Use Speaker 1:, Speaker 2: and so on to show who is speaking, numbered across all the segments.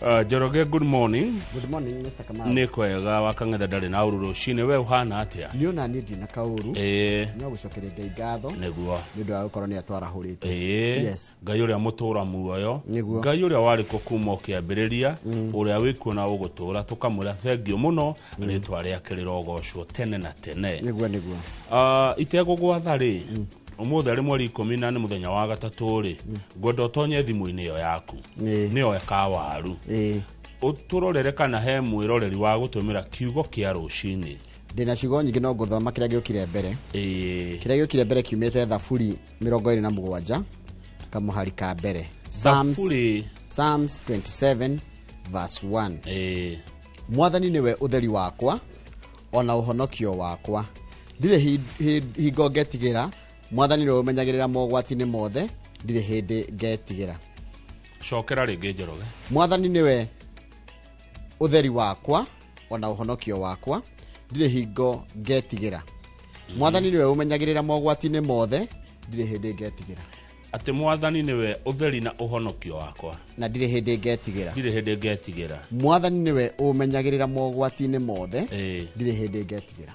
Speaker 1: Njoroge, good morning.
Speaker 2: Good morning, Mr. Kamau.
Speaker 1: Nĩ kwega wa Kang'ethe, ndarĩ na ũru rũcinĩ. We ũhana atĩa?
Speaker 2: Niĩ ona niĩ ndina kaũru. No gũcokeria Ngai ngatho nĩ ũndũ wa gũkorwo nĩ atwarahũrĩte. Yes.
Speaker 1: Ngai ũrĩa mũtũra muoyo. Ngai ũrĩa warĩ kuo kuma o kĩambĩrĩria, ũrĩa wĩkuo na ũgũtũra, tũkamwĩra thengio mũno, rĩtwa rĩake rĩrogocwo tene na tene.
Speaker 2: Nĩguo, nĩguo.
Speaker 1: Itegũgwatha rĩ, ũmũthĩ arĩ mweri 10 na nĩ mũthenya wa gatatũ rĩ, ngwenda ũtonye thimũ-inĩ ĩyo yaku, nĩyo kawaru, ũtũrorere kana he mwĩroreri wa gũtũmĩra kiugo kĩa rũcinĩ.
Speaker 2: Ndĩna ciugo nyingĩ, no ngũthoma kĩrĩa gĩũkire mbere. Kĩrĩa gĩũkire mbere kiumĩte Thaburi 27 kamũhari ka mbere. Psalms,
Speaker 1: Thaburi.
Speaker 2: Psalms 27 verse 1. Mwathani nĩwe ũtheri wakwa ona ũhonokio wakwa, ndirĩ hingo ngetigĩra. Mwathani nĩwe ũmenyagĩrĩra mogwati-inĩ mothe, ndirĩ hĩndĩ ngetigĩra.
Speaker 1: Cokera rĩngĩ, Njoroge.
Speaker 2: Mwathani nĩwe ũtheri wakwa ona ũhonokio wakwa, ndirĩ hingo ngetigĩra. Mwathani nĩwe ũmenyagĩrĩra mogwati-inĩ mothe, ndirĩ hĩndĩ ngetigĩra.
Speaker 1: Atĩ Mwathani nĩwe ũtheri na ũhonokio wakwa,
Speaker 2: na ndirĩ hĩndĩ ngetigĩra.
Speaker 1: Ndirĩ hĩndĩ ngetigĩra.
Speaker 2: Mwathani nĩwe ũmenyagĩrĩra mogwati-inĩ mothe, ndirĩ hĩndĩ ngetigĩra.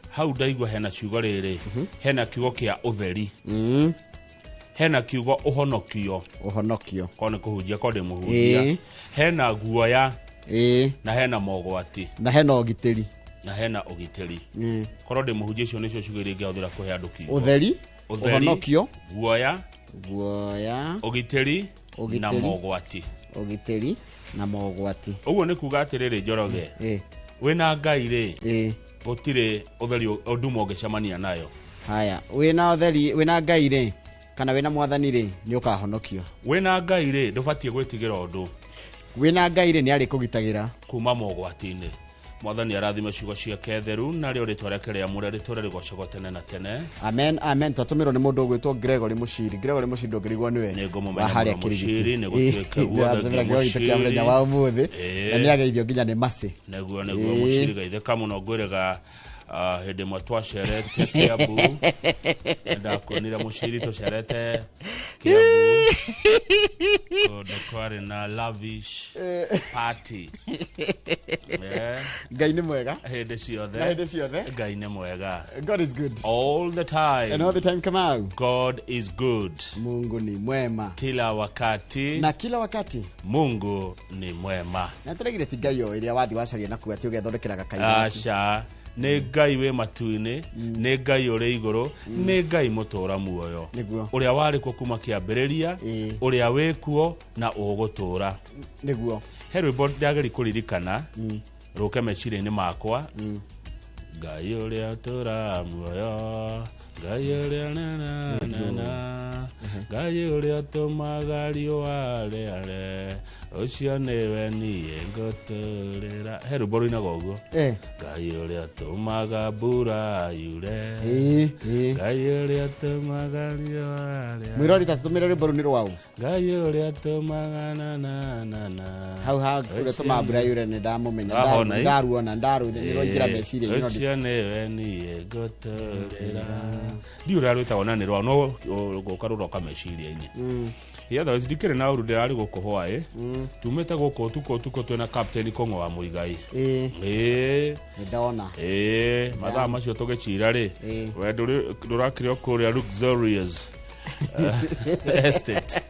Speaker 1: Hau ndaigua hena ciugo rĩrĩ, hena kiugo kĩa ũtheri, hena kiugo ũhonokio.
Speaker 2: Ũhonokio.
Speaker 1: Korwo nĩ kũhunjia, korwo ndĩ mũhunjia, hena guoya, na hena mogwati,
Speaker 2: na hena ũgitĩri.
Speaker 1: Na hena ũgitĩri. Korwo ndĩ mũhunjia, icio nĩcio ciugo iria ingĩhũthĩra kũhe andũ kiugo.
Speaker 2: Ũtheri,
Speaker 1: Ũtheri,
Speaker 2: ũhonokio,
Speaker 1: guoya,
Speaker 2: guoya,
Speaker 1: ũgitĩri na
Speaker 2: Ũgitĩri.
Speaker 1: mogwati.
Speaker 2: Ũgitĩri na mogwati.
Speaker 1: Ũguo nĩ kuga atĩrĩrĩ, Njoroge, wĩna Ngai rĩ, gũtirĩ ũtheri nduma ũngĩcemania nayo.
Speaker 2: Haya, wĩna ũtheri, wĩna Ngai rĩ, kana wĩna Mwathani rĩ, nĩ ũkahonokio.
Speaker 1: Wĩna Ngai rĩ, ndũbatiĩ gwĩtigĩra ũndũ.
Speaker 2: Wĩna Ngai rĩ, nĩ arĩkũgitagĩra
Speaker 1: kuma mogwati-inĩ. Mwathani arathime ciugo ciake theru, narĩo rĩtwa rĩake rĩamũre rĩtũre rĩgocagwo tene na tene.
Speaker 2: Amen, amen. Twatũmĩrwo nĩ mũndũ ũgwĩtwo Gregory Mũciri. Gregory Mũciri, ndũngĩrigwo nĩwe.
Speaker 1: Nĩ ngũmũmenya
Speaker 2: Wa harĩa
Speaker 1: mũno.
Speaker 2: Kĩrigiti.
Speaker 1: Mũciri, nĩ gũtuĩke guo,
Speaker 2: Ndĩratũmĩra
Speaker 1: thengio
Speaker 2: kĩheo gitũ kĩa
Speaker 1: Mũciri.
Speaker 2: mũthenya wa ũmũthĩ, na nĩ ageithio nginya nĩ macĩ.
Speaker 1: Nĩguo, nĩguo. Mũciri gaithĩka mũno. Ngwĩrĩga hĩndĩ ĩmwe twacerete Kiambu, ndakuonire Mũciri, tũcerete Kiambu kũndũ kwarĩ na lavish party.
Speaker 2: Ngai nĩ mwega
Speaker 1: hĩndĩ ciothe.
Speaker 2: Na hĩndĩ ciothe.
Speaker 1: Ngai nĩ mwega.
Speaker 2: God is good
Speaker 1: all the time.
Speaker 2: And all the time, Kamau.
Speaker 1: God is good.
Speaker 2: Mungu ni mwema
Speaker 1: kila wakati.
Speaker 2: Na kila wakati.
Speaker 1: Mungu ni mwema.
Speaker 2: Na tũregire ti Ngai o ĩrĩa wathi wacaria na kuga atĩ ũgethondekera gakai gaku.
Speaker 1: Aca, nĩ Ngai wĩ matu-inĩ, nĩ Ngai ũrĩ igũrũ, nĩ Ngai mũtũra muoyo, ũrĩa warĩ kuo kuma kĩambĩrĩria, ũrĩa wĩ kuo na ũgũtũra. He rwĩmbo ndageri kũririkana rũke meciria-inĩ makwa, Ngai ũrĩa ũtũraga muoyo, Ngai ũrĩa na na na na, Ngai ũrĩa ũtũmaga riũa rĩare, ũcio nĩwe niĩ ngũtũrĩra. He rwĩmbo rũinaga ũguo. Ngai ũrĩa ũtũmaga mbura yure, Ngai ũrĩa ũtũmaga riũa rĩare.
Speaker 2: Mwĩrori, tatũmĩre rwĩmbo rũu nĩ rwaũ?
Speaker 1: Ngai ũrĩa ũtũmaga na na na na.
Speaker 2: Hau ha ũrĩa tũmaga mbura yure nĩ ndamũmenya.
Speaker 1: Wahona, ĩ?
Speaker 2: Ndaruona, ndarũ nĩ rwaingĩra meciria-inĩ no
Speaker 1: Ũcio nĩwe niĩ ngũtũrĩra. Ndiũ ũrĩa rwĩtagwo na nĩ rwa no gũka rũroka meciria-inĩ. Otherwise ndikĩrĩ na ũru, ndĩrarĩ gũkũ hwaĩ, tumĩte gũkũ ũtukũ ũtukũ twĩna Captain Kũng'o wa Mũigai.
Speaker 2: Nĩ ndona.
Speaker 1: Ĩĩ, mathaa macio tũgĩcira rĩ, we ndũrakĩrĩ o kũrĩa luxurious estate.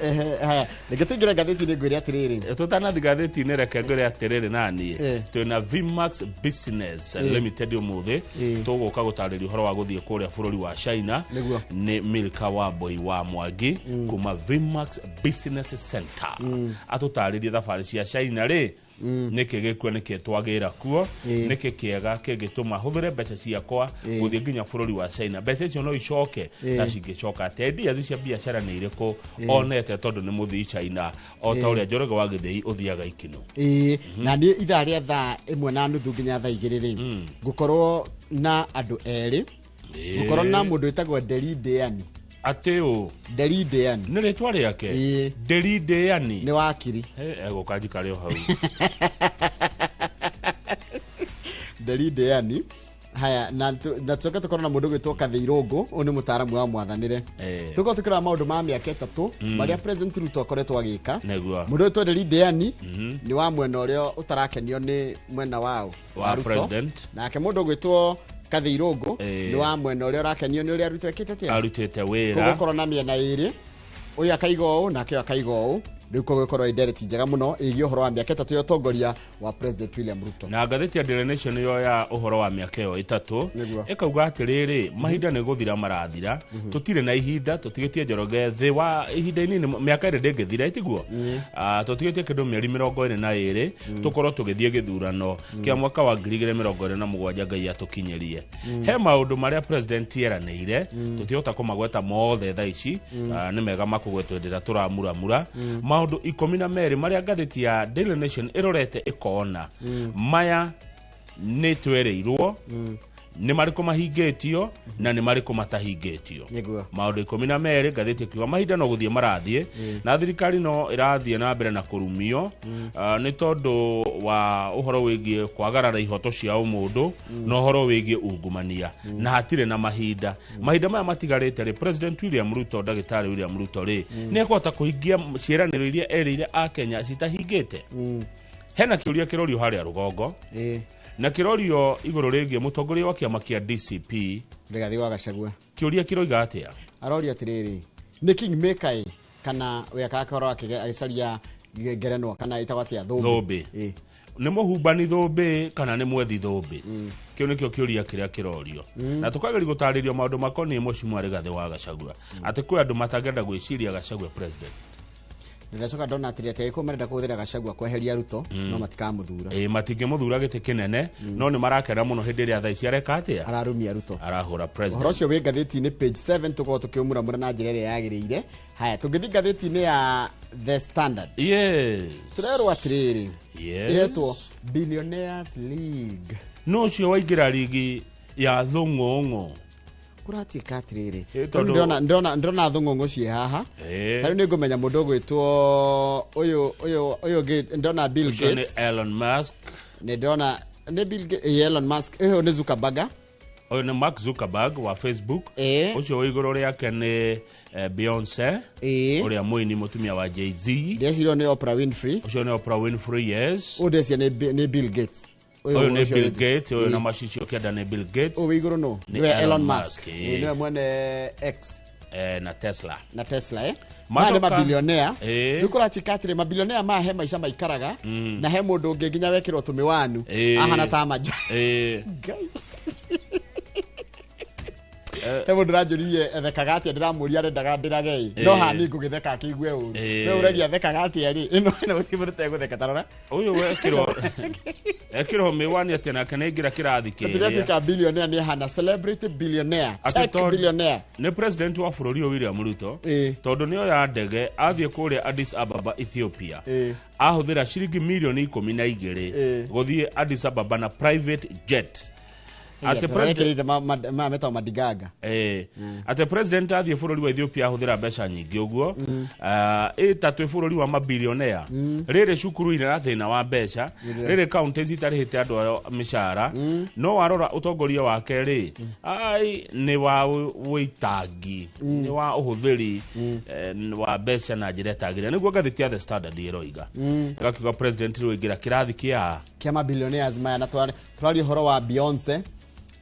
Speaker 2: Ehe, haya, reke tũingĩre ngathĩti-inĩ, ngwĩre atĩrĩrĩ.
Speaker 1: Tũtanathi ngathĩti-inĩ, reke ngwĩre atĩrĩrĩ, naniĩ twĩna Vmax Business Limited ũmũthĩ. Tũgũka gũtarĩria ũhoro wa gũthiĩ kũrĩa bũrũri wa China. Nĩ Milka wa Mboi wa Mwangi kuma Vmax Business Center atũtarĩrie thabarĩ cia China rĩ, nĩkĩ gĩkuo, nĩkĩ twagĩra kuo, nĩkĩ kĩega kĩngĩtũma hũthĩre mbeca ciakwa gũthiĩ nginya bũrũri wa China, mbeca icio no icoke na cingĩcoka atĩa, ideas cia biacara nĩ irĩkũ onete, tondũ nĩ mũthii China o ta ũrĩa Njoroge wa Gĩthĩi ũthiaga ikino.
Speaker 2: Ĩĩ, na niĩ ithaa rĩa 1:30 nginya 2:00 rĩ, ngũkorwo na andũ erĩ, ngũkorwo na mũndũ wĩtagwo Nderi Ndĩani.
Speaker 1: Atĩ ũ?
Speaker 2: Nderi Ndĩani.
Speaker 1: Nĩ rĩtwa rĩake?
Speaker 2: Ĩĩ.
Speaker 1: Nderi Ndĩani.
Speaker 2: Nĩ wakiri.
Speaker 1: Egũka njikare o hau.
Speaker 2: Nderi Ndĩani. Haya na tucoke tukorwo na mundu gwitwo Kathirungu uyu ni mutaaramu wa mwathanire. Tukorwo tukirora maundu ma miaka 3 maria President Ruto akoretwo agika. Mundu witwo Nderi Diani ni wa mwena uria utarakenio ni mwena wao
Speaker 1: wa president.
Speaker 2: Nake mundu gwitwo Kathirungu ni wa mwena uria urakenio ni uria Ruto ekite atia
Speaker 1: arutite wira.
Speaker 2: Gukorwo na miena iri uyu akaiga uu nake akaiga uu riu kogukorwo idereti njega muno igie uhoro wa miaka 3 ya utongoria wa President William Ruto.
Speaker 1: Na ngathĩti ya Daily Nation yo ya uhoro wa miaka ĩyo 3 ĩkauga atĩrĩrĩ mahinda nĩ gũthira marathira tũtirĩ na ihinda tũtigĩtie Njoroge thĩ wa ihinda inini miaka ĩrĩ ndĩngĩthira itiguo tũtigĩtie kĩndũ mĩeri 22 tũkorwo tũgĩthiĩ gĩthurano kĩa mwaka wa 2027 Ngai atũkinyĩrie. He maũndũ marĩa President eranĩire tũtihota kũmagweta mothe thaa ici nĩ mega makũgwetwo hĩndĩ ĩrĩa tũramuramura maũndũ 12 maria ngathĩti ya Daily Nation ĩrorete ĩkona maya nĩ twereirwo nĩ marĩkũ mahingĩtio na nĩ marĩkũ matahingĩtio. Maũndũ 12 ngathĩti ĩkiuga mahinda no gũthiĩ marathiĩ na thirikari no ĩrathiĩ na mbere na kũrumio nĩ tondũ wa ũhoro wĩgiĩ kwagarara ihoto cia ũmũndũ na ũhoro wĩgiĩ ungumania na hatirĩ na mahinda. Mahinda maya matigarĩte rĩ President William Ruto ndagĩtarĩ William Ruto rĩ nĩ ekũhota kũhingia ciĩranĩro iria erĩire Akenya citahingĩte. Hena kĩũria kĩrorio harĩa rũgongo na kĩrorio igũrũ rĩgiĩ mũtongoria wa kĩama kĩa DCP
Speaker 2: Rigathi wa Gachagua.
Speaker 1: Kĩũria kĩroiga atĩa?
Speaker 2: Arorio atĩrĩrĩ nĩ kingmaker kana we akakorwo agĩcaria ngerenwa kana ĩtagwo atĩa
Speaker 1: thũmbĩ. Nĩ mũhumbani thũmbĩ kana nĩ mwethi thũmbĩ? Kĩu nĩkĩo kĩũria kĩrĩa kĩrorio. Na tũkageria gũtarĩrio maũndũ makoniĩ Mheshimiwa Rigathi wa Gachagua atĩ kwĩ andũ matangĩenda gwĩciria Gachagua president.
Speaker 2: Ndiracoka ndona atĩrĩ atĩ agĩkorwo marenda kũhũthĩra Gachagua kweheria Ruto no matikamuthura.
Speaker 1: Matingĩmũthura gĩtĩ kĩnene no nĩ marakena mũno hĩndĩ ĩrĩa thaa ici areka atĩa
Speaker 2: ararumia Ruto
Speaker 1: arahũra president.
Speaker 2: Ũhoro ũcio wĩ ngathĩti-inĩ page 7 tũkorwo tũkĩũmuramura na njĩra ĩrĩa yagĩrĩire. Haya tũngĩthiĩ ngathĩti-inĩ ya The Standard.
Speaker 1: Yes.
Speaker 2: Tũrerwo atĩrĩrĩ ĩretwo Billionaires League.
Speaker 1: No ũcio waingĩra ligi ya thũng'ũng'ũ
Speaker 2: kuratuika atiriri ndona thũng'ũng'ũ ciĩ haha ta rĩu nĩngũmenya mũndũ ũgwĩtwo ũyũ ũyũ ũyũ ndona Bill Gates
Speaker 1: nĩ Elon Musk
Speaker 2: nĩ ndona nĩ Bill Gates Elon Musk ũyũ nĩ Zuckerberg
Speaker 1: ũyũ nĩ Mark Zuckerberg wa Facebook ũcio wĩ igũrũ rĩake nĩ Beyonce ũrĩa mũini mũtumia wa Jay-Z
Speaker 2: ndĩreciria nĩ Oprah Winfrey
Speaker 1: ũcio nĩ Oprah Winfrey yes
Speaker 2: ũyũ ndĩreciria nĩ Bill Gates
Speaker 1: ũyũ nĩ Bill Gates ũyũ na macicio kĩanda nĩ Bill Gates
Speaker 2: ũyũ wĩ igũrũ no nĩwe Elon Musk nĩwe mwene X
Speaker 1: na Tesla
Speaker 2: na Tesla maya nĩ mabilionea rĩu kũratuĩka atĩrĩ mabilionea maya he maica maikaraga na he mũndũ ũngĩ nginya wekĩrwo tũmĩwanu ahana ta manja Ngai he mũndũ ũranjũririe ethekaga atĩa ndĩramũria arendaga ndĩrage no haha niĩ ngũgĩtheka akĩigue ũru we ũragia athekaga atĩa rĩ ĩno ĩno gũtirĩ mũndũ ũtegũtheka ta rora
Speaker 1: ũyũ wekĩrwo ekĩrwo mĩwani atĩa nake nĩaingĩra kĩrathi kĩrĩa
Speaker 2: ndĩratuĩka billionaire nĩ ahana celebrity billionaire tech billionaire
Speaker 1: nĩ president wa bũrũri ũyũ William Ruto tondũ nĩoya ndege athiĩ kũrĩa Addis Ababa Ethiopia ahũthĩra ciringi milioni 12 gũthiĩ Addis Ababa na private jet. Ate president
Speaker 2: ma metagwo Madigaga
Speaker 1: ate president athiĩ bũrũri wa Ethiopia ahũthĩra mbeca nyingĩ ũguo ĩta twĩ bũrũri wa mabilionea rĩrĩ cukuru ina thĩna wa mbeca rĩrĩ county citarĩhĩte andũ ayo mĩcara no warora ũtongoria wake rĩ ai nĩ wa wĩitangi nĩ wa ũhũthĩri wa mbeca na njĩra ĩtagĩrĩire nĩguo ngathĩti ya The Standard ĩroiga ĩgakiuga president rĩu aingĩra kĩrathi
Speaker 2: kĩa mabilionaires maya na tũraria ũhoro wa Beyonce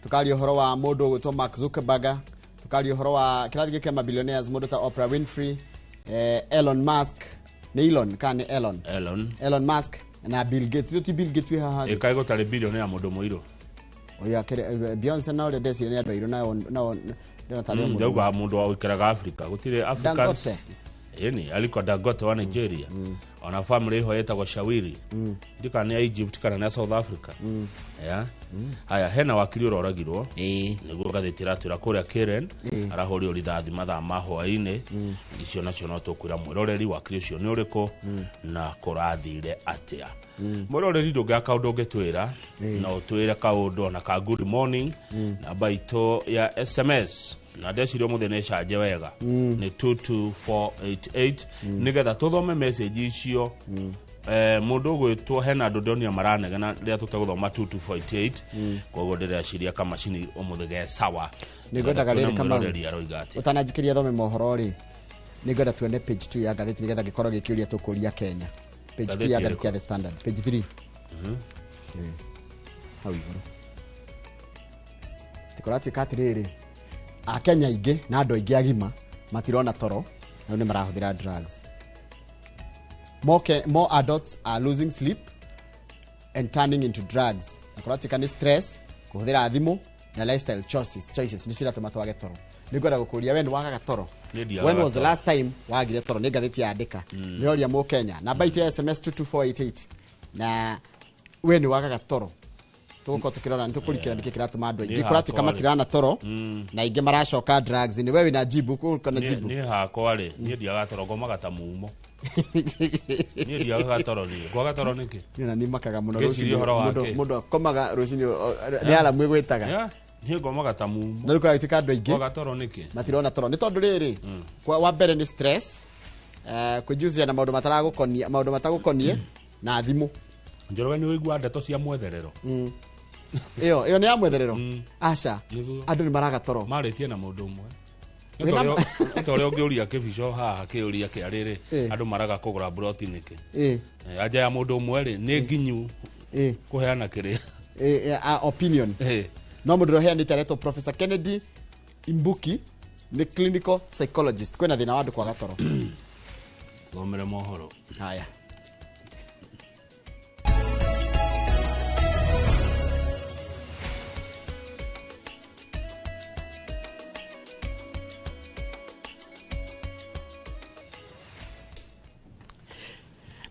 Speaker 2: tukaria ũhoro wa mũndũ ũgwĩtwo Mark Zuckerberg tukaria ũhoro wa kĩrathi gĩkĩ mabilionaires mũndũ ta Oprah Winfrey Elon Musk nĩ Elon kana nĩ Elon Elon Musk na Bill Gates ti Bill Gates wĩ haha
Speaker 1: ĩkaĩ gũtarĩ billionaire mũndũ mũirũ
Speaker 2: ũyũ akĩrĩ Beyonce na ũrĩa ndeciria nĩ andũ airũ nao ndĩrona tarĩ mũndũ
Speaker 1: ndauga mũndũ wa ũikaraga Africa gũtirĩ Africans ĩni Aliko Dangote wa Nigeria ona family ĩho ĩtagwo Shawiri ndika nĩ ya Egypt kana nĩ ya South Africa yeah. Haya hena wakiri ũroragirwo nĩguo ngathĩti ĩratwĩra kũrĩa Karen arahũrirwo rithathi mathaa ma hwaĩ-inĩ icio nacio no tũkwĩra mwĩroreri wakiri ũcio nĩ ũrĩkũ na kũrathire atĩa mwĩroreri ndũngĩaga kaũndũ ũngĩtwĩra no ũtwĩre kaũndũ ona ka good morning namba itũ ya SMS Na ndeciria ũmũthĩ nĩ canje wega nĩ 22488 nĩgetha tũthome message icio. Mũndũ ũgwĩtwo hena andũ ndonio maranegena rĩrĩa tũtegũthoma 2248, koguo ndĩreciria kamacini ũmũthĩ ge sawa.
Speaker 2: Nĩngwendaga rĩrĩ, Kamau.
Speaker 1: Mwĩroreri aroiga atĩa?
Speaker 2: Ũtananjikĩria thome mohoro rĩ, nĩngwenda tuone page 2 ya ngathĩti nĩgetha gĩkorwo gĩkĩũria tũkũria Kenya. Page 2 ya
Speaker 1: Ngathĩti
Speaker 2: ngathĩti ya The Standard, page 3. Hau igũrũ tikũratuĩka atĩrĩrĩ, akenya aingĩ na andũ aingĩ agima matirona toro na rĩu nĩ marahũthĩra drugs. More adults are losing sleep and turning into drugs, na kũratuĩka nĩ stress, kũhũthĩra thimũ na lifestyle choices nĩ ciratũma twage toro. Nĩ ngwenda gũkũria, we nĩ wagaga toro?
Speaker 1: Niĩ ndiagaga
Speaker 2: When was the
Speaker 1: toro.
Speaker 2: last time wagire toro? Nĩ ngathĩti yandĩka. Nĩroria mũkenya, namba itũ ya SMS 22488, na we nĩ wagaga toro? Tũgũkorwo tũkĩrora nĩ tũkũrikĩra nĩkĩ kĩratũma andũ aingĩ
Speaker 1: Niĩ
Speaker 2: kũratuĩka
Speaker 1: hakwa rĩ.
Speaker 2: matirana toro na aingĩ maracoka drugs. Nĩ we wĩna jibu kana jibu?
Speaker 1: Niĩ hakwa rĩ, niĩ ndiagaga toro, ngomaga ta mumo. Niĩ ndiagaga toro, niĩ ngwaga toro nĩkĩ?
Speaker 2: Niĩ na nĩ makaga mũno.
Speaker 1: Ngĩciria
Speaker 2: Rũcinĩ
Speaker 1: ũhoro wa kĩ?
Speaker 2: mũndũ akomaga rũcinĩ nĩ aramu ĩgwĩtaga.
Speaker 1: Yeah, niĩ ngomaga ta mumo.
Speaker 2: Na rĩu kũratuĩka andũ aingĩ
Speaker 1: Ngwaga toro nĩkĩ?
Speaker 2: matirona toro nĩ tondũ rĩrĩ, wa mbere nĩ stress, kwĩjucia na maũndũ mataragũkonia, maũndũ matagũkonie na thimũ.
Speaker 1: Njoroge, nĩ ũigua ndeto cia mwetherero?
Speaker 2: Ĩyo nĩ ya mwetherero, aca.
Speaker 1: Nĩguo.
Speaker 2: Andũ nĩ maraga toro.
Speaker 1: Marĩtie na mũndũ ũmwe.
Speaker 2: Wĩna-
Speaker 1: Nĩ ta ũrĩa ũngĩũria kĩbico haha kĩũria kĩa rĩrĩ, andũ maraga kũgũra mburoti nĩkĩ? Anja ya mũndũ ũmwe rĩ, nĩ nginyu kũheana kĩrĩa.
Speaker 2: Opinion. No mũndũ ũrĩa ũheanĩte aretwo Professor Kennedy Imbuki, nĩ clinical psychologist. Kwĩna thĩna wa andũ kwaga toro.
Speaker 1: Thomere mohoro.
Speaker 2: Haya.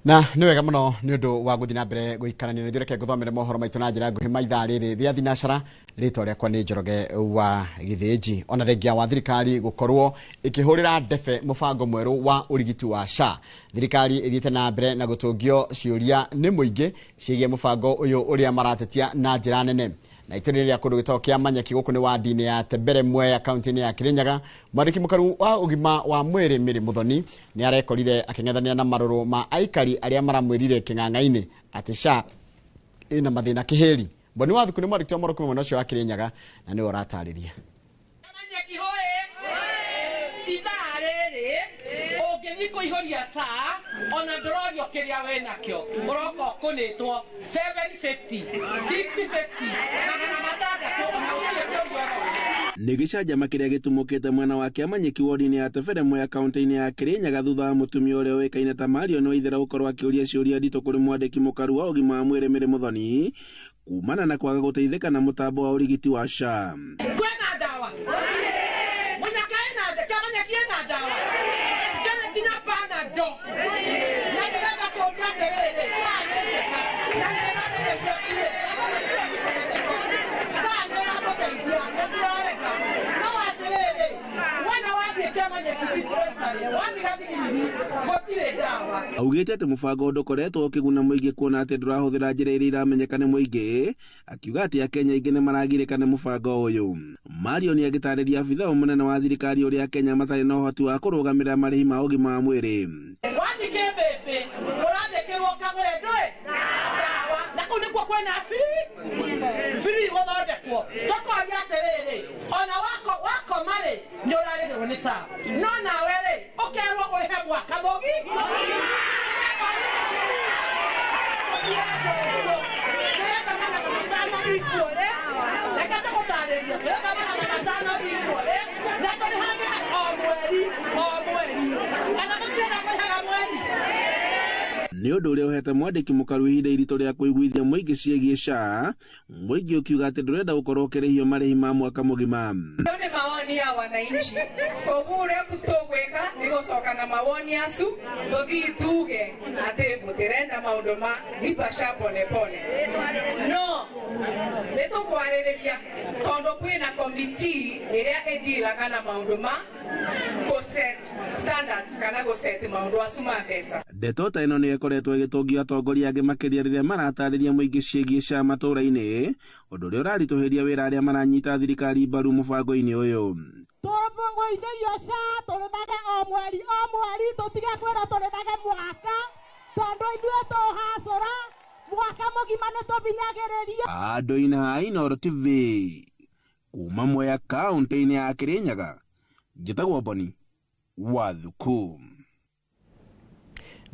Speaker 2: Na nĩ wega mũno nĩ ũndũ wa gũthiĩ na mbere gũikarania na ithuĩ. Reke ngũthomere mohoro maitũ na njĩra nguhĩ ma ithaa rĩrĩ rĩa thinacara. Rĩtwa rĩakwa nĩ Njoroge wa Gĩthĩnji. Ona thengia wa thirikari gũkorwo ĩkĩhũrĩra ndebe mũbango mwerũ wa ũrigiti wa SHA, thirikari ĩthiĩte na mbere na gũtũngio ciũria nĩ mũingĩ ciĩgiĩ mũbango ũyũ ũrĩa maratetia na njĩra nene. Na itũra rĩa kũndũ gĩtagwo kĩa Manyeki gũkũ nĩ wadi-inĩ ya Tembere Mwea, kaunti-inĩ ya Kirinyaga, mwandĩki mũkaru wa ũgima wa mwĩrĩ Mary Muthoni nĩ arekorire akĩng'ethanĩra na marũrũ ma aikari arĩa maramwĩrire kĩng'ang'a-inĩ atĩ SHA ĩna mathĩna kĩhĩri. Mboni wa Thuku nĩ mwandĩki wa mohoro kuma mwena ũcio wa Kirinyaga na nĩwe ũratarĩria.
Speaker 3: Manyeki hoĩ, ithaa rĩrĩ ũngĩthiĩ kũihũria saa ona ndũrorio kĩrĩa wĩ nakĩo, ũroka ũkũnĩtwo 750, 650, 600, ona gũtirĩ kĩũria ũrorio.
Speaker 4: Nĩ gĩcanjama kĩrĩa gĩtumũkĩte mwena wa Kĩamanyeki wodi-inĩ ya Tebere Mwea, kaunti-inĩ ya Kĩrĩnyaga, thutha wa mũtumia ũrĩa ũĩkaine ta Marion Waithera gũkorwo akĩũria ciũria nditũ kũrĩ mwandĩki mũkaru wa ũgima wa mwĩrĩ Mary Muthoni kumana na kwaga gũteithĩka na mũtambo wa ũrigiti wa SHA.
Speaker 3: Kwĩna ndawa mũnyaka, ĩna Kĩamanyeki, ĩna ndawa kĩrĩ nginya Panado, na ndĩrenda kũũria atĩrĩrĩ, nĩka na nĩĩratũteithia biũ, saa nĩĩratũteithia, nĩtũrareka. No atĩrĩrĩ, wona wathiĩ Kĩamanyeki dispensary, wathiĩ Gathigini, gũtirĩ ndawa.
Speaker 4: Augĩte atĩ mũbango ndũkoretwo ũkĩguna mũingĩ kuona atĩ ndũrahũthĩra njĩra iria iramenyeka nĩ mũingĩ, akiuga atĩ akenya aingĩ nĩ maragirĩka nĩ mũbango ũyũ. Marion agĩtarĩria abithaa mũnene wa thirikari ũrĩa Akenya matarĩ na ũhoti wa kũrũgamĩrĩra marĩhi ma ũgima wa mwĩrĩ.
Speaker 3: Wathiĩ kĩmbĩmbĩ ũrandĩkĩrwo kagũre ndũĩ ndawa, na kũu nĩkuo kwĩna free free gũthondekwo. Tũkoria atĩrĩrĩ, ona wakoma rĩ, nĩ ũrarĩhĩrwo nĩ sawa, no nawe rĩ, ũkerwo ũrĩhe mwaka mũgi. Tũrenda 500 ikuore, reke tũgũtarĩrie, tũrenda 500 ikuore na tũrĩhage o mweri o mweri, kana mũtirenda kũrĩhaga mweri?
Speaker 4: Nĩ ũndũ ũrĩa ũhete mwandĩki mũkaru ihinda iritũ rĩa kũiguithia mũingĩ ciĩgiĩ SHA, mũingĩ ũkiuga atĩ ndũrenda gũkorwo ũkĩrĩhio marĩhi ma mwaka mũgima.
Speaker 5: Hayo nĩ mawoni ya wananchi, koguo ũrĩa tũgwĩka nĩ gũcoka na mawoni acu, tũthiĩ tuge atĩ mũtirenda maũndũ ma lipa SHA pole pole, no nĩ tũkwarĩrĩria tondũ kwĩna committee ĩrĩa ĩndilaga na maũndũ ma gũ-set standards kana gũ-set maũndũ acu ma mbeca.
Speaker 4: Ndeto ta ĩno nĩ ĩkoretwo ĩgĩtũngio atongoria angĩ, makĩria rĩrĩa maratarĩria mũingĩ ciĩgiĩ SHA matũũra-inĩ, ũndũ ũrĩa ũraritũhĩria wĩra arĩa maranyita thirikari mbaru mũbango-inĩ ũyũ.
Speaker 6: Tũgũithĩrio SHA tũrĩmage o mweri o mweri, tũtige kwĩrwo tũrĩmage mwaka, tondũ ithuĩ tũhacũra mwaka mũgima nĩ tũbinyagĩrĩrio.
Speaker 4: Andũ-inĩ a Inooro TV kuma Mwea kaunti-inĩ ya Kirinyaga, njĩtagwo Boni wa Thuku.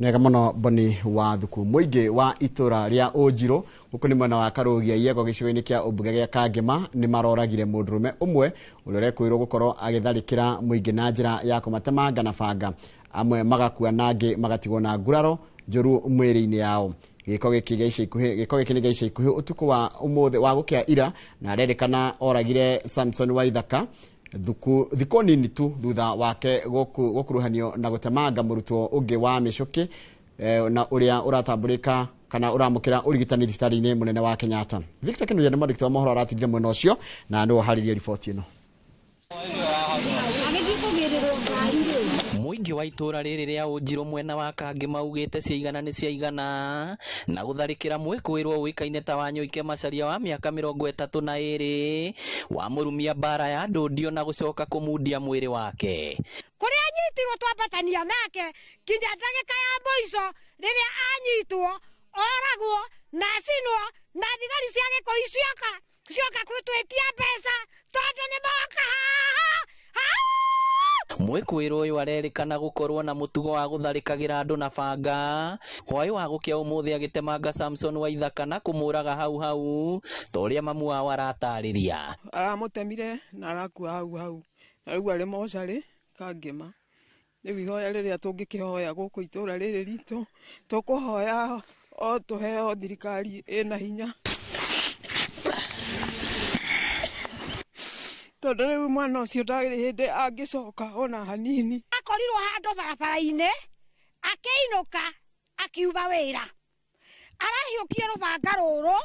Speaker 2: Nega muno Boni wa Thuku. Mũingĩ wa itũra rĩa Ũnjirũ gũkũ nĩ mwena wa Karũgia Yego gĩcigo-inĩ kĩa ũmbunge gĩa Kangema nĩ maroragire mũndũrũme ũmwe ũrĩa ũrekwĩrwo gũkorwo agĩtharĩkĩra mũingĩ na njĩra ya kũmatemanga na banga, amwe magakua na angĩ magatigwo na nguraro njũru mwĩrĩ-inĩ yao. Gĩko gĩkĩ gĩa ica ikuhĩ, gĩko gĩkĩ nĩ gĩa ica ikuhĩ ũtukũ wa ũmũthĩ wa gũkĩa ira, na arerĩkana oragire Samson Waithaka thikũ nini tu thutha wake gũkuruhanio na gũtemanga mũrutwo ũngĩ wa mĩcũkĩ na ũrĩa ũratambũrĩka kana ũramũkĩra ũrigitani thibitarĩ-inĩ mũnene wa Kenyatta. Victor Kinuthia nĩ mwandĩki wa mohoro aratindire mwena ũcio na nĩwe ũharĩirie riboti ĩno.
Speaker 7: Mũingĩ wa itũra rĩrĩ rĩa Ũnjirũ mwena wa Kangema augĩte ciaigana nĩ ciaigana na gũtharĩkĩra mwĩkũĩrwo ũĩkaine ta Wanyoike Macharia wa mĩaka 32 wamũrumia mbara ya ndũndio na gũcoka kũmundia mwĩrĩ wake.
Speaker 6: Kũrĩa anyitirwo twambatania nake nginya ndagĩka ya mũico rĩrĩa anyitwo oragwo na acinwo na thigari cia Gĩkũyũ cioka gũtwĩtia mbeca tondũ nĩ moka haha.
Speaker 7: Mwĩkũĩrwo ũyũ arerĩkana gũkorwo na mũtugo wa gũtharĩkagĩra andũ na banga hwaĩ wa gũkĩa ũmũthĩ agĩtemanga Samson Waithaka na kũmũraga hau hau ta ũrĩa mamu wao aratarĩria.
Speaker 8: Aramũtemire na arakua hau hau na rĩu arĩ mocarĩ Kangema. Rĩu ihoya rĩrĩa tũngĩkĩhoya gũkũ itũra rĩrĩ ritũ tũkũhoya o tũheo thirikari ĩna hinya, tondũ rĩu mwana ũcio ndarĩ hĩndĩ angĩcoka ona hanini.
Speaker 6: Akorirwo handũ barabara-inĩ akĩinũka akiuma wĩra, arahiũkie rũbanga rũrũ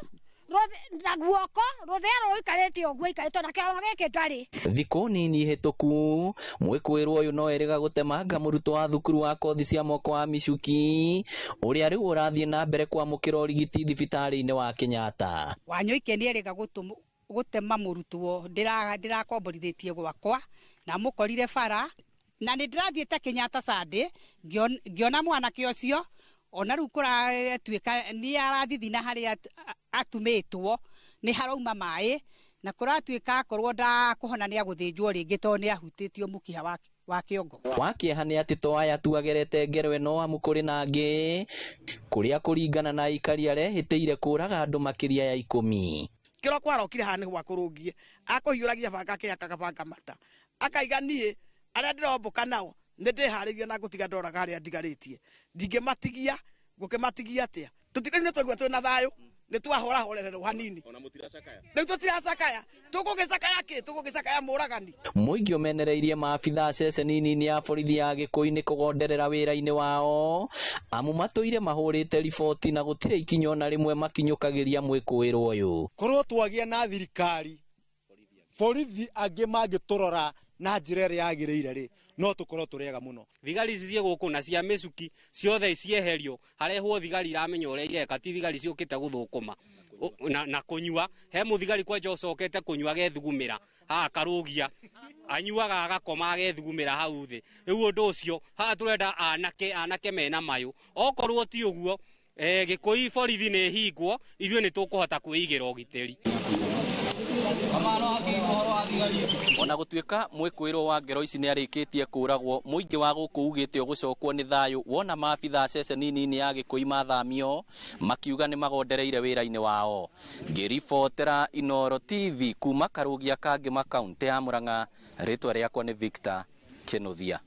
Speaker 6: na guoko rũthĩa rũikarĩte ũguo ikarĩte na kĩroma gĩkĩ ndarĩ.
Speaker 7: Thikũ nini hĩtũku mwĩkũĩrwo ũyũ no erĩga gũtemanga mũrutwo wa thukuru wa kothi cia moko wa Micuki ũrĩa rĩu ũrathiĩ na mbere kwamũkĩra ũrigiti thibitarĩ-inĩ wa Kenyatta.
Speaker 9: Wanyoike nĩ erĩga gũtema mũrutwo ndĩrakomborithĩtie gwakwa na mũkorire bara na nĩ ndĩrathiĩte Kenyatta Sunday ngĩona mwanake ũcio ona rĩu kũratuĩka nĩ arathithina harĩa atumĩtwo nĩ harauma maĩ na kũratuĩka akorwo ndakũhona nĩ agũthĩnjwo rĩngĩ tondũ nĩ ahutĩtio mũkiha wa kĩongo.
Speaker 7: Wa kĩeha nĩ atĩ to aya tu agerete ngero ĩno amu kũrĩ na angĩ kũrĩa kũringana na aikari arehĩtĩire kũraga andũ makĩria ya 10.
Speaker 10: Kĩroko arokire haha nĩ gwa kũrũngie akũhiũragia banga akĩhakaga banga mata akaiga niĩ arĩa ndĩrombũka nao nĩ ndĩharĩirie na ngũtiga ndoraga arĩa ndigarĩtie ndingĩmatigia ngũkĩmatigia atĩa tũtirĩ nĩ twaigua twĩna thayũ nĩ twahorahorererwo hanini rĩu tũtiracakaya tũgũgĩcakaya kĩ tũgũgĩcakaya mũragani.
Speaker 7: Mũingĩ ũmenereirie maabitha ceceni nini ya borithi ya Gĩkũyũ-inĩ kũgonderera wĩra-inĩ wao amu matũire mahũrĩte riboti na gũtirĩ ikinya ona rĩmwe makinyũkagĩria mwĩkũĩrwo ũyũ.
Speaker 11: Korwo twagĩa na thirikari borithi angĩ mangĩtũrora na njĩra ĩrĩa yagĩrĩire rĩ no tũkorwo tũrĩega mũno.
Speaker 12: Thigari ici ciĩ gũkũ na cia mĩcuki ciothe cieherio harehwo thigari iramenya ũrĩa ireka ti thigari ciũkĩte gũthũkũma na kũnyua. He mũthigari kwanja ũcokete kũnyua agethugumĩra haha karũgia anyuaga agakoma agethugumĩra hau thĩ. Rĩu ũndũ ũcio haha tũrenda anake mena mayũ okorwo ti ũguo Gĩkũyũ borithi nĩ hingwo ithuĩ nĩ tũkũhota kwĩigĩra ũgitĩri.
Speaker 7: Ona gũtuĩka mwĩkũĩrwo wa ngero ici nĩ arĩkĩtie kũragwo mũingĩ wa gũkũ ugĩte ũgũcokwo nĩ thayũ wona maabitha ceceni nini ya Gĩkũyũ mathamio makiuga nĩ magondereire wĩra-inĩ wao. Ngĩribotera Inooro TV kuma Karũgia Kangema kaunti ya Murang'a, rĩtwa rĩakwa nĩ Victor Kinuthia.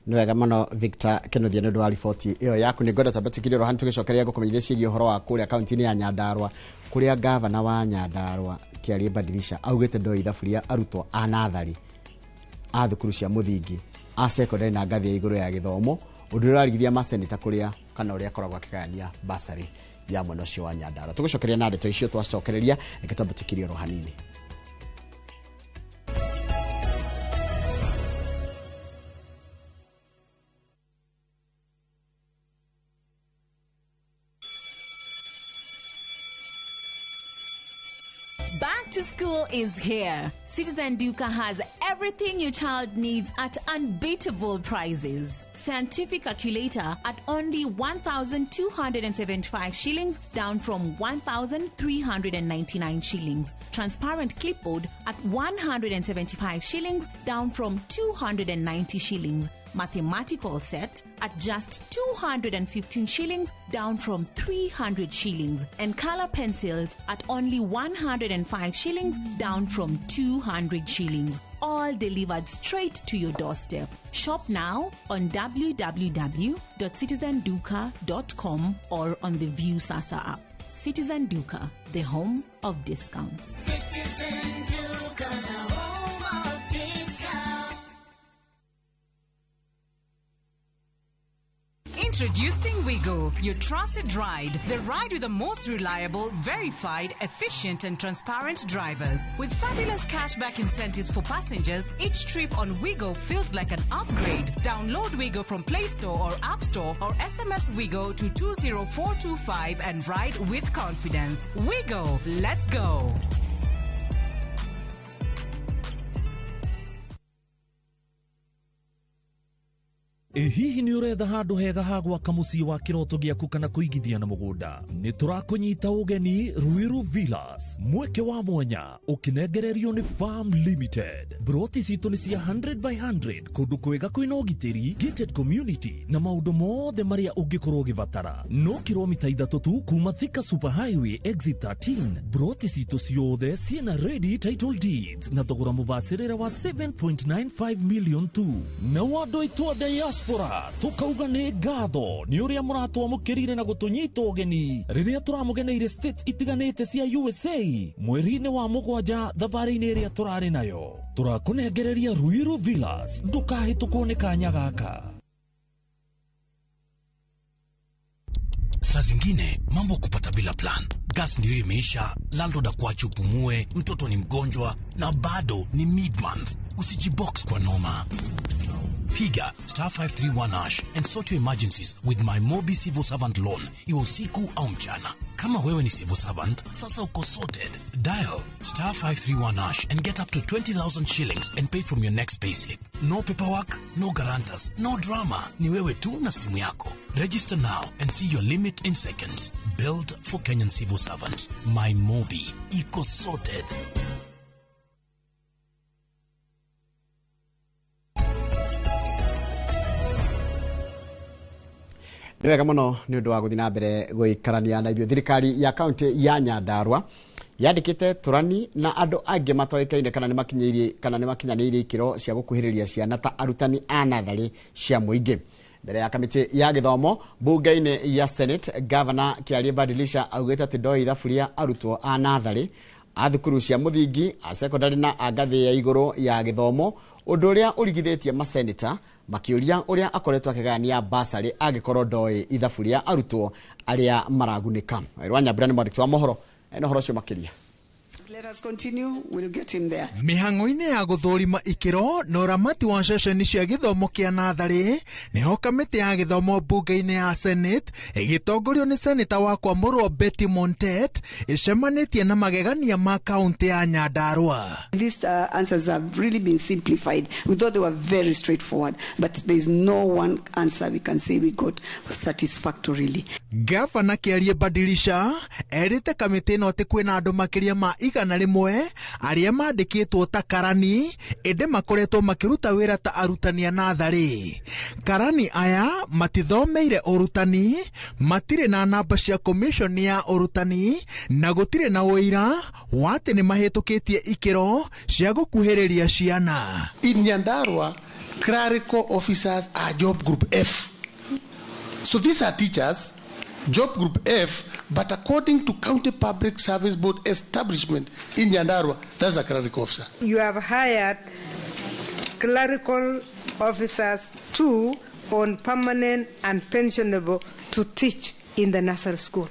Speaker 2: Nĩ wega mũno Victor Kinuthia nĩ ũndũ wa riboti ĩyo yaku. Nĩ ngwenda twambe tũkire oro hanini tũgĩcokeria ngũkũmenyithia ciĩgiĩ ũhoro wa kũrĩa kaunti-inĩ ya Nyandarũa kũrĩa gavana wa Nyandarũa Kĩarie Badilisha augĩte ndoĩ ithabu rĩa arutwo a natharĩ a thukuru cia mũthingi a secondary na ngathĩ ya igũrũ ya gĩthomo ũndũ ũrĩa ũrarigithia maseneta kũrĩa kana ũrĩa akoragwo akĩgayania basarĩ ya mwena ũcio wa Nyandarũa. Tũgũcokeria na ndeto icio twacokereria reke twambe tũkirie oro hanini.
Speaker 3: Bank
Speaker 13: to school is here. Citizen Duka has everything your child needs at unbeatable prices. Scientific calculator at only 1,275 shillings, down from 1,399 shillings. Transparent clipboard at 175 shillings, down from 290 shillings. Mathematical set at just 215 shillings, down from 300 shillings. And color pencils at only 105 shillings, down from 200 shillings. All delivered straight to your doorstep. Shop now on www.citizenduka.com or on the Viusasa app. Citizen Duka, the home of discounts.
Speaker 14: Citizen Duka, the home of discounts.
Speaker 15: Introducing Wigo, your trusted ride. The ride with the most reliable, verified, efficient, and transparent drivers. With fabulous cashback incentives for passengers, each trip on Wigo feels like an upgrade. Download Wigo from Play Store or App Store or SMS Wigo to 20425 and ride with confidence. Wigo, let's go.
Speaker 16: Ĩ hihi nĩ ũretha handũ hega ha gwaka mũciĩ wa kĩroto gĩaku kana kũigithia na mũgũnda? Nĩ tũrakũnyita ũgeni Ruiru Villas, mweke wa mwanya ũkĩnengererio nĩ Farm Limited. Broti citũ nĩ cia 100 by 100 kũndũ kwega kwĩna ũgitĩri, gated community na maũndũ mothe marĩa ũngĩkorwo ũgĩbatara. No kilomita 3 tu kuma Thika Super Highway exit 13. Broti citũ ciothe ciĩna ready title deeds na thogora mũbacĩrĩre wa 7.95 million tu. Na andũ aitũ a diaspora tukauga nĩ ngatho nĩ ũrĩa mũratwamũkĩrire na gũtũnyita ũgeni rĩrĩa tũramũgeneire states itiganĩte cia USA mweri-inĩ wa 7 thabarĩ-inĩ ĩrĩa tũrarĩ nayo. Tũrakũnengereria Ruiru Villas, ndũkahĩtũkwo nĩ kanya gaka.
Speaker 17: Saa zingine mambo kupata bila plan. Gas ndio imeisha, landlord akuache upumue, mtoto ni mgonjwa na bado ni mid-month. Usijibox kwa noma. Piga star 531 hash and sort your emergencies with my Mobi Civil Servant Loan. Iwe usiku au mchana. Kama wewe ni civil servant, sasa uko sorted. Dial star 531 hash and get up to 20,000 shillings and pay from your next payslip. No paperwork, no guarantors, no drama. Ni wewe tu na simu yako. Register now and see your limit in seconds. Built for Kenyan civil servants. My Mobi. Iko sorted.
Speaker 2: Nĩ wega mũno nĩ ũndũ wa gũthiĩ na mbere gũikarania na ithuĩ. Thirikari ya kaunti ya Nyandarua yandĩkĩte tũrani na andũ angĩ matoĩkaine kana nĩ makinyanĩirie ikĩro cia gũkuhĩrĩria ciana ta arutani a natharĩ cia mũingĩ. Mbere ya kamĩtĩ ya gĩthomo mbunge-inĩ ya Senate, Governor Kĩarie Badilisha augĩte atĩ ndoĩ ithabu rĩa arutwo a natharĩ a thukuru cia mũthingi, a secondary na a ngathĩ ya igũrũ ya gĩthomo, ũndũ ũrĩa ũrigithĩtie maseneta makĩũria ũrĩa akoretwo akĩgayania basarĩ angĩkorwo ndoĩ ithabu rĩa arutwo arĩa maragunĩka. Wairũ wa Nyambura nĩ mwandĩki wa mohoro ena ũhoro ũcio makĩria.
Speaker 18: Let us continue, we'll get him there.
Speaker 19: Mĩhang'o-inĩ ya gũthũrima ikĩro na ũramati wa ceceni cia gĩthomo kĩa natharĩ nĩho kamĩtĩ ya gĩthomo mbunge-inĩ ya Senate ĩgĩtongorio nĩ seneta wa Kwamũrwo Betty Montet ĩcemanĩtie na magegania ma kaunti ya Nyandarua.
Speaker 18: These answers have really been simplified. We thought they were very straightforward, but there is no one answer we can say we got satisfactorily.
Speaker 19: Gavana Kĩarie Badilisha erĩte kamĩtĩ ĩno atĩ kwĩna andũ makĩria ma 100 arĩa mandĩkĩtwo ta karani ĩndĩ makoretwo makĩruta wĩra ta arutani a natharĩ. Karani aya matithomeire ũrutani, matirĩ na namba cia commission ya ũrutani na gũtirĩ na ũira wa atĩ nĩ mahĩtũkĩtie ikĩro cia gũkuhĩrĩria ciana.
Speaker 20: In Nyandarua, clerical officers are job group F. So these are teachers, job group F, but according to County Public Service Board establishment in Nyandarua, that's a clerical officer.
Speaker 21: You have hired clerical officers 2 on permanent and pensionable to teach in the nursery school.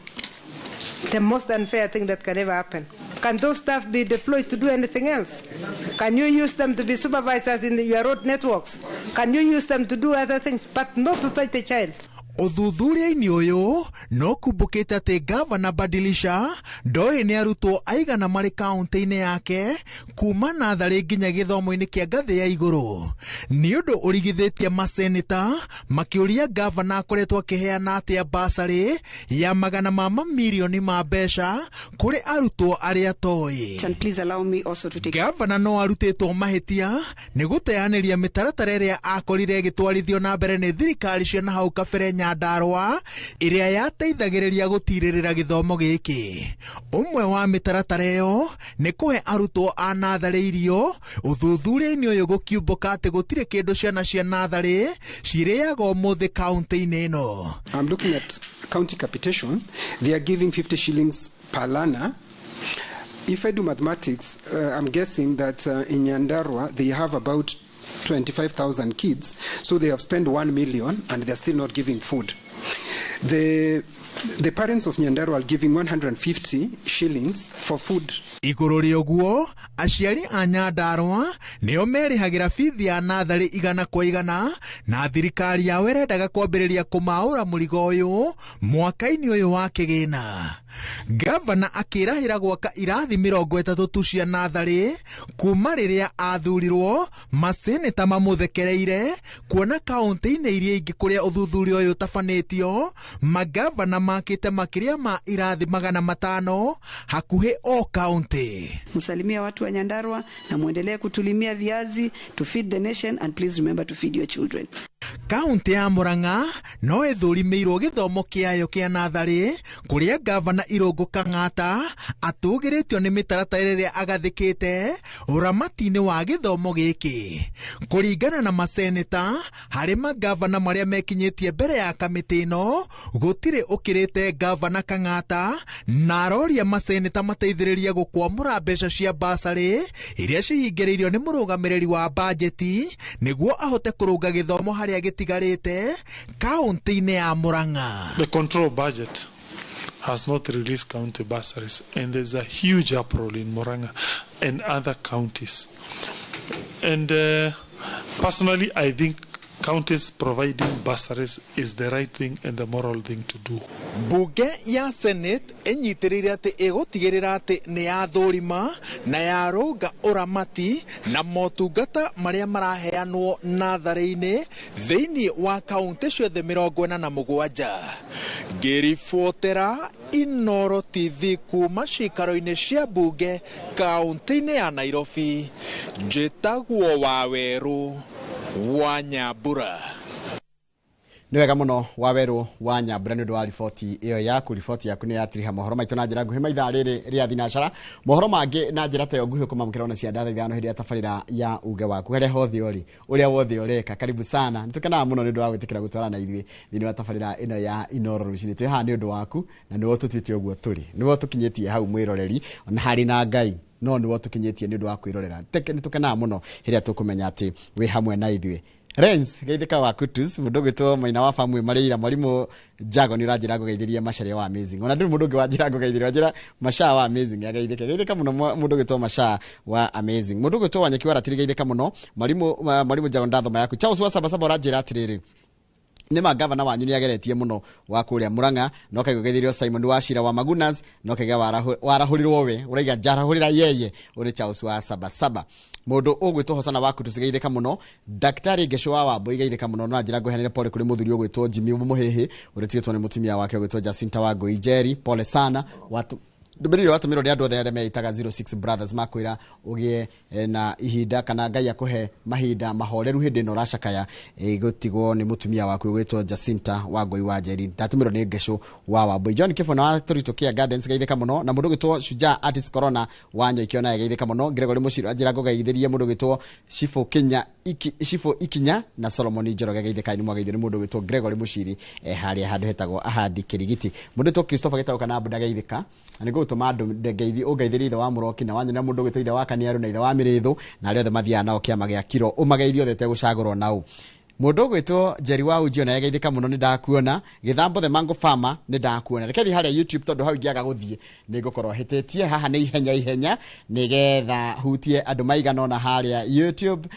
Speaker 21: The most unfair thing that can ever happen. Can those staff be deployed to do anything else? Can you use them to be supervisors in your road networks? Can you use them to do other things, but not to touch the child?
Speaker 19: Ũthuthuria-inĩ ũyũ no kumbũkĩte atĩ gavana Badilisha ndoĩ nĩ arutwo aigana marĩ kaunti-inĩ yake kuma natharĩ nginya gĩthomo-inĩ kĩa ngathĩ ya igũrũ. Nĩ ũndũ ũrigithĩtie maseneta makĩũria gavana akoretwo akĩheana atĩa basarĩ ya magana ma mamirioni ma mbeca kũrĩ arutwo arĩa toĩ.
Speaker 18: And please allow me also to take
Speaker 19: Gavana no arutĩtwo mahĩtia nĩ gũteanĩria mĩtaratara ĩrĩa akorire ĩgĩtwarithio na mbere nĩ thirikari cia na hau kabere Nyandarua ĩrĩa yateithagĩrĩria gũtirĩrĩra gĩthomo gĩkĩ. Ũmwe wa mĩtaratara ĩyo nĩ kũhe arutwo a natharĩ irio. Ũthuthuria-inĩ ũyũ gũkiumbũka atĩ gũtirĩ kĩndũ ciana cia natharĩ cirĩaga ũmũthĩ kaunti-inĩ ĩno.
Speaker 1: I'm looking at county capitation. They are giving 50 shillings per learner. If I do mathematics, I'm guessing that in Nyandarua they have about 25,000 kids, so they have spent 1 million and they're still not giving food. The parents of Nyandarua are giving 150 shillings for food.
Speaker 19: Igũrũ rĩa ũguo, aciari a Nyandarua nĩo merĩhagĩra bithi ya natharĩ 100% na thirikari yao ĩrendaga kwambĩrĩria kũmaũra mũrigo ũyũ mwaka-inĩ ũyũ wa kĩgĩna. Gavana akĩrahĩra gwaka irathi 30 tu cia natharĩ kuma rĩrĩa athurirwo, maseneta mamũthekereire kuona kaunti-inĩ iria ingĩ kũrĩa ũthuthuria ũyũ ũtabanĩtio magavana makĩte makĩria ma irathi 500 hakuhĩ o kaunti.
Speaker 18: Msalimia watu wa Nyandarua na muendelee kutulimia viazi to feed the nation, and please remember to feed your children.
Speaker 19: Kaunti ya Murang'a no ĩthũrimĩirwo gĩthomo kĩayo kĩa natharĩ kũrĩa gavana Irũngũ Kang'ata atũgĩrĩtio nĩ mĩtaratara ĩrĩa agathĩkĩte ũramati-inĩ wa gĩthomo gĩkĩ. Kũringana na maseneta, harĩ magavana marĩa mekinyĩtie mbere ya kamĩtĩ ĩno gũtirĩ ũkĩrĩte gavana Kang'ata, na aroria maseneta mateithĩrĩrie gũkwamũra mbeca cia basarĩ iria cihingĩrĩirio nĩ mũrũgamĩrĩri wa bajeti nĩguo ahote kũrũnga gĩthomo harĩa gĩtigarĩte kaunti-inĩ ya Murang'a.
Speaker 22: The control budget has not released county bursaries, and there's a huge uproar in Murang'a and other counties. And personally, I think counties providing bursaries is the right thing and the moral thing to do.
Speaker 19: Bunge ya Senate ĩnyitĩrĩire atĩ ĩgũtigĩrĩra atĩ nĩ yathũrima na yarũnga ũramati na motungata marĩa maraheanwo natharĩ-inĩ thĩinĩ wa kaunti ciothe 47. Ngĩribotera Inoro TV kuma cikaro-inĩ cia bunge kaunti-inĩ ya Nairobi, njĩtagwo Wawerũ wa Nyambura.
Speaker 2: Nĩ wega mũno Wawerũ wa Nyambura nĩ ũndũ wa riboti ĩyo yaku. Riboti yaku nĩ yatiriha mohoro maitũ na njĩra nguhĩ maithaa rĩrĩ rĩa thinacara. Mohoro mangĩ na njĩra ta ĩyo nguhĩ ũkũmamũkĩra ona cia ndatha 5 hĩndĩ ya tabarĩra ya uge waku harĩa hothe ũrĩ, ũrĩa wothe ũreka. Karibu sana, nĩ tũkenaga mũno nĩ ũndũ wa gwĩtĩkĩra gũtwarana na ithuĩ thĩinĩ wa tabarĩra ĩno ya Inoro rũcinĩ. Twĩ haha nĩ ũndũ waku na nĩwe ũtũtuĩte ũguo tũrĩ, nĩwe ũtũkinyĩtie hau mwĩroreri ona harĩ na Ngai no nĩwe ũtũkinyĩtie nĩ ũndũ wa kwĩrorera. Nĩ tũkenaga mũno hĩrĩa tũkũmenya atĩ wĩ hamwe na ithuĩ. Renz geithĩka wa Kutus mũndũ ũgwĩtwo Maina wa Famwe Marĩira mwarimũ Jago nĩ ũranjĩra ngũgeithĩrie Macharia wa Amazing. Ona ndũrĩ mũndũ ũngĩ wanjĩra ngũgeithĩrie, wanjĩra Mashaa wa Amazing ageithĩke. Geithĩka mũno mũndũ ũgwĩtwo Mashaa wa Amazing. Mũndũ ũgwĩtwo Wanyeki wa Ratiri geithĩka mũno mwarimũ Jago ndathoma yaku. Charles wa Sabasaba ũranjĩra atĩrĩrĩ, nĩ ma gavana wanyu nĩ ageretie mũno wa kũrĩa Murang'a no kaigua geithĩrio Simon wa Shira wa Magunas no kaiga warahũrirwo we ũraiga njarahũrĩra yeye ũrĩ Charles wa Sabasaba. Mũndũ ũgwĩtwo Hosana wa Kutus geithĩka mũno. Daktari Ngesho wa Wambui geithĩka mũno na njĩra ngũheanĩre pole kũrĩ mũthuri ũgwĩtwo Jimmy Mũhĩhĩ ũrĩtigĩtwo nĩ mũtumia wake ũgwĩtwo Jacinta wa Ngũi Njeri, pole sana. Watu ndũmĩrĩri watũmĩrwo nĩ andũ othe arĩa meitaga 06 Brothers makwĩra ũgĩe na ihinda kana Ngai akũhe mahinda mahoreru hĩndĩ ĩno ũracakaya gũtigwo nĩ mũtumia waku ũgwĩtwo Jacinta wa Ngũi wa Njeri. Ndatũmĩrwo nĩ Ngesho wa Wambui. John Kĩbona wa Tũritũ Kia Gardens geithĩka mũno, na mũndũ ũgwĩtwo Shujaa Artist Corona wa Nyoikio naye geithĩka mũno. Gregory Mũciro anjĩra ngũgeithĩrie mũndũ ũgwĩtwo Shifo Ikinya na Solomon Njoroge geithĩka nĩ mwageithio nĩ mũndũ ũgwĩtwo Gregory Mũciri harĩa handũ hetagwo Ahadi Kĩrigiti. Mũndũ ũgwĩtwo Christopher Gĩtaũ kana Mbunda geithĩka na nĩ ngũgũtũma ngeithi ũngeithĩrie ithe wa Mũroki na wanyona mũndũ ũgwĩtwo ithe wa Kaniaru na ithe wa Mĩrĩthũ na arĩa othe mathiaga nao kĩama gĩa Kiro ũmageithie othe ũtegũcagũrwo nao. Mundu gwitwo Jerry wa Uji ona geithika muno ni ndakuona. Githambo the Mango Farmer ni ndakuona. Reke thi haria YouTube tondu hau ingiaga guthie ni ngukorwo hititie haha ni ihenya ihenya nigetha hutie andu maigana ona haria YouTube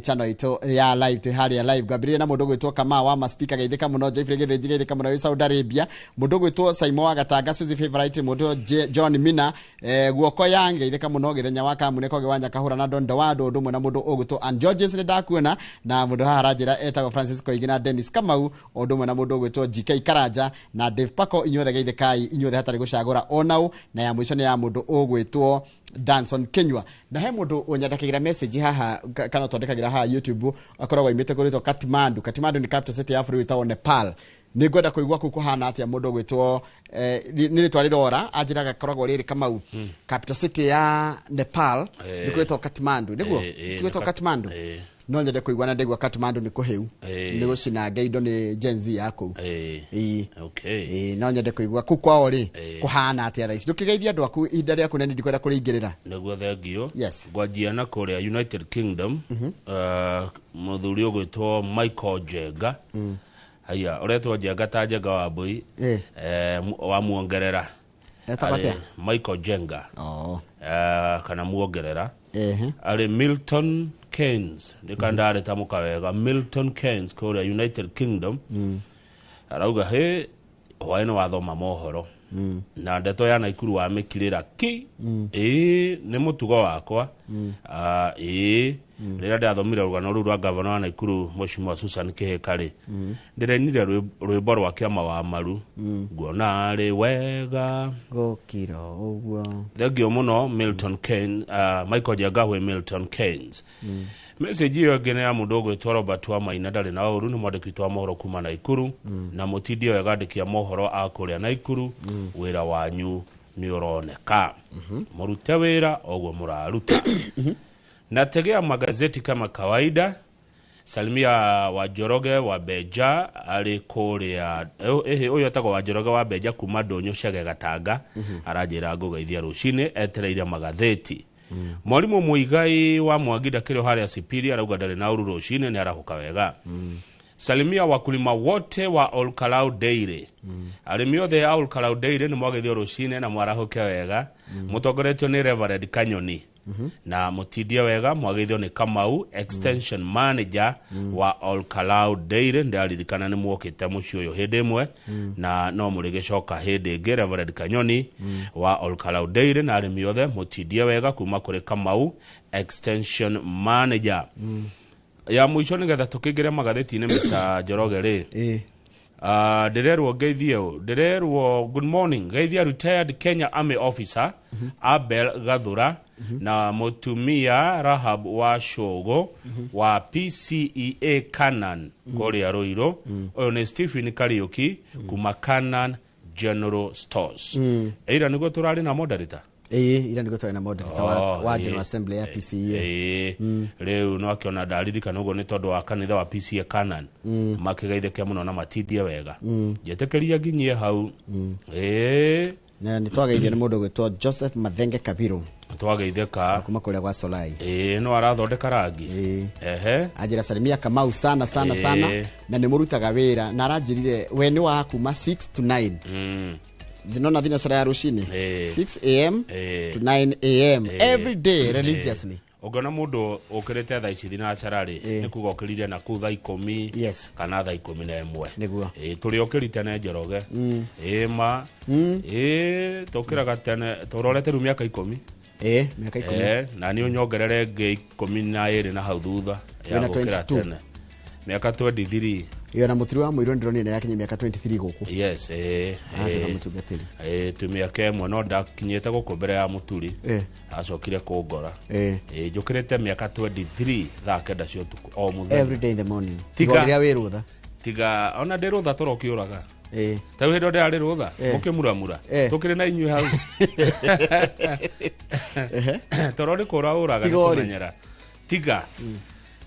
Speaker 2: channel itu ya live tu haria live. Ngambiririe na mundu gwitwo Kamau wa Maspika geithika muno, Jeffrey Githinji geithika muno wi Saudi Arabia, mundu gwitwo Saimo wa Gatanga Suzy favorite, mundu John Mina guoko yange geithika muno, githenya wa Kamune koge wa Nyakahura na Dondo wa ndu mwe na mundu ugwitwo Ann Georges ni ndakuona, na mundu haha aranjira etagwo Francis Koigi na Dennis Kamau, undu mwe na mundu ugwitwo GK Karanja na Dave Pako. Inyuothe geithikai inyuothe hatari gucagura onau. Na ya mwisho ni ya mundu ugwitwo Danson Kenywa. Na he mundu unyandikagira message haha kana twandikagira haha YouTube akoragwo aimite kuritwo Kathmandu. Kathmandu ni capital city ya Africa witagwo Nepal. Ni ngwenda kuigua kuu kuhana atia mundu ugwitwo ni ritwa rirora anjiraga koragwo riri Kamau. Capital city ya Nepal ni kwitwo Kathmandu niguo twitwo Kathmandu. No nyende kuigua na ndaigua Kathmandu ni kuhiu ni gucinange indo ni Gen Z ya kuu. Okay. No nyende kuigua kuu kwao ri kuhana atia thaa ici. Ndukigeithia andu aku ihinda riaku na ndikwenda kuringirira
Speaker 4: niguo thengio.
Speaker 2: Yes.
Speaker 4: Ngwanjia na kuria United Kingdom. Muthuri ugwitwo Michael Jenga. Haya uretwo Jenga ta Jenga wa mbui wa muongerera.
Speaker 2: Etagwo atia?
Speaker 4: Michael Jenga. Kana muongerera. Ari Milton Keynes ndikandare tamuka wega Milton Keynes kuria United Kingdom. Arauga he hwaĩ nĩ wathoma mohoro na ndeto ya Naikuru wa mĩkirĩra ki ĩĩ nĩ mũtugo wakwa ĩĩ rĩrĩa ndathomire rũgano rũu rwa gavana wa Naikuru Mheshimiwa Susan Kihika rĩ ndĩrainire rwĩmbo rwa kĩama wa maru nguona arĩ wega
Speaker 2: gũkira ũguo.
Speaker 4: Thengio mũno Milton Keynes, Michael Jenga wĩ Milton Keynes. Message iyo ĩngĩ nĩ ya mũndũ ũgwĩtwo Robert wa Maina ndarĩ na ũru, nĩ mwandĩki witũ wa mohoro kuma Naikuru na mũtindie wega andĩki a mohoro a kũrĩa Naikuru. Wĩra wanyu nĩ ũroneka, mũrute wĩra oguo mũraruta. Nategea magazeti kama kawaida. Salimia Wajoroge wa Beja ari kuria uyu etagwo Wajoroge wa Beja kuma Ndonyo Cege Gatanga aranjira ngugeithia rucini etereire magatheti. Mwalimu Muigai wa Mwangi ndakĩrĩ o harĩa Sipiri arauga ndarĩ na ũru rucini nĩ arahũka wega. Salimia wakulima wote wa Olkalau Dairy. Arĩmi othe a Olkalau Dairy nĩ mwageithio rucini na mwarahũke wega. Mũtongoretio nĩ Reverend Kanyoni. Na mutindie wega mwageithio nĩ Kamau extension manager wa Olkalau Dairy. Ndaririkana nĩ muokĩte mũciĩ ũyũ hĩndĩ ĩmwe na no mũrĩgĩcoka hĩndĩ ĩngĩ. Reverend Kanyoni wa Olkalau Dairy na arĩmi othe mutindie wega kuma kũrĩ Kamau extension manager. Ya mũico nĩgetha tũkĩingĩre magathĩti-inĩ Mr. Njoroge rĩ, ndĩrerwo ngeithie ũ, ndĩrerwo good morning geithia retired Kenya Army officer Abel Gathura na mutumia Rahab wa Shogo wa PCEA Canaan kũrĩa Ruiru. Ũyũ nĩ Stephen Kariuki kuma Canaan General Stores. Ira nĩguo tũrarĩ na moderator.
Speaker 2: Ira nĩguo tũrarĩ na moderator wa General Assembly ya PCEA.
Speaker 4: Rĩu no akĩona ndaririkana ũguo nĩ tondũ wa kanitha wa PCEA Canaan makĩgeithĩke mũno na matindie wega. Njetĩkĩria nginyie hau.
Speaker 2: Na nĩ twageithio nĩ mũndũ ũgwĩtwo Joseph Mathenge Kabiru.
Speaker 4: Twageithĩka
Speaker 2: kuma kũrĩa gwa Solai.
Speaker 4: No arathondeka rangi. Ehe.
Speaker 2: Anjĩra salimia Kamau sana sana sana na nĩ mũrutaga wĩra na aranjĩrire we nĩ wa kuma 6 to 9. Nona thinacara ya rũcinĩ 6 am to 9 am every day religiously.
Speaker 4: Ũngĩona mũndũ ũkĩrĩte thaa ici thinacara rĩ nĩ kuga ũkĩrire na kũu thaa 10 kana thaa 11.
Speaker 2: Nĩguo.
Speaker 4: Tũrĩ ũkĩri tene Njoroge. Ma tũkĩraga tene tũrorete rĩu mĩaka 10.
Speaker 2: Mĩaka 10.
Speaker 4: Na nĩ ũnyongerere ĩngĩ 12 na hau thutha ya gũkĩra tene. Mĩaka 23.
Speaker 2: Iyo na mutiri wa mũirũ ndĩronire nĩarakinyia mĩaka 23 gũkũ.
Speaker 4: Yes,
Speaker 2: mũtungatĩri.
Speaker 4: Twĩ mĩaka ĩmwe no ndakinyĩte gũkũ mbere ya mũturi. Acokire kũngora. Njũkĩrĩte mĩaka 23 thaa 9 cia ũtukũ o mũthenya.
Speaker 2: Every day in the morning. Tiga rĩrĩa wĩ rũtha.
Speaker 4: Tiga ona ndĩ rũtha tũrokĩũraga. Ta rĩu hĩndĩ ĩyo ndĩrarĩ rũtha mũkĩmuramura tũkĩrĩ na inyuĩ hau. Toro nĩ kũra ũraga nĩ kũmenyera. Tiga.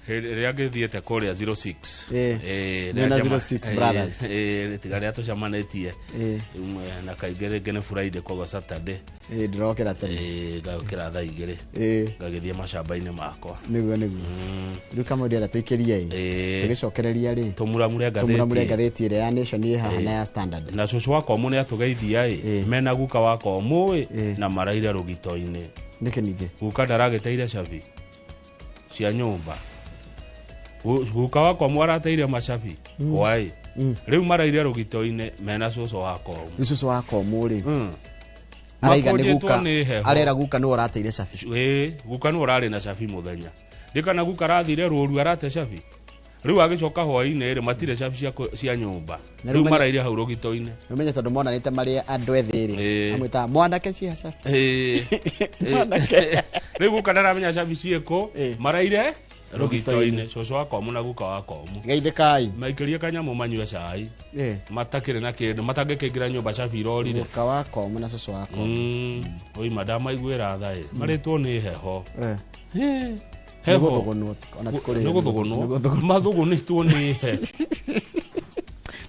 Speaker 4: Rĩrĩa ngĩthiĩte kũrĩa 06.
Speaker 2: Mwena 06 brothers.
Speaker 4: Tiga rĩrĩa tũcemanĩtie. Na kaingĩ rĩngĩ nĩ Friday koguo Saturday.
Speaker 2: Ndĩrokĩra tene.
Speaker 4: Ngokĩra thaa 2. Ngagĩthiĩ macamba-inĩ makwa.
Speaker 2: Nĩguo nĩguo. Rĩu kama ndĩrenda tũikĩrie ĩ. Tũgĩcokereria rĩ.
Speaker 4: Tũmuramure ngathĩti.
Speaker 2: Tũmuramure ngathĩti ĩrĩa ya Nation ĩ haha na ya Standard.
Speaker 4: Na cũcũ wa Komũ nĩ atũgeithia ĩ. Mena guka wa Komũ ĩ na maraire rũgito-inĩ.
Speaker 2: Nĩkĩ ningĩ?
Speaker 4: Guka ndaragĩteire cabi cia nyũmba. Guka wa Komũ arateire macabi. Hwaĩ. Rĩu maraire rũgito-inĩ mena cũcũ wa Komũ.
Speaker 2: Rĩu cũcũ wa Komũ rĩ. Araiga nĩ guka. Arera guka nĩwe ũrateire cabi.
Speaker 4: Guka nĩwe ũrarĩ na cabi mũthenya. Ndĩkana guka arathire rũru arate cabi. Rĩu agĩcoka hwaĩ-inĩ rĩ matirĩ cabi cia nyũmba. Rĩu maraire hau rũgito-inĩ.
Speaker 2: Ũmenye tondũ monanĩte marĩ andũ ethĩ rĩ. Amwĩtaga mwanake cia cabi.
Speaker 4: Mwanake. Rĩu guka ndaramenya cabi ciĩkũ maraire rũgito-inĩ. Cũcũ wa Komũ na guka wa Komũ.
Speaker 2: Geithĩkai.
Speaker 4: Maikĩrie kanyamũ manyue cai. Matakĩrĩ na kĩndũ matangĩkĩingĩra nyũmba cabi irorire.
Speaker 2: Guka wa Komũ na cũcũ wa Komũ.
Speaker 4: Oima ndamaiguĩra tha ĩ. Marĩtwo nĩ heho.
Speaker 2: Heho.
Speaker 4: Nĩ gũthũgũnwo. Mathũgũnĩtwo nĩ he.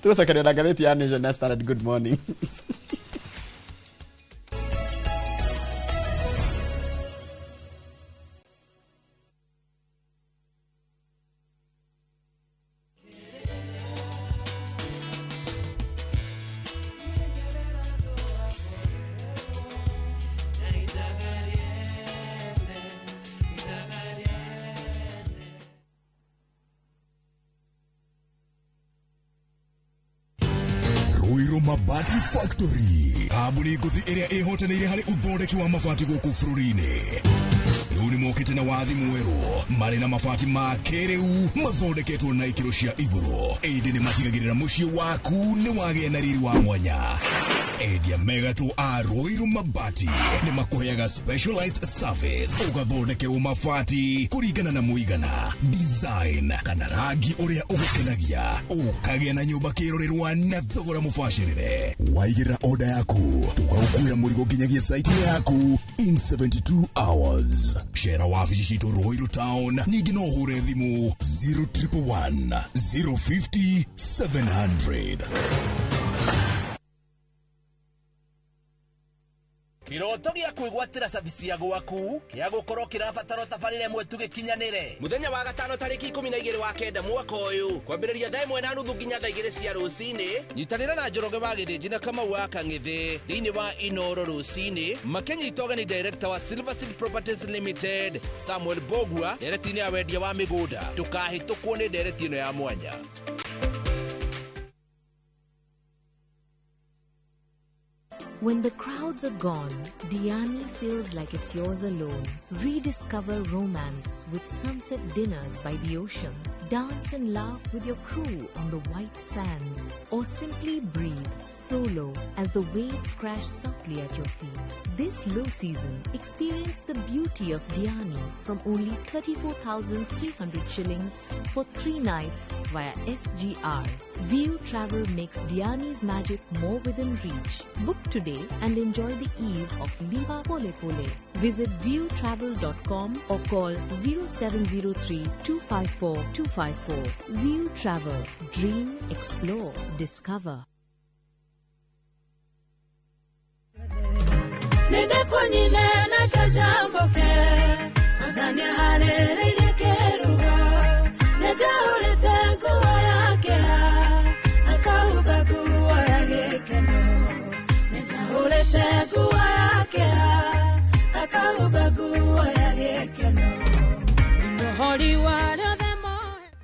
Speaker 2: Tũgũcokeria na ngathĩti ya Nation na Standard. Good morning.
Speaker 5: Mabati Factory kambuni ngũthi ĩrĩa ĩhotanĩire harĩ ũthondeki wa mabati gũkũ bũrũri-inĩ. Rĩu nĩ mokĩte na wathi mwerũ marĩ na mabati ma kĩrĩu mathondeketwo na ikĩro cia igũrũ. Ĩndĩ nĩ matigagĩrĩra mũciĩ waku nĩ wagĩa na riri wa mwanya. Endia megatũ a Ruiru Mabati nĩ makũheaga specialized service ũgathondekerwo mabati kũringana na mũigana, design kana rangi ũrĩa ũgũkenagia, ũkagĩa na nyũmba kĩrorerwa na thogora mũbacĩrĩre. Waigĩrĩra order yaku tũgagũkuĩra mũrigo nginyagia site yaku in 72 hours. Cera wabici citũ Ruiru Town, ningĩ no ũhũre thimũ 0111 050 700.
Speaker 8: Kiroto gĩa kwĩgwatĩra cabi cia gwaku kĩa gũkorwo kĩrabatara tabarĩra ĩmwe tu gĩkinyanĩre. Mũthenya wa gatano tarĩki 12 wa kenda mwaka ũyũ kwambĩrĩria thaa 1:30 nginya thaa 2 cia rũcinĩ. Nyitanĩra na Njoroge wa Gĩthĩnji na Kamau wa Kang'ithĩ thĩinĩ wa Inoro rũcinĩ makĩnyita ũgeni director wa Silver Seed Properties Limited Samuel Bogua ndereti-inĩ ya wendia wa mĩgũnda. Ndũkahĩtũkwo nĩ ndereti ĩno ya mwanya.
Speaker 23: When the crowds are gone, Diani feels like it's yours alone. Rediscover romance with sunset dinners by the ocean. Dance and laugh with your crew on the white sands. Or simply breathe solo as the waves crash softly at your feet. This low season, experience the beauty of Diani from only 34,300 shillings for 3 nights via SGR. View Travel makes Diani's magic more within reach. Book today and enjoy the ease of Liva Pole Pole. Visit viewtravel.com or call 0703 254 254. View Travel. Dream, explore, discover.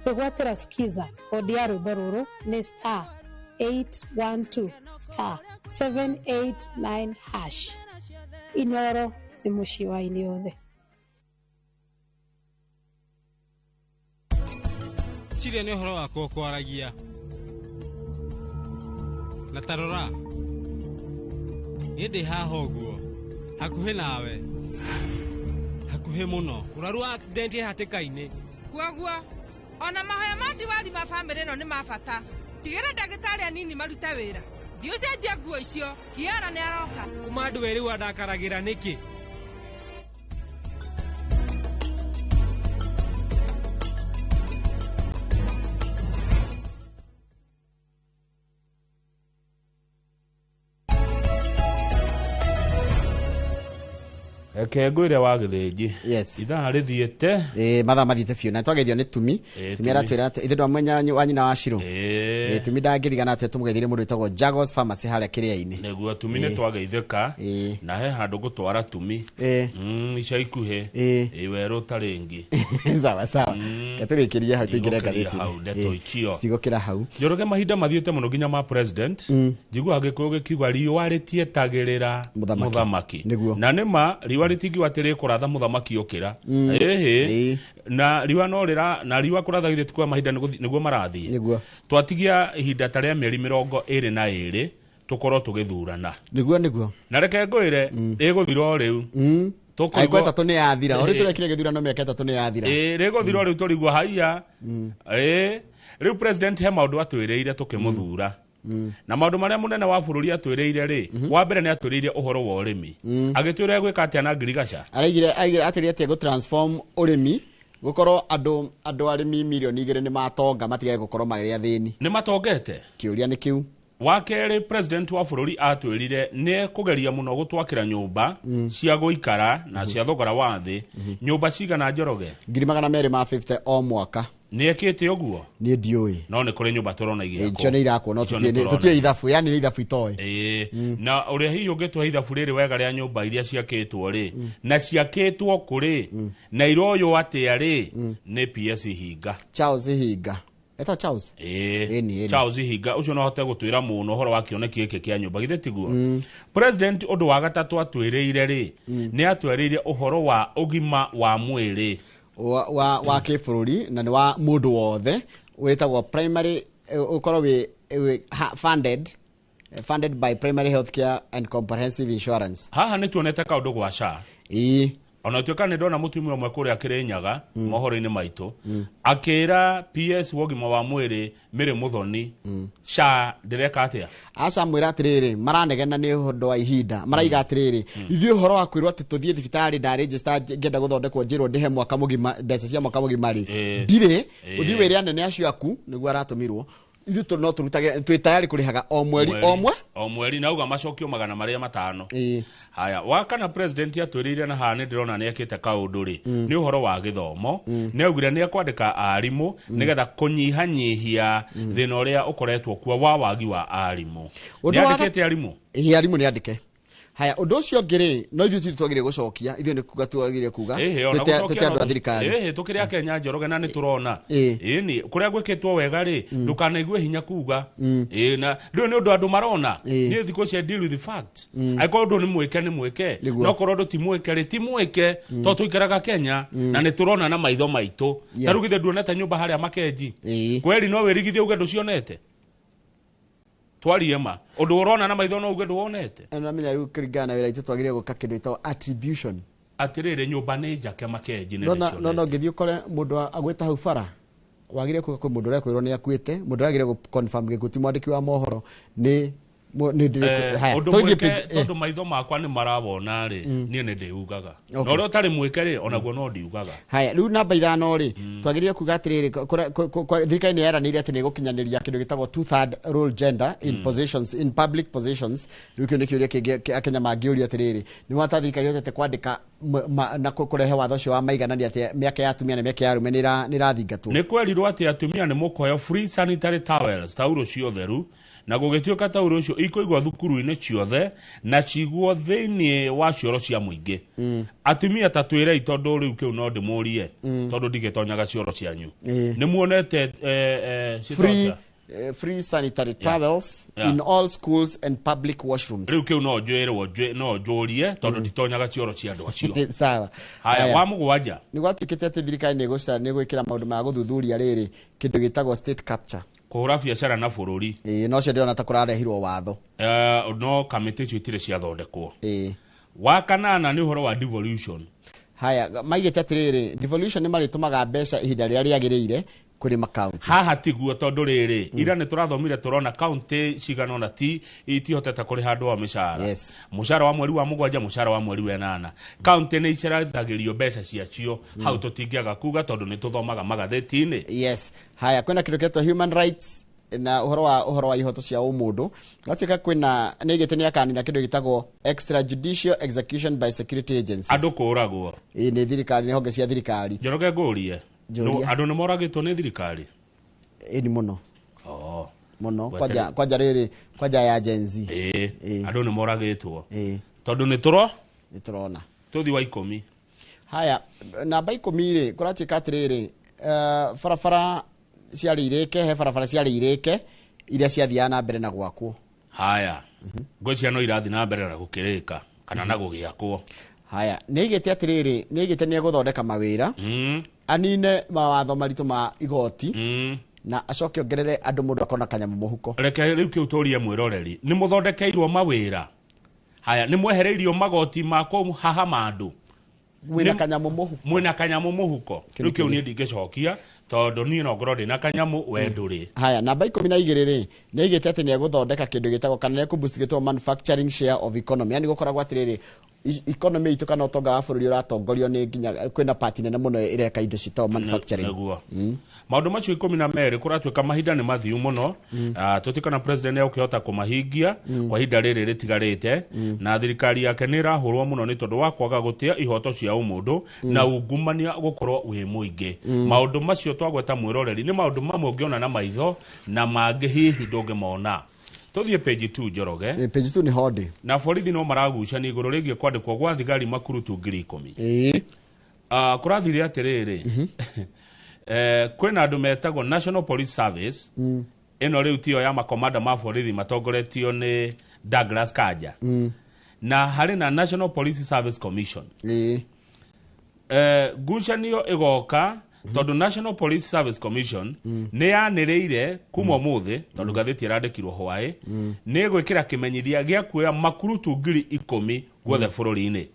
Speaker 24: Kwĩgwatĩra skiza kodi ya rwĩmbo rũrũ nĩ star 812 star 789 hash. Inoro nĩ mũciĩ wa aini othe.
Speaker 25: Ciria nĩ ũhoro wakwa ũkwaragia na tarora niĩ ndĩ haha ũguo hakuhĩ nawe hakuhĩ mũno ũraru wa accident ĩ hatĩka-inĩ.
Speaker 26: Guoguo ona mahoya ma diwari ma bamĩrĩ ĩno nĩ ma bata. Tigĩra ndagĩtarĩ anini marute wĩra. Thiĩ ũcenjie nguo icio, Kiara nĩ aroka.
Speaker 25: Kuma andũ erĩ wandakaragĩra nĩkĩ?
Speaker 4: Reke ngwĩre wa Gĩthĩnji.
Speaker 2: Yes.
Speaker 4: Ithaa rĩthiĩte.
Speaker 2: Ĩĩ, mathaa mathiĩte biũ na twageithio nĩ Tumi.
Speaker 4: Ĩĩ,
Speaker 2: Tumi aratwĩra atĩ ithe ndwamenya wa nyina wa Shiro.
Speaker 4: Ĩĩ.
Speaker 2: Ĩĩ, Tumi ndangĩrigana atĩ tũmũgeithirie mũndũ wĩtagwo Jagos Pharmacy harĩa Kĩrĩa-inĩ.
Speaker 4: Nĩguo Tumi nĩ
Speaker 2: Ĩĩ.
Speaker 4: twageithĩka na he handũ ngũtwara Tumi.
Speaker 2: Ĩĩ.
Speaker 4: Ica ikuhĩ.
Speaker 2: Ĩĩ.
Speaker 4: Ĩ werũ ũtarĩ ĩngĩ.
Speaker 2: Sawa sawa. Katũrĩkĩrie hau tũingĩre
Speaker 4: Igũkĩria
Speaker 2: ngathĩti-inĩ.
Speaker 4: hau ndeto
Speaker 2: Ĩĩ,
Speaker 4: icio.
Speaker 2: citigũkĩra hau.
Speaker 4: Njoroge mahinda mathiĩte mũno nginya ma president. Njiguaga Gĩkũyũ gĩkiuga riũa rĩtietagĩrĩra mũthamaki.
Speaker 2: Nĩguo.
Speaker 4: Na nĩma riũa rĩtingiuga atĩ rĩkũratha mũthamaki ũkĩra. Ĩhĩ. Na riũa no rĩra na riũa kũratha githĩ ti kwa mahinda nĩguo marathiĩ.
Speaker 2: Nĩguo.
Speaker 4: Twatigia ihinda ta rĩa mĩeri 22 tũkorwo tũgĩthurana.
Speaker 2: Nĩguo nĩguo.
Speaker 4: Na reke ngwĩre rĩgũthira o rĩu. Tũkũigua-
Speaker 2: Angĩkorwo 3 nĩ yathira. O rĩu
Speaker 4: Ĩĩ.
Speaker 2: tũrekire gĩthurano mĩaka 3 nĩ yathira.
Speaker 4: Ĩĩ, rĩgũthira o rĩu tũrigwo haiya. Ĩĩ, rĩu president he maũndũ atwĩrĩire tũkĩmũthura. Na maũndũ marĩa mũnene wa bũrũri atwĩrĩire rĩ, wa mbere nĩ atwĩrĩire ũhoro wa ũrĩmi. Agĩtwĩra egwĩka atĩa na ngirigaca.
Speaker 2: Araigire atĩrĩ atĩ egũ transform ũrĩmi gũkorwo andũ arĩmi mirioni 2 nĩ matonga matigage gũkorwo marĩ athĩni.
Speaker 4: Nĩ matongete.
Speaker 2: Kĩũria nĩ kĩu.
Speaker 4: Wa kerĩ president wa bũrũri atwĩrire nĩ ekũgeria mũno gũtwakĩra nyũmba cia gũikara na cia thogora wa thĩ. Nyũmba cigana Njoroge?
Speaker 2: 250,000 o mwaka.
Speaker 4: Nĩ ekĩte ũguo?
Speaker 2: Niĩ ndiũĩ.
Speaker 4: No nĩ kũrĩ nyũmba tũrona igĩakwo.
Speaker 2: Icio nĩ irakwo no
Speaker 4: Icio nĩ tũrona.
Speaker 2: tũtiĩ ithabu, yani nĩ ithabu itoĩ.
Speaker 4: Ĩĩ. Na ũrĩa hihi ũngĩtũhe ithabu rĩrĩ wega rĩa nyũmba iria ciakĩtwo rĩ, na ciakĩtwo kũ rĩ, na iroywo atĩa rĩ, nĩ PS Hinga.
Speaker 2: Charles Hinga. Etagwo Charles?
Speaker 4: Ĩĩ.
Speaker 2: Ĩni, ĩni.
Speaker 4: Charles Hinga ũcio no ahote gũtwĩra mũno ũhoro wa kĩoneki gĩkĩ kĩa nyũmba githĩ tiguo? President ũndũ wa gatatũ atwĩrĩire rĩ, nĩ atwĩrĩire ũhoro wa ũgima wa mwĩrĩ.
Speaker 2: Wa kĩbũrũri na nĩ wa mũndũ wothe wĩtagwo primary, ũkorwo wĩ funded by primary health care and comprehensive insurance.
Speaker 4: Haha nĩ tuonete kaũndũ gwa SHA.
Speaker 2: Ĩĩ.
Speaker 4: Ona tuĩka nĩ ndona mũtumia ũmwe kũrĩa Kĩrĩnyaga mohoro-inĩ maitũ akĩra PS wa ũgima wa mwĩrĩ Mary Muthoni SHA ndĩreka atĩa?
Speaker 2: Aca mwĩra atĩrĩrĩ, maranegena nĩ ũndũ wa ihinda. Maraiga atĩrĩrĩ, ithuĩ ũhoro wa kwĩrwo atĩ tũthiĩ thibitarĩ ndarĩnjĩsta ngĩenda gũthondekwo njĩrwo ndĩhe mwaka mũgima mbeca cia mwaka mũgima rĩ, ndirĩ. Ũthiĩ wĩre anene acio aku nĩguo aratũmirwo. Ithuĩ no tũrutage twĩ tayari kũrĩhaga o mweri o mwe
Speaker 4: o mweri na auga macokio 500. Haya, wa kana president atwĩrĩire na haha nĩ ndĩrona nĩ ekĩte kaũndũ rĩ, nĩ ũhoro wa gĩthomo. Nĩ augire nĩ ekwandĩka arimũ nĩgetha kũnyihanyihia thĩna ũrĩa ũkoretwo kuo wa wagi wa arimũ. Nĩ andĩkĩte arimũ?
Speaker 2: Ĩĩ, arimũ nĩ andĩke. Haya, ũndũ ũcio ũngĩ rĩ, no ithuĩ ti twagĩrĩire gũcokia, ithuĩ nĩ kuga twagĩrĩire kuga. Twĩte andũ a thirikari.
Speaker 4: Ĩhĩ, tũkĩrĩ a Kenya Njoroge na nĩ tũrona. Ĩni, kũrĩa gwĩkĩtwo wega rĩ, ndũkanaigue hinya kuga. Ĩĩ, na rĩu nĩ ũndũ andũ marona. Niĩ thikũ ici I deal with the fact. Angĩkorwo ũndũ nĩ mwĩke nĩ mwĩke, no korwo ũndũ ti mwĩke rĩ, ti mwĩke, tondũ tũikaraga Kenya na nĩ tũrona na maitho maitũ. Ta rĩu githĩ nduonete nyũmba harĩa Makenji? Kweri no wĩrigithie uge ndũcionete? Twarie ma ũndũ ũrona na maitho no uge ndũwonete.
Speaker 2: Namenya rĩu kũringana na wĩra witũ twagĩrĩire gwĩka kĩndũ gĩtagwo attribution.
Speaker 4: Atĩrĩrĩ, nyũmba nĩ njake Makenji nĩ
Speaker 2: No
Speaker 4: ndĩcionete.
Speaker 2: no ngĩthiĩ ũkore mũndũ agwĩta hau bara wagĩrĩire kuga kwĩ mũndũ ũrĩa kwĩrwo nĩ akuĩte, mũndũ ũrĩa wagĩrĩire gũ confirm gĩkuũ ti mwandĩki wa mohoro nĩ
Speaker 4: Ũndũ mwĩke tondũ maitho makwa nĩ marawona rĩ, niĩ nĩ ndĩugaga. Na ũrĩa ũtarĩ mwĩke rĩ, onaguo no ndiugaga.
Speaker 2: Haya, rĩu namba 5 rĩ, twagĩrĩire kuga atĩrĩrĩ, thirikari nĩ yeranĩire atĩ nĩ ĩgũkinyanĩria kĩndũ gĩtagwo two-third rule gender in positions, in public positions. Rĩu kĩu nĩ kĩũria kĩngĩ Akenya mangĩũria atĩrĩrĩ, nĩ wata thirikari yotete kwandĩka na kũrehe watho ũcio wa maiganania atĩ mĩaka ya atumia na mĩaka ya arũme nĩ ĩrathingatwo.
Speaker 4: Nĩ kwerirwo atĩ atumia nĩ mũkũheo free sanitary towels, taurũ cia ũtheru, na gũgĩtuĩka taurũ icio ikũigwo thukuru-inĩ ciothe na cigwo thĩinĩ wa cioro cia mũingĩ. Atumia ta twĩrei, tondũ rĩu kĩu no ndĩmũrie, tondũ ndigĩtonyaga cioro cianyu. Nĩ muonete
Speaker 2: free sanitary towels in all schools and public washrooms.
Speaker 4: Rĩu kĩu no njwĩrwo, no njũrie tondũ nditonyaga cioro cia andũ acio.
Speaker 2: Sawa.
Speaker 4: Haya, wa mũgwanja.
Speaker 2: Nĩ gwatuĩkĩte atĩ thirikari nĩ ĩgwĩkĩra maũndũ ma gũthuthuria rĩrĩ kĩndũ gĩtagwo state capture.
Speaker 4: Kũhũra biacara na bũrũri.
Speaker 2: Ĩĩ, no cio ndĩrona ta kũrarehirwo watho.
Speaker 4: No kamĩtĩ icio itirĩ ciathondekwo. Wa kanana nĩ ũhoro wa devolution.
Speaker 2: Haya, maigĩte atĩrĩrĩ, devolution nĩ marĩtũmaga mbeca ihinda rĩrĩa rĩagĩrĩire kũrĩ makaunti.
Speaker 4: Haha tiguo tondũ rĩrĩ, ira nĩ tũrathomire tũrona kaunti cigana ũna ti itihotete kũrĩha andũ ao mĩcara. Mũcara wa mweri wa 7, mũcara wa mweri wa 8. Kaunti nĩ icerithagĩrio mbeca ciacio, hau tũtingĩaga kuga tondũ nĩ tũthomaga magathĩti-inĩ.
Speaker 2: Yes. Haya, kwĩna kĩndũ kĩetwo Human Rights Na ũhoro wa ihoto cia ũmũndũ gatuĩka kwĩna nĩ aigĩte nĩ akanina kĩndũ gĩtagwo extrajudicial execution by security agencies.
Speaker 4: Andũ kũragwo.
Speaker 2: Ĩĩ, nĩ thirikari, nĩ honge cia thirikari.
Speaker 4: Njoroge, ngũrie.
Speaker 2: Njũria.
Speaker 4: Andũ nĩ moragĩtwo nĩ thirikari?
Speaker 2: Ĩni, mũno.
Speaker 4: Oh.
Speaker 2: Mũno. Kwanja rĩrĩ, kwanja ya Gen Z.
Speaker 4: Ĩĩ, andũ nĩ moragĩtwo tondũ nĩ tũro
Speaker 2: nĩ tũrona.
Speaker 4: Tũthi wa 10.
Speaker 2: Haya, namba 10 rĩ, kũratuĩka atĩrĩrĩ, barabara ciarĩ irĩke, he barabara ciarĩ irĩke iria ciathiaga na mbere na gwakwo.
Speaker 4: Haya, ngwĩciria no irathiĩ na mbere na gũkĩrĩka kana na gũgĩakwo.
Speaker 2: Haya, nĩ aigĩte atĩrĩrĩ, nĩ aigĩte nĩ egũthondeka mawĩra, anine mawatho maritũ ma igoti, na acoke ongerere andũ mũndũ akona kanyamũ mũhuko.
Speaker 4: Reke rĩu kĩu tũrie mwĩroreri, nĩ mũthondekeirwo mawĩra? Haya, nĩ mwehereirio magoti ma kũhahama andũ?
Speaker 2: Mwĩna kanyamũ mũhuko?
Speaker 4: Mwĩna kanyamũ mũhuko? Rĩu kĩu niĩ ndingĩcokia tondũ niĩ no ngorwo ndĩna kanyamũ, we ndũrĩ.
Speaker 2: Haya, namba 12 rĩ, nĩ aigĩte atĩ nĩ egũthondeka kĩndũ gĩtagwo, kana nĩ ekũboost gĩtagwo manufacturing share of economy, yani gũkoragwo atĩrĩrĩ, economy itũ kana ũtonga wa bũrũri ũratongorio nĩ nginya kwĩna part nene mũno ĩreka indo citagwo manufacturing.
Speaker 4: Nĩguo maũndũ macio 12 kũratuĩka mahinda nĩ mathiu mũno. Ah, tũtikana president nĩ kũmahingia kwa ihinda rĩrĩ rĩtigarĩte, na thirikari yake nĩ ĩrahũrwo mũno nĩ tondũ wa kwaga gũtĩa ihoto cia ũmũndũ na ungumania gũkorwo wĩ mũingĩ. Maũndũ macio twagweta, mwĩroreri, nĩ maũndũ mamwe ũngĩona na maitho na mangĩ hihi ndũngĩmona. Tũthiĩ page 2, Njoroge.
Speaker 2: Eh, page 2 nĩ hodi.
Speaker 4: Na borithi no maragucania igũrũ rĩgiĩ kwandĩkwo gwa thigari makurutu 10,000. Kũrathire atĩrĩrĩ, kwĩna andũ metagwo National Police Service. Ĩno rĩu tiyo ya makomanda ma borithi matongoretio nĩ Douglas Kanja, na harĩ na National Police Service Commission. Ngucanio ĩgoka tondũ National Police Service Commission nĩ yanĩrĩire kuma ũmũthĩ, tondũ ngathĩti ĩrandĩkirwo hwaĩ, nĩ ĩgwĩkĩra kĩmenyithia gĩa kuoya makurutu 10,000 guothe bũrũri-inĩ.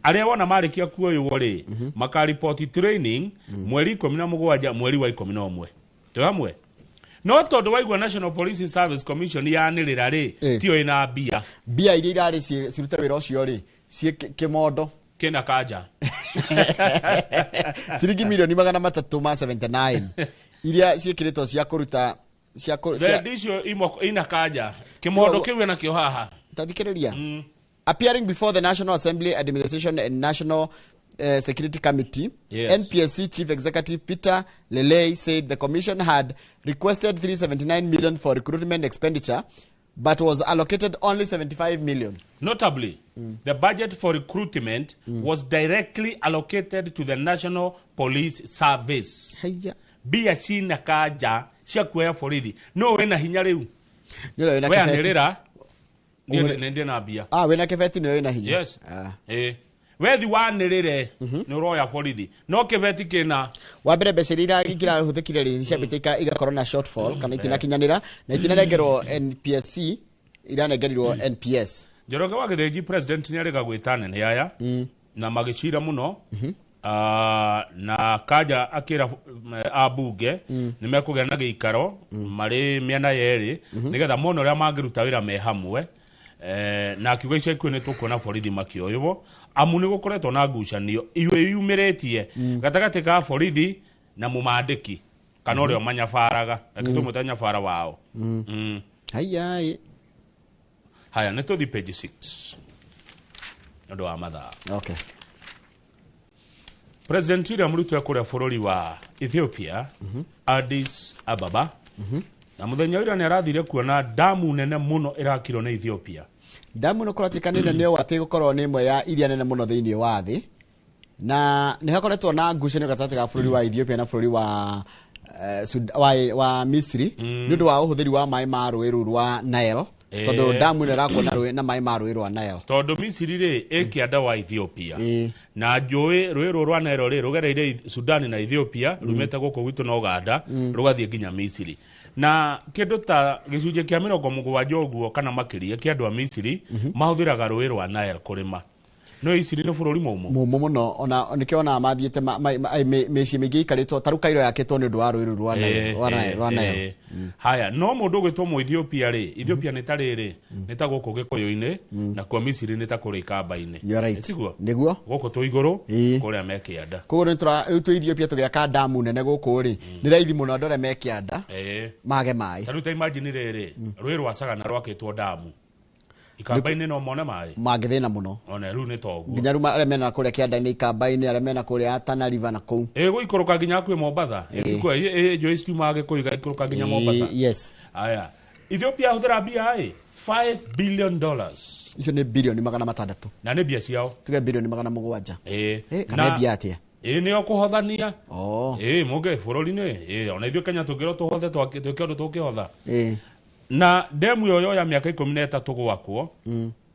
Speaker 4: Arĩa wona marĩkia kuoywo rĩ, makaripoti training mweri 17 mweri wa 11. Twĩ hamwe? No tondũ waigua National Police Service Commission yanĩrĩra rĩ, tiyo ĩna mbia.
Speaker 2: Mbia iria irarĩ cirute wĩra ũcio rĩ, ciĩ kĩmondo.
Speaker 4: Kĩna kanja.
Speaker 2: Ciringi mirioni 379 iria ciĩkĩrĩtwo cia kũruta cia
Speaker 4: Thendi icio ina kanja, kĩmondo kĩu ĩnakĩo haha.
Speaker 2: Tathikĩrĩria. Appearing before the National Assembly Administration and National Security Committee, NPSC Chief Executive Peter Lelei said the commission had requested 379 million for recruitment expenditure but was allocated only 75 million.
Speaker 4: Notably, the budget for recruitment was directly allocated to the National Police Service.
Speaker 2: Haya.
Speaker 4: Mbia cina kanja cia kuoya borithi no wĩna hinya rĩu.
Speaker 2: Nĩ ũrĩa wĩna
Speaker 4: We
Speaker 2: kĩbeti.
Speaker 4: anĩrĩra niĩ nĩ ndĩ na mbia.
Speaker 2: Ah, wĩna kĩbeti nĩwe wĩna hinya.
Speaker 4: Yes.
Speaker 2: Ah.
Speaker 4: Ĩ, wethi wanĩrĩre nĩ ũroya borithi no kĩbeti kĩna.
Speaker 2: Wa mbere, mbeca iria irahũthĩkire rĩ, ciambĩte igakorwo na shortfall kana itinakinyanĩra na itinanengerwo NPSC, iranengerirwo NPS.
Speaker 4: Njoroge wa Gĩthĩnji, president nĩ arĩga gwĩta anene aya na magĩcira mũno. Ah, na kanja akĩra ambunge nĩ mekũgĩa na gĩikaro marĩ mĩena yerĩ nĩgetha mone ũrĩa mangĩruta wĩra me hamwe. Na akiuga ica ikuhĩ nĩ tũkuona borithi makĩoywo, amu nĩ gũkoretwo na ngucanio iwe yumĩrĩtie gatagatĩ ka borithi na mũmandĩki kana ũrĩa ũmanyabaraga, reke tũmwĩte nyabara wao.
Speaker 2: Haya.
Speaker 4: Haya, nĩ tũthi page 6 nĩ ũndũ wa mathaa.
Speaker 2: Okay.
Speaker 4: President William Ruto ekũrĩa bũrũri wa Ethiopia, Addis Ababa, na mũthenya ũrĩa nĩ arathire kuona damu nene mũno ĩrakirwo nĩ Ethiopia.
Speaker 2: Damu no kũratuĩka nĩ nene ũũ atĩ gũkorwo nĩ ĩmwe ya iria nene mũno thĩinĩ wa thĩ, na nĩ hakoretwo na ngucanio gatagatĩ ga bũrũri wa Ethiopia na bũrũri wa wa Misri nĩ ũndũ wa ũhũthĩri wa maĩ ma rũĩ rũu rwa Nile, tondũ damu ĩno ĩrakwo na rũĩ na maĩ ma rũĩ rwa Nile.
Speaker 4: Tondũ Misiri rĩ, ĩ kĩanda wa Ethiopia, na njũĩ rũĩ rũrũ rwa Nile rĩ, rũgereire Sudan na Ethiopia, rumĩte gũkũ gwitũ na Uganda, rũgathiĩ nginya Misiri, na kĩndũ ta gĩcunjĩ kĩa 70 ũguo kana makĩria kĩa andũ a Misiri mahũthĩraga rũĩ rwa Nile kũrĩma. No Misiri nĩ bũrũri mũmũ.
Speaker 2: Mũmũ mũno, ona nĩkĩo ona mathiĩte mĩciĩ mĩingĩ ĩikarĩtwo ta rĩu Cairo yakĩtwo nĩ ũndũ wa rũĩ rũu rwa Nile, rwa Nile.
Speaker 4: Haya, no mũndũ ũgwĩtwo Mũethiopia rĩ, Ethiopia nĩ ta rĩrĩ, nĩ ta gũkũ Gĩkũyũ-inĩ, nakuo Misiri nĩ ta kũrĩa Ikamba-inĩ.
Speaker 2: You're right.
Speaker 4: Tiguo?
Speaker 2: Nĩguo.
Speaker 4: Gũkũ twĩ igũrũ, kũrĩa me kĩanda.
Speaker 2: Koguo rĩu twĩ Ethiopia tũgĩaka ndamu nene gũkũ rĩ, nĩ raithi mũno andũ arĩa me kĩanda mage maĩ.
Speaker 4: Ta rĩu ta imagine rĩrĩ, rũĩ rwa Sagana rwakĩtwo ndamu. Ikamba-inĩ no mone maĩ.
Speaker 2: Mangĩthĩna mũno.
Speaker 4: One rĩu nĩ toguo.
Speaker 2: Nginya rĩu arĩa mena kũrĩa kĩanda-inĩ Ikamba-inĩ, arĩa mena kũrĩa Tana River na kũu.
Speaker 4: Ĩgũikũrũka nginya hakuhĩ Mombatha. Njũĩ citiumaga Gĩkũyũ igaikũrũka nginya Mombasa.
Speaker 2: Yes.
Speaker 4: Aya. Ethiopia hũthĩra mbia ĩ $5 billion.
Speaker 2: Icio nĩ birioni 600.
Speaker 4: Na nĩ mbia ciao.
Speaker 2: Tuge birioni 700. Kana mbia atĩa?
Speaker 4: Nĩo kũhothania. Mũngĩ bũrũri-inĩ. Ona ithuĩ Kenya tũngĩrwo tũhothe twĩke ũndũ tũngĩhotha. Na ndemu ĩyo yoya mĩaka 13 gwakwo,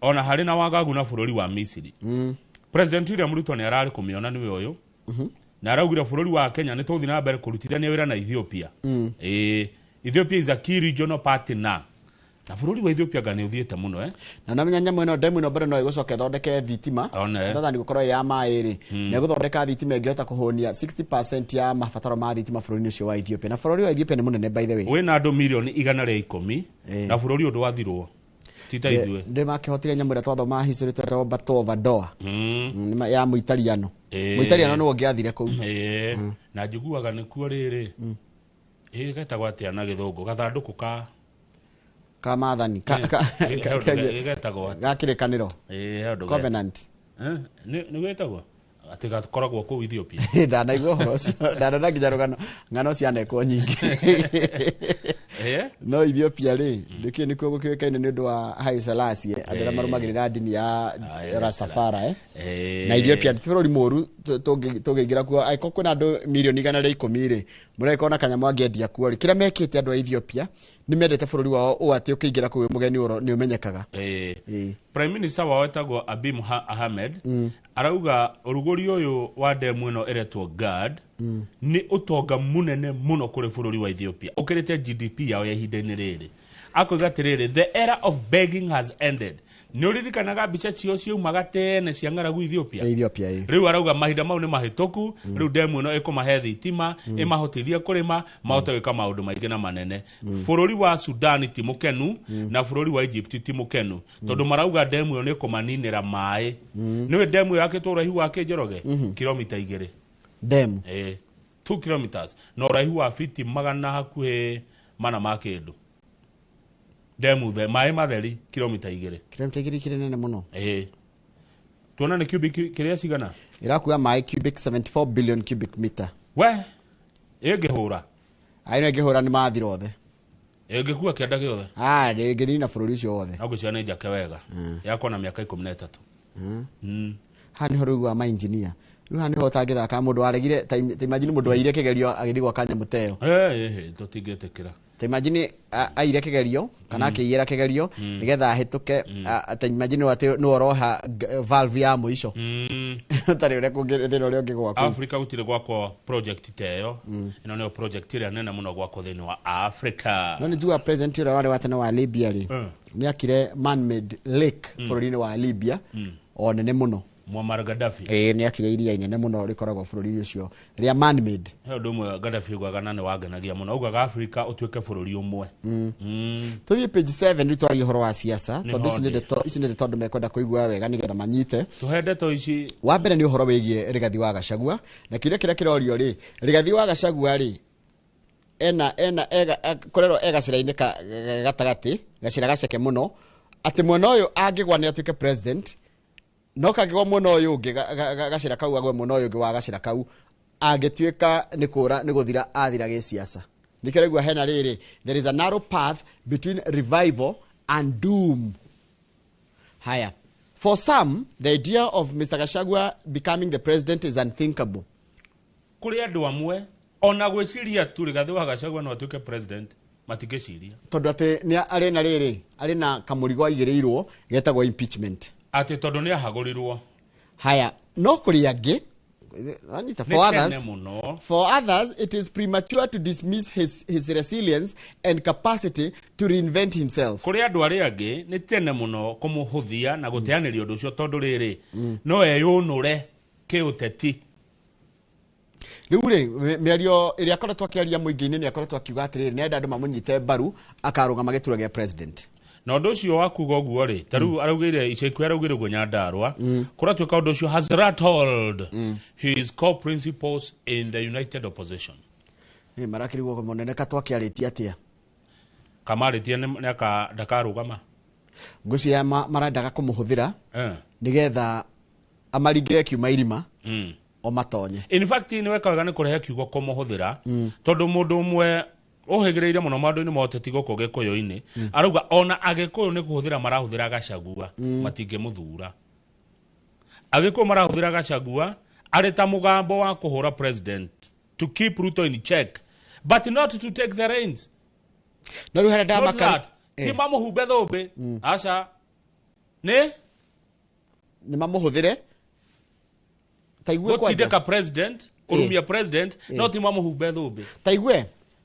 Speaker 4: ona harĩ na wagagu na bũrũri wa Misiri. President William Ruto nĩ ararĩ kũmĩona nĩwe ũyũ. Na araugire bũrũri wa Kenya nĩ tũgũthiĩ na mbere kũrutithania wĩra na Ethiopia. Ethiopia is a key regional partner. Na bũrũri wa Ethiopia nga nĩ ũthiĩte mũno.
Speaker 2: Na namenya nyamũ ĩno ndemu ĩno mbere no ĩgũcoka ĩthondeke thitima. Thatha nĩ gũkorwo ya maĩ rĩ. Na ĩgũthondeka thitima ĩngĩhota kũhũnia 60% ya mabataro ma thitima bũrũri-inĩ ũcio wa Ethiopia. Na bũrũri wa Ethiopia nĩ mũnene by the way.
Speaker 4: Wĩna andũ mirioni 110 na bũrũri ũndũ wathirwo. Ti ta ithuĩ.
Speaker 2: Ndĩ makĩhotire nyamũ ĩrĩa twathomaga history twetagwo Battle of Adwa. Ya Mũitaliano. Mũitaliano nĩwe ũngĩathire kũu.
Speaker 4: Na njiguaga nĩkuo rĩrĩ. Getagwo atĩa na gĩthũngũ? Gathandũkũ ka
Speaker 2: ka maathani ga kĩrĩkanĩro. Covenant.
Speaker 4: Nĩ gwĩtagwo atĩ gakoragwo kũu Ethiopia.
Speaker 2: Ndanaigua ũhoro ũcio, ndanona nginya rũgano ng'ano cianekwo nyingĩ. No Ethiopia rĩ, nĩkĩo nĩkuo gũkĩũĩkaine nĩ ũndũ wa Haile Selassie, andũ arĩa marũmagĩrĩra ndini ya Rastafari. Na Ethiopia ti bũrũri mũũru tũngĩingĩra kuo, angĩkorwo kwĩna andũ mirioni 110 rĩ, mũragĩkorwo na kanyamũ angĩendia kuo rĩ, kĩrĩa mekĩte andũ a Ethiopia nĩ mendete bũrũri wao ũũ atĩ ũkĩingĩra kũu wĩ mũgeni nĩ ũmenyekaga.
Speaker 4: Prime Minister wao etagwo Abiy Ahmed arauga ũrugũri ũyũ wa ndemu ĩno ĩretwo GERD nĩ ũtonga mũnene mũno kũrĩ bũrũri wa Ethiopia ũkĩrĩte GDP yao ya ihinda-inĩ rĩrĩ. Akoiga atĩrĩrĩ, the era of begging has ended. Nĩ ũririkanaga mbica cio ciaumaga tene cia ng'aragu Ethiopia?
Speaker 2: Ethiopia.
Speaker 4: Rĩu arauga mahinda mau nĩ mahĩtũku, rĩu ndemu ĩno ĩkũmahe thitima, ĩmahotithie kũrĩma, mahote gwĩka maũndũ maingĩ na manene. Bũrũri wa Sudan ti mũkenu na bũrũri wa Egypt ti mũkenu tondũ marauga ndemu ĩyo nĩ ĩkũmaninĩra maĩ. Nĩũĩ ndemu ĩyo yakĩtwo ũraihu wa Kĩnjoroge? Kilomita 2.
Speaker 2: Ndemu.
Speaker 4: 2 kilometers na ũraihu wa fiti 400 hakuhĩ mana ma kĩndũ. Ndemu the maĩ matheri kilomita 2.
Speaker 2: Kilomita 2 kĩrĩ nene mũno.
Speaker 4: Tuona nĩ cubic kĩrĩa cigana?
Speaker 2: Ĩrakua maĩ cubic 74 billion cubic meter.
Speaker 4: We ĩngĩhũra.
Speaker 2: Aino ĩngĩhũra nĩ mathira othe.
Speaker 4: Ĩngĩkua kĩanda gĩothe.
Speaker 2: Ĩngĩnina bũrũri ũcio wothe.
Speaker 4: No ngwĩciria nĩ njake wega. Yakwa na mĩaka 13.
Speaker 2: Haha nĩho rĩu wa ma engineer. Rĩu haha nĩho ũtangĩthaka mũndũ waregire, ta imagine mũndũ waire kĩgerio agĩthiĩ gwaka nyamũ ta ĩyo.
Speaker 4: Tũtingĩtĩkĩra.
Speaker 2: Ta imagine aire kĩgerio kana akĩiyĩra kĩgerio nĩgetha ahĩtũke, ta imagine atĩ nĩwe ũroha valve ya mũico. Ũtarĩ ũrĩa thĩna ũrĩa ũngĩ gwakwo.
Speaker 4: Africa gũtirĩ gwakwo project ta ĩyo. Ĩno nĩyo project ĩrĩa nene mũno gwakwo thĩinĩ wa Africa.
Speaker 2: No nĩ njugaga president ũrĩa warĩ wa tene wa Libya rĩ, nĩ akire man-made lake bũrũri-inĩ wa Libya, o nene mũno.
Speaker 4: Muammar Gaddafi.
Speaker 2: Nĩ akire iria inene mũno rĩkoragwo bũrũri-inĩ ũcio rĩa man-made.
Speaker 4: He ũndũ ũmwe Gaddafi augaga na nĩ wangenagia mũno, augaga Africa ũtuĩke bũrũri ũmwe.
Speaker 2: Tũthiĩ page 7 rĩu twarie ũhoro wa siasa,
Speaker 4: Nĩ
Speaker 2: tondũ ici nĩ
Speaker 4: hodi.
Speaker 2: ndeto, ici nĩ ndeto andũ mekwenda kũigua wega nĩgetha manyite.
Speaker 4: Tũhe ndeto ici.
Speaker 2: Wa mbere nĩ ũhoro wĩgiĩ Rigathi wa Gachagua, na kĩũria kĩrĩa kĩrorio rĩ, Rigathi wa Gachagua rĩ, ena kũrerwo e gacĩra-inĩ gatagatĩ, gacĩra gaceke mũno, atĩ mwena ũyũ angĩgwa nĩ atuĩke president, no kangĩgwa mwena ũyũ ũngĩ, gacĩra kau agwe mwena ũyũ ũngĩ wa gacĩra kau, angĩtuĩka nĩ kũra, nĩ gũthira athira gĩsiasa. Nĩkĩo raigua hena rĩrĩ, there is a narrow path between revival and doom. Haya. For some, the idea of Mr. Gachagua becoming the president is unthinkable.
Speaker 4: Kũrĩ andũ amwe, ona gwĩciria tu Rigathi wa Gachagua no atuĩke president, matingĩciria.
Speaker 2: Tondũ atĩ nĩ arĩ na rĩrĩ, arĩ na kamũrigo aigĩrĩirwo getagwo impeachment.
Speaker 4: Atĩ tondũ nĩ ahagũrirwo.
Speaker 2: Haya, no kũrĩ angĩ, Wanyita,
Speaker 4: Nĩ
Speaker 2: for
Speaker 4: tene
Speaker 2: others
Speaker 4: mũno.
Speaker 2: For others, it is premature to dismiss his resilience and capacity to reinvent himself.
Speaker 4: Kũrĩ andũ arĩa angĩ nĩ tene mũno kũmũhũthia na gũteanĩria ũndũ ũcio tondũ rĩrĩ no eyũnũre kĩũteti.
Speaker 2: Rĩu rĩ, mĩario ĩrĩa akoretwo akĩaria mũingĩ-inĩ nĩ akoretwo akiuga atĩrĩrĩ, nĩ enda andũ mamũnyite mbaru akarũgama gĩturwa gĩa president.
Speaker 4: Na ũndũ ũcio wa kuga ũguo rĩ, ta rĩu araugĩire ica ikuhĩ, araugĩire ũguo Nyandarua kũratuĩka ũndũ ũcio has rattled his core principles in the united opposition.
Speaker 2: Ĩ, marakĩrigwo mũnene katwakĩarĩtie atĩa.
Speaker 4: Kamarĩtie nĩ ndakarũgama.
Speaker 2: Ngwĩciria marendaga kũmũhũthĩra nĩgetha amaringĩre kiuma irima o matonye.
Speaker 4: In fact, nĩ weka wega nĩ kũrehe kiugo kũmũhũthĩra, tondũ mũndũ ũmwe ũhĩgĩrĩire mũno maũndũ-inĩ ma ũteti gũkũ gĩkũyũ-inĩ arauga ona agĩkũyũ nĩ kũhũthĩra marahũthĩra Gachagua, matingĩmũthura. Agĩkũyũ marahũthĩra Gachagua arĩ ta mũgambo wa kũhũra president to keep Ruto in check but not to take the reins.
Speaker 2: No rĩu harĩa
Speaker 4: Not
Speaker 2: ndamaka
Speaker 4: that. Ti mamũhumbe thũmbĩ, aca, nĩ
Speaker 2: nĩ mamũhũthĩre ta igue kwanja.
Speaker 4: Gũtindĩka president, kũrumia president, no ti mamũhumbe thũmbĩ.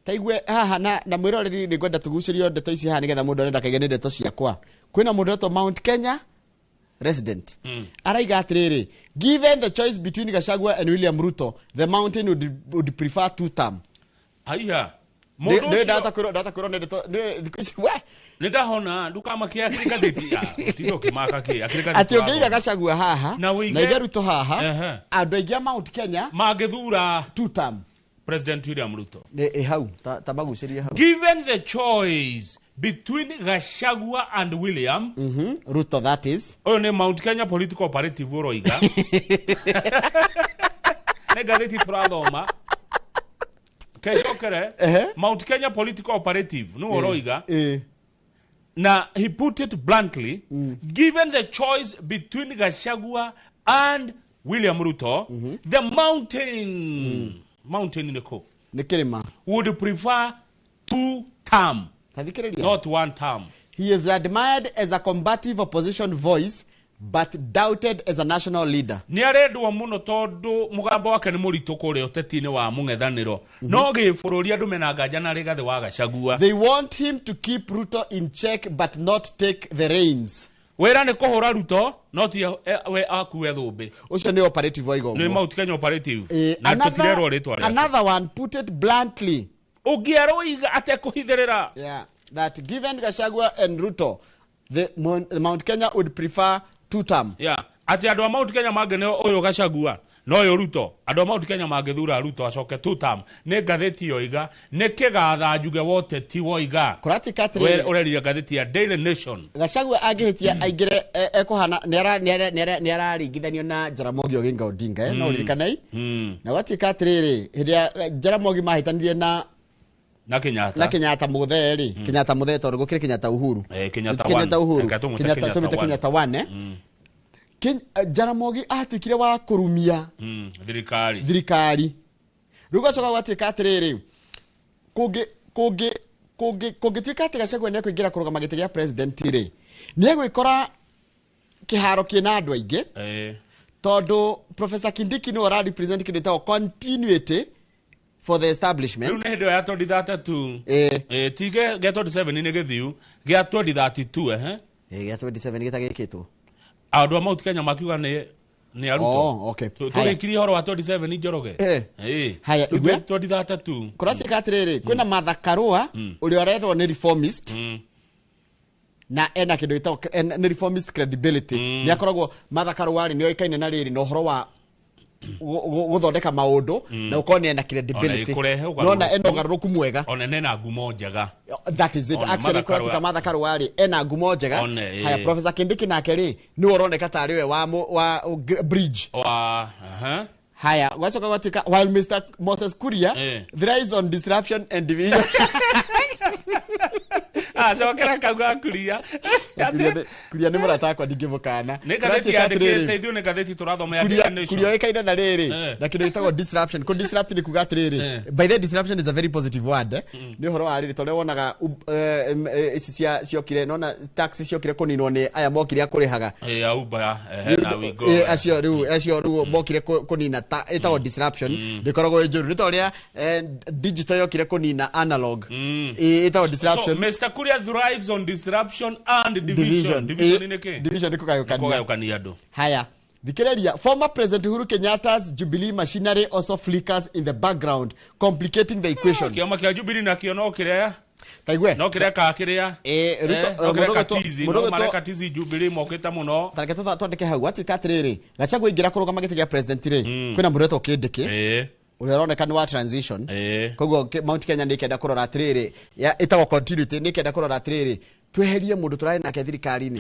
Speaker 2: Ta igue haha na mwĩroreri, nĩ ngwenda tũgucĩrio ndeto ici haha nĩgetha mũndũ arenda kaige nĩ ndeto ciakwa. Kwĩna mũndũ wetwo Mount Kenya resident araiga atĩrĩrĩ, given the choice between Gachagua and William Ruto, the mountain would prefer two term.
Speaker 4: Haiya.
Speaker 2: Nĩ
Speaker 4: Mũndũ ũcio
Speaker 2: ndahota kwĩrwo nĩ ndeto nĩ thikũ ici we.
Speaker 4: Nĩ ndahona ndũkamakia akĩrĩ ngathĩti ũtinde ũkĩmaka kĩ akĩrĩ ngathĩti.
Speaker 2: Atĩ ũngĩiga Gachagua haha
Speaker 4: Na ũige-
Speaker 2: na ige Ruto haha, andũ aingĩ a Mount Kenya
Speaker 4: mangĩthura
Speaker 2: two term
Speaker 4: President William Ruto.
Speaker 2: Nĩ ĩ hau ta magucĩrie hau.
Speaker 4: Given the choice between Gachagua and William
Speaker 2: Ruto, that is.
Speaker 4: Ũyũ nĩ Mount Kenya political operative ũroiga, nĩ ngathĩti tũrathoma kecokere. Mount Kenya political operative nĩwe ũroiga, na he put it bluntly, given the choice between Gachagua and William Ruto, the mountain nĩ kũ?
Speaker 2: Nĩ kĩrĩma.
Speaker 4: Would prefer two term,
Speaker 2: Tathikĩrĩria.
Speaker 4: not one term.
Speaker 2: He is admired as a combative opposition voice but doubted as a national leader.
Speaker 4: Nĩ arendwo mũno tondũ mũgambo wake nĩ mũritũ kũrĩa ũteti-inĩ wa mũng'ethanĩro, no gĩbũrũri andũ mena nganja na Rigathĩ wa Gachagua.
Speaker 2: They want him to keep Ruto in check but not take the reins.
Speaker 4: Wĩra nĩ kũhũra Ruto, no ti we akue thũmbĩ.
Speaker 2: Ũcio nĩ operative waiga
Speaker 4: Nĩ
Speaker 2: ũguo.
Speaker 4: Mount Kenya operative na tũtirerwo rĩtwa rĩake.
Speaker 2: Another one put it bluntly.
Speaker 4: Ũngĩ aroiga atekũhithĩrĩra.
Speaker 2: Yeah, that given Gachagua and Ruto, the Mount Kenya would prefer two term.
Speaker 4: Yeah, atĩ andũ a Mount Kenya mangĩneo ũyũ Gachagua na ũyũ Ruto, andũ a Mount Kenya mangĩthura Ruto acoke two term. Nĩ ngathĩti yoiga, nĩ kĩgatha njuge woteti woiga.
Speaker 2: Kũratuĩka atĩrĩrĩ-
Speaker 4: We ũrerire ngathĩti ya Daily Nation.
Speaker 2: Gachagua angĩhĩtia aingĩre ekũhana nĩ araringithanio na Jaramogi Oginga Odinga, no ũririkanei na gwatuĩka atĩrĩrĩ, hĩndĩ ya Jaramogi mahĩtanirie na
Speaker 4: na Kenyatta.
Speaker 2: Na Kenyatta mũthee rĩ, Kenyatta mũthee, tondũ gũkĩrĩ Kenyatta Uhuru.
Speaker 4: Kenyatta
Speaker 2: Kenyatta
Speaker 4: one.
Speaker 2: Uhuru.
Speaker 4: Reke tũmwĩte
Speaker 2: Kenyatta
Speaker 4: Kenyatta
Speaker 2: tũmwĩte
Speaker 4: one.
Speaker 2: Kenyatta one. Jaramogi atuĩkire wa kũrumia
Speaker 4: Thirikari.
Speaker 2: Thirikari. Rĩu gacoka gwatuĩka atĩrĩrĩ, kũngĩ kũngĩ kũngĩ kũngĩtuĩka atĩ Gachagua nĩ ekũingĩra kũrũgama gĩtĩ gĩa president rĩ, nĩ egwĩkora kĩharo kĩna andũ aingĩ, tondũ Professor Kindiki nĩwe ũra represent kĩndũ gĩtagwo continuity for the
Speaker 4: Rĩu
Speaker 2: establishment.
Speaker 4: Nĩ hĩndĩ ĩyo ya 2032. Ti gĩa 27 nĩ gĩthiu, gĩa 2032 ehe.
Speaker 2: Gĩa 27 gĩtagĩkĩtwo.
Speaker 4: Andũ a Mount Kenya makiuga nĩ arutwo.
Speaker 2: Oh, okay. Haya.
Speaker 4: Tũrĩkirie ũhoro wa 27, Njoroge.
Speaker 2: Haya,
Speaker 4: Rĩu
Speaker 2: igue.
Speaker 4: 2032.
Speaker 2: Kũratuĩka atĩrĩrĩ, kwĩna Martha Karua ũrĩa ũrerwo nĩ reformist na ena kĩndũ gĩtagwo nĩ reformist credibility. Nĩ akoragwo Martha Karua rĩ, nĩ oĩkaine na rĩrĩ na ũhoro wa gũthondeka maũndũ na gũkorwo nĩ ena credibility.
Speaker 4: Ona ĩkũrehe ũgarũrũku.
Speaker 2: Nona ena ũgarũrũku mwega.
Speaker 4: Ona nena ngumo njega.
Speaker 2: That is it.
Speaker 4: Ona
Speaker 2: Actually,
Speaker 4: Martha
Speaker 2: kũratuĩka
Speaker 4: Karua-
Speaker 2: Martha Karua rĩ, ena ngumo njega.
Speaker 4: One,
Speaker 2: Haya, Professor Kindiki nake rĩ, nĩwe ũroneka tarĩ we wa bridge.
Speaker 4: Wa aha.
Speaker 2: Haya, gwacoka gwatuĩka while Mr Moses Kuria thrives on disruption and division.
Speaker 4: Acokera kau ga Kuria.
Speaker 2: Kuria nĩ mũrata wakwa ndingĩmũkana.
Speaker 4: Nĩ ngathĩti yandĩkĩte, ithuĩ nĩ ngathĩti tũrathoma ya Daily Nation.
Speaker 2: Kuria ĩkaine na rĩrĩ na kĩndũ gĩtagwo disruption. Kũ disrupt nĩ kuga atĩrĩrĩ, by the way, disruption is a very positive word, eh. Nĩ ũhoro wa rĩrĩ, tondũ wonaga ici cia ciokire, nona tax ciokire kũninwo nĩ aya mokire a kũrĩhaga.
Speaker 4: Ya Uber, na Wigo.
Speaker 2: Acio rĩu mokire kũnina ta ĩtagwo disruption, ndĩkoragwo ĩ njũru, nĩ ta ũrĩa digital yokire kũnina analog. Ĩtagwo disruption.
Speaker 4: So Mr. Kuria thrives on disruption and division. Division nĩ kĩ?
Speaker 2: Division nĩ kũgayũkania.
Speaker 4: Kũgayũkania andũ.
Speaker 2: Haya, thikĩrĩria, former President Uhuru Kenyatta's Jubilee machinery also flickers in the background, complicating the equation.
Speaker 4: Kĩama kĩa Jubilee nakĩo no kĩrĩa
Speaker 2: taigue
Speaker 4: no kĩreka kĩrĩa
Speaker 2: Ruto-
Speaker 4: no kĩreka
Speaker 2: mũndũ ũgwĩtwo-
Speaker 4: tizi
Speaker 2: mũndũ
Speaker 4: no
Speaker 2: ũgwĩtwo-
Speaker 4: mareka tizi Jubilee mokĩte mũno.
Speaker 2: Tareke twandĩke hau gwatuĩka atĩrĩrĩ, Gachagua aingĩra kũrũgama gĩtĩ gĩa president rĩ, kwĩna mũndũ wetwo Kindiki ũrĩa ũroneka nĩ wa transition. Koguo Mount Kenya nĩ ĩkenda kũrora atĩrĩrĩ, ĩtagwo continuity, nĩ ĩkenda kũrora atĩrĩrĩ, tweherie mũndũ tũrarĩ nake thirikari-inĩ.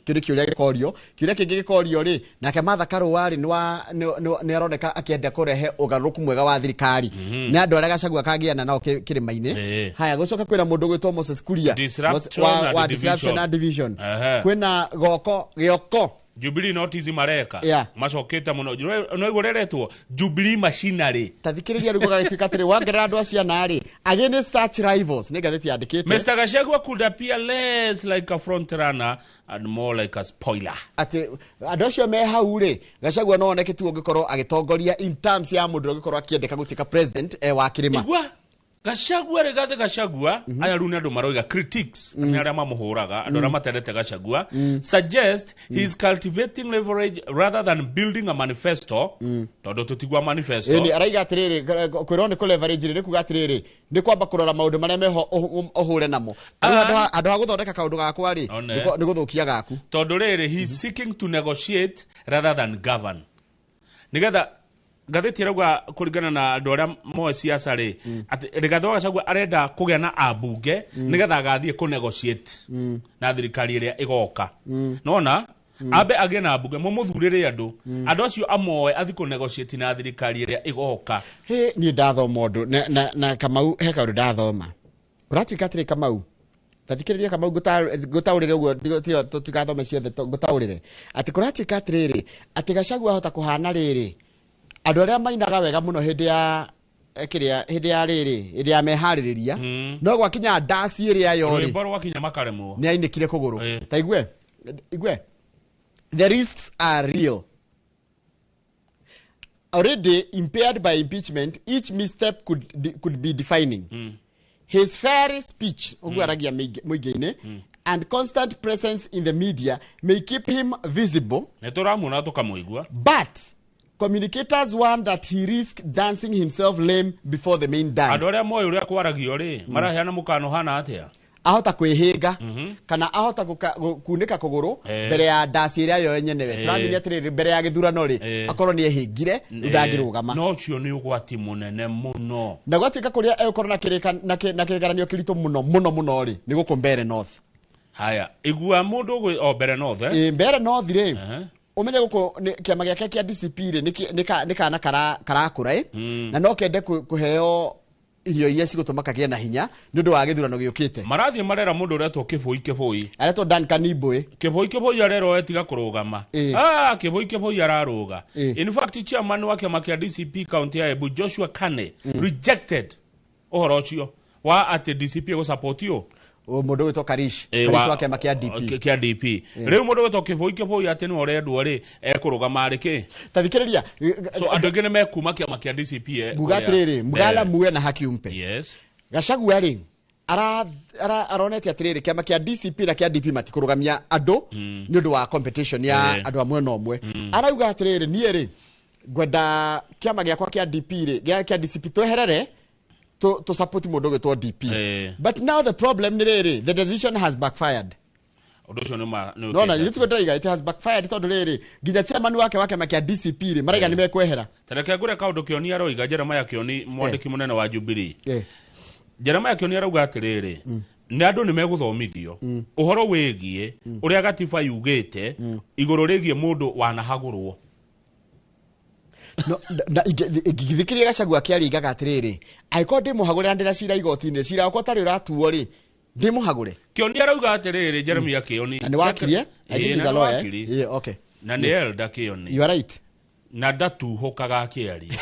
Speaker 2: Kĩu nĩ kĩũria gĩkorio. Kĩũria kĩngĩ gĩkorio rĩ, nake Martha Karũa rĩ, nĩ aroneka akĩenda kũrehe ũgarũrũku mwega wa thirikari nĩ andũ arĩa Gachagua kagĩana nao kĩrĩma-inĩ. Haya, gũcoka kwĩna mũndũ ũgwĩtwo Moses Kuria.
Speaker 4: Disruption
Speaker 2: wa,
Speaker 4: and
Speaker 2: wa disruption
Speaker 4: division.
Speaker 2: and division. Kwĩna goko gĩoko.
Speaker 4: Jubilee no tizi mareka macokete mũno, no igũ rĩretwo Jubilee machinery.
Speaker 2: Ta thikĩrĩria rĩu, gũgagĩtuĩka atĩrĩ, wangerera andũ acio ana rĩ, against such rivals, nĩ ngathĩti yandĩkĩte.
Speaker 4: Mr. Gachagua could appear less like a front runner and more like a spoiler.
Speaker 2: Atĩ andũ acio me hau rĩ, Gachagua no oneke tu ũngĩkorwo agĩtongoria in terms ya mũndũ ũrĩa ũngĩkorwo akĩendeka gũtuĩka president wa kĩrĩma.
Speaker 4: Igua Gachagua, Rigathi Gachagua, aya rĩu nĩ andũ maroiga, critics nĩ arĩa mamũhũraga, andũ arĩa matendete Gachagua, suggest he is cultivating leverage rather than building a manifesto, tondũ tũtigua manifesto.
Speaker 2: Ĩni araiga atĩrĩrĩ, kwĩrwo nĩ kũ leverage rĩ, nĩ kuga atĩrĩrĩ, nĩ kwamba kũrora maũndũ marĩa meho ũhũre namo. Rĩu handũ ha gũthondeka kaũndũ gakwa rĩ,
Speaker 4: One.
Speaker 2: nĩ gũthũkia gaku.
Speaker 4: Tondũ rĩrĩ, he is seeking to negotiate rather than govern, nigetha ngathĩti ĩrauga kũringana na andũ arĩa moĩ siasa rĩ, atĩ Rigathĩ wa Gachagua arenda kũgĩa na ambunge nigetha agathiĩ kũ negotiate na thirikari ĩrĩa ĩgoka. Nona ambe agĩe na ambunge, mũmũthurĩre andũ, andũ acio amoe athiĩ kũ negotiate na thirikari ĩrĩa ĩgoka.
Speaker 2: Hĩ, niĩ ndathoma ũndũ na Kamau, he kaũndũ ndathoma kũratuĩka atĩrĩ, Kamau, tathikĩrĩria Kamau, ngũtaũrĩre ũguo, tũtigathome ciothe, ngũtaũrĩre atĩ kũratuĩka atĩrĩrĩ, atĩ Gachagua ahota kũhana rĩrĩ, andũ arĩa mainaga wega mũno hĩndĩ ya kĩrĩa, hĩndĩ ya rĩrĩ, hĩndĩ ya meharĩrĩria, no gwakinya ndaci ĩrĩa yo rĩ,
Speaker 4: rwĩmbo rwakinya makaremwo.
Speaker 2: Nĩ ainĩkire kũgũrũ. Ta igue, igue, the risks are real. Already impaired by impeachment, each misstep could be defining. His fiery speech, ũguo aragia mũingĩ-inĩ, and constant presence in the media may keep him visible,
Speaker 4: nĩ tũramuona tũkamũigua,
Speaker 2: but communicators warn that he risks dancing himself lame before the main dance.
Speaker 4: Andũ arĩa moĩ ũrĩa kwaragio rĩ, maraheana mũkano hana atĩa?
Speaker 2: Ahota kwĩhĩnga kana ahota kunĩka kũgũrũ mbere ya ndaci ĩrĩa yo yenyewe. Tũramenya atĩrĩrĩ, mbere ya gĩthurano rĩ, akorwo nĩ ehĩngire, rĩu ndangĩrũgama.
Speaker 4: No ũcio nĩ ũgwati mũnene mũno.
Speaker 2: Na gwatuĩka kũrĩa egũkorwo na kĩgeranio kĩritũ mũno mũno mũno rĩ, nĩ gũkũ Mbeere North.
Speaker 4: Haya, igua mũndũ o Mbeere North, eh?
Speaker 2: Ĩ, Mbeere North rĩ, ũmenye gũkũ kĩama gĩake kĩa DCP rĩ, nĩ kana karakũra ĩ, na no kende kũheo irio iria cigũtũma kagĩe na hinya nĩ ũndũ wa gĩthurano gĩũkĩte.
Speaker 4: Marathiĩ marera mũndũ ũretwo Kĩbũi Kĩbũi.
Speaker 2: Aretwo Dan Kanibũĩ.
Speaker 4: Kĩbũi Kĩbũi arerwo etiga kũrũgama. Ah, Kĩbũi Kĩbũi ararũga. In fact, chairman wa kĩama kĩa DCP county ya Embu, Joshua Kane, rejected ũhoro ũcio wa atĩ DCP ĩgũsupport ũ.
Speaker 2: Mũndũ wĩtwo Karish. Karish wa kĩama kĩa DP.
Speaker 4: Kĩa DP. Rĩu mũndũ wĩtwo Kĩbũi Kĩbũi atĩ nĩwe ũrendwo rĩ, ekũrũgama arĩ kĩ?
Speaker 2: Ta thikĩrĩria.
Speaker 4: So andũ aingĩ nĩ mekuma kĩama kĩa DCP
Speaker 2: nguga
Speaker 4: kũrĩa-
Speaker 2: atĩrĩrĩ, mgala muwe na haki umpe. Gachagua rĩ, aronete atĩrĩrĩ, kĩama kĩa DCP na kĩa DP matikũrũgamia andũ nĩ ũndũ wa competition ya andũ a mwena ũmwe. Arauga atĩrĩrĩ, niĩ rĩ, ngwenda kĩama gĩakwa kĩa DP rĩ, kĩa DCP, tweherere to support mũndũ ũgwĩtwo DP. But now the problem nĩ rĩrĩ, the decision has backfired.
Speaker 4: Ũndũ ũcio nĩ nĩ
Speaker 2: Nona
Speaker 4: ũkĩte.
Speaker 2: ithuĩ ndĩraiga it has backfired, tondũ rĩrĩ, nginya chairman wake wa kĩama kĩa DCP rĩ, maraiga nĩ mekwehera.
Speaker 4: Tareke ngũre kaũndũ Kĩoni aroiga, Jeremiah Kĩoni, mwandĩki mũnene wa Jubilee. Jeremiah Kĩoni arauga atĩrĩrĩ, nĩ andũ nĩ megũthomithio ũhoro wĩgiĩ ũrĩa gatiba yugĩte igũrũ rĩgiĩ mũndũ wanahagũrwo.
Speaker 2: No, na ingĩthikĩrĩria Gachagua akĩaria, igaga atĩrĩrĩ, angĩkorwo ndĩ mũhagũre na ndĩna cira igoti-inĩ, cira wakwa ũtarĩ ũratuo rĩ, Ndĩ mũhagũre.
Speaker 4: Kĩoni arauga atĩrĩrĩ, Jeremiah Kĩoni.
Speaker 2: Na nĩ wakiri, eh? I think
Speaker 4: Ĩĩ,
Speaker 2: he's
Speaker 4: na
Speaker 2: a
Speaker 4: nĩ
Speaker 2: lawyer, eh?
Speaker 4: wakiri.
Speaker 2: Yeah, okay.
Speaker 4: Na nĩ elder Kĩoni.
Speaker 2: You are right.
Speaker 4: Na ndatuhũkaga akĩaria.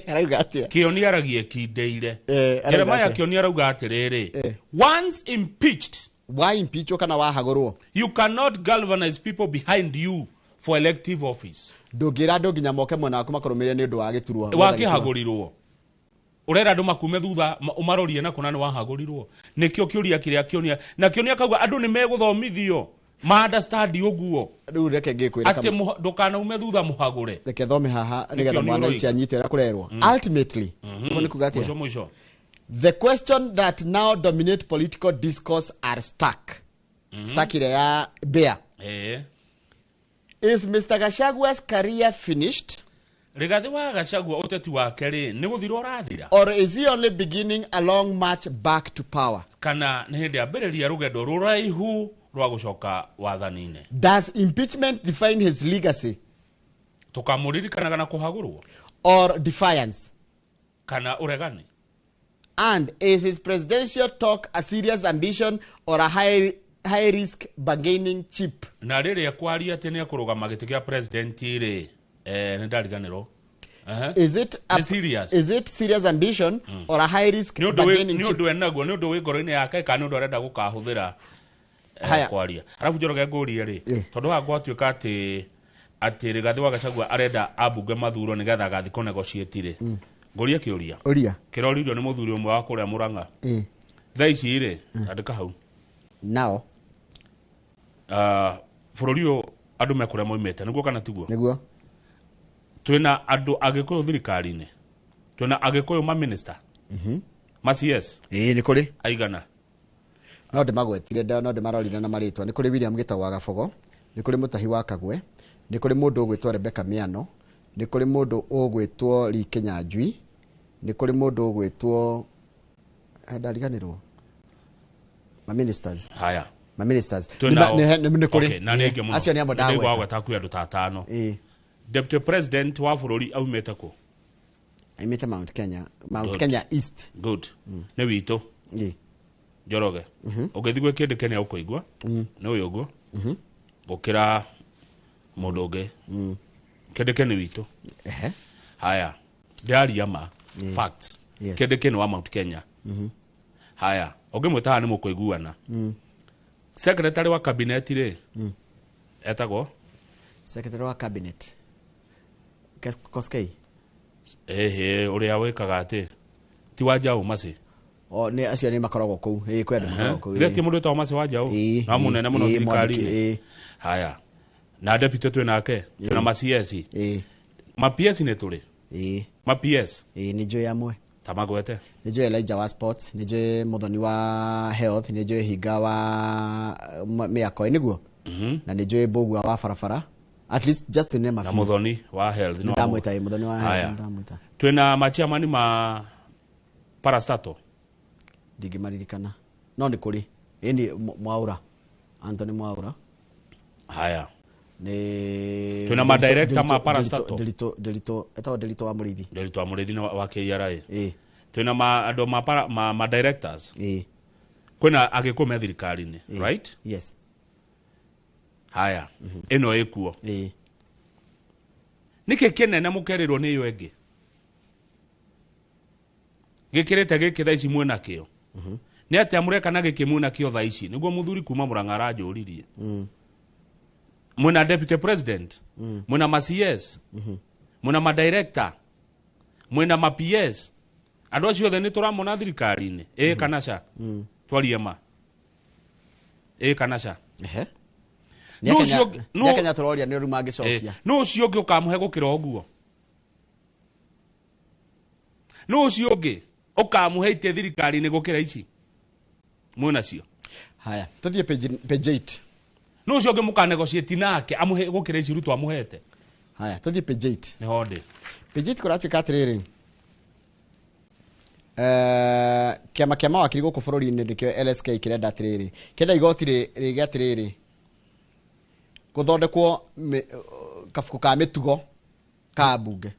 Speaker 2: Arauga atĩa?
Speaker 4: Kĩoni aragia ekindeire.
Speaker 2: Arauga
Speaker 4: Jeremiah
Speaker 2: atĩa?
Speaker 4: Kĩoni arauga atĩrĩrĩ, once impeached,
Speaker 2: wa impeachwo kana wahagũrwo,
Speaker 4: you cannot galvanize people behind you for elective office.
Speaker 2: Ndũngĩra andũ nginya moke mwena waku makũrũmĩrĩre nĩ ũndũ wa gĩturwa.
Speaker 4: Wakĩhagũrirwo, ũrera andũ makume thutha, ũmarorie na kũna nĩ wahagũrirwo. Nĩkĩo kĩũria kĩrĩa kĩonia na kĩonia kauga andũ nĩ megũthomithio ma understand ũguo.
Speaker 2: Rĩu reke ngĩkwĩre
Speaker 4: atĩ ndũkanaume thutha mũhagũre.
Speaker 2: Reke thome haha
Speaker 4: Nĩkĩo
Speaker 2: nĩgetha
Speaker 4: nĩ
Speaker 2: mwananchi
Speaker 4: ũroiga.
Speaker 2: anyite ũrĩa kũrerwo. Ultimately, ũguo nĩ kuga atĩa?
Speaker 4: Mũico mũico.
Speaker 2: The question that now dominate political discourse are stuck. Stuck ĩrĩa ya bear. Is Mr. Gachagua's career finished?
Speaker 4: Rigathi wa Gachagua ũteti wake rĩ nĩ gũthira ũrathira?
Speaker 2: Or is he only beginning a long march back to power?
Speaker 4: Kana nĩ hĩndĩ ambĩrĩria rũgendo rũraihu rwa gũcoka wathani-inĩ?
Speaker 2: Does impeachment define his legacy?
Speaker 4: Tũkamũririkanaga na kũhagũrwo?
Speaker 2: Or defiance?
Speaker 4: Kana ũregani?
Speaker 2: And is his presidential talk a serious ambition or a high risk bargaining chip?
Speaker 4: Na rĩrĩa kwaria atĩ nĩ ekũrũgama gĩtĩ kĩa president rĩ, nĩ ndariganĩrwo.
Speaker 2: Is it a,
Speaker 4: Nĩ serious.
Speaker 2: Is it serious ambition or a high risk
Speaker 4: Nĩ ũndũ
Speaker 2: bargaining
Speaker 4: nĩ
Speaker 2: chip?
Speaker 4: ũndũ enaguo, nĩ ũndũ wĩ ngoro-inĩ yake kana nĩ ũndũ arenda gũkahũthĩra
Speaker 2: Haya.
Speaker 4: kwaria. Arabu Njoroge ngũrie rĩ, tondũ haha gwatuĩka atĩ Rigathi wa Gachagua arenda ambunge mathuro nĩgetha agathiĩ kũnegotiate rĩ, ngũrie kĩũria.
Speaker 2: Ũria.
Speaker 4: Kĩroririo nĩ mũthuri ũmwe wa kũrĩa Mũrang'a. Thaa ici rĩ, andĩka hau.
Speaker 2: Nao.
Speaker 4: Bũrũri ũyũ andũ me kũrĩa moimĩte, nĩguo kana tiguo?
Speaker 2: Nĩguo.
Speaker 4: Twĩna andũ Agĩkũyũ thirikari-inĩ, twĩna Agĩkũyũ ma minister, ma CS.
Speaker 2: Ĩĩ, nĩ kũrĩ.
Speaker 4: Aigana?
Speaker 2: No ndĩmagwetire, no ndĩmarorire na marĩtwa. Nĩ kũrĩ William Gĩtau wa Gabogo, nĩ kũrĩ Mũtahi wa Kagwe, nĩ kũrĩ mũndũ ũgwĩtwo Rebecca Miano, nĩ kũrĩ mũndũ ũgwĩtwo Lee Kinyanjui, nĩ kũrĩ mũndũ ũgwĩtwo, ndariganĩrwo. Ma ministers.
Speaker 4: Haya.
Speaker 2: Ma ministers.
Speaker 4: Twĩ nao.
Speaker 2: Nĩ kũrĩ.
Speaker 4: Okay, na nĩ aingĩ mũno.
Speaker 2: Acio nĩ amwe
Speaker 4: Nĩ ndaigua
Speaker 2: ndagweta.
Speaker 4: wagweta kwĩ andũ ta atano. Deputy President wa bũrũri aumĩte kũ?
Speaker 2: Aumĩte Mount Kenya. Mount
Speaker 4: Good.
Speaker 2: Kenya East.
Speaker 4: Good. Nĩ witũ. Njoroge. Ũngĩthiĩ gwĩ kĩndũ Kenya ũkũigua, nĩ ũyũ ũguo. Gũkĩra mũndũ ũngĩ. Kĩndũ nĩ witũ. Haya. Ndĩraria ma. Facts.
Speaker 2: Yes.
Speaker 4: Kĩndũ nĩ wa Mount Kenya. Haya. Ũngĩmwĩta haha nĩ mũkũiguana. Secretary wa cabinet rĩ, etagwo?
Speaker 2: Secretary wa cabinet. Koskei.
Speaker 4: Ĩhĩ, ũrĩa wĩkaga atĩ ti wa Njaũ Maci.
Speaker 2: O nĩ acio nĩ makoragwo kũu. Ĩĩ, kwĩ andũ makoragwo kũu.
Speaker 4: Githĩ ti mũndũ wĩtagwo Maci wa Njaũ? Na mũnene mũno
Speaker 2: Ĩĩ, mwandĩki,
Speaker 4: thirikari-inĩ. Haya. Na deputy twĩ nake, twĩna ma CS. Ma PS nĩ tũrĩ. Ma PS.
Speaker 2: Ĩĩ, nĩ njũĩ amwe.
Speaker 4: Ta magwete.
Speaker 2: Nĩ njũĩ Elijah wa sports, nĩ njũĩ Muthoni wa health, nĩ njũĩ Hinga wa mĩako, nĩguo? Na nĩ njũĩ Mbũgua wa barabara. At least just to name a
Speaker 4: Na
Speaker 2: few.
Speaker 4: Muthoni wa health.
Speaker 2: Nĩ ndamwĩta, ĩĩ, Muthoni wa health,
Speaker 4: Haya.
Speaker 2: nĩ ndamwĩta.
Speaker 4: Twĩna machairman ma parastato.
Speaker 2: Ndingĩmaririkana. No nĩ kũrĩ. Ĩni Mwaura. Anthony Mwaura.
Speaker 4: Haya.
Speaker 2: Nĩ
Speaker 4: Twĩna ma director ma parastato.
Speaker 2: Ndiritu, etagwo Ndiritu wa Mũrĩithi.
Speaker 4: Ndiritu wa Mũrĩithi nĩ wa KRA.
Speaker 2: Ĩĩ.
Speaker 4: Twĩna ma andũ ma para, ma directors.
Speaker 2: Ĩĩ.
Speaker 4: Kwĩna Agĩkũyũ me thirikari-inĩ, right?
Speaker 2: Yes.
Speaker 4: Haya. Ĩno ĩkuo.
Speaker 2: Ĩĩ.
Speaker 4: Nĩkĩ kĩnene mũkerĩrwo nĩ ĩyo ĩngĩ? Gĩkĩrĩte gĩkĩ thaa ici mwĩna kĩo. Nĩ atĩa mũreka na gĩkĩ mwĩna kĩo thaa ici? Nĩguo mũthuri kuma Mũrang'a aranjũririe. Mwĩna deputy president, mwĩna ma CS, mwĩna ma director, mwĩna ma PS. Andũ acio othe nĩ tũramona thirikari-inĩ. Ĩĩ kana ca? Twarie ma. Ĩĩ kana ca?
Speaker 2: Ehe.
Speaker 4: Nũ ũcio ũngĩ-
Speaker 2: Nĩ Kenya tũroria nĩ ũru mangĩcokia.
Speaker 4: Nũ ũcio ũngĩ ũkamũhe gũkĩra ũguo? Nũ ũcio ũngĩ ũkamũhe itĩ thirikari-inĩ gũkĩra ici mwĩnacio?
Speaker 2: Haya, tũthiĩ page 8.
Speaker 4: Nũ ũcio ũngĩ mũkanegotiate nake amũhe gũkĩra ici Ruto amũhete?
Speaker 2: Haya, tũthiĩ page 8.
Speaker 4: Nĩho ndĩ.
Speaker 2: Page 8 kũratuĩka atĩrĩrĩ. Kĩama kĩa mawakiri gũkũ bũrũri-inĩ nĩkĩo LSK kĩrenda atĩrĩrĩ. Kĩrenda igoti rĩge atĩrĩrĩ. Gũthondekwo kabuku ka mĩtugo ka mbunge.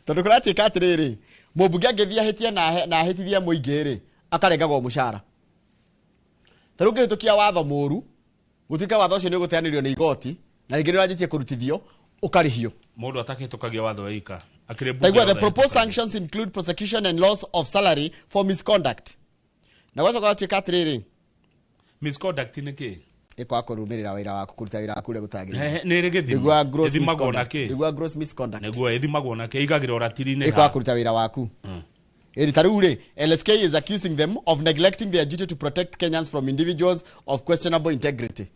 Speaker 2: Tondũ kũratuĩka atĩrĩrĩ, Mũmbunge angĩthiĩ ahĩtie na ahĩtithie mũingĩ rĩ, akarengagwo mũcara. Ta rĩu ũngĩhĩtũkia watho mũru, gũtuĩka watho ũcio nĩ ũgũteanĩrio nĩ igoti, na rĩngĩ nĩ ũranjĩtie kũrutithio, ũkarĩhio.
Speaker 4: Mũndũ atakĩhĩtũkagia watho eika. Akĩrĩ mbunge
Speaker 2: Taigua, the
Speaker 4: yothe
Speaker 2: proposed sanctions include prosecution and loss of salary for misconduct. Na gwacoka gwatuĩka atĩrĩrĩ,
Speaker 4: misconduct nĩ kĩ?
Speaker 2: Ĩkwaga kũrũmĩrĩra wĩra waku, kũruta wĩra waku ũrĩa gũtagĩrĩire.
Speaker 4: Nĩ ĩrĩ gĩthimo.
Speaker 2: Nĩguo gross
Speaker 4: Ĩthimagwo na
Speaker 2: misconduct.
Speaker 4: kĩ?
Speaker 2: Nĩguo gross misconduct.
Speaker 4: Nĩguo ĩthimagwo na kĩ? Ĩigagĩrwo ratiri-inĩ
Speaker 2: Ĩkwaga
Speaker 4: ha?
Speaker 2: kũruta wĩra waku. Ĩrĩ ta rĩu rĩ, LSK is accusing them of neglecting their duty to protect Kenyans from individuals of questionable integrity.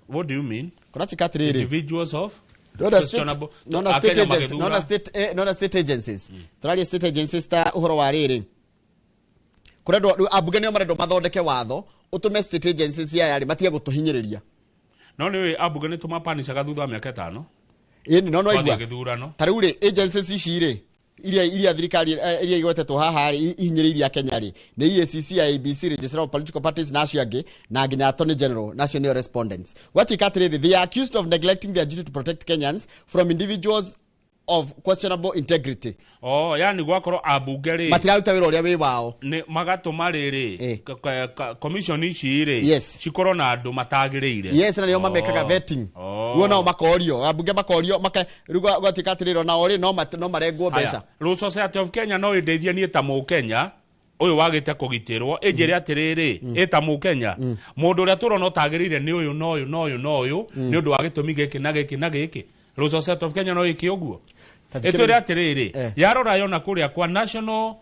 Speaker 4: What do you mean?
Speaker 2: Kũratuĩka atĩrĩrĩ,
Speaker 4: Individuals of
Speaker 2: Nona state,
Speaker 4: questionable
Speaker 2: nona state
Speaker 4: Akenya
Speaker 2: agencies,
Speaker 4: magĩthura.
Speaker 2: nona state agencies. Tũraria state agencies ta ũhoro wa rĩrĩ. Kũrendwo rĩu ambunge nĩo marendwo mathondeke watho ũtũme state agencies aya rĩ matige gũtũhinyĩrĩria.
Speaker 4: No nĩ ũĩ ambunge nĩ tũmapanicaga thutha wa mĩaka 5.
Speaker 2: Ĩni no no
Speaker 4: Twathiĩ
Speaker 2: igua.
Speaker 4: gĩthurano.
Speaker 2: Ta rĩu rĩ, agencies ici rĩ, iria thirikari iria igwetetwo haha rĩ, ihinyĩrĩirie Akenya rĩ, nĩ EACC, IEBC, Registrar of Political Parties na acio angĩ, na nginya Attorney General, na acio nĩo respondents. Gwatuĩka atĩrĩrĩ, they are accused of neglecting their duty to protect Kenyans from individuals of questionable integrity.
Speaker 4: Oh, yani gwakorwo ambunge rĩ
Speaker 2: Matiraruta wĩra ũrĩa wĩ wao.
Speaker 4: Nĩ magatũma rĩrĩ commission ici rĩ
Speaker 2: Yes.
Speaker 4: cikorwo na andũ matagĩrĩire.
Speaker 2: Yes, na nĩo mamekaga vetting.
Speaker 4: Oh.
Speaker 2: Guo nao makorio, ambunge makorio, maka rĩu gwatuĩka atĩrĩrĩ, onao rĩ no marengwo
Speaker 4: Haya,
Speaker 2: mbeca.
Speaker 4: Law Society of Kenya no ĩndeithie niĩ ta mũkenya ũyũ wagĩte kũgitĩrwo ĩnjĩre atĩrĩrĩ, ĩ ta mũkenya mũndũ ũrĩa tũrona ũtagĩrĩire nĩ ũyũ na ũyũ na ũyũ na ũyũ nĩ ũndũ wa gĩtũmi gĩkĩ na gĩkĩ na gĩkĩ. Law Society of Kenya no ĩke ũguo.
Speaker 2: Ta thikĩrĩria.
Speaker 4: Ĩtwĩre atĩrĩrĩ, yarora yona kũrĩa kwa National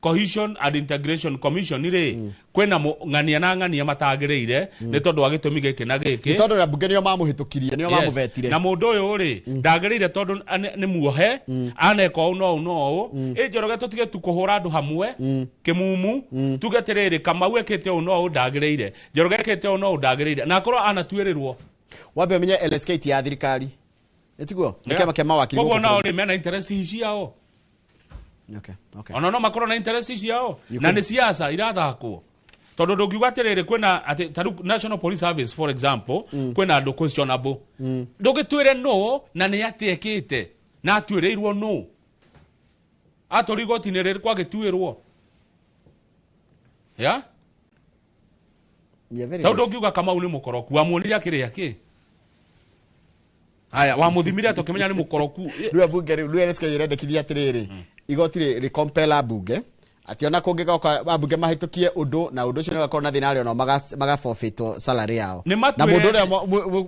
Speaker 4: Cohesion and Integration Commission rĩ, kwĩna ng'ania na ng'ania matagĩrĩire nĩ tondũ wa gĩtũmi gĩkĩ na gĩkĩ.
Speaker 2: Nĩ tondũ ambunge nĩo mamũhĩtũkirie, nĩo
Speaker 4: Yes.
Speaker 2: mamũvetire.
Speaker 4: Na mũndũ ũyũ rĩ, ndagĩrĩire tondũ nĩ muohe, aneka ũũ na ũũ na ũũ. Ĩ Njoroge tũtige tu kũhũra andũ hamwe kĩmumu, tuge atĩrĩrĩ, Kamau ekĩte ũũ na ũũ ndagĩrĩire, Njoroge ekĩte ũũ na ũũ ndagĩrĩire, na akorwo anatuĩrĩrwo.
Speaker 2: Wambe ũmenye LSK ti ya thirikari. Ĩtiguo? Nĩ kĩama kĩa mawakiri
Speaker 4: Koguo
Speaker 2: gũkũ
Speaker 4: nao
Speaker 2: bũrũri.
Speaker 4: rĩ mena interest ciao.
Speaker 2: Okay, okay.
Speaker 4: Ona no makorwo na interest ciao.
Speaker 2: You
Speaker 4: Na
Speaker 2: could-
Speaker 4: nĩ siasa irathakwo. Tondũ ndũngiuga atĩrĩrĩ, kwĩna atĩ ta rĩu National Police Service for example, kwĩna andũ questionable. Ndũngĩtwĩre nũ na nĩ atĩ ekĩte na atuĩrĩirwo nũ. Atũri igoti-inĩ rĩrĩkũ agĩtuĩrwo. Ya?
Speaker 2: Yeah, very
Speaker 4: Tondũ
Speaker 2: good.
Speaker 4: ndũngiuga Kamau nĩ mũkoroku, wamuonire akĩrĩa kĩ? Haya, wamuthimire atĩ ũkĩmenya nĩ mũkoroku.
Speaker 2: Rĩu ambunge rĩu rĩu LSK ĩrendekithia atĩrĩrĩ, igoti rĩ compel ambunge atĩ ona kũngĩgoka ambunge mahĩtũkie ũndũ na ũndũ ũcio nĩ ũgakorwo na thĩna rĩ, onao magaforfeitwo salary yao.
Speaker 4: Nĩ
Speaker 2: Na
Speaker 4: matwĩre
Speaker 2: mũndũ ũrĩa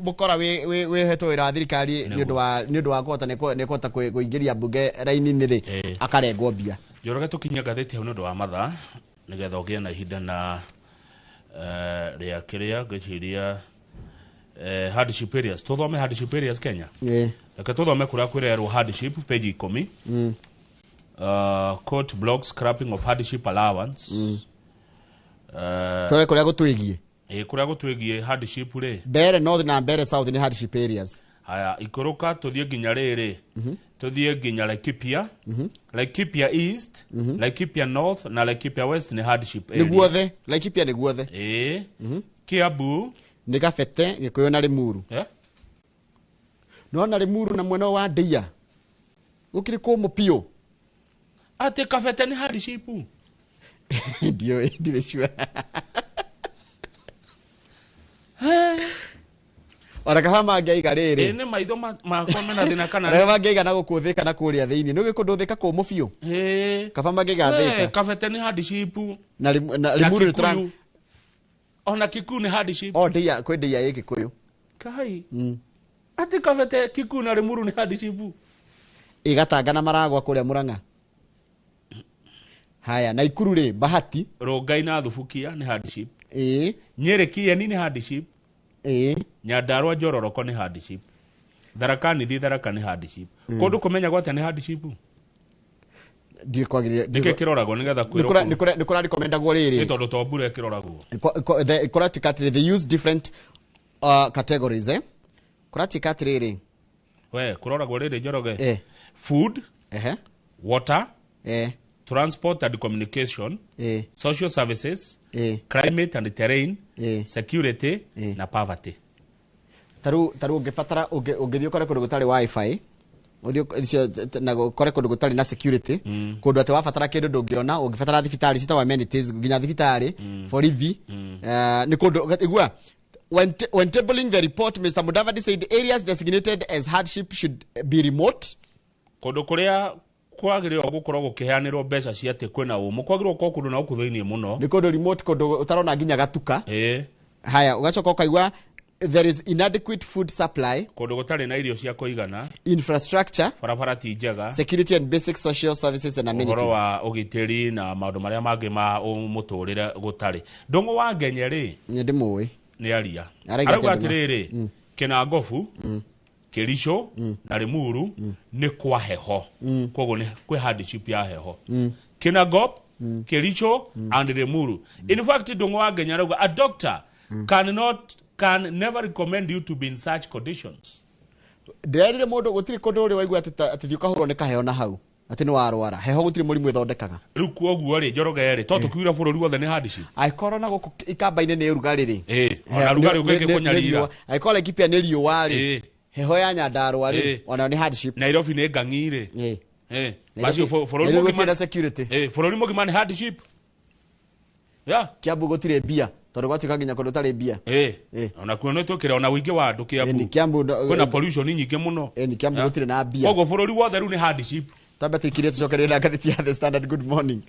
Speaker 2: mũkora wĩhetwo wĩra wa thirikari nĩ ũndũ wa kũhota nĩ kũhota kũingĩria mbunge raini-inĩ rĩ, akarengwo mbia.
Speaker 4: Njoroge tũkinyie ngathĩti hau nĩ ũndũ wa mathaa nĩgetha ũgĩe na ihinda na rĩa kĩrĩa ngwĩciria hardship areas. Tũthome hardship areas Kenya. Reke tũthome kũrĩa kwĩrerwo hardship page 10. Court blocks scrapping of hardship allowance.
Speaker 2: Tũrore kũrĩa gũtwĩgiĩ.
Speaker 4: Kũrĩa gũtwĩgiĩ hardship rĩ.
Speaker 2: Mbeere North na Mbeere South nĩ hardship areas.
Speaker 4: Haya, ikũrũka tũthiĩ nginya rĩrĩ. Tũthiĩ nginya Laikipia. Laikipia East, Laikipia North na Laikipia West nĩ hardship area.
Speaker 2: Nĩ guothe, Laikipia nĩ guothe.
Speaker 4: Kiambu
Speaker 2: nĩ Kabete, Gĩkũyũ na Limuru. Nona Limuru na mwena wa Ndeia gũkĩrĩ kũmũ biũ.
Speaker 4: Atĩ Kabete nĩ hardship?
Speaker 2: Ndiũĩ, ndirĩ sure. Ona kaba mangĩaiga rĩrĩ.
Speaker 4: Ĩ nĩ maitho makwa mena thĩna kana
Speaker 2: Ona kaba mangĩaiga na gũkũ Thĩka na kũrĩa thĩinĩ. Nĩ ũĩ kũndũ Thĩka kũmũ biũ? Kaba mangĩaiga Thĩka.
Speaker 4: Kabete nĩ hardship.
Speaker 2: Na na Limuru nĩ tũra-
Speaker 4: Kikuyu. Ona Kikuyu nĩ hardship.
Speaker 2: O Ndeia, kwĩ Ndeia ĩ Gĩkũyũ.
Speaker 4: Kai. Atĩ Kabete, Kikuyu na Limuru nĩ hardship.
Speaker 2: Ĩ Gatanga na Maragwa kũrĩa Murang'a. Haya, Naikuru rĩ, Bahati.
Speaker 4: Rongai na Thubukia nĩ hardship. Nyeri Kieni nĩ hardship. Nyandarua Njororoko nĩ hardship. Tharaka Nithi Tharaka nĩ hardship. Kũndũ kũmenyagwo atĩa nĩ hardship?
Speaker 2: Ndiũĩ kwagĩrĩire.
Speaker 4: Nĩkĩ kĩroragwo nĩgetha kwĩrwo kũu?
Speaker 2: Nĩ kũrarekomendagwo rĩrĩ.
Speaker 4: Nĩ tondũ to mbura ĩkĩroragwo.
Speaker 2: Kũratuĩka atĩrĩ, they use different categories, eh? Kũratuĩka atĩrĩrĩ.
Speaker 4: We, kũroragwo rĩrĩ Njoroge. Food, water, transport and communication, social services, climate and terrain, security na poverty.
Speaker 2: Tarĩu ũngĩbatara ũngĩthiĩ ũkore kũndũ gũtarĩ wifi, Uthie na kore kundu gutari na security, kundu ati wabatara kindu ndungiona, ungibatara thibitarĩ citagwo amenities nginya thibitarĩ, borithi, ni kundu igua. When tabling the report, Mr. Mudavadi said areas designated as hardship should be remote.
Speaker 4: Kundu kuria kwagĩrĩirwo gũkorwo gũkĩheanĩrwo mbeca cia atĩ kwĩna ũmũ kwagĩrĩirwo gũkorwo kũndũ na gũkũ thĩinĩ mũno.
Speaker 2: Nĩ kũndũ remote, kũndũ ũtarona nginya gatuka. Haya, ũgacoka ũkaigua there is inadequate food supply,
Speaker 4: kũndũ gũtarĩ na irio cia kũigana,
Speaker 2: infrastructure,
Speaker 4: barabara ti njega,
Speaker 2: security and basic social services and amenities.
Speaker 4: Ũhoro wa ũgitĩri na maũndũ marĩa mangĩ ma mũtũrĩre gũtarĩ. Ndũng'ũ wa Ngenye rĩ,
Speaker 2: nĩ ndĩmũĩ,
Speaker 4: nĩ aria arauga atĩrĩrĩ, Kĩnangobu, Kericho na Limuru nĩ kwa heho, koguo nĩ kwĩ hardship ya heho. Kinangop, Kericho and Limuru. In fact, Ndũng'ũ wa Ngenye arauga a doctor can never recommend you to be in such conditions.
Speaker 2: Ndĩrerire mũndũ gũtirĩ kũndũ ũrĩ waigua atĩ atĩ ũkahũrwo nĩ kaheo na hau atĩ nĩ warwara heho gũtirĩ mũrimũ ĩthondekaga.
Speaker 4: Rĩu koguo rĩ, Njoroge rĩ, to tũkiuga bũrũri wothe nĩ hardship.
Speaker 2: Angĩkorwo na gũkũ ikamba-inĩ nĩ ũrugarĩ rĩ,
Speaker 4: ona rugarĩ ũngĩke kũnyarira,
Speaker 2: angĩkorwo Laikipia nĩ riũa rĩ, heho ya Nyandarua rĩ, ona nĩ hardship.
Speaker 4: Nairobi nĩ ngang'i rĩ, macio bũrũri
Speaker 2: mũgima na security,
Speaker 4: bũrũri mũgima nĩ hardship. Yeah,
Speaker 2: Kiambu gũtirĩ mbia tondũ gwatuĩka nginya kũndũ ũtarĩ mbia.
Speaker 4: Ona kuo nĩ twĩkĩra ona ũingĩ wa andũ Kiambu.
Speaker 2: Kiambu
Speaker 4: kwĩna pollution nyingĩ mũno.
Speaker 2: Ni Kiambu gũtirĩ na mbia.
Speaker 4: Koguo bũrũri wothe rĩu nĩ hardship.
Speaker 2: Twambe tũikirie tũcokererie na ngathĩti ya The Standard. Good morning.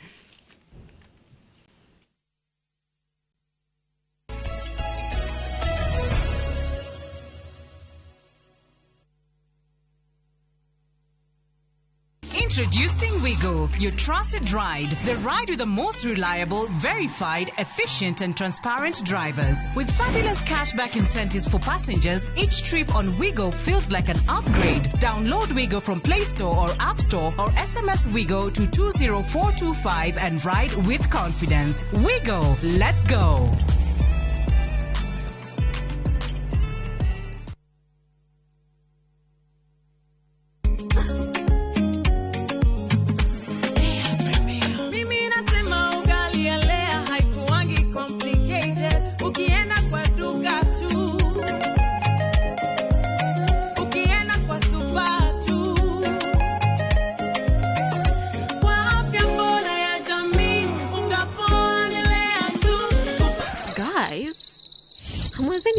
Speaker 15: Introducing Wigo, your trusted ride. The ride with the most reliable, verified, efficient and transparent drivers. With fabulous cashback incentives for passengers, each trip on Wigo feels like an upgrade. Download Wigo from Play Store or App Store or SMS Wigo to 20425 and ride with confidence. Wigo, let's go.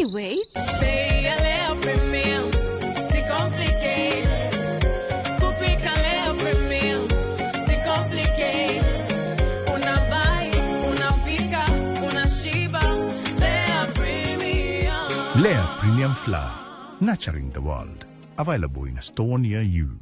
Speaker 6: Wait.
Speaker 7: Lea Premium Flour, nurturing the world. Available in a store near you.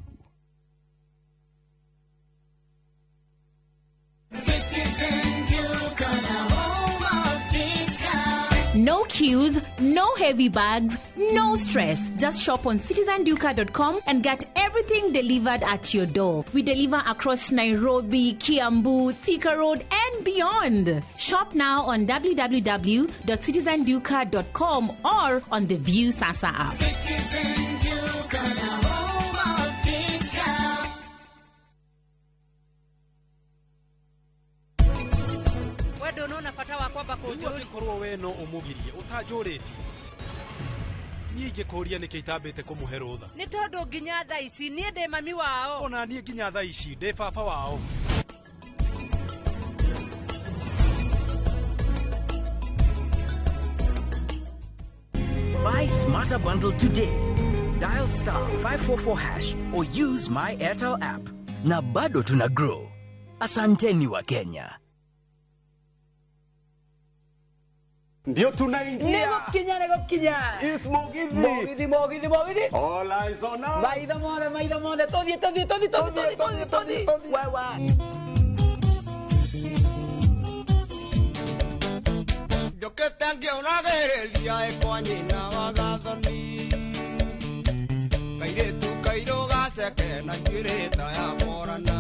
Speaker 13: No queues, no heavy bags, no stress. Just shop on citizenduka.com and get everything delivered at your door. We deliver across Nairobi, Kiambu, Thika Road, and beyond. Shop now on www.citizenduka.com or on the View Sasa app.
Speaker 14: Citizen Duka, the home of discount.
Speaker 9: Korwo we no umugirie utanjuritie niĩ ingĩkũria nĩkĩ itambĩte kũmũhe rũtha
Speaker 3: nĩ tondũ nginya thaa ici niĩ ndĩ mami wao
Speaker 9: ona niĩ nginya thaa ici ndĩ baba wao.
Speaker 10: Buy Smarter Bundle today. Dial star 544 hash or use my Airtel app. Na bado tuna grow. Asanteni wa Kenya.
Speaker 11: Ndio tunaingia. Nĩgũkinya. Is Mugithi. Mugithi, Mugithi, Mugithi. All eyes on us. Maitho mothe, maitho mothe. Tũthiĩ, tũthiĩ, tũthiĩ, tũthiĩ, tũthiĩ, tũthiĩ, tũthiĩ. Wewe.
Speaker 12: Njũkĩte ngĩũragĩrĩria ĩkwa nyina wa gathoni. Kairĩtu kairũ gaceke na njuĩrĩ ta ya morana.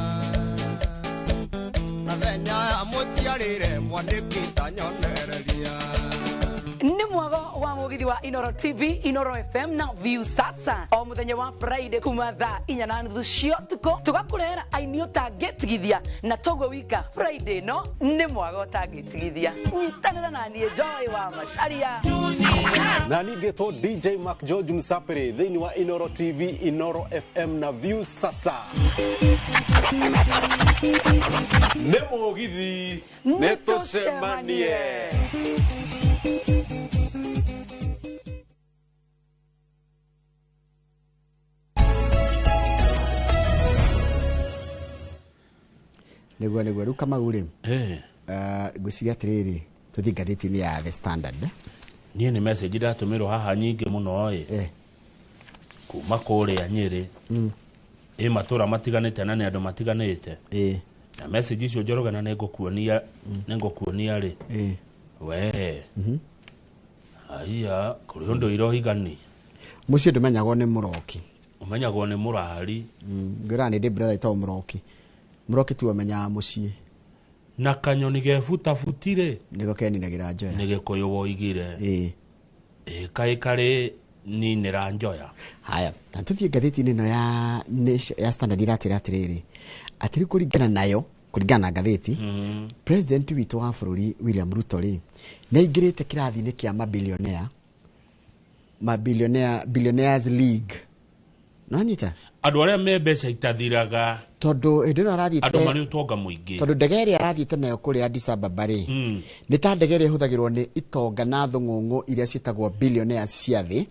Speaker 12: Na thenya ya mũciarĩre mwandĩki ta nyonereria.
Speaker 6: Nĩ
Speaker 11: Nĩ mwago wa mũgithi wa Inoro TV, Inoro FM na View Sasa o mũthenya wa Friday kuma thaa 4:30 cia ũtukũ tũgakũrehera aini ũtangĩtigithia na toguo wika Friday no nĩ mwago ũtangĩtigithia. Nyitanĩra na niĩ Joy wa Macharia
Speaker 1: na ningĩtwo DJ Mark George Msapere thĩinĩ wa Inoro TV, Inoro FM na View Sasa.
Speaker 6: Nĩ mũgithi nĩ tũcemanie.
Speaker 2: Nĩguo rĩu Kamau rĩ, ngwĩciria atĩrĩrĩ, tũthiĩ ngathĩti-inĩ ya The Standard.
Speaker 4: Niĩ nĩ message ndatũmĩrwo haha nyingĩ mũno ĩ kuma kũrĩa Nyĩrĩ ĩ matũra matiganĩte na nĩ andũ matiganĩte, na message icio Njoroge na nĩngũkuonia rĩ we aiya kũrĩ ũndũ irohigani.
Speaker 2: Mũciĩ ndũmenyagwo nĩ mũroki,
Speaker 4: ũmenyagwo nĩ mũrari.
Speaker 2: Ngwĩraga nĩ ndĩ brother ĩtagwo mũroki. Mũroki tu amenyaga mũciĩ
Speaker 4: na kanyoni gebutabuti-rĩ
Speaker 2: nĩko keninagĩra njoya.
Speaker 4: Nĩ Gĩkũyũ woigire ĩ kaĩ karĩ ninĩra njoya.
Speaker 2: Haya, na tũthiĩ ngathĩti-inĩ ĩno ya Standard iratwĩra atĩrĩrĩ, atĩrĩ kũringana nayo, kũringana na ngathĩti, president witũ wa bũrũri William Ruto rĩ nĩ aingĩrĩte kĩrathi-inĩ kĩa mabilionea, Billionaires League. Nonyita
Speaker 4: andũ arĩa me mbeca itathiraga,
Speaker 2: tondũ hĩndĩ ĩno arathiĩte
Speaker 4: andũ marĩ ũtonga mũingĩ,
Speaker 2: tondũ ndege ĩrĩa arathiĩte nayo kũrĩa Addis Ababa rĩ nĩ ta ndege ĩrĩa ĩhũthagĩrwo nĩ itonga na thũng'ũng'ũ iria ciĩtagwo billionaires cia thĩ.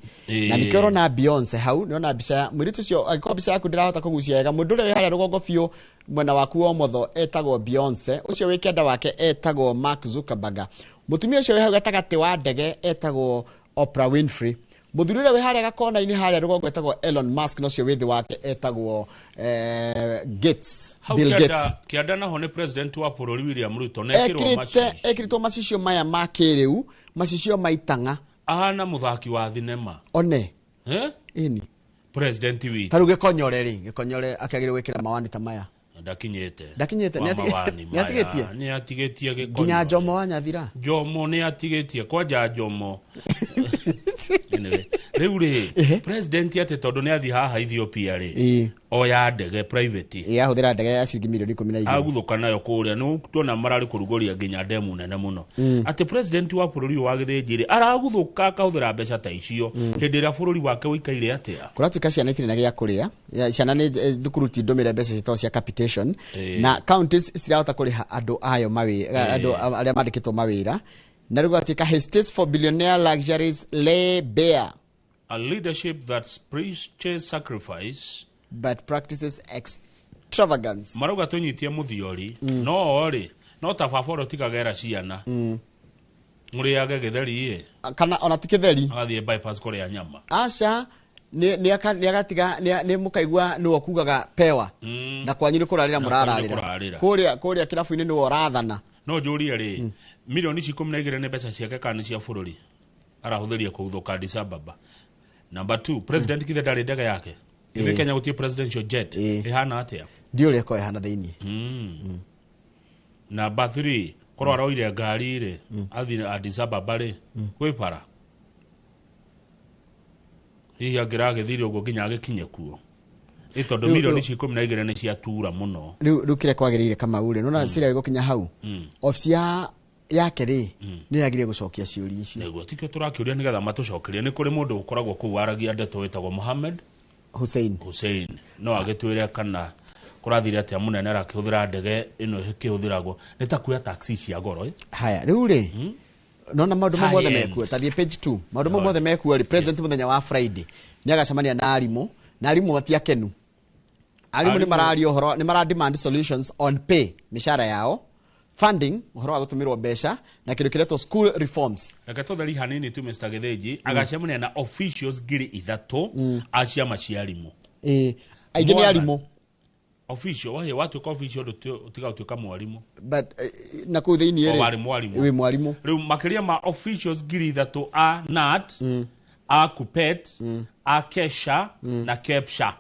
Speaker 2: Na nĩkĩo ũrona Beyonce hau, nĩona mbica ya mũirĩtu ũcio. Angĩkorwo mbica yaku ndĩrahota kũgucia wega, mũndũ ũrĩa wĩ harĩa rũgongo biũ mwena waku wa ũmotho etagwo Beyonce, ũcio wĩ kĩanda wake etagwo Mark Zuckerberg, mũtumia ũcio wĩ hau gatagatĩ wa ndege etagwo Oprah Winfrey, mũthuri ũrĩa wĩ harĩa gakona-inĩ harĩa rũgongo etagwo Elon Musk, na ũcio wĩ thĩ wake etagwo Gates, Bill Gates.
Speaker 4: Kĩanda naho nĩ president wa bũrũri William Ruto
Speaker 2: ekĩrĩtwo macicio maya ma kĩrĩu, macicio ma itang'a,
Speaker 4: ahana mũthaki wa thinema
Speaker 2: one ĩni
Speaker 4: president witũ.
Speaker 2: Ta rĩu Gĩkonyore rĩ, Gĩkonyore akĩagĩrĩirwo gwĩkĩra mawani ta maya.
Speaker 4: Ndakinyĩte
Speaker 2: nĩatigĩtie
Speaker 4: nĩatigĩtie Gĩkonyore
Speaker 2: nginya Jomo wa Nyathira.
Speaker 4: Jomo nĩatigĩtie kwanja Jomo. Anyway, rĩu rĩ president atĩ tondũ nĩ athiĩ haha Ethiopia rĩ oya ndege private,
Speaker 2: ahũthĩra ndege ya ciringi milioni 12
Speaker 4: aguthũka nayo kũrĩa nĩ tuona mararĩ kũrugũria nginya ndemu nene mũno. Atĩ president wa bũrũri wa Gĩthĩnji rĩ araguthũka akahũthĩra mbeca ta icio hĩndĩ ĩrĩa bũrũri wake ũikaire atĩa?
Speaker 2: Kũratuĩka ciana itirĩ na gĩa kũrĩa, ciana nĩ thukuru ti ndũmĩre mbeca citagwo cia capitation, na counties cirahota kũrĩha andũ ayo mawĩra, andũ arĩa mandĩkĩtwo mawĩra. Na rĩu gũgatuĩka his taste for billionaire luxuries lay bare
Speaker 4: a leadership that preaches sacrifice
Speaker 2: but practices extravagance.
Speaker 4: Marauga tũnyitie mũthiori no rĩ no ta baba ũrĩa ũtigagera ciana mũrĩage gĩtheri ĩ
Speaker 2: kana ona ti gĩtheri,
Speaker 4: agathiĩ bypass kũrĩa nyama.
Speaker 2: Aca nĩ nĩ mũkaigua nĩwe ũkugaga pewa na kwanyu nĩ kũrarĩra mũrararĩra kũrĩa kĩrabu-inĩ nĩwe ũrathana.
Speaker 4: No njũrie rĩ, milioni ici 12 nĩ mbeca ciake kana nĩ cia bũrũri arahũthĩria kũguthũka Addis Ababa? Number 2, president kithe ndarĩ ndege yake. Ithuĩ Kenya gũtirĩ presidential jet ĩhana atĩa?
Speaker 2: Ndiũ ũrĩa ĩkoragwo ĩhana thĩinĩ.
Speaker 4: Number 3, korwo aroire ngari rĩ athiĩ Addis Ababa rĩ kwĩ bara hihi angĩragĩthire ũguo nginya agĩkinye kuo ĩ tondũ milioni ici 12 nĩ ciatura mũno.
Speaker 2: Rĩu kĩrĩa kwagĩrĩire Kamau rĩ, nĩwona ciria gũkinya hau obici yake rĩ nĩ yagĩrĩire gũcokia ciũria icio.
Speaker 4: Nĩguo tikĩo tũrakĩũria nĩgetha matũcokerie. Nĩ kũrĩ mũndũ ũkoragwo kũu waragia ndeto wĩtagwo Mohamed
Speaker 2: Hussein
Speaker 4: no agĩtwĩre kana kũrathire atĩa mũnene arakĩhũthĩra ndege ĩno ĩkĩhũthĩragwo nĩ ta kuoya taxi cia goro.
Speaker 2: Haya rĩu rĩ nona maũndũ mau mothe mekuo, ta thiĩ page 2, maũndũ mau mothe mekuo rĩ, president mũthenya wa Friday nĩ agacemania na arimũ, na arimũ matiakenu. Arimũ nĩ mararia ũhoro, nĩ mara demand solutions on pay, mĩcara yao, funding, ũhoro wa gũtũmĩrwo mbeca, na kĩndũ kĩretwo school reforms.
Speaker 4: Reke tũtheri hanini tu Mr. Gĩthĩnji agacemania na officials 3,000 a ciama cia arimũ.
Speaker 2: Aingĩ nĩ arimũ.
Speaker 4: Official wahe watuĩka official ũtiga gũtuĩka mwarimũ.
Speaker 2: But na kũu thĩinĩ rĩ
Speaker 4: warĩ mwarimũ.
Speaker 2: Wĩ mwarimũ.
Speaker 4: Rĩu makĩria ma officials 3,000 a NAT, a KUPPET, A Kesha na Kepsha.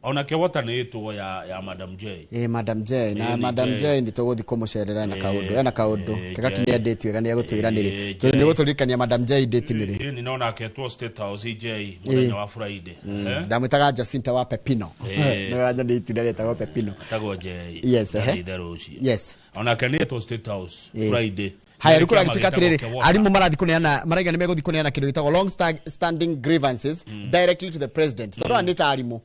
Speaker 4: Onake wota nä ĩtwo ya Madam J.
Speaker 2: Ĩ Madam J na
Speaker 4: Ĩ, nĩ
Speaker 2: Madam
Speaker 4: J.
Speaker 2: J nĩ tũgũthiĩ kũmũcerera na kaũndũ, ena kaũndũ
Speaker 4: J.
Speaker 2: kega kinyia date wega nĩ egũtwĩra nĩ rĩ.
Speaker 4: Ĩ,
Speaker 2: Tondũ
Speaker 4: J.
Speaker 2: nĩ gũtũririkania Madam J date nĩ rĩ.
Speaker 4: Ĩ, nĩ nona aketwo State House J mũthenya wa Friday. Eh?
Speaker 2: Ndamwĩtaga Jacinta wa Pepino.
Speaker 4: Ĩ.
Speaker 2: Nĩ wanyonia itunda rĩtagwo Pepino.
Speaker 4: Etagwo J.
Speaker 2: Yes, ehe.
Speaker 4: Itherũ ũcio.
Speaker 2: Yes.
Speaker 4: Onake nĩ etwo State House
Speaker 2: Ĩ.
Speaker 4: Friday.
Speaker 2: Haya, rä
Speaker 4: Nĩ
Speaker 2: kå
Speaker 4: kĩama
Speaker 2: ragä tuä ka
Speaker 4: gĩtagwo
Speaker 2: atä rä rä
Speaker 4: Kewota.
Speaker 2: arimå marathiĩ kũneana maraiga nä megåthiĩ kũneana kä ndå gä tagwo long standing grievances directly to the president, tondå aya nä ta arimå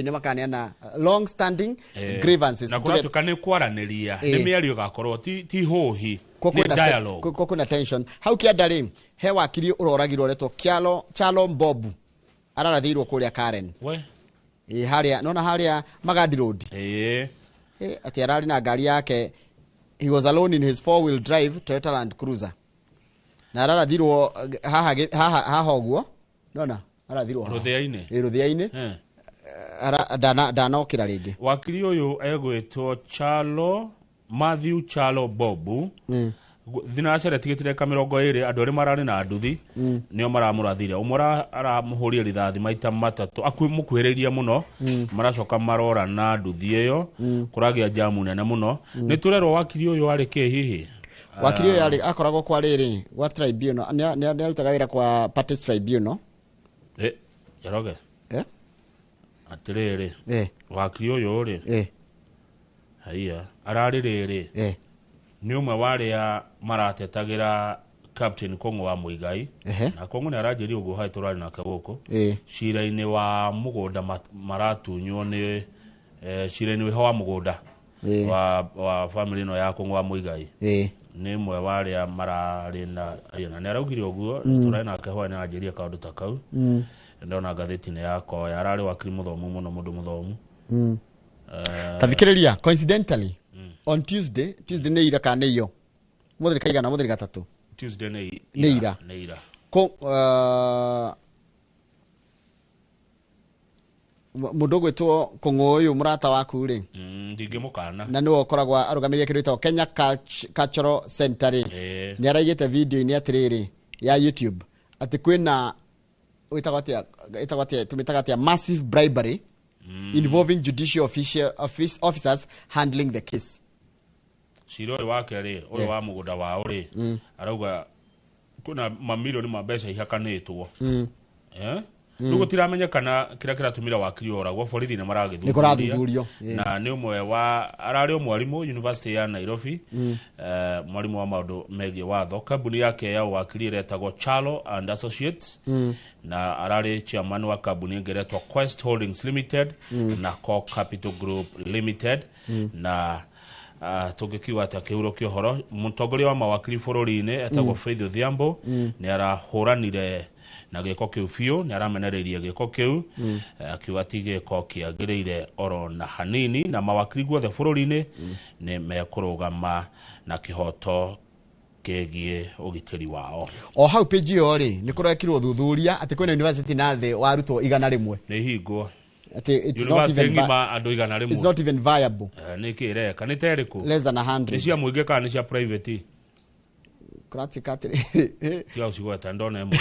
Speaker 2: nä makaneana long standing grievances.
Speaker 4: Na kũratuĩka nĩ kwaranĩria, nĩ mĩario ĩgakorwo ti hũhi, nĩ dialogue.
Speaker 2: Kwa kwĩna tension hau kĩanda rĩ, he wakiri ũroragirwo retwo Kyalo Chalo Mbobu, ararathĩirwo kũrĩa Karen.
Speaker 4: We.
Speaker 2: Ĩ harĩa nona harĩa Magadi Road. Ĩ, atĩ ararĩ na ngari yake, he was alone in his 4-wheel drive Toyota Land Cruiser, na ararathirwo haha haha haha ũguo nona arathirwo haha.
Speaker 4: Rũthĩa-inĩ.
Speaker 2: Ĩ, rũthĩa-inĩ. Ndanokĩra rĩngĩ.
Speaker 4: Wakiri ũyũ egwĩtwo Chalo Matthew Chalo Bobu. Thinacara tigĩtire ka 20, andũ arĩa mararĩ na nduthi nĩo maramũrathire, ũmwe aramũhũrire rithathi maita matatũ mũkuhĩrĩirie mũno. Maracoka marora na nduthi ĩyo. Kũragĩa jamu nene mũno. Nĩ tũrerwo wakiri ũyũ arĩ kĩ hihi?
Speaker 2: Wakiri ũyũ arĩ akoragwo kwa rĩrĩ gwa tribunal, nĩ arutaga wĩra kwa parties tribunal.
Speaker 4: Eh, Njoroge.
Speaker 2: Eh?
Speaker 4: Atĩrĩrĩ,
Speaker 2: Eh.
Speaker 4: wakiri ũyũ rĩ,
Speaker 2: Eh.
Speaker 4: haiya ararĩ rĩrĩ,
Speaker 2: Eh.
Speaker 4: nĩ ũmwe wa arĩa maratetagĩra Captain Kong'o wa Muigai. Na Kong'o nĩ aranjĩria ũguo hai tũrarĩ nake gũkũ cira-inĩ wa mũgũnda maratunywo nĩ cira-inĩ wĩho wa mũgũnda wa family ĩno ya Kong'o wa Muigai. Nĩ ũmwe wa arĩa mararĩ na aya, na nĩ araugire ũguo. Tũrarĩ nake hwaĩ nĩ aranjĩria kaũndũ ta kau. Ndona ngathĩti-inĩ yakwa ararĩ wakiri mũthomu mũno, mũndũ mũthomu.
Speaker 2: Ta thikĩrĩria, coincidentally on Tuesday, Tuesday nĩ ira kana nĩ iyo, mũthĩ nĩ kaigana, mũthĩ nĩ gatatũ.
Speaker 4: Tuesday nĩ
Speaker 2: Nĩ ira.
Speaker 4: Nĩ ira.
Speaker 2: Ko mũndũ ũgwĩtwo Kong'o ũyũ mũrata waku rĩ,
Speaker 4: Ndingĩmũkana.
Speaker 2: Na nĩwe ũkoragwo arũgamĩrĩire kĩndũ gĩtagwo Kenya Cultural Center rĩ, nĩ araigĩte video-inĩ atĩrĩrĩ ya YouTube atĩ kwĩna ĩtagwo atĩa, ĩtagwo atĩa, tũmĩtaga atĩa, massive bribery involving judicial officers handling the case.
Speaker 4: Cira ũyũ wake rĩ, ũyũ wa mũgũnda wao rĩ, arauga kwĩna mamirioni ma mbeca ihakanĩtwo. Eh? Rĩu gũtiramenyekana kĩrĩa kĩratũmire wakiri oragwo, borithi nĩ maragĩthuthuria.
Speaker 2: Nĩ kũrathuthurio, ĩ.
Speaker 4: Na nĩ ũmwe wa ararĩ o mwarimũ University ya Nairobi, mwarimũ wa maũndũ megiĩ watho. Kambuni yake ya wakiri ĩretagwo Chalo and Associates, na ararĩ chairman wa kambuni ĩngĩ ĩretwo Quest Holdings Limited na Core Capital Group Limited. Na tũngĩkiuga atĩa kĩhuro kĩa ũhoro, mũtongoria wa mawakiri bũrũri-inĩ etagwo Faith Odhiambo nĩ arahũranire na gĩko kĩu biũ, nĩ aramenereirie gĩko kĩu, akiuga ti gĩko kĩagĩrĩire oro na hanini, na mawakiri guothe bũrũri-inĩ nĩ mekũrũgama na kĩhoto kĩgiĩ ũgitĩri wao.
Speaker 2: O hau page ĩyo rĩ, nĩ kũrekirwo thuthuria atĩ kwĩna university na thĩ wa arutwo 100.
Speaker 4: Nĩ hingwo.
Speaker 2: Atĩ it's not
Speaker 4: University
Speaker 2: even
Speaker 4: ng'ima andũ 100.
Speaker 2: It's not even viable.
Speaker 4: Nĩ kĩ ĩreka nĩ ta ĩrĩkũ?
Speaker 2: Less than 100.
Speaker 4: Nĩ cia mũingĩ kana nĩ cia private?
Speaker 2: Kũratuĩka atĩrĩ,
Speaker 4: Tiga gũcigweta, ndona ĩmwe,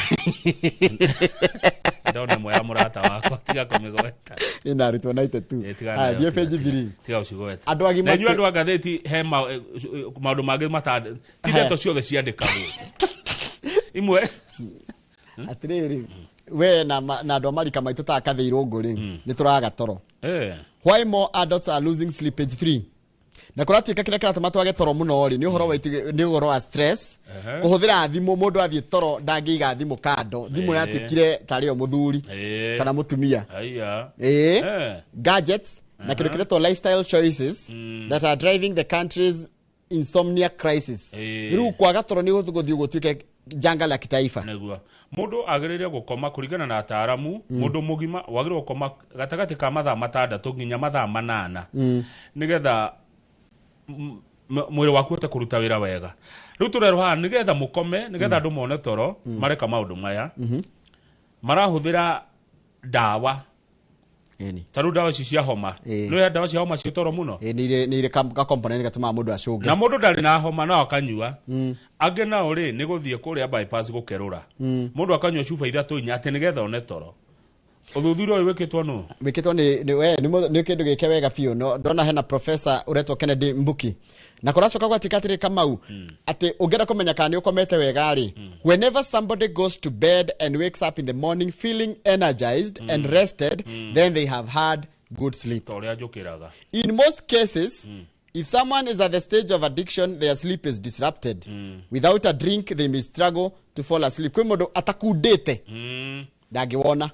Speaker 4: ndona ĩmwe ya mũrata wakwa, tiga kũmĩgweta.
Speaker 2: Ĩna arutwo 92.
Speaker 4: Eh, tiga
Speaker 2: Haya,
Speaker 4: nayo,
Speaker 2: thiĩ page 3.
Speaker 4: Tiga gũcigweta.
Speaker 2: Andũ agima
Speaker 4: Na inyuĩ andũ a ngathĩti he maũndũ mangĩ ti
Speaker 2: Haya.
Speaker 4: ndeto ciothe ciandĩkagwo imwe.
Speaker 2: Atĩrĩrĩ, we na na andũ a marika maitũ ta Kathĩ Irũngũ rĩ, nĩ tũraga toro. Why more adults are losing sleep, page 3. Na kũratuĩka kĩrĩa kĩratũma twage toro mũno rĩ, nĩ ũhoro wa nĩ ũhoro wa stress, kũhũthĩra thimũ, mũndũ athiĩ toro ndangĩiga thimũ kando, thimũ yatuĩkire tarĩ yo mũthuri kana mũtumia.
Speaker 4: Aya.
Speaker 2: Gadgets na kĩndũ kĩretwo lifestyle choices that are driving the country's insomnia crisis. Rĩu kwaga toro nĩ gũthiĩ gũtuĩke janga la kitaifa.
Speaker 4: Nĩguo mũndũ agĩrĩire gũkoma kũringana na ataaramu, mũndũ mũgima wagĩrĩire gũkoma gatagatĩ ka mathaa 6 nginya mathaa 8, nĩgetha mwĩrĩ waku ũhote kũruta wĩra wega. Rĩu tũrerwo haha nĩgetha mũkome, nĩgetha andũ mone toro, mareka maũndũ maya, marahũthĩra ndawa. Ta rĩu ndawa ici cia homa, nĩ ndawa cia homa ciĩ toro mũno.
Speaker 2: Ĩ, nĩ irĩ ka component gatũmaga mũndũ acũnge.
Speaker 4: Na mũndũ ndarĩ na homa no akanyua. Angĩ nao rĩ, nĩ gũthiĩ kũrĩa bypass gũkerũra, mũndũ akanyua cuba 3 4 atĩ nĩgetha one toro. Ũthuthuria ũyũ wĩkĩtwo nũ?
Speaker 2: Wĩkĩtwo nĩ we nĩ kĩndũ gĩke wega biũ. No ndona hena professor ũretwo Kennedy Mbuki. Na kũracoka gwatuĩka atĩrĩ Kamau, atĩ ũngĩenda kũmenya kana nĩ ũkomete wega rĩ, whenever somebody goes to bed and wakes up in the morning feeling energized and rested, then they have had good sleep.
Speaker 4: Ta ũrĩa njũkĩraga.
Speaker 2: In most cases, if someone is at the stage of addiction, their sleep is disrupted. Without a drink, they may struggle to fall asleep. Kwĩ mũndũ atakundĩte ndangĩwona.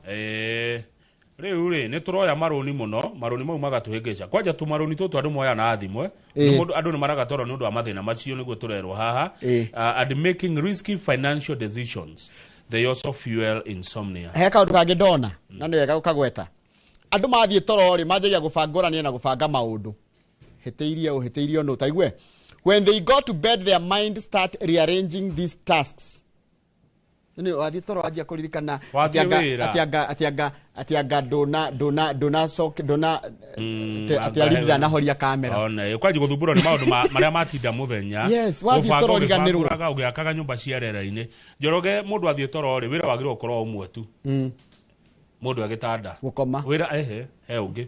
Speaker 4: Rĩu rĩ nĩ tũroya marũni mũno, marũni mau magatũhĩngĩca. Kwanja tũmarũni tũtũ andũ moya na thimũ, andũ nĩ maragatwarwo nĩ ũndũ wa mathĩna macio nĩguo tũrerwo haha. And making risky financial decisions, they also fuel insomnia.
Speaker 2: He kaũndũ kangĩ ndona na nĩ wega gũkagweta. Andũ mathiĩ toro rĩ manjagia gũbangũrania na gũbanga maũndũ. Hĩtĩirie ũ, hĩtĩirie nũ, taigue. When they go to bed, their mind start rearranging these tasks. Nĩ wathiĩ toro wanjia kũririkana atĩ anga ndũna coke ndũna atĩ arindira na horia kamera.
Speaker 4: One kwanji gũthumbũrwo nĩ maũndũ marĩa matinda mũthenya.
Speaker 2: Yes, wathiĩ toro ũriganĩrwo.
Speaker 4: Ũgĩakaga ũgĩakaga nyũmba cia rĩera-inĩ. Njoroge mũndũ athiĩ toro rĩ wĩra wagĩrĩirwo gũkorwo ũmwe tu. Mũndũ agĩtanda.
Speaker 2: Gũkoma.
Speaker 4: Wĩra ehe he ũngĩ.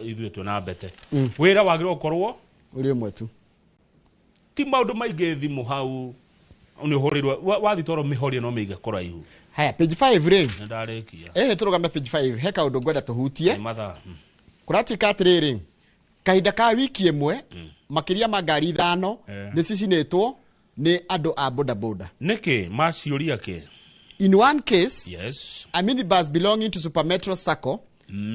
Speaker 4: Ithuĩ twĩna mbete. Wĩra wagĩrĩirwo gũkorwo
Speaker 2: ũrĩ ũmwe tu.
Speaker 4: Ti maũndũ maingĩ thimũ hau nĩ ũhũrĩirwo wathiĩ toro mĩhorie no mĩige kũraihu.
Speaker 2: Haya, page 5 rĩ.
Speaker 4: Nĩ ndarĩkia.
Speaker 2: Ehe, tũrũgame page 5 he kaũndũ ngwenda tũhutie.
Speaker 4: Mathaa.
Speaker 2: Kũratuĩka atĩrĩrĩ, kahinda ka wiki ĩmwe makĩria ma ngari 5 nĩ cicinĩtwo nĩ andũ a bodaboda.
Speaker 4: Nĩkĩ maciũria kĩ?
Speaker 2: In one case,
Speaker 4: yes,
Speaker 2: a minibus belonging to Super Metro Sacco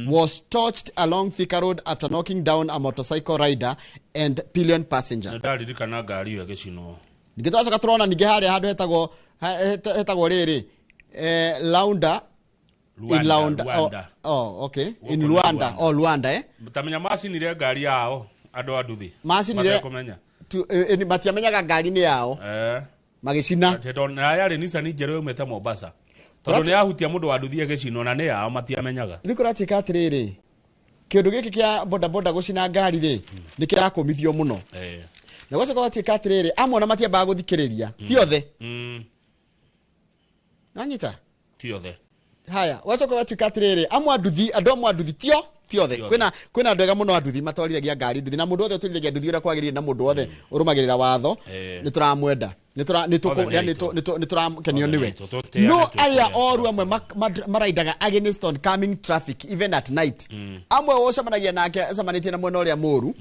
Speaker 2: was torched along Thika Road after knocking down a motorcycle rider and pillion passenger.
Speaker 4: Nĩ ndaririkana ngari ĩyo ĩgĩcinwo.
Speaker 2: Ningĩ twacoka tũrona ningĩ harĩa handũ hetagwo rĩrĩ Launda
Speaker 4: Luanda,
Speaker 2: in Launda,
Speaker 4: Luanda.
Speaker 2: Oh, okay. In
Speaker 4: Gũkũ nĩ
Speaker 2: Luanda, oh Luanda
Speaker 4: Tamenya macinire ngari yao andũ a nduthi.
Speaker 2: Macinire
Speaker 4: Matekũmenya.
Speaker 2: Matiamenyaga ngari nĩ yao. Magĩcina.
Speaker 4: Tondũ na yarĩ Nissan njerũ yaumĩte Mombasa. Tondũ nĩ yahutia mũndũ wa nduthi ĩgĩcinwo na nĩ yao matiamenyaga.
Speaker 2: Rĩu kũratuĩka atĩrĩrĩ, kĩũndũ gĩkĩ kĩa bodaboda gũcina ngari rĩ nĩ kĩrakũmithio mũno. Na gwacoka gwatuĩka atĩrĩrĩ, amwe ona matiambaga gũthikĩrĩria, ti othe. Nanyita?
Speaker 4: Ti othe.
Speaker 2: Haya, gwacoka gwatuĩka atĩrĩrĩ, amwe a nduthi, andũ amwe a nduthi tio ti othe. Kwĩna andũ ega mũno a nduthi matwarithagia ngari nduthi, na mũndũ wothe ũtwarithagia nduthi ũrĩa kwagĩrĩire na mũndũ wothe ũrũmagĩrĩra watho, nĩ tũramwenda. Nĩ tũrakenio nĩwe. No arĩa oru amwe maraindaga against on coming traffic even at night. Amwe ũcemanagia nake acemanĩtie na mwena ũrĩa mũru.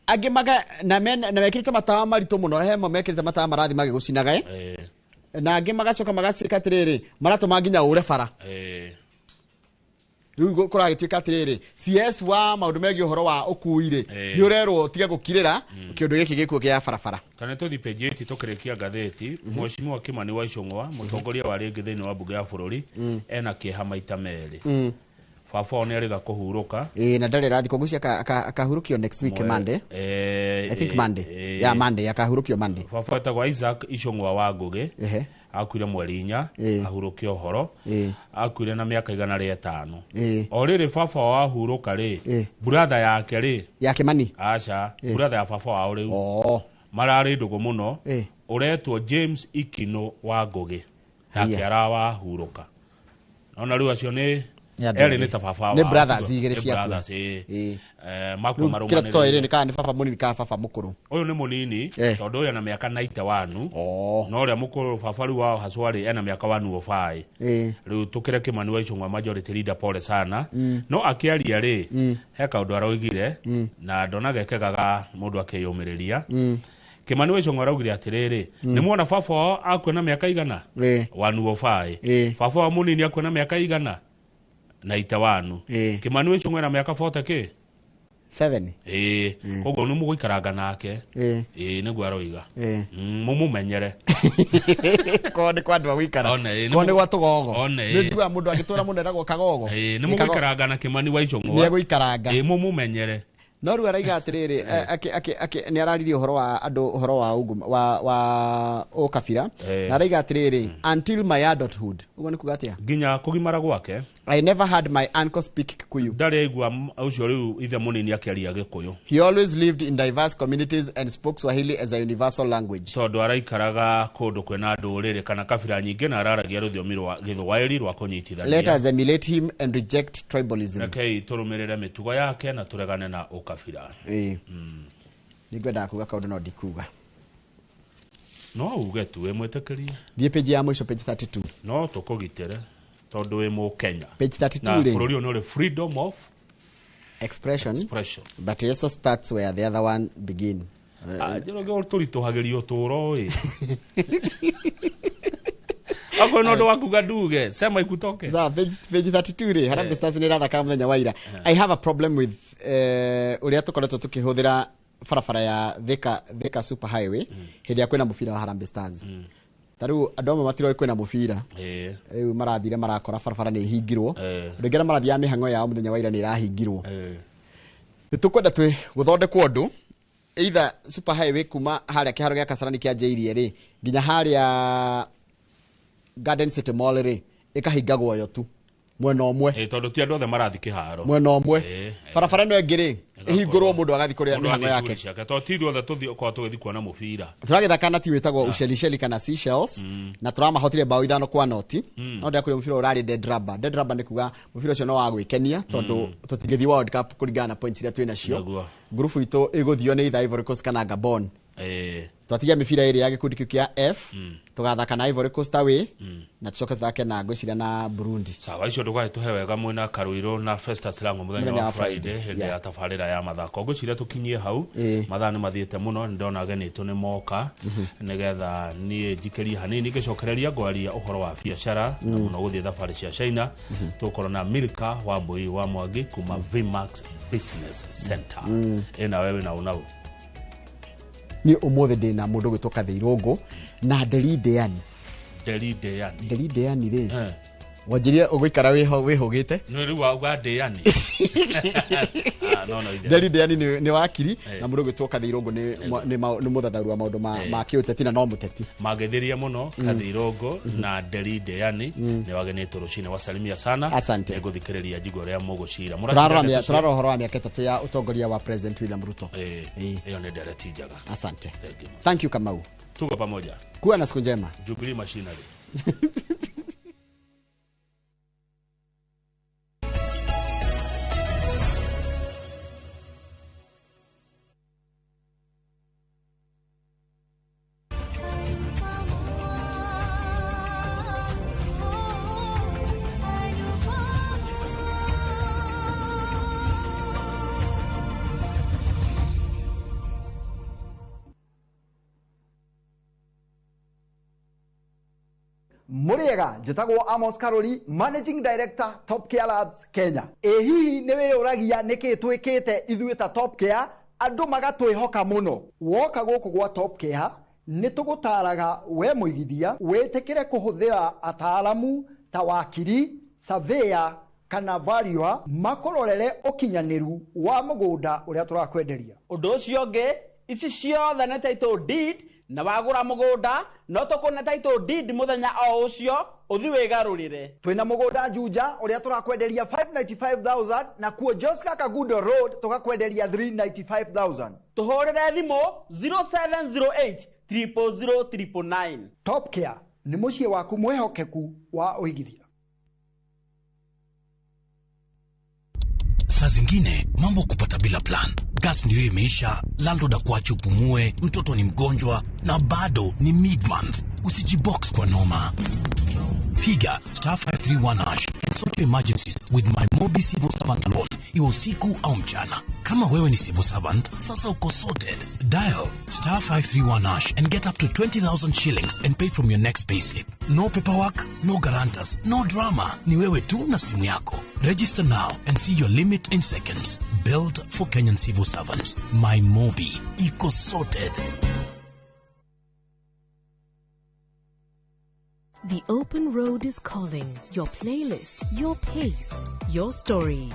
Speaker 2: Angĩ maga na mekĩrĩte matawa maritũ mũno, he mamwe mekĩrĩte matawa marathi magĩgũcinaga Na angĩ magacoka magaciĩka atĩrĩrĩ, maratũma nginya ũre bara. Rĩu kũragĩtuĩka atĩrĩrĩ, CS wa maũndũ megiĩ ũhoro wa ũkui rĩ, nĩ ũrerwo ũtige gũkirĩra kĩũndũ gĩkĩ gĩkuo kĩa barabara.
Speaker 4: Kana tũthiĩ page 8 tũkĩrĩkia ngathĩti, Mheshimiwa Kimani wa Ichung'wa, mũtongoria wa rĩngĩ thĩinĩ wa mbunge ya bũrũri, ena kĩeha maita merĩ. Baba wao nĩ arĩga kũhurũka.
Speaker 2: Na ndarĩ rathi koguo akahurũkio next week Monday. I think Monday. Yeah, Monday akahurũkio Monday.
Speaker 4: Baba etagwo Isaac Ichung'wa wa Ngũgĩ. Akuire mweri 4, ahurũkio ũhoro. Akuire na mĩaka 105. O rĩrĩ baba wao ahurũka rĩ, brother yake rĩ.
Speaker 2: Ya Kimani?
Speaker 4: Aca, brother ya baba wao rĩu. Mararĩ ndũgũ mũno. Ũretwo James Ikino wa Ngũgĩ. Nake arawahurũka. Ona rĩu acio nĩ erĩ nĩ ta baba wao.
Speaker 2: Nĩ brothers igĩrĩ ciaku.
Speaker 4: Makua marũmanĩrĩire.
Speaker 2: Kĩrĩa tũtoĩ rĩ nĩ kana nĩ baba mũnini kana baba mũkũrũ.
Speaker 4: Ũyũ nĩ mũnini tondũ ũyũ ena mĩaka 91. No ũrĩa mũkũrũ baba rĩu wao hacwa rĩ ena mĩaka 105. Rĩu tũkĩre Kimani wa Ichung'wa majority leader pole sana. No akĩaria rĩ he kaũndũ aroigire na ndona gekegaga mũndũ akĩyũmĩrĩria. Kimani wa Ichung'wa araugire atĩrĩrĩ, nĩ muona baba wao akua na mĩaka igana? 105. Baba wao mũnini akua na mĩaka igana? 91. Kimani wa Ichung'wa na mĩaka 40 kĩ?
Speaker 2: 7.
Speaker 4: Koguo nĩ mũgũikaranga nake. Nĩguo aroiga. Mũmũmenyere.
Speaker 2: Korwo nĩ kwa andũ a gũikara. Korwo nĩ gwa tũgogo. Nĩ njiguaga mũndũ angĩtũra mũno eragwo kagogo.
Speaker 4: Nĩ mũgũikaranga na Kimani wa Ichung'wa.
Speaker 2: Nĩ egũikaranga.
Speaker 4: Mũmũmenyere.
Speaker 2: No rĩu araiga atĩrĩrĩ, nĩ araririe ũhoro wa andũ, ũhoro wa wa ũkabira, na araiga atĩrĩrĩ, until my adulthood, ũguo nĩ kuga atĩa?
Speaker 4: Nginya kũgimara gwake.
Speaker 2: I never had my uncle speak Kikuyu.
Speaker 4: Ndarĩ aigua ũcio rĩu ithe mũnini akĩaria Gĩkũyũ.
Speaker 2: He always lived in diverse communities and spoke Swahili as a universal language.
Speaker 4: Tondũ araikaraga kũndũ kwĩna ndũrĩrĩ kana kabira nyingĩ, na araragia rũthiomi rwa Gĩthwaĩri rwa
Speaker 2: Let
Speaker 4: kũnyitithania.
Speaker 2: us emulate him and reject tribalism.
Speaker 4: Rekei tũrũmĩrĩre mĩtugo yake na tũregane na ũkabira.
Speaker 2: Ĩĩ. Nĩngwendaga kuga kaũndũ no ndikuga.
Speaker 4: No uge tu wĩ mwĩtĩkĩrie.
Speaker 2: Thiĩ page ya mũico, page 32.
Speaker 4: No tũkũgitĩre tondũ wĩ Mũkenya.
Speaker 2: Page 32
Speaker 4: Na
Speaker 2: rĩ.
Speaker 4: bũrũri ũyũ nĩ ũrĩ freedom of
Speaker 2: expression,
Speaker 4: expression.
Speaker 2: But it also starts where the other one begin.
Speaker 4: Njoroge tũritũhagĩria ũtũũro ĩ, akorwo nĩ ũndũ wa kuga nduge sema ikutoke.
Speaker 2: Sawa, page 32 rĩ, Harambee Stars nĩ ĩrathaka mũthenya wa ira. I have a problem with ũrĩa tũkoretwo tũkĩhũthĩra barabara ya Thika Super Highway hĩndĩ ĩrĩa kwĩna mũbira wa Harambee Stars. Ta rĩu andũ amwe matiroĩ kwĩna mũbira, rĩu marathire marakora barabara nĩ ihingirwo. Andũ aingĩ arĩa marathiaga mĩhang'o yao mũthenya wa ira nĩ ĩrahingirwo. Nĩ tũkwenda twĩ gũthondekwo ũndũ, either super highway kuma harĩa kĩharo gĩa Kasarani kĩanjĩirie rĩ nginya harĩa Garden City Mall rĩ, ĩkahingagwo yo tu mwena ũmwe.
Speaker 4: Tondũ ti andũ othe marathiĩ kĩharo.
Speaker 2: Mwena ũmwe, barabara ĩno ĩngĩ rĩ, ĩhingũrwo mũndũ agathiĩ kũrĩa
Speaker 4: Mũndũ
Speaker 2: mĩhang'o
Speaker 4: athiĩ
Speaker 2: yake.
Speaker 4: shughuli ciake, tondũ ti ithuothe tũkoragwo tũgĩthiĩ kuona mũbira.
Speaker 2: Tũragĩthaka na timu ĩtagwo Ushelisheli kana Seychelles, na tũramahotire bao 5-0. No ndĩrakwĩra mũbira ũrarĩ dead rubber. Dead rubber nĩ kuga mũbira ũcio no wa gwĩkenia, tondũ tũtingĩthiĩ World Cup kũringana na points iria twĩ nacio. Ngurubu itũ ĩgũthio nĩ either Ivory Coast kana Gabon. Twatigia mĩbira ĩrĩ ya gĩkundi kĩu kĩa F, tũgathaka na Ivory Coast away, na tũcoke tũthake na ngwĩciria na Burundi.
Speaker 4: Sawa, icio ndũgagĩtũhe wega mwĩna Karũirũ na Festus Lango mũthenya
Speaker 2: Mũthenya
Speaker 4: wa
Speaker 2: wa
Speaker 4: Friday
Speaker 2: Friday,
Speaker 4: hĩndĩ ya tabarĩra ya mathako. Ngwĩciria tũkinyie hau. Mathaa nĩ mathiĩte mũno, nĩ ndona ageni aitũ nĩ moka, nĩgetha niĩ njikĩrie hanini ngĩcokereria ngwaria ũhoro wa biacara na mũno gũthiĩ thabarĩ cia China. Tũgũkorwo na Milka wa Mbui wa Mwangi kuma Vmax Business Center. Ĩna wewe na ũnau.
Speaker 2: Niĩ ũmũthĩ ndĩna mũndũ ũgwĩtwo Kathĩirũngũ na Nderi Ndeani.
Speaker 4: Nderi Ndeani.
Speaker 2: Nderi Ndeani rĩ, wanjirie ũgũikara wĩhũgĩte.
Speaker 4: Nĩ rĩu wauga Ndeani. Ah, no ithe.
Speaker 2: Nderi Ndeani nĩ wakiri, na mũndũ ũgwĩtwo Kathĩirũngũ nĩ mũthathaũri wa maũndũ ma kĩũteti na no mũteti.
Speaker 4: Magĩthĩria mũno. Kathĩirũngũ na Nderi Ndeani nĩ wagenĩtwo rũcinĩ, wasalimia sana.
Speaker 2: Asante.
Speaker 4: Nĩngũthikĩrĩria njigua ũrĩa mũgũcira.
Speaker 2: Tũrarora ũhoro wa mĩaka 3 ya ũtongoria wa President William Ruto.
Speaker 4: Ĩyo nĩ ndereti njega.
Speaker 2: Asante.
Speaker 4: Thank you.
Speaker 2: Thank you, Kamau.
Speaker 4: Tuko pamoja.
Speaker 2: Kuwa na siku njema.
Speaker 4: Jubilee Machinery.
Speaker 16: Mũrĩega, njĩtagwo Amos Karori, Managing Director, Top Care Labs Kenya. Ĩ hihi nĩ wĩyũragia nĩkĩ twĩkĩte ithuĩ ta Top Care andũ magatwĩhoka mũno? Woka gũkũ gwa Top Care nĩ tũgũtaraga we mũigithia wĩtĩkĩre kũhũthĩra ataaramu ta wakiri, surveyor kana valuer makũrorere ũkinyanĩru wa mũgũnda ũrĩa tũrakwenderia.
Speaker 17: Ũndũ ũcio ũngĩ, ici ciothe nĩ title deed, na wagũra mũgũnda no tũkũne title deed mũthenya o ũcio ũthi wĩgarũrĩre.
Speaker 16: Twĩna mũgũnda Juja ũrĩa tũrakwenderia 595,000, na kuo Joska Kagudo Road tũgakwenderia 395,000.
Speaker 17: Tũhũrĩre thimũ 0708 000 999.
Speaker 16: Top Care nĩ mũciĩ waku mwĩhokeku wa ũigithia.
Speaker 18: Saa zingine mambo kupata bila plan. Gas ndio imeisha, landlord akuache upumue, mtoto ni mgonjwa na bado ni mid-month. Usijibox kwa noma. Piga star 531 hash and sort your emergencies with my Mobi Civil Servant Loan, iwe usiku au mchana. Kama wewe ni civil servant, sasa uko sorted. Dial star 531 hash and get up to 20,000 shillings and pay from your next payslip. No paperwork, no guarantors, no drama. Ni wewe tu na simu yako. Register now and see your limit in seconds. Built for Kenyan civil servants. My Mobi. Iko sorted.
Speaker 23: The open road is calling. Your playlist, your pace, your story.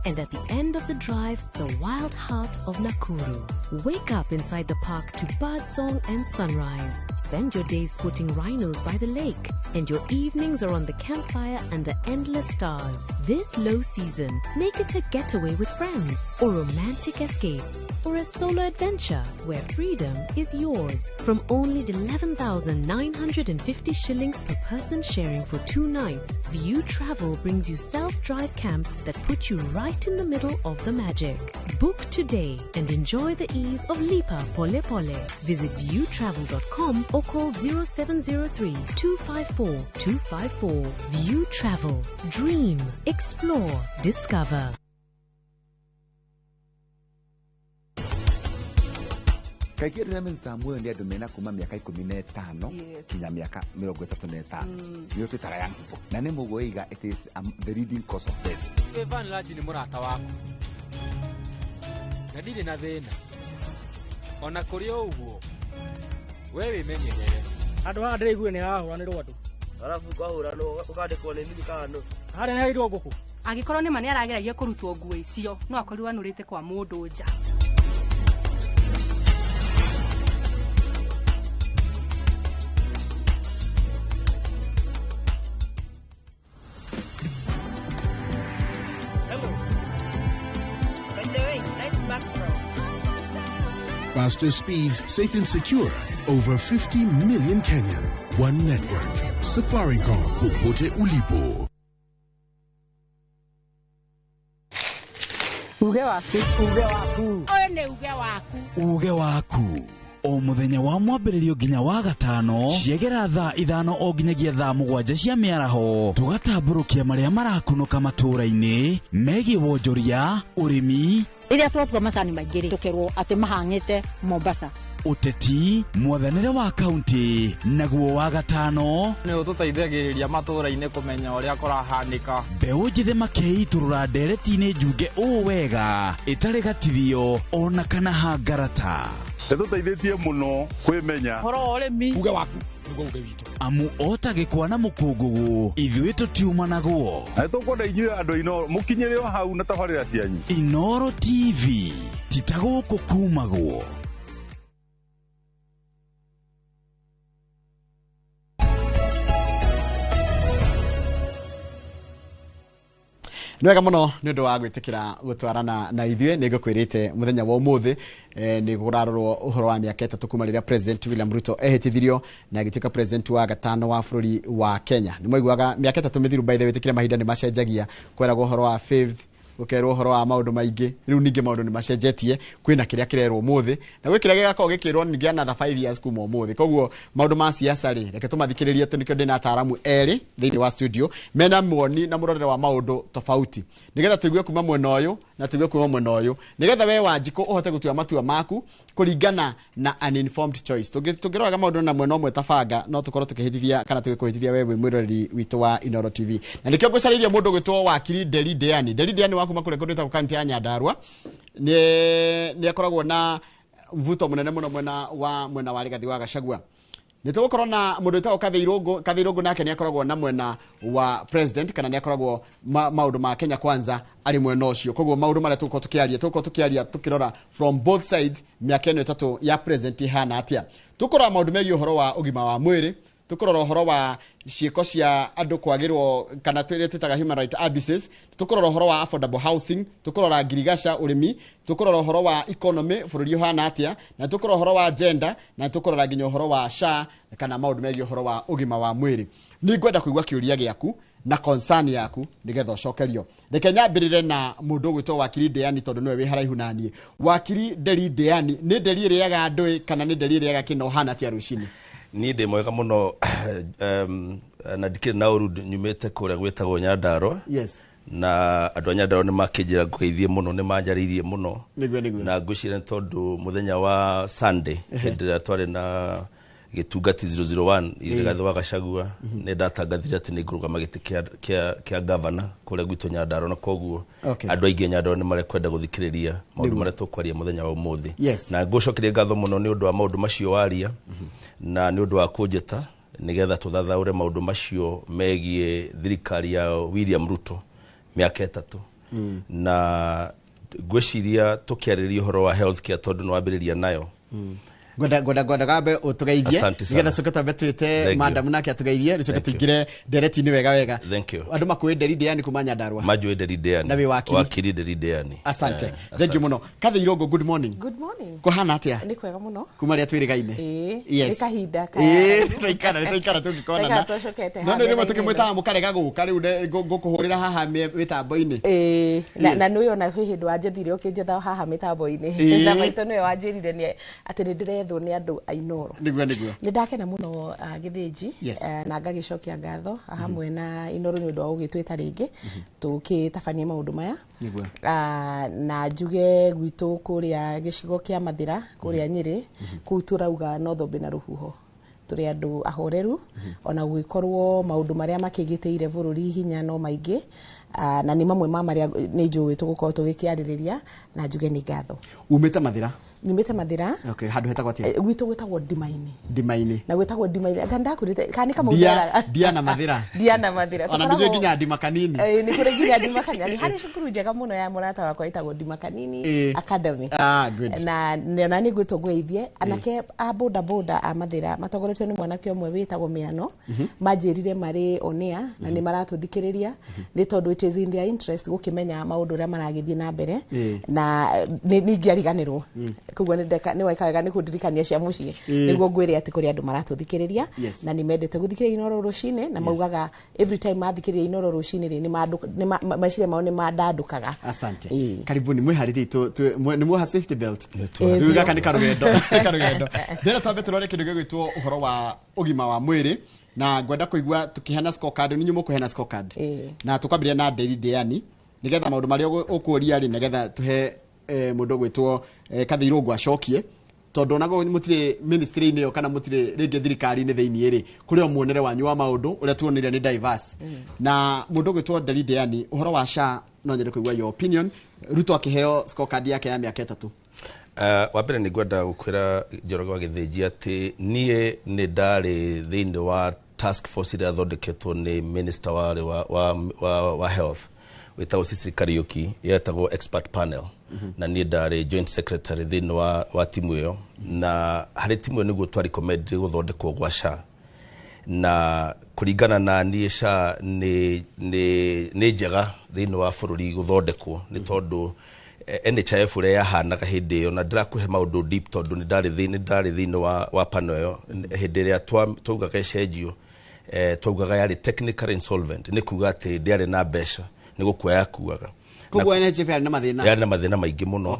Speaker 23: And at the end of the drive, the wild heart of Nakuru. Wake up inside the park to birdsong and sunrise. Spend your days spotting rhinos by the lake. And your evenings are on the campfire under endless stars. This low season, make it a getaway with friends or romantic escape or a solo adventure where freedom is yours. From only 11,950 shillings per person sharing for 2 nights, View Travel brings you self-drive camps that put you right in the middle of the magic. Book today and enjoy the ease of Lipa Pole Pole. Visit viewtravel.com or call 0703 254 254. View Travel. Dream, explore, discover.
Speaker 5: Kaingĩ andũ arĩa merutaga muoyo nĩ andũ mena kuma mĩaka 15 kinya mĩaka 35 nĩo twĩtaga young people na nĩ mũgũiga it is the leading cause of death.
Speaker 25: Evan Laji nĩ mũrata waku na ndirĩ na thĩna ona kũrĩ o ũguo we wĩmenyerere.
Speaker 8: Andũ haha ndĩraigua nĩ harahũranĩrwo andũ
Speaker 19: arabu kwahũranwo ũkandĩkwo nĩ thirikari
Speaker 8: harĩa nĩ hairwo ngũkũ.
Speaker 20: Angĩkorwo nĩ ma nĩ arageragia kũrutwo nguo icio no akorirwo anũrĩte kwa mũndũ nja.
Speaker 7: Faster speeds, safe and secure. Over 50 million Kenyans. One network. Safaricom. Popote ulipo.
Speaker 3: Uge waku. Uge waku. Ũyũ nĩ uge waku.
Speaker 21: Uge waku. O muthenya wa mwambĩrĩrio nginya wa gatano ciegera thaa 5 o nginyagia thaa 7 cia mĩaraho tũgatambũrũkia marĩa marakunũka matũũra-inĩ megiĩ wonjoria, ũrĩmi,
Speaker 22: rĩrĩa twatua macani maingĩ rĩ tũkerwo atĩ mahang'ĩte Mombasa,
Speaker 21: ũteti, mwathanĩre wa kaunti, naguo wa gatano
Speaker 27: nĩ ũtũteithagĩrĩria matũũra-inĩ kũmenya ũrĩa kũrahanĩka.
Speaker 21: Mbeũ njĩthĩ makeitũrũra ndereti-inĩ njunge ũũ wega ĩtarĩ gatithio ona kana hangarata.
Speaker 6: Nĩtũteithĩtie mũno kwĩmenya
Speaker 11: ũhoro wa ũrĩmi.
Speaker 9: Uge waku nĩguo uge witũ.
Speaker 21: Amu ota gĩkwa na mũkũngũgũ ithuĩ tũtiumanagwo.
Speaker 6: Na nĩtũkwenda inyuĩ andũ Inooro mũkinyĩre o hau na tabarĩra cianyu.
Speaker 21: Inooro TV ti ta gũkũ kumagwo.
Speaker 2: Nĩ wega mũno nĩ ũndũ wa gwĩtĩkĩra gũtwarana na ithuĩ. Nĩ ngũkwĩrĩte mũthenya wa ũmũthĩ nĩ kũrarorwo ũhoro wa mĩaka 3 kuma rĩrĩa President William Ruto ehĩtithirio na agĩtuĩka president wa gatano wa bũrũri wa Kenya. Nĩ mwaiguaga mĩaka 3 mĩthiru, by the way, wĩtĩkĩre mahinda nĩ macenjagia, kweragwo ũhoro wa fifth, gũkerwo ũhoro wa maũndũ maingĩ, rĩu ningĩ maũndũ nĩ macenjetie, kwĩna kĩrĩa kĩrerwo ũmũthĩ na gwĩ kĩrĩa gĩgakorwo gĩkĩrwo ningĩ another 5 years kuma ũmũthĩ. Koguo maũndũ ma siasa rĩ, reke tũmathikĩrĩrie tũ, nĩkĩo ndĩna ataaramu erĩ thĩinĩ wa studio mena muoni na mũrorere wa maũndũ tofauti, nĩgetha tũigue kuma mwena ũyũ na tũigue kuma mwena ũyũ, nĩgetha we Wanjikũ ũhote gũtua matua maku kũringana na an informed choice. Tũngĩroraga maũndũ na mwena ũmwe ta banga no tũkorwo tũkĩhĩtithia kana tũgĩkũhĩtithia we wĩ mwĩroreri witũ wa Inooro TV. Na nĩkĩo ngũcarĩria mũndũ ũgwĩtwo Wakiri Nderi Deani. Nderi Deani wa kuma kũrĩa kũndũ gwĩtagwo kaunti ya Nyandarua nĩ akoragwo na mvuto mũnene mũno mwena wa Rigathi wa Gachagua. Nĩ tũgũkorwo na mũndũ wĩtagwo Kathĩ Irũngũ, nake nĩ akoragwo na mwena wa president kana nĩ akoragwo maũndũ ma Kenya Kwanza arĩ mwena ũcio. Koguo maũndũ marĩa tũgũkorwo tũkĩaria tũkĩrora from both sides mĩaka ĩno 3 ya president ihana atĩa. Tũkũrora maũndũ megiĩ ũhoro wa ũgima wa mwĩrĩ, tũkũrora ũhoro wa ciĩko cia andũ kwagĩrwo kana tũrĩa twĩtaga human right abuses, tũkũrora ũhoro wa affordable housing, tũkũrora ngirigaca ũrĩmi, tũkũrora ũhoro wa economy bũrũri ũhana atĩa, na tũkũrora ũhoro wa gender, na tũkũrora nginya ũhoro wa SHA kana maũndũ megiĩ ũhoro wa ũgima wa mwĩrĩ. Nĩ ngwenda kũigua kĩũria gĩaku na concern yaku nigetha ũcokerio. Reke nyambĩrĩre na mũndũ ũgwĩtwo Wakiri Deani tondũ nĩwe wĩ haraihu naniĩ. Wakiri Nderi Deani, nĩ nderi ĩrĩaga andũ kana nĩ nderi ĩrĩaga kĩna ũhana atĩa rũcinĩ?
Speaker 28: Niĩ ndĩ mwega mũno na ndikĩrĩ na ũru, nyumĩte kũrĩa gwĩtagwo Nyandarua.
Speaker 2: Yes.
Speaker 28: Na andũ a Nyandarua nĩ makĩnjĩra ngũgeithie mũno, nĩ manjarĩirie mũno.
Speaker 2: Nĩguo.
Speaker 28: Na ngwĩciria nĩ tondũ mũthenya wa Sunday hĩndĩ ĩrĩa twarĩ na gĩtungati 001 Rigathi wa Gachagua nĩ ndatangathire atĩ nĩ ngũrũgama gĩtĩ kĩa gavana kũrĩa gwitũ Nyandarua, na koguo andũ aingĩ Nyandarua nĩ marekwenda gũthikĩrĩria maũndũ marĩa tũkwaria mũthenya wa ũmũthĩ. Na ngũcokeria ngatho mũno nĩ ũndũ wa maũndũ macio waria na nĩ ũndũ wa kũnjĩta nĩgetha tũthathaũre maũndũ macio megiĩ thirikari ya William Ruto mĩaka 3. Na ngwĩciria tũkĩarĩria ũhoro wa health care tondũ nĩ wambĩrĩria nayo.
Speaker 2: Ngwenda gambe ũtũgeithie
Speaker 28: Asante sana.
Speaker 2: nĩgetha coke twambe twĩte
Speaker 28: Thank you.
Speaker 2: madam nake atũgeithie rĩcoke
Speaker 28: Thank you.
Speaker 2: tũingĩre ndereti-inĩ wega wega.
Speaker 28: Thank you.
Speaker 2: Andũ makũĩ Nderi Deani kuma Nyandarua.
Speaker 28: Manjũĩ Nderi Deani.
Speaker 2: Na wĩ wakiri.
Speaker 28: Wakiri Nderi Deani.
Speaker 2: Asante.
Speaker 28: Eh.
Speaker 2: Thank you mũno. Kathe Irongo, good morning.
Speaker 1: Good morning.
Speaker 2: Kũhana atĩa?
Speaker 1: Nĩ kwega mũno.
Speaker 2: Kuma rĩrĩa twĩrĩgaine.
Speaker 1: Ĩĩ.
Speaker 2: Yes.
Speaker 1: Nĩ kahinda ka.
Speaker 2: Ĩĩ, twaikara tũngĩkonana.
Speaker 1: Twaikara tũcokete
Speaker 2: No
Speaker 1: haha
Speaker 2: nĩ rĩmwe
Speaker 1: metha-inĩ.
Speaker 2: tũkĩmwĩtaga mũkarega gũka rĩu ngũkũhũrĩra haha mĩtambo-inĩ.
Speaker 1: Ĩĩ, na
Speaker 2: Yes.
Speaker 1: na nĩwe ona kwĩ hĩndĩ wanjethire ũkĩnjetha haha mĩtambo-inĩ.
Speaker 2: Ĩĩ.
Speaker 1: Na maitũ nĩwe wanjĩrire nĩ atĩ nĩ ndĩrethwo nĩ andũ a Inooro.
Speaker 2: Nĩguo.
Speaker 1: Nĩ ndakena mũno Gĩthĩnji.
Speaker 2: Yes.
Speaker 1: Na ngagĩcokia ngatho hamwe na Inooro nĩ ũndũ wa gũgĩtwĩta rĩngĩ tũgĩtabanie maũndũ maya.
Speaker 2: Nĩguo.
Speaker 1: Na njuge gwitũ kũrĩa gĩcigo kĩa Mathĩra kũrĩa Nyĩrĩ kũu tũrauga no thũmbĩ na rũhuho tũrĩ andũ ahoreru ona gũgĩkorwo maũndũ marĩa makĩgitĩire bũrũri hinya no maingĩ, na nĩ mamwe ma marĩa nĩ njũĩ tũgũkorwo tũgĩkĩarĩrĩria na njuge nĩ ngatho.
Speaker 2: Umĩte Mathĩra?
Speaker 1: Nyumĩte Mathĩra.
Speaker 2: Okay, handũ hetagwo atĩa?
Speaker 1: Gwitũ gwĩtagwo Ndimainĩ.
Speaker 2: Ndimainĩ.
Speaker 1: Na gwĩtagwo Ndimainĩ anga ndakwĩrĩte kana nĩ kamau
Speaker 2: Ndia
Speaker 1: nderaga.
Speaker 2: Ndia na Mathĩra.
Speaker 1: Ndia na Mathĩra.
Speaker 2: Ona nĩ njũĩ nginya Ndima Kanini.
Speaker 1: Nĩ kũrĩ nginya Ndima Kanini harĩ cukuru njega mũno ya mũrata wakwa ĩtagwo Ndima Kanini Academy.
Speaker 2: Ah, good.
Speaker 1: Na na nĩ ngwĩtwo ngũgeithie anake a boda boda a Mathĩra matongoretio nĩ mwanake ũmwe wĩtagwo Mĩano. Manjĩrire marĩ on air na nĩ maratũthikĩrĩria nĩ tondũ it is in their interest gũkĩmenya maũndũ ũrĩa maragĩthiĩ na mbere. Na nĩ ingĩariganĩrwo koguo nĩ ndeka nĩ weka wega nĩ kũndirikania cia mũciĩ nĩguo ngwĩre atĩ kũrĩ andũ maratũthikĩrĩria na nĩ mendete gũthikĩrĩria Inooro rũcinĩ na maugaga every time mathikĩrĩria Inooro rũcinĩ rĩ meciria mao nĩ mandandũkaga.
Speaker 2: Asante. Karibuni mwĩharĩrie nĩ muoha safety belt.
Speaker 1: Rĩu
Speaker 2: Rĩu gaka nĩ karũgendo, nĩ karũgendo. Ndĩrenda twambe tũrore kĩndũ gĩgwĩtwo ũhoro wa ũgima wa mwĩrĩ na ngwenda kũigua tũkĩheana scorecard nĩ inyuĩ mũkũheana scorecard. Na tũkwambĩrĩria na Nderi Deani nĩgetha maũndũ marĩa ũkũria rĩ nĩgetha tũhe mũndũ ũgwĩtwo Kathe Irũngũ acokie tondũ onago mũtirĩ ministry-inĩ ĩyo kana mũtirĩ rĩngĩ thirikari-inĩ thĩiniĩ rĩ kũrĩ o muonere wanyu wa maũndũ ũrĩa tuonire nĩ diverse. Na mũndũ ũgwĩtwo Nderi Deani ũhoro wa SHA no nyende kũigua your opinion. Ruto akĩheo scorecard yake ya mĩaka 3.
Speaker 28: Wa mbere nĩ ngwenda gũkwĩra Njoroge wa Gĩthĩnji atĩ niĩ nĩ ndarĩ thĩinĩ wa task force ĩrĩa yathondeketwo nĩ minister warĩ wa health wĩtagwo Cecily Kariuki yetagwo expert panel. Na niĩ ndarĩ joint secretary thĩinĩ wa timu ĩyo na harĩ timu ĩyo nĩguo twarecommendire gũthondekwo gwa SHA na kũringana na niĩ SHA nĩ njega thĩinĩ wa bũrũri gũthondekwo nĩ tondũ NHIF ũrĩa yahanaga hĩndĩ ĩyo na ndĩrakũhe maũndũ deep tondũ nĩ ndarĩ thĩinĩ wa panel ĩyo hĩndĩ ĩrĩa twaugaga ĩcenjio, twaugaga yarĩ technically insolvent nĩ kuga atĩ ndĩarĩ na mbeca nĩ gũkua yakuaga.
Speaker 2: Koguo NHIF yarĩ na mathĩna.
Speaker 28: Yarĩ na mathĩna maingĩ mũno.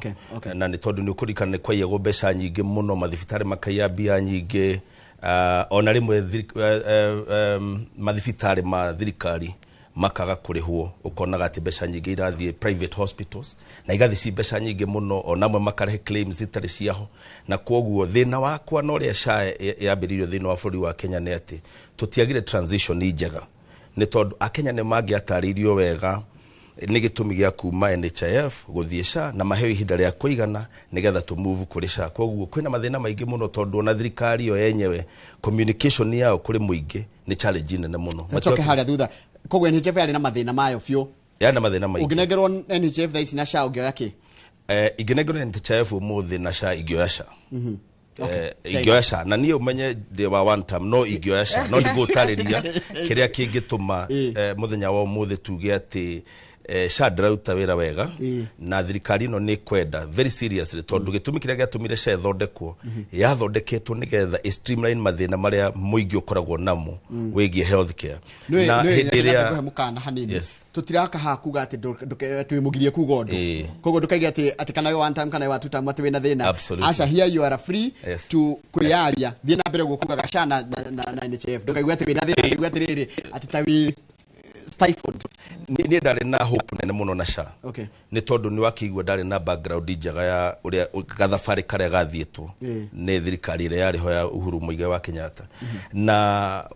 Speaker 28: Na nĩ tondũ nĩ ũkũririkana nĩ kwaiyagwo mbeca nyingĩ mũno mathibitarĩ makaiya mbia nyingĩ, ona rĩmwe mathibitarĩ ma thirikari makaga kũrĩhwo ũkonaga atĩ mbeca nyingĩ irathiĩ private hospitals na igathiĩ ci mbeca nyingĩ mũno ona amwe makarehe claims itarĩ ciaho na kwoguo thĩna wakwa na ũrĩa SHA yambĩrĩirio thĩinĩ wa bũrũri wa Kenya nĩ atĩ tũtiagire transition njega nĩ tondũ akenya nĩ mangĩatarĩirio wega nĩ gĩtũmi gĩa kuma NHIF gũthiĩ SHA na maheo ihinda rĩa kũigana nĩgetha tũ move kũrĩ SHA. Kwoguo kwĩna mathĩna maingĩ mũno tondũ ona thirikari yo yenyewe communication yao kũrĩ mũingĩ nĩ challenge nene mũno.
Speaker 2: Tũcoke harĩa thutha. Koguo NHIF yarĩ na mathĩna mayo biũ.
Speaker 28: Yarĩ na mathĩna maingĩ.
Speaker 2: Ũngĩnengerwo NHIF thaa ici na SHA ũngĩoya kĩ?
Speaker 28: Ingĩnengerwo NHIF ũmũthĩ na SHA ingĩoya SHA. Ingĩoya SHA na niĩ ũmenye ndĩ wa one term no ingĩoya SHA no ndigũtarĩria kĩrĩa kĩngĩtũma mũthenya wa ũmũthĩ tuge atĩ SHA ndĩraruta wĩra wega na thirikari ĩno nĩ kwenda very seriously tondũ gĩtũmi kĩrĩa gĩatũmire SHA ĩthondekwo yathondeketwo nĩgetha ĩ streamline mathĩna marĩa mũingĩ ũkoragwo namo wĩgiĩ health care.
Speaker 2: Na hĩndĩ ĩrĩa mũkana hanini tũtiraka haha kuga atĩ twĩmũgirie kuga ũndũ koguo ndũkaige atĩ kana wĩ one time kana wĩ wa two time atĩ wĩna thĩna. Aca, here you are free to kwĩyaria thiĩ na mbere ũguo kugaga SHA na NHIF ndũkaigue atĩ wĩna thĩna ndũkaigue atĩrĩrĩ atĩ ta wĩ stifled.
Speaker 28: Niĩ ndarĩ na hope nene mũno na SHA nĩ tondũ nĩ wakĩigua ndarĩ na background njega ya ũrĩa gathabarĩ karĩa gathiĩtwo nĩ thirikari ĩrĩa yarĩ ho ya Uhuru Muigai wa Kenyatta na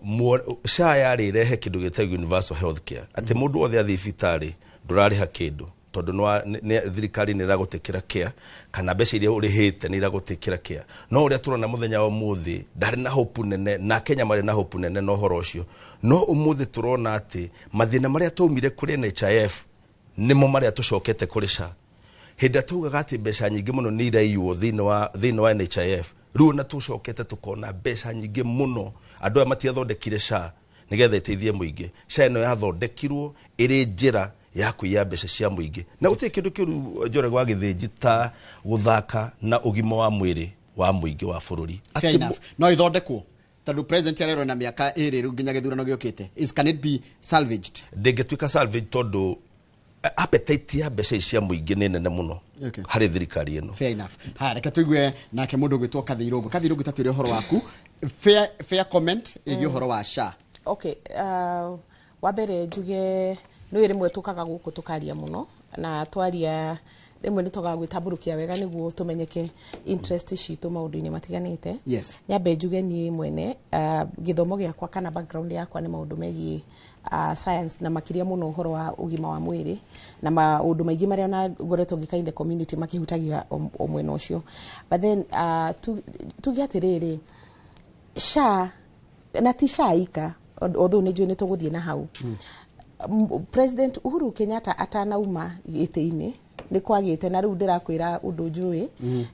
Speaker 28: SHA yarĩ ĩrehe kĩndũ gĩtagwo universal health care atĩ mũndũ wothe athiĩ thibitarĩ ndũrarĩha kĩndũ tondũ thirikari nĩ ĩragũtĩkĩra care kana mbeca iria ũrĩhĩte nĩ iragũtĩkĩra care no ũrĩa tũrona mũthenya wa ũmũthĩ ndarĩ na hope nene na Kenya marĩ na hope nene na ũhoro ũcio no ũmũthĩ tũrona atĩ mathĩna marĩa twaumire kũrĩ NHIF Nĩmo marĩa tũcokete kũrĩ SHA. Hĩndĩ ĩrĩa tugaga atĩ mbeca nyingĩ mũno nĩ iraiywo thĩinĩ wa NHIF, rĩu ona tũcokete tũkona mbeca nyingĩ mũno. Andũ aya matiathondekire SHA nĩgetha ĩteithie mũingĩ. SHA ĩno yathondekirwo ĩrĩ njĩra ya kũiya mbeca cia mũingĩ, na gũtirĩ kĩndũ kĩũru Njore gwa Gĩthĩnji ta gũthaka na ũgima wa mwĩrĩ wa mũingĩ wa bũrũri.
Speaker 2: Fair enough. No ithondekwo, tondũ president arerwo na mĩaka 2 rĩu nginya gĩthurano gĩũkĩte. Is can it be salvaged?
Speaker 28: Ndĩngĩtuĩka salvage, tondũ appetite ya mbeca ici cia mũingĩ nĩ nene mũno harĩ thirikari ĩno.
Speaker 2: Fair enough. Haya, reke tũigue nake mũndũ ũgwĩtwo Kathirũngũ. Kathirũngũ, tatwĩre ũhoro waku, fair comment ĩgiĩ ũhoro wa SHA.
Speaker 1: Okay, wa mbere njuge nĩ rĩmwe tũkaga gũkũ tũkaria mũno, na twaria rĩmwe nĩ twagaga gwĩtambũrũkia wega nĩguo tũmenyeke interest citũ maũndũ-inĩ matiganĩte. Nyambe njuge niĩ mwene, gĩthomo gĩakwa kana background yakwa nĩ maũndũ megiĩ science, na makĩria mũno ũhoro wa ũgima wa mwĩrĩ na maũndũ maingĩ marĩa ona ngoretwo ngĩka in the community makĩhutagia o mwena ũcio. But then tuge atĩrĩrĩ, SHA na ti SHA ika, although nĩ njũĩ nĩ tũgũthiĩ na hau. President Uhuru Kenyatta atanauma gĩtĩ-inĩ nĩ kwagĩte na rĩu ndĩrakwĩra ũndũ njũĩ,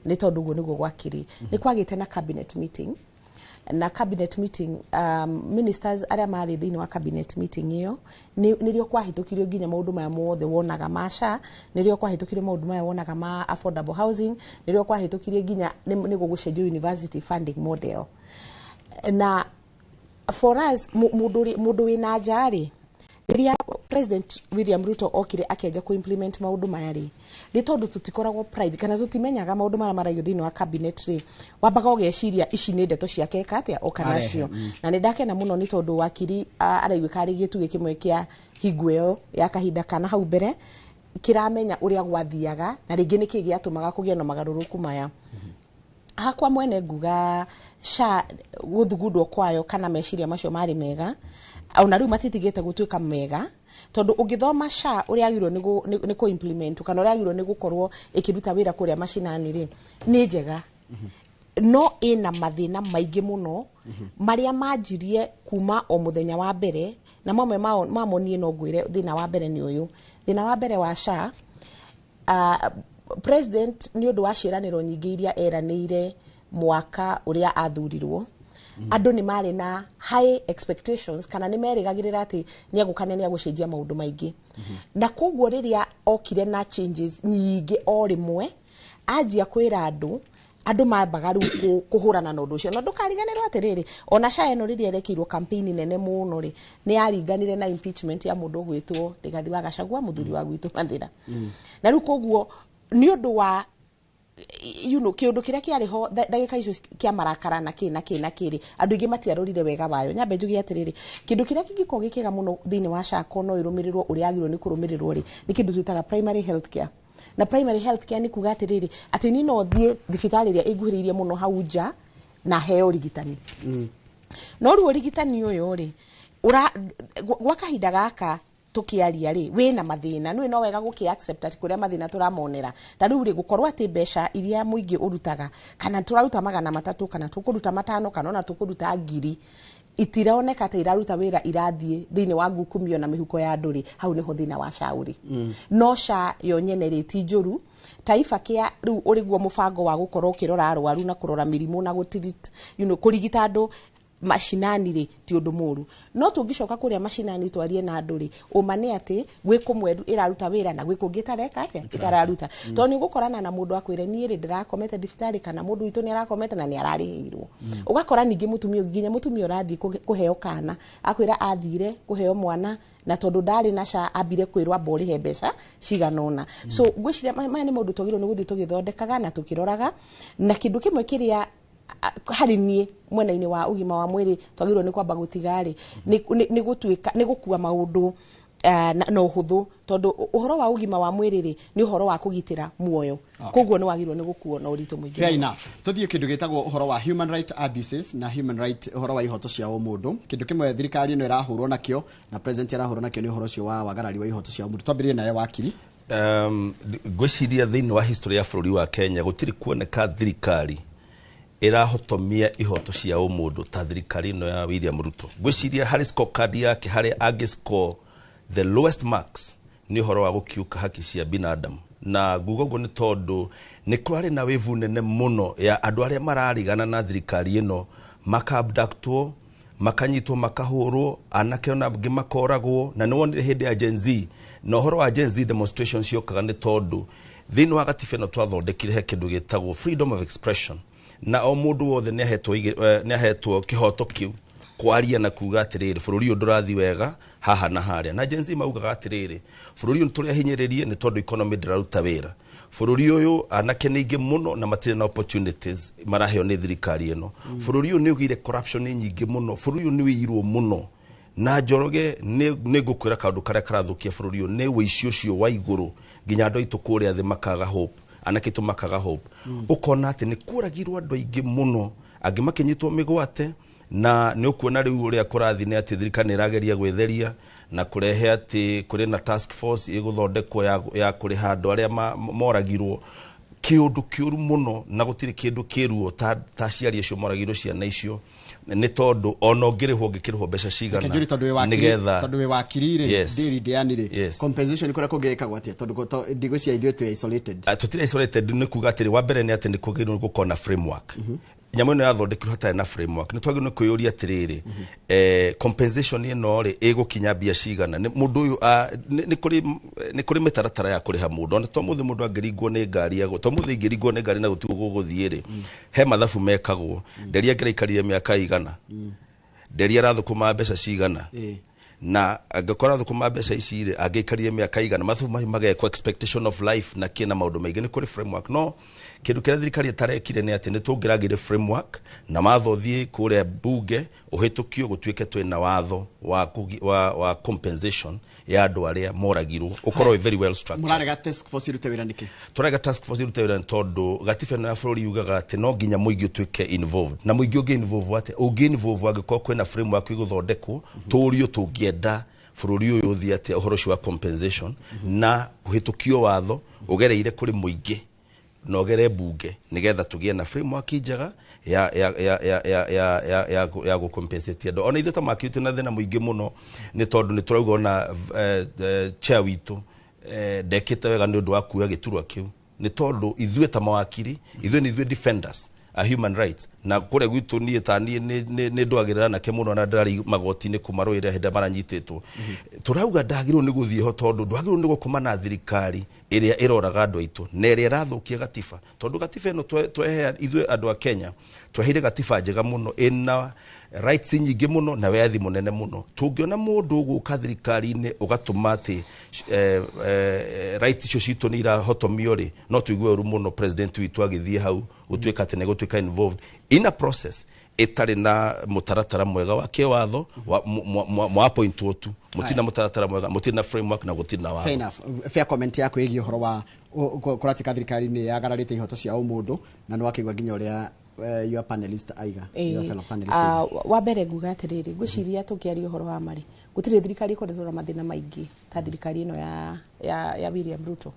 Speaker 1: nĩ tondũ ũguo nĩguo gwakĩrĩ, nĩ kwagĩte na cabinet meeting, na cabinet meeting, ministers arĩa marĩ thĩinĩ wa cabinet meeting ĩyo nĩrĩo kwahĩtũkirio nginya maũndũ maya mothe wonaga ma SHA, nĩrĩo kwahĩtũkirio maũndũ maya wonaga ma affordable housing, nĩrĩo kwahĩtũkirie nginya nĩ gũgũcenjio university funding model. Na for us, mũndũ wĩna nja rĩ, rĩrĩa President William Ruto okire akĩanjia kũ implement maũndũ maya rĩ, nĩ tondũ tũtikoragwo private kana tũtimenyaga maũndũ marĩa maragio thĩinĩ wa cabinet rĩ, wambaga ũgeciria ici nĩ ndeto ciake eka atĩa oka
Speaker 2: Arehe,
Speaker 1: nacio. Na nĩ ndakena mũno nĩ tondũ wakiri araiguĩka arĩ gĩtugĩ kĩmwe kĩa hingo ĩyo ya kahinda kana hau mbere kĩramenya ũrĩa gwathiaga na rĩngĩ nĩkĩ gĩatũmaga kũgĩe na magarũrũku maya. Hakwa mwene nguga SHA gũthugundwo kwayo kana meciria macio marĩ mega, ona rĩu matitigĩte gũtuĩka mega, tondũ ũngĩthoma SHA ũrĩa yagĩrĩirwo nĩ kũ implement kana ũrĩa yagĩrĩirwo nĩ gũkorwo ĩkĩruta wĩra kũrĩa macinani rĩ, nĩ njega, no ĩna mathĩna maingĩ mũno marĩa manjirie kuma o mũthenya wa mbere, na mamwe mamo niĩ no ngwĩre thĩna wa mbere nĩ ũyũ. Thĩna wa mbere wa SHA, president nĩ ũndũ wa ciĩranĩro nyingĩ iria eranĩire mwaka ũrĩa athurirwo, andũ nĩ marĩ na high expectations kana nĩ merĩgagĩrĩra atĩ nĩ egũka na nĩ egũcenjia maũndũ maingĩ, na koguo rĩrĩa okire na changes nyingĩ o rĩmwe, anjia kwĩra andũ, andũ mambaga rĩu kũhũrana na ũndũ ũcio. Na ndũkariganĩrwo atĩrĩrĩ, ona SHA ĩno rĩrĩa ĩrekĩirwo campaign nene mũno rĩ, nĩ yaringanire na impeachment ya mũndũ ũgwĩtwo Rigathi wa Gachagua, mũthuri wa gwitũ Mathĩra. Na rĩu koguo nĩ ũndũ wa kĩũndũ kĩrĩa kĩarĩ ho ndagĩka icio kĩa marakara na kĩ na kĩ na kĩrĩ, andũ aingĩ matiarorire wega wayo. Nyambe njuge atĩrĩrĩ, kĩndũ kĩrĩa kĩngĩkorwo gĩ kĩega mũno thĩinĩ wa SHA ko no ĩrũmĩrĩrwo ũrĩa yagĩrĩirwo nĩ kũrũmĩrĩrwo rĩ, nĩ kĩndũ twĩtaga primary health care. Na primary health care nĩ kuga atĩrĩrĩ, atĩ niĩ no thiĩ thibitarĩ ĩrĩa ĩnguhĩrĩirie mũno hau nja na heo ũrigitani. No rĩu ũrigitani ũyũ rĩ, ũra gwa kahinda gaka tukiaria rĩ, wĩna mathĩna. Nĩ no wega gũkĩ accept atĩ kũrĩa mathĩna tũramonera. Ta rĩu rĩ, gũkorwo atĩ mbeca iria mũingĩ ũrutaga, kana tũraruta 300, kana tũkũruta 500, kana ona tũkũruta 1000, itironeka ta iraruta wĩra, irathiĩ thĩinĩ wa ngukumio na mĩhuko ya andũ rĩ, hau nĩho thĩna wa SHA ũrĩ. No SHA yo nyene rĩ, ti njũru. Taifa Care rĩu ũrĩguo mũbango wa gũkorwo ũkĩrora arwaru na kũrora mĩrimũ na gũtirit, kũrigita andũ macinani rĩ, ti ũndũ mũru. No tũngĩcoka kũrĩa macinani twarie na andũ rĩ, ũma nĩ atĩ gwĩ kũmwe ĩraruta wĩra na gwĩ kũngĩ ĩtareka atĩa, ĩtararuta, tondũ nĩ ũgũkorana na mũndũ akwĩre, niĩ rĩ, ndĩrakomete thibitarĩ, kana mũndũ witũ nĩ arakomete na nĩ ararĩhĩirwo. Ũgakora ningĩ mũtumia ũngĩ, nginya mũtumia ũrathiĩ kũheo kana, akwĩra athire kũheo mwana na tondũ ndarĩ na SHA ambire kwĩrwo amba ũrĩhe mbeca cigana ũna. So ngwĩciria maya nĩ maũndũ twagĩrĩirwo nĩ gũthiĩ tũgĩthondekaga na tũkĩroraga. Na kĩndũ kĩmwe kĩrĩa harĩ niĩ mwena-inĩ wa ũgima wa mwĩrĩ twagĩrĩirwo nĩ kwamba gũtiga rĩ, nĩ gũtuĩka nĩ gũkua maũndũ na ũhũthũ, tondũ ũhoro wa ũgima wa mwĩrĩ rĩ, nĩ ũhoro wa kũgitĩra muoyo. Koguo nĩ wagĩrĩirwo nĩ gũkuo na ũritũ mũingĩ
Speaker 2: Fair
Speaker 1: mũno.
Speaker 2: enough. Tuthiĩ kĩndũ gĩtagwo ũhoro wa human right abuses na human right, ũhoro wa ihoto cia ũmũndũ. Kĩndũ kĩmwe thirikari ĩno ĩrahũrwo nakĩo na president arahũrwo nakĩo nĩ ũhoro ũcio wa wagarari wa ihoto cia ũmũndũ. Twambĩrĩrie nawe, wakiri.
Speaker 28: Ngwĩciria thĩinĩ wa history ya bũrũri wa Kenya gũtirĩ kuoneka thirikari ĩrahotomia ihoto cia ũmũndũ ta thirikari ĩno ya William Ruto. Ngwĩciria harĩ scorecard yake, harĩa angĩ score the lowest marks Nĩ ũhoro wa gũkiuka haki cia binadamu, na nguga ũguo nĩ tondũ nĩ kũrarĩ na wĩvu nene mũno ya andũ arĩa mararigana na thirikari ĩno, makaabductwo, makanyitwo, makahũrwo, anake ona angĩ makoragwo. Na nĩ wonire hĩndĩ ya Gen Z, na ũhoro wa Gen Z demonstration ciokaga nĩ tondũ thĩinĩ wa gatiba ĩno twathondekire he kĩndũ gĩtagwo freedom of expression, na o mũndũ wothe nĩ ahetwo kĩhoto kĩu kwaria na kuga atĩrĩrĩ, bũrũri ũyũ ndũrathiĩ wega haha na harĩa. Na Gen Z maugaga atĩrĩrĩ, bũrũri ũyũ nĩ tũrĩa hinyĩrĩrie nĩ tondũ economy ndĩraruta wĩra, bũrũri ũyũ anake nĩ aingĩ mũno na matirĩ na opportunities maraheo nĩ thirikari ĩno, bũrũri ũyũ nĩ ũgĩire corruption nyingĩ mũno, bũrũri ũyũ nĩ ũiyirwo mũno. Na Njoroge, nĩ ngũkwĩra kaũndũ karĩa karathũkia bũrũri ũyũ nĩ ũici ũcio wa igũrũ, nginya andũ aitũ kũrĩa thĩ makaga hope, anake aitũ makaga hope. Ũkona atĩ nĩ kũragirwo andũ aingĩ mũno, angĩ makĩnyitwo mĩgwate. Na nĩ ũkuona rĩu ũrĩa kũrathiĩ nĩ atĩ thirikari nĩ ĩrageria gwĩtheria na kũrehe atĩ kũrĩ na task force ĩgũthondekwo ya kũrĩha andũ arĩa moragirwo. Kĩũndũ kĩũru mũno, na gũtirĩ kĩndũ kĩruo ta aciari acio moragirwo ciana icio, nĩ tondũ ona ũngĩrĩhwo, ũngĩkĩrĩhwo mbeca cigana?
Speaker 2: Reke njũrie, tondũ wĩ wakiri,
Speaker 28: nĩgetha
Speaker 2: tondũ wĩ wakiri rĩ,
Speaker 28: Yes.
Speaker 2: ndĩri ndĩani rĩ,
Speaker 28: Yes.
Speaker 2: compensation kũrĩa kũngĩkagwo atĩa, tondũ ndigwĩciria ithuĩ twĩ isolated?
Speaker 28: Tũtirĩ isolated. Nĩ kuga atĩrĩ, wa mbere nĩ atĩ nĩ kwagĩrĩirwo nĩ gũkorwo na framework. Nyamũ ĩno yathondekirwo hatarĩ na framework. Nĩ twagĩrĩirwo nĩ kwĩyũria atĩrĩrĩ, compensation ĩno rĩ, ĩgũkinya mbia cigana? Nĩ mũndũ ũyũ nĩ kũrĩ mĩtaratara ya kũrĩha mũndũ. Ona to mũthĩ mũndũ angĩringwo nĩ ngari, to mũthĩ ingĩringwo nĩ ngari na gũtigwo gũgũthiĩ rĩ, he mathabu mekagwo, nderi angĩraikarire mĩaka igana, nderi arathũkũma mbeca cigana, na angĩkorwo athũkũma mbeca ici rĩ, angĩikarire mĩaka igana, mathabu macio magekwo, expectation of life na kĩ na maũndũ maingĩ. Nĩ kũrĩ framework, no kĩndũ kĩrĩa thirikari ĩtarekire nĩ atĩ nĩ tũngĩragire framework na watho ũthiĩ kũrĩa bunge ũhĩtũkio, gũtuĩke twĩna watho wa compensation ya andũ arĩa moragirwo, ũkorwo wĩ very well structured.
Speaker 2: Mũrarega task force irute wĩra nĩkĩ?
Speaker 28: Tũrarega task force irute wĩra nĩ tondũ gatiba ĩno ya bũrũri yugaga atĩ no nginya mũingĩ ũtuĩke involved. Na mũingĩ ũngĩ involve atĩa? Ũngĩ involve angĩkorwo kwĩna framework ĩgũthondekwo, tũrio tũngĩenda bũrũri ũyũ ũthiĩ atĩa, ũhoro ũcio wa compensation, na kũhĩtũkio watho ũgereire kũrĩ mũingĩ na ũgere bunge, nĩgetha tũgĩe na framework njega ya gũcompensate andũ. Ona ithuĩ ta makiri twĩna thĩna mũingĩ mũno, nĩ tondũ nĩ tũrauga ona chair witũ ndekĩte wega nĩ ũndũ wa kuoya gĩturwa kĩu, nĩ tondũ ithuĩ ta mawakiri, ithuĩ nĩ ithuĩ defenders a human rights. Na kũrĩa gwitũ niĩ ta niĩ nĩ ndwagĩrĩra anake mũno, na ndĩrarĩ magoti-inĩ kũmarũĩrĩra hĩndĩ ĩrĩa maranyitĩtwo. Tũrauga ndagĩrĩirwo nĩ gũthiĩ ho, tondũ ndwagĩrĩirwo nĩ gũkoma na thirikari ĩrĩa ĩroraga andũ aitũ na ĩrĩa ĩrathũkia gatiba, tondũ gatiba ĩno twehea ithuĩ andũ a Kenya, tweheire gatiba njega mũno ĩna rights nyingĩ mũno na wĩyathi mũnene mũno. Tũngĩona mũndũ ũgũka thirikari-inĩ ũgatũma atĩ rights icio citũ nĩ irahotomio rĩ, no tũigue ũru mũno president witũ agĩthiĩ hau gũtuĩka atĩ nĩ gũtuĩka involved in a process ĩtarĩ na mũtaratara mwega wa kĩwatho mwa appointwo tu, mũtirĩ na mũtaratara mwega, mũtirĩ na framework na gũtirĩ na
Speaker 2: Fair
Speaker 28: watho.
Speaker 2: enough. Fair comment yaku ĩgiĩ ũhoro wa kũratika thirikari nĩ yagararĩte ihoto cia ũmũndũ, na nĩ wakĩigua nginya ũrĩa your panelist aiga, your fellow panelist aiga.
Speaker 1: Wa mbere nguga atĩrĩrĩ, ngwĩciria tũkĩaria ũhoro wa marĩ, gũtirĩ thirikari ĩkoretwo na mathĩna maingĩ ta thirikari ĩno ya William Ruto.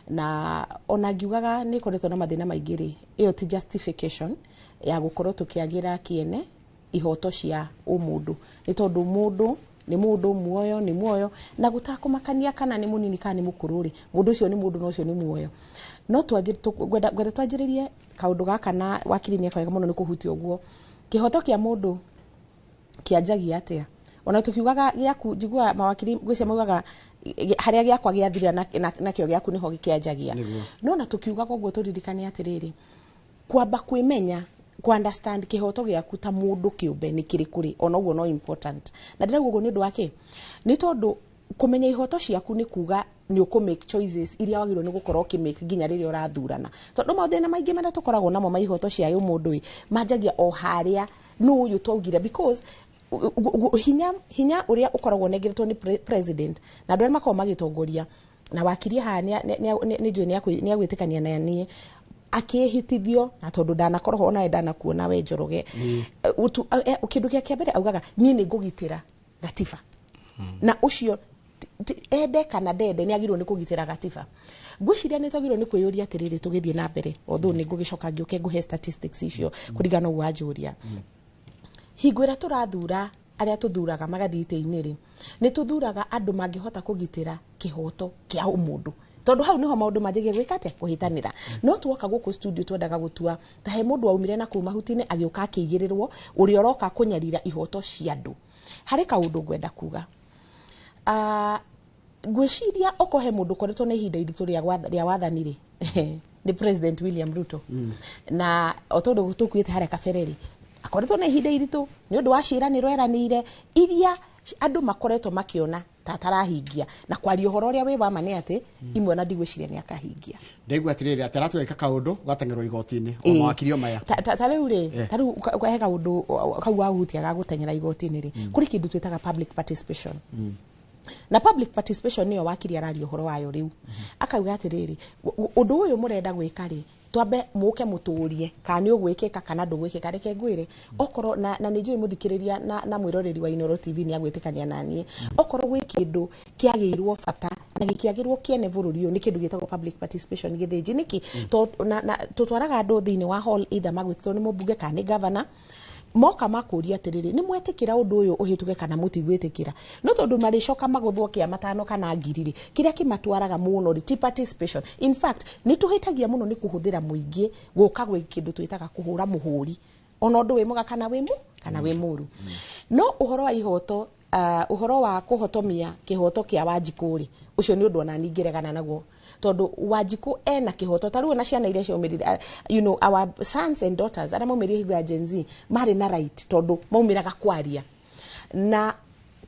Speaker 1: Na ona ngiugaga nĩ ĩkoretwo na mathĩna maingĩ rĩ, ĩyo ti justification ya gũkorwo tũkĩagĩra kĩene ihoto cia ũmũndũ, nĩ tondũ mũndũ nĩ mũndũ, muoyo nĩ muoyo, na gũtakũmakania kana nĩ mũnini kana nĩ mũkũrũ rĩ, mũndũ ũcio nĩ mũndũ na ũcio nĩ muoyo. No ngwenda twanjĩrĩrie kaũndũ gaka, na wakiri nĩ wega mũno nĩ kũhutia ũguo. Kĩhoto kĩa mũndũ kĩanjagia atĩa? Ona tukiugaga gĩaku, njiguaga mawakiri ngwĩciria maugaga harĩa gĩakwa gĩathirĩra nakĩo gĩaku nĩho kĩanjagia. No na tukiugaga ũguo, tũririkane atĩrĩrĩ, kwamba kwĩmenya, ku understand kĩhoto gĩaku ta mũndũ kĩũmbe nĩ kĩrĩkũ rĩ, ona ũguo no important. Na ndĩrauga ũguo nĩ ũndũ wa kĩ? Nĩ tondũ kũmenya ihoto ciaku nĩ kuga nĩ ũkũ make choices iria wagĩrĩirwo nĩ gũkorwo ũkĩ-make nginya rĩrĩa ũrathurana, tondũ mathĩna maingĩ marĩa tũkoragwo namo ma ihoto cia ũmũndũ ĩ, manjagia o harĩa nũ ũyũ twaugire, because hinya ũrĩa ũkoragwo ũnengeretwo nĩ president na andũ arĩa makoragwo magĩtongoria. Na wakiri haha nĩ njũĩ nĩ agwĩtĩkania na niĩ akĩhĩtithio, na tondũ ndanakorwo ho onawe ndanakuona we Njoroge. Kĩndũ gĩa kĩa mbere augaga, niĩ nĩ ngũgitĩra gatiba, na ũcio ende kana ndende nĩ agĩrĩirwo nĩ kũgitĩra gatiba. Ngwĩciria nĩ twagĩrĩirwo nĩ kwĩyũria atĩrĩrĩ, tũgĩthiĩ na mbere, although nĩ ngũgĩcoka ngĩũke ngũhe statistics icio kũringana na ũguo wanjũria, hingo ĩrĩa tũrathura Arĩa tũthuraga magathiĩ itĩ-inĩ rĩ, nĩ tũthuraga andũ mangĩhota kũgitĩra kĩhoto kĩa ũmũndũ, tondũ hau nĩho maũndũ manjagia gwĩka atĩa, kũhĩtanĩra. No tuoka gũkũ studio twendaga gũtua ta he mũndũ waumire na kũu mahuti-inĩ agĩũka akĩigĩrĩrwo ũrĩa ũroka kũnyarira ihoto cia andũ. Harĩ kaũndũ ngwenda kuga. Ngwĩciria okorwo he mũndũ ũkoretwo na ihinda iritũ rĩa wathani rĩ, nĩ President William Ruto. Na o tondũ tũkuĩte harĩa kabere rĩ, akoretwo na ihinda iritũ nĩ ũndũ wa ciĩranĩro eranĩire iria andũ makoretwo makĩona ta atarahingia, na kwaria ũhoro ũrĩa wĩ wa ma nĩ atĩ imwe ona ndigwĩciria nĩ akahingia.
Speaker 2: Ndaigua atĩrĩrĩ, atĩ aratwĩka kaũndũ gateng'erwo igoti-inĩ o mawakiri o maya.
Speaker 1: Ta rĩu rĩ, ta rĩu he kaũndũ kau wahutia ga gũteng'era igoti-inĩ rĩ, kũrĩ kĩndũ twĩtaga public participation. Na public participation nĩyo wakiri araria ũhoro wayo rĩu. Akauga atĩrĩrĩ, ũndũ ũyũ mũrenda gwĩka rĩ, twambe mũke mũtũrie kana nĩ ũgwĩkĩka kana ndũgwĩkĩka. Reke ngwĩre, okorwo na nĩ njũĩ mũthikĩrĩria na mwĩroreri wa Inooro TV nĩ agwĩtĩkania na niĩ, okorwo gwĩ kĩndũ kĩagĩirwo bata na gĩkĩagĩrwo kĩene bũrũri ũyũ nĩ kĩndũ gĩtagwo public participation gĩthĩnji. Nĩkĩ? Tũtwaraga andũ thĩinĩ wa hall either magwĩtĩtwo nĩ mũmbunge kana nĩ governor, moka makũria atĩrĩrĩ, nĩ mwetĩkĩra ũndũ ũyũ ũhĩtũke kana mũtigwĩtĩkĩra? No tondũ marĩcoka magũthwo kĩa matano kana ngiri rĩ, kĩrĩa kĩmatwaraga mũno rĩ ti participation. In fact, nĩ tũhĩtagia mũno nĩ kũhũthĩra mũingĩ gũka gwĩ kĩndũ twĩtaga kũhũra mũhũri, ona ũndũ wĩ mwega kana wĩ kana wĩ mũru. No ũhoro wa ihoto, ũhoro wa kũhotomia kĩhoto kĩa Wanjikũ rĩ, ũcio nĩ ũndũ ona niĩ ingĩregana naguo, tondũ Wanjikũ ena kĩhoto. Ta rĩu ona ciana iria ciaumĩrire, our sons and daughters arĩa maumĩrire hingo ya Gen Z marĩ na right, tondũ maumĩraga kwaria na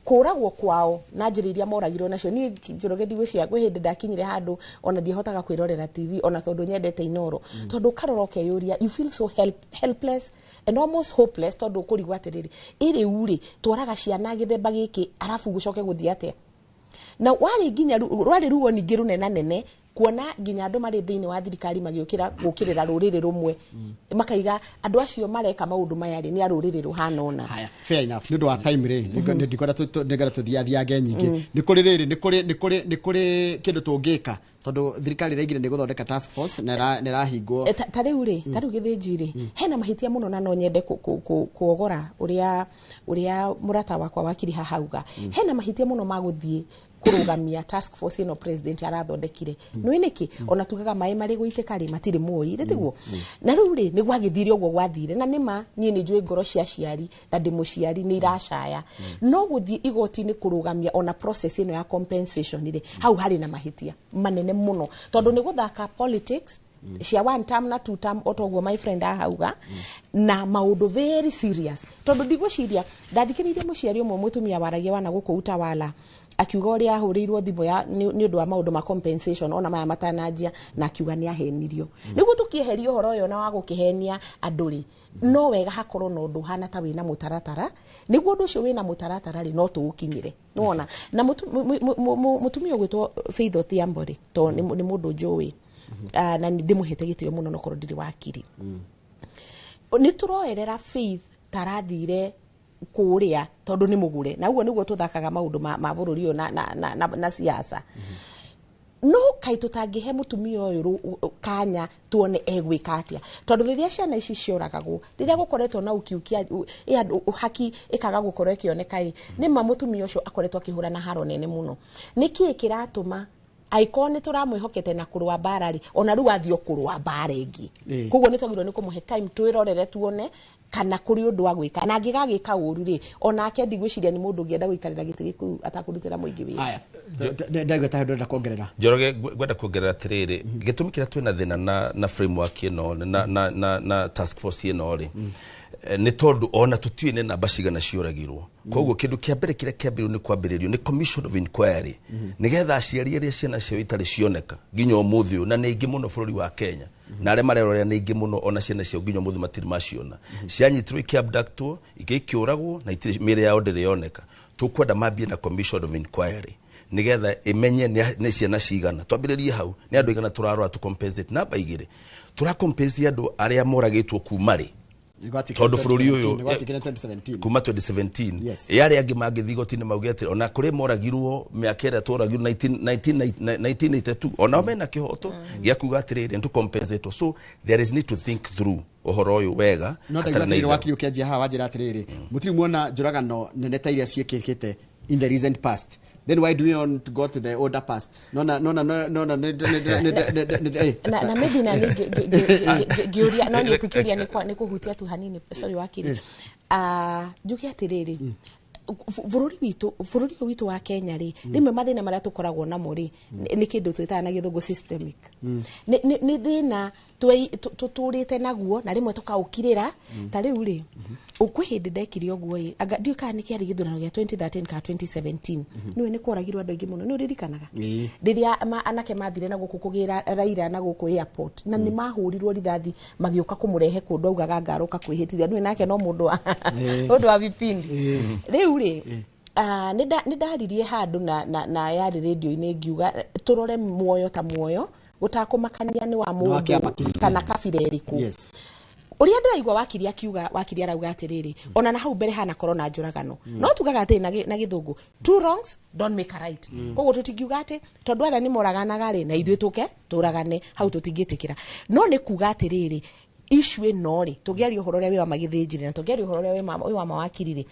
Speaker 1: kũragwo kwao na njĩra iria moragirwo nacio. Niĩ Njoroge ndigwĩciria kwĩ hĩndĩ ndakinyire handũ ona ndiahotaga kwĩrorera TV, ona tondũ nyendete Inooro, tondũ ũkarora ũkeyũria, you feel so helpless and almost hopeless, tondũ ũkũrigwo atĩrĩrĩ, ĩ rĩu rĩ, twaraga ciana gĩthemba gĩkĩ arabu gũcoke gũthiĩ atĩa? Na warĩ nginya rwarĩ ruo ningĩ rũnenanene kuona nginya andũ marĩ thĩinĩ wa thirikari magĩũkĩra gũkĩrĩra rũrĩrĩ rũmwe, makaiga andũ acio mareka maũndũ maya rĩ nĩ a rũrĩrĩ rũhana ũna.
Speaker 2: Haya, fair enough. Nĩ ũndũ wa time rĩ, ndikwenda nĩngwenda tũthiathiange nyingĩ. Nĩ kũrĩ rĩrĩ, nĩ kũrĩ kĩndũ tũngĩka, tondũ thirikari ĩraigire nĩ gũthondeka task force na ĩrahingwo.
Speaker 1: Ta rĩu rĩ, ta rĩu gĩthĩnji rĩ, hena mahĩtia mũno na no nyende kuogora ũrĩa mũrata wakwa wakiri haha auga. Hena mahĩtia mũno ma gũthiĩ kũrũgamia task force ĩno president arathondekire. Nĩ nĩkĩ? Ona tugaga maĩ marĩ gũitĩka rĩ matirĩ mũi, rĩ tiguo? Na rĩu rĩ nĩ gwagĩthire ũguo gwathire, na nĩma niĩ nĩ njũĩ ngoro cia aciari na ndĩ mũciari nĩ iracaya. No gũthiĩ igoti-inĩ kũrũgamia ona process ĩno ya compensation rĩ, hau harĩ na mahĩtia manene mũno, tondũ nĩ gũthaka politics cia one term na two term otoguo my friend ahauga, na maũndũ very serious. Tondũ ndigwĩciria ndathikĩrĩirie mũciari ũmwe mũtumia waragia wana gũkũ Utawala akiuga ũrĩa ahũrĩirwo thimũ ya nĩ ũndũ wa maũndũ ma compensation ona maya matananjia, na akiuga nĩ ahenirio. Nĩguo tũkĩeheria ũhoro ũyũ na wa gũkĩhenia andũ rĩ, no wega hakorwo na ũndũ ũhana ta wĩna mũtaratara, nĩguo ũndũ ũcio wĩna mũtaratara rĩ no tũũkinyĩre. Nĩwona? Na mũtumia ũgwĩtwo Faith Odhiambo rĩ, tondũ nĩ mũndũ njũĩ, na ndĩmũhete gĩtĩo mũno nokorwo ndirĩ wakiri. Nĩ tũroerera Faith tarathire kũrĩa tondũ nĩ mũgũre, na ũguo nĩguo tũthakaga maũndũ ma bũrũri ũyũ na siasa. No kaĩ tũtangĩhe mũtumia ũyũ kanya tuone egwĩka atĩa, tondũ rĩrĩa ciana ici cioragagwo, rĩrĩa gũkoretwo na ũkiukia andũ haki ĩkaga gũkorwo ĩkĩoneka ĩ, nĩ ma mũtumia ũcio akoretwo akĩhũrana haro nene mũno. Nĩkĩĩ kĩratũma angĩkorwo nĩ tũramwĩhokete na kũrũa mbara rĩ, ona rĩu athiĩ o kũrũa mbara ĩngĩ? Koguo nĩ twagĩrĩirwo nĩ kũmũhe time twĩrorere tuone kana kũrĩ ũndũ wa gwĩka, na angĩgagĩka ũru rĩ, onake ndigwĩciria nĩ mũndũ ũngĩenda gũikarĩra gĩtĩ gĩkũ atakũrutĩra mũingĩ wĩra.
Speaker 2: Haya, ndaigua ta ndĩrenda kuongerera.
Speaker 28: Njoroge, ngwenda kuongerera atĩrĩrĩ, gĩtũmi kĩrĩa twĩna thĩna na framework ĩno na task force ĩno rĩ, nĩ tondũ ona tũtiũĩ nĩ namba cigana cioragirwo. Koguo kĩndũ kĩa mbere kĩrĩa kĩambĩrĩirio nĩ kwambĩrĩrio nĩ commission of inquiry, nĩgetha aciari arĩa ciana ciao itarĩ cioneka nginya ũmũthĩ ũyũ, na nĩ aingĩ mũno bũrũri wa Kenya, na arĩa marerorera nĩ aingĩ mũno, ona ciana ciao nginya ũmũthĩ matirĩ maciona. Cianyitirwo ikĩabductwo, ingĩ ikĩũragwo, na itirĩ mĩĩrĩ yao ndĩrĩ yoneka. Tũkwenda mambie na commission of inquiry nĩgetha ĩmenye nĩ ciana cigana. Twambĩrĩrie hau, nĩ andũ aigana tũrarora tũ compensate. Namba igĩrĩ, tũra compensate andũ arĩa moragĩtwo kuma rĩ, tondũ bũrũri ũyũ kuma 2017 ĩ arĩa angĩ mangĩthiĩ igoti-inĩ mauge atĩ ona kũrĩ moragirwo mĩaka ĩrĩa tworagirwo 1982, onao mena kĩhoto gĩa kuga atĩrĩrĩ nĩ tũ compensate. So there is need to think through Ũhoro ũyũ wega.
Speaker 2: No
Speaker 28: hatarĩ
Speaker 2: ndaigua
Speaker 28: na
Speaker 2: atĩrĩrĩ,
Speaker 28: itherũ.
Speaker 2: Wakiri, ũkĩanjia haha wanjĩra atĩrĩrĩ, mũtirĩ muona njũragano nene ta iria ciĩkĩkĩte in the recent past, then why do we want to go to the older past? Nona nona nona nĩ
Speaker 1: Na maybe na niĩ ngĩũria, no niĩ ngĩũria nĩ kũhutia tu hanini, sorry wakiri. Ah, njuge atĩrĩrĩ, bũrũri witũ, bũrũri ũyũ witũ wa Kenya rĩ, rĩmwe mathĩna marĩa tũkoragwo namo rĩ, nĩ kĩndũ twĩtaga na gĩthũngũ systemic. Nĩ thĩna tũtũrĩte naguo na rĩmwe tũkaũkirĩra. Ta rĩu rĩ, kwĩ hĩndĩ ndekire ũguo ĩ, anga ndiũĩ kana nĩ kĩarĩ gĩthurano gĩa 2013 kana 2017, nĩũĩ nĩ kworagirwo andũ aingĩ mũno, nĩ ũririkanaga rĩrĩa anake mathire na gũkũ kũgĩra Raila na gũkũ airport, na nĩ mahũrirwo rithathi magĩũka kũmũrehe kũndũ augaga ngaroka kwĩhĩtithia, nĩũĩ nake no mũndũ wa mũndũ wa vipindi. Rĩu rĩ, nĩ ndaririe handũ na yarĩ rĩndio-inĩ, ngiuga tũrore muoyo ta muoyo, gũtakũmakania nĩ wa
Speaker 2: wa
Speaker 1: mũndũ
Speaker 2: kĩama kĩrĩkũ.
Speaker 1: Kana kabira ĩrĩkũ. Ũrĩa ndĩraigua wakiri akiuga, wakiri arauga atĩrĩrĩ, ona na hau mbere hanakorwo na njũragano, no tugaga atĩrĩ na gĩthũngũ, two wrongs don't make a right. Koguo tũtingiuga atĩ tondũ arĩa nĩ moraganaga rĩ, na ithuĩ tũke tũragane hau, tũtingĩtĩkĩra. No nĩ kuga atĩrĩrĩ, issue ĩno rĩ, tũngĩaria ũhoro ũrĩa wĩ wa magĩthĩnjire na tũngĩaria ũhoro ũrĩa wĩ wa mawakiri rĩ,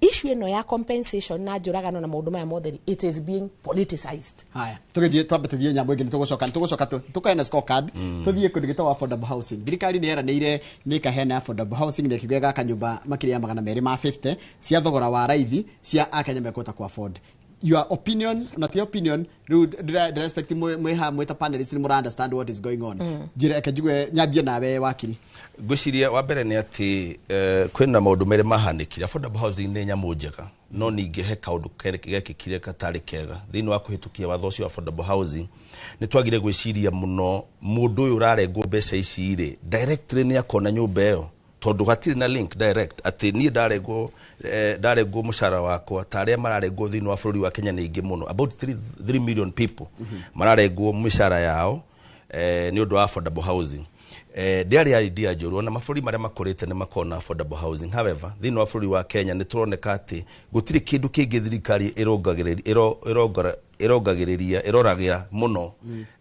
Speaker 1: issue ĩno ya compensation na njũragano na maũndũ maya mothe rĩ, it is being politicized.
Speaker 2: Haya, tũgĩthiĩ, twambe tũthiĩ nyamũ ĩngĩ, nĩ tũgũcoka tũkaheana scorecard, tũthiĩ kũndũ gĩtagwo affordable housing. Thirikari nĩ yeranĩire nĩ ĩkaheana affordable housing, na ĩkiuga ĩgaka nyũmba makĩria ya 250 cia thogora wa raithi cia akenya mekũhota ku afford. Your opinion, not your opinion, rĩu ndĩra expect mwĩ haha mwĩ ta panelists nĩ mũra understand what is going on. Njĩra, reke njigue, nyambie nawe wakiri.
Speaker 28: Ngwĩciria wa mbere nĩ atĩ kwĩna maũndũ merĩ mahanĩkire. Affordable housing nĩ nyamũ njega, no ningĩ he kaũndũ gekĩkire gatarĩ kega thĩinĩ wa kũhĩtũkia watho ũcio wa affordable housing. Nĩ twagire gwĩciria mũno mũndũ ũyũ ũrarengwo mbeca ici rĩ, directly nĩ akona nyũmba ĩyo, tondũ hatirĩ na link direct atĩ niĩ ndarengwo mũcara wakwa ta arĩa mararengwo thĩinĩ wa bũrũri wa Kenya nĩ aingĩ mũno, about 3 million people mararengwo mĩcara yao nĩ ũndũ wa affordable housing. Ndĩarĩ idea njũru, ona mabũrũri marĩa makũrĩte nĩ makoragwo na affordable housing. However, thĩinĩ wa bũrũri wa Kenya nĩ tũroneka atĩ gũtirĩ kĩndũ kĩngĩ thirikari ĩrongagĩrĩria ĩrongagĩrĩria ĩroragĩra mũno.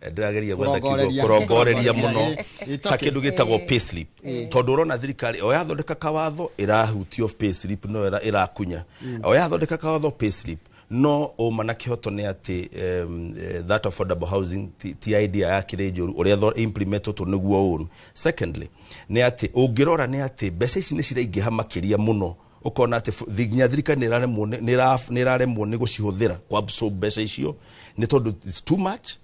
Speaker 28: Ndĩrageria gwetha kiugo.
Speaker 2: Kũrongoreria.
Speaker 28: Kũrongoreria mũno
Speaker 2: It's
Speaker 28: ta
Speaker 2: okay.
Speaker 28: kĩndũ gĩtagwo payslip, tondũ ũrona thirikari o yathondeka kawatho ĩrahutio payslip, no ĩrakunya o yathondeka kawatho payslip. No ũma na kĩhoto nĩ atĩ that affordable housing ti idea yakĩrĩ njũru, ũrĩa implementetwo nĩguo ũru. Secondly, nĩ atĩ ũngĩrora nĩ atĩ mbeca ici nĩ ciraingĩha makĩria mũno, ũkona atĩ nginya thirikari nĩ ĩraremwo nĩ ĩraremwo nĩ gũcihũthĩra ku absorb mbeca icio, nĩ tondũ it's too much,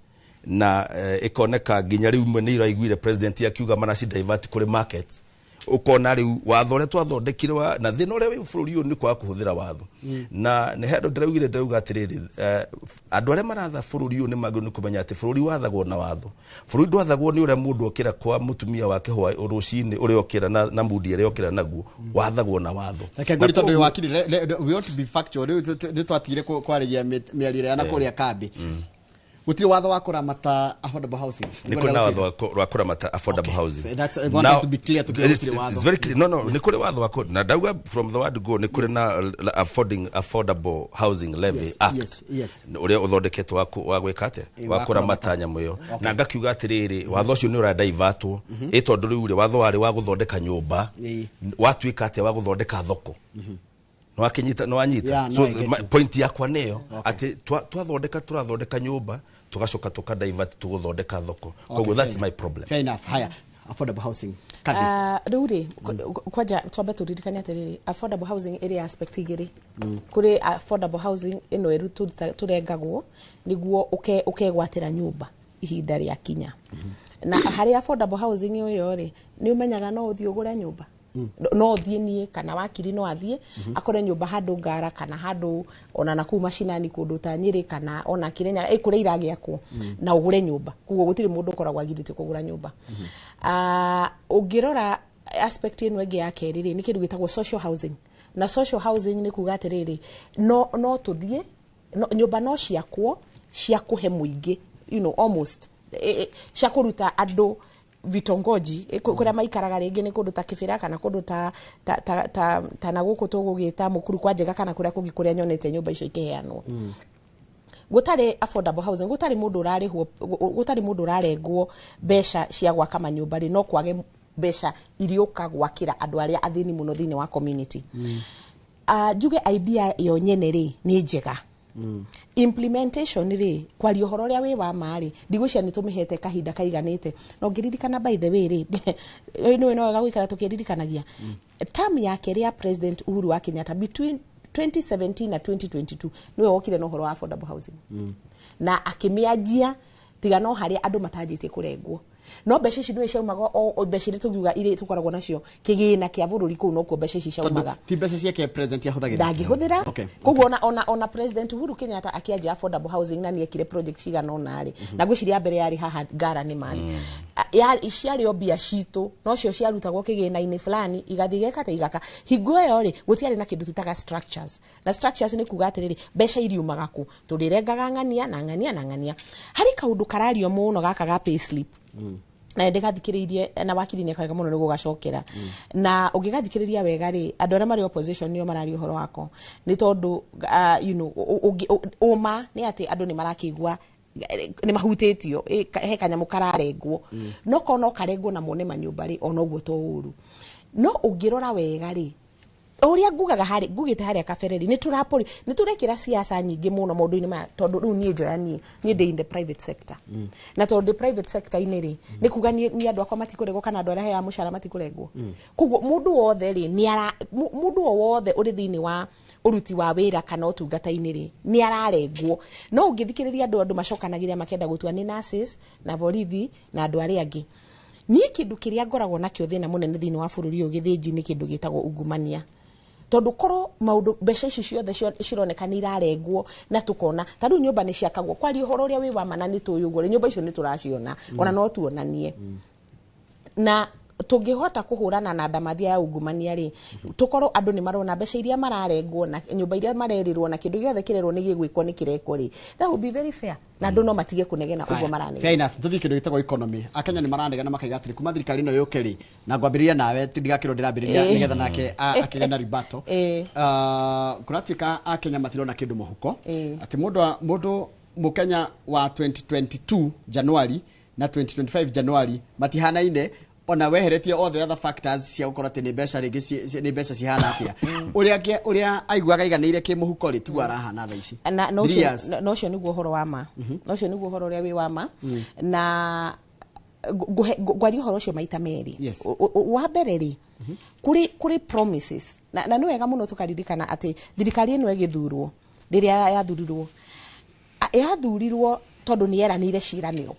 Speaker 28: na ĩkoneka nginya rĩu imwe nĩ iraiguire president akiuga maraci divert kũrĩ markets. Ũkona rĩu watho ũrĩa twathondekire na thĩna ũrĩa wĩ bũrũri ũyũ nĩ kwaga kũhũthĩra watho. Na nĩ handũ ndĩraugire, ndĩrauga atĩrĩrĩ, andũ arĩa maratha bũrũri ũyũ nĩ magĩrĩirwo nĩ kũmenya atĩ bũrũri wathagwo na watho. Bũrũri ndwathagwo nĩ ũrĩa mũndũ okĩra kwa mũtumia wake hwa rũcinĩ, ũrĩa okĩra na mundi ĩrĩa okĩra naguo, wathagwo na watho.
Speaker 2: Reke
Speaker 28: Na
Speaker 2: ngũri tondũ wakiri, we want to be factual. Rĩu nĩ twatigire kwarĩria mĩario ĩrĩa ya na kũrĩa kambĩ. Gũtirĩ watho wa kũramata affordable housing?
Speaker 28: Nĩ kũrĩ na watho wa kũramata affordable housing.
Speaker 2: That's, I want us to be clear, tukiuga gũtirĩ watho.
Speaker 28: It's very clear. No, nĩ kũrĩ watho wa na ndauga from the word go nĩ kũrĩ na affordable housing levy act ũrĩa ũthondeketwo wa gwĩka atĩa, wa
Speaker 2: wa
Speaker 28: kũramata nyamũ ĩyo. Na ngakiuga atĩrĩrĩ, watho ũcio nĩ ũradaivatwo ĩ, tondũ rĩu rĩ, watho warĩ wa gũthondeka nyũmba, watuĩka atĩa wa gũthondeka thoko. Nĩwakinyita, nĩwanyita?
Speaker 2: Yeah, no,
Speaker 28: So
Speaker 2: I get
Speaker 28: my
Speaker 2: you.
Speaker 28: point yakwa nĩyo atĩ twathondeka, tũrathondeka nyũmba, tugacoka tukadivert tũgũthondeka thoko. Koguo that's my problem.
Speaker 2: Fair enough. Haya, affordable housing Kathy.
Speaker 1: Ah, rĩu rĩ, kwanja twambe tũririkane atĩrĩrĩ, affordable housing ĩrĩ aspect igĩrĩ. Kũrĩ affordable housing ĩno ĩru tũrengagwo nĩguo ũkegwatĩra nyũmba ihinda rĩa kinya. Na harĩ affordable housing ĩyo rĩ, nĩ ũmenyaga no ũthiĩ ũgũre nyũmba, no ũthiĩ niĩ kana wakiri no athiĩ akore nyũmba handũ Ngara kana handũ ona nakũu macinani, kũndũ ta Nyĩrĩ kana ona Kĩrĩnyaga, kũrĩa iragĩakwo, na ũgũre nyũmba. Koguo gũtirĩ mũndũ ũkoragwo agirĩtio kũgũra nyũmba. Ah, ũngĩrora aspect ĩno ĩngĩ ya kerĩ rĩ, nĩ kĩndũ gĩtagwo social housing. Na social housing nĩ kuga atĩrĩrĩ, no tũthiĩ no, nyũmba no ciakwo cia kũhe mũingĩ, almost cia kũruta andũ vitongoji kũrĩa maikaraga, rĩngĩ nĩ kũndũ ta Kĩbĩra kana kũndũ ta na gũkũ tũgũgĩta Mũkuru kwa Njega kana kũrĩa kũngĩ kũrĩa nyonete nyũmba icio ikĩheanwo. Gũtarĩ affordable housing, gũtarĩ mũndũ ũrarĩhwo, gũtarĩ mũndũ ũrarengwo mbeca cia gwaka manyũmba rĩ, no kwage Mbeca iriũka gwakĩra andũ arĩa athĩni mũno thĩinĩ wa community. Njuge idea yo nyene rĩ nĩ njega. Implementation rĩ, kwaria ũhoro ũrĩa wĩ wa ma rĩ, ndigwĩciria nĩ tũmĩhete kahinda kaiganĩte. Na ũngĩririkana, by the way rĩ, nĩ no wega gũikara tũkĩririkanagia term ya kerĩ ya President Uhuru wa Kenyatta between 2017 na 2022, nĩwe wokire na ũhoro wa affordable housing na akĩmĩanjia, tiga no harĩa andũ matanjĩtie kũrengwo. No mbeca ici nĩwe ciaumaga o mbeca iria tũngiuga iria tũkoragwo nacio kĩgĩna kĩa bũrũri kũu, nokuo mbeca ici ciaumaga.
Speaker 2: Ti mbeca ciake president ahũthagĩra?
Speaker 1: Ndangĩhũthĩra. Koguo ona President Uhuru Kenyatta akĩanjia affordable housing na nĩekire project cigana ũna rĩ, na ngwĩciria mbere yarĩ haha Ngara nĩ marĩ ciarĩ o mbia citũ, nocio ciarutagwo kĩgĩna-inĩ fulani igathiĩ igeka ta igaka. Hingo ĩyo rĩ, gũtiarĩ na kĩndũ twĩtaga structures, na structures nĩ kuga atĩrĩrĩ, mbeca iriumaga kũ? Tũrĩrengaga ng'ania na ng'ania na ng'ania. Harĩ kaũndũ karario mũno gaka ga pay slip, na ndĩgathikĩrĩirie na wakiri nĩ wega mũno nĩ gũgacokera. Na ũngĩgathikĩrĩria wega rĩ, andũ arĩa marĩ opposition nĩo mararia ũhoro wako, nĩ tondũ ũma nĩ atĩ andũ nĩ marakĩigua nĩ mahutĩtio. He kanyamũ kararengwo, no korwo no karengwo na mone manyũmba rĩ, ona ũguo to ũru. No ũngĩrora wega rĩ, o ũrĩa ngugaga harĩ ngugĩte harĩa kabere rĩ, nĩ tũrapori nĩ tũrekĩra siasa nyingĩ mũno maũndũ-inĩ maya, tondũ rĩu niĩ njoya niĩ ndĩ in the private sector, na tondũ ndĩ private sector-inĩ rĩ, nĩ kuga niĩ andũ akwa matikũrengwo kana andũ arĩa heaga mũcara matikũrengwo. Koguo mũndũ wothe rĩ, nĩ ara mũndũ o wothe ũrĩ thĩinĩ wa ũruti wa wĩra kana ũtungata-inĩ rĩ, nĩ ararengwo. No ũngĩthikĩrĩria andũ macokanagĩrĩra makenda gũtua nĩ nurses na borithi na andũ arĩa angĩ. Niĩ kĩndũ kĩrĩa ngoragwo nakĩo thĩna mũnene thĩinĩ wa bũrũri ũyũ gĩthĩnji nĩ kĩndũ gĩtagwo ungumania, tondũ korwo maũndũ mbeca ici ciothe cironeka nĩ irarengwo na tũkona ta rĩu nyũmba nĩ ciakagwo, kwaria ũhoro ũrĩa wĩ wa ma na nĩ tũĩ ũguo rĩ, nyũmba icio nĩ tũraciona, ona no tuonanie. Na tũngĩhota kũhũrana na ndamathia ya ungumania rĩ, tũkorwo andũ nĩ marona mbeca iria mararengwo na nyũmba iria marerĩrwo na kĩndũ gĩothe kĩrerwo nĩ gĩgwĩkwo nĩ kĩrekwo rĩ, that would be very fair, na andũ no matige kũnegena ũguo maranegena.
Speaker 2: Fair enough. Tuthiĩ kĩndũ gĩtagwo economy. Akenya nĩ maranegena makaiga atĩrĩ, kuma thirikari ĩno yũke rĩ, na ngwambĩrĩria nawe, ndigakĩrwo ndĩrambĩrĩria nĩgetha nake akĩgĩa na ribato. Kũratuĩka Akenya matirona kĩndũ mũhuko, atĩ mũndũ mũkenya wa 2022 January na 2025 January matihanaine, ona weheretie all the other factors cia gũkorwo atĩ nĩ mbeca rĩngĩ nĩ mbeca cihana atĩa. Ũrĩa aiguaga aiganĩire kĩmũhuko rĩ, tiguo arahana thaa ici.
Speaker 1: Na
Speaker 2: Three
Speaker 1: ũcio
Speaker 2: years.
Speaker 1: Na ũcio nĩguo ũhoro wa ma, na ũcio nĩguo ũhoro ũrĩa wĩ wa ma. Na ngwaria ũhoro ũcio maita merĩ. Wa mbere rĩ, kũrĩ promises, na nĩ wega mũno tũkaririkana atĩ thirikari ĩno ĩgĩthurwo, rĩrĩa yathurirwo, yathurirwo tondũ nĩ yeranĩire ciĩranĩro,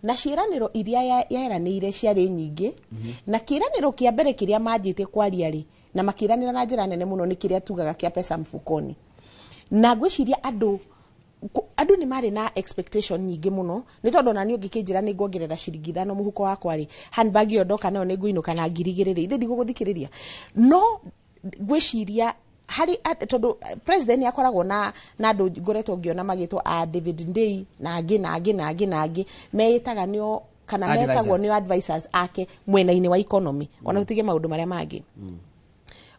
Speaker 1: na ciĩranĩro iria yeranĩire ciarĩ nyingĩ. Na kĩĩranĩro kĩa mbere kĩrĩa manjĩtie kwaria rĩ, na makĩranĩra na njĩra nene mũno, nĩ kĩrĩa tugaga kĩa pesa mfukoni. Na ngwĩciria andũ nĩ marĩ na expectation nyingĩ mũno, nĩ tondũ ona niĩ ũngĩkĩnjĩra nĩ nguongerera ciringi 5 mũhuko wakwa rĩ, handbag ĩyo ndoka nayo nĩ ngũinũka na 2000 rĩ, ithe ndigũgũthikĩrĩria. No ngwĩciria harĩ tondũ president nĩ akoragwo na andũ ngoretwo ngĩona magĩtwo a David Ndei na angĩ na angĩ na angĩ na angĩ meĩtaga nĩo kana
Speaker 2: Advisors.
Speaker 1: metagwo nĩo advisors ake mwena-inĩ wa economy, ona ũtige maũndũ marĩa mangĩ.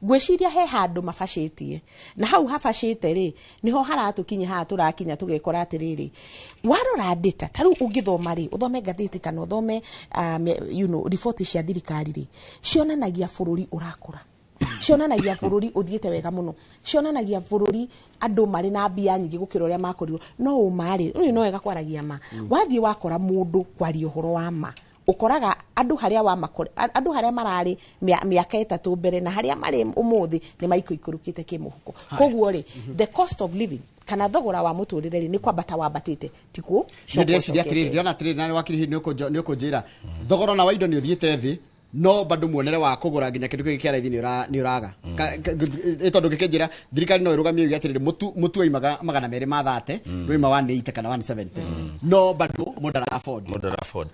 Speaker 1: Ngwĩciria he handũ mabacĩtie, na hau habacĩte rĩ, nĩho haratũkinya haha tũrakinya tũgekora atĩrĩrĩ, warora data ta rĩu ũngĩthoma rĩ, ũthome ngathĩti kana ũthome riboti cia thirikari rĩ, cionanagia bũrũri ũrakũra, cionanagia bũrũri ũthiĩte wega mũno, cionanagia bũrũri andũ marĩ na mbia nyingĩ gũkĩra ũrĩa makorirwo. No ũma rĩ, ũyũ no wega kwaragia ma. Wathiĩ wakora mũndũ kwaria ũhoro wa ma, ũkoraga andũ harĩa wamakore, andũ harĩa mararĩ mĩaka 3 mbere na harĩa marĩ ũmũthĩ nĩ maikũikũrũkĩte kĩmũhuko. Koguo rĩ, the cost of living kana thogora wa mũtũrĩre rĩ, nĩ kwambata wambatĩte, tikuo?
Speaker 2: Nĩ ndĩreciria atĩrĩrĩ, ndĩrona atĩrĩrĩ, na wakiri hihi nĩ ũkũnjĩra thogora na wa indo nĩ ũthiĩte thĩ, no bado muonere wa kũgũra nginya kĩndũ gĩkĩ kĩa raithi nĩ ũraga. Tondũ ngĩkĩnjĩra thirikari no ĩrũgamie yuge atĩrĩrĩ, mũtu waimaga 230, rũima 180 kana 170, no bado mũndũ ara afford.
Speaker 28: Mũndũ ara afford.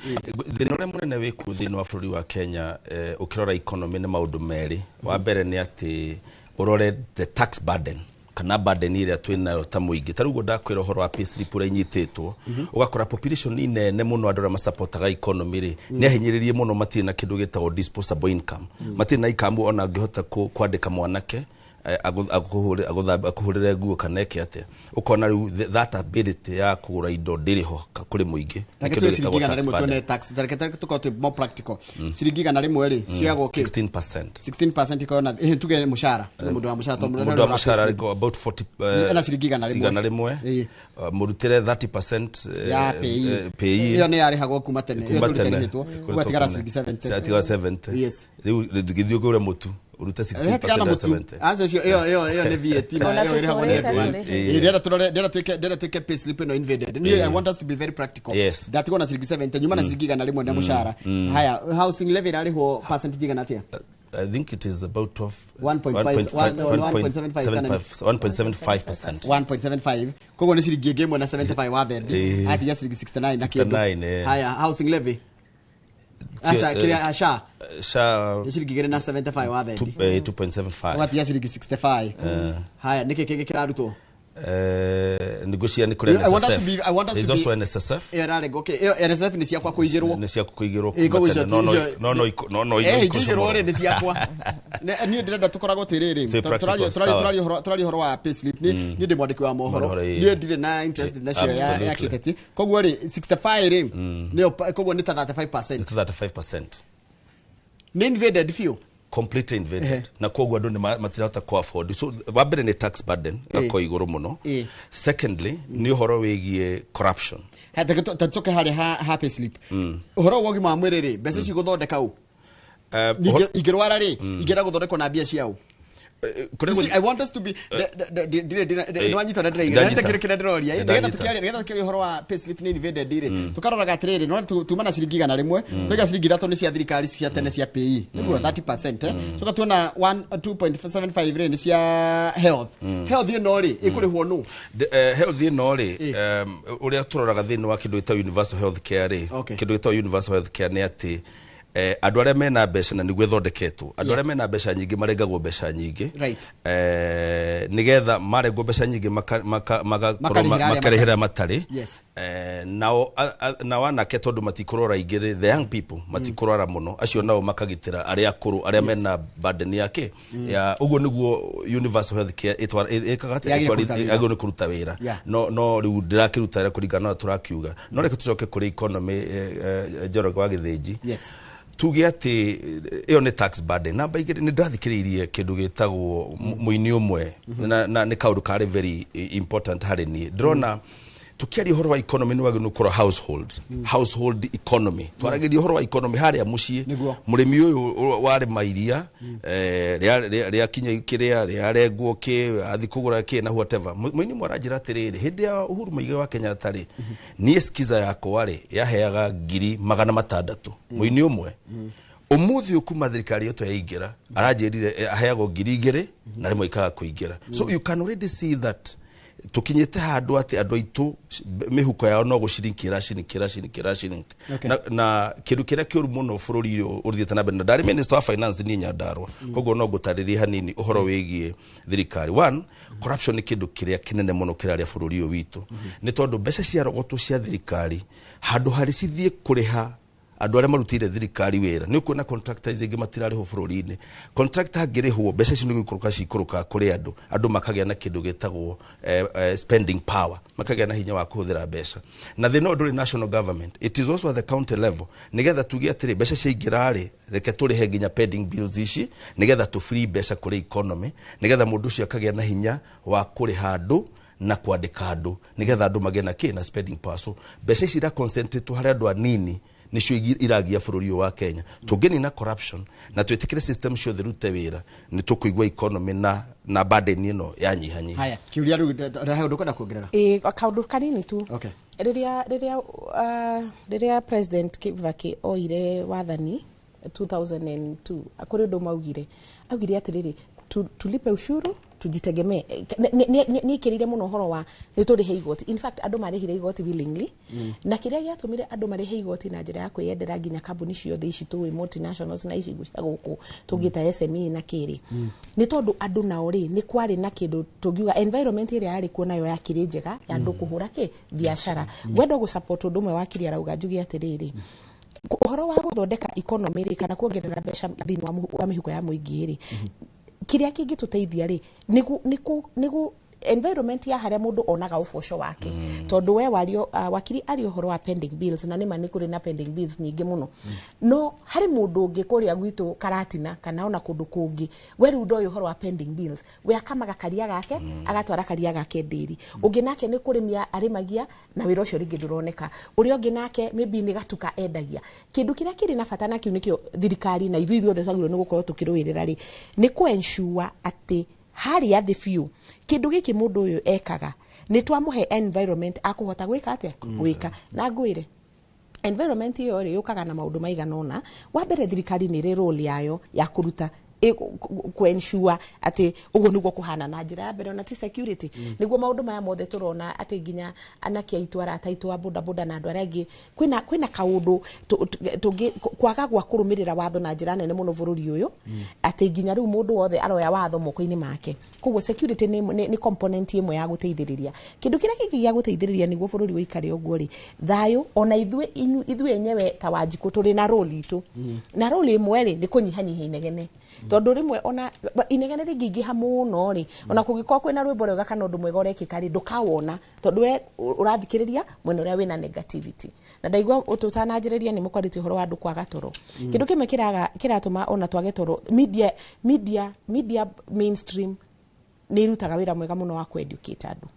Speaker 28: Thĩna ũrĩa mũnene wĩ kuo thĩinĩ wa bũrũri wa Kenya, ũkĩrora economy, nĩ maũndũ merĩ. Wa mbere nĩ atĩ ũrore the tax burden kana burden ĩrĩa twĩnayo ta mũingĩ. Ta rĩu ũguo ndakwĩra ũhoro wa payslip ũrĩa inyitĩtwo, ũgakora population nĩ nene mũno, andũ arĩa masapotaga economy rĩ, nĩ ahinyĩrĩrie mũno, matirĩ na kĩndũ gĩtagwo disposable income, matirĩ na income ona angĩhota kwandĩka mwanake. Akũhũrĩre nguo kana eke atĩa, ũkona rĩu that ability ya kũgũra indo ndĩrĩ ho kũrĩ mũingĩ.
Speaker 2: Reke tuwe ciringi 100 tuone tax, reke tukorwo twĩ more practical. Ciringi 100 rĩ cioyagwo kĩ?
Speaker 28: 16%.
Speaker 2: 16% ikorwo na tuge mũcara, tuge mũndũ wa mũcara, tondũ
Speaker 28: mũndũ wa mũcara rĩ about 40
Speaker 2: ena ciringi 100,
Speaker 28: mũrutĩre 30%
Speaker 2: ya PAYE. Ĩyo nĩ yarĩhagwo kuma tene, ĩyo tũrĩtĩrĩhĩtwo, ũgatigara ciringi 70.
Speaker 28: Atigara 70.
Speaker 2: Yes.
Speaker 28: Rĩu gĩthiĩ ũgũre mũtu urute 16% ya 70.
Speaker 2: Aca cio ĩyo nĩ VAT na ĩyo ĩrĩhagwo nĩ everyone. Ndĩrenda tũrore, ndĩrenda twĩke pay slip ĩno invaded. Niĩ I want us to be very practical. Ndatigwo na ciringi 70, nyuma na ciringi 100 na mũcara. Haya, housing levy ĩrarĩhwo percentage igana atĩa?
Speaker 28: I think it is about
Speaker 2: 1.75%. 1.75. Koguo nĩ ciringi ĩngĩ ĩmwe na 75 wa thendi. Atiga ciringi 69 na kĩndũ. Haya, housing levy. Aca kĩrĩa SHA.
Speaker 28: SHA
Speaker 2: nĩ ciringi 2.75 wa thendi.
Speaker 28: 2.75.
Speaker 2: Ũgatiga ciringi 65. Haya, nĩkĩ kĩngĩ kĩrarutwo?
Speaker 28: Negotia nĩ kũrĩ NSSF. There's also NSSF.
Speaker 2: Ĩyo ĩrarengwo kĩ? Ĩyo NSSF nĩ ciakwa kũigĩrwo.
Speaker 28: Nĩ ciaku kũigĩrwo kuma tene. No
Speaker 2: ingĩigĩrwo rĩ nĩ ciakwa. Niĩ ndĩrenda tũkoragwo twĩ rĩrĩ. Tũraria ũhoro wa pay slip. Niĩ ndĩ mwandĩki wa mohoro. Niĩ ndirĩ na interest nacio ya kĩteti. Koguo rĩ 65 rĩ nĩyo, koguo nĩ ta 35%.
Speaker 28: 35%.
Speaker 2: Nĩ invaded biũ.
Speaker 28: Completely invaded. Na koguo andũ nĩ matirahota ku afford. So wa mbere nĩ tax burden gako igũrũ mũno. Secondly nĩ ũhoro wĩgiĩ corruption.
Speaker 2: Tũcoke harĩa ha pay slip. Ũhoro wa ũgima wa mwĩrĩ rĩ, mbeca ici gũthondeka ũ? Ingĩrwara rĩ, ingĩenda gũthondekwo na mbia cia ũ? I want us to be nĩwanyita ũrĩa ndĩraiga. Nĩ kĩrĩa ndĩroria. Nĩgetha tũkĩaria ũhoro wa pay slip nĩ invaded rĩ, tũkaroraga atĩrĩrĩ, no tuma na ciringi 100, tũiga ciringi 3 nĩ cia thirikari cia tene cia PAYE, nĩguo 30%, tũka tuona 2.75 rĩ nĩ cia health. Health ĩno rĩ ĩkũrĩhwo nũ?
Speaker 28: Health ĩno rĩ, ũrĩa tũroraga thĩinĩ wa kĩndũ gĩtagwo universal health care rĩ, kĩndũ gĩtagwo universal health care nĩ atĩ andũ arĩa mena mbeca, na nĩguo ĩthondeketwo, andũ arĩa mena mbeca nyingĩ marengagwo mbeca nyingĩ, nĩgetha marengwo mbeca nyingĩ makarĩhĩra matarĩ. Nao anake tondũ matikũrora aingĩ rĩ, the young people matikũrora mũno, acio nao makagitĩra arĩa akũrũ arĩa mena burden yake ya ũguo nĩguo universal health care ĩkaga atĩa, yagĩrĩirwo nĩ kũruta wĩra. No rĩu ndĩrakĩruta wĩra kũringana na ũrĩa tũrakiuga. No reke tũcoke kũrĩ economy, Njoroge wa Gĩthĩnji. Tuge atĩ ĩyo nĩ tax burden. Namba igĩrĩ, nĩ ndathikĩrĩirie kĩndũ gĩtagwo mũini ũmwe, na nĩ kaũndũ karĩ very important harĩ niĩ. Ndĩrona tukiaria ũhoro wa economy nĩ wagĩrĩirwo gũkorwo household economy. Twaragĩria ũhoro wa economy harĩa mũciĩ, mũrĩmi ũyũ warĩma iria rĩakinya kĩrĩa rĩarengwo kĩ athi kũgũra kĩ na whatever. Mũini ũmwe aranjĩra atĩrĩrĩ, hĩndĩ ya Uhuru Muigai wa Kenyatta rĩ, niĩ skiza yakwa rĩ yaheaga 600,000 mũini ũmwe. Ũmũthĩ kuma thirikari ĩyo yaingĩra aranjĩrire aheagwo 2,000 na rĩmwe ikaga kũingĩra. So you can already see that tukinyite handũ atĩ andũ aitũ mĩhuko yao no gũcirinkĩra shirinkĩra. Na kĩndũ kĩrĩa kĩũru mũno bũrũri ũyũ ũthiĩte na mbere, na ndarĩ minister wa finance niĩ Nyandarua, koguo no ngũtarĩrie hanini ũhoro wĩgiĩ thirikari. One, corruption nĩ kĩndũ kĩrĩa kĩnene mũno kĩrarĩa bũrũri ũyũ witũ, nĩ tondũ mbeca cia rogotwo cia thirikari handũ harĩ cithiĩ kũrĩha andũ arĩa marutĩire thirikari wĩra. Nĩ ũkuona contractors aingĩ matirarĩhwo bũrũri-inĩ. Contractor angĩrĩhwo mbeca icio nĩ gũikũrũka cikũrũkaga kũrĩ andũ, andũ makagĩa na kĩndũ gĩtagwo spending power, makagĩa na hinya wa kũhũthĩra mbeca. Na thĩna ũyũ ndũrĩ national government, it is also at the county level, nĩgetha tuge atĩrĩ mbeca ciaingĩra rĩ, reke tũrĩhe nginya pending bills ici nĩgetha tũ free mbeca kũrĩ economy, nĩgetha mũndũ ũcio akagĩa na hinya wa kũrĩha andũ na kwandĩka andũ, nĩgetha andũ magĩe na kĩ na spending power. So mbeca ici ira concentrate harĩ andũ anini nicio iragia bũrũri ũyũ wa Kenya. Tũngĩnina corruption na twĩtĩkĩre system ciothe rute wĩra, nĩ tũkũigua economy na burden ĩno yanyihanyiha.
Speaker 2: Haya, kĩũria rĩu he ũndũ ũkwenda kuongerera?
Speaker 1: Ĩĩ, kaũndũ kanini tu.
Speaker 2: Okay.
Speaker 1: Rĩrĩa President Kibaki oire wathani 2002, kũrĩ ũndũ maugire. Augire atĩrĩrĩ, tulipe ushuru tujitegemee. Nĩ ĩkĩrĩire mũno ũhoro wa nĩ tũrĩhe igoti. In fact andũ marĩhire igoti willingly. Na kĩrĩa gĩatũmire andũ marĩhe igoti na njĩra ya kwĩyendera nginya kambuni ciothe ici tũĩ multinationals na ici cia gũkũ tũngĩta SME na kĩrĩ, nĩ tondũ andũ nao rĩ nĩ kwarĩ na kĩndũ tũngiuga environment ĩrĩa yarĩ kuo nayo yakĩrĩ njega ya andũ kũhũra kĩ biacara. Ngwenda gũ support ũndũ ũmwe wa kĩrĩa arauga njuge atĩrĩrĩ, ũhoro wa gũthondeka economy rĩ kana kuongerera mbeca thĩinĩ wa mĩhuko ya mũingĩ rĩ, Kĩrĩa kĩngĩtũteithia rĩ nĩ environment ya harĩa mũndũ onaga ũboco wake, tondũ we wario, wakiri ario ũhoro wa pending bills, na nĩma nĩ kũrĩ na pending bills nyingĩ mũno, no harĩ mũndũ ũngĩ kũrĩa gwitũ Karatina kana ona kũndũ kũngĩ, we rĩu ndoĩ ũhoro wa pending bills, we akamaga karia gake, agatwara karia gake ndĩri. Ũngĩ nake nĩ kũrĩmia arĩmagia na wĩra ũcio rĩngĩ ndũroneka. Ũrĩa ũngĩ nake maybe nĩ gatuka endagia. Kĩndũ kĩrĩa kĩrĩ na bata na kĩu nĩkĩo thirikari na ithuĩ ithuothe twagĩrĩirwo nĩ gũkorwo tũkĩrũĩrĩra rĩ, nĩ kũ-ensure atĩ harĩa thĩ biũ kĩndũ gĩkĩ mũndũ ũyũ ekaga nĩ twamũhe environment akũhota gwĩka atĩa, gwĩka. Na ngwĩre environment ĩyo rĩ yũkaga na maũndũ maigana ũna. Wa mbere, thirikari nĩ ĩrĩ role yayo ya kũruta kũ-ensure atĩ ũguo nĩguo kũhana. Na njĩra ya mbere ona ti security, nĩguo maũndũ maya mothe tũrona atĩ nginya anake aitũ, arata aitũ a bodaboda na andũ arĩa angĩ, kwĩna kaũndũ tũngĩ kwaga gwa kũrũmĩrĩra watho na njĩra nene mũno bũrũri ũyũ, atĩ nginya rĩu mũndũ wothe aroya watho moko-inĩ make. Koguo security nĩ component ĩmwe ya gũteithĩrĩria. Kĩndũ kĩrĩa kĩngĩ gĩa gũteithĩrĩria nĩguo bũrũri ũikare ũguo rĩ, thayũ, ona ithuĩ enyewe ta Wanjikũ tũrĩ na role itũ, na role ĩmwe rĩ nĩ kũnyihanyihia inegene, tondũ rĩmwe ona inegene rĩngĩingĩha mũno rĩ, ona kũngĩkorwo kwĩna rwĩmbo rwega kana ũndũ mwega ũrekĩka rĩ, ndũkawona, tondũ we ũrathikĩrĩria mwena ũrĩa wĩna negativity. Na ndaigua tũtananjĩrĩria nĩ mũkwarĩtie ũhoro wa andũ kwaga toro. Kĩndũ kĩmwe kĩratũma ona twage toro, media mainstream nĩ irutaga wĩra mwega mũno wa kũ-educate andũ,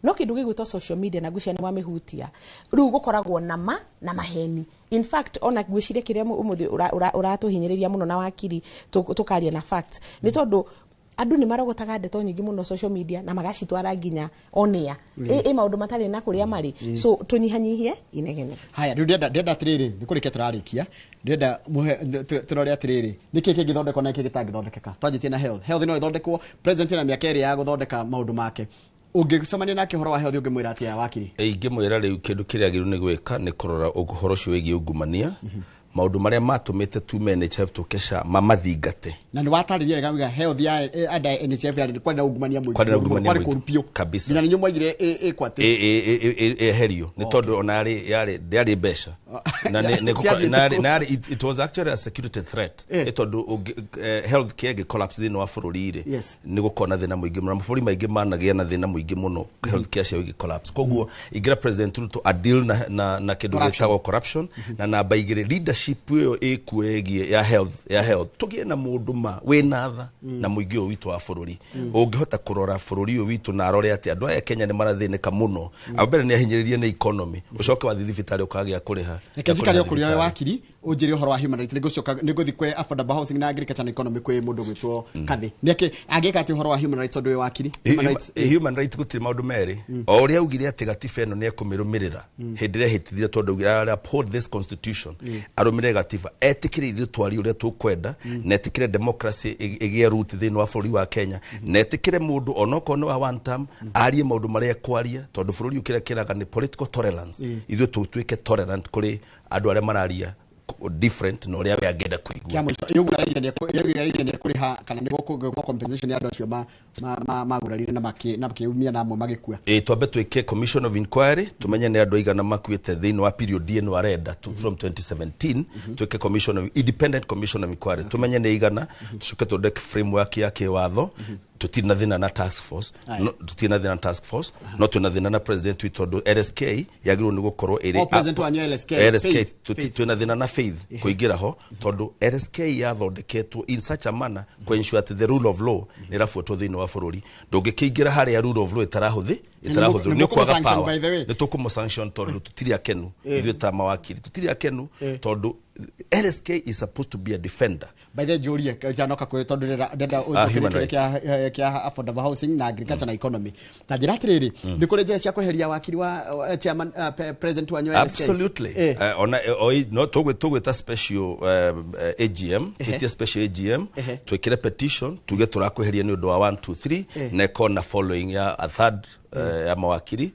Speaker 1: no kĩndũ gĩgwĩtwo social media, na ngwĩciria nĩ mwamĩhutia, rĩu gũkoragwo na ma na maheni. In fact, ona ngwĩciria kĩrĩa ũmũthĩ ũratũhinyĩrĩria mũno na wakiri tũkaria na facts nĩ tondũ andũ nĩ marogotaga ndeto nyingĩ mũno social media na magacitwara nginya on air ĩ maũndũ matarĩ na kũrĩa marĩ. So tũnyihanyihie inegene.
Speaker 2: Haya, rĩu ndĩrenda atĩrĩrĩ, nĩ kũrĩkia tũrarĩkia, ndĩrenda tũrore atĩrĩrĩ, nĩkĩ kĩngĩthondekwo na nĩkĩ gĩtangĩthondekeka. Twanjĩtie na health. Health no ĩthondekwo? President ena mĩaka 2 ya gũthondeka maũndũ make. Ũngĩcemania nake ũhoro wa health, ũngĩmwĩra atĩa, wakiri?
Speaker 28: Ingĩmwĩra rĩu kĩndũ kĩrĩa agĩrĩirwo nĩ gwĩka nĩ kũrora ũhoro ũcio wĩgiĩ ungumania, maũndũ marĩa matũmĩte tume NHIF tũke SHA mamathingate.
Speaker 2: Na nĩ watarĩria wega wega health ya under NHIF yarĩ kwarĩ na ungumania mũingĩ.
Speaker 28: Kwarĩ na ungumania
Speaker 2: kwarĩ
Speaker 28: mũingĩ.
Speaker 2: Kũũru biũ.
Speaker 28: Kabisa.
Speaker 2: Nginya nĩ mwaigire ĩkwo atĩ
Speaker 28: Eherio nĩ tondũ ona yarĩ ndĩarĩ mbeca na
Speaker 2: Ciathiĩte
Speaker 28: na
Speaker 2: kũ?
Speaker 28: na it was actually a security threat, nĩ tondũ health care ĩngĩ collapse thĩinĩ wa bũrũri rĩ, nĩ gũkorwo na thĩna mũingĩ mũno. Mabũrũri maingĩ managĩa na thĩna mũingĩ mũno health care ciao ĩngĩ collapse. Koguo ingĩra President Ruto a deal na kĩndũ
Speaker 2: Corruption.
Speaker 28: gĩtagwo corruption, na namba 2, leadership ĩyo ĩkuo ĩgiĩ ya health, tũgĩe na mũndũ ma wĩna tha na mũingĩ ũyũ witũ wa bũrũri, ũngĩhota kũrora bũrũri ũyũ witũ na arore atĩ andũ aya Kenya nĩ marathĩnĩka mũno. Mbere nĩ ahinyĩrĩrie nĩ economy, ũcoke wathiĩ thibitarĩ ũkagĩa kũrĩha.
Speaker 2: Reke njikare
Speaker 28: kũrĩha
Speaker 2: o kũrĩ we
Speaker 28: thibitarĩ.
Speaker 2: Wakiri, ũnjĩre ũhoro wa human rights. Nĩngũcoka nĩngũthiĩ kwĩ affordable housing na agriculture and economy kwĩ mũndũ gwĩtwo Kathĩ. Nĩakĩ angĩka atĩ ũhoro wa human rights, tondũ wĩ wakiri, human rights?
Speaker 28: Human right gũtirĩ maũndũ merĩ, o ũrĩa augire atĩ gatiba ĩno nĩ ekũmĩrũmĩrĩra hĩndĩ ĩrĩa ehĩtithire, tondũ augire "I uphold this constitution", arũmĩrĩre gatiba, etĩkĩre ithuĩ twarie ũrĩa tũkwenda, na etĩkĩre democracy ĩgĩe root thĩinĩ wa bũrũri wa Kenya, na etĩkĩre mũndũ onokorwo nĩ wa one term arie maũndũ marĩa ekwaria, tondũ bũrũri ũyũ kĩrĩa kĩraga nĩ political tolerance. Ithuĩ tũtuĩke tolerant kũrĩ andũ arĩa mararia different na ũrĩa we angĩenda kũigua.
Speaker 2: Kĩa mũico, ũguo araigire nĩ ekũrĩha kana nĩ gũkũ compensation ya andũ acio magurarire na makĩumia na amwe magĩkua?
Speaker 28: Ĩ, twambe twĩke commission of inquiry, tumenye nĩ andũ aigana makuĩte thĩinĩ wa period ĩno arenda from 2017. Twĩke commission of independent commission of inquiry, tumenye nĩ aigana, tucoke tũthondeke framework ya kĩwatho. Tũtirĩ na thĩna na task force.
Speaker 2: Aye.
Speaker 28: No, tũtirĩ na thĩna na task force, no twĩna thĩna na president witũ, tondũ LSK yagĩrĩirwo nĩ gũkorwo ĩrĩ
Speaker 2: Oh, president wanyu LSK,
Speaker 28: LSK.
Speaker 2: Faith, Faith.
Speaker 28: Twĩna thĩna na Faith kũingĩra ho, tondũ LSK yathondeketwo in such a manner kũ ensure atĩ the rule of law nĩ ĩrabuatwo thĩinĩ wa bũrũri. Ndũngĩkĩingĩra harĩa rule of law ĩtarahũthĩrwo,
Speaker 2: Nĩ
Speaker 28: nĩ ũkwaga
Speaker 2: mũkũmũ-sanction,
Speaker 28: power.
Speaker 2: by the way.
Speaker 28: Nĩ tũkũmũ-sanction tondũ tũtirĩ akenu. Ithuĩ ta mawakiri tũtirĩ akenu, tondũ LSK is supposed to be a defender.
Speaker 2: By the way, njũrie janoka kwĩ tondũ ndĩrenda
Speaker 28: Human
Speaker 2: ũnjokerie
Speaker 28: rights.
Speaker 2: kĩa affordable housing na agriculture na economy. Ta njĩra atĩrĩrĩ, nĩ kũrĩ njĩra cia kweheria wakiri wa chairman, president wanyu wa LSK?
Speaker 28: Absolutely. Ona no tũgwĩta special AGM, twĩtie special AGM, twĩkĩre petition tuge tũrakweheria nĩ ũndũ wa 1 2 3, na ĩkorwo na following ya a third ya mawakiri.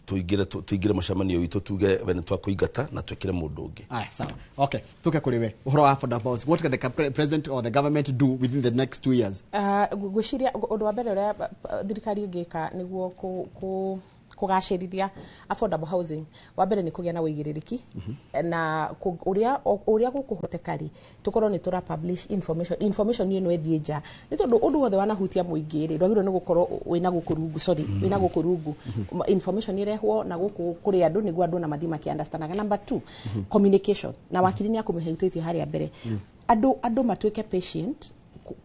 Speaker 28: Tũingĩre mũcemanio witũ, tuge we nĩ twakũingata na twĩkĩre mũndũ ũngĩ.
Speaker 2: Aya, sawa. Okay, tuke kũrĩ we ũhoro wa affordable housing. What can the president or the government do within the next 2 years?
Speaker 1: Ngwĩciria ũndũ wa mbere ũrĩa thirikari ĩngĩka nĩguo Kũgacĩrithia affordable housing, wa mbere nĩ kũgĩa na ũigĩrĩrĩki na ũrĩa gũkũhoteka rĩ, tũkorwo nĩ tũra publish information ĩno ĩthiĩ nja, nĩ tondũ ũndũ wothe wanahutia mũingĩ rĩ, ndwagĩrĩirwo nĩ gũkorwo wĩna gũkũ rungu, sorry, wĩna gũkũ rungu. Information ĩrehwo na gũkũ kũrĩ andũ nĩguo andũ na mathiĩ makĩ-understandaga. Number two, communication, na wakiri nĩ akũmĩhutĩtie harĩa mbere. Andũ matuĩke patient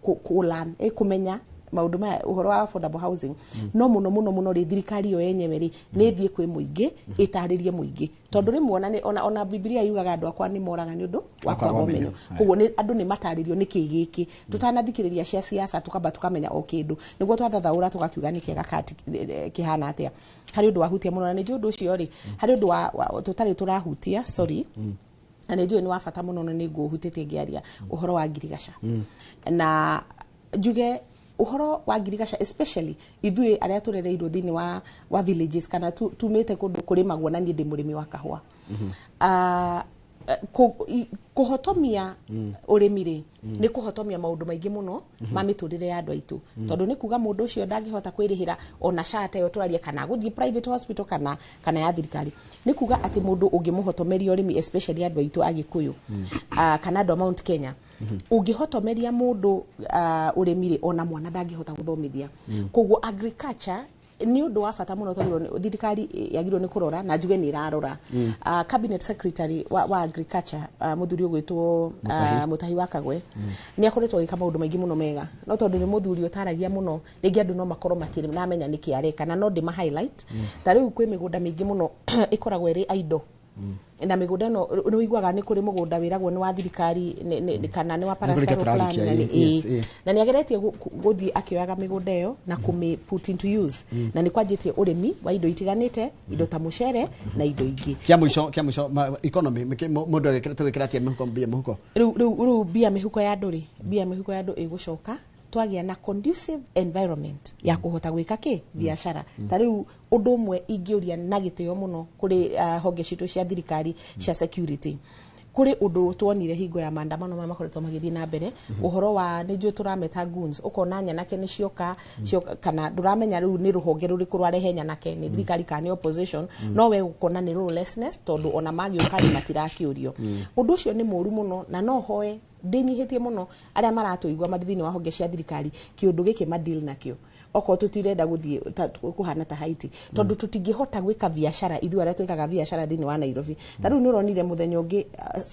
Speaker 1: kũ learn, kũmenya maũndũ maya, ũhoro wa affordable housing. No mũno mũno mũno rĩ, thirikari yo yenyewe rĩ, nĩ ĩthiĩ kwĩ mũingĩ, ĩtarĩrie mũingĩ, tondũ rĩmwe ona ona Bibilia yugaga andũ akwa nĩ moraga nĩ ũndũ wa
Speaker 2: kwaga
Speaker 1: kwaga
Speaker 2: ũmenyo.
Speaker 1: ũmenyo. Koguo nĩ andũ nĩ matarĩrio nĩ kĩ gĩkĩ. Tũtanathikĩrĩria cia siasa, tukamba tukamenya o kĩndũ nĩguo twathathaũra tũgakiuga nĩ kĩega kana kĩhana atĩa. Harĩ ũndũ wahutia mũno, na nĩ njũĩ ũndũ ũcio rĩ, harĩ ũndũ tũtarĩ tũrahutia, sorry, na nĩ njũĩ nĩ wa bata mũno na nĩ ngũhutĩtie ngĩaria ũhoro wa ngirigaca. Na njuge ũhoro wa ngirigaca, especially ithuĩ arĩa tũrereirwo thĩinĩ wa villages kana tumĩte kũndũ kũrĩmagwo, na niĩ ndĩ mũrĩmi wa kahũa. Kũhotomia ũrĩmi rĩ, nĩ kũhotomia maũndũ maingĩ mũno ma mĩtũrĩre ya andũ aitũ, tondũ nĩ kuga mũndũ ũcio ndangĩhota kwĩrĩhĩra ona SHA ta ĩyo tũraria, kana gũthiĩ private hospital kana ya thirikari. Nĩ kuga atĩ mũndũ ũngĩmũhotomeria ũrĩmi, especially andũ aitũ Agĩkũyũ, kana andũ a Mount Kenya, ũngĩhotomeria mũndũ ũrĩmi rĩ, ona mwana ndangĩhota gũthomithia. Koguo agriculture nĩ ũndũ wa bata mũno, twagĩrĩirwo thirikari yagĩrĩirwo nĩ kũrora, na njuge nĩ ĩrarora. Cabinet secretary wa agriculture, mũthuri ũgwĩtwo
Speaker 2: Mutahi.
Speaker 1: Mutahi wa Kagwe, nĩ akoretwo agĩka maũndũ maingĩ mũno mega, no tondũ nĩ mũthuri ũtaragia mũno, rĩngĩ andũ no makorwo matirĩ namenya nĩkĩ areka, na no ndĩma highlight. Ta rĩu kwĩ mĩgũnda mĩingĩ mũno ĩkoragwo ĩrĩ idle, na mĩgũnda ĩno nĩ ũiguaga nĩ kũrĩ mũgũnda wĩragwo nĩ wa thirikari kana nĩ wa
Speaker 2: Nĩ kũrĩ
Speaker 1: parastatal
Speaker 2: tũrarikia,
Speaker 1: fulani, na nĩ
Speaker 2: yes,
Speaker 1: na nĩ ageretie gũthiĩ akĩoyaga mĩgũnda ĩyo na kũmĩ put into use, na nĩ kwanjĩtie ũrĩmi wa indo itiganĩte, indo ta mũcere na indo ingĩ.
Speaker 2: Kĩa mũico economy, mũndũ tũgĩkĩra atia mĩhuko, mbia mũhuko?
Speaker 1: Rĩu mbia mĩhuko ya andũ rĩ, mbia mĩhuko ya andũ ĩgũcoka twagĩa na conducive environment ya kũhota gwĩka kĩ biacara. Ta rĩu ũndũ ũmwe ingĩũria na gĩtĩo mũno kũrĩ honge citũ cia thirikari cia security, kũrĩ ũndũ tuonire hingo ya maandamano maya makoretwo magĩthiĩ na mbere, ũhoro wa nĩ njũĩ tũrameta goons, ũkona nyanake nĩ cioka kana ndũramenya rĩu nĩ rũhonge rũrĩkũ rwarehe nyanake, nĩ thirikari kana nĩ opposition. No we gũkona nĩ lawlessness, tondũ ona magĩũka rĩ, matirakĩũrio. Ũndũ ũcio nĩ mũũru mũno, na no hoe ndĩnyihĩtie mũno arĩa maratũigua marĩ thĩinĩ wa honge cia thirikari, kĩũndũ gĩkĩ madeal nakĩo, okorwo tũtirenda gũthiĩ kũhana ta Haiti, tondũ tũtingĩhota gwĩka biacara ithuĩ arĩa twĩkaga biacara thĩinĩ wa Nairobi. Ta rĩu nĩ ũronire mũthenya ũngĩ,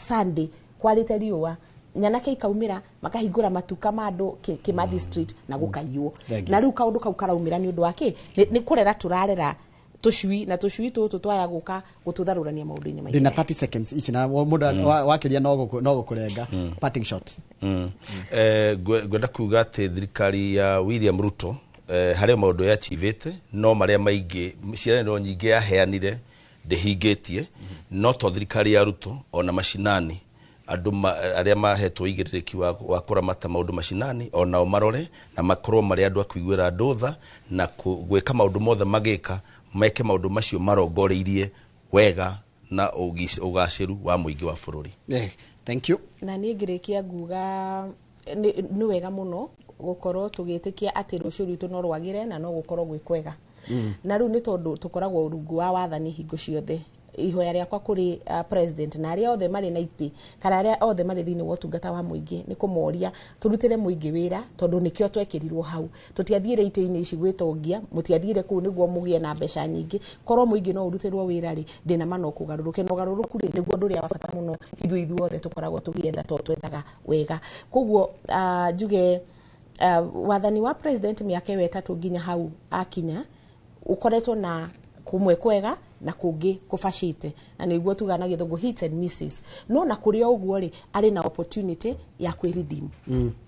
Speaker 1: Sunday, kwarĩte riũa, nyanake ikaumĩra makahingũra matuka ma andũ Kimathi Street na gũkaiywo.
Speaker 2: Thank you.
Speaker 1: Na rĩu kaũndũ kau karaumĩra nĩ ũndũ wa kĩ? Nĩ kũrera tũrarera tũcui, na tũcui tũtũ twaya gũka gũtũtharũrania maũndũ-inĩ maingĩ.
Speaker 2: Ndĩna 30 seconds ici, na mũndũ wakĩria no gũkũrenga. Parting shot.
Speaker 28: Ngwenda kuga atĩ thirikari ya William Ruto, harĩ maũndũ yachivĩte, no marĩa maingĩ ciĩranĩro nyingĩ yaheanire ndĩhingĩtie. No to thirikari ya Ruto, ona macinani andũ arĩa mahetwo igĩrĩrĩki wa kũramata maũndũ macinani, onao marore na makorwo marĩ andũ a kũiguĩra andũ tha na gwĩka maũndũ mothe magĩka, meke maũndũ macio marongoreirie wega na ũgacĩru wa mũingĩ wa bũrũri.
Speaker 2: Thank you.
Speaker 1: Na niĩ ngĩrĩkia nguga nĩ wega mũno gũkorwo tũgĩtĩkia atĩ rũciũ rwitũ no rwagĩre na no gũkorwo gwĩ kwega. Na rĩu nĩ tondũ tũkoragwo rungu wa wathani hingo ciothe, ihoya rĩakwa kũrĩ president na arĩa othe marĩ na itĩ kana arĩa othe marĩ thĩinĩ wa ũtungata wa mũingĩ nĩ kũmoria tũrutĩre mũingĩ wĩra, tondũ nĩkĩo twekĩrirwo hau. Tũtiathiire itĩ-inĩ ici gwĩtongia, mũtiathiire kũu nĩguo mũgĩe na mbeca nyingĩ. Korwo mũingĩ no ũrutĩrwo wĩra rĩ, ndĩna ma no kũgarũrũke, na ũgarũrũku rĩ, nĩguo ũndũ ũrĩa wa bata mũno ithuĩ ithuothe tũkoragwo tũgĩetha, tondũ twethaga wega. Koguo njuge wathani wa president mĩaka ĩyo 3 nginya hau akinya ũkoretwo na kumwe kwega na kũngĩ kũbacĩte, na nĩguo tugaga na gĩthũngũ hits and misses, no na kũrĩ o ũguo rĩ, arĩ na opportunity ya kwĩredeem.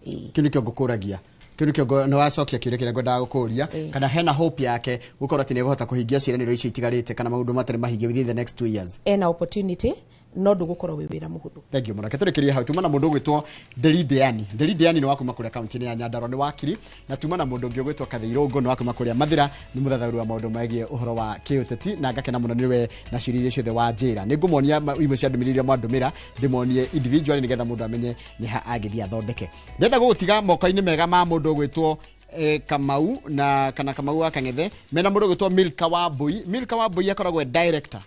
Speaker 2: Kĩu nĩkĩo ngũkũragia, kĩu nĩkĩo nĩ wacokia kĩũria kĩrĩa ngwendaga gũkũria, kana hena hope yake gũkorwo atĩ nĩ egũhota kũhingia ciĩranĩro icio itigarĩte kana maũndũ matarĩ mahingie within the next 2 years.
Speaker 1: Ena opportunity, no ndũgũkorwo wĩ wĩra mũhũthũ.
Speaker 2: Thank you mũno. Reke tũrĩkĩrie hau. Tuma na mũndũ ũgwĩtwo Nderi Deani. Nderi Deani nĩ wa kuma kũrĩa kaunti-inĩ ya Nyandarua, nĩ wakiri, na tuma na mũndũ ũngĩ ũgwĩtwo Kathĩ Irũngũ, nĩ wa kuma kũrĩa Mathĩra, nĩ mũthathaũri wa maũndũ megiĩ ũhoro wa kĩũteti, na ngakena mũno nĩwe na ciũria iria ciothe wa njĩra. Nĩ ngũmonia imwe cia ndũmĩrĩri iria mwandũmĩra, ndĩmonie individually nĩgetha mũndũ amenye nĩ ha angĩthiĩ athondeke. Ndĩrenda gũgũtiga moko-inĩ mega ma mũndũ ũgwĩtwo Kamau na kana Kamau wa Kang'ethe mena mũndũ ũgwĩtwo Milka Wambui. Milka Wambui akoragwo e director,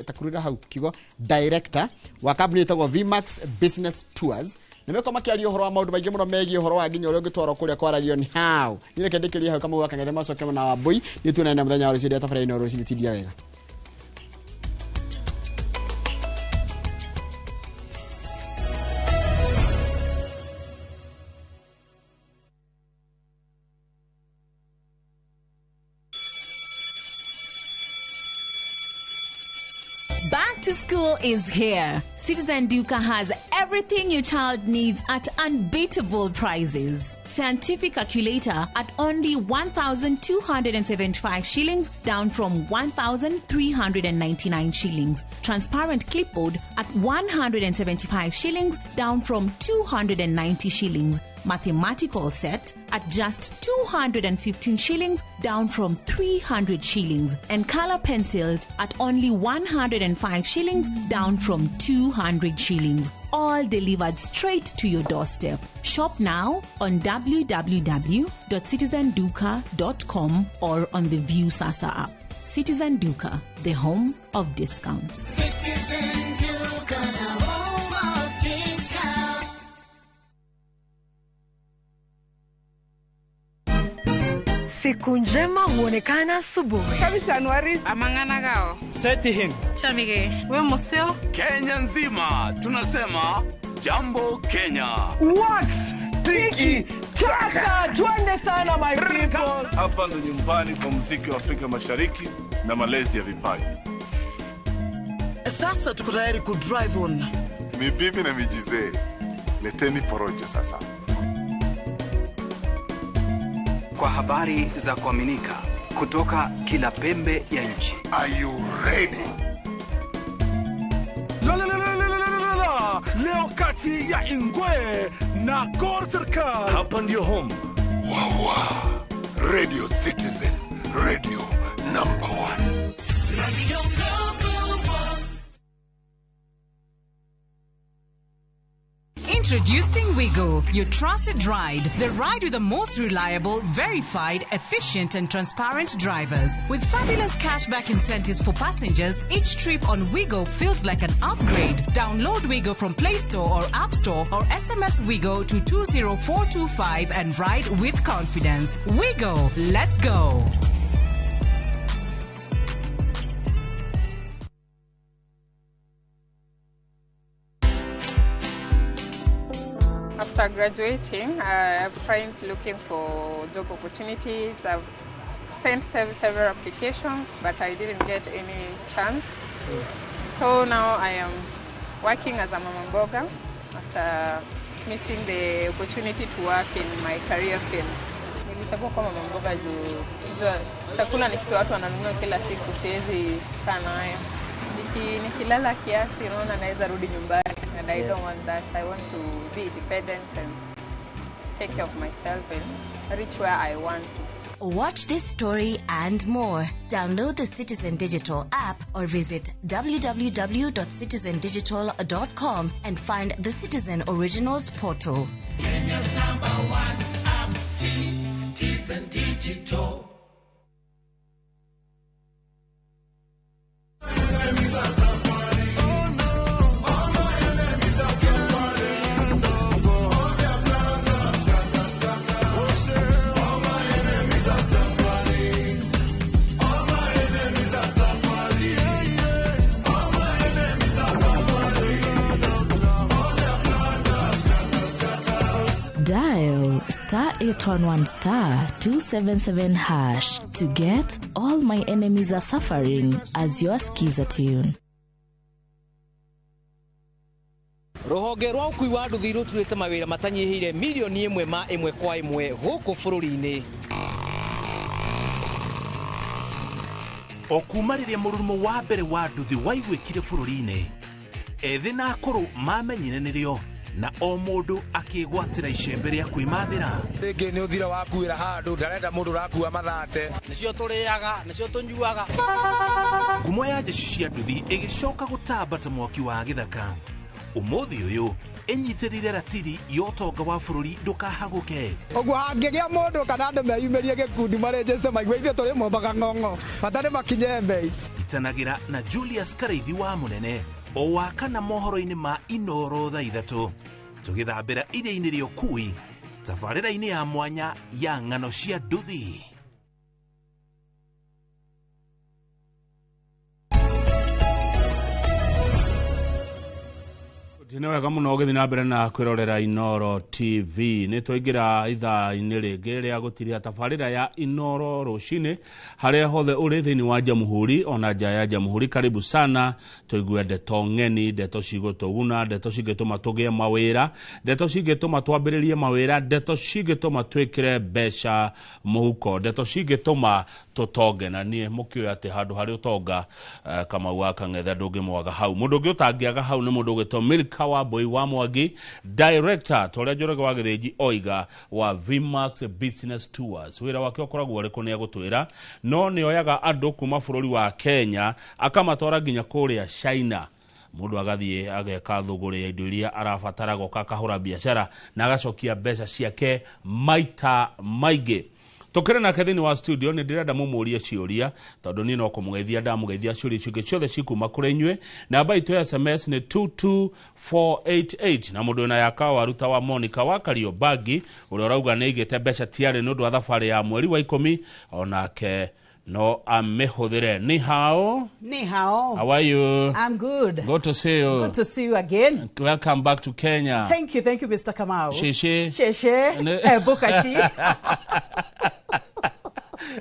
Speaker 2: takurira hau kiugo director wa kambuni ĩtagwo Vmax Business Tours, na meko makĩaria ũhoro wa maũndũ maingĩ mũno megiĩ ũhoro wa nginya ũrĩa ũngĩtwarwo kũrĩa kwaragio nĩ hau. Niĩ reke ndĩkĩrie hau. Kamau wa Kang'ethe macoke na Wambui, nĩ tuonane na mũthenya wa rũciũ rĩa tabarĩra-inĩ o rũcinĩ. Tindia wega.
Speaker 4: Back to school is here. Citizen Duka has everything your child needs at unbeatable prices. Scientific calculator at only 1,275 shillings, down from 1,399 shillings. Transparent clipboard at 175 shillings, down from 290 shillings. Mathematical set at just 215 shillings, down from 300 shillings. And color pencils at only 105 shillings, down from 200 shillings. All delivered straight to your doorstep. Shop now on www.citizenduka.com or on the View Sasa app. Citizen Duka, the home of discounts.
Speaker 10: Citizen Duka, the home of discount.
Speaker 12: Siku njema huonekana asubuhi.
Speaker 13: Amang'ana
Speaker 14: Setihin.
Speaker 13: Chamige. We museo.
Speaker 6: Kenya nzima tunasema jambo Kenya.
Speaker 14: Wax tiki taka, twende sana my people.
Speaker 6: Hapa ndo nyumbani kwa muziki wa Afrika Mashariki na malezi ya vipaji.
Speaker 14: Sasa tuko tayari ku drive on.
Speaker 15: Ni bibi na mijizee, leteni porojo sasa.
Speaker 24: Kwa habari za kuaminika kutoka kila pembe ya nchi.
Speaker 15: Are you ready?
Speaker 6: La la la la la la la la. Leo kati ya Ingwe na Gor Serikal. Hapa ndio home.
Speaker 15: Wawa. Radio Citizen, radio number 1.
Speaker 10: Radio number 1.
Speaker 26: Introducing Wigo, your trusted ride. The ride with the most reliable, verified, efficient, and transparent drivers. With fabulous cashback incentives for passengers, each trip on Wigo feels like an upgrade. Download Wigo from Play Store or App Store or SMS Wigo to 20425 and ride with confidence. Wigo, let's go.
Speaker 13: After graduating, I've tried looking for job opportunities. I've sent several applications, but I didn't get any chance. So now I am working as a mama mboga after missing the opportunity to work in my career field. Nilichagua kuwa mama mboga juu chakula ni kitu watu wananunua kila siku, siwezi kaa nayo. Nikilala kiasi, naona naweza rudi nyumbani. And I don't want that. I want to be independent and take care of myself and reach where I want to.
Speaker 23: Watch this story and more. Download the Citizen Digital app or visit www.citizendigital.com and find the Citizen Originals portal.
Speaker 10: Kenya's number 1 app, Citizen Digital.
Speaker 29: Dial star 811 star 277 hash to get All My Enemies Are Suffering as your skiza tune.
Speaker 25: Ruhonge rwa ũkui wa nduthi rũturĩte mawĩra matanyihĩire milioni 1 ma 1 kwa 1 gũkũ bũrũri-inĩ.
Speaker 18: O kuma rĩrĩa mũrurumo wa mbere wa nduthi waiguĩkire bũrũri-inĩ, ethĩ na akũrũ mamenyire nĩrĩo na o mũndũ akĩgwatĩra icembe rĩa kwĩmathĩra.
Speaker 30: Rĩngĩ nĩ ũthira wakuĩra handũ, ndarenda mũndũ ũrakua mathate.
Speaker 19: Nĩcio tũrĩaga, nĩcio tũnyuaga.
Speaker 18: Ngumo ya jeshi cia nduthi ĩgĩcoka gũtamba ta mwaki wa gĩthaka. Ũmũthĩ ũyũ
Speaker 3: Ĩnyitĩrĩire ratiri ya ũtonga wa bũrũri ndũkahagũke.
Speaker 5: Ũguo hangĩgĩa mũndũ kana andũ meyumĩrie gĩkundi marĩnjĩte maigue ithuĩ tũrĩ mombaga ng'ong'o bata nĩ makinye mbei.
Speaker 3: Itanagĩra na Julius Karĩithi wa Mũnene o wa kana mohoro-inĩ ma Inoro thaa 3 tũgĩthambĩra iria-inĩ rĩa ũkui tabarĩra-inĩ ya mwanya ya ng'ano cia nduthi.
Speaker 7: Nĩ wega mũno ũgĩthiĩ na mbere na kwĩrorera Inoro TV. Nĩ twaingĩra ithaa-inĩ rĩngĩ rĩa gũtiria tabarĩra ya Inoro rũcinĩ harĩa hothe ũrĩ thĩinĩ wa Jamhuri ona nja ya Jamhuri. Karibu sana tũigue ndeto ng'eni, ndeto cigũtũguna, ndeto cingĩtũma tũgĩe mawĩra, ndeto cingĩtũma twambĩrĩrie mawĩra, ndeto cingĩtũma twĩkĩre mbeca mũhuko, ndeto cingĩtũma tũtonge. Na niĩ mũkĩũĩ atĩ handũ harĩ ũtonga Kamau wa Kang'ethe ndũngĩmwaga hau. Mũndũ ũngĩ ũtangĩaga hau nĩ mũndũ ũgwĩtwo Milka wa Mbui wa Mwangi, director toria Njoroge wa Gĩthĩnji oiga wa Vmax Business Tours. Wĩra wake ũkoragwo ũrĩkũ nĩ egũtwĩra, no nĩ oyaga andũ kuma bũrũri wa Kenya akamatwara nginya kũrĩa China. Mũndũ agathiĩ ageka thũgũrĩ ya indo iria arabatara goka akahũra biacara na agacokia mbeca ciake maita maingĩ. Tũkĩrĩ nake thĩinĩ wa studio nĩ ndĩrenda mũmũrie ciũria tondũ niĩ no kũmũgeithia ndamũgeithia, ciũria icio ingĩ ciothe cikuma kũrĩ inyuĩ. Namba itũ ya SMS nĩ 22488 na mũndũ wĩna yaka waruta wa Monica wa Kariobangi ũrĩa ũrauga nĩ aigĩte mbeca tiarĩ nĩ ũndũ wa thabarĩ ya mweri wa 10 onake no amĩhũthĩre. Ni hao.
Speaker 8: Ni hao.
Speaker 7: How are you?
Speaker 8: I'm good.
Speaker 7: Good to see you.
Speaker 8: Good to see you again.
Speaker 7: Welcome back to Kenya.
Speaker 8: Thank you, Mr. Kamau.
Speaker 7: Sheshe.
Speaker 8: Sheshe. Bukachi.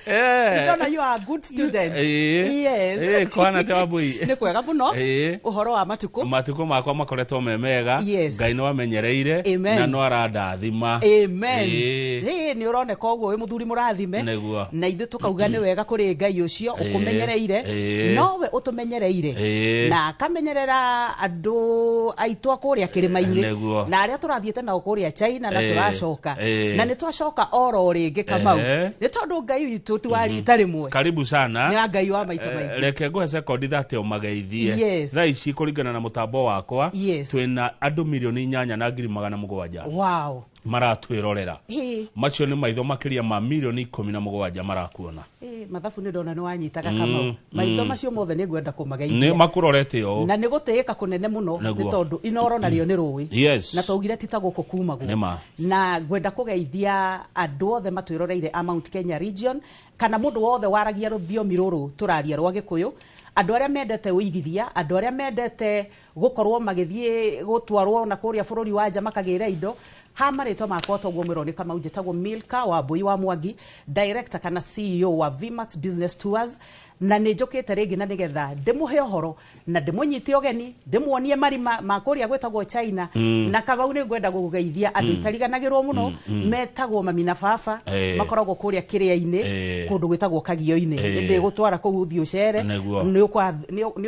Speaker 8: You know you are a good student. Yes.
Speaker 7: Kwana te Wambui.
Speaker 8: Nĩ kwega mũno. Ũhoro wa matukũ.
Speaker 7: Matukũ makwa makoretwo me mega. Ngai no amenyereire na no arandathima.
Speaker 8: Amen. Nĩ ũroneka ũguo wĩ mũthuri mũrathime. Na ithuĩ tũkauga nĩ wega kũrĩ Ngai ũcio ũkũmenyereire. Nowe ũtũmenyereire. Na akamenyerera andũ aitũ a kũrĩa kĩrĩma-inĩ. Na arĩa tũrathiĩte nao kũrĩa China na tũracoka. Na nĩ twacoka oro rĩngĩ Kamau. Nĩ tondũ Ngai witũ tu wa rita rĩmwe.
Speaker 7: Karibu sana.
Speaker 8: Nĩ Ngai wa maita maingĩ.
Speaker 7: Reke ngũhe sekondi 30 ũmageithie. Thaa ici kũringana na mũtambo wakwa twĩna andũ milioni 8,700,000.
Speaker 8: Wow.
Speaker 7: Maratwĩrorera. Macio nĩ maitho makĩria ma milioni 17 marakuona.
Speaker 8: Mathabu nĩ ndona nĩ wanyitaga Kamau. Maitho macio mothe nĩ ngwenda kũmageithia.
Speaker 7: Nĩ makũrorete ũũ.
Speaker 8: Na nĩ gũtĩĩka kũnene mũno nĩ tondũ Inoro narĩo nĩ rũĩ. Na twaugire ti ta gũkũ kumagwo. Na ngwenda kũgeithia andũ othe matwĩroreire a Mount Kenya region kana mũndũ wothe waragia rũthiomi rũrũ tũraria rwa Gĩkũyũ. Andũ arĩa mendete ũigithia, andũ arĩa mendete gũkorwo magĩthiĩ gũtwarwo na kũrĩa bũrũri wa nja makagĩra indo. Ha marĩtwa makwa toguo mwĩrwo nĩ Kamau, njĩtagwo Milka wa Mbui wa Mwangi, director kana CEO wa Vmax Business Tours, na nĩ njũkĩte rĩngĩ na nĩgetha ndĩmũhe ũhoro na ndĩmũnyite ũgeni, ndĩmuonie marima ma kũrĩa gwĩtagwo China. Na Kamau nĩ ngwenda gũgũgeithia andũ itariganagĩrwo mũno metagwo mami na baba, makoragwo kũrĩa kĩrĩa-inĩ kũndũ gwĩtagwo Kagio-inĩ. Nĩ ndĩgũtwara kũu ũthiĩ ũcere, nĩ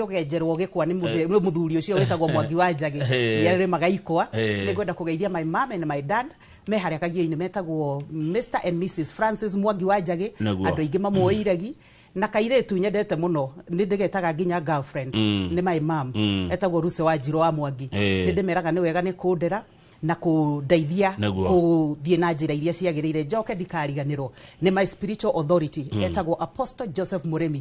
Speaker 8: ũgenjerwo gĩkwa nĩ mũthuri ũcio wĩtagwo Mwangi wa Njagi, nĩ arĩmaga ikwa. Nĩ ngwenda kũgeithia my mom and my dad me harĩa Kagio-inĩ metagwo Mr and Mrs Francis Mwangi wa Njagi, andũ aingĩ mamũĩ iregi. Na kairĩtu nyendete mũno nĩ ndĩgetaga nginya girlfriend, nĩ my mom, etagwo Ruse wa Njirũ wa Mwangi. Nĩ ndĩmeraga nĩ wega nĩ kũndera na kũndeithia kũthiĩ na njĩra iria ciagĩrĩire. Njoke ndikariganĩrwo nĩ my spiritual authority, etagwo Apostle Joseph Mũrĩmi.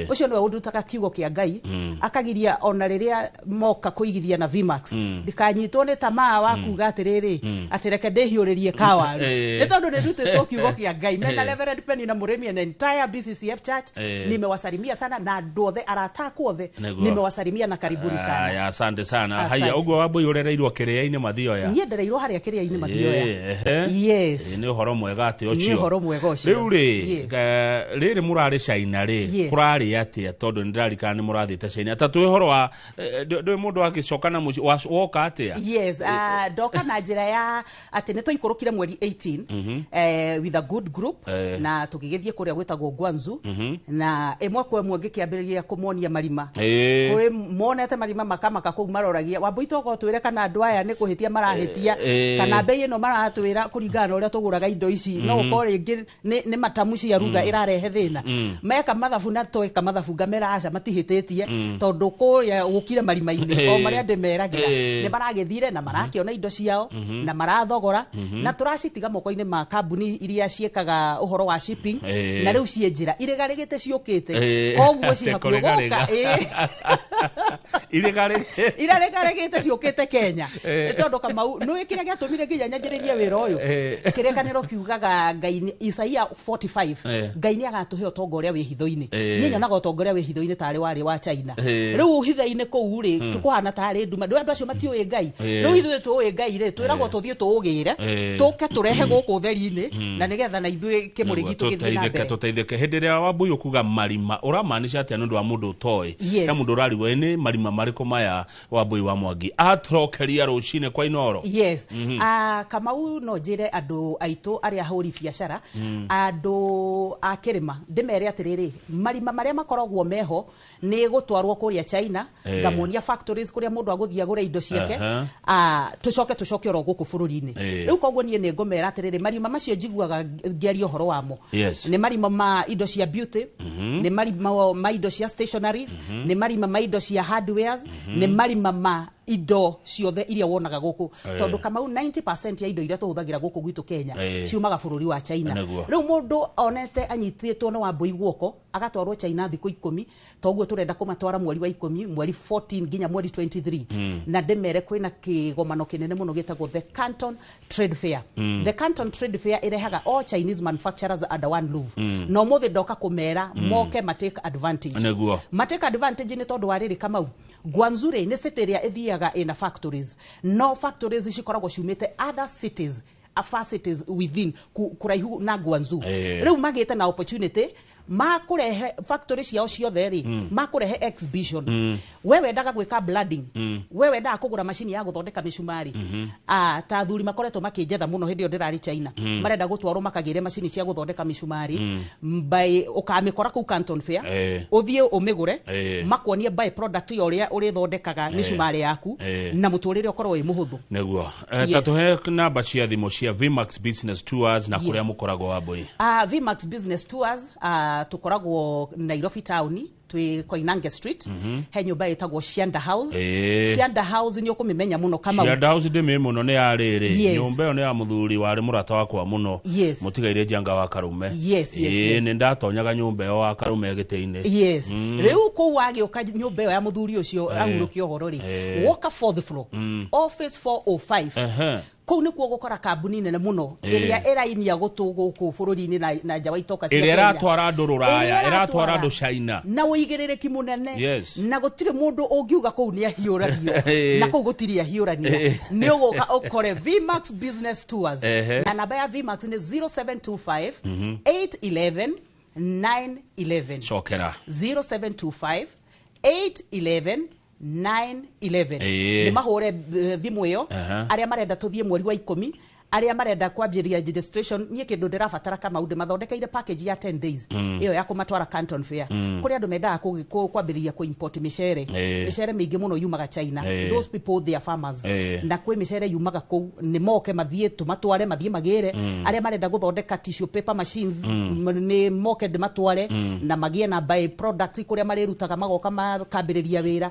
Speaker 8: Ũcio nĩwe ũndutaga kiugo kĩa Ngai, akagiria ona rĩrĩa moka kũigithia na Vmax ndikanyitwo nĩ tamaa wa kuga atĩrĩrĩ atĩ reke ndĩhiũrĩrie kawaru, nĩ tondũ nĩ ndutĩtwo kiugo kĩa Ngai. Mena Reverend Penny na Mũrĩmi and entire BCCF Church, nimewasalimia sana na andũ othe arata akwa othe nimewasalimia na karibuni sana.
Speaker 7: Asante sana. Haya, ũguo Wambui ũrereirwo kĩrĩa-inĩ Mathioya?
Speaker 8: Ndereirwo harĩa kĩrĩa-inĩ Mathioya. Yes.
Speaker 7: Nĩ ũhoro mwega atĩ ũcio.
Speaker 8: Nĩ ũhoro mwega ũcio.
Speaker 7: Rĩu rĩ, rĩrĩ mũrarĩ China rĩ, kũrarĩ atĩa tondũ nĩ ndĩrarikana nĩ mũrathiĩte China. Ta twĩ ũhoro wa ndũĩ mũndũ agĩcoka na mũciĩ woka atĩa?
Speaker 8: Yes, ndoka na njĩra ya atĩ nĩ twaikũrũkire mweri 18 with a good group na tũgĩgĩthiĩ kũrĩa gwĩtagwo Guangzhou, na ĩmwe kwa ĩmwe ngĩkĩambĩrĩria kũmonia marima. Kwĩ monete marima makamaka kũu maroragia Wambui togo twĩre kana andũ aya nĩ kũhĩtia marahĩtia. marahĩtia kana bei ĩno maratwĩra kũringana na ũrĩa tũgũraga indo ici no ũkorwo rĩngĩ nĩ matamu cia ruga ĩrarehe thĩna. Meka mathabu na tweka mathabu ngamera aca matihĩtĩtie tondũ kũrĩa gũkire marima-inĩ o marĩa ndĩmeragĩra nĩ maragĩthire na marakĩona indo ciao na marathogora na tũracitiga moko-inĩ ma kambuni iria ciĩkaga ũhoro wa shipping na rĩu ciĩ njĩra irĩgarĩgĩte ciũkĩte koguo ci hakuhĩ gũka irarĩgarĩgĩte ciũkĩte Kenya tondũ Kamau nĩũĩ kĩrĩa gĩatũmire nginya nyanjĩrĩrie wĩra ũyũ kĩrĩkanĩro kiugaga Ngai Isaia 45 Ngai nĩ agatũhe ũtonga ũrĩa wĩ hitho-inĩ. Niĩ nyonaga ũtonga ũrĩa wĩ hitho-inĩ tarĩ warĩ wa China. Rĩu hitho-inĩ kũu rĩ kũhana tarĩ nduma andũ acio matiũĩ Ngai. Rĩu ithuĩ tũĩ Ngai rĩ twĩragwo tũthiĩ tũũgĩre tũke tũrehe gũkũ ũtheri-inĩ na nĩgetha na ithuĩ kĩmũrĩ gitũ gĩthiĩ na mbere.
Speaker 7: Tũteithĩke hĩndĩ ĩrĩa Wambui ũkuga marima ũramaanisha atĩa nĩ ũndũ wa mũndũ ũtoĩ na mũndũ ũrarigwo nĩ marima marĩkũ maya Wambui wa Mwangi atrokeria rũcinĩ kwa Inooro?
Speaker 8: Yes. Kamau no njĩre andũ aitũ arĩa ahũri biacara andũ a kĩrĩma ndĩmere atĩrĩrĩ marima marĩa makoragwo meho nĩ gũtwarwo kũrĩa China ngamuonia factories kũrĩa mũndũ agũthiĩ agũre indo ciake tũcoke oro gũkũ bũrũri-inĩ. Rĩu koguo niĩ nĩ ngũmera atĩrĩrĩ marima macio njiguaga ngĩaria ũhoro wamo nĩ marima ma indo cia beauty, nĩ marima ma indo cia stationaries, nĩ marima ma indo cia hardwares, nĩ marima ma indo ciothe iria wonaga gũkũ tondũ Kamau 90% ya indo iria tũhũthagĩra gũkũ gwitũ Kenya ciumaga bũrũri wa China. Rĩu mũndũ onete anyitĩtwo nĩ Wambui guoko agatwarwo China thikũ 10 toguo tũrenda kũmatwara mweri wa 10 mweri 14 nginya mweri 23 na ndĩmere kwĩna kĩgomano kĩnene mũno gĩtagwo the Canton Trade Fair. The Canton Trade Fair ĩrehaga all Chinese manufacturers under one roof. No mũthĩ ndoka kũmera moke ma take advantage. Ma take advantage nĩ tondũ wa rĩrĩ Kamau Guangzhou rĩ nĩ city ĩrĩa ĩthiaga ĩna factories no factories cikoragwo ciumĩte other cities afar cities within kũraihu na Guangzhou. Rĩu magĩte na opportunity makurehe factory ciao ciothe ri makurehe exhibition. We wendaga gwika blooding, we wendaga kugura macini ya guthondeka micumari, ta athuri makoretwo makinjetha muno hindi yo ndirari China, marenda gutwarwo makagire macini cia guthondeka micumari by ukamikora kuu Canton Fair, uthie umigure makuonie by product ya uria urithondekaga micumari yaku na muturire ukorwo wi muhuthu.
Speaker 7: Niguo tatuhe namba cia thimu cia Vmax Business Tours na kuria mukoragwo Wambui.
Speaker 8: Vmax Business Tours tukoragwo Nairobi town twi Koinange Street, he nyumba itagwo Shianda House. Shianda House ni ukumimenya muno kama
Speaker 7: Shianda House ndimi muno ni ya riri nyumba iyo ni ya muthuri wari murata wakwa muno mutigaire njanga wa Karume.
Speaker 8: Yes, yes, yes.
Speaker 7: Ni ndatonyaga nyumba iyo wa Karume gite-ini.
Speaker 8: Yes. Riu kuu wagiuka nyumba iyo ya muthuri ucio ahurukia uhoro ri woka fourth floor, office 405. Kuu nikuo gukora kambuni nene muno iria irainia gutu guku bururi-ini na nja wa itoka cia
Speaker 7: Kenya,
Speaker 8: ira
Speaker 7: iratwara andu ruraya, iratwara andu China
Speaker 8: na uigiririaki munene, na gutire mundu ungiuga kuu ni ahiũranio na kuu gutire ahiũrania. Ni uguka ukore Vmax Business Tours na namba ya Vmax ni 0725 811 911.
Speaker 7: Cokera
Speaker 8: 0725 811 911. Ni mahure thimu iyo aria marenda tuthie mweri wa 10, aria marenda kwambĩrĩria registration. Nie kindu ndirabatara kama undu mathondekeire package ya 10 days iyo ya kumatwara Canton Fair, kuria andu mendaga kwambĩrĩria ku import micere. Micere mingi muno yumaga China. Those people, they are farmers, na kwi micere yumaga kuu ni moke mathie tumatware mathie magire. Aria marenda guthondeka tissue paper machines ni moke ndimatware na magie na by product kuria marirutaga magoka makambĩrĩria wira.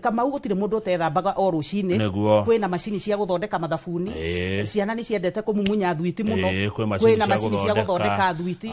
Speaker 8: Kama gutire mundu utethambaga o rucini, kwina macini cia guthondeka mathabuni, ciana ni ciendete kumumunya thwiti muno, kwina macini cia guthondeka thwiti,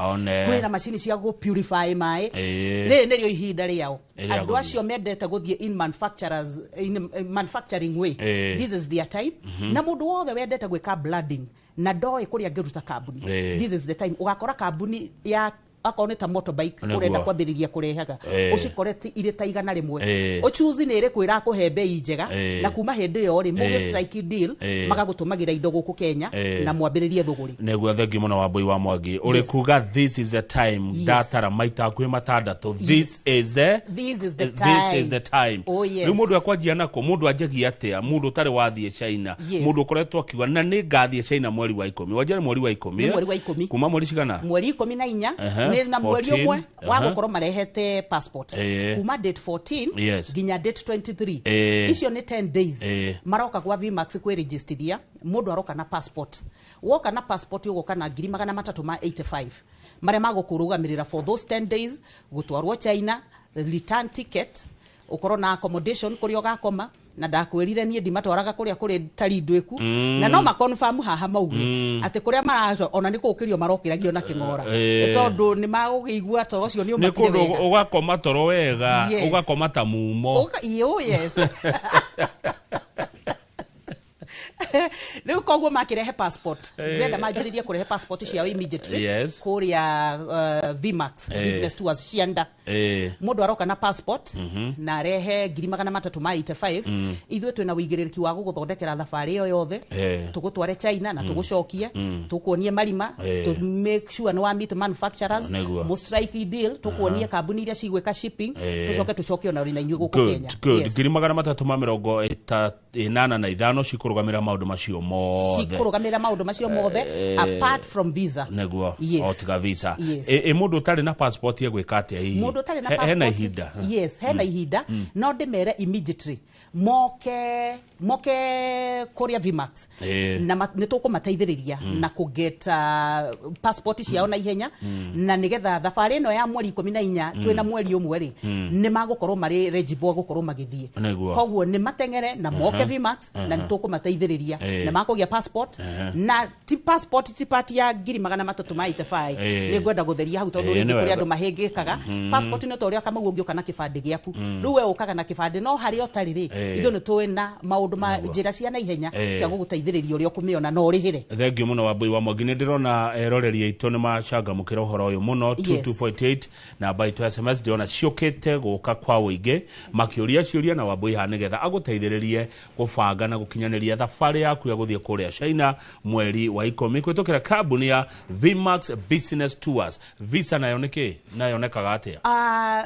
Speaker 8: kwina macini cia gu purify mai. Riri nirio ihinda riao andu acio mendete guthie in manufacturers, in manufacturing way. This is their time. Na mundu wothe wendete gwika blooding na ndoe kuria angiruta kambuni, this is the time. Ugakora kambuni ya akorwo nĩ ta motorbike urenda kwambĩrĩria kũrehaga ũcikore irĩ ta 100, ũchuzi nĩ ĩrĩkũ ĩrakũhe bei njega, na kuma hĩndĩ ĩyo rĩ mũgĩ strike deal magagũtũmagĩra indo gũkũ Kenya na mwambĩrĩrie thũgũrĩ.
Speaker 7: Nĩguo thengi mũno Wambui wa Mwangi ũrĩ kuga this is the time. Ndatara maita hakuhĩ matandatũ, this is the time, this is the time. Rĩu mũndũ akwanjia nako, mũndũ anjagia atĩa? Mũndũ ũtarĩ wathiĩ China, mũndũ ũkoretwo akiuga na nĩ ngathiĩ China mweri wa 10, wanjia mweri wa 10,
Speaker 8: mweri wa 10
Speaker 7: kuma mweri cigana?
Speaker 8: Mweri 14. Nĩ na mweri
Speaker 7: 14,
Speaker 8: ũmwe wa gũkorwo marehete passport kuma date 14 nginya date 23. Icio nĩ 10 days. Maroka gwa Vmax kwĩregistithia. Mũndũ aroka na passport. Woka na passport, ũgoka na 385,000 marĩa magũkũrũgamĩrĩra for those 10 days, gũtwarwo China, return ticket, ũkorwo na accommodation kũrĩa ũgakoma. Na ndakwĩrire niĩ ndimatwaraga kũrĩa kũrĩ tari ndwĩku. Na no maconfirm haha mauge atĩ kũrĩa mara ona nĩ kũũkĩrio marokĩragio na kĩng'ora. Nĩ tondũ nĩ magũkĩigua toro ũcio nĩ
Speaker 7: nĩ
Speaker 8: ũmakire
Speaker 7: kũndũ
Speaker 8: wega.
Speaker 7: Ũgakoma toro wega. Ũgakoma ta mumo.
Speaker 8: Iyo, yes. Rĩu koguo makĩrehe passport, ndĩrenda manjĩrĩrie kũrehe passport ciao immediately kũrĩa Vmax Business Tours cianda. Mũndũ aroka na passport na arehe 385,000. Ithuĩ twĩna wĩigĩrĩrĩki wa gũgũthondekera thabarĩ ĩyo yothe, tũgũtware China na tũgũcokie, tũkuonie marima, to make sure nĩ wa meet manufacturers, mo strike deal, tũkuonie kambuni iria cigwĩka shipping, tũcoke tũcoke ona na inyuĩ gũkũ Kenya.
Speaker 7: Good. 385 cikũrũgamĩra maũndũ macio mothe.
Speaker 8: Cikũrũgamĩrĩra maũndũ macio mothe, apart from visa.
Speaker 7: Nĩguo.
Speaker 8: Yes.
Speaker 7: O tiga visa.
Speaker 8: Yes.
Speaker 7: Ĩ mũndũ ũtarĩ na passport egwĩka atĩa hihi?
Speaker 8: Mũndũ ũtarĩ na
Speaker 7: Hena
Speaker 8: passport,
Speaker 7: ihinda.
Speaker 8: Yes, hena ihinda. No ndĩmere immediately moke kũrĩa Vmax na nĩ tũkũmateithĩrĩria na kũget passport ciao na ihenya, na nĩgetha thabarĩ ĩno ya mweri 14, twĩna mweri ũmwe rĩ, nĩ magũkorwo marĩ eligible gũkorwo magĩthiĩ. Koguo nĩ mateng'ere na moke Vmax na nĩ tũkũmateithĩrĩria na makũgĩa passport. Na ti passport, ti part ya 385,000. Nĩ ngwenda gũtheria hau tondũ rĩngĩ
Speaker 7: nĩ
Speaker 8: kũrĩ
Speaker 7: wega.
Speaker 8: andũ mahĩngĩkaga. Passport nĩ ta ũrĩa Kamau ũngĩũka na kĩbandĩ gĩaku. Rĩu we ũkaga na kĩbandĩ, no harĩa ũtarĩ rĩ, ithuĩ nĩ tũĩ na maũndũ ma njĩra cia naihenya cia gũgũteithĩrĩria ũrĩa ũkũmĩona na ũrĩhĩre.
Speaker 7: Thengiũ mũno, Wambui wa Mwangi. Nĩ ndĩrona eroreri aitũ nĩ macangamũkĩra ũhoro ũyũ mũno. 22.8 namba itũ ya SMS ndĩrona ciũkĩte gũka kwa ũingĩ makĩũria ciũria na Wambui haha nĩgetha agũteithĩrĩrie gũbanga na gũkinyanĩria thabarĩ yaku ya gũthiĩ kũrĩa China mweri wa 10 kũhĩtũkĩra kambuni ya Vmax Business Tours. Visa nayo nĩ kĩ? Nayo yonekaga atĩa?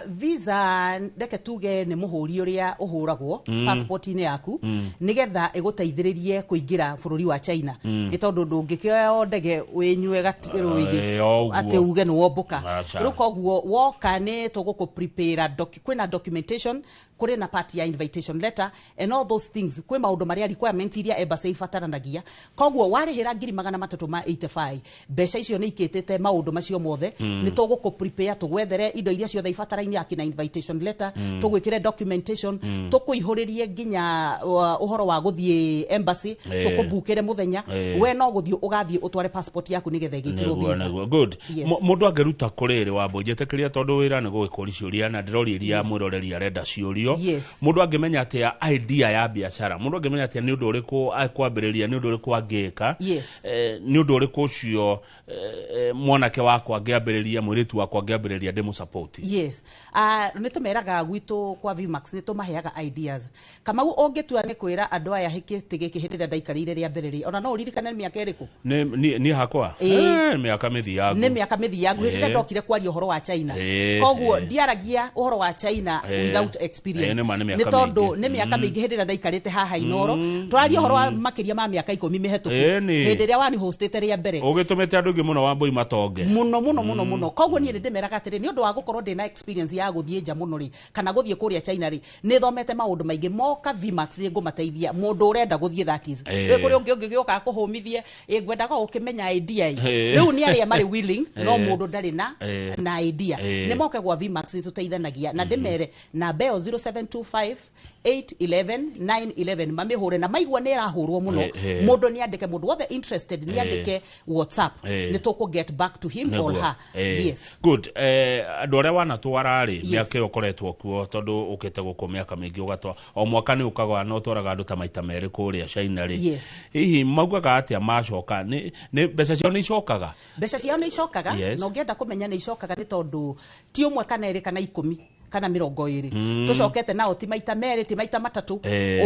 Speaker 8: Visa reke tuge nĩ mũhũri ũrĩa ũhũragwo passport-inĩ yaku nĩgetha ĩgũteithĩrĩrie kũingĩra bũrũri wa China. Nĩ tondũ ndũngĩkĩoya ndege wĩnyue rũĩ
Speaker 7: O ũguo.
Speaker 8: atĩ uge nĩ wombũka.
Speaker 7: Aca.
Speaker 8: Rĩu koguo woka nĩ tũgũkũ prepare kwĩna documentation, kũrĩ na part ya invitation letter and all those things. Kwĩ maũndũ marĩa requirement iria embassy ibataranagia. Koguo warĩhĩra 385,000, mbeca icio nĩ ikĩtĩte maũndũ macio mothe. Nĩ tũgũkũ prepare, tũgwethere indo iria ciothe ibatarainie, akina invitation letter, tũgwĩkĩre documentation, tũkũihũrĩrie nginya ũhoro wa gũthiĩ embassy, tũkũbukĩre mũthenya. We no gũthiĩ ũgathiĩ ũtware passport yaku nĩgetha ĩgĩkĩrwo visa.
Speaker 7: Nĩguo, good.
Speaker 8: Yes.
Speaker 7: Mũndũ angĩruta kũrĩrĩ, Wambui, njĩtĩkĩria tondũ wĩra nĩ gũgĩkũria ciũria na ndĩroria iria mwĩroreri arenda ciũrio. Mũndũ angĩmenya atĩa idea ya biacara? Mũndũ angĩmenya atĩa nĩ ũndũ ũrĩkũ ekwambĩrĩria, nĩ ũndũ ũrĩkũ angĩka? Nĩ ũndũ ũrĩkũ ũcio mwanake wakwa angĩambĩrĩria, mũirĩtu wakwa angĩambĩrĩria ndĩmũ-support?
Speaker 8: Yes, nĩ tũmeraga gwitũ kwa Vmax nĩ tũmaheaga ideas. Kamau, ũngĩtua nĩ kwĩra andũ aya gĩtĩ gĩkĩ hĩndĩ ĩrĩa ndaikarĩire rĩa mbere rĩ, ona no ũririkane nĩ mĩaka ĩrĩkũ?
Speaker 7: Niĩ hakwa? Mĩaka mĩthiangu.
Speaker 8: Nĩ mĩaka mĩthiangu hĩndĩ ĩrĩa ndokire kwaria ũhoro wa China. Koguo ndiaragia ũhoro wa China without experience.
Speaker 7: Nĩ ma, nĩ mĩaka
Speaker 8: Nĩ tondũ
Speaker 7: mĩingĩ.
Speaker 8: nĩ mĩaka mĩingĩ hĩndĩ ĩrĩa ndaikarĩte haha Inoro. Tũraria ũhoro wa makĩria ma mĩaka 10 mĩhetũku, hĩndĩ ĩrĩa wani hostĩte rĩa mbere.
Speaker 7: Ũgĩtũmĩte andũ aingĩ mũno, Wambui, matonge.
Speaker 8: Mũno mũno mũno mũno. Koguo niĩ nĩ ndĩmeraga atĩrĩ, nĩ ũndũ wa gũkorwo ndĩna experience ya gũthiĩ nja mũno rĩ, kana gũthiĩ kũrĩa China rĩ, nĩ thomete maũndũ maingĩ. Moka Vmax nĩ ngũmateithia, mũndũ ũrenda gũthiĩ, that is. Rĩu kũrĩ ũngĩ ũngĩgĩũka akũhũmithie, ĩ ngwendaga ũkĩmenya idea ĩ. Rĩu nĩ arĩa marĩ willing, no mũndũ ndarĩ na na idea, nĩ moke gwa Vmax, nĩ tũteithanagia. Na ndĩmere namba ĩyo 0725 811 911, mamĩhũre na maigua nĩ ĩrahũrwo mũno. Mũndũ nĩ andĩke, mũndũ wothe interested nĩ andĩke WhatsApp, nĩ tũkũ get back to him or her. Yes.
Speaker 7: Good. Andũ arĩa wanatwara rĩ, mĩaka ĩyo ũkoretwo kuo, tondũ ũkĩte gũkũ mĩaka mĩingĩ, ũgatwa o mwaka nĩ ũkaga na ũtwaraga andũ ta maita merĩ kũrĩa China rĩ, hihi maugaga atĩa macoka? Nĩ mbeca ciao nĩ icokaga?
Speaker 8: Mbeca ciao nĩ icokaga. Na ũngĩenda kũmenya nĩ icokaga, nĩ tondũ ti ũmwe kana ĩrĩ kana 10 kana 20 tũcokete nao, ti maita merĩ, ti maita matatũ.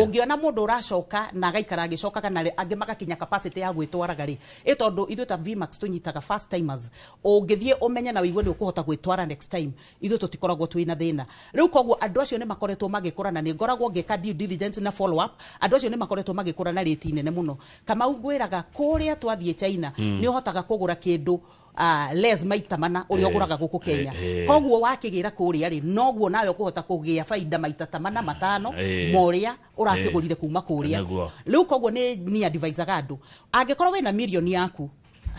Speaker 8: Ũngĩona mũndũ ũracoka na agaikara agĩcokaga na angĩ magakinya capacity ya gwĩtwaraga rĩ, ĩ tondũ ithuĩ ta Vmax tũnyitaga first timers. Ũngĩthiĩ ũmenye na ũigue nĩ ũkũhota gwĩtwara next time, ithuĩ tũtikoragwo twĩna thĩna. Rĩu koguo andũ acio nĩ makoretwo magĩkũra, na nĩ ngoragwo ngĩka due diligence na follow up. Andũ acio nĩ makoretwo magĩkũra na rĩti nene mũno. Kamau, ngwĩraga kũrĩa twathiĩ China, nĩ ũhotaga kũgũra kĩndũ. less maita mana ũrĩa ũgũraga gũkũ Kenya. Koguo wakĩgĩra kũrĩa rĩ, noguo nawe ũkũhota kũgĩa baida maita ta mana matano ma ũrĩa ũrakĩgũrire kuma kũrĩa. Rĩu koguo nĩ ni advisaga andũ, angĩkorwo wĩna mirioni yaku,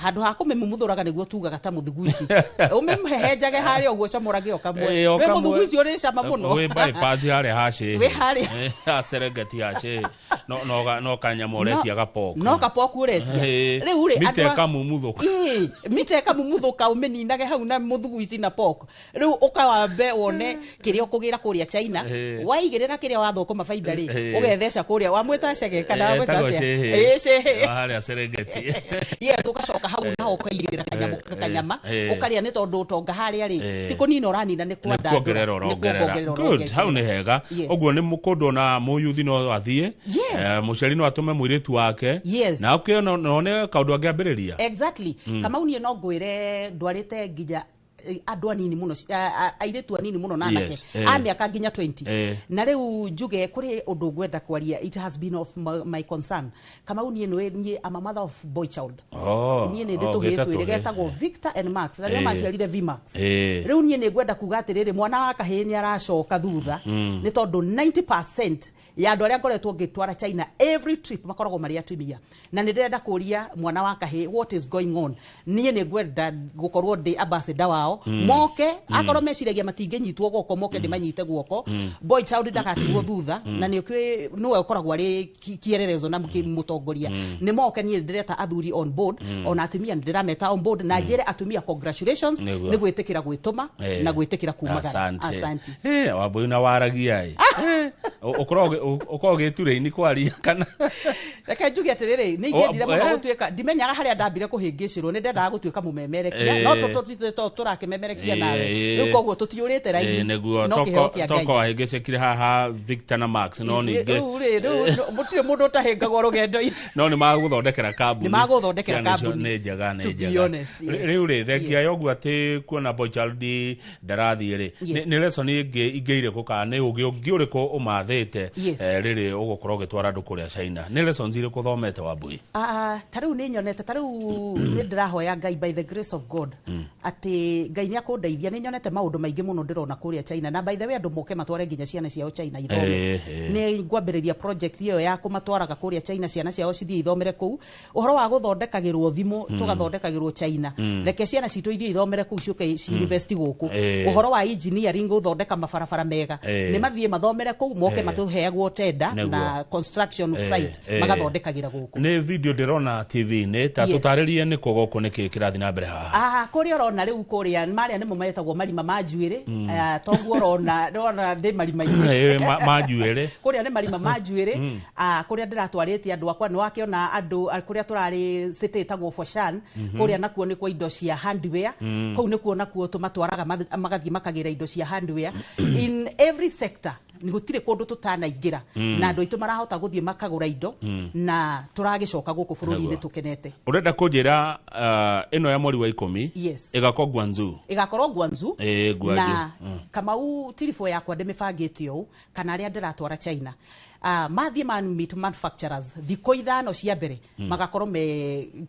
Speaker 8: handũ ha kũmĩmumuthũraga nĩguo tugaga ta mũthiguiti, ũmĩhehenjage harĩa ũguo, ũcamũrage o kamwe.
Speaker 7: O
Speaker 8: wĩ
Speaker 7: kamwe.
Speaker 8: Mũthiguiti ũrĩ cama mũno.
Speaker 7: Wĩ bypass harĩa hacĩ.
Speaker 8: Wĩ harĩa.
Speaker 7: Ha Serengeti hacĩ, no kanyamũ ũretia gapoko.
Speaker 8: No kapoku ũretia. Rĩu rĩ,
Speaker 7: mita
Speaker 8: andũ
Speaker 7: ĩkamumuthũka.
Speaker 8: Ĩĩ, mita ĩkamumuthũka, ũmĩninage hau na mũthiguiti na pork. Rĩu ũkawambe wone kĩrĩa ũkũgĩra kũrĩa China. Waigĩrĩra kĩrĩa wathũkũma baida rĩ, ũgetheca kũrĩa wamwĩta cege kana wamwĩta
Speaker 7: Etagwo
Speaker 8: atĩa?
Speaker 7: Cĩhĩ.
Speaker 8: Ĩĩ, cĩhĩ.
Speaker 7: Wa harĩa Serengeti.
Speaker 8: Yes, ũgacoka hau naho ũkaigĩrĩra kanyamũ, kanyama ũkarĩa, nĩ tondũ ũtonga harĩa rĩ, ti kũnina ũranina, nĩ
Speaker 7: nĩ
Speaker 8: kwandandũra,
Speaker 7: kuongerera
Speaker 8: nĩ
Speaker 7: ũrongerera.
Speaker 8: kuongerera.
Speaker 7: Good, hau nĩ hega. Ũguo nĩ kũndũ ona mũyuthi no athiĩ. Mũciari no atũme mũirĩtu wake na ũkĩona none kaũndũ angĩambĩrĩria.
Speaker 8: Exactly. Kamau, niĩ no ngwĩre ndwarĩte nginya andũ anini mũno, airĩtu anini mũno na anake a mĩaka nginya 20. Na rĩu njuge kũrĩ ũndũ ngwenda kwaria. It has been of my concern, Kamau. Niĩ nĩ niĩ I'm a mother of boy child.
Speaker 7: Oh,
Speaker 8: niĩ nĩ ndĩ
Speaker 7: oh,
Speaker 8: tũhĩĩ
Speaker 7: gĩta
Speaker 8: twĩrĩ
Speaker 7: tũhĩĩ.
Speaker 8: getagwo Victor and Max, na nĩo maciarire Vmax. Rĩu niĩ nĩ ngwenda kuga atĩrĩrĩ, mwana wa kahĩĩ nĩ aracoka thutha, nĩ tondũ 90% ya andũ arĩa ngoretwo ngĩtwara China every trip makoragwo marĩ atumia, na nĩ ndĩrenda kũria mwana wa kahĩĩ, what is going on? Niĩ nĩ ngwenda gũkorwo ndĩ ambassador wao. Moke, akorwo meciragia matingĩnyitwo guoko, moke ndĩmanyite guoko. Boy child ndagatigwo thutha, na nĩ ũkĩũĩ nĩwe ũkoragwo arĩ kĩererezo na mũtongoria. Nĩ moke, niĩ ndĩreta athuri on board, ona atumia nĩ ndĩrameta on board, na njĩre atumia congratulations nĩ gwĩtĩkĩra gwĩtũma na gwĩtĩkĩra kumagara.
Speaker 7: Asante.
Speaker 8: Asante.
Speaker 7: Wambui na waragia ĩ. Ũkoragwo gĩturĩ-inĩ kwaria kana?
Speaker 8: Reke njuge atĩrĩrĩ, nĩ ingĩendire mũno gũtuĩka, ndimenyaga harĩa ndambire kũhĩngĩcĩrwo, nĩ ndendaga gũtuĩka mũmemerekia, no tũrakĩmemerekia nawe. Rĩu koguo tũtiũrĩte raini.
Speaker 7: Nĩguo.
Speaker 8: No kĩheo kĩa Ngai.
Speaker 7: Toko wahĩngĩcĩkire haha Victor na Max, no ningĩ
Speaker 8: Rĩu rĩ, rĩu mũtirĩ mũndũ ũtahĩngagwo rũgendo-inĩ.
Speaker 7: No nĩ magũthondekera kambuni.
Speaker 8: Nĩ magũthondekera
Speaker 7: Ciana icio
Speaker 8: kambuni.
Speaker 7: nĩ njega, nĩ
Speaker 8: To be
Speaker 7: njega.
Speaker 8: honest, yes.
Speaker 7: Rĩu rĩ, thengia ya ũguo atĩ kuona boy child ndarathiĩ rĩ, nĩ lesson ĩngĩ ingĩ irĩkũ kana nĩ ũgĩ ũngĩ ũrĩkũ ũmathĩte rĩrĩ ũgũkorwo ũgĩtwara andũ kũrĩa China? Nĩ lessons irĩkũ ũthomete, Wambui?
Speaker 8: Ah, ta rĩu nĩ nyonete, ta rĩu nĩ ndĩrahoya Ngai, by the grace of God, atĩ Ngai nĩ akũndeithia. Nĩ nyonete maũndũ maingĩ mũno ndĩrona kũrĩa China, na by the way, andũ moke matware nginya ciana ciao China ithome. Nĩ ngwambĩrĩria project ĩyo ya kũmatwaraga kũrĩa China, ciana ciao cithiĩ ithomere kũu, ũhoro wa gũthondekagĩrwo thimũ, tũgathondekagĩrwo China. Reke ciana citũ ithiĩ ithomere kũu, ciũke ci invest gũkũ. Ũhoro wa engineering, gũthondeka mabarabara mega, nĩ mathiĩ mathomere kũu, moke matũheagwo tender na construction site, magathondekagĩra gũkũ.
Speaker 7: Nĩ video ndĩrona TV-inĩ ta tũtarĩrie nĩ kũ gũkũ, nĩ kĩ kĩrathiĩ na mbere haha?
Speaker 8: Ah, kũrĩa ũrona rĩu kũrĩa marĩa nĩmo metagwo marima ma njuĩrĩ. Ah, toguo ũrona, ndĩrona ndĩ marima-inĩ.
Speaker 7: Ma njuĩrĩ.
Speaker 8: Kũrĩa nĩ marima ma njuĩrĩ. Ah, kũrĩa ndĩratwarĩte andũ akwa, nĩ wakĩona andũ, ah, kũrĩa tũrarĩ city ĩtagwo Foshan. Kũrĩa nakuo nĩ kwa indo cia hardware. Kũu nĩkuo nakuo tũmatwaraga magathiĩ makagĩra indo cia hardware in every sector. Nĩ gũtirĩ kũndũ tũtanaingĩra, na andũ aitũ marahota gũthiĩ makagũra indo, na tũragĩcoka gũkũ bũrũri-inĩ tũkenete.
Speaker 7: Ũrenda kũnjĩra ĩno ya mweri wa 10
Speaker 8: Yes.
Speaker 7: ĩgakorwo Guangzhou?
Speaker 8: Ĩgakorwo Guangzhou.
Speaker 7: Guangzhou.
Speaker 8: Na Kamau, tiribũ yakwa ndĩmĩbangĩte ũũ, kana arĩa ndĩratwara China, mathiĩ ma meet manufacturers thikũ 5 cia mbere, magakorwo me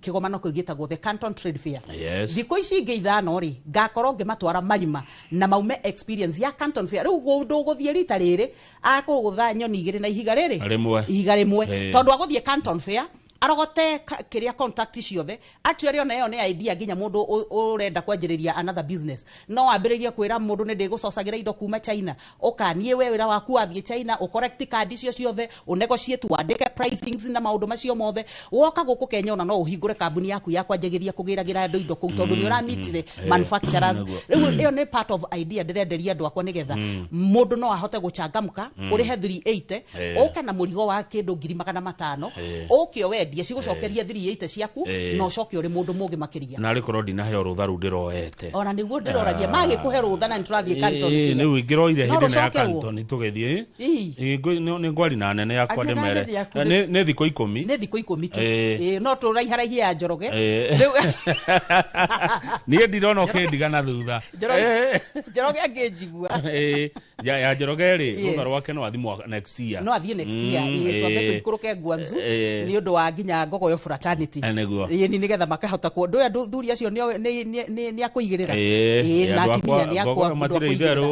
Speaker 8: kĩgomano kĩu gĩtagwo the Canton Trade Fair. Thikũ ici ingĩ 5 rĩ, ngakorwo ngĩmatwara marima na maume experience ya Canton Fair. Rĩu mũndũ ũgũthiĩ rita rĩrĩ akũgũtha nyoni igĩrĩ na ihiga rĩrĩ
Speaker 7: Rĩmwe.
Speaker 8: Ihiga rĩmwe, tondũ agũthiĩ Canton Fair arogote kĩrĩa contact ciothe. Actually, ona ĩyo nĩ idea nginya mũndũ ũrenda kwanjĩrĩria another business, no wambĩrĩrie kwĩra mũndũ nĩ ndĩgũcocagĩra indo kuma China, ũkaniĩ we wĩra waku wathiĩ China ũcorrect kandi icio ciothe, ũnegotiate, wandĩke pricings na maũndũ macio mothe. Woka gũkũ Kenya, ona no ũhingũre kambuni yaku ya kwanjagĩria kũgĩragĩra andũ indo kũu, tondũ nĩ ũramitire manufacturers. Rĩu ĩyo nĩ part of idea ndĩrenderia andũ akwa, nĩgetha mũndũ no ahote gũchangamka, ũrĩhe 380, ũke na mũrigo wa kĩndũ 500,000, ũke ũwendie, cigũcokeria 380 ciaku, na ũcoke ũrĩ mũndũ mũngĩ makĩria.
Speaker 7: Na rĩ korwo ndinaheo rũtha rũu ndĩroete.
Speaker 8: Ona nĩguo ndĩroragia magĩkũhe rũtha, na nĩtũrathiĩ Canton Fair.
Speaker 7: Rĩu ingĩroire
Speaker 8: No
Speaker 7: hĩndĩ ĩno ya
Speaker 8: rũcokerwo.
Speaker 7: Canton tũgĩthiĩ.
Speaker 8: Ii.
Speaker 7: Nĩ ngwari na nene yakwa
Speaker 8: Aria na
Speaker 7: ndĩmere.
Speaker 8: nene yaku.
Speaker 7: Nĩ thikũ 10.
Speaker 8: Nĩ thikũ 10 tu. Ĩĩ, no tũraiharaihia ya Njoroge. Rĩu
Speaker 7: Niĩ ndirona ũkĩndiga na thutha.
Speaker 8: Njoroge angĩnjigua.
Speaker 7: Ya Njoroge rĩ, rũtha rwake no athiĩ next year.
Speaker 8: No athiĩ next year. Ĩĩ, twambe tũikũrũke Guangzhou nĩ ũndũ wa nginya Ngogoyo fraternity.
Speaker 7: Nĩguo.
Speaker 8: Ĩni nĩgetha makahota ku ndå andå thuri acio nĩ akũigĩrĩra. Ĩĩ, na atumia nĩ akwa
Speaker 7: Ngogoyo matirĩ itherũ.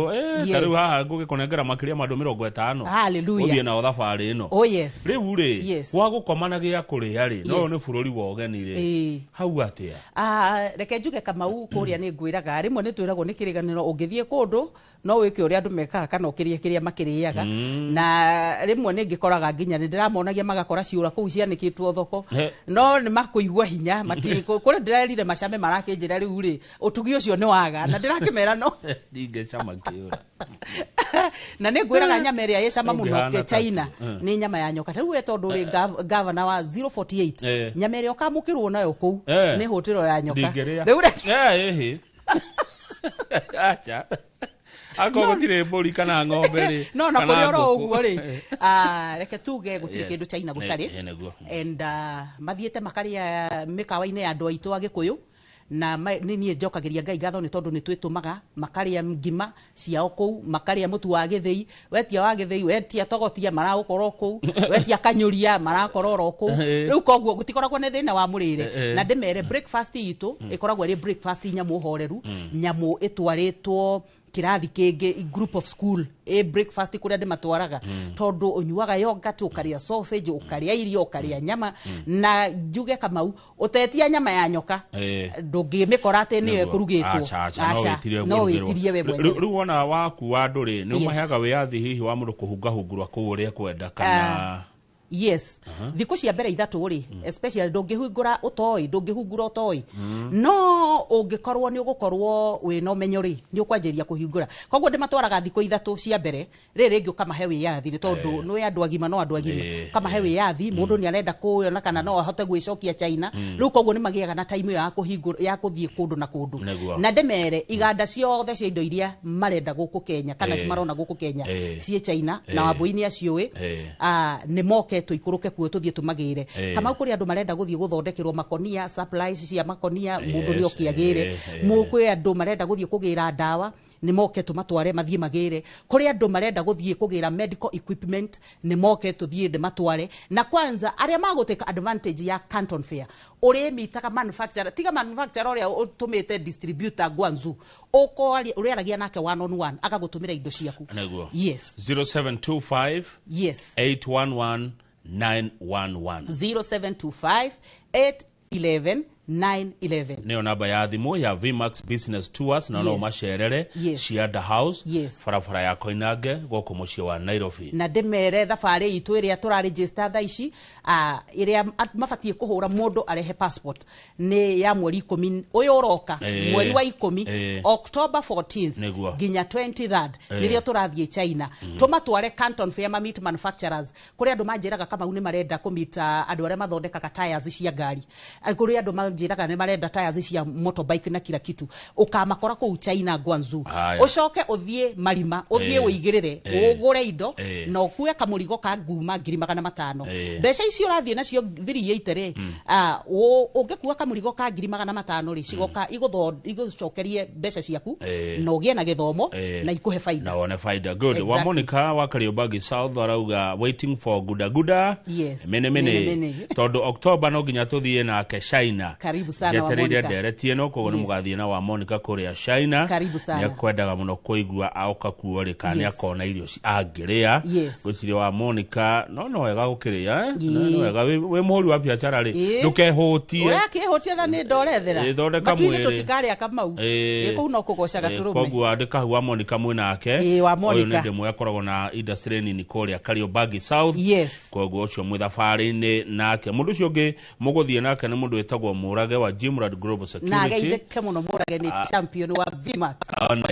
Speaker 7: Ta rĩu haha ngũgĩkũnengera makĩria ma andũ 50.
Speaker 8: Hallelujah.
Speaker 7: Ũthiĩ nao thabarĩ ĩno.
Speaker 8: Oh yes.
Speaker 7: Rĩu rĩ,
Speaker 8: Yes.
Speaker 7: gwa gũkoma na gĩa kũrĩa rĩ, no
Speaker 8: Yes.
Speaker 7: nĩ bũrũri wa ũgeni rĩ,
Speaker 8: Ĩĩ.
Speaker 7: hau atĩa?
Speaker 8: Ah, reke njuge Kamau kũrĩa nĩ ngwĩraga rĩmwe nĩ twĩragwo nĩ kĩrĩganĩro ũngĩthiĩ kũndũ no wĩke ũrĩa andũ mekaga kana ũkĩrĩe kĩrĩa makĩrĩaga. Na rĩmwe nĩ ngĩkoraga nginya nĩ ndĩramonagia magakora ciũra kũu cianĩkĩtwo thoko.
Speaker 7: He.
Speaker 8: No nĩ makũigua hinya mati kũrĩa ndĩrerire macame marakĩnjĩra rĩu rĩ ũtugi ũcio nĩ waga na ndĩrakĩmera no
Speaker 7: Ndingĩcama kĩũra.
Speaker 8: Na nĩ ngwĩraga nyama ĩrĩa ĩ cama mũno
Speaker 7: Ũngĩhana
Speaker 8: ke China
Speaker 7: ta-
Speaker 8: nĩ nyama ya nyoka. Ta rĩu we tondũ ũrĩ gavana wa 048, nyama ĩrĩa ũkamũkĩrwo nayo kũu nĩ hũtĩro ya nyoka.
Speaker 7: Ndingĩrĩa.
Speaker 8: Rĩu reke
Speaker 7: Ĩhĩ. Acha. Akorwo gũtirĩ mbũri kana ng'ombe rĩ.
Speaker 8: No na
Speaker 7: kana
Speaker 8: kũrĩ oro
Speaker 7: ngũkũ.
Speaker 8: ũguo rĩ, reke tuge gũtirĩ kĩndũ China gũtarĩ.
Speaker 7: Nĩguo.
Speaker 8: And mathiĩte makarĩa mĩkawa-inĩ ya andũ aitũ a Gĩkũyũ na nĩ niĩ njokagĩria Ngai ngatho nĩ tondũ nĩ twĩtũmaga makarĩa ngima ciao kũu, makarĩa mũtu wa gĩthĩi, wetia wa gĩthĩi, wetia togotia maragũkorwo kũu, wetia kanyũria marakorwo oro kũu. Rĩu koguo gũtikoragwo nĩ thĩna wa mũrĩre. Na ndĩmere breakfast itũ ĩkoragwo ĩrĩ breakfast nyamũ horeru, nyamũ ĩtwarĩtwo kĩrathi kĩngĩ, group of school ĩ breakfast kũrĩa ndĩmatwaraga, tondũ ũnyuaga yogurt, ũkarĩa sausage, ũkarĩa irio, ũkarĩa nyama. Na njuge Kamau, ũtetia nyama ya nyoka ndũngĩmĩkora atĩ nĩyo
Speaker 7: Nĩguo.
Speaker 8: ĩkũrugĩtwo.
Speaker 7: Aca, aca, no
Speaker 8: Aca,
Speaker 7: wĩtirie
Speaker 8: no
Speaker 7: kũrugĩrwo.
Speaker 8: wĩtirie we mwenyewe.
Speaker 7: Rĩu wona waku wa andũ rĩ, nĩ
Speaker 8: Yes.
Speaker 7: ũmaheaga wĩyathi hihi wa mũndũ kũhungahungurwa kũu ũrĩa kwenda kana?
Speaker 8: Yes, thikũ cia mbere 3 rĩ, especially ndũngĩhungura ũtoĩ, ndũngĩhungura ũtoĩ. No ũngĩkorwo nĩ ũgũkorwo wĩna ũmenyo rĩ, nĩ ũkwanjĩrĩria kũhingũra. Koguo ndĩmatwaraga thikũ 3 cia mbere, rĩrĩ rĩngĩ ũkamahe wĩyathi nĩ tondũ nĩ andũ agima, no andũ agima. Ũkamahe wĩyathi, mũndũ nĩ arenda kũona kana no ahote gwĩcokia China. Rĩu koguo nĩ magĩaga na time ĩyo ya kũhingũra, ya kũthiĩ kũndũ na kũndũ. Na ndĩmere iganda ciothe cia indo iria marenda gũkũ Kenya kana marona gũkũ Kenya ciĩ China na Wambũi nĩ aciũĩ. Nĩ moke tũikũrũke kuo tũthiĩ tũmagĩre. Kamau, kũrĩ andũ marenda gũthiĩ gũthondekerwo makonia, supplies cia makonia, mũndũ nĩ oke agĩre. Kwĩ andũ marenda gũthiĩ kũgĩra ndawa, nĩ moke tũmatware mathiĩ magĩre. Kũrĩ andũ marenda gũthiĩ kũgĩra medical equipment, nĩ moke tũthiĩ ndĩmatware. Na kwanza arĩa magũtĩka advantage ya Canton Fair, ũrĩmitaga manufacturer, tiga manufacturer ũrĩa ũtũmĩte distributor Guangzhou, ũkwaria ũrĩaragia nake one on one agagũtũmĩra indo ciaku.
Speaker 7: Nĩguo.
Speaker 8: Yes.
Speaker 7: 0725
Speaker 8: Yes.
Speaker 7: 811 911.
Speaker 8: 0725 811 911.
Speaker 7: Nĩyo namba ya thimũ ya Vmax Business Tours na no macerere Cianda House, barabara ya Koinange gũkũ mũciĩ wa Nairobi.
Speaker 8: Na ndĩmere thabarĩ itũ ĩrĩa tũraregister thaa ici, ĩrĩa mabatiĩ kũhũra mũndũ arehe passport, nĩ ya mweri 10 ũyũ ũroka, mweri wa 10, October 14th nginya 23rd, nĩrĩo tũrathiĩ China. Tũmatware Canton Fair ma meet manufacturers. Kũrĩ andũ manjĩraga Kamau nĩ marenda kũmita andũ arĩa mathondekaga tires cia ngari. Kũrĩ andũ manjĩraga nĩ marenda tires cia motorbike na kila kitu, ũkamakora kũu China Guangzhou.
Speaker 7: Haya.
Speaker 8: Ũcoke ũthiĩ marima, ũthiĩ ũigĩrĩre, ũgũre indo na ũkue kamũrigo ka nguma 500,000. Mbeca icio ũrathiĩ nacio 380 rĩ, ũngĩkua kamũrigo ka 500,000 rĩ, cigoka igũcokerie mbeca ciaku na ũgĩe na gĩthomo na ikũhe baida.
Speaker 7: Na wone faida. Good.
Speaker 8: Exactly.
Speaker 7: Wa Monica wa Kariobangi South arauga waiting for guda guda.
Speaker 8: Yes.
Speaker 7: Mene mene.
Speaker 8: Mene mene.
Speaker 7: Tondũ October no nginya tũthiĩ nake China.
Speaker 8: Karibu sana wa
Speaker 7: Njetereire
Speaker 8: Monica.
Speaker 7: ndereti ĩno, koguo nĩ mũgathiĩ na wa Monica kũrĩa China.
Speaker 8: Karibu sana.
Speaker 7: Nĩ akwendaga mũno kũigua aoka kuo rĩ kana nĩ akona irio angĩrĩa. Ngwĩciria wa Monica no wega gũkĩrĩa, eh? No, no wega wĩ mũhũri wa biacara rĩ, ndũkehũtie.
Speaker 8: Ũrakĩhũtia na nĩ ndorethera.
Speaker 7: Ĩĩ, thondeka
Speaker 8: Matu-inĩ
Speaker 7: mwĩrĩ.
Speaker 8: tũtikarĩa Kamau. Ĩ, kũu no kũgocaga tũrũme.
Speaker 7: Koguo andĩka hau wa Monica mwĩ nake.
Speaker 8: Ĩĩ, wa
Speaker 7: Ũyũ
Speaker 8: Monica.
Speaker 7: nĩ ndĩmwe akoragwo na industry nini kũrĩa Kariobangi South. Koguo ũcio mwĩ thabarĩ-inĩ nake. Mũndũ ũcio ũngĩ mũgũthiĩ nake nĩ mũndũ wĩtagwo Mũrage wa Jimrad Global
Speaker 8: Na
Speaker 7: Security.
Speaker 8: ageithĩke mũno Mũrage nĩ champion wa Vmax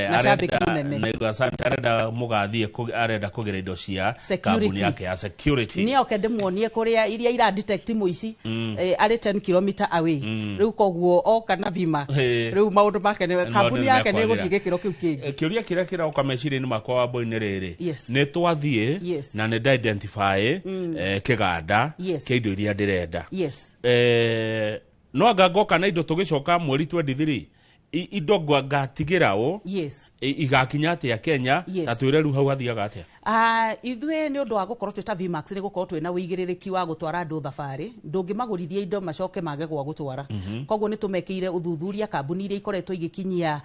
Speaker 8: na shabiki mũnene.
Speaker 7: Nĩguo, asante. Arenda mũgathiĩ arenda kũgĩra indo cia
Speaker 8: Security.
Speaker 7: kambuni yake ya security.
Speaker 8: Nĩ oke ndĩmuonie kũrĩa iria ira detect mũici arĩ 10 km away. Rĩu koguo oka na Vmax, rĩu maũndũ make nĩ kambuni
Speaker 7: nĩ
Speaker 8: yake nĩ
Speaker 7: mekwagĩra.
Speaker 8: ĩgũthiĩ gĩkĩro kĩu kĩngĩ.
Speaker 7: Kĩũria kĩrĩa kĩroka meciria-inĩ makwa wa mbũi-inĩ rĩrĩ, nĩ twathiĩ na nĩ nda identify kĩganda kĩa indo iria ndĩrenda. No anga ngoka na indo tũgĩcoka mweri 23 Indo ngatigĩra ũ
Speaker 8: Yes.
Speaker 7: Igakinya atĩa Kenya?
Speaker 8: Yes.
Speaker 7: Ta twĩre rĩu hau hathiaga atĩa?
Speaker 8: Ithuĩ nĩ ũndũ wa gũkorwo twĩ ta Vmax, nĩ gũkorwo twĩna ũigĩrĩrĩki wa gũtwara andũ thabarĩ, ndũngĩmagũrithia indo macoke mage gwa gũtwara. Koguo nĩ tũmekĩire ũthuthuria kambuni iria ikoretwo igĩkinyia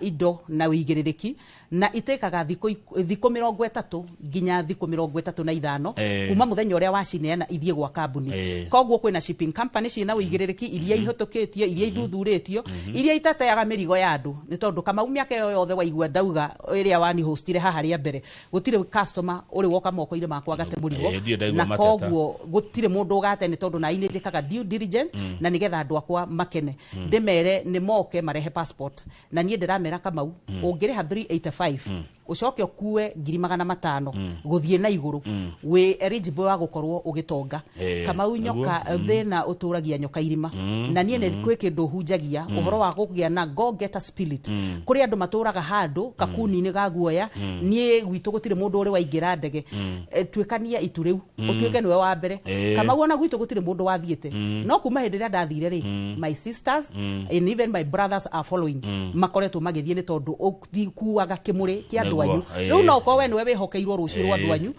Speaker 8: indo na ũigĩrĩrĩki, na itĩkaga thikũ 30 nginya thikũ 35 kuma mũthenya ũrĩa wacineana ithiĩ gwa kambuni. Koguo kwĩna shipping company ciĩna ũigĩrĩrĩki, iria ihĩtũkĩtio, iria ithuthurĩtio, iria itateaga mĩrigo ya andũ, nĩ tondũ Kamau mĩaka ĩyo yothe waigua ndauga ĩrĩa wanihostire haha rĩa mbere, gũtirĩ customer ũrĩ woka moko-inĩ makwa agate mũrigo.
Speaker 7: Ndirĩ ndaigua
Speaker 8: Na
Speaker 7: mateta.
Speaker 8: koguo gũtirĩ mũndũ ũgate, nĩ tondũ nai nĩ njĩkaga due diligence na nĩgetha andũ akwa makene. Ndĩmere nĩ moke marehe passport, na niĩ ndĩramera Kamau, ũngĩrĩha 385 ũcoke ũkue 500,000 gũthiĩ na igũrũ, wĩ eligible wa gũkorwo ũgĩtonga. Kamau, nyoka thĩna ũtũragia nyoka irima. Na niĩ nĩ kwĩ kĩndũ hunjagia, ũhoro wa kũgĩa na go getter spirit. Kũrĩ andũ matũraga handũ kakuni-inĩ ga guoya. Niĩ gwitũ gũtirĩ mũndũ ũrĩ waingĩra ndege. Tuĩkania itu rĩu, ũtuĩke nĩwe wa mbere. Kamau, ona gwitũ gũtirĩ mũndũ wathiĩte, no kuma hĩndĩ ĩrĩa ndathire rĩ, my sisters and even my brothers are following. Makoretwo magĩthiĩ nĩ tondũ ũkuaga kĩmũrĩ kĩa andũ anyu. Rĩu no ũkorwo we nĩwe wĩhokeirwo rũciũ rwa andũ anyu.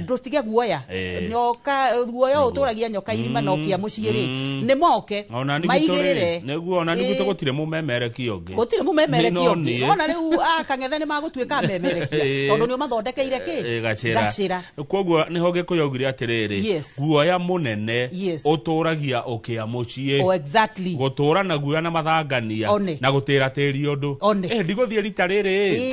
Speaker 8: Ndũtige guoya. Nyoka guoya ũtũragia nyoka irima, no kĩa mũciĩ rĩ, nĩ moke
Speaker 7: Ona nĩ gwitũ
Speaker 8: maigĩrĩre.
Speaker 7: rĩ, nĩguo ona nĩ gwitũ gũtirĩ mũmemerekia ũngĩ.
Speaker 8: Gũtirĩ mũmemerekia
Speaker 7: No
Speaker 8: ũngĩ.
Speaker 7: niĩ.
Speaker 8: Ona rĩu akang'ethe nĩ magũtuĩka amemerekia, tondũ nĩ ũmathondekeire kĩ?
Speaker 7: Gacĩra.
Speaker 8: Gacĩra.
Speaker 7: Koguo nĩho Gĩkũyũ augire atĩrĩrĩ, guoya mũnene ũtũragia ũkĩa mũciĩ.
Speaker 8: Oh, exactly.
Speaker 7: Gũtũra na guoya na mathangania
Speaker 8: One.
Speaker 7: na gũtĩra tĩri ũndũ.
Speaker 8: One.
Speaker 7: Ndigũthiĩ rita rĩrĩ,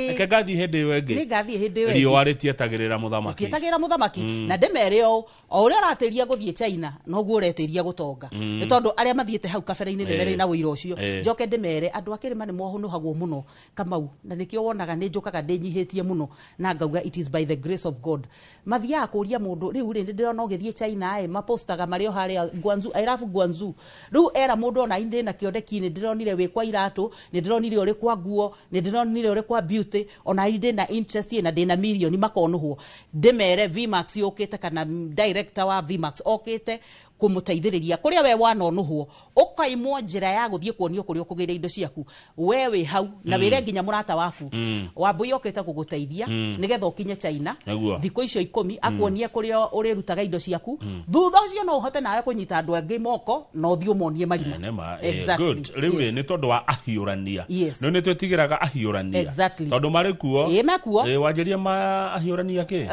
Speaker 7: reke ngathiĩ hĩndĩ ĩyo ĩngĩ.
Speaker 8: Nĩ ngathiĩ hĩndĩ ĩyo ĩngĩ.
Speaker 7: Riũa rĩtietagĩrĩra mũthamaki.
Speaker 8: Tietagĩra mũthamaki. Na ndĩmere ũũ, o ũrĩa ũratĩria gũthiĩ China, noguo ũretĩria gũtonga, nĩ tondũ arĩa mathiĩte hau kabere-inĩ nĩ merĩ na ũira ũcio. Njoke ndĩmere andũ a kĩrĩma nĩ mohũnũhagwo mũno, Kamau, na nĩkĩo wonaga nĩ njũkaga ndĩnyihĩtie mũno na ngauga it is by the grace of God. Mathiaga kũria mũndũ rĩu rĩ, nĩ ndĩrona ũgĩthiĩ China ĩ, mapostaga marĩ o harĩa Guangzhou, I love Guangzhou. Rĩu era mũndũ ona ndĩ na kĩoneki, nĩ ndĩronire wĩ kwa iratũ, nĩ ndĩronire ũrĩ kwa nguo, nĩ ndĩronire ũrĩ kwa beauty, ona ndĩ na interest ĩ, na ndĩ na mirioni, makonũhwo. Ndĩmere Vmax yũkĩte, kana director wa Vmax okĩte kũmũteithĩrĩria kũrĩa we wanonũhwo, ũkaimwo njĩra ya gũthiĩ kuonio kũrĩa ũkũgĩra indo ciaku. We wĩ hau na wĩre nginya mũrata waku, Wambũi okĩte gũgũteithia nĩgetha ũkinye China thikũ icio 10, akuonie kũrĩa ũrĩrutaga indo ciaku. Thutha ũcio no ũhote nawe kũnyita andũ angĩ moko na ũthiĩ ũmonie marima.
Speaker 7: Nĩma,
Speaker 8: Exactly.
Speaker 7: good. Rĩu rĩ, nĩ tondũ wa ahiũrania. No nĩ twĩtigĩraga ahiũrania. Tondũ marĩ kuo.
Speaker 8: Ĩ, mekuo.
Speaker 7: Wanjĩrie ma ahiũrania kĩ?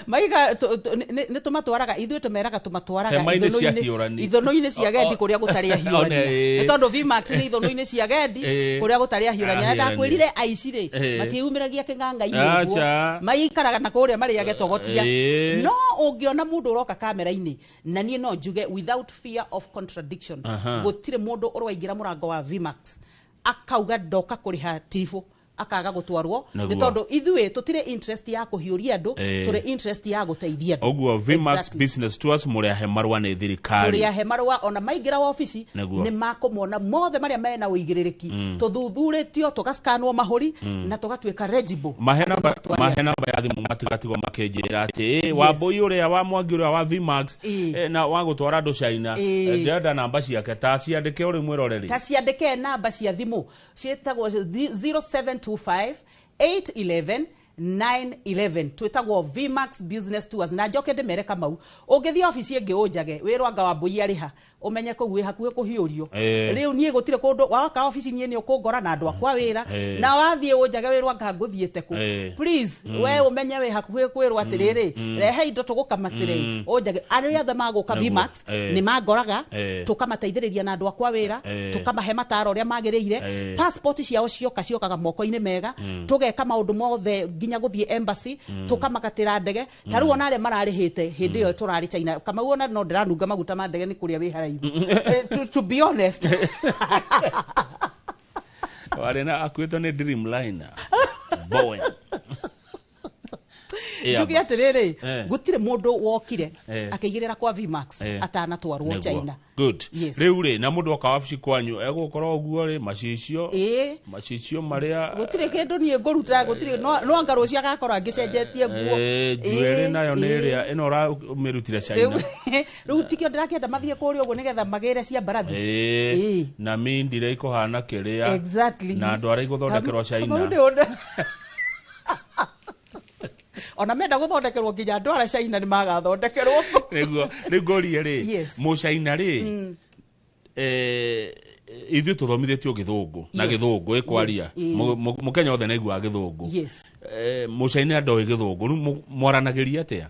Speaker 8: Maiga nĩ tũmatwaraga, ithuĩ tũmeraga tũmatwaraga
Speaker 7: Hema-inĩ cia ahiũrani.
Speaker 8: Ithũnũ-inĩ cia gendi kũrĩa gũtarĩ ahiũrania.
Speaker 7: One,
Speaker 8: Nĩ tondũ Vmax nĩ ithũnũ-inĩ cia gendi kũrĩa gũtarĩ ahiũrania. Na
Speaker 7: Ahiũrania.
Speaker 8: ndakwĩrire aici rĩ, matiumĩragia kĩng'ang'a-inĩ ũguo.
Speaker 7: Aca.
Speaker 8: Maikaraga na kũrĩa marĩage togotia. No ũngĩona mũndũ ũroka kamera-inĩ, na niĩ no njuge without fear of contradiction, gũtirĩ mũndũ ũrwaingĩra mũrango wa Vmax akauga ndoka kũrĩha tiribũ akaga gũtwarwo, nĩ tondũ ithuĩ tũtirĩ interest ya kũhiũria andũ, tũrĩ interest ya gũteithia andũ.
Speaker 7: Ũguo Vmax Business Tours mũrĩ ahe marũa nĩ thirikari.
Speaker 8: Tũrĩ ahe marũa, ona maingĩra wabici nĩ makũmona mothe marĩa mena ũigĩrĩrĩki. Tũthuthurĩtio, tũgascanwo mahũri na tũgatuĩka legible.
Speaker 7: Mahe namba,
Speaker 8: Tũgatwara.
Speaker 7: mahe namba ya thimũ, matigatigwo makĩnjĩra atĩ Wambũi ũrĩa wa Mwangi ũrĩa wa Vmax na wa gũtwara andũ China, ndĩrenda namba ciake, ta ciandĩke ũrĩ mwĩroreri.
Speaker 8: Ta ciandĩke namba cia thimũ ciĩtagwo 0725 811 911. Twĩtagwo Vmax Business Tours. Na njoke ndĩmere Kamau, ũngĩthiĩ obici ĩngĩ ũnjage wĩrwo anga Wambũi arĩha, ũmenye kũu wĩ hakuhĩ kũhiũrio. Rĩu niĩ gũtirĩ kũndũ waka obici, niĩ nĩ ũkũngora na andũ akwa wĩra. Na wathiĩ ũnjage wĩrwo anga ngũthiĩte kũ, please, we ũmenye wĩ hakuhĩ kwĩrwo atĩrĩrĩ, rehe indo tũgũkamatĩre. Ũnjage arĩa othe magũka Vmax nĩ mangoraga, tũkamateithĩrĩria na andũ akwa wĩra, tũkamahe mataro ũrĩa magĩrĩire. Passport ciao cioka ciokaga moko-inĩ mega. Tũgeka maũndũ mothe nginya gũthiĩ embassy, tũkamakatĩra ndege. Ta rĩu ona arĩa mararĩhĩte hĩndĩ ĩyo tũrarĩ China, Kamau, ona no ndĩranunga maguta ma ndege nĩ kũrĩa wĩ haraihu. To be honest.
Speaker 7: Warĩ na akuĩtwo nĩ Dreamliner Boeing.
Speaker 8: Njuge atĩrĩrĩ, gũtirĩ mũndũ wokire akĩigĩrĩra kwa Vmax atanatwarwo China.
Speaker 7: Good.
Speaker 8: Yes.
Speaker 7: Rĩu rĩ, na mũndũ oka wabici kwanyu egũkorwo ũguo rĩ, macicio macicio marĩa
Speaker 8: Gũtirĩ kĩndũ niĩ ngũruta, gũtirĩ, no anga rũciũ agakorwo angĩcenjetie nguo.
Speaker 7: Njuĩrĩ nayo nĩ ĩrĩa ĩno ũramĩrutire China.
Speaker 8: Rĩu tikĩo ndĩrakĩenda mathiĩ kũrĩa ũguo nĩgetha magĩre cia mbarathi.
Speaker 7: Na mindire ikũhana kĩrĩa.
Speaker 8: Exactly.
Speaker 7: Na andũ arĩa igũthondekerwo China.
Speaker 8: Ona menda gũthondekerwo nginya andũ arĩa China nĩ magathondekerwo.
Speaker 7: Nĩguo rĩu ngũrie rĩ, mũcaina rĩ, ithuĩ tũthomithĩtio gĩthũngũ na gĩthũngũ ĩkwaria mũkenya othe nĩaiguaga gĩthũngũ. Mũcaina ndoĩ gĩthũngũ, rĩu mwaranagĩria atĩa?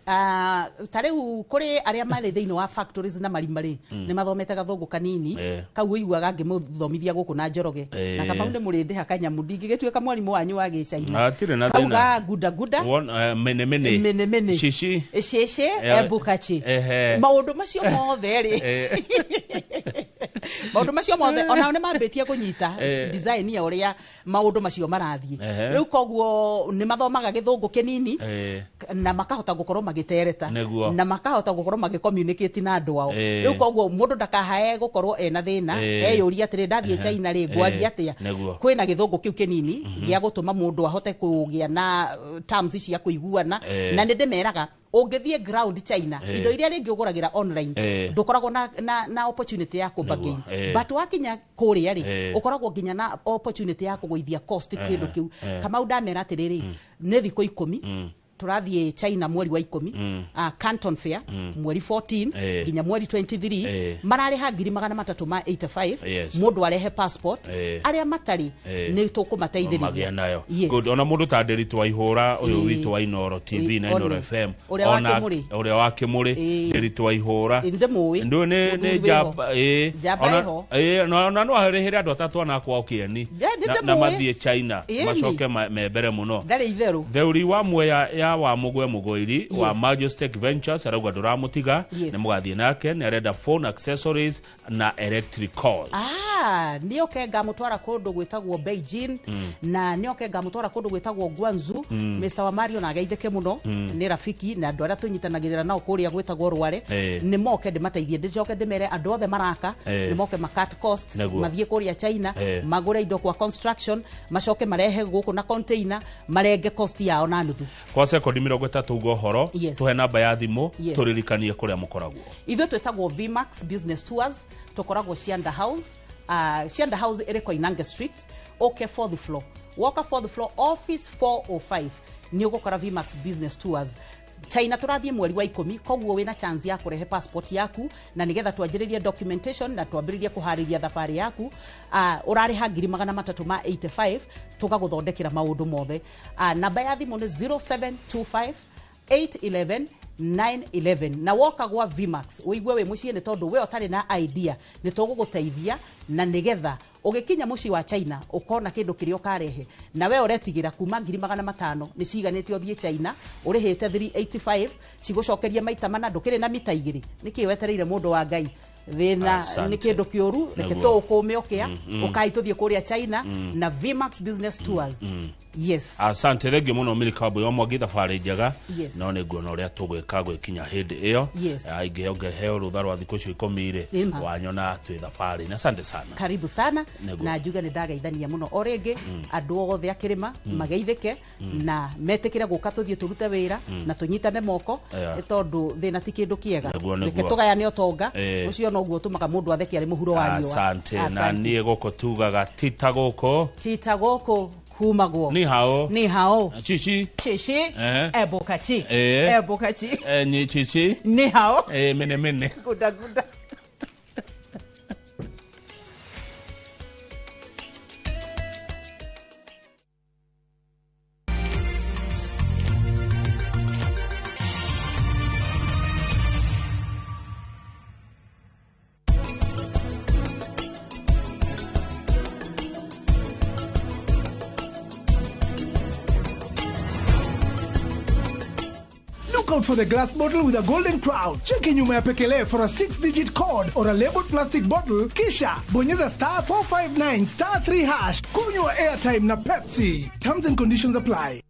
Speaker 8: Ta rĩu kũrĩ arĩa marĩ thĩinĩ wa factories na marima rĩ, nĩ mathomete gathũngũ kanini kau ũiguaga ngĩmũthomithia gũkũ na Njoroge, na Kamau nĩ mũrĩndĩha kanyamũ, ndingĩgĩtuĩka mwarimũ wanyu wa gĩcaina. Kau ga guda guda,
Speaker 7: mene mene,
Speaker 8: mene mene,
Speaker 7: shishi
Speaker 8: shishi, ebukachi, maũndũ macio mothe rĩ, maũndũ macio mothe onao nĩ mambĩtie kũnyita design ya ũrĩa maũndũ macio marathiĩ. Rĩu koguo nĩ mathomaga gĩthũngũ kĩnini na makahota gũkorwo magĩtereta na makahota gũkorwo magĩcommunicate na andũ ao. Rĩu koguo mũndũ ndakahae gũkorwo ena thĩna, eyũrie atĩrĩ, ndathiĩ China rĩ ngwaria atĩa? Kwĩna gĩthũngũ kĩu kĩnini gĩa gũtũma mũndũ ahote kũgĩa na terms cia kũiguana. Na nĩ ndĩmeraga ũngĩthiĩ ground China, indo iria rĩngĩ ũgũragĩra online ndũkoragwo na opportunity ya kũ-bargain, but wakinya kũrĩa rĩ, ũkoragwo nginya na opportunity ya kũgũithia cost kĩndũ kĩu. Kamau ndamera atĩrĩrĩ, nĩ thikũ 10 tũrathiĩ China mweri wa 10, Canton Fair mweri 14 nginya mweri 23, mararĩha 385 mũndũ arehe passport. Arĩa matarĩ nĩ tũkũmateithĩrĩria.
Speaker 7: Good. Ona mũndũ ta Nderitu wa Ihũra ũyũ witũ wa Inooro TV na Inooro FM, ũrĩa wa Kĩmũrĩ, Nderitu wa Ihũra ndũĩ nĩ njamba. Ona no arĩhĩre andũ atatũ ana kwao kĩeni na mathiĩ China macoke membere mũno.
Speaker 8: Ndarĩ itherũ.
Speaker 7: Theuri wa Mwea ya wa Mugwe Mugoiri wa Majostec Ventures arauga ndũramũtiga, nĩ mũgathiĩ nake, nĩ arenda phone accessories na electric cars.
Speaker 8: Nĩ oke ngamũtwara kũndũ gwĩtagwo Beijing, na nĩ oke ngamũtwara kũndũ gwĩtagwo Guangzhou. Mr. wa Mario na ageithĩke mũno, nĩ rafiki na andũ arĩa tũnyitanagĩrĩra nao kũrĩa gwĩtagwo Rware. Nĩ moke ndĩmateithie, ndĩcoke ndĩmere andũ othe maraka nĩ moke ma cut cost, mathiĩ kũrĩa China magũre indo kwa construction, macoke marehe gũkũ na container, marenge cost yao na nuthu.
Speaker 7: Kwa sekondi 30 ugo horo, tuhe namba ya thimũ, tũririkanie kũrĩa mũkoragwo.
Speaker 8: Ithuĩ twĩtagwo Vmax Business Tours, tũkoragwo Cianda House. Cianda House ĩrĩ Koinange Street, okay, fourth floor. Woka fourth floor, office 405, nĩ ũgũkora Vmax Business Tours. China tũrathiĩ mweri wa 10, koguo wĩna chance ya kũrehe passport yaku na nĩgetha twanjĩrĩrie documentation na twambĩrĩrie kũharĩria thabarĩ yaku. Ũrarĩha 385 tũgagũthondekera maũndũ mothe. Namba ya thimũ nĩ 0725 811 911. Na woka gwa Vmax ũigue wĩ mũciĩ, nĩ tondũ we ũtarĩ na idea nĩ tũgũgũteithia, na nĩgetha ũgĩkinya mũciĩ wa China ũkona kĩndũ kĩrĩa ũkarehe. Na we ũretigĩra kuma 500 nĩ ciganĩte ũthiĩ China ũrĩhĩte 385 cigũcokeria maita mana, ndũkĩrĩ na mita 2. Nĩkĩ wetereire mũndũ wa Ngai? Thĩna nĩ kĩndũ kĩũru, reke tũũkũme ũkĩa ũkai tũthiĩ kũrĩa China na Vmax Business Tours. Yes.
Speaker 7: Asante thengiũ mũno Milly Wambui wa Mwangi, thabarĩ njega. No nĩ nguona ũrĩa tũgwĩka gwĩkinya hĩndĩ ĩyo, ingĩheo rũtha rwa thikũ icio 10 rĩ, wanyona twĩ thabarĩ. Asante sana.
Speaker 8: Karibu sana. Na njuge nĩ ndageithania mũno o rĩngĩ andũ othe a kĩrĩma mageithĩke na metĩkĩre gũka tũthiĩ tũrute wĩra na tũnyitane moko, tondũ thĩna ti kĩndũ kĩega. Reke tũgayane ũtonga ũcio noguo ũtũmaga mũndũ atheke arĩ mũhuro wa riũa.
Speaker 7: Asante. Na niĩ gũkũ tugaga tita gũkũ,
Speaker 8: tita gũkũ kumagwo,
Speaker 7: ni hao,
Speaker 8: ni hao,
Speaker 7: chichi
Speaker 8: chichi, ebokachi ebokachi,
Speaker 7: ni chichi,
Speaker 8: ni hao,
Speaker 7: mene mene,
Speaker 8: guda guda.
Speaker 1: Out for the glass bottle with a golden crown. Cheki nyuma ya pekele for a 6-digit code or a labeled plastic bottle, kisha bonyeza star 459 star 3 hash. Kunywa airtime na Pepsi. Terms and conditions apply.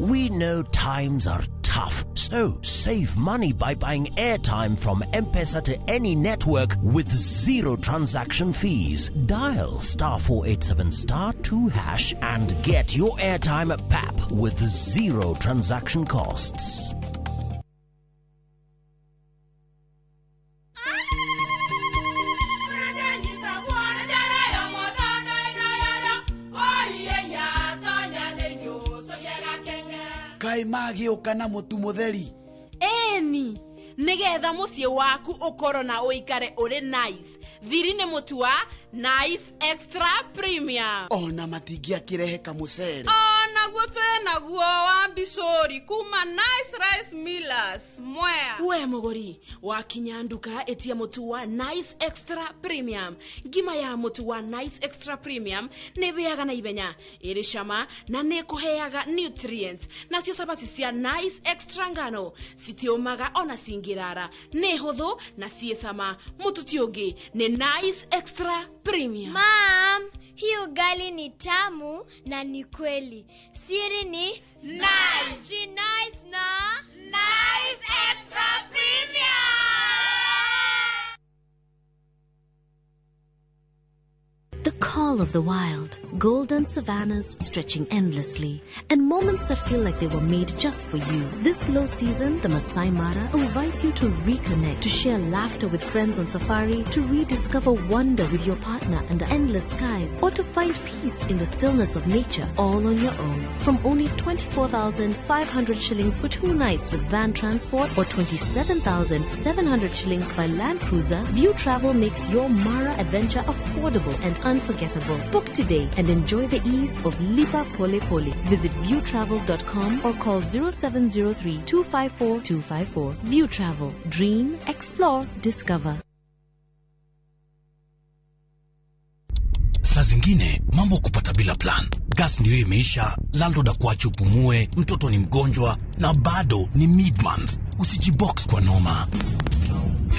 Speaker 2: We know times are tough, so save money by buying airtime from M-Pesa to any network with zero transaction fees. Dial star 487 star 2 hash and get your airtime at PAP with zero transaction costs.
Speaker 9: Kaĩ magĩũka na mũtu mũtheri?
Speaker 11: Ĩni, nĩgetha mũciĩ waku ũkorwo na ũikare ũrĩ nice. Thiri nĩ mũtu wa Nice Extra Premium.
Speaker 9: Ona matingĩakĩrehe kamũcere.
Speaker 16: Onaguo twĩnaguo wa mbicũri kuma Nice Rice Millers Mwea.
Speaker 11: We mũgũri, wakinya nduka ĩtia mũtu wa Nice Extra Premium. Ngima ya mũtu wa Nice Extra Premium nĩ ĩhĩaga na ihenya, ĩrĩ cama na nĩ ĩkũheaga nutrients. Nacio cabaci cia Nice Extra ngano citiũmaga ona cingĩrara, nĩ hũthũ na ciĩ cama. Mũtu ti ũngĩ nĩ Nice Extra Premium.
Speaker 17: Mom, hii ugali ni tamu na ni kweli. Siri ni Nice. Nice na
Speaker 16: Nice Extra Premium.
Speaker 23: The call of the wild, golden savannas stretching endlessly, and moments that feel like they were made just for you. This low season, the Masai Mara invites you to reconnect, to share laughter with friends on safari, to rediscover wonder with your partner under endless skies, or to find peace in the stillness of nature all on your own. From only 24,500 shillings for 2 nights with van transport or 27,700 shillings by Land Cruiser, View Travel makes your Mara adventure affordable and unforgettable. Book today and enjoy the ease of Lipa Pole Pole. Visit viewtravel.com or call 0703 254 254. View Travel. Dream, explore, discover.
Speaker 18: Saa zingine mambo kupata bila plan. Gas ndio imeisha, landlord akuache upumue, mtoto ni mgonjwa na bado ni mid-month. Usijibox kwa noma.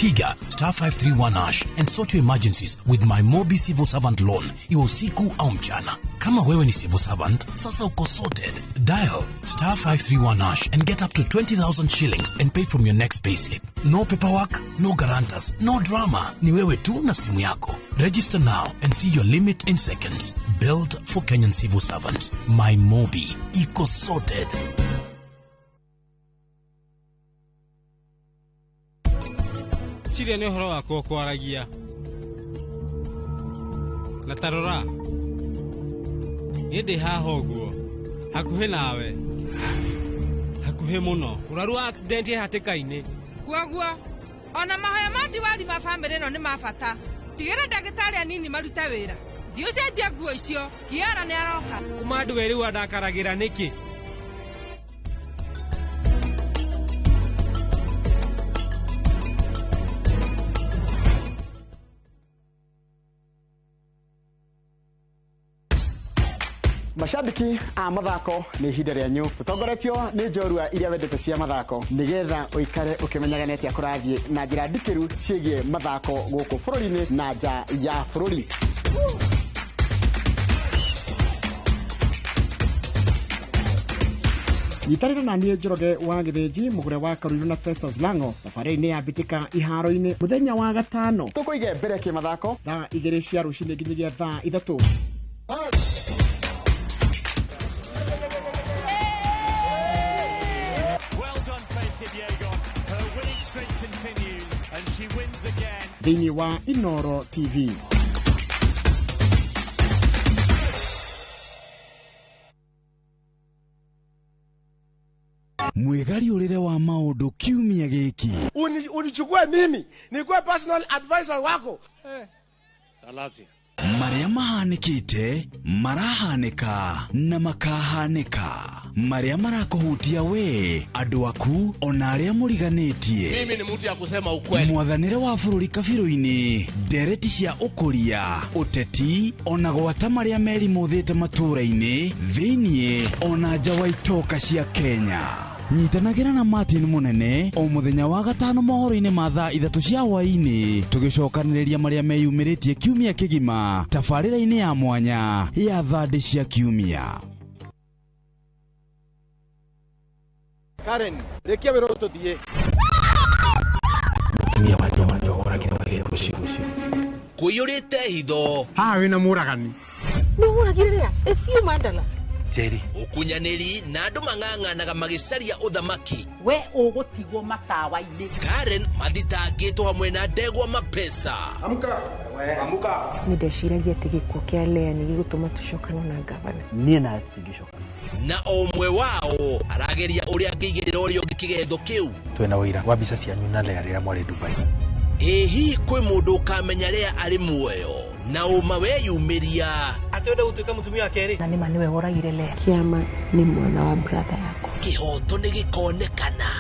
Speaker 18: Piga star 531 hash and sort your emergencies with my Mobi Civil Servant Loan, iwe usiku au mchana. Kama wewe ni civil servant, sasa uko sorted. Dial star 531 hash and get up to 20,000 shillings and pay from your next payslip. No paperwork, no guarantors, no drama. Ni wewe tu na simu yako. Register now and see your limit in seconds. Built for Kenyan civil servants. My Mobi. Iko sorted.
Speaker 25: Ciria nĩ ũhoro wakwa kwaragia na tarora niĩ ndĩ haha ũguo hakuhĩ nawe hakuhĩ mũno ũrarua accident ĩ hatĩka-inĩ
Speaker 16: guoguo ona mahoya ma diwali ma bamĩrĩ ĩno nĩ ma bata. Tigĩra ndagĩtarĩ anini marute wĩra. Thiĩ ũcenjie nguo icio, Kiara nĩ aroka.
Speaker 25: Kuma andũ erĩ wandakaragĩra nĩkĩ?
Speaker 20: Mashabiki a mathako nĩ ihinda rĩanyu tũtongoretio nĩ njorua iria wendete cia mathako nĩgetha ũikare ũkĩmenyaga nĩ atĩa kũrathiĩ na njĩra ndikĩru ciĩgiĩ mathako gũkũ bũrũri-inĩ na nja ya bũrũri. Nyitanĩra na niĩ Njoroge wa Gĩthĩnji mũgũre wa Karuiru na Festus Lango thabarĩ-inĩ ya mbĩtĩka iharo-inĩ mũthenya wa gatano tũkũige mbere kĩmathako thaa 2 cia rũcinĩ nginyagia thaa 3. Thĩinĩ wa Inoro TV.
Speaker 21: Mwĩgariũrĩre wa maũndũ kiumia gĩkĩ.
Speaker 22: Unichukue mimi nikuwe personal advisor wako.
Speaker 21: Salasia. Marĩa mahanĩkĩte, marahanĩka na makahanĩka. Marĩa marakũhutia we, andũ aku, ona arĩa mũriganĩtie.
Speaker 27: Mimi ni mtu ya kusema ukweli.
Speaker 21: Mwathanĩre wa bũrũri kabirũ-inĩ, ndereti cia ũkũria, ũteti, ona gwata marĩa merimũthĩte matũũra-inĩ, thĩiniĩ, ona nja wa itoka cia Kenya. Nyitanagĩra na Martin Munene o mũthenya wa gatano mohoro-inĩ ma thaa 3 cia hwaĩ-inĩ tũgĩcokanĩrĩria marĩa meyumĩrĩtie kiumia kĩgima tabarĩra-inĩ ya mwanya ya thandĩ cia kiumia.
Speaker 22: Karen, rĩkia wĩra ũyũ tũthiĩ.
Speaker 4: Mũtumia wa Njoma nĩwe woragire mũirĩtu ũcio.
Speaker 3: Kũiyũrĩte hitho.
Speaker 22: Haha wĩna mũragani.
Speaker 6: Nĩ ũragire rĩa? Ĩciũ mandala.
Speaker 3: Njeri. Ũkunyanĩri na andũ mang'ang'anaga magĩcaria ũthamaki.
Speaker 8: We ũgũtigwo matawa-inĩ.
Speaker 3: Karen mathitangĩtwo hamwe na ndegwa mapesa.
Speaker 22: Amka. Amka.
Speaker 10: Nĩ ndeciragia atĩ gĩkuũ kĩa Lea nĩ gĩgũtũma tũcokane na gavana.
Speaker 4: Niĩ nawe tũtingĩcokana.
Speaker 3: Na o ũmwe wao arageria ũrĩa angĩigĩrĩra ũrĩa ũngĩ kĩgetho kĩu.
Speaker 4: Twĩna ũira wa mbica cianyu na Lea rĩrĩa mwarĩ Dubai.
Speaker 3: Ĩ hihi kwĩ mũndũ ũkamenya Lea arĩ muoyo na ũma weyumĩria.
Speaker 25: Atĩ wenda gũtuĩka mũtumia wa kerĩ.
Speaker 10: Na nĩma nĩwe woragire Lea. Kĩama nĩ mwana wa brother yakwa.
Speaker 3: Kĩhoto nĩ gĩkonekana.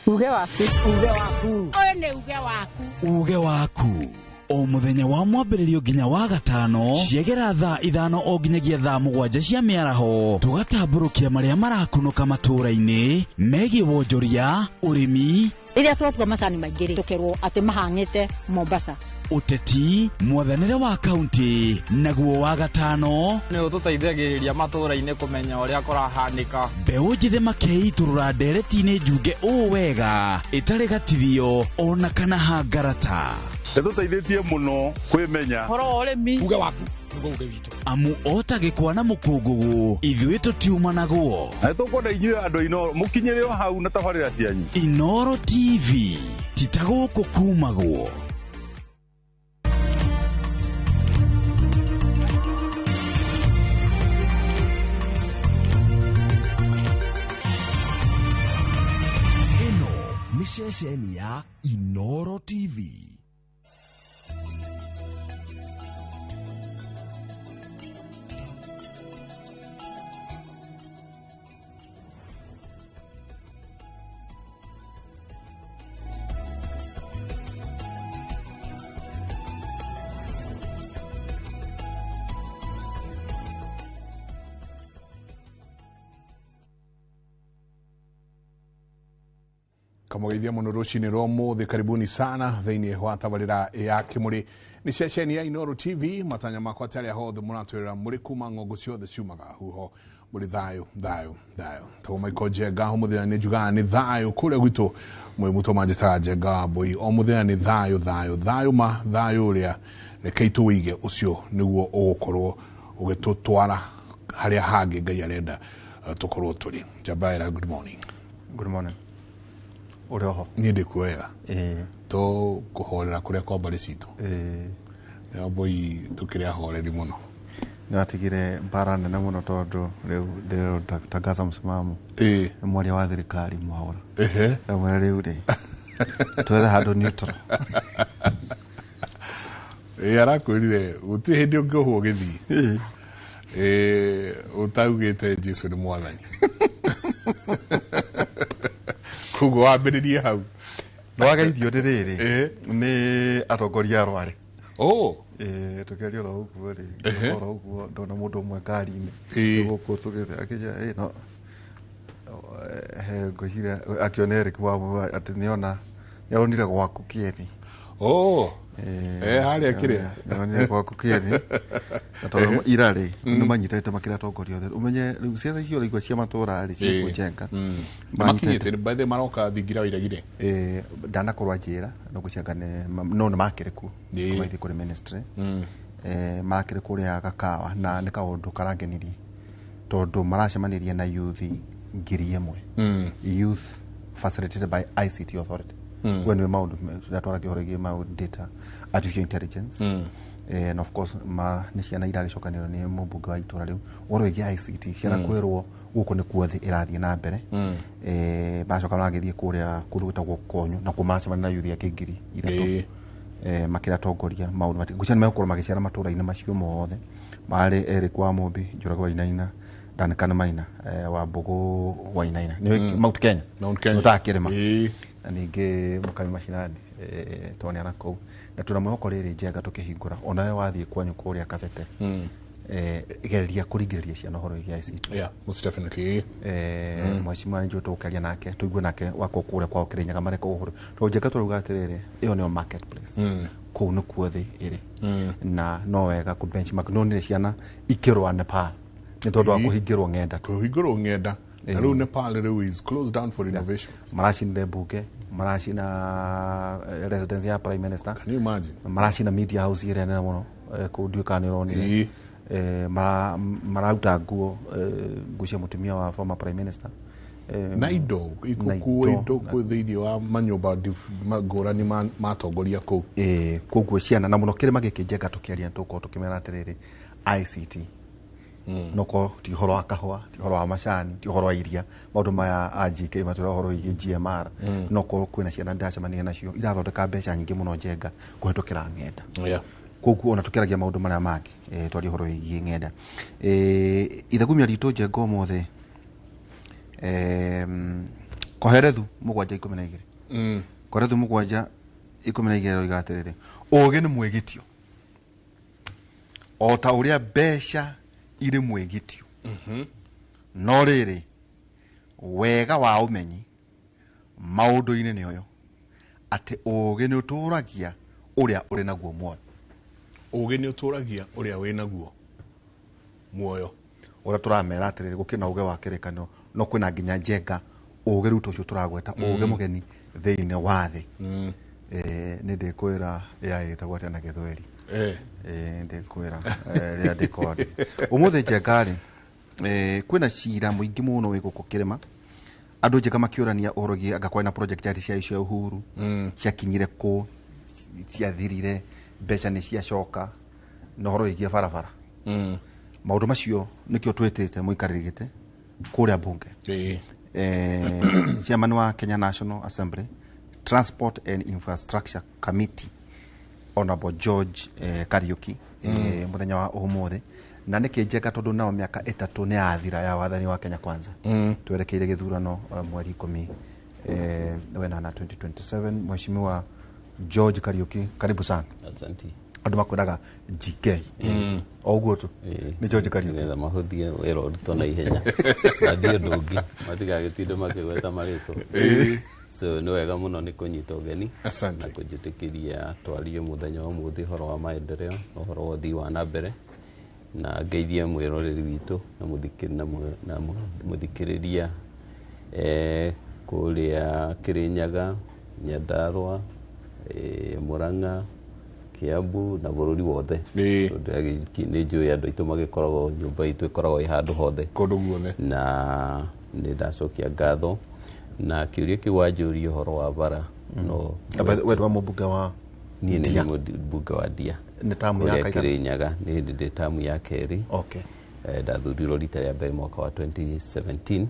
Speaker 8: Uge waku. Uge waku. Ũyũ nĩ uge waku.
Speaker 21: Uge waku. O mũthenya wa mwambĩrĩrio nginya wa gatano ciegera thaa 5 o nginyagia thaa 7 cia mĩaraho tũgatambũrũkia marĩa marakunũka matũũra-inĩ megiĩ wonjoria, ũrĩmi,
Speaker 12: rĩrĩa twatua macani maingĩ rĩ tũkerwo atĩ mahang'ĩte Mombasa,
Speaker 21: ũteti, mwathanĩre wa kaunti, naguo wa gatano
Speaker 13: nĩ ũtũteithagĩrĩria matũũra-inĩ kũmenya ũrĩa kũrahanĩka.
Speaker 21: Mbeũ njĩthĩ makeitũrũra ndereti-inĩ njunge ũũ wega ĩtarĩ gatithio ona kana hangarata.
Speaker 14: Nĩtũteithĩtie mũno kwĩmenya
Speaker 13: ũhoro wa ũrĩmi.
Speaker 22: Uge waku nĩguo uge witũ.
Speaker 21: Amu ota gĩkwa na mũkũngũgũ ithuĩ tũtiumanagwo.
Speaker 14: Na nĩtũkwenda inyuĩ andũ a Inooro mũkinyĩre o hau na tabarĩra cianyu.
Speaker 21: Inooro TV ti ta gũkũ kumagwo.
Speaker 15: Ĩno nĩ ceceni ya Inooro TV.
Speaker 24: Kamũgeithia mũno rũcinĩ rwa ũmũthĩ, karibuni sana thĩinĩ wa tabarĩra ya Kĩmũrĩ. Nĩ ceceni ya Inooro TV. Matanya makwa atĩ arĩa hothe mũratwĩrora mũrĩ kuma ng'ongo ciothe ciumaga huho mũrĩ thayũ thayũ thayũ. Tagwo Michael Njenga, o mũthenya nĩ njugaga nĩ thayũ kũrĩa gwitũ mwĩ mũtũ manjĩtaga Njenga wa Mbũi. O mũthenya nĩ thayũ thayũ thayũ ma thayũ ũrĩa rekei tũwĩige ũcio nĩguo ũgũkorwo ũgĩtũtwara harĩa hangĩ Ngai arenda tũkorwo tũrĩ. Njabaira, good morning.
Speaker 26: Good morning. Ũrĩ oho?
Speaker 24: Niĩ ndĩ kuo wega. To kũhorera kũrĩa kwa mbarĩ citũ. Nĩ mbũi tũkĩrĩ ahoreri mũno.
Speaker 26: Nĩ watigire mbara nene mũno tondũ rĩu ndĩrotangaza msimamo. Nĩ mwaria wa thirikari Mwaũra. Ndamwĩra rĩu rĩ twethe handũ neutral.
Speaker 24: Arakwĩrire gũtirĩ hĩndĩ ũngĩohwo gĩthiĩ ũtaugĩte Jesũ nĩ mwathani. Koguo wambĩrĩrie hau.
Speaker 26: Nĩ wageithio nĩ rĩrĩ nĩ atongoria a Rware. Tũkĩaria oro ũguo rĩ, oro ũguo ndona mũndũ ũmwe ngari-inĩ gũkũ tũgĩte akĩnjĩra no he ngwĩciria akĩona Eric wa atĩ nĩona nĩaronire gwaku Kĩeni.
Speaker 24: Harĩa kĩrĩa
Speaker 26: nĩaronire gwaku Kĩeni. Na tondũ ira rĩ nĩ manyitĩte makĩria atongoria othe. Ũmenye rĩu ciaca icio ũraigua cia matũũra rĩ cia kũnjenga.
Speaker 24: Makinyĩte by the maroka thingira wa iragire.
Speaker 26: Ndanakorwo anjĩra no gũcenga no nĩ makĩrĩ kuo. Maithiĩ kũrĩ ministry. Marakĩrĩ kũrĩa Gakawa na nĩ kaũndũ karangenirie tondũ maracemanirie na youth 1,000. Youth facilitated by ICT Authority. We nĩ maũndũ ndatwaragia ũhoro wĩgiĩ maũndũ data, artificial intelligence. And of course ma nĩ ciana iragĩcokanĩrwo nĩ mũmbunge wa itũra rĩu ũhoro wĩgiĩ ICT ciana kwĩrwo gũkũ nĩkuo thĩ ĩrathiĩ na mbere. Bacoka maragĩthiĩ kũrĩa kũndũ gwĩtagwo Konyo na kuo maracemania na youth angĩ 3,000 makĩra atongoria maũndũ ngwĩciria nĩ megũkorwo magĩciara matũũra-inĩ macio mothe. Marĩ Eric wa Mũmbi, Njũragwo Wainaina, Duncan Maina, wa Mbũgũ Wainaina nĩ Mount Kenya ũtakĩrĩma na ningĩ Mũkami Mashinani tondũ nĩ arakũu na tuna mwĩhoko rĩrĩ Njenga tũkĩhingũra onawe wathiĩ kwanyu kũrĩa Kabete geria kũringĩrĩria ciana ũhoro wĩgiĩ ICT.
Speaker 24: Yeah, most definitely.
Speaker 26: Mheshimiwa nĩ tũkĩaria nake tũigue nake wako kũrĩa kwao Kĩrĩnyaga mareka ũhoro tondũ Njenga tũrauga atĩrĩrĩ ĩyo nĩyo marketplace. Kũu nĩkuo thĩ ĩrĩ na no wega kũ benchmark no nĩ ciana ikĩrũa Nepal nĩ tondũ wa kũhingĩrwo ng'enda
Speaker 24: kũhingũrwo ng'enda na rĩu Nepal rĩu is closed down for innovation.
Speaker 26: Maracinire mbunge, maracina residence ya prime minister.
Speaker 24: Can you imagine?
Speaker 26: Maracina media house ĩrĩa nene mũno kũu ndiũĩ kana nĩ ũronire. Marauta nguo nguo cia mũtumia wa former prime minister
Speaker 24: na indo ikukuo indo kũ thĩinĩ wa manyũmba ngũrani matongoria kũu.
Speaker 26: Koguo ciana na mũno kĩrĩma gĩkĩ Njenga tũkĩaria nĩ tũgũkorwo tũkĩmera atĩrĩrĩ ICT no ko ti ũhoro wa kahũa, ti ũhoro wa macani, ti ũhoro wa iria, maũndũ maya a GK matwĩra ũhoro wĩgiĩ GMR. No korwo kwĩna ciana ndĩracemania nacio irathondeka mbeca nyingĩ mũno Njenga kũhetũkĩra ng'enda. Koguo ona tũkĩaragia maũndũ marĩa mangĩ twarie ũhoro wĩgiĩ ng'enda. Ithagumia ritũ Njenga ũmũthĩ Koherethu 7:12. Koherethu 7:12 roiga atĩrĩrĩ, ũũgĩ nĩ mwĩgitio o ta ũrĩa mbeca irĩ mwĩgitio, no rĩrĩ wega wa ũmenyi maũndũ-inĩ nĩ ũyũ atĩ ũũgĩ nĩ ũtũũragia ũrĩa ũrĩ naguo muoyo.
Speaker 24: Ũũgĩ nĩ ũtũũragia ũrĩa wĩ naguo muoyo.
Speaker 26: Ũrĩa tũramera atĩrĩrĩ gũkĩrĩ na ũũgĩ wa kĩrĩkanĩro no kwĩna nginya Njenga ũũgĩ rĩu ũcio tũragweta ũũgĩ mũgeni thĩinĩ wa thĩ. Nĩ ndĩkwĩra AI ĩtagwo atĩa na gĩthweri. Ndĩkwĩra rĩrĩa ndĩkwandĩka ũmũthĩ Njenga rĩ kwĩna cira mũingĩ mũno wĩ gũkũ kĩrĩma andũ Njenga makĩũrania ũhoro wĩgiĩ anga kwarĩ na project yarĩ cia icio Uhuru ciakinyire kũ, ciathirire, mbeca nĩ ciacoka, na ũhoro wĩgiĩ barabara. Maũndũ macio nĩkĩo twĩtĩte mũikarĩri gĩtĩ kũrĩa mbunge. Chairman wa Kenya National Assembly Transport and Infrastructure Committee Honorable George Kariuki mũthenya wa ũmũthĩ. Na nĩkĩ Njenga tondũ nao mĩaka 3 nĩ yathira ya wathani wa Kenya Kwanza. Twerekeire gĩthurano mweri 10 wenana 2027. Mheshimiwa George Kariuki, karibu sana.
Speaker 1: Asante.
Speaker 26: Andũ makwĩraga GK o ũguo tu nĩ George Kariuki.
Speaker 1: Nĩgetha mahũthie wĩra ũrutwo na ihenya mathiĩ ũndũ ũngĩ matigagĩtinde makĩgweta marĩtwa. So nĩ wega mũno nĩ kũnyita ũgeni na kũnjĩtĩkĩria twarie mũthenya wa ũmũthĩ ũhoro wa maendeleo na ũhoro wa ũthii wa na mbere, na ngeithie mwĩroreri witũ na mũthikĩrĩria kũrĩa Kĩrĩnyaga, Nyandarũa, Murang'a, Kiambu na bũrũri wothe. Tondũ nĩ njũĩ andũ aitũ magĩkoragwo nyũmba itũ ĩkoragwo ĩ handũ hothe
Speaker 24: kũndũ guothe.
Speaker 1: Na nĩ ndacokia ngatho na kĩũria kĩu wanjũria ũhoro wa bara no
Speaker 26: we wa mũmbunge wa
Speaker 1: niĩ nĩ mũmbunge wa Ndia
Speaker 26: nĩ tamu ya
Speaker 1: Kĩrĩnyaga nĩ hĩndĩ ndĩ tamu ya kerĩ. Ndathurirwo rita rĩa mbere mwaka wa 2017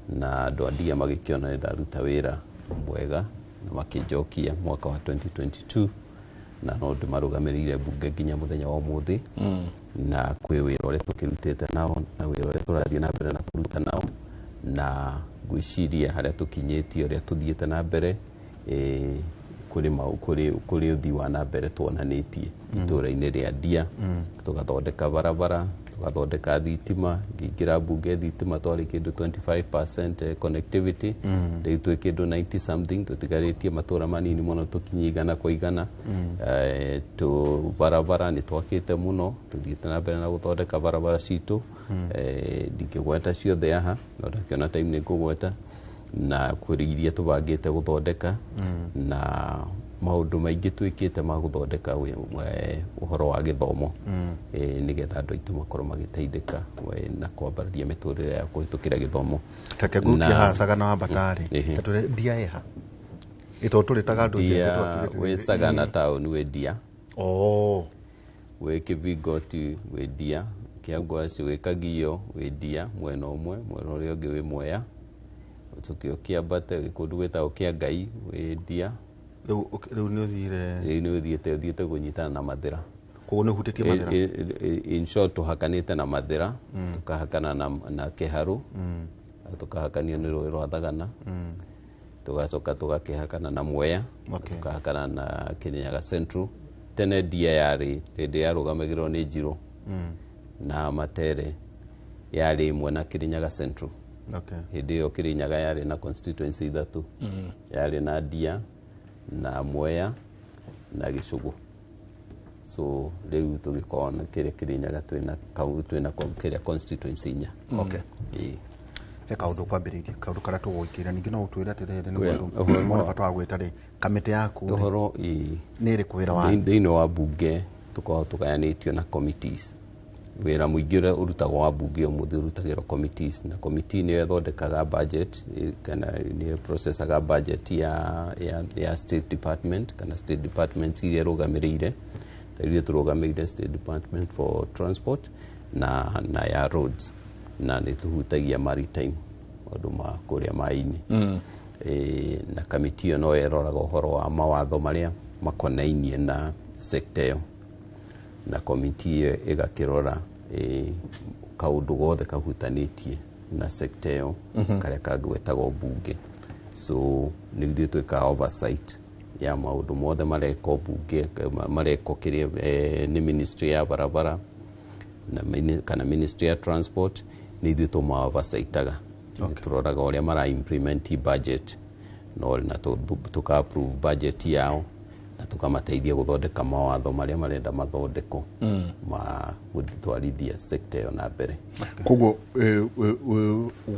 Speaker 1: na andũ a Ndia magĩkĩona nĩ ndaruta wĩra mwega na makĩnjokia mwaka wa 2022 na no ndĩmarũgamĩrĩire mbunge nginya mũthenya wa ũmũthĩ. Na kwĩ wĩra ũrĩa tũkĩrutĩte nao na wĩra ũrĩa tũrathiĩ na mbere na kũruta nao, na ngwĩciria harĩa tũkinyĩtie ũrĩa tũthiĩte na mbere kũrĩ ũthii wa na mbere tuonanĩtie itũũra-inĩ rĩa Ndia. Tũgathondeka barabara, tũgathondeka thitima, ngĩingĩra mbunge thitima twarĩ kĩndũ 25% connectivity, rĩu twĩ kĩndũ 90 something, tũtigarĩtie matũũra manini mũno tũkinye 100 kwa 100. Barabara nĩ twakĩte mũno, tũthiĩte na mbere na gũthondeka barabara citũ. Ndingĩgweta ciothe haha no ndakĩona time nĩ ngũgweta, na kũrĩ iria tũbangĩte gũthondeka na maũndũ maingĩ twĩkĩte ma gũthondeka ũhoro wa gĩthomo nĩgetha andũ aitũ makorwo magĩteithĩka na kwambararia mĩtũrĩre yao kũhĩtũkĩra gĩthomo.
Speaker 26: Take ngutia haha Sagana wa Mbatari tatũre Ndia ĩha ĩtondũ tũrĩtaga andũ
Speaker 1: Ndia wĩ Sagana taũni wĩ Ndia, wĩ Kĩbingoti wĩ Ndia, Kĩangwaci wĩ Kagio wĩ Ndia mwena ũmwe, mwena ũrĩa ũngĩ wĩ Mwea, ũcoke ũkĩambate kũndũ gwĩtagwo Kĩa Ngai wĩ Ndia.
Speaker 26: Rĩu nĩ ũthire,
Speaker 1: rĩu nĩ ũthiĩte kũnyitana na Mathĩra.
Speaker 26: Koguo nĩ ũhutĩtie Mathĩra?
Speaker 1: In short tũhakanĩte na Mathĩra, tũkahakana na Kĩharũ, tũkahakanio nĩ rũĩ rwa Thagana, tũgacoka tũgakĩhakana na Mwea, tũkahakana na Kĩrĩnyaga Central. Tene Ndia yarĩ hĩndĩ yarũgamagĩrĩrwo nĩ Njirũ na Matere, yarĩ ĩmwe na Kĩrĩnyaga Central. Hĩndĩ ĩyo Kĩrĩnyaga yarĩ na constituency 3, yarĩ na Ndia na Mwea na Gĩcũgũ. So rĩu tũgĩkorwo na kĩrĩa Kĩrĩnyaga twĩna twĩna kĩrĩa constituency inya.
Speaker 26: Okay.
Speaker 1: Ĩĩ.
Speaker 26: He kaũndũ kwambĩrĩirie, kaũndũ karĩa tũgũikĩra ningĩ no ũtwĩre atĩrĩrĩ, nĩ
Speaker 1: Well,
Speaker 26: ũndũ mona bata wa gwĩta rĩ kamĩtĩ yaku rĩ,
Speaker 1: ũhoro ĩĩ
Speaker 26: nĩ ĩrĩkũ wĩra wayo?
Speaker 1: Thĩinĩ wa bunge tũkoragwo tũgayanĩtio na committees. Wĩra mũingĩ ũrĩa ũrutagwo wa bunge ũmũthĩ ũrutagĩrwo committees, na committee nĩyo ĩthondekaga budget, kana nĩyo processaga budget ya state department kana state departments iria ĩrũgamĩrĩire. Ta ithuĩ tũrũgamĩrĩire State Department for Transport na ya roads, na nĩ tũhutagia maritime, maũndũ ma kũrĩa maĩ-inĩ. Na kamĩtĩ ĩyo no ĩroraga ũhoro wa mawatho marĩa makonainie na sector ĩyo, na komiti ĩyo ĩgakĩrora kaũndũ gothe kahutanĩtie na sector ĩyo karĩa kangĩgwetagwo bunge. So nĩ ithuĩ twĩkaga oversight ya maũndũ mothe marekwo bunge, marekwo kĩrĩa nĩ ministry ya barabara na kana ministry ya transport. Nĩ ithuĩ tũma oversightaga. Tũroraga ũrĩa mara implement budget no na tũka approve budget yao na tũkamateithia gũthondeka mawatho marĩa marenda mathondekwo ma gũtwarithia sector ĩyo na mbere.
Speaker 24: Koguo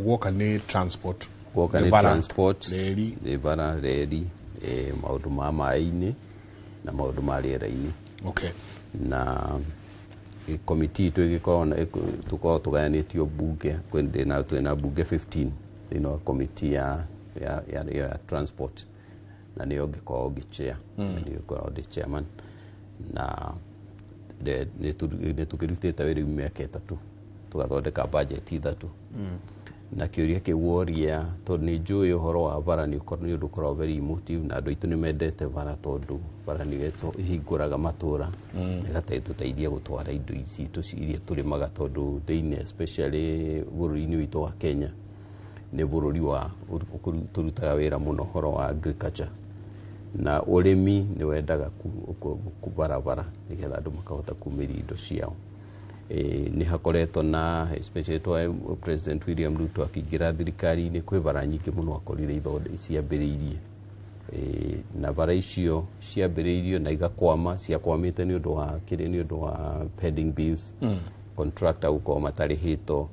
Speaker 24: guoka nĩ transport?
Speaker 1: Guoka nĩ
Speaker 24: bara,
Speaker 1: transport,
Speaker 24: reri.
Speaker 1: Nĩ bara, reri, maũndũ ma maĩ-inĩ na maũndũ ma rĩera-inĩ. Na komiti itũ ĩgĩkorwo tũkoragwo tũgayanĩtio bunge twĩna bunge 15 thĩinĩ wa komiti ya transport, na nĩyo ngĩkorwo ngĩchair. Na nĩyo ngoragwo ndĩ chairman, na nĩ tũkĩrutĩte wĩra rĩu mĩaka 3, tũgathondeka budget 3. Na kĩũria kĩu woria, tondũ nĩ njũĩ ũhoro wa bara nĩ ũndũ ũkoragwo very emotive, na andũ aitũ nĩ mendete bara tondũ bara nĩyo ĩhingũraga matũra, ĩgatũteithia gũtwara indo citũ iria tũrĩmaga, tondũ thĩinĩ especially bũrũri-inĩ witũ wa Kenya nĩ bũrũri wa tũrutaga wĩra mũno ũhoro wa agriculture, na ũrĩmi nĩ wendaga barabara nĩgetha andũ makahota kumĩria indo ciao. Nĩ hakoretwo na especially twa President William Ruto akĩingĩra thirikari-inĩ, kwĩ bara nyingĩ mũno akorire ciambĩrĩirie. Na bara icio ciambĩrĩirio na igakwama, ciakwamĩte nĩ ũndũ wa kĩrĩa, nĩ ũndũ wa pending bills, contractor gũkorwo matarĩhĩtwo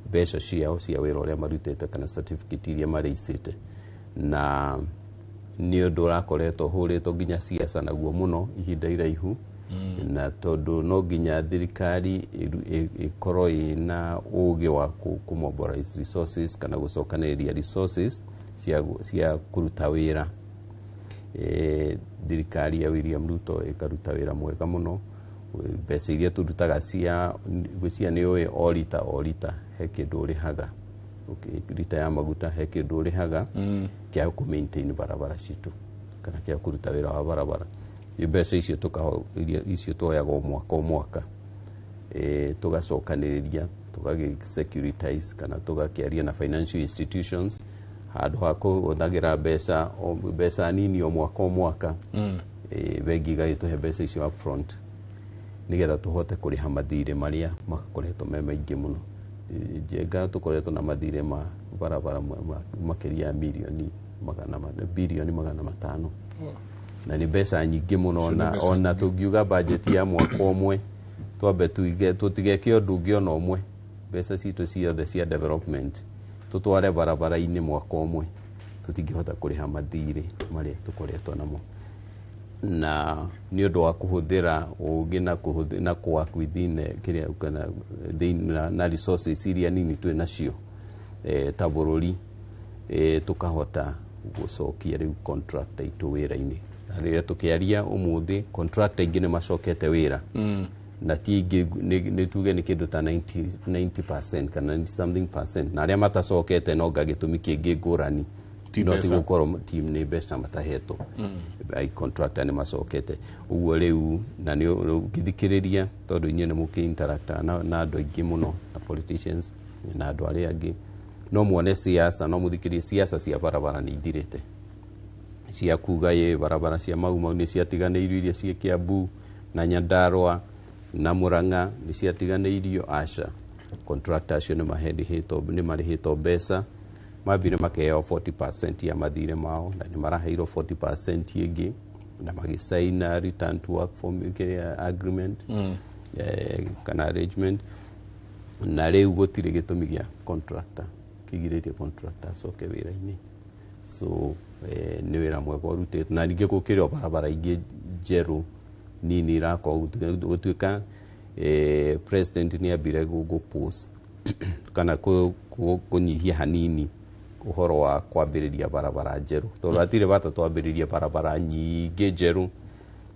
Speaker 1: mbeca ciao cia wĩra ũrĩa marutĩte kana certificate iria marĩicĩte, na nĩ ũndũ ũrakoretwo ũhũrĩtwo nginya siasa naguo mũno ihinda iraihu. Na tondũ no nginya thirikari ĩkorwo ĩna ũgĩ wa kũ mobilize resources kana gũcokanĩrĩria resources cia kũruta wĩra. Thirikari ya William Ruto ĩkaruta wĩra mwega mũno. Mbeca iria tũrutaga cia gwĩcia nĩ ũĩ o rita o rita he kĩndũ ũrĩhaga. Okay, rita ya maguta he kĩndũ ũrĩhaga kĩa kũ maintain barabara citũ kana kĩa kũruta wĩra wa barabara. Mbeca icio iria icio tuoyaga o mwaka o mwaka, tũgacokanĩrĩria, tũgagĩ securitize kana tũgakĩaria na financial institutions handũ ha kũhũthagĩra mbeca nini o mwaka o mwaka. Bengi igagĩtũhe mbeca icio upfront nĩgetha tũhote kũrĩha mathirĩ marĩa makoretwo me maingĩ mũno. Njenga tũkoretwo na mathirĩ ma barabara makĩria ya mirioni bilioni 500, na nĩ mbeca nyingĩ mũno.
Speaker 24: Icio nĩ
Speaker 1: Ona
Speaker 24: mbeca
Speaker 1: ona tũngiuga budget ya mwaka ũmwe twambe tuige tũtigeke ũndũ ũngĩ ona ũmwe, mbeca citũ ciothe cia development tũtware barabara-inĩ mwaka ũmwe, tũtingĩhota kũrĩha mathirĩ marĩa tũkoretwo namo. Na nĩ ũndũ wa kũhũthĩra ũgĩ na kũhũthĩra na kũ work within kĩrĩa kana thĩinĩ na resources iria nini twĩ nacio ta bũrũri, tũkahota gũcokia rĩu contractor itũ wĩra-inĩ. Na rĩrĩa tũkĩaria ũmũthĩ, contractor aingĩ nĩ macokete wĩra, na ti aingĩ, nĩ tuge nĩ kĩndũ ta 90% kana 90 something percent, na arĩa matacokete no nga gĩtũmi kĩngĩ ngũrani,
Speaker 24: Ti
Speaker 1: no ti
Speaker 24: mbeca.
Speaker 1: gũkorwo ti nĩ mbeca matahetwo. Ai contractor nĩ macokete ũguo rĩu, na nĩ ũngĩthikĩrĩria tondũ inyuĩ nĩ mũkĩ interact na andũ aingĩ mũno na politicians na andũ arĩa angĩ, no muone siasa, no mũthikĩrie siasa cia barabara nĩ ithirĩte, cia kuga ĩ barabara cia Mau Mau nĩ ciatiganĩirio, iria ciĩ Kiambu na Nyandarua na Murang'a nĩ ciatiganĩirio. Aca, contractor acio nĩ marĩhĩtwo mbeca, mambire makeheo 40% ya mathirĩ mao na nĩ maraheirwo 40% ĩngĩ. Na magĩcaina return to work form kĩrĩa agreement kana arrangement, na rĩu gũtirĩ gĩtũmi gĩa contractor kĩgirĩtie contractor acoke wĩra-inĩ. So nĩ wĩra mwega ũrutĩtwo, na ningĩ gũkĩrĩ o barabara ingĩ njerũ nini irakorwo gũtuĩka president nĩ ambire gũ-pause kana kũnyihia hanini ũhoro wa kwambĩrĩria barabara njerũ, tondũ hatirĩ bata twambĩrĩrie barabara nyingĩ njerũ.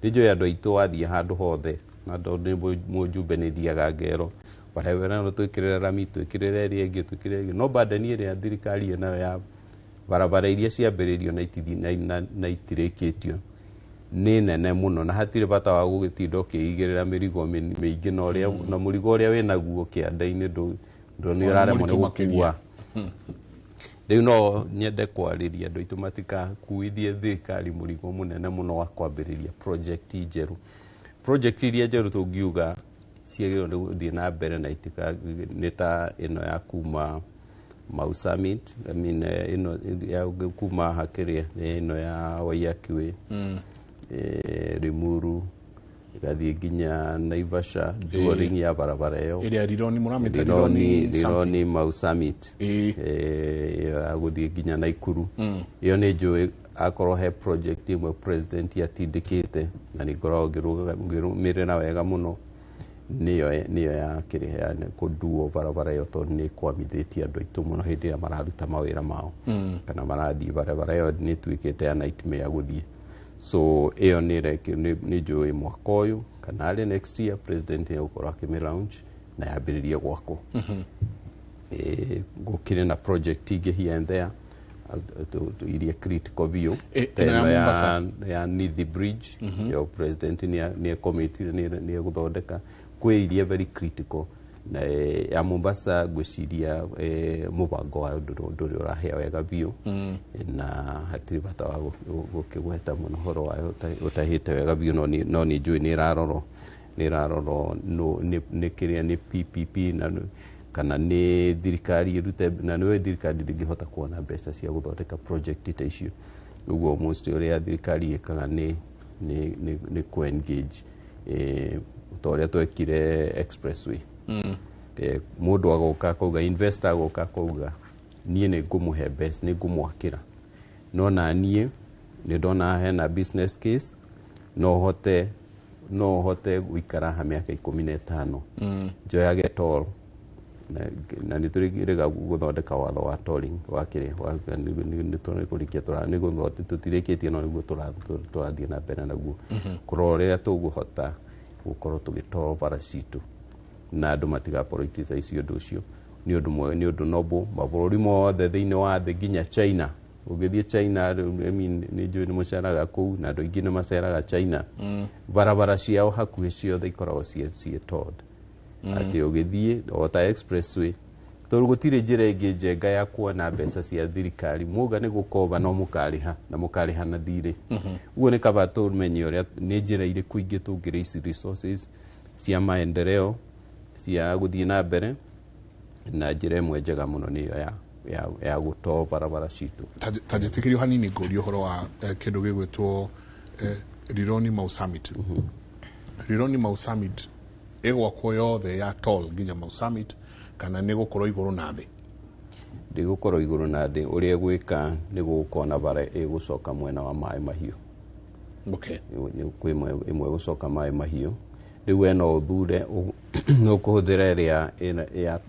Speaker 1: Nĩ njũĩ andũ aitũ wathiĩ handũ hothe, na tondũ nĩ mũjumbe nĩ thiaga ngero barabara ĩno twĩkĩrĩre rami, twĩkĩrĩre ĩrĩa ĩngĩ, twĩkĩrĩre ĩngĩ, no burden ĩrĩa thirikari ĩnayo ya barabara iria ciambĩrĩirio na itirĩkĩtio nĩ nene mũno, na hatirĩ bata wa gũgĩtinda ũkĩigĩrĩra mĩrigo mĩingĩ na ũrĩa na mũrigo ũrĩa wĩnaguo kĩanda-inĩ ndũ nĩ ũraremwo nĩ gũkua. Rĩu no nyende kwarĩria andũ aitũ matikakuithie thirikari mũrigo mũnene mũno wa kwambĩrĩria project njerũ. Project iria njerũ tũngiuga ciagĩrĩirwo nĩ gũthiĩ na mbere na itika nĩ ta ĩno ya kuma Mau Summit, I mean ĩno ya kuma hakĩrĩa ĩno ya Waiyaki Way, Limuru ĩgathiĩ nginya Naivasha, dualing ya barabara ĩyo
Speaker 24: ĩrĩa Rironi mũramĩta
Speaker 1: Rironi Mau Summit, ya gũthiĩ nginya Naikuru. Ĩyo nĩ njũĩ akorwo he project ĩmwe president atindĩkĩte na nĩ ngoragwo ngĩrũmĩrĩra wega mũno, nĩyo ya kĩrĩa ya kũnduo barabara ĩyo, tondũ nĩ ĩkwamithĩtie andũ aitũ mũno hĩndĩ ĩrĩa mararuta mawĩra mao kana marathiĩ barabara ĩyo nĩ ĩtuĩkĩte ya nightmare gũthiĩ. So ĩyo nĩ njũĩ mwaka ũyũ kana arĩ next year president nĩ egũkorwo akĩmĩ launch na yambĩrĩrie gwakwo. Gũkĩrĩ na project ingĩ here and there iria critical biũ ta ĩno ya Nithi Bridge, yo president nĩ committee nĩ egũthondeka. Kwĩ iria very critical na ya Mombasa ngwĩciria mũbango wayo ndũrĩ ũrahĩa wega biũ, na hatirĩ bata wa gũkĩgweta mũno ũhoro wayo ũtahĩte wega biũ, no nĩ njũĩ nĩ ĩrarorwo nĩ kĩrĩa nĩ PPP na kana nĩ thirikari ĩrute, na nĩwe thirikari ndĩngĩhota kuona mbeca cia gũthondeka project ta icio. Ũguo most ũrĩa thirikari ĩkaga nĩ kũ-engage ta ũrĩa twekire expressway. Mũndũ agoka akauga, investor agoka akauga niĩ nĩ ngũmũhe mbeca, nĩ ngũmwakĩra, no na niĩ nĩ ndona hena business case, no hote gũikara haha mĩaka 15 njoyage toll, na nĩ tũrĩga gũthondeka watho wa tolling wa kĩrĩa nĩ tũtirĩkĩtie, no nĩguo tũrathiĩ na mbere naguo kũrora ũrĩa tũgũhota gũkorwo tũgĩtoro bara citũ na andũ matiga politicize ũndũ ũcio. Nĩ ũndũ noble mabũrũri mothe thĩinĩ wa thĩ nginya China. Ũgĩthiĩ China, I mean, nĩ njũĩ nĩ mũceraga kũu na andũ aingĩ nĩ maceraga China, barabara ciao hakuhĩ ciothe ikoragwo ciĩ tolled, atĩ ũgĩthiĩ o ta expressway, tondũ gũtirĩ njĩra ĩngĩ njenga ya kuona mbeca cia thirikari. Muga nĩ gũkomba no mũkarĩha na mũkarĩha na thirĩ. Ũguo nĩ kaba tũmenye ũrĩa nĩ njĩra irĩkũ ingĩ tũngĩ raise resources cia maendeleo cia gũthiĩ na mbere, na njĩra ĩmwe njega mũno nĩyo ya gũtoo barabara citũ.
Speaker 24: Ta njĩtĩkĩrio hanini ngũrie ũhoro wa kĩndũ gĩgwĩtwo Rironi Mau Summit. Rironi Mau Summit ĩgwakwo yothe ya toll nginya Mau Summit kana nĩ gũkorwo igũrũ na thĩ?
Speaker 1: Ndĩgũkorwo igũrũ na thĩ, ũrĩa ĩgwĩka nĩ gũgũkorwo na bara ĩgũcoka mwena wa maĩ mahiũ.
Speaker 24: Okay.
Speaker 1: Kwĩ ĩmwe ĩgũcoka maĩ mahiũ. Rĩu we no ũthure no ũkũhũthĩra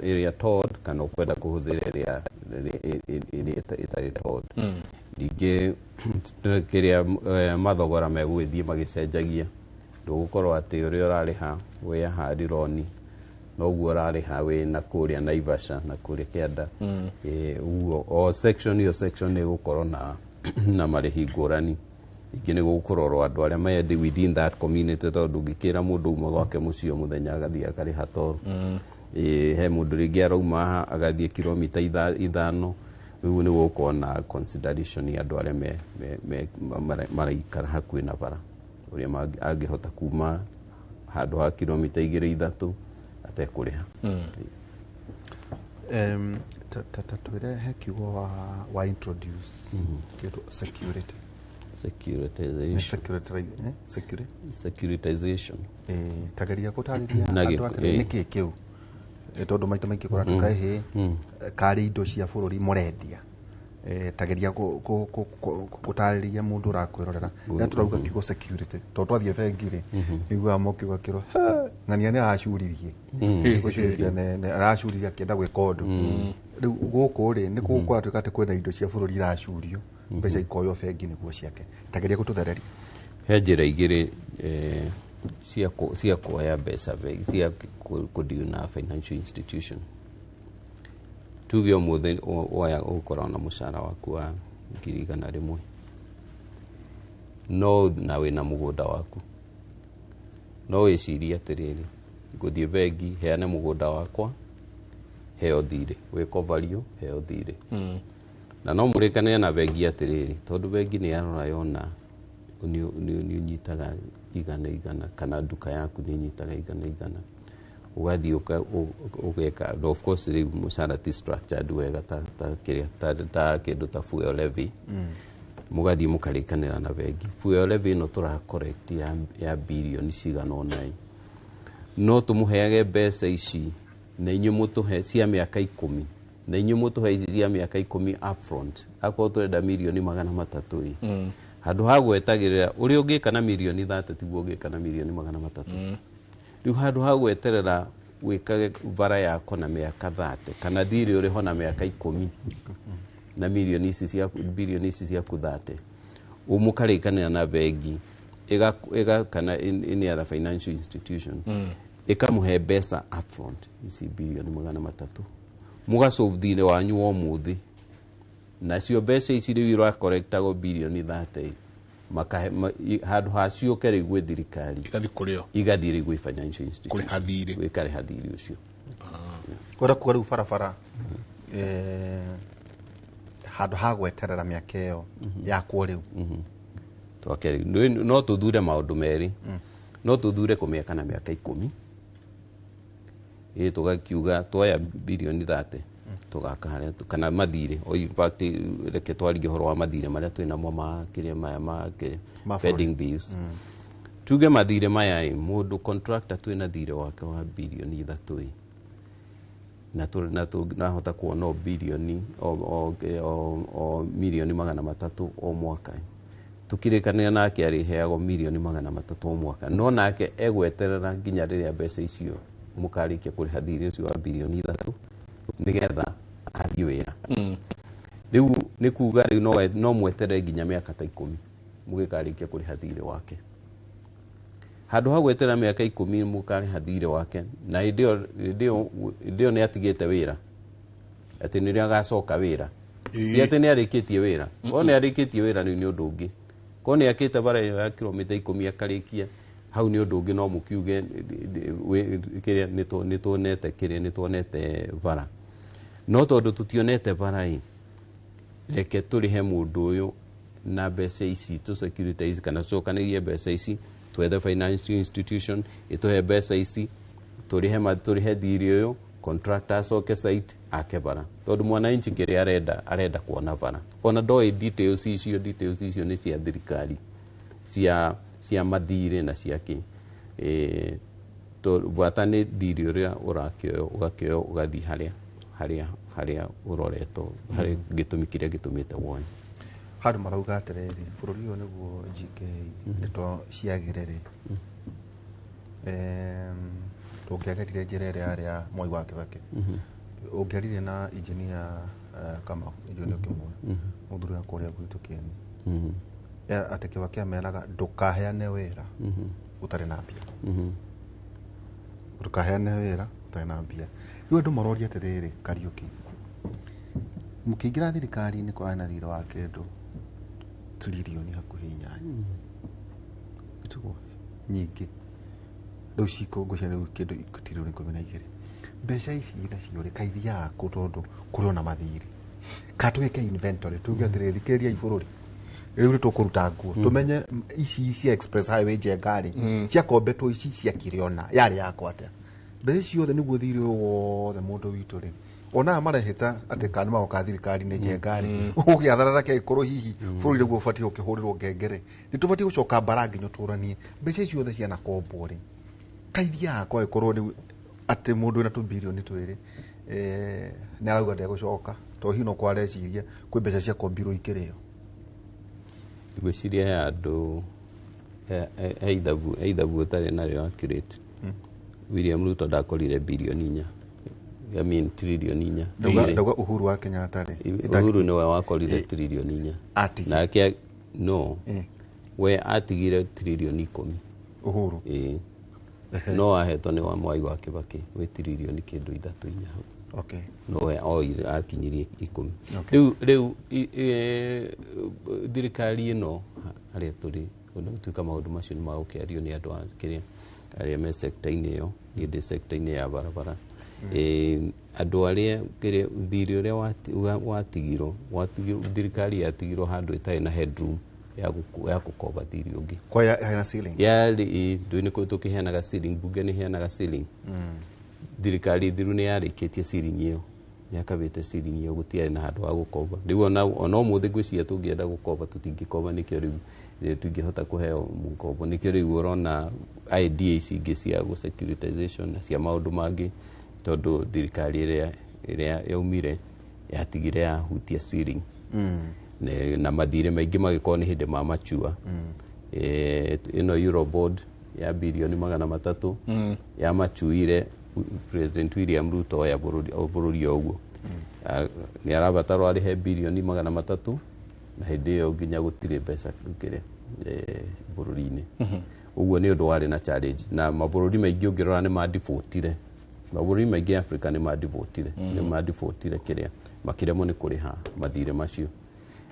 Speaker 1: ĩrĩa tolled kana ũkwenda kũhũthĩra ĩrĩa ĩtarĩ tolled. Ningĩ kĩrĩa mathogora megũgĩthiĩ magĩcenjagia, ndũgũkorwo atĩ ũrĩa ũrarĩha wĩ haha Rironi noguo ũrarĩha wĩ na kũrĩa Naivasha na kũrĩa kĩanda. Ũguo o section iyo section nĩ ĩgũkorwo na marĩhi ngũrani. Ningĩ nĩ gũkũrorwo andũ arĩa me within that community, tondũ ndũngĩkĩra mũndũ uma gwake mũciĩ o mũthenya agathiĩ akarĩha toll. He mũndũ rĩngĩ arauma haha agathiĩ kilomita 5, rĩu nĩ gũgũkorwo na consideration ya andũ arĩa maraikara hakuhĩ na bara, ũrĩa angĩhota kuma handũ ha kilomita 2 3 atekũrĩha.
Speaker 26: Ta twĩre he kiugo wa introduce kĩndũ security.
Speaker 1: Securitization. Securitization.
Speaker 26: Tageria gũtarĩria andũ atĩrĩ nĩkĩ kĩu tondũ maita maingĩ kũratuĩka hĩ karĩ indo cia bũrũri mũrendia. Tageria gũtarĩria mũndũ ũrakwĩrorera rĩrĩa tũrauga kiugo security tondũ twathiĩ bengi rĩ iguaga mũkiuga kĩro ng'ania nĩ aracuririe aracuririe akĩenda gwĩka ũndũ. Rĩu gũkũ rĩ nĩ kũratuĩka atĩ kwĩna indo cia bũrũri iracurio mbeca ikoywo bengi nĩguo ciake. Tageria gũtũthereria.
Speaker 1: He njĩra igĩrĩ cia kuoya mbeca bengi cia kũdeal na financial institution. Tuge ũmũthĩ woya ũgũkorwo na mũcara waku wa 100,000 no na wĩna mũgũnda waku, no wĩcirie atĩrĩrĩ, ngũthiĩ bengi heane mũgũnda wakwa heo thirĩ, wĩko value heo thirĩ. Na no mũrĩkanĩre na bengi atĩrĩrĩ, tondũ bengi nĩ yarora yona nĩ ũnyitaga 100 kana nduka yaku nĩ ĩnyitaga 100 ũgathiĩ ũgeka. Of course rĩu mũcara ti structured wega ta ta kĩndũ ta fuel levy. Mũgathiĩ mũkarĩkanĩra na bengi, fuel levy ĩno tũra collect ya birioni cigana ũna, no tũmũheage mbeca ici na inyuĩ mũtũhe cia mĩaka 10 na inyuĩ mũtũhe ici cia mĩaka 10 upfront. Akorwo tũrenda mirioni 300 ĩ handũ ha gwetagĩrĩra ũrĩa ũngĩka na mirioni 30 tiguo ũngĩka na mirioni 300. Rĩu handũ ha gweterera wĩkage bara yako na mĩaka 30 kana thirĩ ũrĩho na mĩaka 10 na mirioni ici ciaku birioni ici ciaku 30 ũmũkarĩkanĩra na bengi ĩga kana any other financial institution ĩkamũhe mbeca upfront ici birioni 300 mũgasolve thirĩ wanyu wa ũmũthĩ, nacio mbeca ici rĩu irakorektagwo birioni 30 handũ ha ciũke rĩu gwĩ thirikari igathiĩ rĩu gwĩ financial institution gwĩkarĩha thirĩ ũcio.
Speaker 26: Kwenda kuga rĩu barabara handũ ha gweterera mĩaka ĩyo yakwo rĩu
Speaker 1: twake rĩu no tũthure maũndũ merĩ. No tũthure kũmĩaka na mĩaka 10 ĩ tũgakiuga twoya birioni 30 tũgaka harĩa kana mathirĩ. In fact reke twarie ũhoro wa mathirĩ marĩa twĩnamo ma kĩrĩa maya ma pending bills. Tuge mathirĩ maya ĩ mũndũ contractor twĩna thirĩ wake wa birioni 3 na nahota kuona o birioni o mirioni 300 o mwaka. Tukĩrĩkanĩra nake arĩheagwo mirioni 300 o mwaka, no nake egweterera nginya rĩrĩa mbeca icio mũkarĩkia kũrĩha thirĩ ũcio wa birioni 3 nĩgetha athiĩ wĩra. Rĩu nĩ kuga rĩu no mweterere nginya mĩaka ta 10 mũgĩkarĩkia kũrĩha thirĩ wake. Handũ ha gweterera mĩaka 10 mũkarĩha thirĩ wake, na hĩndĩ ĩyo nĩ atigĩte wĩra, atĩ nĩrĩo agacoka wĩra, ti atĩ nĩ arĩkĩtie wĩra. Korwo nĩ arĩkĩtie wĩra rĩu nĩ ũndũ ũngĩ. Korwo nĩ akĩte bara ĩyo ya kilomita 10 akarĩkia hau nĩ ũndũ ũngĩ, no mũkiuge kĩrĩa nĩ tuonete kĩrĩa nĩ tuonete bara. No tondũ tũtionete bara ĩ, reke tũrĩhe mũndũ ũyũ na mbeca ici tũ securitize kana tũcokanĩrie mbeca ici twethe financial institution ĩtũhe mbeca ici tũrĩhe thirĩ ũyũ, contractor acoke site ake bara. Tondũ mwananchi kĩrĩa arenda kuona bara, ona ndoĩ details icio nĩ cia thirikari cia mathirĩ na cia kĩ bata nĩ thirĩ ũrĩa ũrakĩoywo ũgakĩoywo ũgathiĩ harĩa ũroretwo harĩ gĩtũmi kĩrĩa gĩtũmĩte wone.
Speaker 26: Handũ marauga atĩrĩrĩ, bũrũri ũyũ nĩguo GK ndeto ciagĩre rĩ, tũngĩagerire njĩra ĩrĩa yarĩ ya Mwai wa Kĩbakĩ, ũngĩaririe na engineer Kamau, engineer Kĩmũĩ, mũthuri wa kũrĩa gwitũ Kĩeni, atĩ Kĩbakĩ ameraga ndũkaheane wĩra ũtarĩ na mbia. Ndũkaheane wĩra ũtarĩ na mbia. Rĩu andũ maroria atĩrĩrĩ, Kariũki, mũkĩingĩra thirikari-inĩ kwarĩ na thirĩ wa kĩndũ tririoni hakuhĩ 8 ĩtiguo nyingĩ, rĩu cikũngũcia rĩu kĩndũ tririoni 12. Mbeca ici nacio rĩ kaithiaga kũ tondũ kũrĩ ona mathirĩ? Ka twĩke inventory tuge atĩrĩrĩ, thikĩrĩriai bũrũri, rĩu nĩ tũkũruta nguo tũmenye ici cia express highway Njenga rĩ ciakombetwo ici ciakire ona yarĩ yakwa atĩa. Mbeca ciothe nĩguo thirĩ ũyũ wothe mũndũ witũ rĩ Ona marehĩta atĩ kana magoka thirikari-inĩ njenga-rĩ, ũgĩatharara kĩangĩkorwo hihi bũrũri nĩguo ũbatiĩ gũkĩhũrĩrwo ngengere, nĩ tũbatiĩ gũcoka mbara nginya tũranie mbeca icio ciothe cianakombwo rĩ, kaithiaga kwagĩkorwo rĩu atĩ mũndũ wĩna tũbirioni twĩrĩ nĩ arauga ndegũcoka tondũ hihi no kwareciria kwĩ mbeca ciakombirwo ikĩrĩo.
Speaker 1: Ngwĩciria he andũ he ithabu ũtarĩ narĩo accurate. William Ruto ndakorire birioni 4, I mean trilioni 4.
Speaker 26: Ndauga Uhuru wa Kenyatta rĩ,
Speaker 1: Uhuru nĩwe wakorire trilioni 4 nake no we atigire trilioni 10
Speaker 26: Uhuru
Speaker 1: no ahetwo nĩ wa Mwai wa Kibaki wĩ trilioni kĩndũ 3 4 hau.
Speaker 26: Okay.
Speaker 1: No we oire akinyirie 10. Rĩu thirikari ĩno harĩa tũrĩ ona gũtuĩka maũndũ macio nĩ magũkĩario nĩ andũ a kĩrĩa arĩa me sector-inĩ ĩyo, niĩ ndĩ sector-inĩ ya barabara. Andũ arĩa thirĩ ũrĩa watigirwo thirikari yatigirwo handũ ĩtarĩ na headroom ya gũkomba thirĩ ũngĩ.
Speaker 26: Kwa hena ceiling?
Speaker 1: Yarĩ ndũĩ nĩ tũkĩheanaga ceiling, bunge nĩ ĩheanaga ceiling. Thirikari thiru nĩ yarĩkĩtie ceiling ĩyo, nĩakabĩte ceiling ĩyo, gũtiarĩ na handũ ha gũkomba. Rĩu ona ũmũthĩ ngwĩciria tũngĩenda gũkomba tũtingĩkomba, nĩkĩo rĩu tũingĩhota kũheo mũkombo, nĩkĩo rĩu ũrona idea ici ingĩ cia securitization na cia maũndũ mangĩ, tondũ thirikari ĩrĩa yaumire yatigire yahutia ceiling. Na mathirĩ maingĩ magĩkorwo nĩ hĩndĩ ma machua. Ĩno Eurobond ya birioni 300 yamachuire President William Ruto oya bũrũri o ũguo. Nĩ arabatarwo arĩhe birioni 300 na hĩndĩ ĩyo nginya gũtirĩ mbeca kĩrĩa bũrũri-inĩ. Ũguo nĩ ũndũ warĩ na challenge, na mabũrũri maingĩ ũngĩrora nĩ madivotire, mabũrũri maingĩ Africa nĩ madivotire, nĩ madivotire kĩrĩa makĩremwo nĩ kũrĩha mathirĩ macio,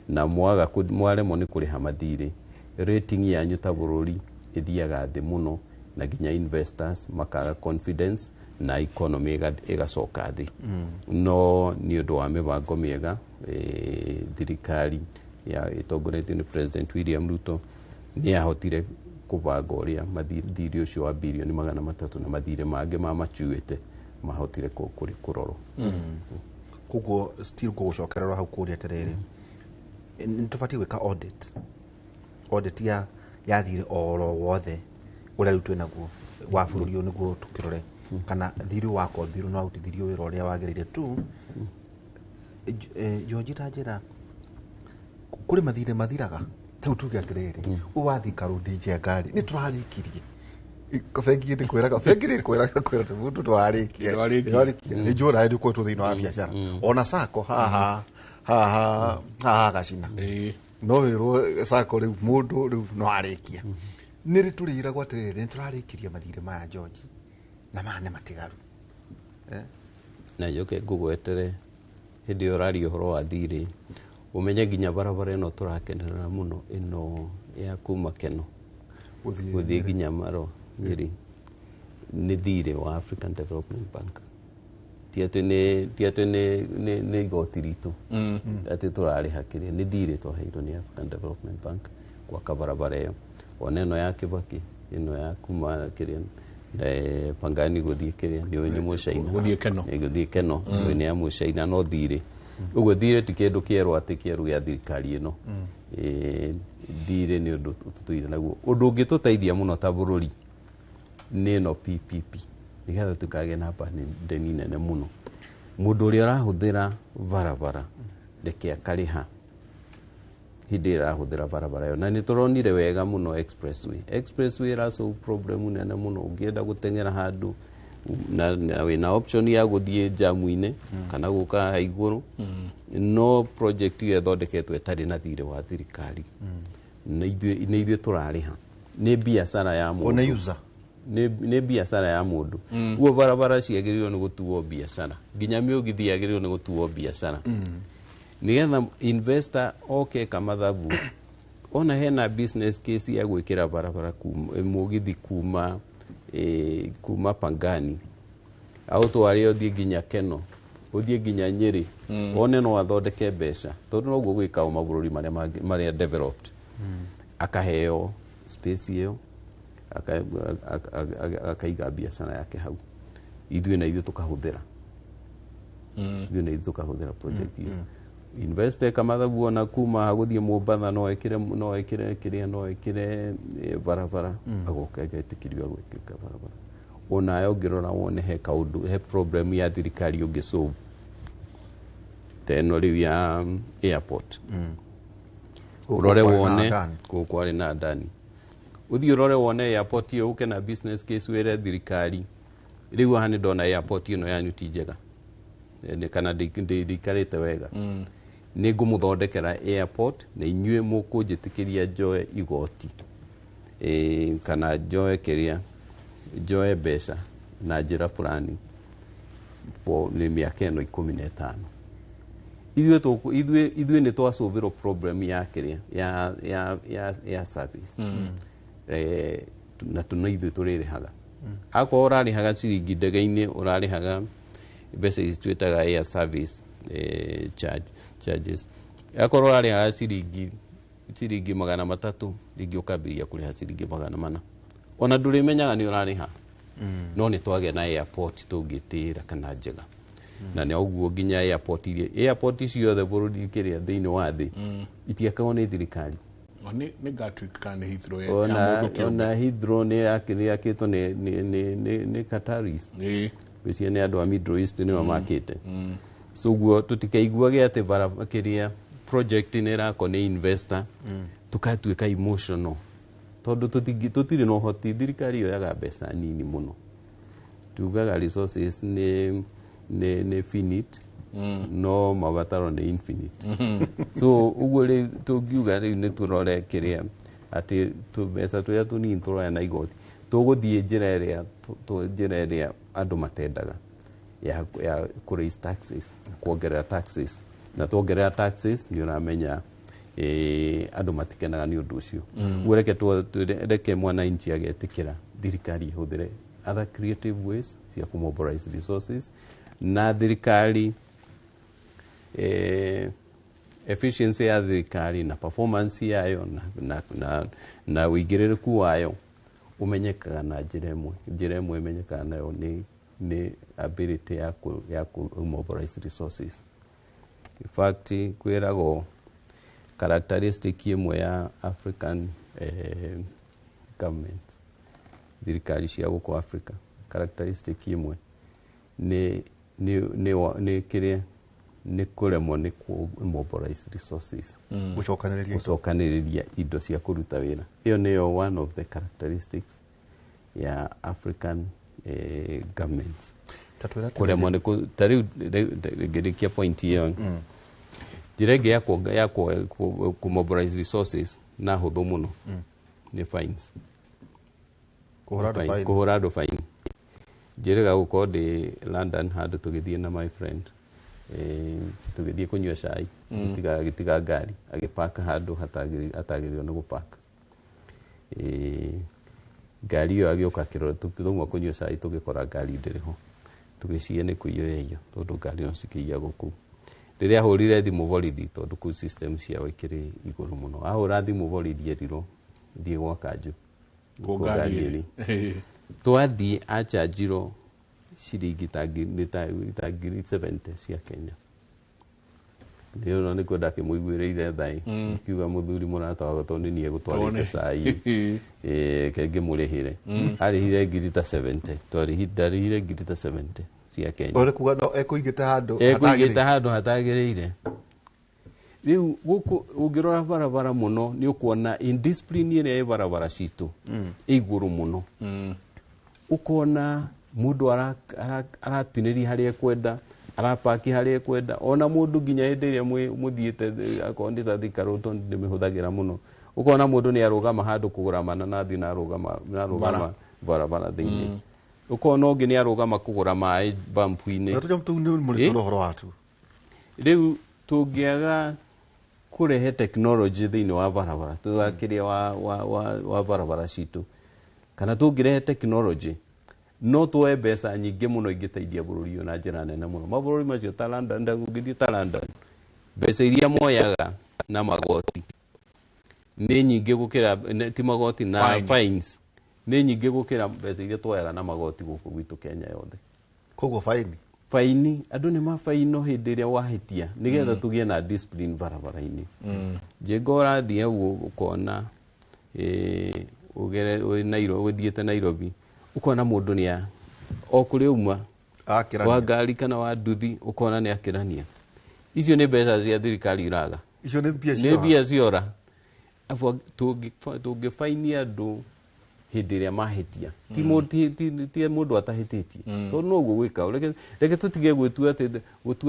Speaker 1: na mwaremwo nĩ kũrĩha mathirĩ, rating yanyu ta bũrũri ĩthiaga thĩ mũno, na nginya investors makaga confidence na economy ĩgacoka thĩ. No nĩ ũndũ wa mĩbango mĩega, thirikari ya ĩtongoretio nĩ President William Ruto nĩ yahotire kũbanga ũrĩa thirĩ ũcio wa birioni 300 na mathirĩ mangĩ ma machuĩte mahotire kũrorwo.
Speaker 26: Koguo still gũgũcokererwo hau kũria atĩrĩrĩ, nĩ tũbatiĩ gwĩka audit ya thirĩ oro wothe ũrĩa rĩu twĩnaguo wa bũrũri ũyũ nĩguo tũkĩrore kana thirĩ wakombirwo no warutithirio wĩra ũrĩa wagĩrĩire tu. George, ta njĩra kũrĩ mathirĩ mathiraga tau tuge atĩrĩrĩ, ũyũ wa Thika Road Njenga rĩ, nĩ tũrarĩkirie bengi nĩ kwĩraga bengi nĩ kwĩraga kwĩra mũndũ ndwarĩkia nĩ njũra ndĩ kwetwo thĩinĩ wa biacara ona sacco haha haha haha gacina no wĩrwo sacco rĩu mũndũ rĩu no arĩkia. Nĩ rĩ tũrĩiragwo atĩrĩrĩ, nĩ tũrarĩkirie mathirĩ maya George na maya nĩ matigaru.
Speaker 1: Na njoke ngũgwetere hĩndĩ ĩyo ũraria ũhoro wa thirĩ, ũmenye nginya barabara ĩno tũrakenerera mũno ĩno ya kuma Keno gũthiĩ nginya Marwa Nyĩrĩ nĩ thirĩ wa African Development Bank. Ti atĩ nĩ igoti ritũ atĩ tũrarĩha kĩrĩa, nĩ thirĩ twaheirwo nĩ African Development Bank gwaka barabara ĩyo. Ona ĩno ya Kibaki ĩno ya kuma kĩrĩa Pangani gũthiĩ kĩrĩa nĩ nĩ Mũcaina gũthiĩ Keno nĩ ya Mũcaina, no thirĩ. Ũguo thirĩ ti kĩndũ kĩerũ atĩ kĩerũ gĩa thirikari ĩno. Thirĩ nĩ ũndũ tũtũire naguo. Ũndũ ũngĩtũteithia mũno ta bũrũri nĩ ĩno PPP, nĩgetha tũkagĩa na ndeni nene mũno. Mũndũ ũrĩa ũrahũthĩra barabara reke akarĩha hĩndĩ ĩrĩa arahũthĩra barabara ĩyo. Na nĩ tũronire wega mũno expressway. Expressway ĩra solve problem nene mũno. Ũngĩenda gũteng'era handũ na wĩna option ya gũthiĩ jamu-inĩ kana gũka haha igũrũ, no project ĩyo ĩthondeketwo ĩtarĩ na thirĩ wa thirikari. Nĩ ithuĩ tũrarĩha, nĩ biacara ya mũndũ, nĩ biacara ya mũndũ. Ũguo barabara ciagĩrĩirwo nĩ gũtuo biacara, nginya mĩũgithi yagĩrĩirwo nĩ gũtuo biacara, nĩgetha investor oke kamathabu ona hena business case ya gwĩkĩra barabara mũgithi kuma Pangani aũtware ũthiĩ nginya Keno ũthiĩ nginya Nyĩrĩ, one no athondeke mbeca, tondũ noguo gwĩkagwo mabũrũri marĩa developed. Akaheo space ĩyo akaiga biacara yake hau, ithuĩ na ithuĩ tũkahũthĩra. Ithuĩ nĩ ithuĩ tũkahũthĩra project ĩyo. Investor eka mathabu ona kuma gũthiĩ Mombatha no ekĩre, no ekĩre kĩrĩa, no ekĩre barabara, agoka agetĩkĩrio gwĩkĩka barabara. Onawe ũngĩrora wone he kaũndũ, he problem ya thirikari ũngĩ solve ta ĩno rĩu ya airport, ũrore
Speaker 26: kwarĩ na
Speaker 1: wone
Speaker 26: Adani.
Speaker 1: kũu kwarĩ na Adani, ũthiĩ ũrore wone airport ĩyo, ũke na business case, wĩre thirikari rĩu haha nĩ ndona airport ĩno yanyu ti njega, kana ndĩikarĩte wega, nĩ ngũmũthondekera airport na inyuĩ mũkũnjĩtĩkĩria njoe igoti, kana njoe kĩrĩa, njoe mbeca na njĩra fulani for nĩ mĩaka ĩno 15. Ithuĩ ithuĩ nĩ twasolverwo problem ya kĩrĩa ya service, na tuna ithuĩ tũrĩrĩhaga. Akorwo ũrarĩhaga ciringi ndege-inĩ, ũrarĩhaga mbeca ici twĩtaga air service charges, akorwo ũrarĩhaga ciringi 300, rĩngĩ ũkambĩrĩria kũrĩha ciringi 400, ona ndũrĩmenyaga nĩ ũrarĩha, no nĩ twagĩa na airport tũngĩtĩĩra kana njega. Na nĩ ũguo nginya airport iria, airport ciothe bũrũri kĩrĩa thĩinĩ wa thĩ itiakagwo nĩ thirikari.
Speaker 24: O nĩ Gatwick kana nĩ Heathrow ya
Speaker 1: Ona
Speaker 24: mũndũ kĩũmbe?
Speaker 1: Ona Heathrow nĩ yakĩtwo nĩ Qataris. Gwĩciria nĩ andũ a Middle East nĩo makĩte. So guo tũtikaiguage atĩ bara kĩrĩa project nĩ ĩrakwo nĩ investor, tũkatuĩka emotional, tondũ tũtirĩ na ũhoti. Thirikari yoyaga mbeca nini mũno. Tugaga resources nĩ finite, no mabataro nĩ infinite. So ũguo rĩu tũngiuga rĩu nĩ tũrore kĩrĩa atĩ tũmbeca tũrĩa tũnini tũroya na igoti tũgũthiĩ njĩra ĩrĩa njĩra ĩrĩa andũ matendaga ya kũ raise taxes, kuongerera taxes, na tuongerera taxes nĩ ũramenya andũ matikenaga nĩ ũndũ ũcio. Ũguo reke mwananchi agetĩkĩra thirikari ĩhũthĩre other creative ways cia kũ mobilize resources, na thirikari efficiency ya thirikari na performance yayo na ũigĩrĩrĩku wayo ũmenyekaga na njĩra ĩmwe. Njĩra ĩmwe ĩmenyekaga nayo nĩ ability ya ku mobilize resources. In fact, kwĩragwo characteristic ĩmwe ya African government, thirikari cia gũkũ Africa, characteristic ĩmwe nĩ kĩrĩa nĩ kũremwo nĩ ku mobilize resources.
Speaker 26: Gũcokanĩrĩria indo.
Speaker 1: Gũcokanĩrĩria indo cia kũruta wĩra. Ĩyo nĩyo one of the characteristics ya African governments.
Speaker 26: Ta twĩra atĩrĩrĩ.
Speaker 1: Kũremwo nĩ ta rĩu ngĩrĩkia point ĩyo, njĩra ĩngĩ ya kũ mobilize resources na hũthũ mũno nĩ fines.
Speaker 26: Kũhũra andũ
Speaker 1: Fine,
Speaker 26: fine.
Speaker 1: Kũhũra andũ fine. Njĩrĩga gũkorwo ndĩ London handũ tũgĩthiĩ na my friend, tũgĩthiĩ kũnyua cai, agĩtiga ngari, agĩpaka handũ hatagĩrĩirwo nĩ gũpaka. Ngari ĩyo agĩũka akĩrora, twauma kũnyua cai tũgĩkora ngari ndĩrĩ ho, tũgĩciria nĩ kũiywo yaiywo tondũ ngari no cikĩiyagwo kũu. Rĩrĩa ahũrire thimũ borithi, tondũ kũu system ciao ikĩrĩ igũrũ mũno, ahũra thimũ borithi erirwo thiĩ gwa kanjũ.
Speaker 24: Kũ
Speaker 1: Kũ
Speaker 24: ngari
Speaker 1: ngari
Speaker 24: ĩrĩ.
Speaker 1: ĩrĩ. Twathiĩ achanjirwo ciringi ta ngiri 70 cia Kenya. Nĩ nĩ kwenda akĩmũiguĩrĩire thaĩ, kiuga mũthuri mũrata wakwa, tondũ nĩ niĩ egũtwarĩte cai, ke ngĩmũrĩhĩre. Arĩhire ngiri ta 70, ndarĩhire ngiri ta 70 cia Kenya.
Speaker 26: Ũrĩ kuga no ekũigĩte handũ
Speaker 1: ekũigĩte
Speaker 26: hatagĩrĩire.
Speaker 1: Handũ hatagĩrĩire. Rĩu gũkũ ũngĩrora barabara mũno nĩ ũkuona indiscipline ĩrĩa ĩ barabara citũ ĩ igũrũ mũno. Ũkona mũndũ aratinĩria harĩa ekwenda, arapaki harĩa ekwenda, ona mũndũ nginya hĩndĩ ĩrĩa mũthiĩte, akorwo nĩ ta Thika Road, tondũ ndĩmĩhũthagĩra mũno, ũkona mũndũ nĩ arũgama handũ kũgũra mananathi na arũgama barabara thĩinĩ. Ũkona ũngĩ nĩ arũgama kũgũra maĩ bampu-inĩ.
Speaker 26: Na tũnyamũ tũu nĩ mũritũ ũhoro watu.
Speaker 1: Rĩu tũngĩaga kũrehe technology thĩinĩ wa barabara tũgakĩria wa barabara citũ, kana tũngĩrehe technology, no tuoe mbeca nyingĩ mũno ingĩteithia bũrũri ũyũ na njĩra nene mũno. Mabũrũri macio ta London, ũngĩthiĩ ta London, mbeca iria moyaga na magoti nĩ nyingĩ gũkĩra ti magoti na
Speaker 24: Fine.
Speaker 1: fines nĩ nyingĩ gũkĩra mbeca iria tuoyaga na magoti gũkũ gwitũ Kenya yothe.
Speaker 26: Koguo fine.
Speaker 1: Faini andũ nĩ mabaino hĩndĩ ĩrĩa wahĩtia nĩgetha tũgĩe na discipline barabara-inĩ. Njĩnga ũrathiĩ hau ũkona ũgere ũthiĩte Nairobi ũkona mũndũ nĩ o kũrĩa uma wa ngari kana wa nduthi ũkona nĩ akĩrania. Icio nĩ mbeca cia thirikari iraga.
Speaker 26: Icio nĩ mbia
Speaker 1: ciora. Nĩ mbia ciora. Tũngĩbainia andũ hĩndĩ ĩrĩa mahĩtia ti mũndũ atahĩtĩtie tondũ noguo gwĩka. Reke tũtige gũtua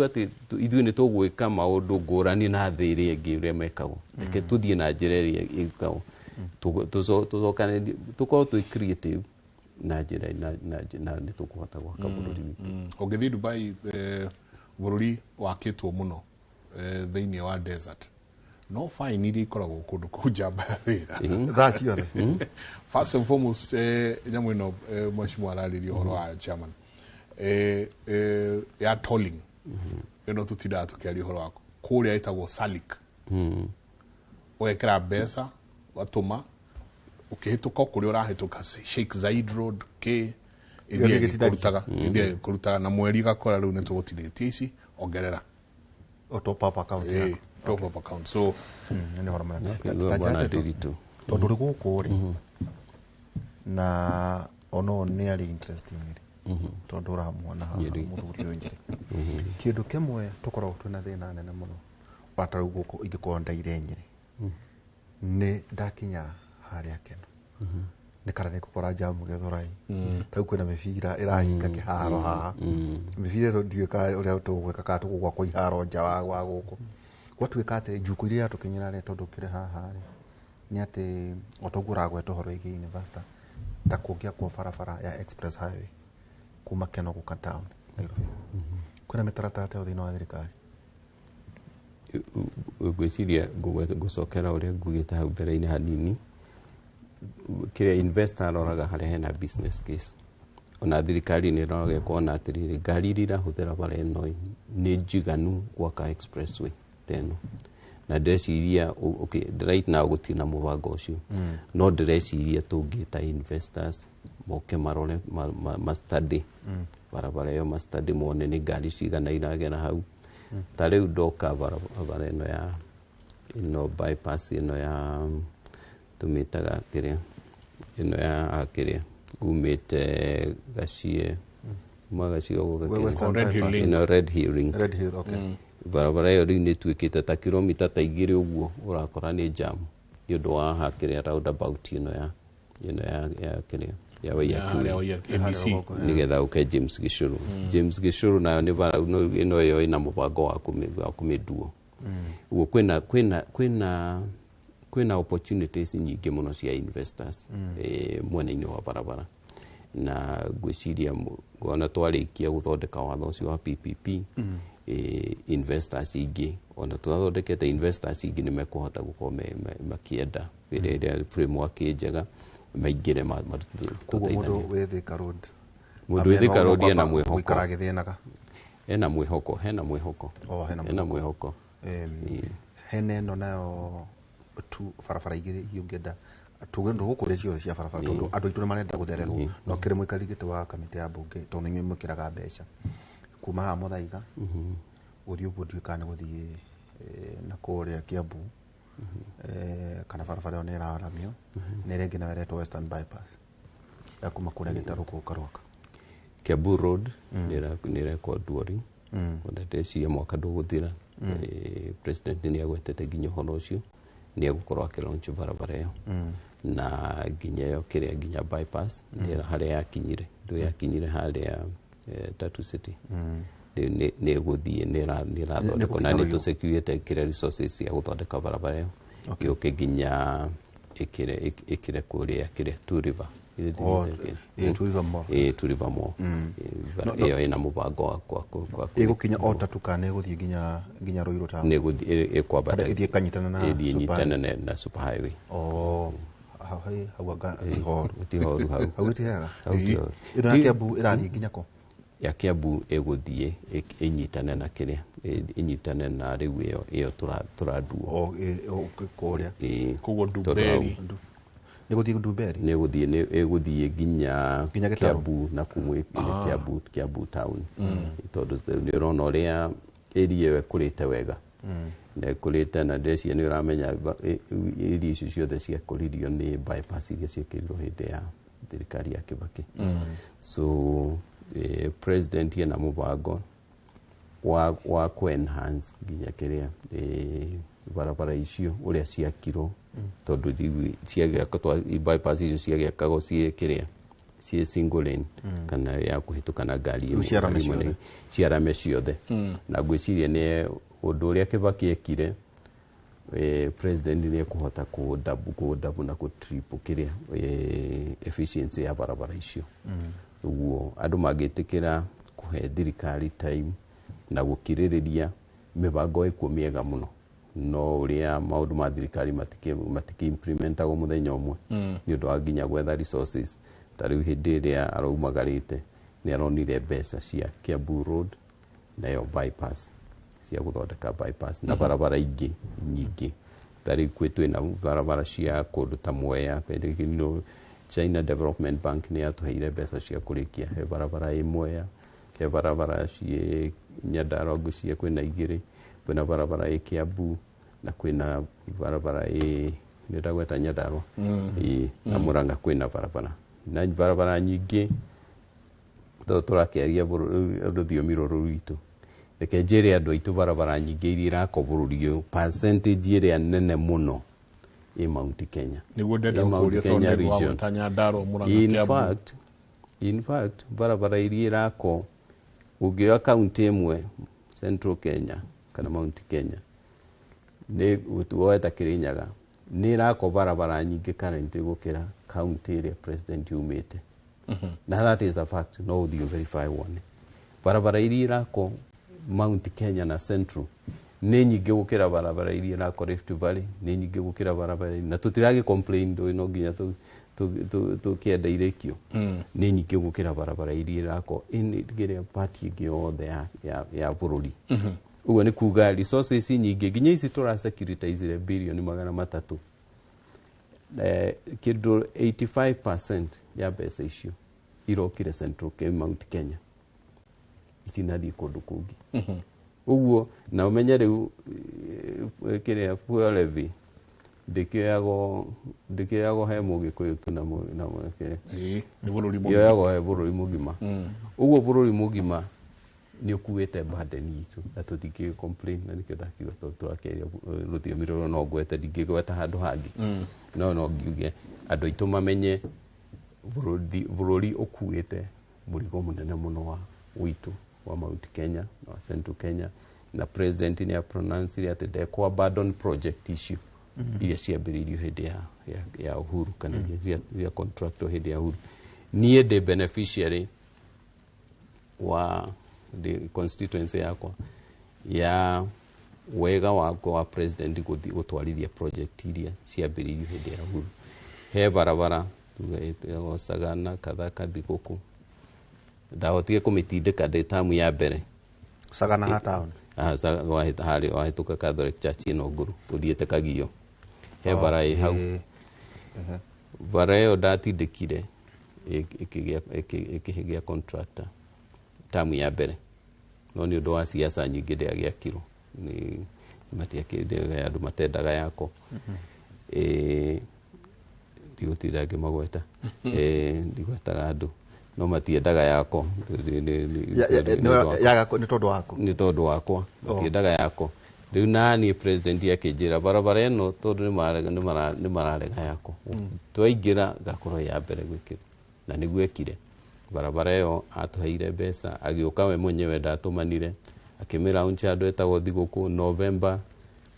Speaker 1: atĩ ithuĩ nĩ tũgwĩka maũndũ ngũrani na thĩ ĩrĩa ĩngĩ ũrĩa mekagwo. Reke tũthiĩ na njĩra ĩrĩa ĩkagwo, tũcokanĩrie, tũkorwo twĩ creative na njĩra na nĩ tũkũhota gwaka bũrũri witũ.
Speaker 24: Ũngĩthiĩ Dubai, bũrũri wakĩtwo mũno thĩinĩ wa desert, no fine iria ikoragwo kũndũ kũu njamba ya wĩra
Speaker 26: thaa ciothe.
Speaker 24: First and foremost, nyamũ ĩno mheshimiwa ararĩria ũhoro wa chairman ya tolling ĩno tũtindaga tũkĩaria ũhoro wa kũrĩa ĩtagwo Salik. Ũgekĩra mbeca ũgatũma ũkĩhĩtũka kũrĩa ũrahĩtũka Sheikh Zayed Road K ĩthiĩ kũrutaga na mweri gakora rĩu nĩ tũgũtinĩtie ici ongerera
Speaker 26: top up account yaku.
Speaker 24: Top up account. So
Speaker 26: nĩ ũhoro mũnene tondũ ũrĩ gũkũ rĩ na ono nĩ arĩ interesting rĩ tondũ ũramuona haha mũthuri ũyũ Njeri. Kĩndũ kĩmwe tũkoragwo twĩna thĩna nene mũno wata rĩu gũkũ ingĩkorwo ndaire Nyĩrĩ nĩ ndakinya harĩa Keno nĩ kana nĩ gũkora jamu Gĩthũrai ta rĩu kwĩna mĩbira ĩrahinga kĩharo haha mĩbira ĩno ndiũĩ kana ũrĩa tũgwĩka kana tũgũgwakwo iharo nja wa gũkũ gwatuĩka atĩ njuku iria yatũkinyĩra rĩ tondũ kĩrĩ haha rĩ nĩ atĩ o toguo ũragweta ũhoro wĩgiĩ university ta kũngĩakwo barabara ya express highway kuma Keno gũka town Nairobi kwĩna mĩtaratara ta ĩyo thĩinĩ wa thirikari.
Speaker 1: Ngwĩciria ngũcokera ũrĩa ngugĩte hau mbere-inĩ hanini kĩrĩa investor aroraga harĩa hena business case. Ona thirikari nĩ ĩroraga ĩkona atĩrĩrĩ ngari iria irahũthĩra bara ĩno nĩ njiganu gwaka expressway ta ĩno. Na ndĩreciria okay, right now gũtirĩ na mũbango ũcio no ndĩreciria tũngĩta investors moke marore ma study barabara ĩyo, ma study mone nĩ ngari cigana iragera hau. Ta rĩu ndoka barabara ĩno ya ĩno bypass ĩno ya tũmĩtaga kĩrĩa ĩno ya kĩrĩa umĩte Gacie kuma Gacie ũguo ĩno Red Hill Link.
Speaker 26: Red Hill, okay.
Speaker 1: Barabara ĩyo rĩu nĩ ĩtuĩkĩte ta kilomita ta 2 ũguo ũrakora nĩ jam nĩ ũndũ wa kĩrĩa roundabout ĩno ya kĩrĩa ya Waiyaki nĩgetha ũke James Gĩcũrũ. James Gĩcũrũ nayo nĩ bara ĩno ĩyo ĩna mũbango wa kũmĩnduo. Ũguo kwĩna opportunities nyingĩ mũno cia investors mwena-inĩ wa barabara na ngwĩciria ona twarĩkia gũthondeka watho ũcio wa PPP investors ingĩ ona twathondekete investors ingĩ nĩ mekũhota gũkorwo makĩenda ĩrĩa ĩrĩa framework ĩ njega maingĩre
Speaker 26: Koguo mũndũ wĩ Thika Road
Speaker 1: mũndũ wĩ Thika Road ena mwĩhoko
Speaker 26: gũikara agĩthĩnaga
Speaker 1: ena mwĩhoko hena mwĩhoko hena mwĩhoko
Speaker 26: hena ĩno nayo tu barabara igĩrĩ ũngĩenda tũgendo gũkũ ciothe cia barabara tondũ andũ aitũ nĩ marenda gũthererwo no kĩrĩ mũikarĩri gĩtĩ wa kamĩtĩ ya mbunge tondũ nĩ inyuĩ mwĩkĩraga mbeca kuma haha Mũthaiga gũthiĩ ũguo ndiũĩ kana nĩ gũthiĩ na kũrĩa Kiambu kana barabara ĩyo nĩ ĩraramio na ĩrĩa ĩngĩ nayo ĩretwo Western Bypass ya kuma kũrĩa Gĩtarũ gũka Rwaka.
Speaker 1: Kiambu Road nĩ ĩrekwo Nduori ona ndĩreciria mwaka ndũgũthira president nĩ agwetete nginya ũhoro ũcio nĩ egũkorwo akĩlaunch barabara ĩyo na nginya ĩyo kĩrĩa nginya bypass nĩ harĩa yakinyire ndũ yakinyire harĩa Tatu City nĩ ĩgũthiĩ nĩ ĩrathondekwo na nĩ tũsecuĩte kĩrĩa resources cia gũthondeka barabara ĩyo ĩũke nginya ĩkĩre kũrĩa kĩrĩa Two River Two River Mall ĩyo ĩna mũbango wa
Speaker 26: ĩgũkinya o Tatu kana ĩgũthiĩ nginya Ruiru town
Speaker 1: nĩ ĩgũthiĩ ĩkwambata
Speaker 26: ĩthiĩ ĩkanyitana na
Speaker 1: ĩthiĩ ĩnyitane na super highway
Speaker 26: hau anga ti
Speaker 1: horu hau
Speaker 26: hau ti hega ĩno ya Kiambu ĩrathiĩ nginya kũ
Speaker 1: ya Kiambu ĩgũthiĩ ĩnyitane na kĩrĩa ĩnyitane na rĩu ĩyo tũranduo
Speaker 26: kũrĩa
Speaker 24: koguo Ndumberi
Speaker 26: Nĩ gũthiĩ Ndumberi?
Speaker 1: Nĩ gũthiĩ, nĩ ĩgũthiĩ nginya Kiambu na kumwe Kiambu town. Tondũ nĩ ũrona ũrĩa area ĩyo ĩkũrĩte wega. Na ĩkũrĩte na ndĩreciria nĩ ũramenya area icio ciothe ciakũririo nĩ bypass iria ciekĩrirwo hĩndĩ ya thirikari ya Kibaki. So president ena mũbango wa ku enhance nginya kĩrĩa barabara icio ũrĩa ciakirwo, tondũ ciagĩakwo bypass icio ciagĩakagwo ciĩ kĩrĩa ciĩ single lane kana ya kũhĩtũka na ngari ĩmwe ciarame ciothe. Na ngwĩciria nĩ ũndũ ũrĩa Kibaki ekire, president nĩ ekũhota kũ double na kũ triple kĩrĩa efficiency ya barabara icio. Ũguo andũ mangĩtĩkĩra kũhe thirikari time na gũkirĩrĩria, mĩbango ĩkuo mĩega mũno, no ũrĩa maũndũ ma thirikari matikĩ implementagwo mũthenya ũmwe nĩ ũndũ wa nginya gwetha resources. Ta rĩu hĩndĩ ĩrĩa araumagarĩte nĩ aronire mbeca cia Kiambu Road nayo bypass, cia gũthondeka bypass na barabara ingĩ nyingĩ. Ta rĩu twĩna barabara cia kũndũ ta Mwea, China Development Bank nĩ yatũheire mbeca cia kũrĩkia he barabara ĩ Mwea, he barabara ciĩ Nyandarua ngwĩciria kwĩna igĩrĩ, kwĩna barabara ĩ Kiambu na kwĩna barabara ĩ nĩndagweta Nyandarua na Murang'a kwĩna barabara na barabara nyingĩ. Tondũ tũrakĩaria rũthiomi rũrũ rwitũ, reke njĩre andũ aitũ barabara nyingĩ iria irakwo bũrũri ũyũ, percentage ĩrĩa nene mũno ĩ Mount Kenya.
Speaker 24: Nĩguo ndenda gũkũria tondũ nĩ wagweta Nyandarua, Murang'a, Kiambu.
Speaker 1: In fact barabara iria irakwo, ũngĩoya kaunti ĩmwe Central Kenya kana Mount Kenya, nĩ woe ta Kirinyaga, nĩ ĩrakwo barabara nyingĩ currently gũkĩra kaunti ĩrĩa president yumĩte. Na that is a fact, no ũthiĩ verify wone. Barabara iria irakwo Mount Kenya na Central nĩ nyingĩ gũkĩra barabara iria irakwo Rift Valley, nĩ nyingĩ gũkĩra barabara na tũtiragĩ complain ndũĩ no nginya tũkĩenda irĩkio. Nĩ nyingĩ gũkĩra barabara iria irakwo ĩrĩa part ĩngĩ yothe ya bũrũri. Ũguo nĩ kuga resources nyingĩ nginya ici tũra securitizire birioni 300, kĩndũ 85% ya mbeca icio irokire Central Mount Kenya, itinathiĩ kũndũ kũngĩ. Ũguo na ũmenye rĩu kĩrĩa fuel levy ndĩkĩoyagwo he mũgĩkũyũ tu na yoyagwo he bũrũri mũgima. Ũguo bũrũri mũgima nĩ ũkuĩte burden itũ na tũtingĩ complain, na nĩkĩo ndakiuga tondũ tũrakĩaria rũthiomi rũrũ no ngwete, ndingĩgweta handũ hangĩ, no ngiuge andũ aitũ mamenye bũrũri ũkuĩte mũrigo mũnene mũno wa witũ wa Mount Kenya na wa Central Kenya, na president nĩ apronounce atĩ ndekũ abandon project icio iria ciambĩrĩirio hĩndĩ ya Uhuru kana iria cia contract hĩndĩ ya Uhuru. Niĩ ndĩ beneficiary wa the constituency yakwa ya wega wakwa wa president gũthiĩ gũtwarithia project iria ciambĩrĩirio hĩndĩ ya Uhuru. He barabara tuge ĩtagwo Sagana Kathaka Thigũkũ, ndahotire kũmĩtindĩka ndĩ tamu ya mbere.
Speaker 26: Sagana ha town?
Speaker 1: Harĩa wahĩtũka Catholic Church ĩno ngũrũ ũthiĩte Kagio, he bara ĩ hau. Bara ĩyo ndatindĩkire ĩkĩgĩa contractor tamu ya mbere, no nĩ ũndũ wa siasa nyingĩ ndĩagĩakirwo, nĩ matiakĩrĩ andũ matendaga yako. Ndigũtinda ngĩmagweta, ndigwetaga andũ no matiendaga yako.
Speaker 26: Nĩ tondũ waku?
Speaker 1: Nĩ tondũ wakwa matiendaga yako. Rĩu naniĩ president akĩnjĩra barabara ĩno tondũ nĩ mararega yako, twaingĩra ngakorwo ya mbere gwĩkĩrwo, na nĩguo ekire. Barabara ĩyo atũheire mbeca, agĩũka we mwenyewe ndatũmanire, akĩmĩlaunch handũ etagwo Thigũkũ November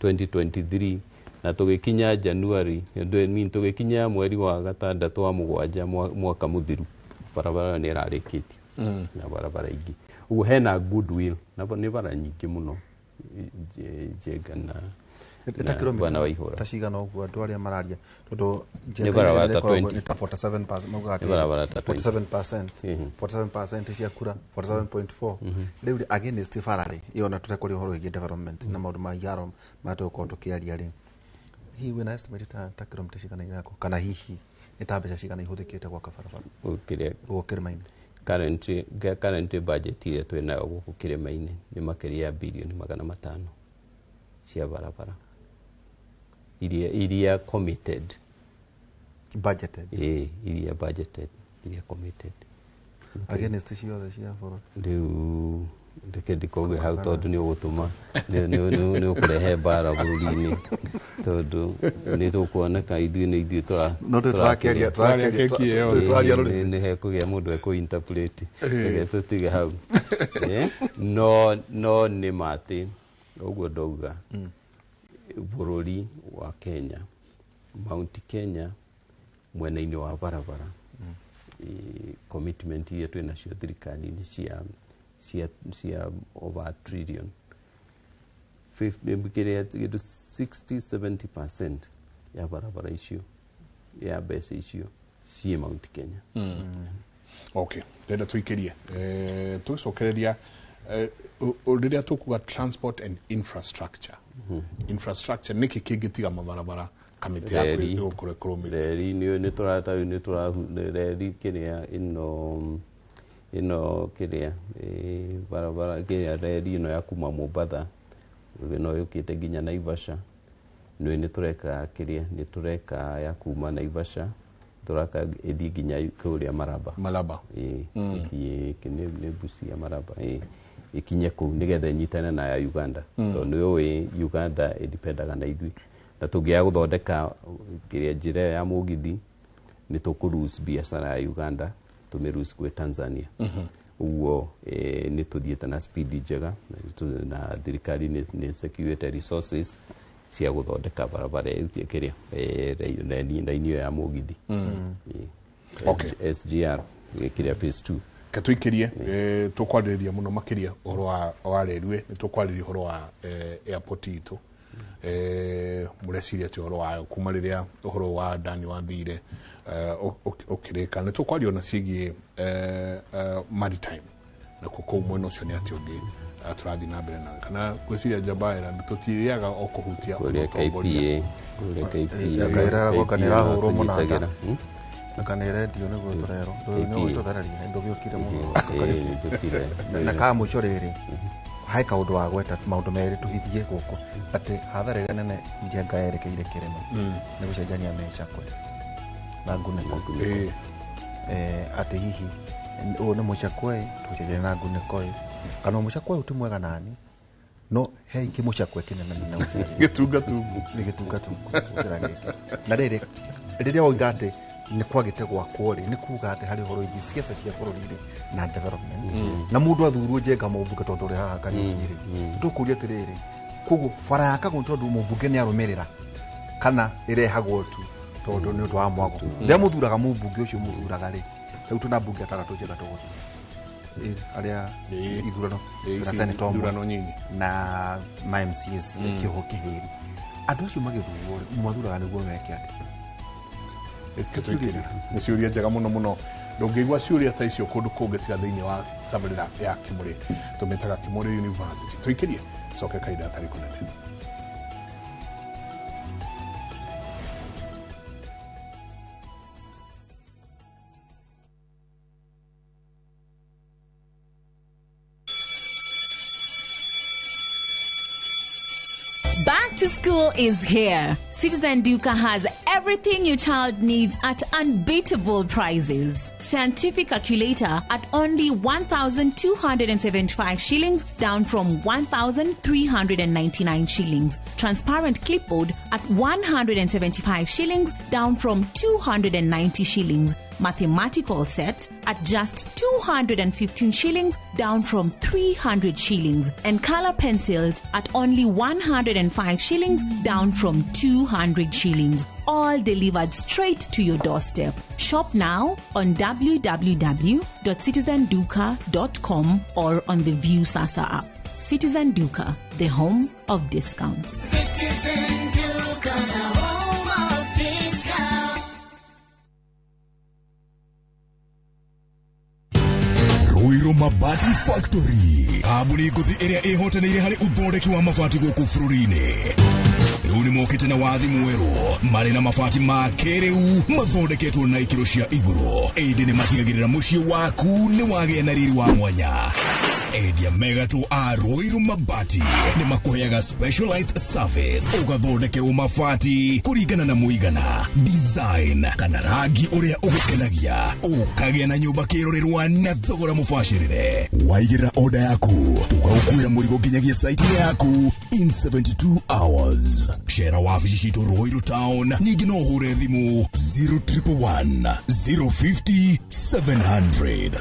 Speaker 1: 2023, na tũgĩkinya January, tũgĩkinya mweri wa gatandatũ wa mũgwanja mwaka mũthiru, barabara ĩyo nĩ ĩrarĩkĩtio na barabara ingĩ. Ũguo hena goodwill na nĩ bara nyingĩ mũno Njenga na
Speaker 26: bwana Waihura. Ta cigana ũguo andũ arĩa mararia tondũ
Speaker 1: Nĩ barabara ta 20.
Speaker 26: Nĩ ta 47%, maugaga
Speaker 1: Nĩ barabara ta
Speaker 26: 47%, 47% cia kura, 47.4 rĩu against bara rĩ ĩyo, na tũtekũria ũhoro wĩgiĩ development na maũndũ ma iharo marĩa tũgũkorwo tũkĩaria rĩ, hihi wĩna estimate ta kilomita cigana irakwo, kana hihi Nĩ ta mbeca cigana ihũthĩkĩte gwaka barabara gũkũ kĩrĩma-inĩ?
Speaker 1: Currently budget iria twĩ nayo gũkũ kĩrĩma-inĩ nĩ makĩria ya bilioni 500 cia barabara iria committed,
Speaker 26: budgeted,
Speaker 1: iria budgeted, iria committed
Speaker 26: against ciothe cia bũrũri.
Speaker 1: Rĩu reke ndikauge hau tondũ nĩ ũgũtũma nĩ ũkũrehe mbara bũrũri-inĩ, tondũ nĩ tũkuoneka ithuĩ nĩ ithuĩ nĩ hekũgĩa mũndũ ekũ-interpret, reke tũtige hau. No nĩ ma atĩ ũguo ndauga, bũrũri wa Kenya, Mount Kenya mwena-inĩ wa barabara, commitment iria twĩ nacio thirikari-inĩ cia over a trillion, 60-70% ya barabara icio, ya mbeca icio ciĩ Mount Kenya.
Speaker 24: Okay, ndenda tuikirie tũgĩcokereria rĩrĩa tũkuga transport and infrastructure. Infrastructure nĩkĩ kĩngĩtiga mabarabara kamĩtĩ yaku ĩgũkorwo ĩkũrũmĩrĩire?
Speaker 1: Reri nĩ tũrata nĩ tũrahu reri kĩrĩa ĩno kĩrĩa barabara kĩrĩa reri ĩno ya kuma Mombatha ĩno yũkĩte nginya Naivasha, nĩ tũreka kĩrĩa nĩ tũreka ya kuma Naivasha tũraka ĩthiĩ nginya kũrĩa Maraba. Ĩthiĩ nĩ Busia Maraba ikinye kũu nĩgetha ĩnyitane na ya Uganda, tondũ nĩ ũĩ Uganda ĩdipendaga na ithuĩ, na tũngĩaga gũthondeka kĩrĩa njĩra ĩyo ya mũgithi nĩ tũkũ biacara ya Uganda tũmĩruse kwĩ Tanzania. Ũguo nĩ tũthiĩte na speed njega na thirikari nĩ security resources cia gũthondeka barabara kĩrĩa raini ĩyo ya mũgithi. SGR kĩrĩa phase 2.
Speaker 24: Katũikĩrie tũkwarĩrĩria mũno makĩria ũhoro wa railway, nĩ tũkwarĩrĩria ũhoro wa airport itũ, mũreciria atĩ ũhoro wayo kuma rĩrĩa ũhoro wa Dani wathire ũkĩrĩka, nĩ tũkwaria ona ciĩgiĩ maritime na kũu mwena ũcio nĩ atĩ ũngĩ tũrathiĩ na mbere nawe, kana ngwĩciria Njabaĩra tũtirĩaga o kũhutia
Speaker 1: ũtongoria.
Speaker 26: Kũrĩa nĩrahũrwo mũnanda kana ĩrendio nĩguo tũrerwo nĩ ũtũthereria ndũgĩũkire mũno na ka mũico rĩrĩ he kaũndũ wa gweta maũndũ merĩ tũhithie gũkũ atĩ hathara ĩrĩa nene Njenga yerekeire kĩrĩma nĩ gũcenjania mĩcakwe na ngunĩko, atĩ hihi ũyũ nĩ mũcakwe tũcenjanie na ngunĩko, kana mũcakwe ũyũ ti mwega nani no he ingĩ mũcakwe kĩnene mũno
Speaker 24: gĩtungatungu
Speaker 26: nĩ gĩtungatungu gũkĩra gĩkĩ. Na rĩrĩ rĩrĩa wauga atĩ nĩ kwagĩte gwakwo rĩ, nĩ kuga atĩ harĩ ũhoro wĩgiĩ ciaca cia bũrũri rĩ na development, na mũndũ athurwo Njenga mũmbunge tondũ ũrĩ haha Kariũki rĩ, tũkũria atĩrĩrĩ, koguo bara yakagwo nĩ tondũ mũmbunge nĩ arũmĩrĩra kana ĩrehagwo tu tondũ nĩ ũndũ wa mwago? Rĩrĩa mũthuraga mũmbunge ũcio mũthuraga rĩ, rĩu tũna mbunge atandatũ Njenga tũgũthura arĩa ithurano na senator
Speaker 24: ithurano nyinyi
Speaker 26: na ma MCAs kĩoho kĩhĩri, andũ acio magĩthurwo rĩ mathuraga nĩguo meke atĩa?
Speaker 24: Nĩ ciũria njega mũno mũno, ndũngĩigua ciũria ta icio kũndũ kũngĩ tiga thĩinĩ wa tabarĩra ya Kĩmũrĩ, tũmĩtaga Kĩmũrĩ University. Tũikĩrie coke kahinda gatarĩ kũnene.
Speaker 2: Back to school is here. Citizen Duka has everything your child needs at unbeatable prices. Scientific calculator at only 1,275 shillings, down from 1,399 shillings. Transparent clipboard at 175 shillings, down from 290 shillings. Mathematical set at just 215 shillings, down from 300 shillings. And color pencils at only 105 shillings, down from 200 shillings. All delivered straight to your doorstep. Shop now on www.citizenduka.com or on the View Sasa app. Citizen Duka, the home of discounts.
Speaker 5: Citizen Duka, the home of discounts.
Speaker 15: Ruiru Mabati Factory, kambuni ngũthi ĩrĩa ĩhotanĩire harĩ ũthondeki wa mabati gũkũ bũrũri-inĩ. Rĩu nĩ nĩmokĩte na wathi mwerũ marĩ na mabati ma kĩrĩu mathondeketwo na ikĩro cia igũrũ ĩndĩ nĩmatigagĩrĩra mũciĩ waku nĩ wagĩa na riri wa mwanya. Endia megatũ a Ruiru Mabati nĩmakũheaga specialized service ũgathondekerwo mabati kũringana na mũigana, design kana rangi ũrĩa ũgũkenagia, ũkagĩa na nyũmba kĩrorerwa na thogora mũbacĩrĩre. Waigĩrĩra order yaku tũgaũkuĩra mũrigo nginyagia site-inĩ yaku in 72 hours. Cera wabici citũ Ruiru Town, ningĩ no ũhũre thimũ 0111 050 700.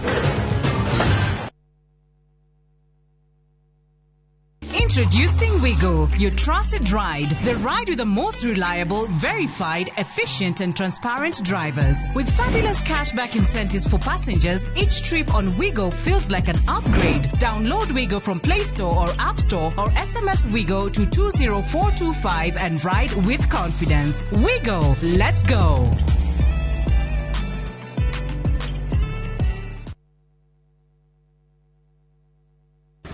Speaker 7: Introducing Wigo, your trusted ride. The ride with the most reliable, verified, efficient and transparent drivers. With fabulous cashback incentives for passengers, each trip on Wigo feels like an upgrade. Download Wigo from Play Store or App Store or SMS Wigo to 20425 and ride with confidence. Wigo, let's go.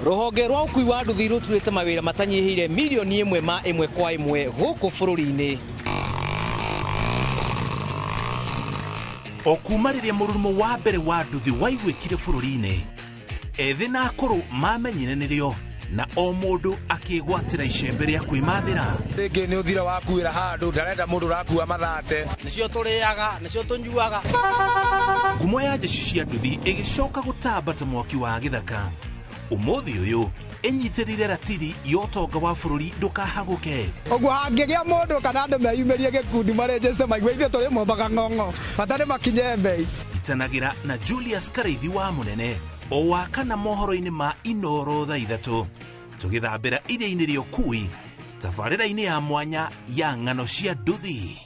Speaker 25: Ruhonge rwa ũkui wa nduthi rũturĩte mawĩra matanyihĩire milioni 1 ma 1 kwa 1 gũkũ bũrũri-inĩ.
Speaker 3: O kuma rĩrĩa mũrurumo wa mbere wa nduthi waiguĩkire bũrũri-inĩ, ethĩ na akũrũ mamenyire nĩrĩo na o mũndũ akĩgwatĩra icembe rĩa kwĩmathĩra.
Speaker 9: Rĩngĩ nĩ ũthira wakuĩra handũ ndarenda mũndũ ũrakua mathate.
Speaker 27: Nĩcio tũrĩaga, nĩcio tũnyuaga.
Speaker 3: Ngumo ya njeci cia nduthi ĩgĩcoka gũtamba ta mwaki wa gĩthaka. Umuthi uyu ĩnyitĩrĩire ratiri ya ũtonga wa bũrũri ndũkahagũke.
Speaker 9: Ũguo hangĩgĩa mũndũ kana andũ meyumĩrie gĩkundi marenjeste maigue ithuĩ tũrĩ mombaga ng'ong'o bata nĩ makinye mbei.
Speaker 3: Itanagĩra na Julius Karaithi wa Mũnene o wa kana mohoro-inĩ ma Inoro thaa 3 tũgĩthambĩra iria-inĩ rĩa ũkui tabarĩra-inĩ ya mwanya ya ng'ano cia nduthi.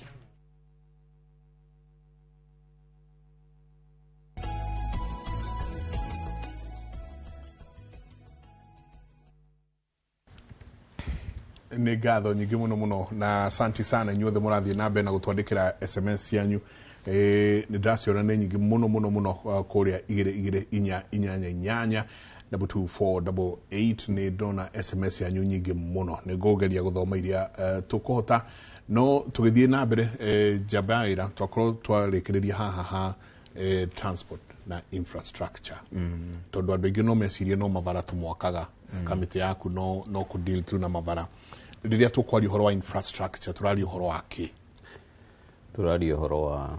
Speaker 24: Nĩ ngatho nyingĩ mũno mũno na asanti sana inyuothe mũrathiĩ na mbere na gũtwandĩkĩra SMS cianyu. Nĩ ndaciona nĩ nyingĩ mũno mũno mũno kũrĩa 2 2 4 8 8 2488 nĩ ndona SMS yanyu nyingĩ mũno, nĩ ngũgeria gũthoma iria tũkũhota no tũgĩthiĩ na mbere. Njamba ya wĩra twakorwo twarĩkĩrĩria haha ha transport na infrastructure, tondũ andũ aingĩ no mecirie no mabara tũmwakaga kamĩtĩ yaku no kũ deal tu na mabara. Rĩrĩa tũkwaria ũhoro wa infrastructure tũraria ũhoro wa kĩ?
Speaker 1: Tũraria ũhoro wa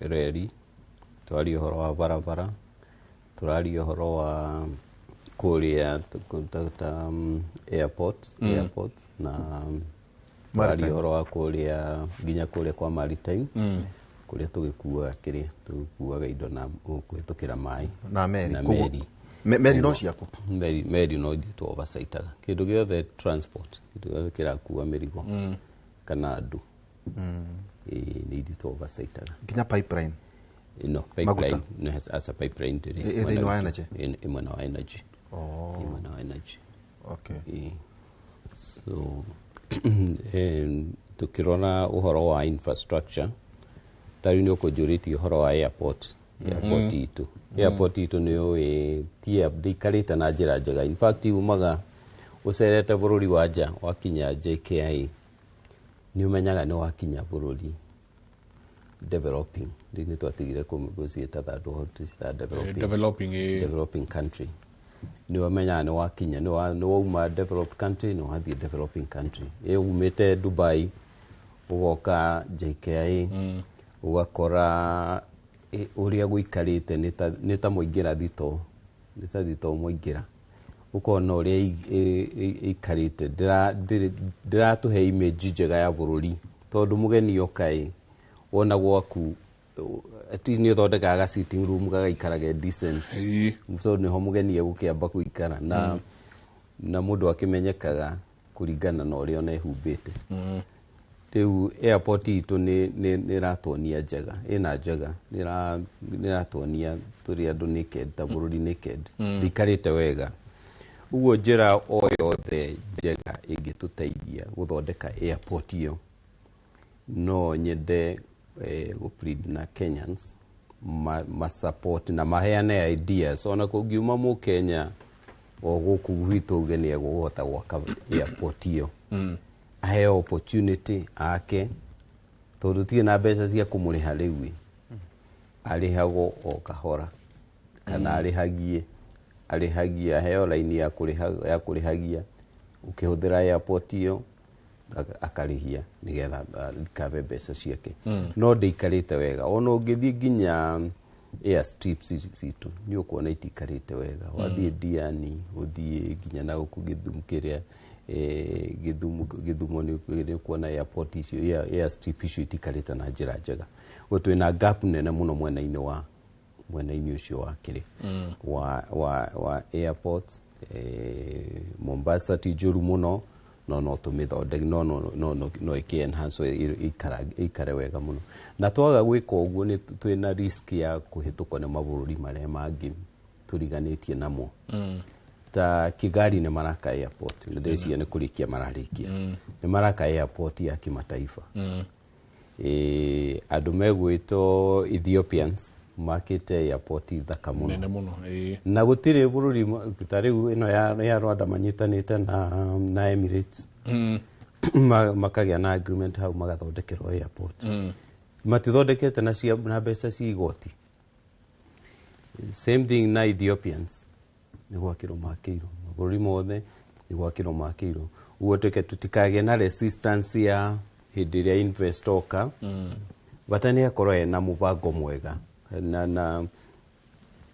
Speaker 1: reri, tũraria ũhoro wa barabara, tũraria ũhoro wa kũrĩa ta airport, airport na tũraria ũhoro wa kũrĩa nginya kũrĩa kwa maritime, kũrĩa tũgĩkuaga kĩrĩa tũgĩkuaga indo na kũhĩtũkĩra maĩ
Speaker 26: na meri. Meri no ciaku?
Speaker 1: Meri no ithuĩ tũ oversightaga kĩndũ gĩothe transport, kĩndũ gĩothe kĩrakua mĩrigo kana andũ, nĩ ithuĩ tũ oversightaga.
Speaker 26: Nginya pipeline?
Speaker 1: No, pipeline no, as a pipeline ndĩrĩ
Speaker 26: thĩinĩ wa energy?
Speaker 1: Ĩ mwena wa energy. Ĩ mwena wa energy.
Speaker 26: Okay.
Speaker 1: So tukirora ũhoro wa infrastructure ta rĩu nĩ ũkũnjũrĩtie ũhoro wa airport. Airport itũ, airport itũ nĩ ũĩ ndĩikarĩte na njĩra njega. In fact umaga ũcerete bũrũri wa nja wakinya JKIA nĩ ũmenyaga nĩ wakinya bũrũri developing. Nĩ twatigire gũciĩta third world, tũciĩtaga developing country. Nĩ ũmenyaga nĩ wakinya, nĩ wauma developed country nĩ wathiĩ developing country. Ĩ umĩte Dubai ũgoka JKIA ũgakora ũrĩa gũikarĩte nĩ ta mũingĩra thito, nĩ ta thito mũingĩra, ũkona ũrĩa ĩikarĩte ndĩratũhe image njega ya bũrũri, tondũ mũgeni oka ĩ wona gwaku at least nĩ ũthondekaga ga sitting room gagaikarage decent, tondũ nĩho mũgeni egũkĩamba gũikara na mũndũ akĩmenyekaga kũringana na ũrĩa ona ehumbĩte. Rĩu airport itũ nĩ ĩratuonia njega, ĩna njega, nĩ ĩratuonia tũrĩ andũ naked, ta bũrũri naked, ndĩikarĩte wega. Ũguo njĩra o yothe njega ĩngĩtũteithia gũthondeka airport ĩyo, no nyende gũ plead na Kenyans ma support na maheane ideas. Ona kũngiuma mũkenya o gũkũ gwitũ uge nĩ egũhota gwaka airport ĩyo, Aheo opportunity ake tondũ tirĩ na mbeca cia kũmũrĩha rĩu ĩ. Arĩhagwo o kahora kana arĩhagie aheo laini ya kũrĩha ya kũrĩhagia ũkĩhũthĩra airport ĩyo akarĩhia nĩgetha recover mbeca ciake. No ndĩikarĩte wega ona ũngĩthiĩ nginya airstrips citũ nĩ ũkuona itikarĩte wega. Wathiĩ Diani, ũthiĩ nginya na gũkũ Gĩthumo kĩrĩa Gĩthumo nĩ ũkuona airport icio airstrip icio itikarĩte na njĩra njega. Ũguo twĩna gap nene mũno mwena-inĩ ũcio wa kĩrĩ wa airport. Mombasa ti njũru mũno no tũmĩthondeke no ĩkĩ enhance ĩikare wega mũno. Na twaga gwĩka ũguo nĩ twĩna risk ya kũhĩtũkwo nĩ mabũrũri marĩa mangĩ tũriganĩtie namo. Ta Kigali nĩ maraka airport, na ndĩreciria nĩ kũrĩkia mararĩkia. Nĩ maraka airport ya kimataifa. Andũ megwĩtwo Ethiopians makĩte airport thaka mũno.
Speaker 24: Nene mũno.
Speaker 1: Na gũtirĩ bũrũri ta rĩu ĩno ya Rwanda manyitanĩte na Emirates. Makagĩa na agreement hau magathondekerwo airport. Matithondekete na mbeca cia igoti. Same thing na Ethiopians nĩ gwakĩrwo makĩirwo mabũrũri mothe nĩ gwakĩrwo makĩirwo. Ũguo tuĩke tũtikagĩe na resistance ya hĩndĩ ĩrĩa investor oka. Bata nĩ akorwo ena mũbango mwega na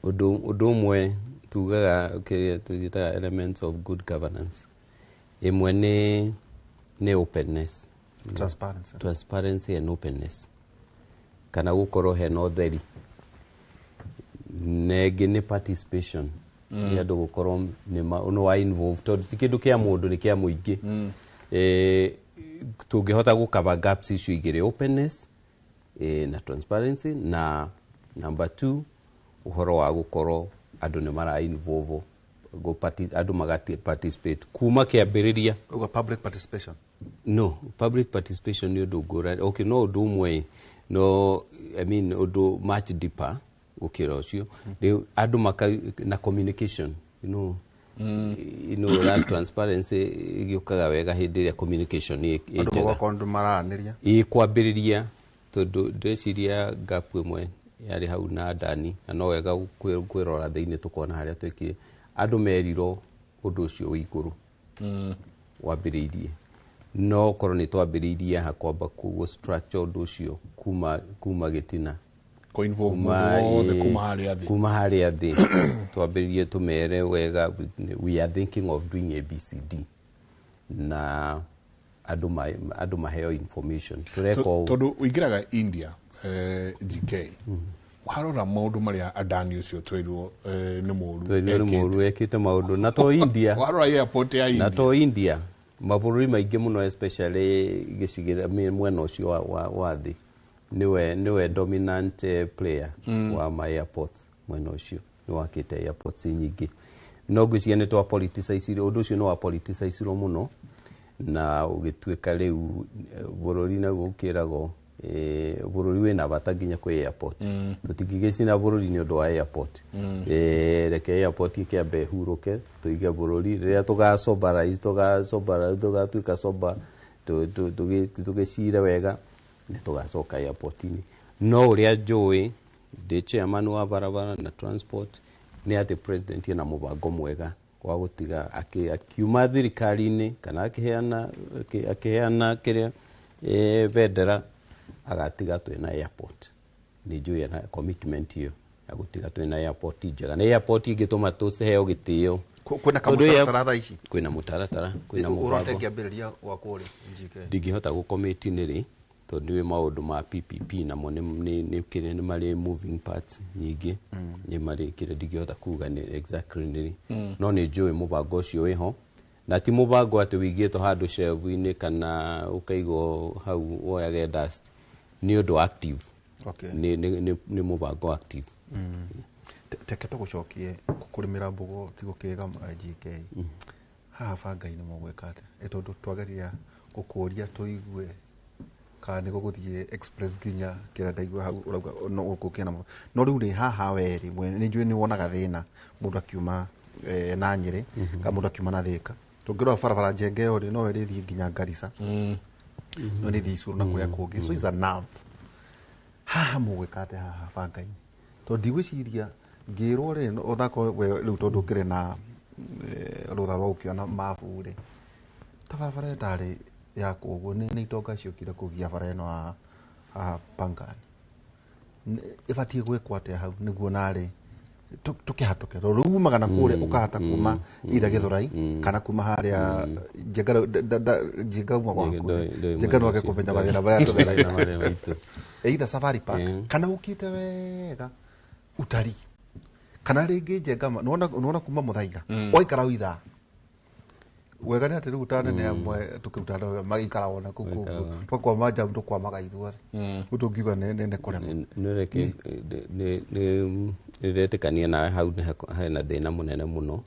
Speaker 1: ũndũ ũmwe tugaga kĩrĩa tũĩtaga elements of good governance. Ĩmwe nĩ openness, transparency and openness, kana gũkorwo hena ũtheri. Na ĩngĩ nĩ participation. Nĩ andũ gũkorwo nĩ wa involve tondũ ti kĩndũ kĩa mũndũ nĩ kĩa mũingĩ. Tũngĩhota gũ cover gaps icio igĩrĩ, openness na transparency, na number 2 ũhoro wa gũkorwo andũ nĩ mara involve andũ magati participate kuma kĩambĩrĩria.
Speaker 26: Uga public participation.
Speaker 1: No, public participation nĩ ũndũ ngũrani. Okay, no ũndũ ũmwe no I mean ũndũ much deeper gũkĩra ũcio. Rĩu andũ maka na communication, you know, you know that transparency ĩgĩũkaga wega hĩndĩ ĩrĩa communication ĩ
Speaker 26: Andũ
Speaker 1: njega.
Speaker 26: magakorwo andũ mararanĩria.
Speaker 1: Ĩ kwambĩrĩria tondũ ndĩreciria gap ĩmwe yarĩ hau na Adani na no wega kwĩrora thĩinĩ tũkona harĩa twĩkire. Andũ merirwo ũndũ ũcio wĩ igũrũ wambĩrĩirie, no korwo nĩ twambĩrĩirie haha kwamba gũ structure ũndũ ũcio kuma gĩtina
Speaker 24: Kũ-involve mũndũ wothe kuma harĩa thĩ.
Speaker 1: Kuma harĩa thĩ twambĩrĩrie tũmere wega we are thinking of doing ABCD na andũ maheo information. Tũreka ũũ.
Speaker 24: Tondũ ũingĩraga India GK warora maũndũ marĩa Adani ũcio twerirwo nĩ mũũru
Speaker 1: Twerirwo nĩ mũũru ekĩte maũndũ na to India.
Speaker 24: Warora airport ya India.
Speaker 1: Na to India mabũrũri maingĩ mũno especially gĩcigĩrĩra mwena ũcio wa thĩ niwe dominant player wa ma airports mwena ũcio nĩ wakĩte airports nyingĩ. No ngwĩciria nĩ twa politicize ũndũ ũcio nĩ wa politicize mũno na ũgĩtuĩka rĩu bũrũri naguo ũkĩragwo bũrũri wĩna bata nginya kwĩ airport. Tũtingĩgĩcina bũrũri nĩ ũndũ wa airport. Reke airport ĩkĩambe ĩhurũke tũige bũrũri rĩrĩa tũgasobarize tũgatuĩka sober tũgĩcire wega nĩ tũgacoka airport-inĩ. No ũrĩa njũĩ ndĩ chairman wa barabara na transport nĩ atĩ president ena mũbango mwega wa gũtiga akiuma thirikari-inĩ kana akĩheana kĩrĩa bendera agatiga twĩna airport. Nĩ njũĩ ena commitment ĩyo ya gũtiga twĩna airport njega na airport ĩngĩtũma tũheo gĩtĩo.
Speaker 26: Kwĩna kamũtaratara thaa ici?
Speaker 1: Kwĩna mũtaratara, kwĩna mũbango.
Speaker 26: Ũrota ĩngĩambĩrĩria gwakwo rĩ, GK?
Speaker 1: Ndingĩhota gũcommit nĩ rĩ tondũ nĩũĩ maũndũ ma PPP namo nĩ kĩrĩa nĩ marĩ moving parts nyingĩ. Nĩ marĩ kĩrĩa ndingĩhota kuga nĩ exactly nĩ rĩ. No nĩ njũĩ mũbango ũcio wĩho na ti mũbango atĩ wĩigĩtwo handũ shelf-inĩ kana ũkaigwo hau woyage dust. Nĩ ũndũ active. Nĩ mũbango active.
Speaker 26: Teke tũgũcokie kũrĩmĩra mbogo ti gũkĩga GK. Haha banga-inĩ mũgwĩka atĩa? Tondũ twageria gũkũria tũigue kana nĩ gũgũthiĩ express nginya kĩrĩa ndaigua hau ũrauga no gũkũ kĩna. No rĩu rĩ haha we rĩ, nĩ njũĩ nĩ wonaga thĩna mũndũ akiuma na Nyĩrĩ kana mũndũ akiuma na Thĩka. Tũngĩrora barabara Njenga ĩyo rĩ, no ĩrĩthiĩ nginya Garissa, no ĩrĩthiĩ Isuru na kũrĩa kũngĩ, so is a nerve. Haha mũgwĩka atĩa haha bangai? Tondũ ndigwĩciria ngĩrwo rĩ, onakorwo we rĩu tondũ ũkĩrĩ na rũtha rwa gũkĩona mabu rĩ, ta barabara ĩtarĩ ya kũguo nĩ itonga ciokire kũgia bara ĩno haha Pangani. Ĩbatiĩ gwĩkwo atĩa hau nĩguo narĩ tũkĩhatũke, tondũ rĩu umaga na kũrĩa ũkahata kuma either Gĩthũrai kana kuma harĩa Njenga, Njenga uma gwaku Njenga no kũmenya mathĩna marĩa tũgeragia, either Safari Park kana ũkĩte wega utari kana rĩngĩ Njenga nĩwona kuma Mũthaiga waikara o ithaa wega nĩ atĩ rĩu tanene amwe tũkĩruta andũ magĩikara ona kũu kũguo twakwama njamu tũkwamaga ithuothe rĩu tũngiuga nĩ kũrema.
Speaker 1: Nĩ nĩndetĩkania nawe hau hena thĩna mũnene mũno,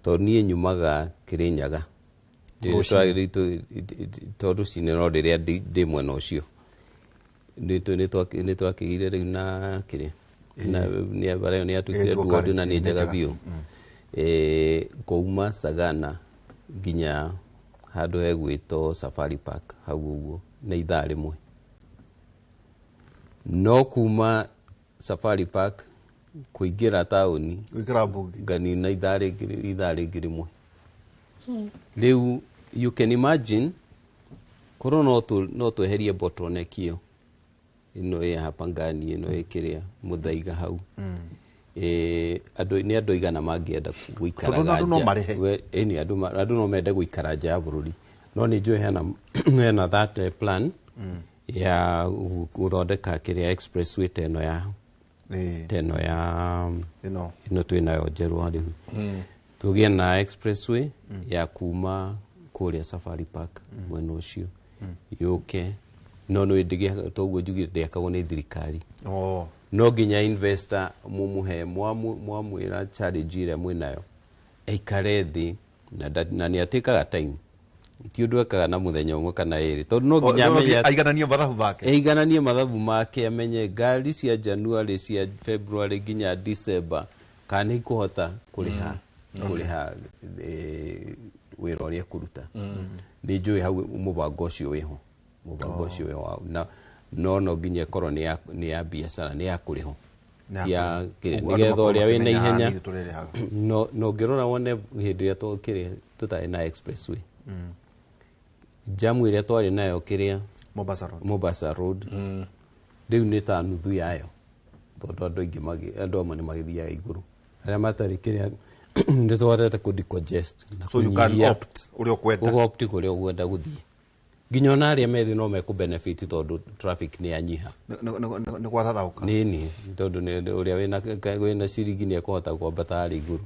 Speaker 1: tondũ niĩ nyumaga Kĩrĩnyaga tondũ rũcinĩ no rĩrĩa ndĩ mwena ũcio nĩ twakĩgire rĩu na kĩrĩa na bara ĩyo nĩ yatuĩkire duodu na nĩ njega biũ. Ngauma Sagana nginya handũ hegwĩtwo Safari Park hau ũguo nĩ ithaa rĩmwe, no kuma Safari Park kũingĩra taũni nganina ithaa rĩngĩ rĩmwe. Rĩu you can imagine korwo no tweherie bottleneck ĩyo ĩno ĩ haha Pangani, ĩno ĩ kĩrĩa Mũthaiga hau, andũ nĩ andũ aigana mangĩenda gũikaraga nja, ĩni andũ no mende gũikara nja ya bũrũri, no nĩ njũĩ hena that plan ya gũthondeka kĩrĩa expressway ta ĩno ya teno ya ĩno twĩnayo njerũ rĩu, tũgĩe na expressway ya kuma kũrĩa Safari Park mwena ũcio yũke, no nĩ toguo njugire ndĩakagwo nĩ thirikari, no nginya investor mumuhe mwamwĩra challenge ĩrĩa mwĩnayo aikare thĩ na nĩ atĩkaga time, ti ũndũ ekaga na mũthenya ũmwe kana ĩrĩ, tondũ no nginya amenye
Speaker 26: aigananie mathabu make,
Speaker 1: aigananie mathabu make, amenye ngari cia January cia February nginya December kana nĩ ikũhota kũrĩha wĩra ũrĩa ekũruta. Nĩ njũĩ hau mũbango ũcio wĩho, mũbango ũcio wĩho, na no nginya ĩkorwo nĩ ya biacara, nĩ ya kũrĩhwo ya nĩgetha ũrĩa wĩna ihenya no ũngĩrora wone hĩndĩ ĩrĩa tũtarĩ na expressway, jamu ĩrĩa twarĩ nayo kĩrĩa Mombasa Road rĩu nĩ ta nuthu yayo, tondũ andũ aingĩ andũ amwe nĩ magĩthiaga igũrũ, arĩa matarĩ kĩrĩa nĩ tũhotete kũ decongest na
Speaker 26: So you can opt ũrĩa ũkwenda,
Speaker 1: ũgopt kũrĩa ũkwenda gũthiĩ, nginya ona arĩa methĩ no mekũ benefit tondũ traffic nĩ yanyiha,
Speaker 26: nĩ gwathathauka
Speaker 1: nĩni tondũ ũrĩa wĩna ciringi nĩ ekũhota kwambata harĩa igũrũ.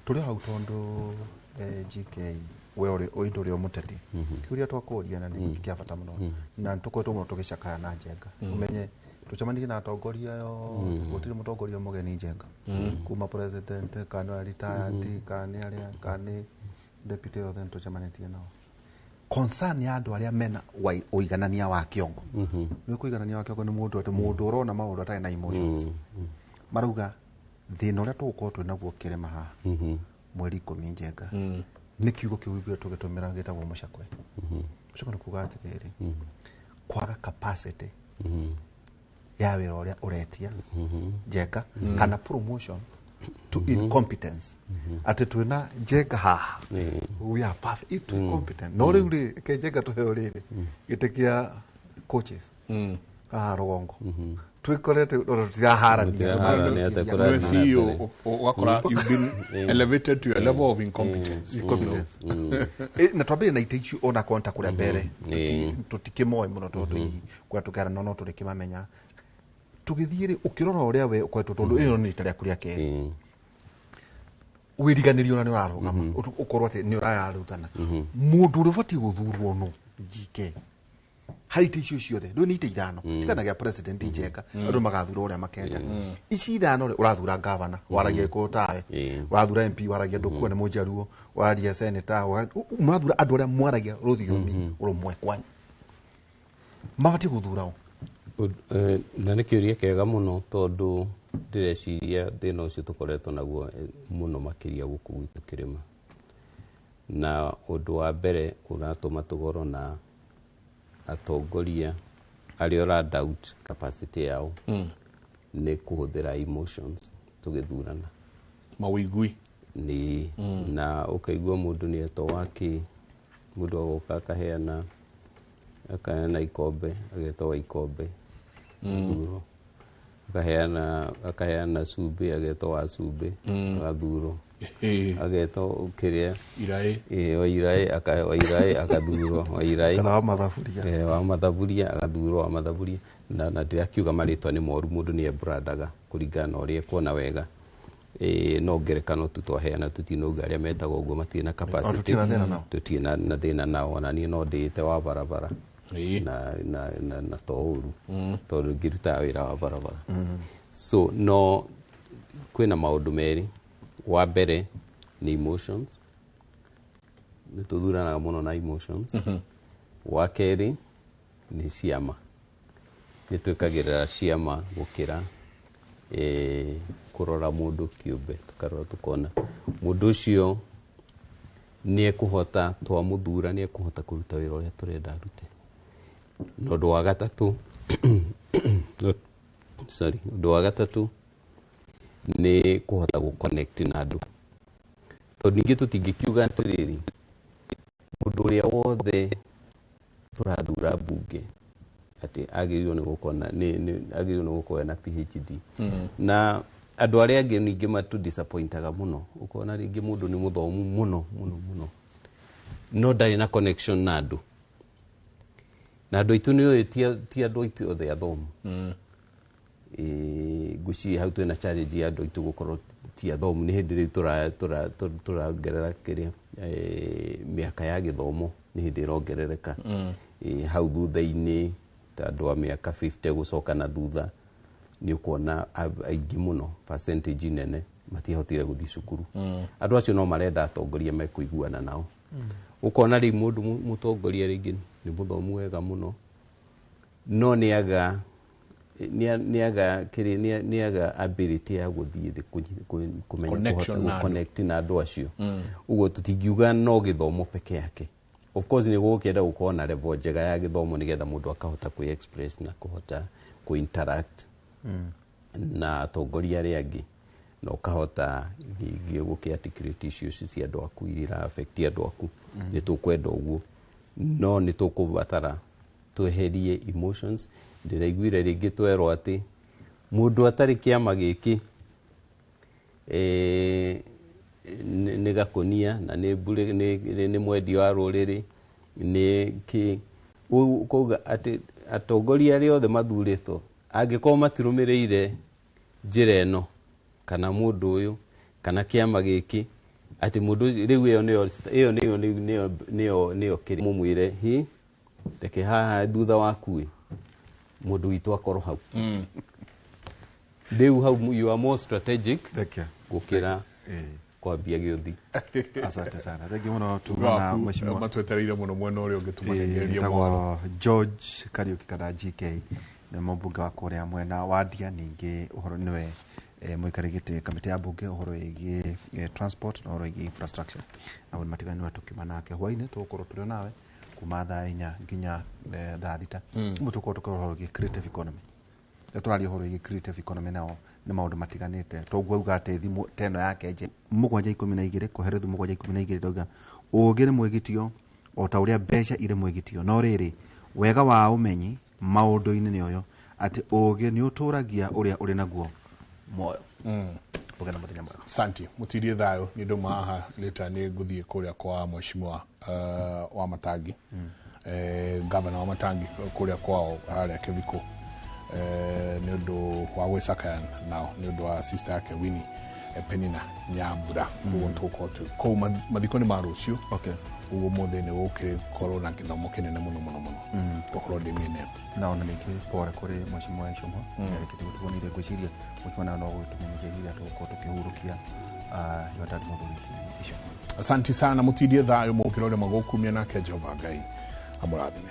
Speaker 26: Tũrĩ hau tondũ GK we ũrĩ ũndũ ũrĩa mũteti, kĩũria twakũria na nĩ kĩa bata mũno, na tũkoretwo mũno tũgĩcakaya na Njenga, ũmenye tũcemanirie na atongoria yo, gũtirĩ mũtongoria mũgeni Njenga, kuma president kana retired kana arĩa kana deputy othe tũcemanĩtie nao. Concern ya andũ arĩa mena ũiganania wa kĩongo, nĩ kũiganania wa kĩongo nĩ mũndũ atĩ mũndũ ũrona maũndũ atarĩ na emotions, marauga thĩna ũrĩa tũgũkorwo twĩ naguo kĩrĩma haha mweri 10 Njenga nĩ kiugo kĩu gĩtũ gĩtũmĩra gĩtagwo mũcakwe. Mũcakwe nĩ kuga atĩrĩrĩ, kwaga capacity ya wĩra ũrĩa ũretia Njenga kana promotion to incompetence, atĩ twĩna Njenga haha we are perfect incompetent, no rĩu rĩ ke Njenga tũheo rĩrĩ gĩtĩ kĩa coaches haha rũgongo twikorete ona tiraharania
Speaker 24: CEO ũgakora you've been elevated to a level of incompetence.
Speaker 26: Na twambire na ite icio ona konta kuria mbere tutikimoe muno tondu kuria tukera no turikimamenya tugithie ri ukirora uria we ukoretwo tondu iyo ni rita riaku ria keri wiriganirio na ni urarugama ukorwo ati ni urayarutana mundu uri ubatie guthurwo no GK hari ite icio ciothe ndu ni ite ithano tikanagia president Njenga andu magathura uria makenda ici ithano ri urathura governor waragia ko tawe urathura MP waragia ndukua ni munjaruo waria senator murathura andu aria mwaragia ruthiomi rumwe kwanyu mabatie guthura o
Speaker 1: na nä kä å ria kega må no tondå ndäreciria thä na å cio tå koretwo naguo må no makä ria gå kå gwitå kä rä ma Na ũndũ wa mbere ũratũma tũgorwo na atongoria arĩa ũra doubt capacity yao nĩ kũhũthĩra emotions tũgĩthurana.
Speaker 24: Mawĩigui.
Speaker 1: Nĩ na ũkaigua mũndũ nĩ etwo wake, mũndũ agoka akaheana ikombe, agetwo wa ikombe, agathurwo. Akaheana cumbĩ, agetwo wa cumbĩ, agathurwo. Agetwo kĩrĩa
Speaker 24: iraĩ,
Speaker 1: wa iraĩ, wa iraĩ akathurwo, wa iraĩ.
Speaker 26: Kana wa mathaburia.
Speaker 1: Wa mathaburia agathurwo, wa mathaburia. Na ndĩrakiuga marĩtwa nĩ moru, mũndũ nĩ embrandaga kũringana na ũrĩa ekuona wega. No ngerekano tu twaheana, tũtinauga arĩa metagwo ũguo matirĩ na capacity.
Speaker 26: Tũtirĩ
Speaker 1: na thĩna nao. Ona niĩ no ndĩĩte wa barabara na to ũru, tondũ ngĩrutaga wĩra wa barabara. So no kwĩna maũndũ merĩ. Wa mbere nĩ emotions, nĩ tũthuranaga mũno na emotions. Wa kerĩ nĩ ciama, nĩ twĩkagĩrĩra ciama gũkĩra kũrora mũndũ kĩũmbe. Tũkarora tũkona mũndũ ũcio nĩ ekũhota, twamũthura nĩ ekũhota kũruta wĩra ũrĩa tũrenda arute. Na ũndũ wa gatatũ sorry, ũndũ wa gatatũ nĩ kũhota gũ-connect na andũ. Tondũ ningĩ tũtingĩkiuga atĩrĩrĩ, mũndũ ũrĩa wothe tũrathura mbunge atĩ agĩrĩirwo nĩ gũkorwo agĩrĩirwo nĩ gũkorwo na PhD. Na andũ arĩa angĩ ningĩ matu disappointaga mũno. Ũkona rĩngĩ mũndũ nĩ mũthomu mũno mũno mũno, no ndarĩ na connection na andũ. Na andũ aitũ nĩ ũĩ ti andũ aitũ othe athomu. Ngwĩciria hau twĩna challenge ya andũ aitũ gũkorwo ti athomu. Nĩ hĩndĩ rĩu tũrongerera kĩrĩa mĩaka ya gĩthomo nĩ hĩndĩ ĩrongerereka. Hau thutha-inĩ ta andũ a mĩaka 50 gũcoka na thutha nĩ ũkuona aingĩ mũno, percentage nene matiahotire gũthiĩ cukuru. Andũ acio no marenda atongoria mekũiguana nao. Ũkona rĩu mũndũ mũtongoria rĩngĩ nĩ mũthomu wega mũno, no nĩaga nĩaga ability ya gũthiĩ thĩ kũmenya kũhota connect na andũ acio. Ũguo tũtingiuga no gĩthomo peke yake. Of course nĩ gũkĩenda gũkorwo na level njega ya gĩthomo nĩgetha mũndũ akahota kwĩ express na kũhota kũ interact na atongoria arĩa angĩ, na ũkahota ningĩ gũkĩ articulate issues cia andũ aku iria ira affect andũ aku. Nĩ tũkwenda ũguo, no nĩ tũkũbatara tweherie emotions. Ndĩraiguire rĩngĩ twerwo atĩ mũndũ atarĩ kĩama gĩkĩ nĩ gakũnia na nĩ mwendia wa rũrĩrĩ nĩ kĩ. Ũkauga atĩ atongoria arĩa othe mathurĩtwo angĩkorwo matirũmĩrĩire njĩra ĩno kana mũndũ ũyũ kana kĩama gĩkĩ, atĩ mũndũ rĩu ĩyo nĩyo kĩrĩ mũmwĩre hi reke haha thutha waku mũndũ witũ akorwo hau. Rĩu hau you are more strategic gũkĩra kwambia gĩũthi.
Speaker 26: Asante sana. Thank you mũno tuma mheshimiwa.
Speaker 24: Matwetereire mũno mwena ũrĩa ũngĩ tũmanengerie mwaro.
Speaker 26: George Kariuki kana GK nĩ mũmbunge wa kũrĩa mwena wa Ndia, ningĩ ũhoro nĩwe mũikarĩri gĩtĩ kamĩtĩ ya mbunge ũhoro wĩgiĩ transport na ũhoro wĩgiĩ infrastructure. Na maũndũ matiganu tũkiuma nake hwainĩ tũgũkorwo tũrĩ nawe kuma thaa 4 nginya thaa 6. Ũmwe tũkorwo tũkĩrora ũhoro wĩgiĩ creative economy. Tũraria ũhoro wĩgiĩ creative economy nao nĩ maũndũ matiganĩte. Toguo auga atĩ thimũ ta ĩno yake nje 7:12 kũherethu 7:12 ndauga ũũgĩ nĩ mwĩgitio o ta ũrĩa mbeca irĩ mwĩgitio, no rĩrĩ wega wa ũmenyi maũndũ-inĩ nĩ ũyũ atĩ ũũgĩ nĩ ũtũragia ũrĩa ũrĩ naguo muoyo. Ũgĩe na mũthenya mwega.
Speaker 24: Asante. Mũtirie thayũ nĩ ndũma haha leta nĩ ngũthiĩ kũrĩa kwa mheshimiwa wa Matangi, gavana wa Matangi kũrĩa kwao harĩa Kĩbiko, nĩ ũndũ wa gwĩcakaya nao nĩ ũndũ wa sister yake Winnie Penina Nyambura. Koguo tũgũkorwo twĩ kũu mathiko nĩ ma rũciũ. Ũguo ũmũthĩ nĩ gũgũkorwo na gĩthomo kĩnene mũno mũno mũno. Gũkorwo ndĩ mĩena ĩyo.
Speaker 26: Na ona ningĩ pore kũrĩ mheshimiwa Icũng'wa nĩarĩkĩtie gũtuonire ngwĩciria mheshimiwa nawe no gũgĩtũmenyithia ihinda tũgũkorwo tũkĩhurũkia your dad mũthuri Icũng'wa.
Speaker 24: Asante sana, mũtindie thayũ mũkĩra ũrĩa magũkumia nake Jehova Ngai amũrathime.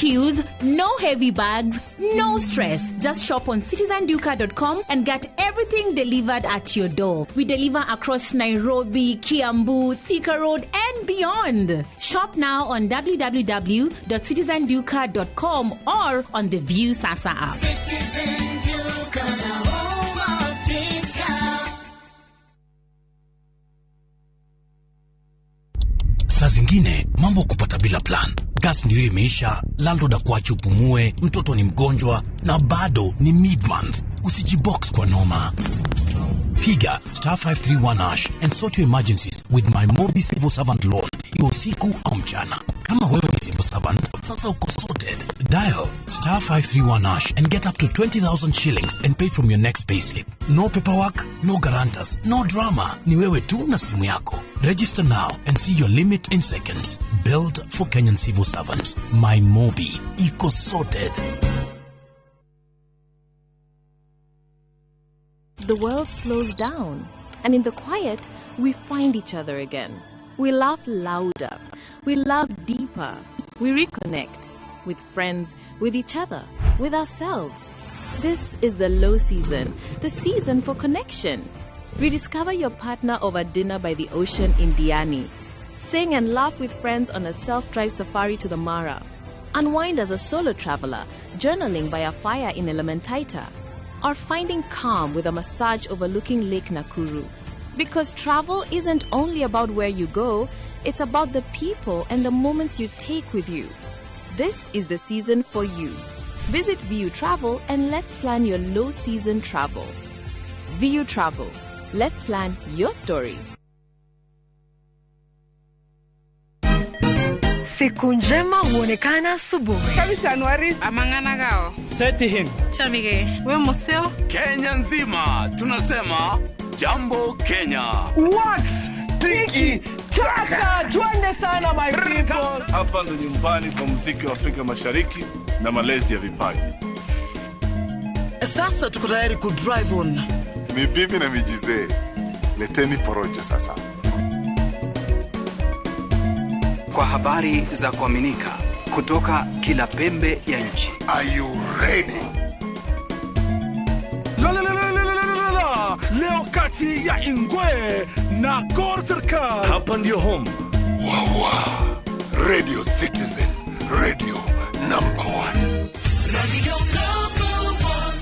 Speaker 2: queues, no heavy bags, no stress. Just shop on citizenduka.com and get everything delivered at your door. We deliver across Nairobi, Kiambu, Thika Road, and beyond. Shop now on www.citizenduka.com or on the View Sasa app.
Speaker 5: Citizen Duka, the home of discount.
Speaker 11: Saa zingine mambo kupata bila plan. Gas ndio imeisha, landlord akuache upumue, mtoto ni mgonjwa na bado ni mid-month. Usijibox kwa noma. Piga *531# and sort your emergencies with my Mobi Civil Servant Loan. Iwe usiku au mchana. Kama wewe ni civil servant, sasa uko sorted. Dial *531# and get up to 20,000 shillings and pay from your next payslip. No paperwork, no guarantors, no drama. Ni wewe tu na simu yako. Register now and see your limit in seconds. Built for Kenyan civil servants. My Mobi. Iko sorted.
Speaker 16: The world slows down, and in the quiet, we find each other again. We laugh louder, we love deeper, we reconnect with friends, with each other, with ourselves. This is the low season, the season for connection. Rediscover your partner over dinner by the ocean in Diani. Sing and laugh with friends on a self-drive safari to the Mara. Unwind as a solo traveler, journaling by a fire in Elementaita. Or finding calm with a massage overlooking Lake Nakuru. Because travel isn't only about where you go, it's about the people and the moments you take with you. This is the season for you. Visit VU Travel and let's plan your low season travel. VU Travel. Let's plan your story.
Speaker 17: Siku njema huonekana asubuhi.
Speaker 18: Amangana gao.
Speaker 13: Seti him.
Speaker 18: Chamige. We museo.
Speaker 14: Kenya nzima tunasema Jambo Kenya.
Speaker 19: Wax tiki taka, twende sana my people.
Speaker 14: Hapa ndo nyumbani kwa muziki wa Afrika Mashariki na malezi ya vipaji.
Speaker 20: Sasa tuko tayari ku drive on.
Speaker 23: Ni bibi na mijizee. Leteni porojo sasa.
Speaker 28: Kwa habari za kuaminika kutoka kila pembe ya nchi.
Speaker 23: Are you ready?
Speaker 14: La la la la la la la. Leo kati ya Ingwe na Gor Serikal. Hapa ndio home.
Speaker 23: Wawa. Radio Citizen, radio number 1.
Speaker 5: Radio number 1.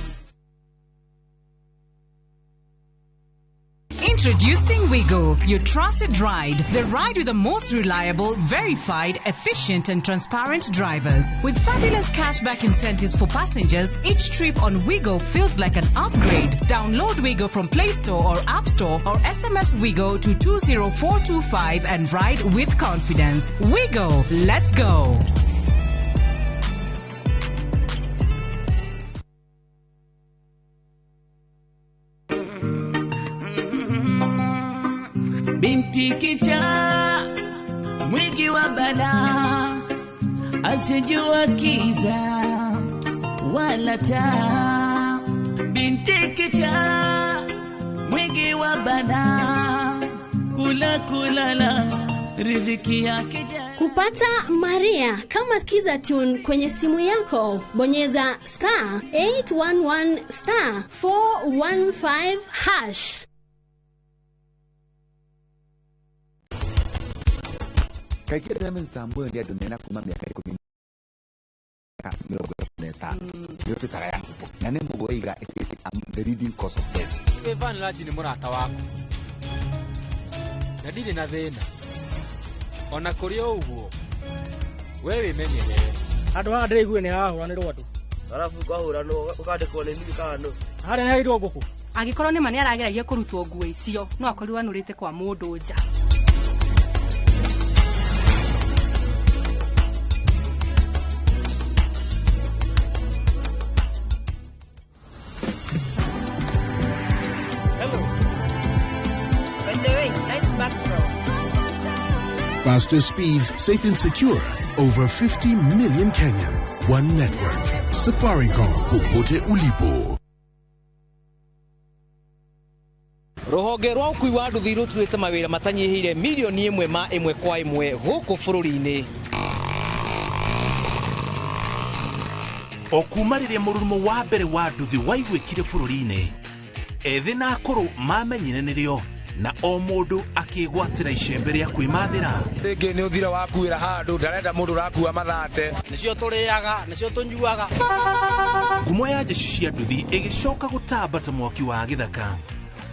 Speaker 7: Introducing Wigo, your trusted ride. The ride with the most reliable, verified, efficient and transparent drivers. With fabulous cashback incentives for passengers, each trip on Wigo feels like an upgrade. Download Wigo from Play Store or App Store or SMS Wigo to 20425 and ride with confidence. Wigo, let's go.
Speaker 29: Binti kichaa mwingi wa balaa, asijua kiza wala taa. Binti kichaa mwingi wa balaa, kula kulala riziki yake.
Speaker 30: Kupata Maria kama Skiza Tune kwenye simu yako, bonyeza *811 *415#
Speaker 31: Kaingĩ andũ arĩa merutaga muoyo nĩ andũ mena kuma mĩaka 15 nĩyo twĩtaga ya hupo na nĩ mũgwaiga it is the leading cause of death.
Speaker 25: Evan Laji nĩ mũrata waku na ndirĩ na thĩna ona kũrĩ o ũguo we wĩmenyerere.
Speaker 13: Handũ haha ndĩraigua nĩ hahũranĩrwo andũ
Speaker 32: arabu kwahũranwo ũkandĩkwo nĩ niĩ kana nũ
Speaker 13: harĩa nĩ hairwo ngũkũ.
Speaker 6: Angĩkorwo nĩ ma nĩ arageragia kũrutwo nguo icio no akorirwo anũrĩte kwa mũndũ nja.
Speaker 33: Faster speeds, safe and secure. Over 50 million Kenyans. One network. Safaricom. Popote ulipo.
Speaker 34: Ruhonge rwa ũkui wa nduthi rũturĩte mawĩra matanyihĩire milioni 1 ma 1 kwa 1 gũkũ bũrũri-inĩ.
Speaker 1: O kuma rĩrĩa mũrurumo wa mbere wa nduthi waiguĩkire bũrũri-inĩ, ethĩ na akũrũ mamenyire nĩrĩo na o mũndũ akĩgwatĩra icembe rĩa kwĩmathĩra.
Speaker 2: Rĩngĩ nĩ ũthira wakuĩra handũ ndarenda mũndũ ũrakua mathate.
Speaker 3: Nĩcio tũrĩaga, nĩcio tũnyuaga.
Speaker 1: Ngumo ya jeshi cia nduthi ĩgĩcoka gũtamba ta mwaki wa gĩthaka.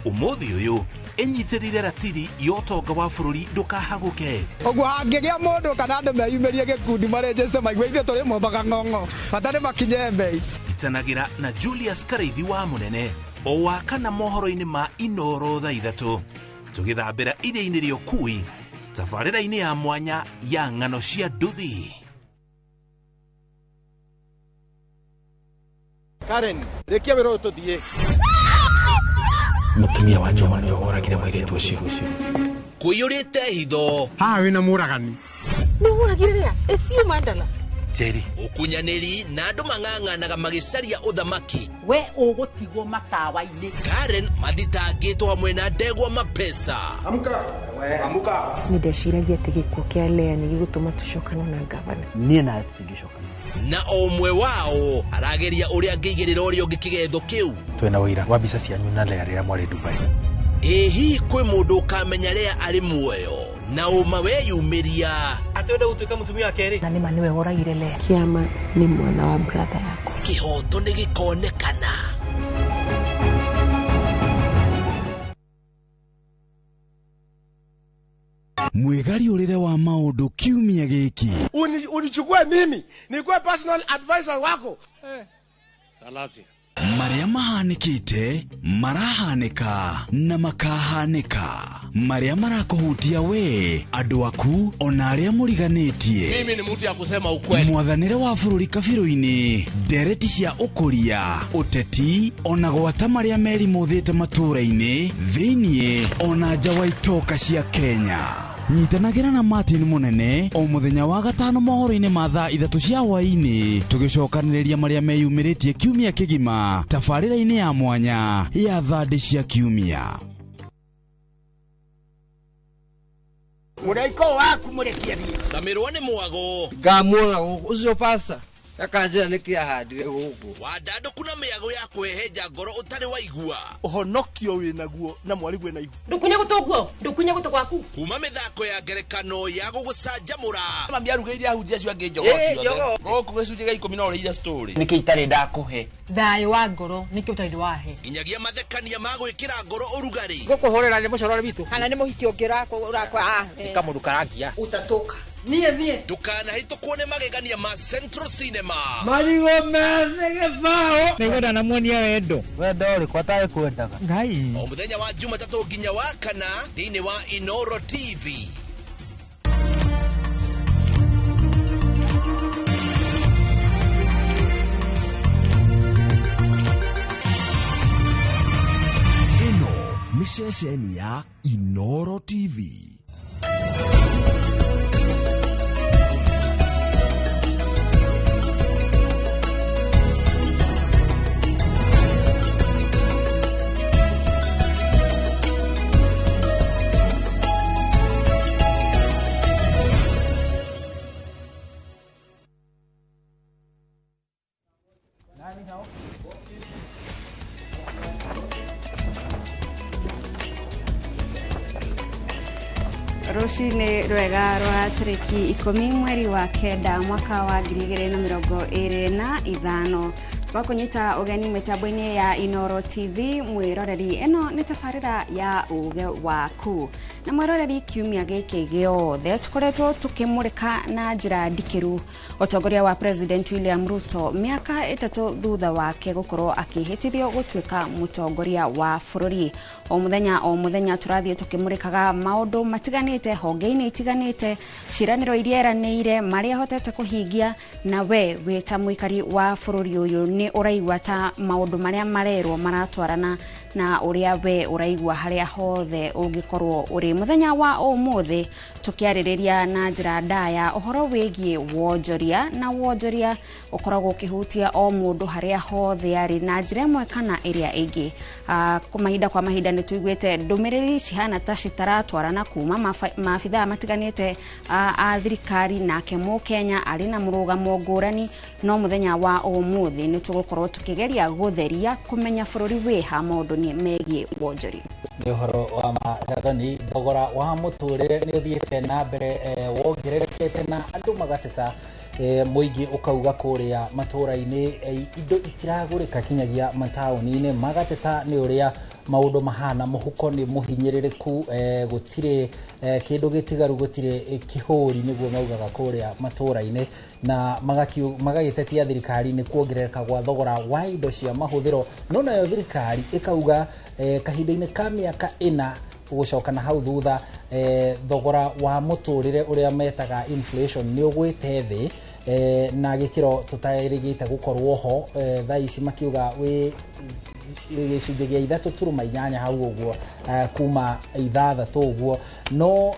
Speaker 1: Ũmũthĩ ũyũ ĩnyitĩrĩire ratiri ya ũtonga wa bũrũri ndũkahagũke.
Speaker 4: Ũguo hangĩgĩa mũndũ kana andũ meyumĩrie gĩkundi marenjeste maigue ithuĩ tũrĩ mombaga ng'ong'o bata nĩ makinye mbei.
Speaker 1: Itanagĩra na Julius Karaithi wa Mũnene o wa kana mohoro-inĩ ma Inoro thaa 3 tũgĩthambĩra iria-inĩ rĩa ũkui tabarĩra-inĩ ya mwanya ya ng'ano cia nduthi.
Speaker 3: Karen, rĩkia wĩra ũyũ tũthiĩ.
Speaker 8: Mũtumia wa Juma nĩwe woragire mũirĩtu ũcio.
Speaker 9: Kũiyũrĩte hitho.
Speaker 10: Haha wĩna mũragani.
Speaker 12: Nĩ woragire rĩa? Ĩcio mandala.
Speaker 10: Njeri.
Speaker 9: Ũkunyanĩri na andũ mang'ang'anaga magĩcaria ũthamaki.
Speaker 15: We ũgũtigwo matawa-inĩ.
Speaker 9: Karen mathitangĩtwo hamwe na ndegwa mapesa.
Speaker 21: Amka. Amka.
Speaker 22: Nĩ ndeciragia atĩ gĩkuũ kĩa Lea nĩ gĩgũtũma tũcokane na gavana.
Speaker 8: Niĩ nawe tũtingĩcokana.
Speaker 9: Na o ũmwe wao arageria ũrĩa angĩigĩrĩra ũrĩa ũngĩ kĩgetho kĩu.
Speaker 8: Twĩna ũira wa mbica cianyu na Lea rĩrĩa mwarĩ Dubai.
Speaker 9: Ĩ hihi kwĩ mũndũ ũkamenya Lea arĩ muoyo na ũma weyumĩria
Speaker 25: atĩ wenda gũtuĩka mũtumia wa kerĩ.
Speaker 22: Na nĩma nĩwe woragire Lea. Kĩama nĩ mwana wa brother yakwa.
Speaker 9: Kĩhoto nĩ gĩkonekana.
Speaker 24: Mwĩgariũrĩre wa maũndũ kiumia gĩkĩ.
Speaker 3: Unichukue mimi nikuwe personal advisor wako.
Speaker 25: Salasia.
Speaker 24: Marĩa mahanĩkĩte, marahanĩka na makahanĩka. Marĩa marakũhutia we, andũ aku ona arĩa mũriganĩtie.
Speaker 3: Mimi ni mtu ya kusema ukweli.
Speaker 24: Mwathanĩre wa bũrũri kabirũ-inĩ, ndereti cia ũkũria, ũteti ona gwata marĩa merimũthĩte matũũra-inĩ, thĩiniĩ ona nja wa itoka cia Kenya. Nyitanagĩra na Martin Mũnene o mũthenya wa gatano mohoro-inĩ ma thaa 3 cia hwaĩ-inĩ, tũgĩcokanĩrĩria marĩa meyumĩrĩtie kiumia kĩgima tabarĩra-inĩ ya mwanya ya thandĩ cia kiumia.
Speaker 3: Mũraiko waku mũrekie thiĩ.
Speaker 9: Camirwo nĩ mwago.
Speaker 32: Ngamuona gũkũ ũcio pasta akanjĩra nĩkĩ ahandire gũkũ.
Speaker 9: Wandandũku na mĩago ya kwĩhenja ngoro ũtarĩ waigua.
Speaker 14: Ũhonokio wĩnaguo na mwarĩguo na ihu.
Speaker 12: Ndũkunye gũtũ guo, ndũkunye gũtũ gwaku.
Speaker 9: Kuma mĩthako ya ngerekano ya gũgũcanjamũra.
Speaker 26: Mami arugĩire ahunjia acio angĩ njogoo ciothe. Gũkũ gĩcunjĩ gĩa 10 no ũrĩire story.
Speaker 27: Nĩkĩ itarĩ ndakũhe?
Speaker 6: Thayũ wa ngoro nĩkĩ ũtarĩ wahe.
Speaker 9: Nginyagia mathekania ma gwĩkĩra ngoro ũrugarĩ.
Speaker 35: Gũkũhũrĩra nĩ mũcorore witũ.
Speaker 36: Kana nĩ mũhiki ũngĩ ũrakwa.
Speaker 35: Nĩ kamũndũ karangia.
Speaker 36: Utatoka. Niĩ thiĩ.
Speaker 9: Ndũkanahĩtũkwo nĩ magegania ma Central Cinema.
Speaker 37: Marigũ methĩ gĩbaũ.
Speaker 38: Nĩngwenda namuonia wendo.
Speaker 39: Wendo ũrĩkũ atarĩ kwendaga?
Speaker 38: Ngai.
Speaker 9: O mũthenya wa Jumatatũ nginya wa kana thĩinĩ wa Inoro TV.
Speaker 33: Ĩno nĩ ceceni ya Inoro TV.
Speaker 40: Rũcinĩ rwega rwa tarĩki 10 mweri wa 9 mwaka wa 2025 twakũnyita ũgeni mĩtambo-inĩ ya Inoro TV mwĩroreri. Ĩno nĩ tabarĩra ya ũge waku na mwĩroreri, kiumia gĩkĩ gĩothe tũkoretwo tũkĩmũrĩka na njĩra ndikĩru ũtongoria wa President William Ruto mĩaka 3 thutha wake gũkorwo akĩhĩtithio gũtuĩka mũtongoria wa bũrũri. O mũthenya tũrathiĩ tũkĩmũrĩkaga maũndũ matiganĩte honge-inĩ itiganĩte, ciĩranĩro iria eranĩire, marĩa ahotete kũhingia, na we wĩ ta mũikari wa bũrũri ũyũ nĩ ũraigua ta maũndũ marĩa marerwo maratwarana na ũrĩa we ũraigua harĩa hothe ũngĩkorwo ũrĩ. Mũthenya wa ũmũthĩ tũkĩarĩrĩria na njĩra ndaya ũhoro wĩgiĩ wonjoria, na wonjoria ũkoragwo ũkĩhutia o mũndũ harĩa hothe arĩ na njĩra ĩmwe kana ĩrĩa ĩngĩ. Mahinda kwa mahinda nĩ tuiguĩte ndũmĩrĩri cihana ta citaratwarana kuma maabithaa matiganĩte a thirikari, nake Mũkenya arĩ na mũrũgamo ngũrani. No mũthenya wa ũmũthĩ nĩ tũgũkorwo tũkĩgeria gũtheria kũmenya bũrũri wĩha maũndũ megiĩ wonjoria.
Speaker 2: Nĩ ũhoro wa Gathoni, thogora wa mũtũrĩre nĩ ũthiĩte na mbere wongererekete na andũ magateta, mũingĩ ũkauga kũrĩa matũra-inĩ indo itiragũrĩka kinyagia mataũni-inĩ, magateta nĩ ũrĩa maũndũ mahana, mũhuko nĩ mũhinyĩrĩrĩku, gũtirĩ kĩndũ gĩtigaru, gũtirĩ kĩhũri nĩguo maugaga kũrĩa matũra-inĩ, na magagĩtetia thirikari nĩ kuongerereka gwa thogora wa indo cia mahũthĩro. No nayo thirikari ĩkauga kahinda-inĩ ka mĩaka 4 gũcoka na hau thutha, thogora wa mũtũrĩre ũrĩa metaga inflation nĩ ũgwĩte thĩ na gĩkĩro tũtarĩgĩte gũkorwo ho. Thaa ici makiuga wĩ gĩcunjĩ gĩa 3.8 hau ũguo, kuma 6 ũguo. No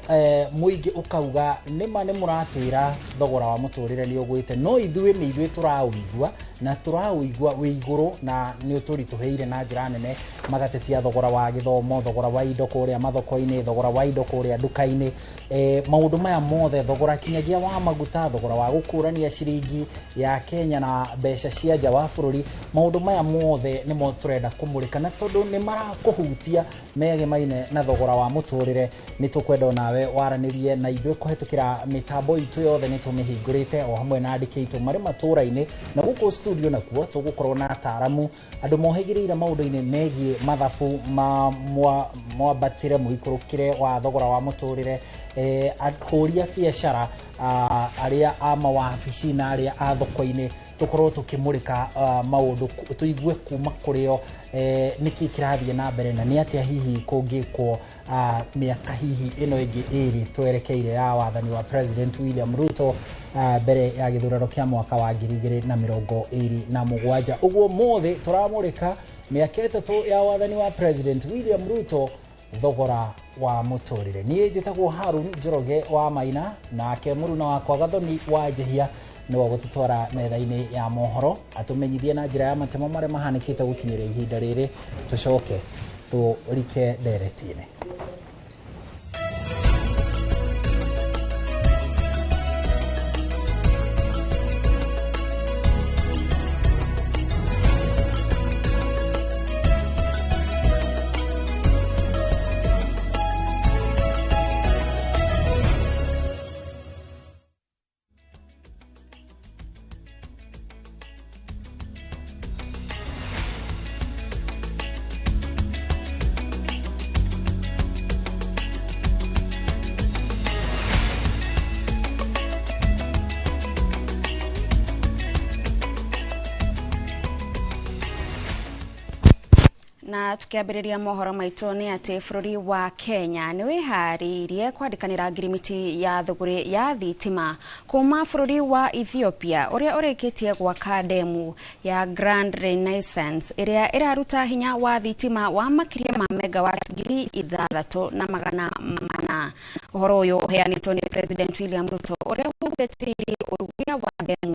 Speaker 2: mũingĩ ũkauga nĩma nĩ mũratwĩra thogora wa mũtũrĩre nĩ ũgwĩte, no ithuĩ nĩ ithuĩ tũraũigua na tũraũigua wĩ igũrũ na nĩ ũtũritũhĩire na njĩra nene. Magatetia thogora wa gĩthomo, thogora wa indo kũrĩa mathoko-inĩ, thogora wa indo kũrĩa nduka-inĩ, maũndũ maya mothe, thogora kinyagia wa maguta, thogora wa gũkũrania ciringi ya Kenya na mbeca cia nja wa bũrũri. Maũndũ maya mothe nĩmo tũrenda kũmũrĩka, na tondũ nĩ marakũhutia megemaine na thogora wa mũtũrĩre, nĩ tũkwenda onawe waranĩrie na ithuĩ kũhetũkĩra mĩtambo itũ yothe nĩ tũmĩhingũrĩte, o hamwe na andĩki aitũ marĩ matũra-inĩ na gũkũ studio nakuo tũgũkorwo na ataaramu andũ mohĩgĩrĩire maũndũ-inĩ megiĩ mathabu ma mwambatĩre mũikũrũkĩre wa thogora wa mũtũrĩre, ahũri a biacara, arĩa a mawabici na arĩa a thoko-inĩ, tũkorwo tũkĩmũrĩka maũndũ tũigue kuma kũrĩo nĩkĩ kĩrathiĩ na mbere na nĩ atĩa hihi kũngĩkwo mĩaka hihi ĩno ĩngĩ 2 twerekeire ya wathani wa President William Ruto mbere ya gĩthurano kĩa mwaka wa 2027. Ũguo mothe tũramũrĩka mĩaka 3 ya wathani wa President William Ruto, thogora wa mũtũrĩre. Niĩ njĩtagwo Harun Njoroge wa Maina, nake mũruna wakwa Gathoni wa Njehia nĩwe gũtũtwara metha-inĩ ya mohoro, atũmenyithie na njĩra ya matemo marĩa mahanĩkĩte gũkinyĩria ihinda rĩrĩ, tũcoke tũrike ndereti-inĩ.
Speaker 40: Na tukiambĩrĩria mohoro maitũ nĩ atĩ bũrũri wa Kenya nĩ wĩharĩirie kwandĩkanĩra ngirimiti ya thũgũrĩ ya thitima kuma bũrũri wa Ethiopia ũrĩa ũrĩkĩtie gwaka ndemu ya Grand Renaissance ĩrĩa ĩraruta hinya wa thitima wa makĩria ma megawatt 6400. Ũhoro ũyũ ũheanĩtwo nĩ President William Ruto ũrĩa ũgũtĩrĩirie ũruguria wa ndemu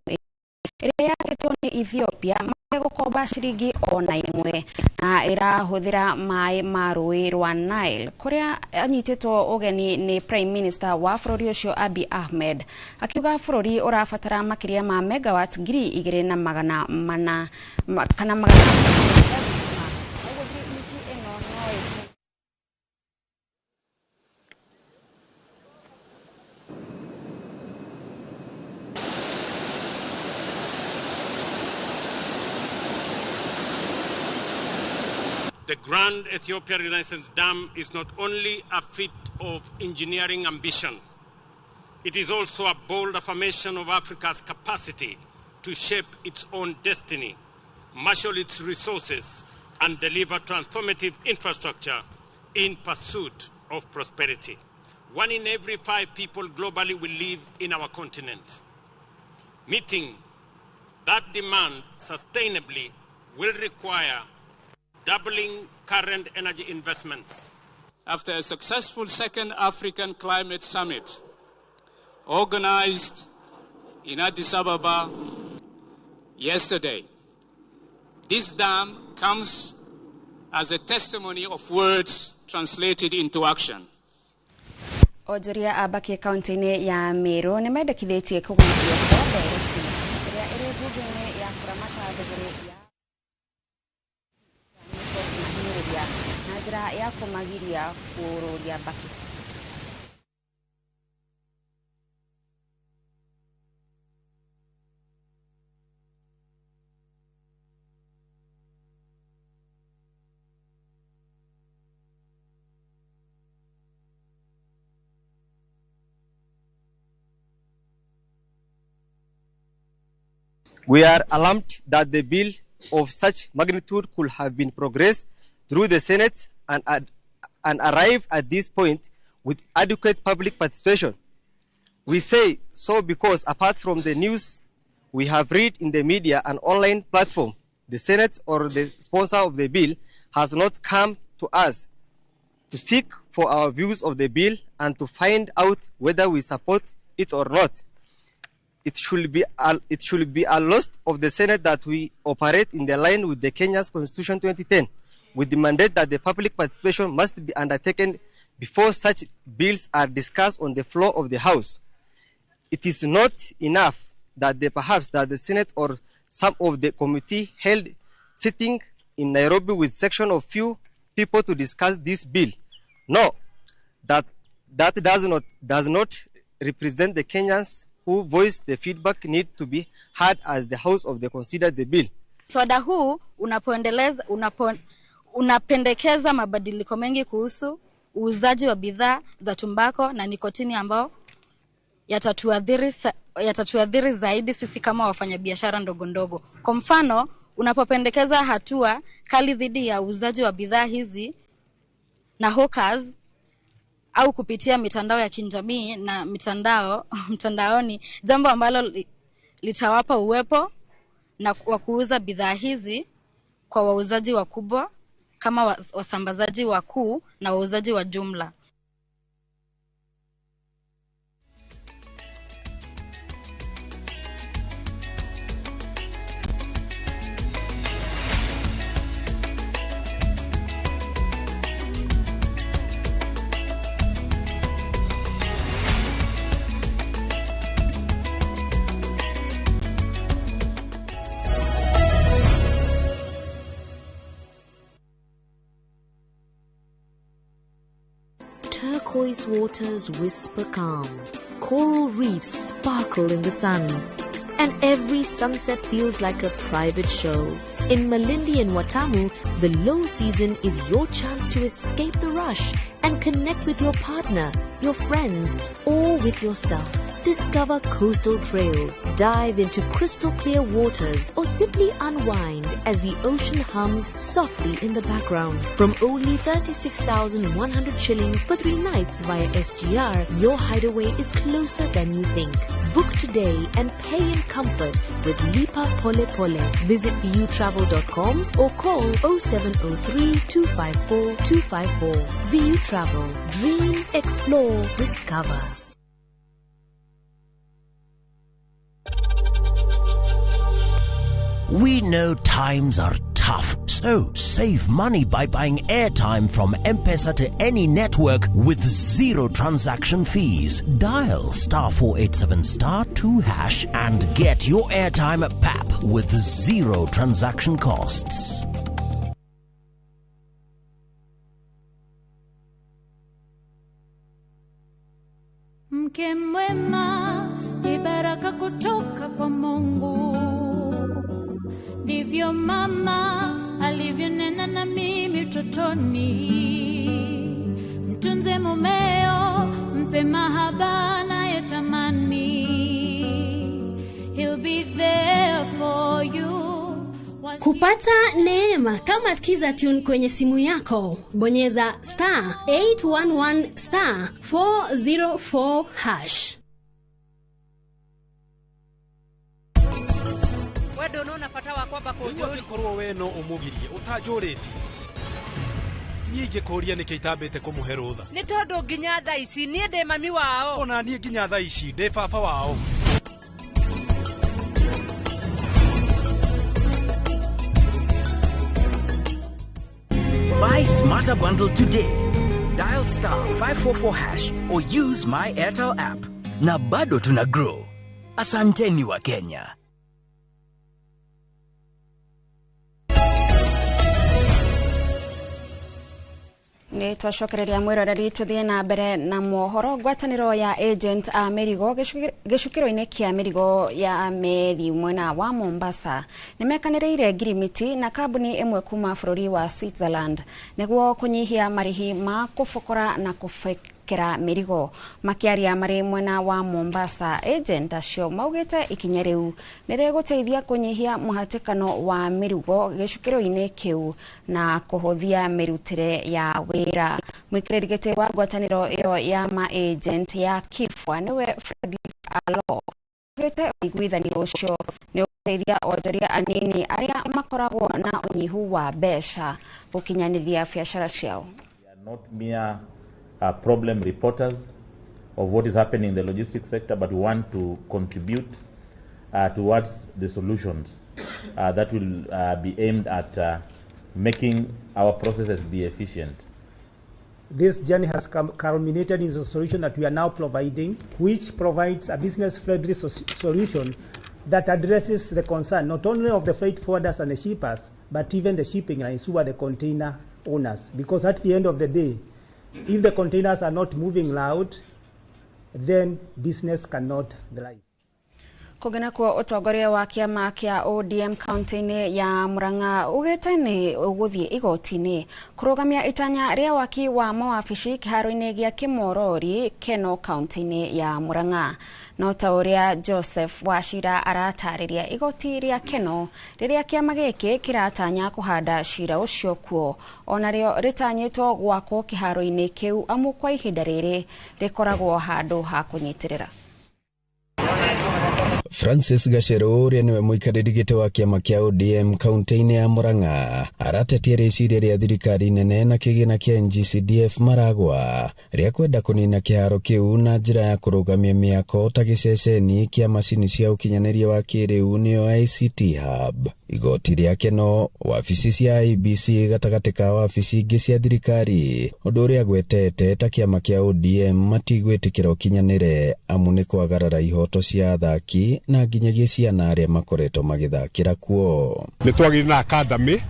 Speaker 40: ĩrĩa yakĩtwo nĩ Ethiopia mategũkomba ciringi ona ĩmwe na ĩrahũthĩra maĩ ma rũĩ rwa Nile, kũrĩa anyitĩtwo ũgeni nĩ Prime Minister wa bũrũri ũcio Abiy Ahmed, akiuga bũrũri ũrabatara makĩria ma megawatt 2400 kana magana.
Speaker 4: The Grand Ethiopia Renaissance Dam is not only a feat of engineering ambition, it is also a bold affirmation of Africa's capacity to shape its own destiny, marshal its resources, and deliver transformative infrastructure in pursuit of prosperity. 1 in every 5 people globally will live in our continent. Meeting that demand sustainably will require doubling current energy investments.
Speaker 5: After a successful second African Climate Summit organized in Addis Ababa yesterday, this dam comes as a testimony of words translated into action.
Speaker 40: Onjoria a Mbakĩ kaunti-inĩ ya Meru nĩ mendekithĩtie kũgũithio kwa ndereti ĩrĩa ĩrĩ mbunge-inĩ ya kũramata thũgũrĩ ya kũmahinyĩrĩria na njĩra ya kũmagiria kũrũria mbakĩ.
Speaker 1: We are alarmed that the bill of such magnitude could have been progressed through the Senate and arrive at this point with adequate public participation. We say so because apart from the news we have read in the media and online platform, the Senate or the sponsor of the bill has not come to us to seek for our views of the bill and to find out whether we support it or not. It should be a loss of the Senate that we operate in the line with the Kenya's Constitution 2010, with the mandate that the public participation must be undertaken before such bills are discussed on the floor of the House. It is not enough that perhaps the Senate or some of the committee held sitting in Nairobi with section of few people to discuss this bill. No, that does not represent the Kenyans who voice the feedback need to be heard as the House of the consider the bill.
Speaker 7: Mswada huu unapendekeza mabadiliko mengi kuhusu uuzaji wa bidhaa za tumbako na nikotini ambao yatatuadhiri zaidi sisi kama wafanyabiashara ndogo ndogo. Kwa mfano, unapopendekeza hatua kali dhidi ya uuzaji wa bidhaa hizi na hawkers au kupitia mitandao ya kijamii na mtandaoni, jambo ambalo litawapa uwepo na wa kuuza bidhaa hizi kwa wauzaji wakubwa kama wasambazaji wakuu na wauzaji wa jumla.
Speaker 10: Turquoise waters whisper calm, coral reefs sparkle in the sun, and every sunset feels like a private show. In Malindi and Watamu, the low season is your chance to escape the rush and connect with your partner, your friends, or with yourself. Discover coastal trails, dive into crystal clear waters, or simply unwind as the ocean hums softly in the background. From only 36,100 shillings for 3 nights via SGR, your hideaway is closer than you think. Book today and pay in comfort with Lipa Pole Pole. Visit vutravel.com or call 0703 254 254. VU Travel. Dream, explore, discover.
Speaker 9: We know times are tough, so save money by buying airtime from M-Pesa to any network with zero transaction fees. Dial *487*2# and get your airtime at PAP with zero transaction costs.
Speaker 11: Mke mwema ni baraka kutoka kwa Mungu. Ndivyo mama alivyonena na mimi utotoni. Mtunze mumeo, mpe mahaba anayotamani. He'll be there for you.
Speaker 13: Kupata neema kama Skiza Tune kwenye simu yako, bonyeza *811*404#.
Speaker 6: Wendo nona bata wa kwamba kũnjũria.
Speaker 15: Rĩu angĩkorwo we no ũmũgirie ũtanjũrĩtie, niĩ ingĩkũria nĩkĩ itambĩte kũmũhe rũtha?
Speaker 6: Nĩ tondũ nginya thaa ici niĩ ndĩ mami wao.
Speaker 15: Ona niĩ nginya thaa ici ndĩ baba wao.
Speaker 3: smarter bundle today. Dial star 544 hash or use my Airtel app. Na bado tuna grow. Asanteni wa Kenya.
Speaker 40: Nĩ twacokereria mwĩroreri tũthiĩ na mbere na mohoro. Ngwatanĩro ya agent a mĩrigo gĩcukĩro-inĩ kĩa mĩrigo ya meri mwena wa Mombasa nĩ mekanĩrĩire ngirimiti na kambuni ĩmwe kuma bũrũri wa Switzerland nĩguo kũnyihia marĩhi ma kũbokora na kũbekera mĩrigo. Makĩaria marĩ mwena wa Mombasa, agent acio maugĩte ikinya rĩu nĩ rĩgũteithia kũnyihia mũhatĩkano wa mĩrigo gĩcukĩro-inĩ kĩu na kũhũthia mĩrutĩre ya wĩra. Mũikarĩri gĩtĩ wa ngwatanĩro ĩyo ya ma-agent ya Kifwa nĩwe Fredrick Alo augĩte ũiguithanio ũcio nĩ ũgũteithia onjoria anini arĩa makoragwo na ũnyihu wa mbeca gũkinyanĩria biacara ciao.
Speaker 8: Not mere problem reporters of what is happening in the logistics sector, but we want to contribute towards the solutions that will be aimed at making our processes be efficient.
Speaker 16: This journey has culminated in the solution that we are now providing, which provides a business-friendly solution that addresses the concern not only of the freight forwarders and the shippers, but even the shipping lines who are the container owners. Because at the end of the day, if the containers are not moving loud, then business cannot thrive.
Speaker 40: Kũngĩ nakuo ũtongoria wa kĩama kĩa ODM kaunti-inĩ ya Murang'a ugĩte nĩ ũgũthiĩ igoti-inĩ kũrũgamia itanya rĩa waki wa mawabici kĩharo-inĩ gĩa Kĩmorori Keno kaunti-inĩ ya Murang'a. No ta ũrĩa Joseph Wachira aratarĩria, igoti rĩa Keno rĩrĩa kĩama gĩkĩ kĩratanya kũhanda cira ũcio kuo onarĩo rĩtanyĩtwo gwakwo kĩharo-inĩ kĩu amu kwa ihinda rĩrĩ rĩkoragwo handũ ha kũnyitĩrĩra.
Speaker 17: Francis Gacheru ũrĩa nĩwe mũikarĩri gĩtĩ wa kĩama kĩa ODM kaunti-inĩ ya Murang'a aratetia rĩciria rĩa thirikari nene na kĩgĩna kĩa NGCDF Maragwa rĩa kwenda kũnina kĩharo kĩu na njĩra ya kũrũgamia mĩako ta gĩceceni kĩa macini cia ũkinyanĩria wa kĩrĩu nĩyo ICT Hub. Igoti rĩa Keno, wabici cia IEBC gatagatĩ ka wabici ingĩ cia thirikari, ũndũ ũrĩa agwetete ta kĩama kĩa ODM matigwĩtĩkĩra ũkinyanĩre amu nĩ kwagarara ihoto cia athaki na nginyagia ciana arĩa makoretwo magĩthakĩra kuo.
Speaker 18: Nĩ twagĩrĩire na academy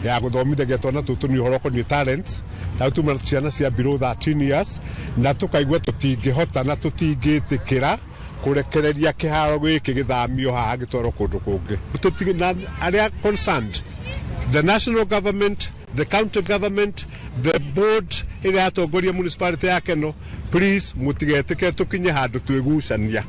Speaker 18: ya gũthomithagia twana tũtũ nĩ ũhoro ũkoniĩ talents, na tuma ciana cia below 13 years, na tũkaigua tũtingĩhota na tũtingĩtĩkĩra kũrekereria kĩharo gĩkĩ gĩthamio haha gĩtwarwo kũndũ kũngĩ. Na arĩa concerned, the national government, the county government, the board ĩrĩa yatongoria municipality ya Keno, please mũtigetĩkĩre tũkinye handũ twĩgucania.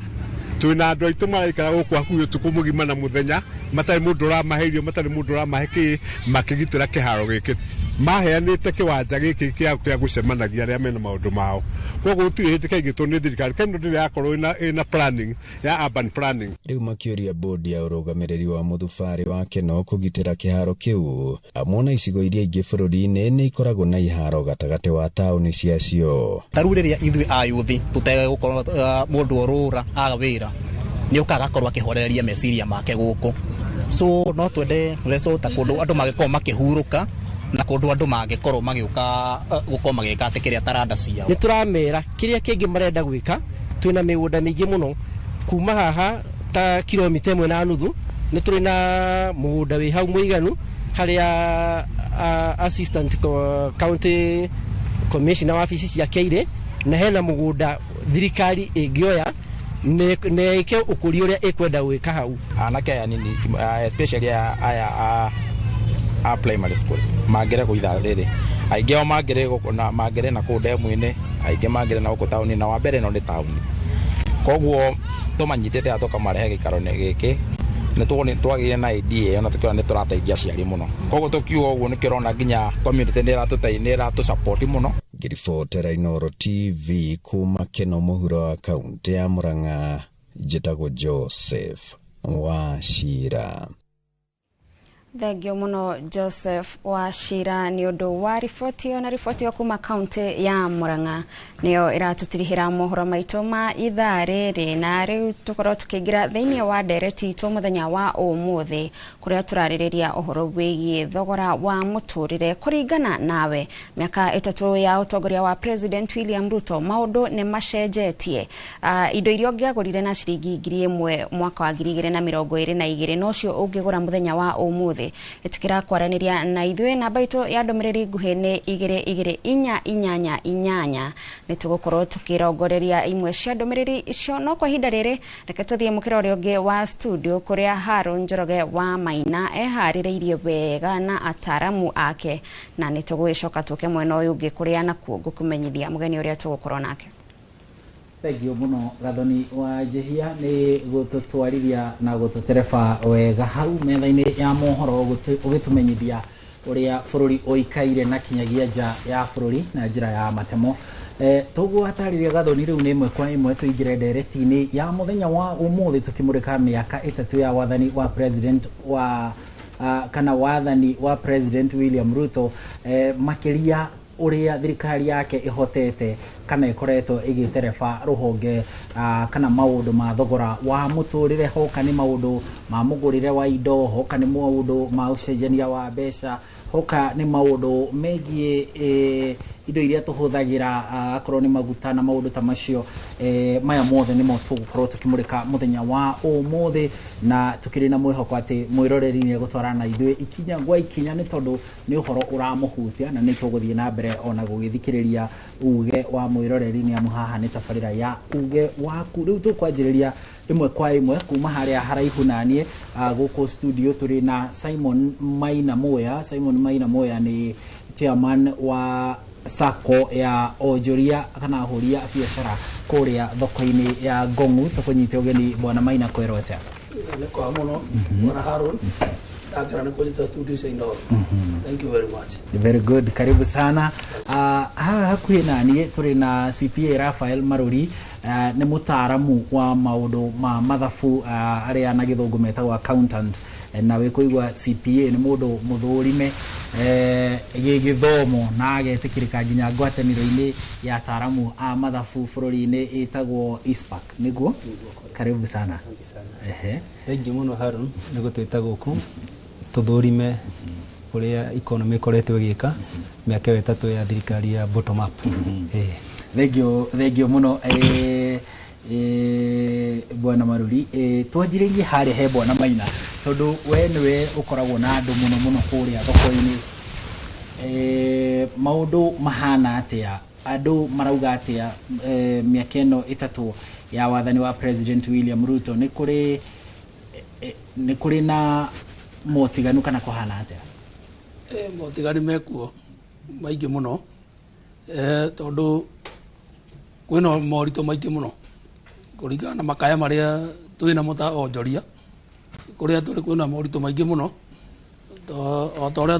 Speaker 18: Twĩna andũ aitũ maraikara gũkũ hakuhĩ ũtukũ mũgima na mũthenya, matarĩ mũndũ ũramahe irio, matarĩ mũndũ ũramahe kĩ, makĩgitĩra kĩharo gĩkĩ. Maheanĩte kĩwanja gĩkĩ kĩa gũcemanagia arĩa mena maũndũ mao. Koguo gũtirĩ hĩndĩ kaigĩtwo nĩ thirikari. Keno ndĩrĩ yakorwo ĩna planning ya urban planning.
Speaker 17: Rĩu makĩũria bodi ya ũrũgamĩrĩri wa mũthubarĩ wa Keno kũgitĩra kĩharo kĩu amu ona icigo iria ingĩ bũrũri-inĩ nĩ ikoragwo na iharo gatagatĩ wa taũni ciacio.
Speaker 19: Ta rĩu rĩrĩa ithuĩ ayuthi tũtege gũkorwo mũndũ orũra aga wĩra nĩ ũkaga agakorwo akĩhorereria meciria make gũkũ, so no twende reso ta kũndũ andũ magĩkorwo makĩhurũka na kũndũ andũ mangĩkorwo magĩũka gũkorwo magĩka atĩ kĩrĩa taranda ciao.
Speaker 20: Nĩ tũramera kĩrĩa kĩngĩ marenda gwĩka, twĩna mĩgũnda mĩingĩ mũno kuma haha ta kilomita 1.5 nĩ tũrĩ na mũgũnda wĩ hau mũiganu harĩa assistant county commissioner wabici ciake irĩ, na hena mũgũnda thirikari ĩngĩoya nĩ ĩke ũkũria ũrĩa ĩkwenda gwĩka hau.
Speaker 21: Anake aya nini especially aya a primary school mangere gũitha rĩrĩ aingĩ ao mangere na mangere na kũu ndemu-inĩ, aingĩ mangere na gũkũ taũni, na wa mbere no nĩ taũni. Koguo tũmanyitĩte aya tũkamarehe gĩikaro-inĩ gĩkĩ nĩ twagĩire na idea ĩyo na tũkĩona nĩ tũrateithia aciari mũno. Koguo tũkiuga ũguo nĩ kĩrona nginya community nĩ ĩratũteithia, nĩ ĩratũsupport mũno.
Speaker 17: Ngĩribotera Inooro TV kuma Keno mũhuro wa kaunti ya Murang'a, njĩtagwo Joseph Wachira.
Speaker 40: Thengio muno Joseph Wachira ni undu wa riboti ĩyo, na riboti ĩyo kuma kaunti ya Murang'a niyo ĩratũtirihĩra mohoro maitũ ma ithaa rĩrĩ. Na rĩu tũkorwo tũkĩingĩra thĩinĩ wa ndereti itũ mũthenya wa ũmũthĩ, kũrĩa tũrarĩrĩria ũhoro wĩgiĩ thogora wa mũtũrĩre. Kũringana nawe, mĩaka 3 ya ũtongoria wa President William Ruto, maũndũ nĩ macenjetie? Indo iria ũngĩagũrire na ciringi 1000 mwaka wa 2022 nocio ũngĩgũra mũthenya wa ũmũthĩ? Ĩtĩkĩra kwaranĩria na ithuĩ. Namba itũ ya ndũmĩrĩri nguhĩ nĩ 22488. Nĩ tũgũkorwo tũkĩrongoreria imwe cia ndũmĩrĩri icio, no kwa ihinda rĩrĩ reke tũthiĩ mũkĩra ũrĩa ũngĩ wa studio, kũrĩa Haron Njoroge wa Maina eharĩrĩirie wega na ataramu ake, na nĩ tũgũgĩcoka tũke mwena ũyũ ũngĩ kũrĩa nakuo ngũkũmenyithia mũgeni ũrĩa tũgũkorwo nake.
Speaker 2: Thengio muno Gathoni wa Njihia nĩ gũtũtwarithia na gũtũtereba wega hau metha-inĩ ya mohoro, ũgĩtũmenyithia ũrĩa bũrũri ũikaire na kinyagia nja ya bũrũri na njĩra ya matemo. Tũgũhatarĩria Gathoni rĩu nĩ ĩmwe kwa ĩmwe tũingĩre ndereti-inĩ ya mũthenya wa ũmũthĩ, tũkĩmũrĩka mĩaka 3 ya wathani wa president wa kana wathani wa President William Ruto, makĩria ũrĩa thirikari yake ĩhotete kana ĩkoretwo ĩgĩtereba rũhonge kana maũndũ ma thogora wa mũtũrĩre, hoka nĩ maũndũ ma mũgũrĩre wa indo, hoka nĩ maũndũ ma ũcenjania wa mbeca, hoka nĩ maũndũ megiĩ indo iria tũhũthagĩra, akorwo nĩ maguta na maũndũ ta macio. Maya mothe nĩmo tũgũkorwo tũkĩmũrĩka mũthenya wa ũmũthĩ, na tũkĩrĩ na mwĩhoko atĩ mwĩroreri nĩ egũtwarana na ithuĩ ikinya gwa ikinya, nĩ tondũ nĩ ũhoro ũramũhutia, na nĩ tũgũthiĩ na mbere ona gũgĩthikĩrĩria uge wa mwĩroreri, nĩ amu haha nĩ tabarĩra ya uge waku. Rĩu tũkwanjĩrĩria ĩmwe kwa ĩmwe kuma harĩa haraihu naniĩ gũkũ studio tũrĩ na Simon Maina Moya. Simon Maina Moya nĩ chairman wa sacco ya onjoria kana ahũri a biacara kũrĩa thoko-inĩ ya Ngong'u. Tũkũnyite ũgeni bwana Maina, kwĩrwo atĩa?
Speaker 12: Nĩ kwa mũno bwana Haron, ndakena nĩ kũnyita studio cia Inooro. Thank you very much.
Speaker 2: Very good, karibu sana. Haha hakuhĩ naniĩ tũrĩ na CPA Raphael Maruri, nĩ mũtaaramu wa maũndũ ma mathabu, arĩa na gĩthũngũ metagwo accountant, na wĩkũigua CPA nĩ mũndũ mũthũrime gĩgĩthomo na agetĩkĩrĩka nginya ngwatanĩro-inĩ ya ataaramu a mathabu bũrũri-inĩ ĩtagwo ICPAK, nĩguo? Karibu sana. Ehe.
Speaker 14: Thank you mũno Harun nĩ gũtwĩta gũkũ tũthũrime ũrĩa economy ĩkoretwo ĩgĩka mĩaka ĩyo 3 ya thirikari ya bottom up.
Speaker 2: Thengio, thengio mũno bwana Maruri. Twanjĩrĩrie harĩa he bwana Maina, tondũ we nĩwe ũkoragwo na andũ mũno mũno kũrĩa thoko-inĩ. Maũndũ mahana atĩa? Andũ marauga atĩa mĩaka ĩno 3 ya wathani wa President William Ruto? Nĩ kũrĩ na motiganu kana kũhana atĩa?
Speaker 12: Motiganu mekuo maingĩ mũno, tondũ kwĩna moritũ maingĩ mũno kũringana na makaya marĩa twĩnamo ta onjoria. Kũrĩa tũrĩ kwĩna moritũ maingĩ mũno, o ta ũrĩa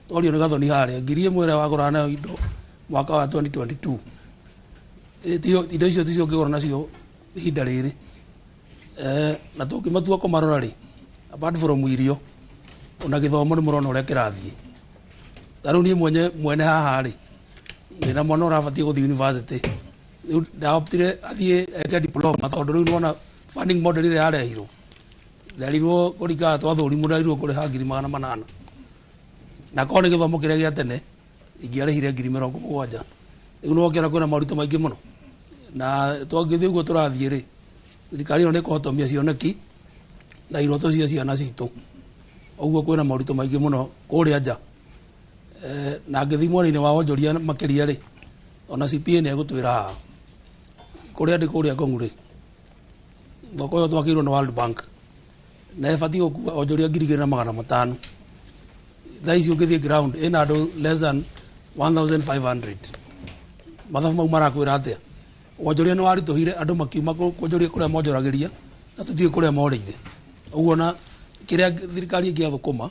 Speaker 12: twario nĩ Gathoni harĩa, 1000 ĩrĩa wagũraga nayo indo mwaka wa 2022, indo icio ticio ũngĩgũra nacio ihinda rĩrĩ. Na tũngĩmatua kũmarora rĩ, apart from irio, ona gĩthomo nĩ mũrona ũrĩa kĩrathiĩ. Ta rĩu niĩ mwene haha rĩ, ndĩna mwana ũrabatiĩ gũthiĩ university, rĩu ndaoptire athiĩ eke diploma, tondũ rĩu nĩwona funding model ĩrĩa yarehirwo, nderirwo kũringana twathũrimwo, nderirwo kũrĩha 800,000, na korwo nĩ gĩthomo kĩrĩa gĩa tene ingĩarĩhire 70,000. Rĩu nĩwokĩona kwĩna moritũ maingĩ mũno, na twangĩthiĩ ũguo tũrathiĩ rĩ, thirikari ĩno nĩ ĩkũhotomia cioneki na iroto cia ciana citũ. Ũguo kwĩna moritũ maingĩ mũno kũrĩa nja. Na ngĩthiĩ mwena-inĩ wa onjoria makĩria rĩ, ona CPA nĩ egũtwĩra haha kũrĩa ndĩ kũrĩa Ngong'u rĩ, thoko ĩyo twakĩirwo nĩ World Bank na ĩbatiĩ gũkua onjoria 2500. Thaa ici ũngĩthiĩ ground ĩna andũ less than 1500. Mathabu mau marakwĩra atĩa? Wonjoria nĩ waritũhire, andũ makiuma kuonjoria kũrĩa monjoragĩria na tũtiũĩ kũrĩa morĩire. Ũguo na kĩrĩa thirikari ĩngĩathũkũma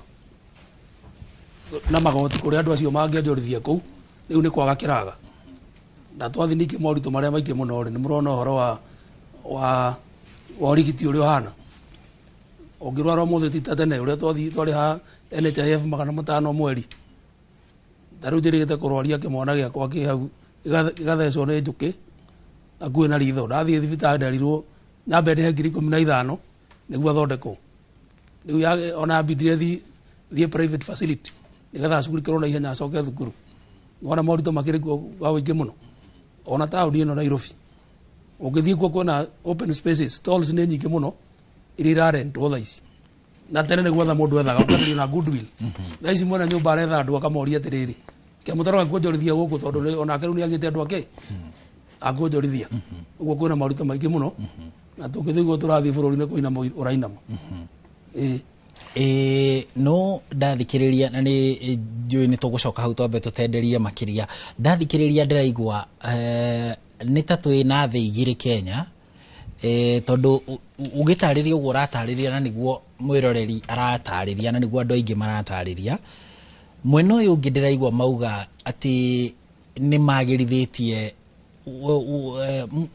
Speaker 12: na magoti kũrĩa andũ acio mangĩonjorithia kũu, rĩu nĩ kwaga kĩraga. Na twathiĩ ningĩ moritũ marĩa maingĩ mũno rĩ, nĩ mũrona ũhoro wa ũrigiti ũrĩa ũhana. Ũngĩrwara ũmũthĩ ti ta tene ũrĩa twathiĩ twarĩha NHIF 500 mweri. Ta rĩu njĩrĩgĩte kũrwaria kĩmwana gĩakwa kĩ hau gĩgathecwo nĩ njũkĩ hakuhĩ na ritho. Ndathiĩ thibitarĩ nderirwo nyambe ndĩhe 15,000 nĩguo athondekwo. Rĩu ona yambindire thiĩ private facility nĩgetha acugurikĩrwo na ihenya acoke thukuru. Wona moritũ makĩrĩ kuo kwa ũingĩ mũno. Ona taũni ĩno Nairobi ũngĩthiĩ kuo kwĩna open spaces, stalls nĩ nyingĩ mũno iria irarentwo thaa ici. Na tene nĩ gwetha mũndũ ethaga ũkambĩrĩria na goodwill. Thaa ici mwene nyũmba aretha andũ akamoria atĩrĩrĩ, kĩamũtaro gakuonjorithia gũkũ tondũ onake rĩu nĩagĩte andũ ake akuonjorithia. Ũguo kwĩna moritũ maingĩ mũno na tũngĩthiĩ ũguo tũrathiĩ bũrũri-inĩ kũinama ũrainama.
Speaker 2: No ndathikĩrĩria na nĩ njũĩ nĩ tũgũcoka hau twambe tũtenderie makĩria. Ndathikĩrĩria ndĩraigua nĩ ta twĩ na thĩ igĩrĩ Kenya, tondũ ũgĩtarĩria ũguo ũratarĩria na nĩguo mwĩroreri aratarĩria na nĩguo andũ aingĩ maratarĩria. Mwena ũyũ ũngĩ ndĩraigua mauga atĩ nĩ magĩrithĩtie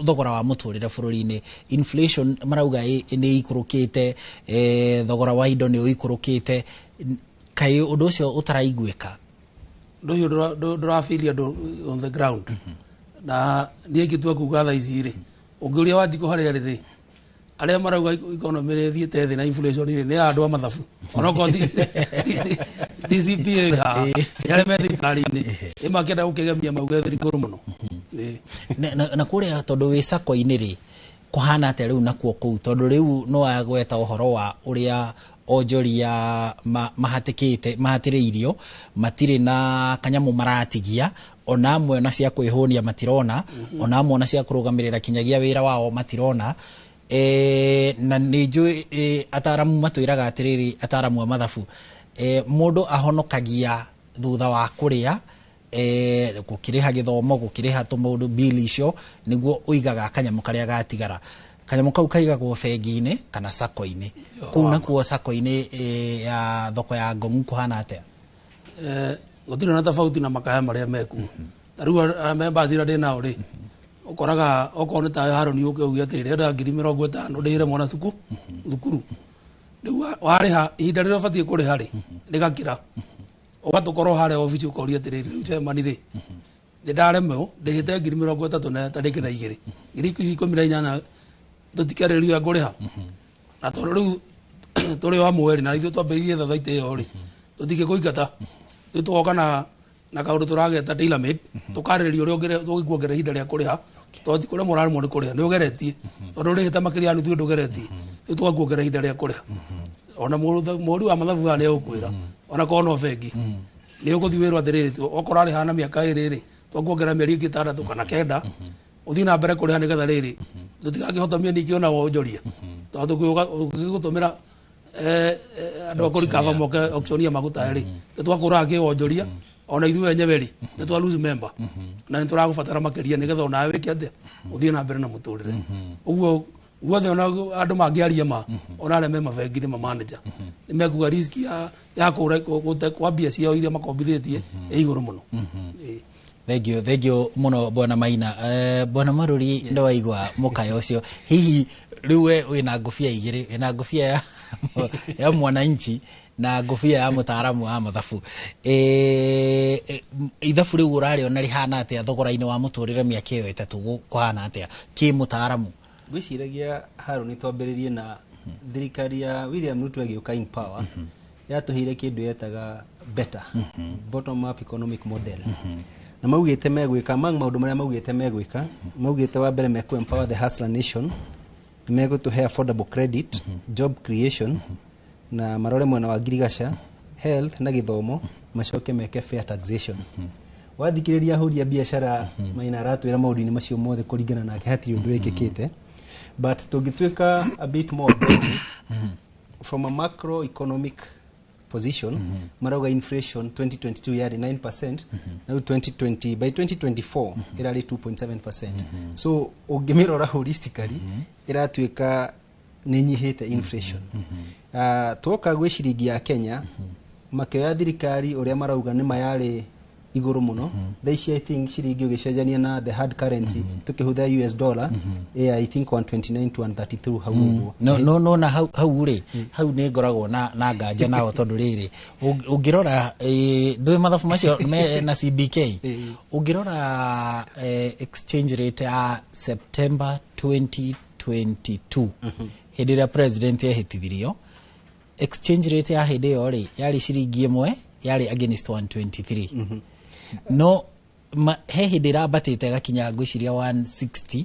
Speaker 2: thogora wa mũtũrĩre bũrũri-inĩ. Inflation marauga nĩ ikũrũkĩte, thogora wa indo nĩ ũikũrũkĩte. Kaĩ ũndũ ũcio ũtaraiguĩka?
Speaker 12: Ũndũ ũcio ndũrabiria andũ on the ground. Na niĩ ingĩtua kuga thaa ici rĩ, ũngĩũria Wanjikũ harĩa rĩ, arĩa marauga economy nĩ ĩthiĩte thĩ na inflation rĩ, nĩ andũ a mathabu. Onokorwo ti CPA haha, nĩ arĩa me thirikari-inĩ, ĩ makĩenda gũkĩgemia mauge thĩ igũrũ mũno.
Speaker 2: Na kũrĩa tondũ wĩ sacco-inĩ rĩ, kũhana atĩa rĩu nakuo kũu? Tondũ rĩu no agweta ũhoro wa ũrĩa onjoria mahatĩkĩte, mahatĩrĩirio, matirĩ na kanyamũ maratigia, ona amwe ona cia kwĩhũnia matirona, ona amwe ona cia kũrũgamĩrĩra kinyagia wĩra wao matirona. Na nĩ njũĩ ataramu matwĩraga atĩrĩrĩ, ataramu a mathabu, mũndũ ahonokagia thutha wa kũrĩa, gũkĩrĩha gĩthomo, gũkĩrĩha tũmaũndũ bill icio, nĩguo ũigaga kanyamũ karĩa gatigara. Kanyamũ kau kaigagwo bengi-inĩ kana sacco-inĩ. Kũu nakuo sacco-inĩ ya thoko ya Ngong'u kũhana atĩa?
Speaker 12: Gũtirĩ na tofauti na makaya marĩa mekuo. Ta rĩu arĩa members iria ndĩ nao rĩ, ũkoraga okorwo nĩ ta Harũni ũke uge atĩrĩrĩ, ndĩrenda 50,000 ndĩhĩre mwana thukuru. Rĩu warĩha ihinda rĩrĩa ũbatiĩ kũrĩha rĩ, rĩgakĩra. Ũgatũkorwo harĩa obici ũkoria atĩrĩrĩ, rĩu chairman rĩ, nĩ ndaremwo, ndĩhĩte 32,000 na tarĩki na igĩrĩ. 18,000 tũtikarĩrio ngũrĩha. Na tondũ rĩu tũrĩ o amwe rĩ, na ithuĩ twambĩrĩirie thathaitĩ ĩyo rĩ, tũtingĩkũingata. Rĩu tũgoka na kaũndũ tũrageta tailor made, tũkarĩrĩria ũrĩa tũngĩkuongerera ihinda rĩa kũrĩha, tondũ ti kũremwo ũraremwo nĩ kũrĩha, nĩ ũgeretie. Tondũ ũrĩhĩte makĩria ya nuthu ndũgeretie. Rĩu tũgakuongerera ihinda rĩa kũrĩha. Ona mũhũri wa mathabu haha nĩ egũkwĩra, ona korwo no bengi, nĩ ũgũthiĩ wĩrwo atĩrĩrĩ, okorwo arĩhaga na mĩaka ĩrĩ rĩ, twakuongerera mĩeri ĩngĩ 6 kana 9, ũthiĩ na mbere kũrĩha nĩgetha rĩrĩ, tũtigakĩhotomie ningĩ ona wonjoria. Tondũ tũngĩgũtũmĩra andũ a kũrikaba moke auctionia maguta rĩ, nĩ twakũraga kĩwonjoria, ona ithuĩ enyewe rĩ, nĩ twa lose member. Na nĩ tũragũbatara makĩria nĩgetha onawe wĩke atĩa, ũthiĩ na mbere na mũtũrĩre. Ũguo guothe ona andũ mangĩaria ma, ona arĩa me mabengi-inĩ ma manager, nĩ mekuga risk ya kũra gũte kwa mbia ciao iria makombithĩtie ĩ igũrũ mũno.
Speaker 2: Thank you, thank you mũno Bwana Maina. Bwana Maruri, nĩ waigua mũkayo ũcio. Hihi rĩu we wĩna ngũbia igĩrĩ, wĩna ngũbia ya mwananchi na ngũbia ya mũtaaramu wa mathabu. Ithabu rĩu ũrarĩona rĩhana atĩa thogora-inĩ wa mũtũrĩre mĩaka ĩyo ĩtatũ kũhana atĩa kĩ mũtaaramu?
Speaker 14: Ngwĩciragia Harũni twambĩrĩrie na thirikari ya William Ruto ĩgĩũka in power, yatũheire kĩndũ yetaga better bottom up economic model. Na maugĩte megwĩka, among maũndũ marĩa maugĩte megwĩka, maugĩte wa mbere mekũ empower the hustler nation, megũtũhe affordable credit, job creation, na marore mwena wa ngirigaca, health na gĩthomo, macoke meke fair taxation. Wathikĩrĩria ahũri a biacara Maina aratwĩra maũndũ-inĩ macio mothe kũringana nake hatirĩ ũndũ wĩkĩkĩte. But tũngĩtuĩka a bit more objective, from a macroeconomic position, marauga inflation 2022 yarĩ 9%, na rĩu 2020, by 2024 ĩrarĩ 2.7%. So ũngĩmĩrora holistically, ĩratuĩka nĩ nyihĩte inflation. Twoka gwĩ ciringi ya Kenya, makĩoya thirikari ũrĩa marauga nĩ mayarĩ Igũrũ mũno. Thaa ici I think ciringi ũgĩcenjania na the hard currency tũkĩhũthĩra US dollar, yeah, I think 129 to 132 hau ũguo.
Speaker 2: No no no na hau hau rĩ, hau nĩ ngoragwo na nganja nao, tondũ rĩrĩ, ũngĩrora, ndũĩ mathabu macio me na CBK, ũngĩrora exchange rate ya September 2022, hĩndĩ ĩrĩa president ehĩtithirio, exchange rate ya hĩndĩ ĩyo rĩ, yarĩ ciringi 1 yarĩ against 123. No he hĩndĩ ĩrambatĩte ĩgakinya, ngwĩciria 160,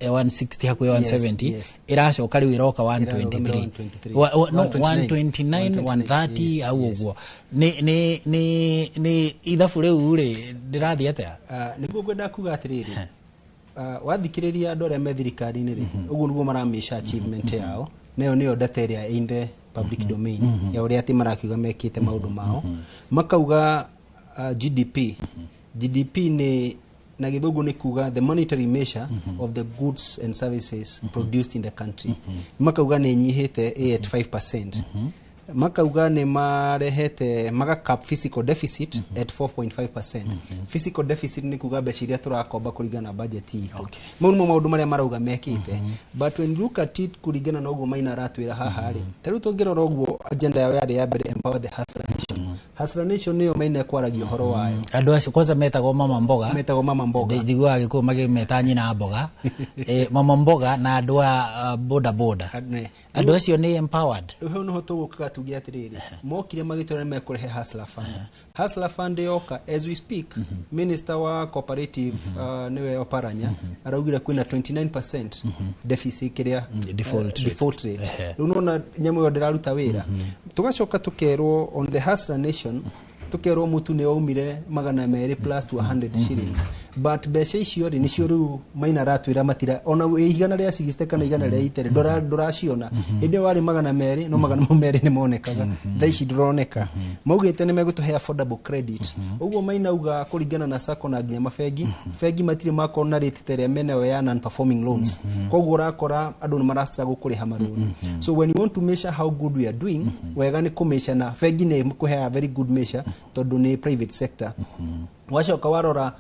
Speaker 2: 160 hakuhĩ 170. Ĩracoka rĩu ĩroka 123.
Speaker 14: 123.
Speaker 2: No,
Speaker 14: 129.
Speaker 2: 129, 130 hau ũguo. Nĩ ithabu rĩu rĩ, ndĩrathiĩ atĩa?
Speaker 14: Ah, nĩguo ngwenda kuga atĩrĩrĩ, wathikĩrĩria andũ arĩa me thirikari-inĩ rĩ, ũguo nĩguo maramĩca achievement yao, nayo nĩyo data ĩrĩa in the public domain ya ũrĩa atĩ marakiuga mekĩte maũndũ mao. Makauga GDP nĩ na gĩthũngũ nĩ kuga the monetary measure of the goods and services produced in the country. Makauga nĩ ĩnyihĩte at 5%. Makauga nĩ marehete magacap fiscal deficit at 4.5%. Fiscal deficit nĩ kuga mbeca iria tũrakomba kũringana na budget itũ. Mau nĩmo maũndũ marĩa marauga mekĩte, but when you look at it, kũringana na ũguo Maina aratwĩra haha rĩ, ta rĩu tũngĩrora ũguo agenda yao yarĩ ya mbere, empower the hustler nation. Hustler nation nĩyo Maina ĩkwaragia ũhoro wayo.
Speaker 2: Andũ acio kwanza metagwo mama mboga.
Speaker 14: Metagwo mama mboga.
Speaker 2: Njiguaga Gĩkũyũ makĩmeta nyina mboga. Mama mboga na andũ a boda boda. Andũ acio nĩ empowered?
Speaker 14: Rĩu hau nĩho tũgũkaga tuge atĩrĩrĩ, mokire magĩtwĩra nĩ mekũrehe Hustler Fund. Hustler Fund yoka, as we speak, minister wa cooperative, nĩwe Oparanya, araugire kwĩna 29% deficit kĩrĩa
Speaker 2: Default rate.
Speaker 14: Default rate. Rĩu nĩwona nyamũ ĩyo ndĩraruta wĩra. Tũgacoka tũkerwo on the Hustler Nation, tũkerwo mũtu nĩ waumire 200 plus to 100 shillings, but mbeca icio rĩ, nĩcio rĩu Maina aratwĩra matira ona wĩ 160 kana 180 rĩ, ndũraciona. Hĩndĩ ĩyo warĩ 200, no magana mau merĩ nĩ monekaga, thaa ici ndũroneka. Maugĩte nĩ megũtũhe affordable credit. Ũguo Maina auga kũringana na sacco na nginya mabengi, bengi matirĩ makorwo na rate ta ĩrĩa menayo ya non performing loans. Koguo ũrakora andũ nĩ marastruggle kũrĩha marũni. So when you want to measure how good we are doing, wega nĩ kũmeasure na bengi nĩ kũheaga very good measure tondũ nĩ private sector. Wacoka warora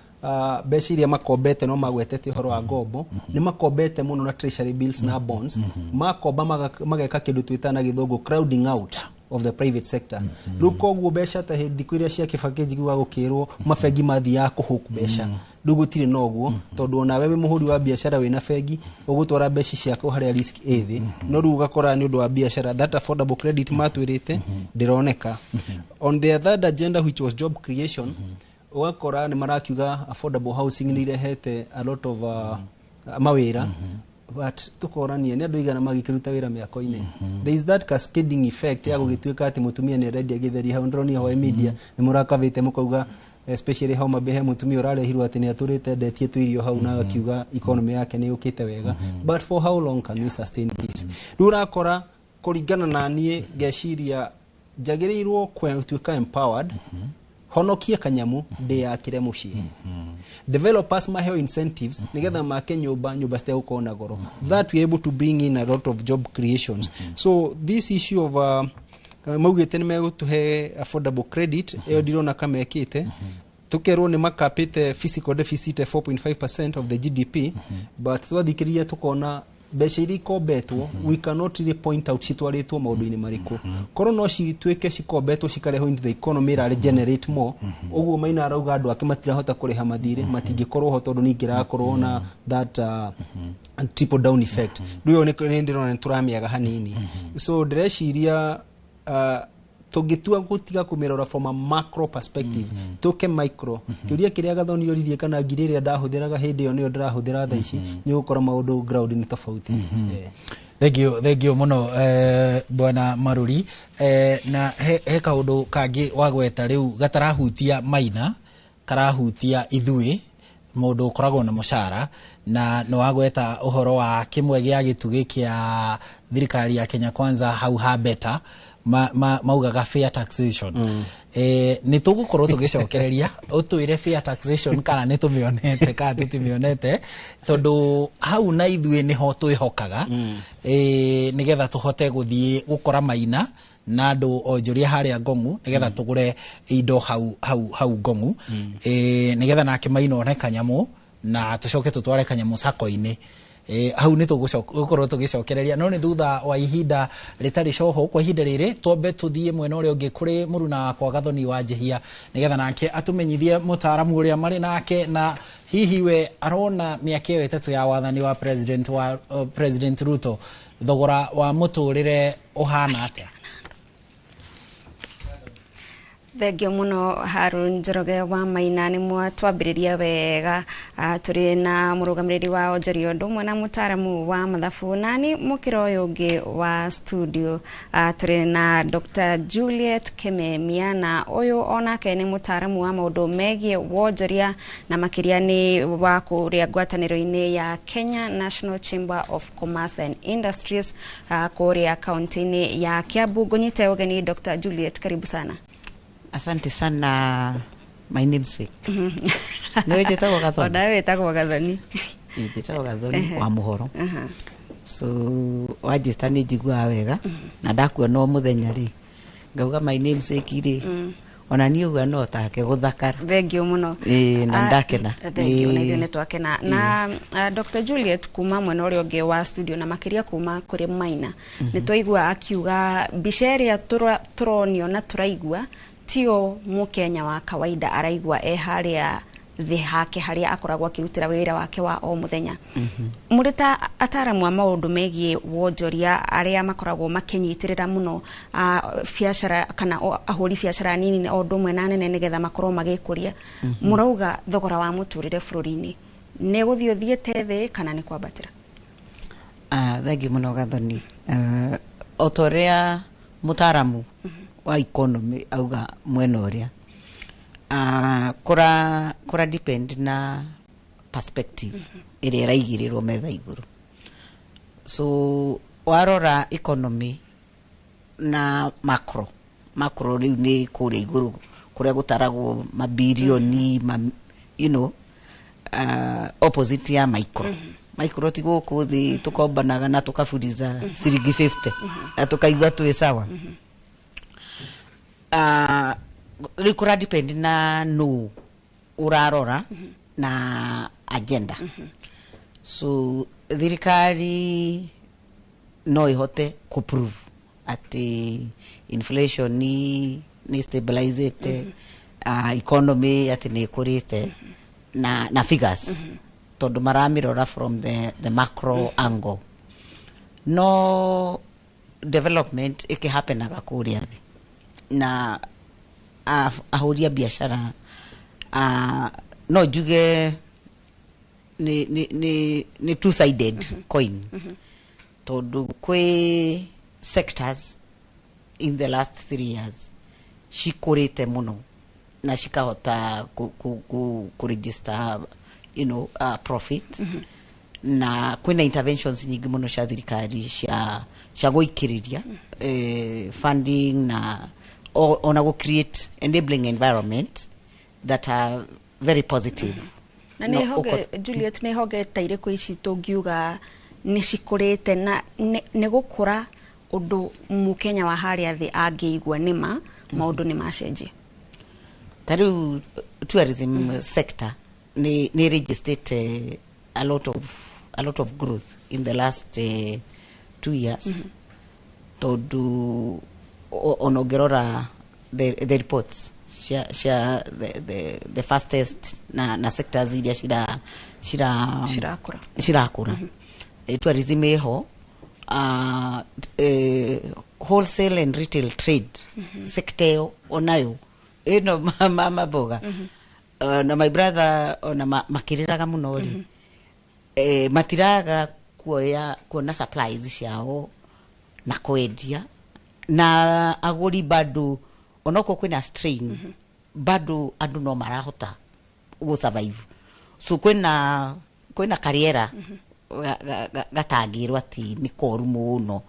Speaker 14: mbeca iria makombete, no magwetete ũhoro wa ngombo, nĩ makombete mũno na treasury bills na bonds. Makomba mageka kĩndũ twĩtaga na gĩthũngũ crowding out of the private sector. Rĩu koguo mbeca ta thikũ iria cia Kĩbakĩ njiguaga gũkĩrwo mabengi mathiaga kũhook mbeca, rĩu gũtirĩ na ũguo, tondũ onawe wĩ mũhũri wa biacara wĩna bengi ũgũtwara mbeca ciaku harĩa risk ĩ thĩ. No rĩu ũgakora nĩ ũndũ wa biacara, that affordable credit matwĩrĩte ndĩroneka. On their third agenda, which was job creation, ũgakora nĩ marakiuga affordable housing nĩ irehete a lot of mawĩra, but tukorania nĩ andũ igana magĩkĩruta wĩra mĩako-inĩ. There is that cascading effect ya gũgĩtuĩka atĩ mũtumia nĩ arendia gĩtheri. Hau ndĩronia hwaĩ media nĩ mũrakavĩte mũkauga, especially Homa Bay, he mũtumia ũrarehirwo atĩ nĩ atũrĩte endetie tũirio hau na akiuga economy yake nĩ yũkĩte wega, but for how long can we sustain this? Rĩu ũrakora kũringana na niĩ ngeciria njagĩrĩirwo gũtuĩka empowered, honokie kanyamu ndĩyakĩre mũciĩ, developers maheo incentives nigetha make nyũmba, nyũmba citegũkorwo na goro, that we are able to bring in a lot of job creations. So this issue of maugĩte nĩ megũtũhe affordable credit, ĩyo ndirona kamekĩte. Tukerwo nĩ makapĩte fiscal deficit at 4.5% of the GDP, but twathikĩrĩria tukona mbeca iria ikombetwo, we cannot really point out citwarĩtwo maũndũ-inĩ marĩkũ. Korwo no cituĩke cikombetwo cikarehwo into the economy ĩrarĩ generate more. Ũguo Maina arauga andũ ake matirahota kũrĩha mathirĩ, matingĩkorwo ho tondũ ningĩ rakorwo na that triple down effect. Rĩu ĩyo nĩ ndĩrona nĩ tũramĩaga hanini. So ndĩreciria tũngĩtua gũtiga kũmĩrora from a macro perspective, tũke micro, kĩũria kĩrĩa Gathoni oririe, kana ngiri ĩrĩa ndahũthĩraga hĩndĩ ĩyo nĩyo ndĩrahũthĩra thaa ici, nĩ ũgũkora maũndũ ground nĩ tofauti.
Speaker 2: Thank you, thank you mũno, bwana Maruri. Na he kaũndũ kangĩ wagweta rĩu gatarahutia Maina, karahutia ithuĩ mũndũ ũkoragwo na mũcara, na nĩ wagweta ũhoro wa kĩmwe gĩa gĩtugĩ kĩa thirikari ya Kenya Kwanza hau ha beta maugaga fair taxation. Nĩ tũgũkorwo tũgĩcokereria ũtwĩre fair taxation kana nĩ tũmĩonete kana tũtimĩonete, tondũ hau na ithuĩ nĩho twĩhokaga, nĩgetha tũhote gũthiĩ gũkora Maina. Na andũ onjoria harĩa Ngong'u nĩgetha tũgũre indo hau hau hau Ngong'u, nĩgetha nake Maina one kanyamũ na tũcoke tũtware kanyamũ sako-inĩ. Hau nĩ tũgũkorwo tũgĩcokereria, no nĩ thutha wa ihinda rĩtarĩ coho. Kwa ihinda rĩrĩ twambe tũthiĩ mwena ũrĩa ũngĩ kũrĩ mũruna wakwa Gathoni wa Njihia, nĩgetha nake atũmenyithie mũtaaramu ũrĩa marĩ nake, na hihi we arona mĩaka ĩyo 3 ya wathani wa President Ruto, thogora wa mũtũrĩre ũhana atĩa.
Speaker 40: Thengio muno, Harun Njoroge wa Maina. Nĩ mwatwambĩrĩria wega. Tũrĩ na mũrũgamĩrĩri wa onjoria ũndũ ũmwe na mũtaaramu wa mathabu, nani mũkĩra ũyũ ũngĩ wa studio tũrĩ na Dr. Juliet Kimemia, na ũyũ onake nĩ mũtaaramu wa maũndũ megiĩ wonjoria, na makĩria nĩ wa kũrĩa ngwatanĩro-inĩ ya Kenya National Chamber of Commerce and Industries kũrĩa kaunti-inĩ ya Kiambu. Ngũnyite ũgeni, Dr. Juliet, karibu sana.
Speaker 4: Asante sana, my namesake. Nĩ njĩtagwo Gathoni.
Speaker 40: Onawe wĩtagwo Gathoni.
Speaker 4: Njĩtagwo Gathoni wa Mũhoro. So wanjĩta nĩ njiguaga wega, na ndakuona o mũthenya rĩ, ngauga my namesake rĩ, ona niĩ ũguo no take gũthakara.
Speaker 40: Thengio mũno.
Speaker 4: Ĩĩ, na ndakena.
Speaker 40: Thengio, na ithuĩ nĩ twakena na Dr. Juliet. Kuma mwena ũrĩa ũngĩ wa studio, na makĩria kuma kũrĩ Maina, nĩ twaigua akiuga mbica ĩrĩa tũronio na tũraigua tio mũkenya wa kawaida araigua e harĩa thĩ hake, harĩa akoragwo akĩrutĩra wĩra wake wa o mũthenya. Mũrĩ ta ataaramu a maũndũ megiĩ wonjoria arĩa makoragwo makĩnyitĩrĩra mũno biacara kana ahũri biacara nini o ũndũ ũmwe na nene nĩgetha makorwo magĩkũria, mũrauga thogora wa mũtũrĩre bũrũri-inĩ nĩ gũthiĩ ũthiĩte thĩ kana nĩ kwambatĩra?
Speaker 4: Thengiũ mũno, Gathoni. O ta ũrĩa mũtaaramu wa economy auga, mwena ũrĩa kũra depend na perspective ĩrĩa ĩraigĩrĩrwo metha igũrũ. So warora economy na macro, macro rĩu nĩ kũrĩa igũrũ kũrĩa gũtaragwo mabirioni ma, opposite ya micro. Micro ti gũkũ thĩ tũkombanaga na tũkaburiza ciringi 50 na tũkaigua twĩ sawa. Rĩu kũra depend na no ũrarora na agenda. So thirikari no ihote kũprove atĩ inflation ni stabilizete, economy atĩ nĩ ĩkũrĩte na figures, tondũ maramĩrora from the macro angle. No development ĩkĩhapenaga kũrĩa thĩ na ahũri a biacara, no njuge nĩ two sided coin, tondũ kwĩ sectors in the last 3 years cikũrĩte mũno na cikahota ku register profit, na kwĩna interventions nyingĩ mũno cia thirikari cia gũikĩrĩria funding na ona gũ create enabling environment that are very positive.
Speaker 40: Na
Speaker 4: No,
Speaker 40: nĩ honge, Juliet, nĩ honge ta irĩkũ ici tũngiuga nĩ cikũrĩte na nĩ gũkũra ũndũ mũkenya wa harĩa thĩ angĩigua nĩma maũndũ nĩ macenjia?
Speaker 4: Ta rĩu tourism sector nĩ registered a lot of growth in the last 2 years, tondũ ona ũngĩrora the reports cia the fastest na sectors iria cira
Speaker 40: Cirakũra.
Speaker 4: Cirakũra. Tourism ĩho, wholesale and retail trade sector ĩyo onayo ĩno mama mboga na my brother ona makĩrĩraga mũno rĩ, matiraga kuoya kuona supplies ciao na kwendia na agũri bado, onokorwo kwĩna strain, bado andũ no marahota gũ survive. So kwĩna kariera gatangĩrwo atĩ nĩ koru mũno.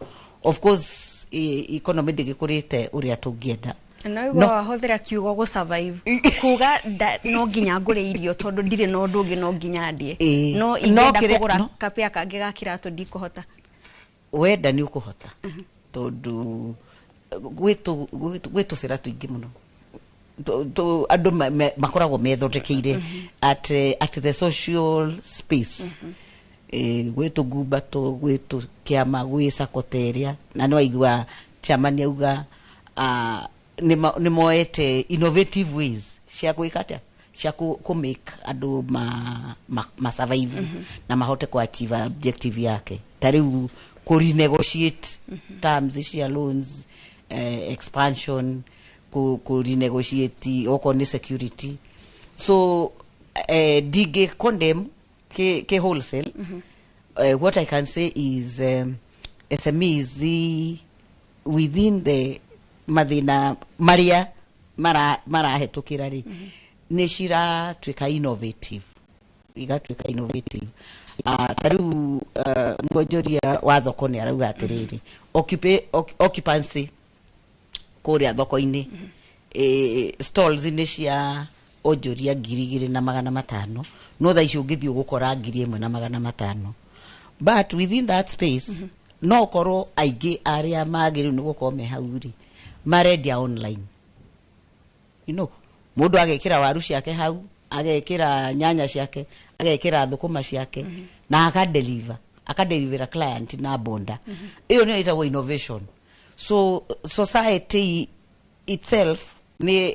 Speaker 4: Of course economy ndĩgĩkũrĩte ũrĩa tũngĩenda.
Speaker 40: No igua wahũthĩra kiugo gũ survive, kuga no nginya ngũre irio tondũ ndirĩ na ũndũ ũngĩ, no nginya ndĩe.
Speaker 4: Ĩĩ.
Speaker 40: No
Speaker 4: No
Speaker 40: ingĩenda kũgũra kapea kangĩ ga kiratũ ndikũhota.
Speaker 4: Wenda nĩ ũkũhota, tondũ Gwĩ tũcĩra tũingĩ mũno andũ makoragwo methondekeire at the social space. Gwĩ tũngumbato, gwĩ tũkĩama, gwĩ sacco ta ĩrĩa na nĩ waigua chairman auga nĩ moete innovative ways cia gwĩka atĩa, cia kũ make andũ ma survive na mahote ku achieve objective yake, ta rĩu kũ renegotiate terms cia loans, expansion, ku renegotiate okorwo nĩ security. So ndingĩ condemn ke wholesale. What I can say is SMEs within the mathĩna marĩa marahetũkĩra rĩ, nĩ ciratuĩka innovative, igatuĩka innovative. Ta rĩu mwonjoria wa thoko nĩ arauga atĩrĩrĩ, occupancy kũrĩa thoko-inĩ, stalls nĩ cia onjoria 2,500, no thaa ici ũngĩthiĩ ũgũkora 1,500, but within that space no ũkorwo aingĩ arĩa magĩrĩirwo nĩ gũkorwo me hau rĩ, marendia online. Mũndũ agekĩra waru ciake hau, agekĩra nyanya ciake, agekĩra thũkũma ciake na akadeliver, akadelivera client na bonda. Ĩyo nĩyo ĩtagwo innovation. So society itself nĩ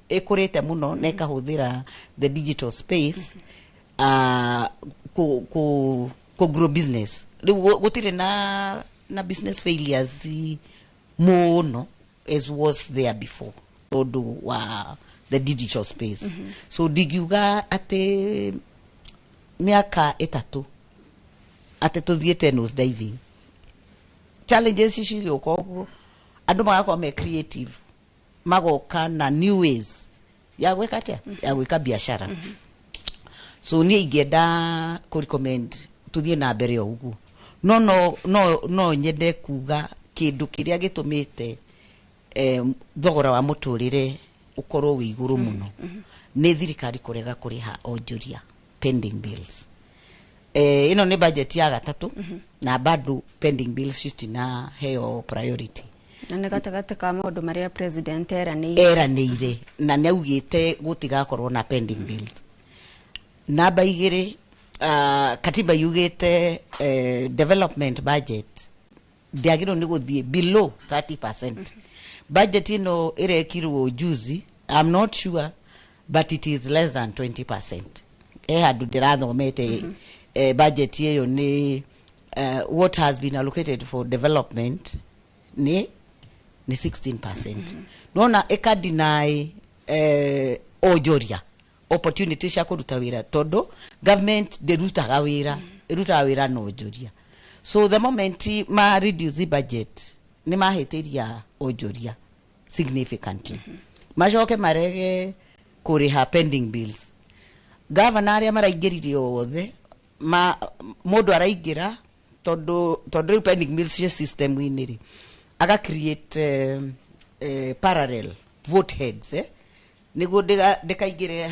Speaker 4: ĩkũrĩte mũno na ĩkahũthĩra the digital space ku grow business. Rĩu gũtirĩ na business failures mũno as was there before tondũ wa the digital space. So ndingiuga atĩ mĩaka 3 atĩ tũthiĩte nose diving. Challenges ici cigĩũka ũguo, andũ magakorwo me creative, magoka na new ways ya gwĩka atĩa, ya gwĩka biashara. So niĩ ingĩenda kũ recommend tũthiĩ na mbere o ũguo, no nyende kuga kĩndũ kĩrĩa gĩtũmĩte thogora wa mũtũrĩre ũkorwo wĩ igũrũ mũno nĩ thirikari kũrega kũrĩha onjoria pending bills. Ĩno nĩ budget ya gatatũ na bado pending bills citinaheo priority.
Speaker 40: Na nĩ gatagatĩ ka maũndũ marĩa president eranĩire.
Speaker 4: Eranĩire na nĩ augĩte gũtigakorwo na pending bills. Namba 2, katiba yugĩte development budget ndĩagĩrĩirwo nĩ gũthiĩ below 30%. Budget ĩno ĩrekirwo juzi, I'm not sure, but it is less than 20%. Handũ ndĩrathomete budget ĩyo nĩ what has been allocated for development nĩ 16%. Nona ĩka deny onjoria opportunity cia kũruta wĩra, tondũ government ndĩrutaga wĩra, ĩrutaga wĩra na onjoria. So the moment ma reduce budget, nĩ mahĩtĩria onjoria significantly. Macoke marege kũrĩha pending bills. Gavana arĩa maraingĩrire othe ma mũndũ araingĩra, tondũ rĩu pending bills cia system-inĩ rĩ, aka create parallel vote heads, nĩguo ndĩkaingĩre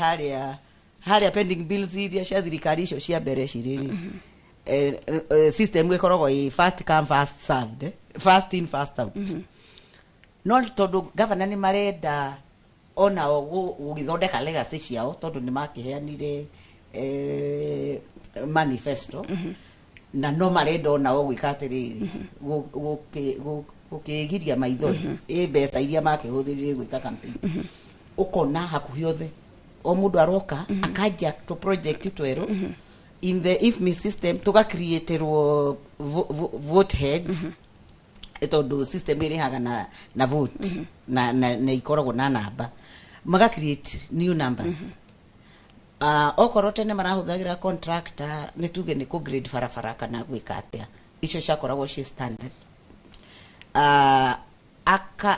Speaker 4: harĩa pending bills iria cia thirikari icio cia mbere cirĩ rĩ. System ĩkoragwo ĩ first come first served, first in first out. No tondũ gavana nĩ marenda onao gũgĩthondeka legacy ciao, tondũ nĩ makĩheanire manifesto na no marenda onao gwĩka atĩrĩrĩ, gũkĩgiria maithori ĩ mbeca iria makĩhũthĩrire gwĩka campaign. Ũkona hakuhĩ othe o mũndũ aroka akanjia tũ project twerũ in the IFMIS system, tũga createrwo vote heads, tondũ system ĩrĩhaga na vote na ikoragwo na namba, maga create new numbers. Okorwo tene marahũthagĩra contractor, nĩ tuge nĩ kũ grade barabara kana gwĩka atĩa, icio ciakoragwo ciĩ standard,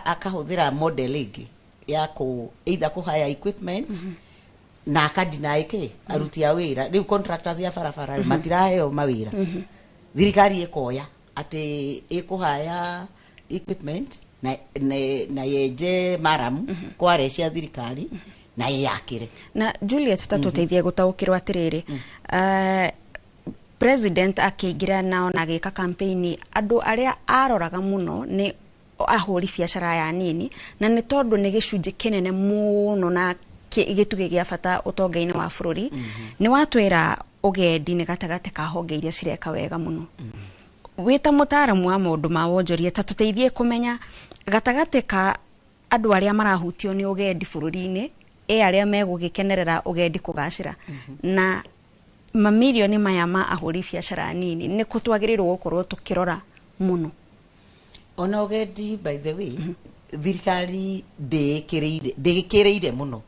Speaker 4: akahũthĩra model ĩngĩ ya kũ either kũ hire equipment na akadeny kĩ aruti a wĩra. Rĩu contractors ya barabara matiraheo mawĩra. Thirikari ĩkoya atĩ ĩkũhaya equipment na yenje maramu kware cia thirikari na ĩyakĩre.
Speaker 40: Na Juliet, ta tũteithie gũtaũkĩrwo atĩrĩrĩ, president akĩingĩra na ona agĩka campaign, andũ arĩa aroraga mũno nĩ Ahũri biacara aya nini, na nĩ tondũ nĩ gĩcunjĩ kĩnene mũno na gĩtugĩ gĩa bata ũtonga-inĩ wa bũrũri. Nĩ watwĩra ũgendi nĩ gatagatĩ ka honge iria cireka wega mũno. Wĩ ta mũtaaramu wa maũndũ ma wonjoria, ta tũteithie kũmenya gatagatĩ ka andũ arĩa marahutio nĩ ũgendi bũrũri-inĩ, ĩ arĩa megũgĩkenerera ũgendi kũgacĩra, na mamirioni maya ma ahũri biacara nini, nĩ kũ twagĩrĩirwo gũkorwo tũkĩrora mũno?
Speaker 4: Ona ũgendi, by the way, thirikari ndĩĩkĩrĩire, ndĩĩkĩrĩire mũno.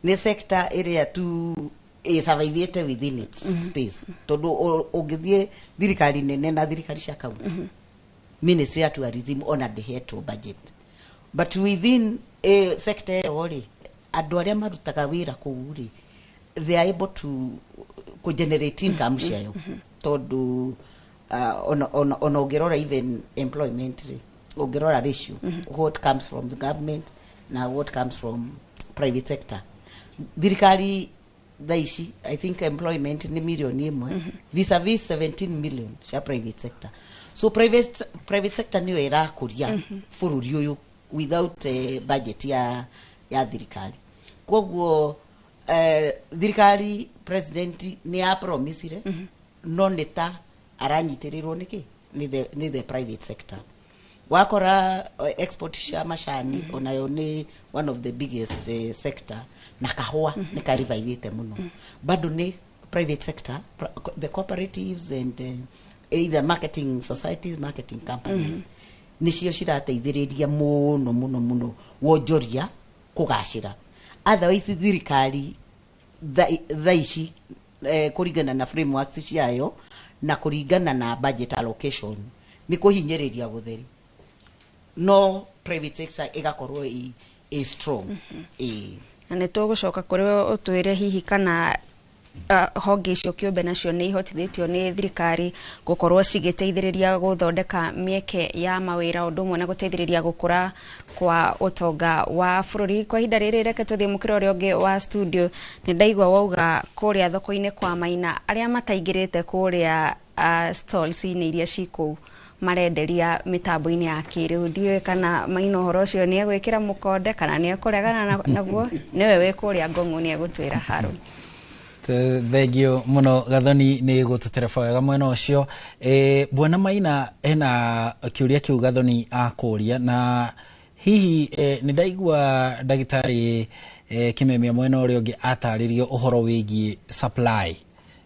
Speaker 4: Nĩ sector ĩrĩa tu ĩsurvivĩte within its space, tondũ ũngĩthiĩ thirikari nene na thirikari cia kaunti, ministry ya tourism ona ndĩhetwo budget, but within sector ĩyo rĩ, andũ arĩa marutaga wĩra kũu rĩ, they are able to kũ generate income ciayo, tondũ ona ũngĩrora even employment rĩ, ũngĩrora ratio, what comes from the government na what comes from private sector, thirikari thaa ici I think employment nĩ mirioni 1 vis-a-vis 17 million cia private sector. So private sector nĩyo ĩrakũria bũrũri ũyũ without budget ya thirikari. Koguo thirikari, president nĩ apromisire, no nĩ ta aranyitĩrĩrwo nĩkĩ nĩ the private sector. Wakora export cia macani onayo nĩ one of the biggest sector, na kahũa nĩ karivivĩte mũno, bado nĩ private sector, the cooperatives and either marketing societies, marketing companies, nĩcio cirateithĩrĩria mũno mũno mũno wonjoria kũgacĩra. Otherwise thirikari thaa ici, kũringana na frameworks ciayo na kũringana na budget allocation, nĩ kũhinyĩrĩria gũtheri, no private sector ĩgakorwo ĩ strong ĩ.
Speaker 40: Na nĩ tũgũcoka kũrĩ we ũtwĩre hihi kana honge icio kĩũmbe nacio nĩ ihotithĩtio nĩ thirikari gũkorwo cigĩteithĩrĩria gũthondeka mĩeke ya mawĩra, ũndũ ũmwe na gũteithĩrĩria gũkũra kwa ũtonga wa bũrũri. Kwa ihinda rĩrĩ, reke tũthiĩ mũkĩra ũrĩa ũngĩ wa studio. Nĩ ndaigua wauga kũrĩa thoko-inĩ kwa Maina, arĩa mataingĩrĩte kũrĩa stalls-inĩ iria ci kũu marenderia mĩtambo-inĩ ya kĩrĩu, ndiũĩ kana Maina ũhoro ũcio nĩ egwĩkĩra mũkonde kana nĩ ekũregana naguo. Nĩwe wĩ kũrĩa Ngong'o, nĩ egũtwĩra Harũni.
Speaker 2: Thengio muno Gathoni nĩ gũtũtereba wega mwena ũcio. Bwana Maina, hena kĩũria kĩu Gathoni akũria, na hihi nĩ ndaigua ndagĩtarĩ Kĩmemia mwena ũrĩa ũngĩ atarĩrio ũhoro wĩgiĩ supply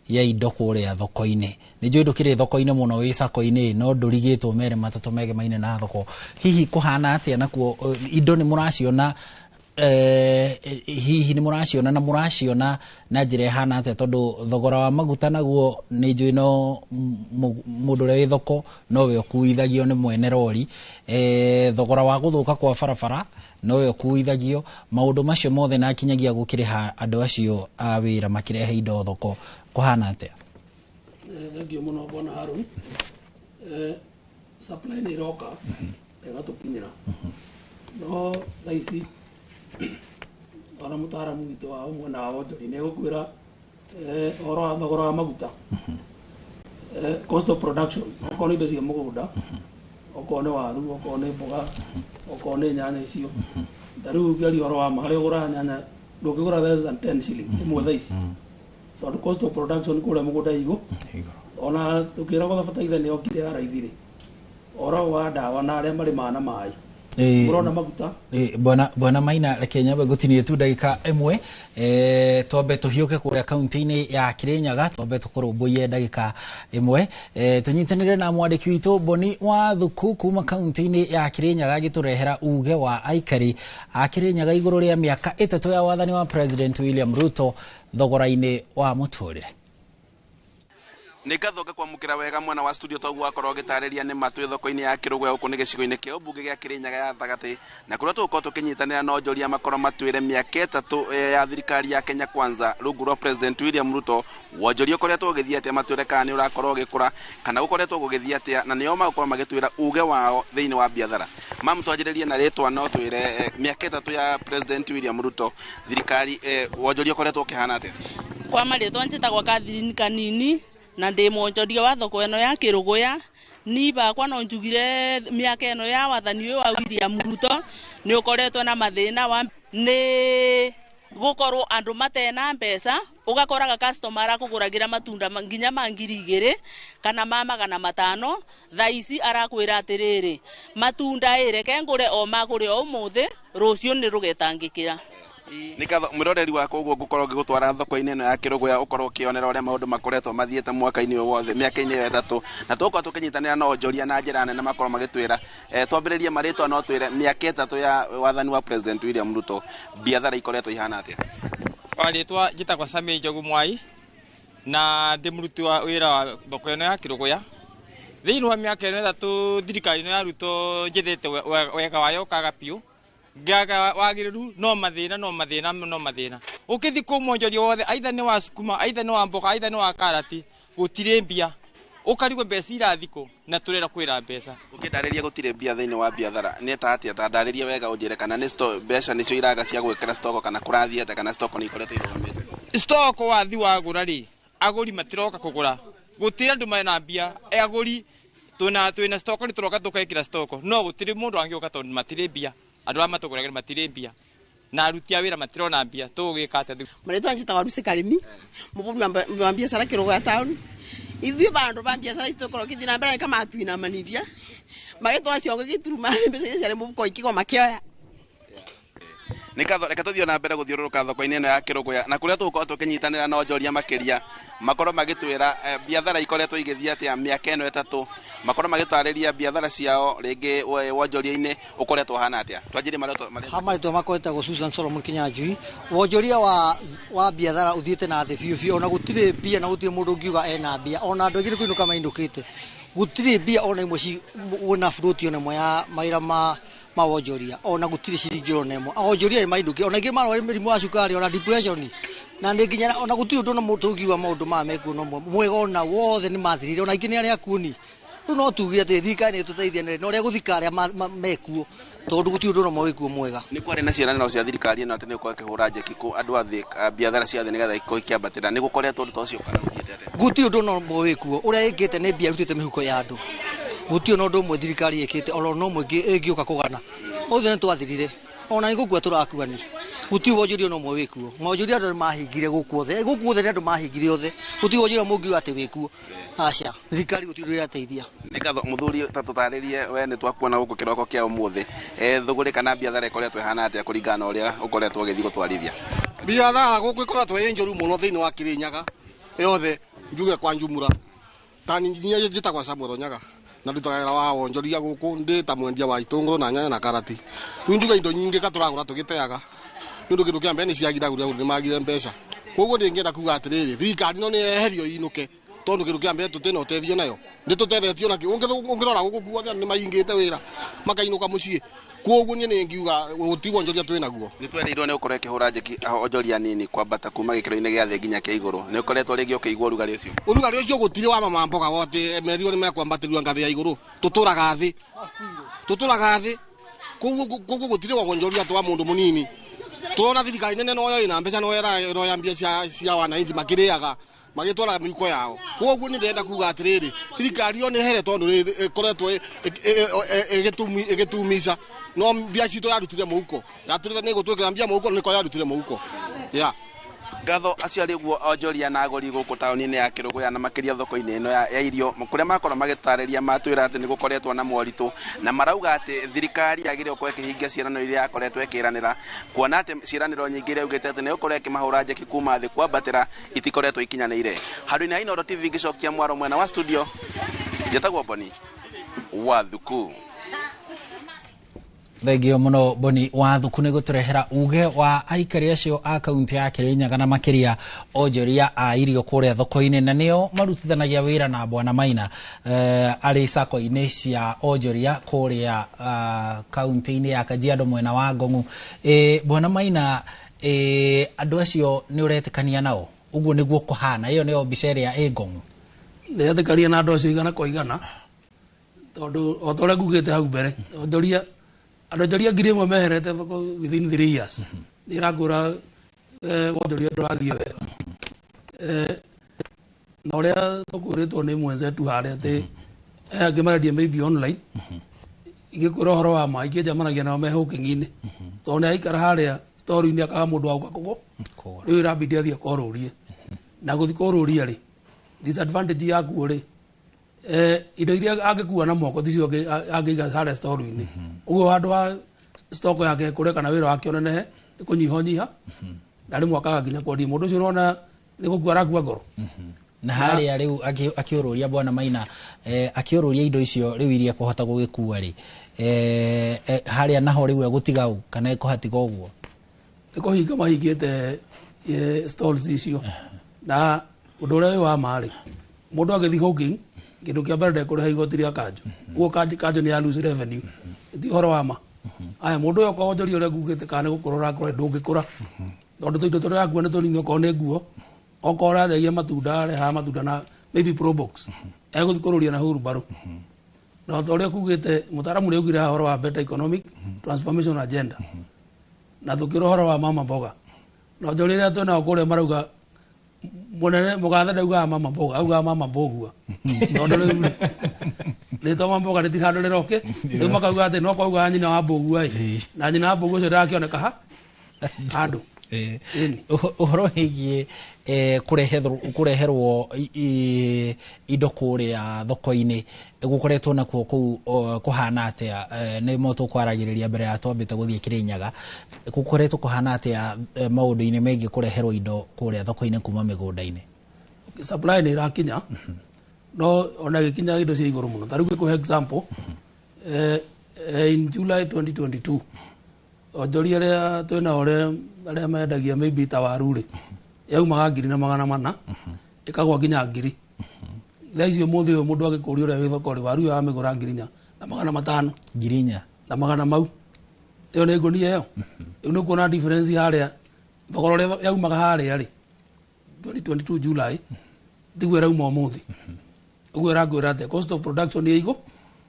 Speaker 2: ya indo kũrĩa thoko-inĩ. Nĩ njũĩ ndũkĩrĩ thoko-inĩ mũno, wĩ sako-inĩ, no ndũrigĩtwo merĩ matatũ megemaine na thoko. Hihi kũhana atĩa nakuo? Indo nĩ mũraciona? Hihi nĩ mũraciona, na mũraciona na njĩra ĩhana atĩa? Tondũ thogora wa maguta naguo nĩ njũĩ no mũndũ ũrĩa wĩ thoko nowe ũkuithagio nĩ mwene rori, thogora wa gũthũka kwa barabara nowe ũkuithagio, maũndũ macio mothe, na kinyagia gũkĩrĩha andũ acio a wĩra makĩrehe indo thoko, kũhana atĩa?
Speaker 12: Thank you mũno, bwana Harun. Supply nĩ ĩroka ĩgatũkinyĩra, no thaa ici ona mũtaaramu witũ wa mwena wa wonjoria nĩ egũkwĩra ũhoro wa thogora wa maguta, cost of production, okorwo nĩ indo cia mũgũnda, okorwo nĩ waru, okorwo nĩ mboga, okorwo nĩ nyanya icio. Ta rĩu ũngĩaria ũhoro wa ma, harĩa ũgũraga nyanya ndũngĩgũra less than 10 shilling ĩmwe thaa ici, tondũ cost of production kũrĩa mũgũnda igũ. Ona tũkĩragwo bataraitha nĩ yokire ya raithi rĩ, ũhoro wa ndawa na arĩa marĩmaga na maĩ, mũrona maguta.
Speaker 2: Bwana Maina, reke nyambe ngũtinie tu ndagĩka ĩmwe, twambe tũhiũke kũrĩa kaunti-inĩ ya Kirinyaga, twambe tũkũrũmbũiye ndagĩka ĩmwe, tũnyitanĩre na mwandĩki witũ Boni wa Thuku kuma kaunti-inĩ ya Kirinyaga, agĩtũrehera uge wa aikari a Kirinyaga igũrũ rĩa mĩaka 3 ya wathani wa President William Ruto thogora-inĩ wa mũtũrĩre.
Speaker 1: Nĩ ngatho ngakwamũkĩra wega mwena wa studio. Toguo wakorwo ũgĩtarĩria nĩ ma twĩ thoko-inĩ ya Kĩrũgwe, gũkũ nĩ gĩcigo-inĩ kĩa ũmbunge gĩa Kĩrĩnyaga ya gatagatĩ, na kũrĩa tũgũkorwo tũkĩnyitanĩra na onjoria makorwo matwĩre mĩaka 3 ya thirikari ya Kenya Kwanza rungu rwa President William Ruto, wonjoria ũkoretwo ũgĩthiĩ atĩa, matwĩre kana nĩ ũrakorwo ũgĩkũra kana gũkoretwo gũgĩthiĩ atĩa, na nĩo magũkorwo magĩtwĩra uge wao thĩinĩ wa biathara. Mamu, twanjĩrĩrie na rĩtwa, no twĩre mĩaka 3 ya President William Ruto thirikari, wonjoria ũkoretwo ũkĩhana atĩa?
Speaker 5: Kwa marĩtwa njĩtagwo Catherine Kanini, na ndĩ mwonjoria wa thoko ĩno ya Kĩrũgũya. Ni bakwa no njugire miaka ĩno ya wathani ũyũ wa William Ruto nĩ ũkoretwo na mathĩna wa nĩ gukorwo andu matena mbeca, ugakoraga customer arakuguragira matunda nginya ma 2000 kana ma 500. Thaa ici arakwira atiriri, matunda ĩ reke ngure o magure o umuthi, rucio ni rugetangikira.
Speaker 1: Nĩ mwĩroreri wakwa ũguo ngũkorwo ngĩgũtwara thoko-inĩ ĩno ya Kĩrũgũya, ũkorwo ũkĩonera ũrĩa maũndũ makoretwo mathiĩte mwaka-inĩ ũyũ wothe, mĩaka-inĩ ĩyo ĩtatũ, na tũgũkorwo tũkĩnyitanĩra na onjoria na njĩra nene makorwo magĩtwĩra, twambĩrĩrie marĩtwa no twĩre mĩaka ĩtatũ ya wathani wa President William Ruto biathara ikoretwo ihana atĩa.
Speaker 7: Kwa rĩtwa njĩtagwo Sammy Njogu Mwai na ndĩ mũruti wa wĩra wa thoko ĩno ya Kĩrũgũya. Thĩinĩ wa mĩaka ĩno ĩtatũ thirikari ĩno ya Ruto njethete wega wayo ũkaga biũ, ngaga wagĩrĩru, no mathĩna no mathĩna no mathĩna. Ũkĩthi kũ mwonjoria wothe, aitha nĩ wa sukuma, aitha nĩ wa mboga, aitha nĩ wa karati, gũtirĩ mbia. Ũkarigwo mbeca irathi kũ na tũrera kwĩra mbeca.
Speaker 1: Ũkĩndarĩria gũtirĩ mbia thĩinĩ wa biathara nĩ ta atĩa? Ta ndarĩria wega ũnjĩre kana nĩ mbeca nĩcio iraga cia gwĩkĩra stoko, kana kũrathiĩ atĩa, kana stoko nĩ ikoretwo irũgamĩte.
Speaker 7: Stoko wathi wagũra rĩ, agũri matiroka kũgũra, gũtirĩ andũ mena mbia. Agũri twĩna stoko nĩ tũroka tũkekĩra stoko, no gũtirĩ mũndũ angĩũka tondũ matirĩ mbia. Andũ arĩa matũgũragĩra matirĩ mbia na aruti a wĩra matirona mbia, tũgũgĩka atĩa?
Speaker 22: Marĩtwa njĩtagwo Lucy Karimi, mũbũri wa biacara Kĩrũgũya town. Ithuĩ bandũ ba biacara ici tũkorwo kĩthiĩ na mbere nĩ kama matuinamaniria magĩtwa ciongo gĩturuma mbeca iria ciarĩ mũhuko ikĩgwa makĩoya.
Speaker 1: Nĩ ngatho, reke tũthiĩ na mbere gũthiũrũrũka thoko-inĩ ĩno ya Kĩrũgũya na kũrĩa tũgũkorwo tũkĩnyitanĩra na onjoria makĩria makorwo magĩtwĩra biathara ikoretwo igĩthiĩ atĩa mĩaka ĩno ĩtatũ, makorwo magĩtarĩria biathara ciao rĩngĩ wonjoria-inĩ ũkoretwo ũhana atĩa. Twanjĩrie marĩtwa marĩa.
Speaker 23: Ha marĩtwa makwa etagwo Susan Solomon Kinyanjui. Wonjoria wa biathara ũthiĩte na thĩ biũ biũ, ona gũtirĩ mbia na gũtirĩ mũndũ ũngiuga ena mbia, ona andũ aingĩ nĩ kũinũka mainũkĩte, gũtirĩ mbia ona imwe wĩna burũti ona ĩmwe ya mawĩra ma wonjoria, ona gũtirĩ ciringi ona ĩmwe. Onjoria nĩ mainũkire, ona aingĩ marwara mĩrimũ ya cukari ona depression, na nĩ nginya ona gũtirĩ ũndũ ona mũndũ ũngiuga maũndũ maya mekuo no mwega ona wothe nĩ mathirire, ona aingĩ nĩ arĩa akuoni. Rĩu no tuge atĩ thirikari nĩ ĩtũteithie na ũrĩa gũthika arĩa mekuo, tondũ gũtirĩ ũndũ ona ũmwe wĩkuo mwega.
Speaker 1: Nĩ kwarĩ na ciĩranĩro cia thirikari ĩno atĩ nĩ gũkorwo ĩkĩhũra njeki kũ andũ a thĩ biathara cia thĩ nĩgetha ikorwo ikĩambatĩra, nĩ gũkoretwo ũndũ ta ũcio kana gũthiĩte atĩa?
Speaker 23: Gũtirĩ ũndũ ona ũmwe wĩkuo, ũrĩa ĩkĩte nĩ mbia ĩrutĩte mĩhuko ya andũ. Gũtirĩ ona ũndũ ũmwe thirikari ĩkĩte ona no ũmwe ĩngĩũka kũgana. Othe nĩ twathirire, ona nĩ gũkua tũrakuani. Gũtirĩ wonjoria ona ũmwe wĩkuo. Maonjoria andũ mahingire gũkũ othe, gũkũ othe nĩ andũ mahingire othe. Gũtirĩ wonjoria mũngiuga atĩ wĩkuo. Aca, thirikari gũtirĩ ũndũ ĩrateithia.
Speaker 1: Nĩ ngatho mũthuri, ta tũtarĩrie we nĩ twakuona gũkũ kĩroko kĩa ũmũthĩ, thũgũrĩ kana biathara ĩkoretwo ĩhana atĩa kũringana na ũrĩa ũkoretwo ũgĩthiĩ gũtwarithia?
Speaker 24: Biathara gũkũ ĩkoretwo ĩ njũru mũno thĩinĩ wa Kĩrĩnyaga yothe, njuge kwa njumura. Ta niĩ njĩtagwo Samuel Onyaga na ndutaga wĩra wa wonjoria gũkũ, ndĩ ta mwendia wa itũngũrũ na nyanya na karati. Rĩu njuge indo nyingĩ ka tũragũra tũgĩteaga, nĩ ũndũ kĩndũ kĩa mbere nĩ ciagiragũria nĩ magire mbeca. Koguo ndĩngĩenda kuga atĩrĩrĩ, thirikari ĩno nĩ yeherio ĩinũke, tondũ kĩndũ kĩa mbere tũtirĩ na ũteithio nayo, nĩ tũtethetio nakĩo. Ũngĩrora gũkũ guothe andũ nĩ maingĩte wĩra makainũka mũciĩ. Koguo niĩ nĩngiuga gũtirĩ wonjoria twĩ naguo.
Speaker 1: Nĩ twereirwo nĩ ũkorwo ĩkĩhũra njeki onjoria nini kwambata kuma gĩkĩro-inĩ gĩa thĩ nginya kĩa igũrũ, nĩ ũkoretwo rĩngĩ ũkĩigua ũrugarĩ ũcio?
Speaker 24: Ũrugarĩ ũcio gũtirĩ wa mama mboga wote merirwo nĩ mekwambatĩrio ngathĩ ya igũrũ, tũtũraga thĩ, tũtũraga thĩ. Koguo gũtirĩ wonjoria twa mũndũ mũnini. Tũrona thirikari nene noyo ĩna mbeca no ĩroya mbia cia wananchi makĩrĩaga magĩtwaraga mĩhuko yao. Koguo nĩ ndĩrenda kuga atĩrĩrĩ, thirikari yo nĩ here tondũ ĩkoretwo ĩgĩtumica, no mbia citũ yarutire mũhuko, yatũrĩte nĩ gũtwĩkĩra mbia mũhuko, nĩko yarutire mũhuko. Yeah.
Speaker 1: Ngatho acio arĩ guo onjoria na agũri gũkũ taũni-inĩ ya Kĩrũgũya na makĩria thoko-inĩ ĩno ya irio, kũrĩa makorwo magĩtarĩria matwĩra atĩ nĩ gũkoretwo na moritũ, na marauga atĩ thirikari yagĩrĩirwo gũkorwo ĩkĩhingia ciĩranĩro iria yakoretwo ĩkĩranĩra, kuona atĩ ciĩranĩro nyingĩ iria yaugĩte atĩ nĩ ĩgũkorwo ĩkĩmahũra njeki kuma thĩ kwambatĩra itikoretwo ikinyanĩire. Handũ-inĩ ha Inooro TV ngĩcokia mwaro mwena wa studio, njĩtagwo Boni wa Thuku.
Speaker 2: Thengio muno Boni wa Thuku nĩ gũtũrehera uge wa aikari acio a kaunti ya Kĩrĩnyaga na makĩria onjoria a irio kũrĩa thoko-inĩ, na nĩo marutithanagia wĩra na Bwana Maina arĩ sako-inĩ cia onjoria kũrĩa kaunti-inĩ ya Kajiado mwena wa Ngong'u. Bwana Maina, andũ acio nĩ ũretĩkania nao? Ũguo nĩguo kũhana, ĩyo nĩyo mbica ĩrĩa ĩ Ngong'u.
Speaker 12: Ndĩretĩkania na andũ acio igana kwa igana, tondũ o ta ũrĩa ngugĩte hau mbere, onjoria andũ onjoria 1000 meherete thoko within 3 years. Nĩ ĩrangũra wonjoria ndũrathiĩ wega. Na ũrĩa tũkwĩrĩtwo nĩ mwenzetu harĩa atĩ Angĩ marendia maybe online. Ingĩkwĩra ũhoro wa ma, ingĩ njamanagia nao me hawking-inĩ, tondũ nĩ aikara harĩa store-inĩ akaga mũndũ wa gũka kũgũ rĩu ĩrabidi athiĩ akorũrie na gũthiĩ kũrũria rĩ, disadvantage yakuo rĩ, indo iria angĩkua na moko ticio angĩiga harĩa store-inĩ. Ũguo handũ ha stock yake ĩkũre kana wĩra wake ũnenehe, nĩ kũnyiha ũnyiha, na rĩmwe akaga nginya kwendia. Mũndũ ũcio ũrona nĩ gũkua arakua ngoro.
Speaker 2: Na harĩa rĩu akĩũrũria bwana Maina, akĩũrũria indo icio rĩu iria ekũhota gũgĩkua rĩ, harĩa naho rĩu egũtiga ũ kana ekũhatiga ũguo?
Speaker 12: Nĩ kũhinga mahingĩte stalls icio. Na ũndũ ũrĩa wĩ wa ma rĩ, mũndũ agĩthiĩ hawking, kĩndũ kĩa mbere ndekũrĩha igoti rĩa kanjũ. Ũguo kanjũ nĩ ya lose revenue. Ti ũhoro wa ma. Aya, mũndũ ũyũ okorwo onjoria ũrĩa ngugĩte kana nĩ gũkũra ũrakũra, ndũngĩkũra, tondũ tũindo tũrĩa ũrakua nĩ tũnini. Okorwo nĩ nguo, okorwo ũrendagia matunda, arehaga matunda na maybe probox, egũthiĩ kũrũria na hurumbarũ. Na ta ũrĩa kugĩte mũtaaramu nĩ augire haha ũhoro wa better economic transformation agenda, na tũkĩra ũhoro wa mama mboga na onjoria arĩa twĩnao kũrĩa marauga mũnene mũgathe ndaugaga mama mboga, augaga mama mbũgua, tondũ rĩu rĩ, rĩtwa mama mboga rĩtirĩ handũ rĩroke. Rĩu makauga atĩ no kwaugaga nyina wa mbũgua ĩ, na nyina wa mbũgua ũcio ndarakĩoneka ha handũ.
Speaker 2: Ũhoro wĩgiĩ kũreherwo indo kũrĩa thoko-inĩ gũkoretwo nakuo kũu kũhana atĩa? Nĩ mo tũkwaragĩrĩria mbere ya twambĩte gũthiĩ Kĩrĩnyaga. Gũkoretwo kũhana atĩa maũndũ-inĩ megiĩ kũreherwo indo kũrĩa thoko-inĩ kuma mĩgũnda-inĩ?
Speaker 12: Supply nĩ ĩrakinya, no ona ĩgĩkinya indo cia igũrũ mũno. Ta rĩu ngĩkũhe example, in July 2022, onjoria arĩa twĩnao arĩa mendagia maybe ta waru rĩ, yaumaga 1400 ĩkagwa nginya 1000. Thaa icio mũthĩ ũyũ mũndũ agĩkũria ũrĩa wĩ thoko rĩ, waru ĩyo amĩgũra 4500.
Speaker 2: 4000
Speaker 12: na magana mau. Ĩyo nĩ ngũnia ĩyo. Rĩu nĩ ũkuona difference harĩa thogora ũrĩa yaumaga harĩa rĩ 2022 July tiguo ĩrauma ũmũthĩ. Ũguo ĩrakwĩra atĩ cost of production ĩ igũ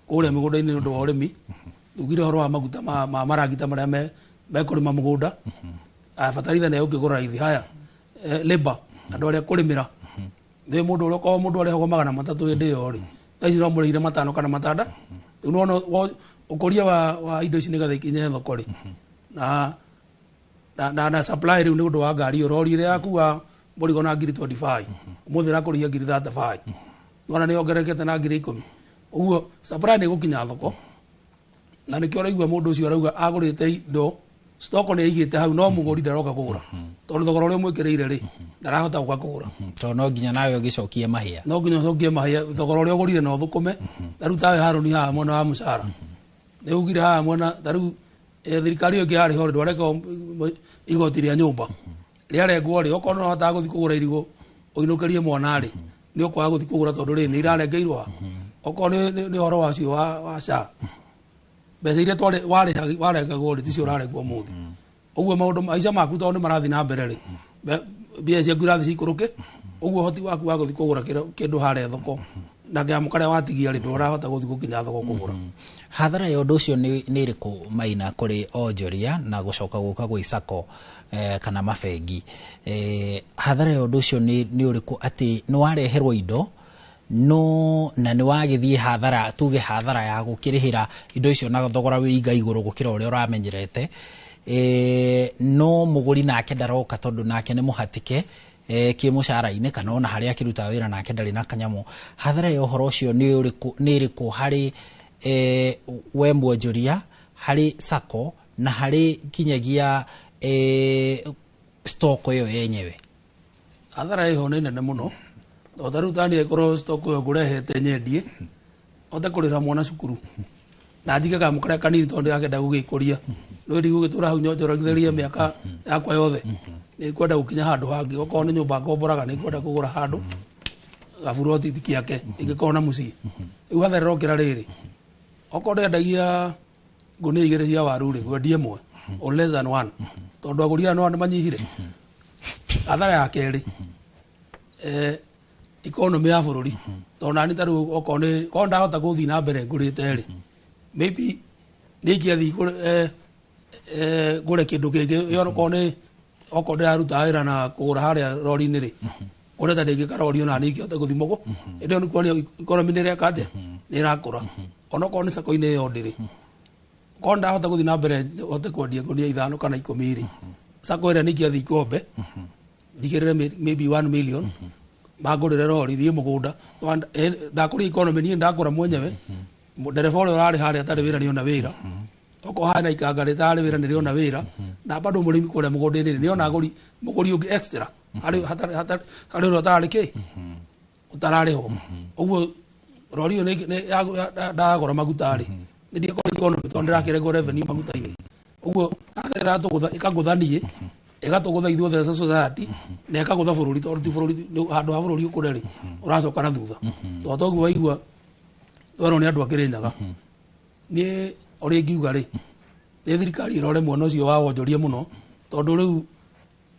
Speaker 12: kũrĩa mĩgũnda-inĩ nĩ ũndũ wa ũrĩmi. Tugire ũhoro wa maguta ma maragita marĩa mekũrĩma mũgũnda. Bataraitha nĩ ũkĩgũra raithi. Haya, labor, andũ arĩa kũrĩmĩra nĩ mũndũ ũrĩa okorwo mũndũ arĩhagwo 300 hĩndĩ ĩyo rĩ, thaa ici no mũrĩhire 500 kana 6. Rĩu nĩwona ũkũria wa indo ici nĩgetha ikinye thoko rĩ, na supply rĩu nĩ ũndũ wa ngari ĩyo, rori ĩrĩa yakua mũrigo na 25,000 ũmũthĩ ĩrakũrĩhia 35,000. Nĩwona nĩ yongererekete na 10,000. Ũguo supply nĩ ĩgũkinya thoko, na nĩkĩo ũraigua mũndũ ũcio arauga agũrĩte indo stock nĩ aigĩte hau, no mũgũri ndaroka kũgũra, tondũ thogora ũrĩa ũmwĩkĩrĩire rĩ, ndarahota gũka kũgũra.
Speaker 2: Tondũ no nginya nawe ũgĩcokie mahĩa.
Speaker 12: No nginya ũcokie mahĩa thogora ũrĩa ũgũrire na ũthũkũme. Ta rĩu tawe Harũni haha mwena wa mũcara nĩ ugire haha mwena ta rĩu, thirikari ĩyo ĩngĩ yarĩ ho rĩ, ndwareka igoti rĩa nyũmba rĩarengwo rĩ, okorwo no hotaga gũthiĩ kũgũra irigũ ũinũkĩrie mwana rĩ, nĩ ũkwaga gũthiĩ kũgũra tondũ rĩ nĩ irarengeirwo ha. Okorwo nĩ ũhoro wacio wa SHA, mbeca iria warengagwo rĩ, ticio ũrarengwo ũmũthĩ. Ũguo maũndũ maica maku tondũ nĩ marathiĩ na mbere rĩ, mbia ciaku irathiĩ cikũrũke. Ũguo ũhoti waku wa gũthiĩ kũgũra kĩndũ harĩa thoko na kĩamũ karĩa watigia rĩ, ndũrahota gũthiĩ gũkinya thoko kũgũra.
Speaker 2: Hathara ya ũndũ ũcio nĩ ĩrĩkũ, Maina, kũrĩ onjoria na gũcoka gũka gwĩ sacco kana mabengi? Hathara ya ũndũ ũcio nĩ ũrĩkũ, atĩ nĩ wareherwo indo no na nĩ wagĩthiĩ hathara, tuge hathara ya gũkĩrĩhĩra indo icio na thogora wĩ iga igũrũ gũkĩra ũrĩa ũramenyerete, no mũgũri nake ndaroka tondũ nake nĩ mũhatĩke kĩmũcara-inĩ kana ona harĩa akĩrutaga wĩra nake ndarĩ na kanyamũ. Hathara ya ũhoro ũcio nĩ ũrĩkũ, nĩ ĩrĩkũ harĩ we mwonjoria, harĩ sacco na harĩ kinyagia stock ĩyo yenyewe?
Speaker 12: Hathara ĩho nĩ nene mũno. O ta rĩu tani ĩkorwo stock ĩyo ngũrehete nyendie hote kũrĩhĩra mwana cukuru na njige kamũ karĩa kanini tondũ ndĩrakĩenda gũgĩkũria, rĩu ndigũgĩtũra hau nyonjorithĩrie mĩaka yakwa yothe. Nĩ ngwenda gũkinya handũ hangĩ. Okorwo nĩ nyũmba ngomboraga, nĩ ngwenda kũgũra handũ gaburoti kĩake ingĩkorwo na mũciĩ. Rĩu hathara ĩrokĩra rĩrĩ, okorwo ndĩrendagia ngũnia 2 cia waru rĩ, ngwendie ĩmwe or less than one, tondũ agũri aya no nĩ manyihire. Hathara ya kerĩ, economy ya bũrũri, tondũ nani ta rĩu okorwo nĩ korwo ndahota gũthiĩ na mbere ngũrĩte rĩ, maybe nĩ ingĩathiĩ ngũre kĩndũ kĩngĩ. Ĩyo okorwo nĩ okorwo ndĩraruta wĩra na kũgũra harĩa rori-inĩ rĩ, ngũre ta ndĩngĩ karori ona nĩ ingĩhota gũthiĩ mũgũ. Ĩndĩ ĩyo nĩ kuonia economy nĩ ĩreka atĩa, Nĩ ĩrakũra onokorwo nĩ sako-inĩ ĩyo ndĩrĩ korwo ndahota gũthiĩ na mbere hote kwendia ngũnia 5 kana 10 rĩ, sako ĩrĩa ningĩathiĩ ngombe njigĩrĩre maybe 1 million, mangũrĩre rori thiĩ mũgũnda. Ndakũria economy, niĩ ndakũra mwenyewe, ndereba ũrĩa ũrarĩ harĩa atarĩ wĩra nĩona wĩra, okorwo harĩ na ikanga rĩtarĩ wĩra nĩrĩona wĩra, na bado mũrĩmi kũrĩa mũgũnda-inĩ nĩona agũri mũgũri ũngĩ extra harĩ harĩ ũrĩa ũtararĩ kĩ ũtararĩhwo. Ũguo rori ĩyo ndagũra maguta rĩ, nĩ ndiakorwo economy tondũ ndĩrakĩrengwo revenue maguta-inĩ. Ũguo ĩratũgũtha, ĩkagũtha niĩ, ĩgatũgũtha ithuothe as a society, na ĩkagũtha bũrũri, tondũ ti bũrũri handũ ha bũrũri ũkũre rĩ, ũracoka na thutha. Tondũ toguo waigua werwo nĩ andũ a Kĩrĩnyaga, niĩ ũrĩa ingiuga rĩ, nĩ thirikari ĩrore mwena ũcio wa wonjoria mũno, tondũ rĩu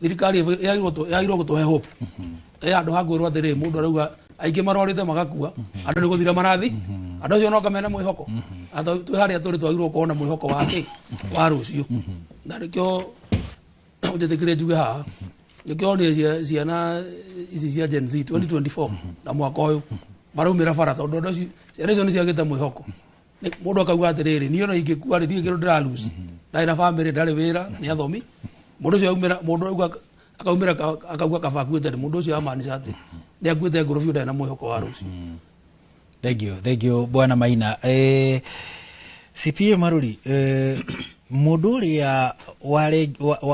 Speaker 12: thirikari yagĩrĩirwo gũtũhe hope. Handũ ha kwĩrwo atĩrĩrĩ, mũndũ arauga aingĩ marorĩte magakua, andũ nĩ gũthira marathi, andũ acio noka mena mwĩhoko. Twĩ harĩa tũrĩ twagĩrĩirwo gũkorwo na mwĩhoko wa kĩ wa rũciũ. Na nĩkĩo njĩtĩkĩre njuge haha, nĩkĩo nĩ ciana ici cia Gen Z 2024 na mwaka ũyũ maraumĩra bara, tondũ andũ acio ciana icio nĩ ciagĩte mwĩhoko. Mũndũ akauga atĩrĩrĩ, niĩ ona ingĩkua rĩ, ndirĩ kĩndũ ndĩra lose, ndarĩ na family, ndarĩ wĩra, na nĩ athomi. Mũndũ ũcio aumĩra, mũndũ auga akaumĩra akauga kaba akuĩte rĩ, mũndũ ũcio amaanisha atĩ nĩ akuĩte ngoro biũ, ndarĩ na mwĩhoko wa rũciũ.
Speaker 2: Thank you, thank you Bwana Maina. CPA Maruri, mũndũ ũrĩa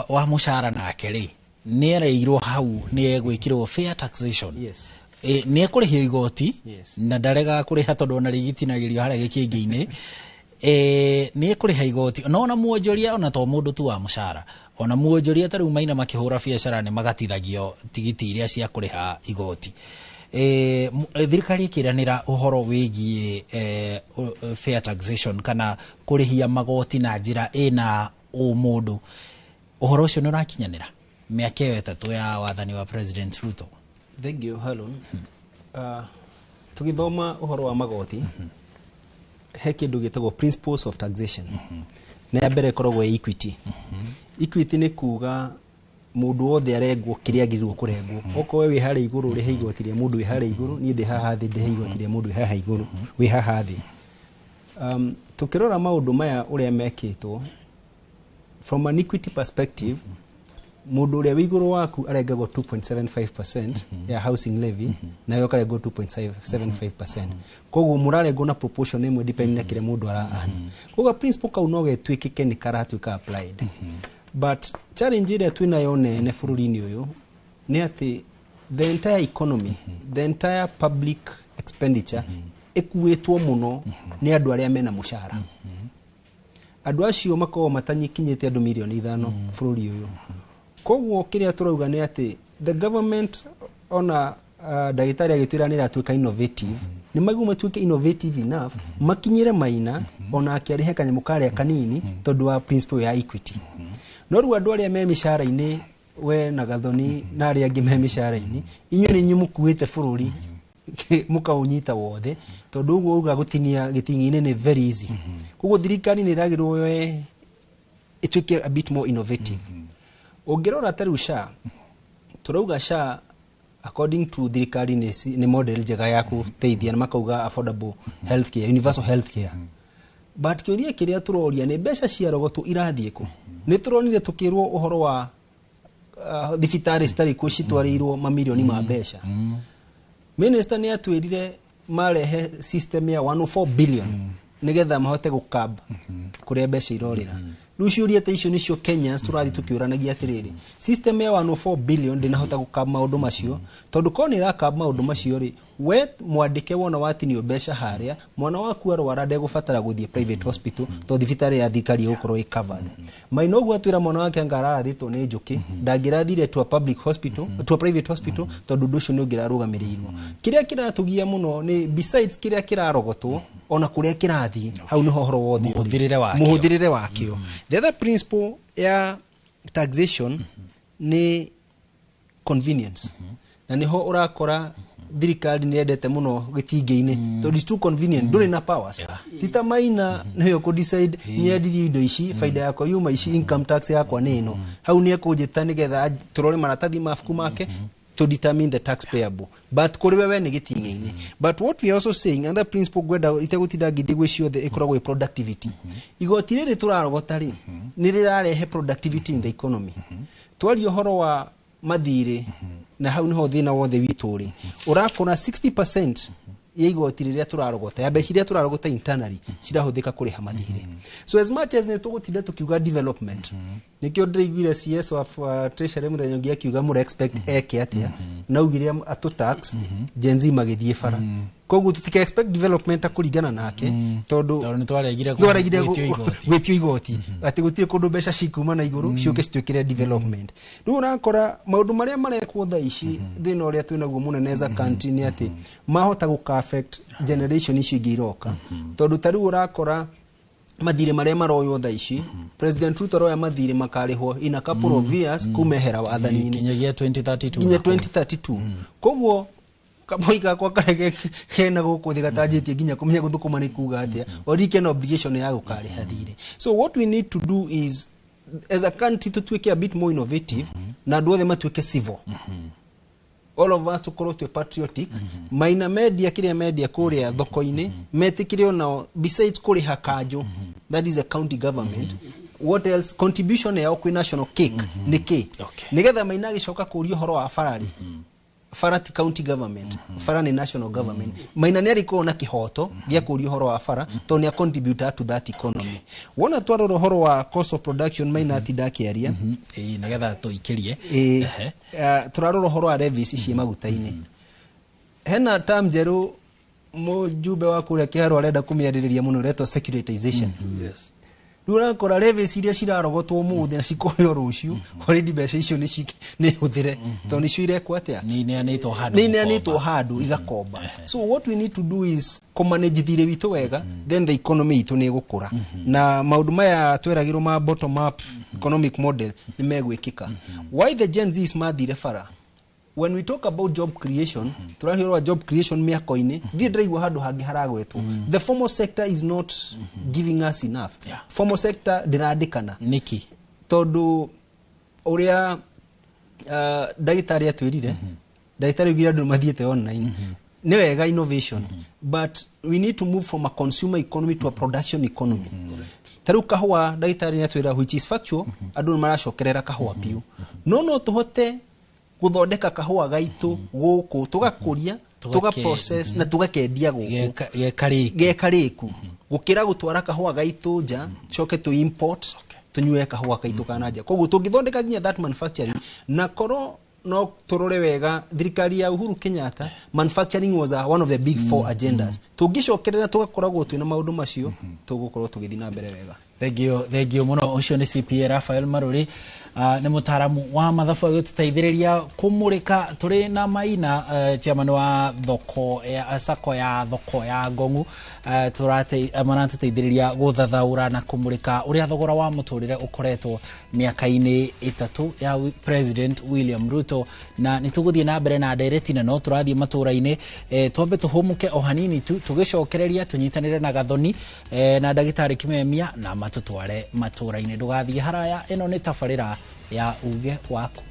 Speaker 2: wa mũcara nake rĩ, nĩ areirwo hau nĩ egwĩkĩrwo fair taxation.
Speaker 14: Yes.
Speaker 2: Nĩ ekũrĩhio igoti.
Speaker 14: Yes.
Speaker 2: Na ndaregaga kũrĩha tondũ ona rĩgitinagĩrio harĩa gĩkĩngĩ-inĩ. Nĩ ekũrĩha igoti, no ona mwonjoria, ona to mũndũ tu wa mũcara, ona mwonjoria ta rĩu Maina makĩhũra biacara nĩ magatithagio tigiti iria cia kũrĩha igoti. Thirikari ĩkĩranĩra ũhoro wĩgiĩ fair taxation kana kũrĩhia magoti na njĩra ĩna ũmũndũ, ũhoro ũcio nĩ ũrakinyanĩra mĩaka ĩyo 3 ya wathani wa President Ruto?
Speaker 14: Thank you, Harun. Tũgĩthoma ũhoro wa magoti, he kĩndũ gĩtagwo principles of taxation. Na ya mbere ĩkoragwo ĩ equity. Equity nĩ kuga mũndũ wothe arengwo kĩrĩa agĩrĩirwo kũrengwo. Okorwo wĩ harĩa igũrũ ũrĩhe igoti rĩa mũndũ wĩ harĩa igũrũ, niĩ ndĩ haha thĩ ndĩhe igoti rĩa mũndũ wĩ haha igũrũ, wĩ haha thĩ. Tũkĩrora maũndũ maya ũrĩa mekĩtwo from an equity perspective, mũndũ ũrĩa wĩ igũrũ waku arengagwo 2.75% ya housing levy, nayo akarengwo 2.75%. Koguo mũrarengwo na proportion ĩmwe depending na kĩrĩa mũndũ ara earn. Koguo principle kau no getuĩkĩke nĩ karatuĩka applied. But challenge ĩrĩa twĩnayo nene bũrũri-inĩ ũyũ nĩ atĩ the entire economy, the entire public expenditure ĩkuĩtwo mũno nĩ andũ arĩa mena mũcara. Andũ acio makoragwo matanyikinyĩte andũ mirioni 5 bũrũri ũyũ. Koguo kĩrĩa tũrauga nĩ atĩ the government ona ndagĩtarĩ agĩtwĩra nĩ ĩratuĩka innovative, nĩ maiguo matuĩke innovative enough makinyĩre Maina ona akĩarĩhe kanyamũ karĩa kanini tondũ wa principle ya equity. No rĩu andũ arĩa me mĩcara-inĩ, we na Gathoni na arĩa angĩ me mĩcara-inĩ, inyuĩ nĩ inyuĩ mũkuĩte bũrũri mũkaũnyita wothe, tondũ ũguo uga gũtinia gĩting'i-inĩ nĩ very easy. Koguo thirikari nĩ ĩragĩrwo yoe ĩtuĩke a bit more innovative. Ũngĩrora ta rĩu SHA, tũrauga SHA according to thirikari nĩ model njega ya gũteithia, na makauga affordable healthcare, universal healthcare. But kĩũria kĩrĩa tũroria nĩ mbeca cia rogotwo irathiĩ kũ? Nĩ tũronire tũkĩrwo ũhoro wa thibitarĩ citarĩ kuo citwarĩirwo mamirioni ma mbeca. Minister nĩ atwĩrire marehe system ya 104 billion nĩgetha mahote gũkab kũrĩa mbeca irorĩra. Rĩu ciũria ta icio nĩcio Kenyans tũrathiĩ tũkĩũranagia atĩrĩrĩ, system ya 104 billion ndĩnahota gũkab maũndũ macio, tondũ korwo nĩ ĩrakab maũndũ macio rĩ, we mwandĩke wona watinio mbeca harĩa, mwana waku arwara ndegũbatara gũthiĩ private hospital tondũ thibitarĩ ya thirikari ĩgũkorwo ĩ covered. Maina ũguo atwĩra mwana wake anga ararathĩtwo nĩ njũkĩ, ndangĩrathire to a public hospital, to a private hospital, tondũ ũndũ ũcio nĩ ũngĩrarũgamĩrĩirwo. Kĩrĩa kĩratũgia mũno nĩ besides kĩrĩa kĩrarogotwo, ona kũrĩa kĩrathiĩ, hau nĩho ũhoro wothe ũrĩ.
Speaker 2: Mũhũthĩrĩre wakĩo.
Speaker 14: Mũhũthĩrĩre wakĩo. The other principle ya taxation nĩ convenience. Na nĩho ũrakora thirikari nĩ yendete mũno gĩtingĩ-inĩ, tondũ it's too convenient, ndũrĩ na powers. Ti ta Maina nĩwe ũkũ decide nyendirie indo ici, baida yakwa yuma ici, income tax yakwa nĩ ĩno. Hau nĩ ekũnjĩta nĩgetha tũrore maratathi mabuku make, To determine the tax payable, but kũrĩ we nĩ gĩting'ĩ-inĩ. But what we are also saying, another principle ngwenda itegũtinda ngĩthiĩ gwĩ ciothe, ĩkoragwo ĩ productivity. Igoti rĩrĩ tũrarogota rĩ, nĩ rĩrarehe productivity in the economy. Twaria ũhoro wa mathirĩ, na hau nĩho thĩna wothe witũ ũrĩ. Ũrakora 60% ya igoti rĩrĩa tũrarogota, ya mbeca iria tũrarogota internally, cirahũthĩka kũrĩha mathirĩ. So as much as nĩ tũgũtinda tũkiuga development, nĩkĩo ndĩraiguire CS wa Treasury mũthenya ũngĩ akiuga mũra expect eke atĩa, na augire atũ tax Gen Z magĩthiĩ bara. Koguo tũtika expect development kũringana nake, tondũ
Speaker 2: nĩ twaregire
Speaker 14: twaregire
Speaker 2: gwĩtio igoti.
Speaker 14: Gwĩtio igoti, atĩ gũtirĩ kũndũ mbeca cikuma na igũrũ ciũke cituĩkĩre development. Rĩu ũrakora maũndũ marĩa marekwo thaa ici, thĩna ũrĩa twĩnaguo mũnene as a country nĩ atĩ mahota gũka affect generation icio ingĩ iroka, tondũ ta rĩu ũrakora mathirĩ marĩa maroywo thaa ici, President Ruto aroya mathirĩ makarĩhwo in a couple of years kumehera wathani-inĩ.
Speaker 2: Kinyagia 2032.
Speaker 14: Nginya 2032. Koguo kaboi gakwa karĩa kena gũkũ thĩ gatanjĩtie nginya kũmenya gũthũkũma nĩ kuga atĩa, already kena obligation ya gũkarĩha thirĩ. So what we need to do is, as a country, tũtuĩke a bit more innovative, na andũ othe matuĩke civil, all of us tukorwo twĩ patriotic. Maina mendia kĩrĩa mendia kũrĩa thoko-inĩ, metĩkĩre onao besides kũrĩha kanjũ, that is a county government, what else contribution yao kwĩ national cake nĩ kĩ, nĩgetha maina agĩcoka kũria ũhoro wa bararĩ, bara ti county government, bara nĩ national government. Maina nĩ arĩkorwo na kĩhoto gĩa kũria ũhoro wa bara tondũ nĩ a contributor to that economy. Wona twarora ũhoro wa cost of production, maina atinda akĩaria.
Speaker 2: Ĩĩ, nĩgetha tũikĩrie.
Speaker 14: Ĩĩ, tũrarora ũhoro wa levies ciĩ maguta-inĩ. Hena term njerũ mũjumbe wa kũrĩa kĩharo arenda kũmĩarĩrĩria mũno, ĩretwo securitization. Rĩu ũrakora levies iria cirarogotwo ũmũthĩ na cikoywo rũciũ, already mbeca icio nĩ hũthĩre, tondũ nĩcio irekwo atĩa,
Speaker 2: nĩ ineanĩtwo handũ.
Speaker 14: Nĩ ineanĩtwo handũ igakomba. So what we need to do is kũmanage thirĩ witũ wega, then the economy itũ nĩ ĩgũkũra, na maũndũ maya tweragĩrwo ma bottom up economic model nĩ megwĩkĩka. Why the Gen Zs mathire bara? When we talk about job creation, tũraria ũhoro wa job creation mĩako-inĩ, ndirĩ ndĩraigua handũ hangĩ haragwetwo. The formal sector is not giving us enough. Formal sector ndĩrandĩkana.
Speaker 2: Nĩkĩ?
Speaker 14: Tondũ ũrĩa ndagĩtarĩ atwĩrire, ndagĩtarĩ augire andũ mathiĩte online. Nĩ wega innovation, but we need to move from a consumer economy to a production economy. Ta rĩu kahũa, ndagĩtarĩ nĩ atwĩra, which is factual, andũ nĩ maracokerera kahũa biũ, no tũhote gũthondeka kahũa gaitũ gũkũ, tũgakũria, tuga process na tugakendia gũkũ gekarĩku, gũkĩra gũtwara kahũa gaitũ nja, coke tũ import tũnyue kahũa gaitũ kana nja. Koguo tũngĩthondeka nginya that manufacturing, na korwo no tũrore wega thirikari ya Uhuru Kenyatta, manufacturing was one of the big four agendas. Tũngĩcokerera tũgakoragwo twĩna maũndũ macio, tũgũkorwo tũgĩthiĩ na mbere wega.
Speaker 2: Thengio, thengio mũno. Ũcio nĩ CPA Raphael Maruri, nĩ mũtaaramu wa mathabu agĩtũteithĩrĩria kũmũrĩka tũrĩ na Maina, chairman wa thoko ya sako ya thoko ya Ngongu. Maratũteithĩrĩria gũthathaũra na kũmũrĩka ũrĩa thogora wa mũtũrĩre ũkoretwo mĩaka-inĩ 3 ya President William Ruto, na nĩ tũgũthiĩ na mbere na ndereti na no tũrathiĩ matũra-inĩ. Twambe tũhũmũke o hanini tu, tũgĩcokereria tũnyitanĩre na Gathoni na ndagĩtarĩ Kimemia na matũtware matũra-inĩ. Ndũgathiĩ haraya, ĩno nĩ tabarĩra ya uge waku.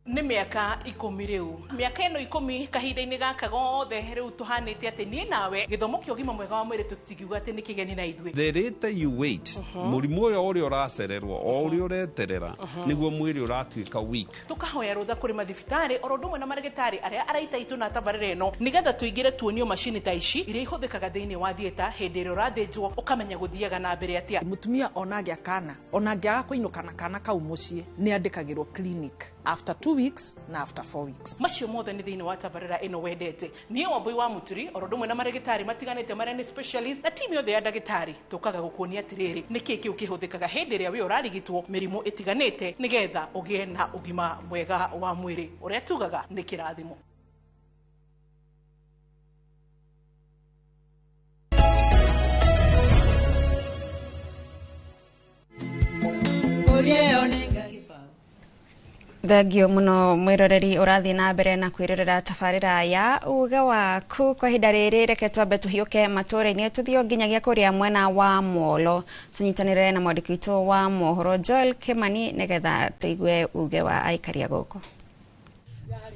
Speaker 5: Nĩ mĩaka 10 rĩu, mĩaka ĩno 10, kahinda-inĩ gaka gothe rĩu tũhanĩte atĩ niĩ nawe gĩthomo kĩa ũgima mwega wa mwĩrĩ tũtingiuga atĩ nĩ kĩgeni na ithuĩ.
Speaker 6: The later you wait, mũrimũ ũyũ ũrĩa ũracererwo, o ũrĩa ũreterera, nĩguo mwĩrĩ ũratuĩka weak.
Speaker 5: Tũkahoya rũtha kũrĩ mathibitarĩ oro ũndũ ũmwe na marĩgĩtarĩ arĩa araita itũ na tabarĩra ĩno, nĩgetha tũingĩre tuonio macini ta ici iria ihũthĩkaga thĩinĩ wa theatre hĩndĩ ĩrĩa ũrathĩnjwo, ũkamenya gũthiaga na mbere atĩa.
Speaker 9: Mũtumia ona angĩa kana ona angĩaga kũinũka na kana kau mũciĩ, nĩ andĩkagĩrwo clinic after 2 weeks na after 4 weeks.
Speaker 5: Macio mothe nĩ thĩinĩ wa tabarĩra ĩno wendete. Niĩ Wambui wa Mũturi oro ũndũ ũmwe na marĩgĩtarĩ matiganĩte marĩa nĩ specialist na timu yothe ya ndagĩtarĩ, tũkaga gũkuonia atĩrĩrĩ nĩkĩ kĩu kĩhũthĩkaga hĩndĩ ĩrĩa wĩ ũrarigitwo mĩrimũ ĩtiganĩte, nĩgetha ũgĩe na ũgima mwega wa mwĩrĩ, ũrĩa tugaga nĩ kĩrathimo.
Speaker 40: Thengio muno mwiroreri urathie na mbere na kwirorera tabarira ya uge waku. Kwa ihinda riri reke twambe tuhiuke matura-ini tuthio nginyagia kuria mwena wa Molo tunyitanire na mwandiki witu wa mohoro Joel Kimani nigetha tuigue uge wa aikari a guku.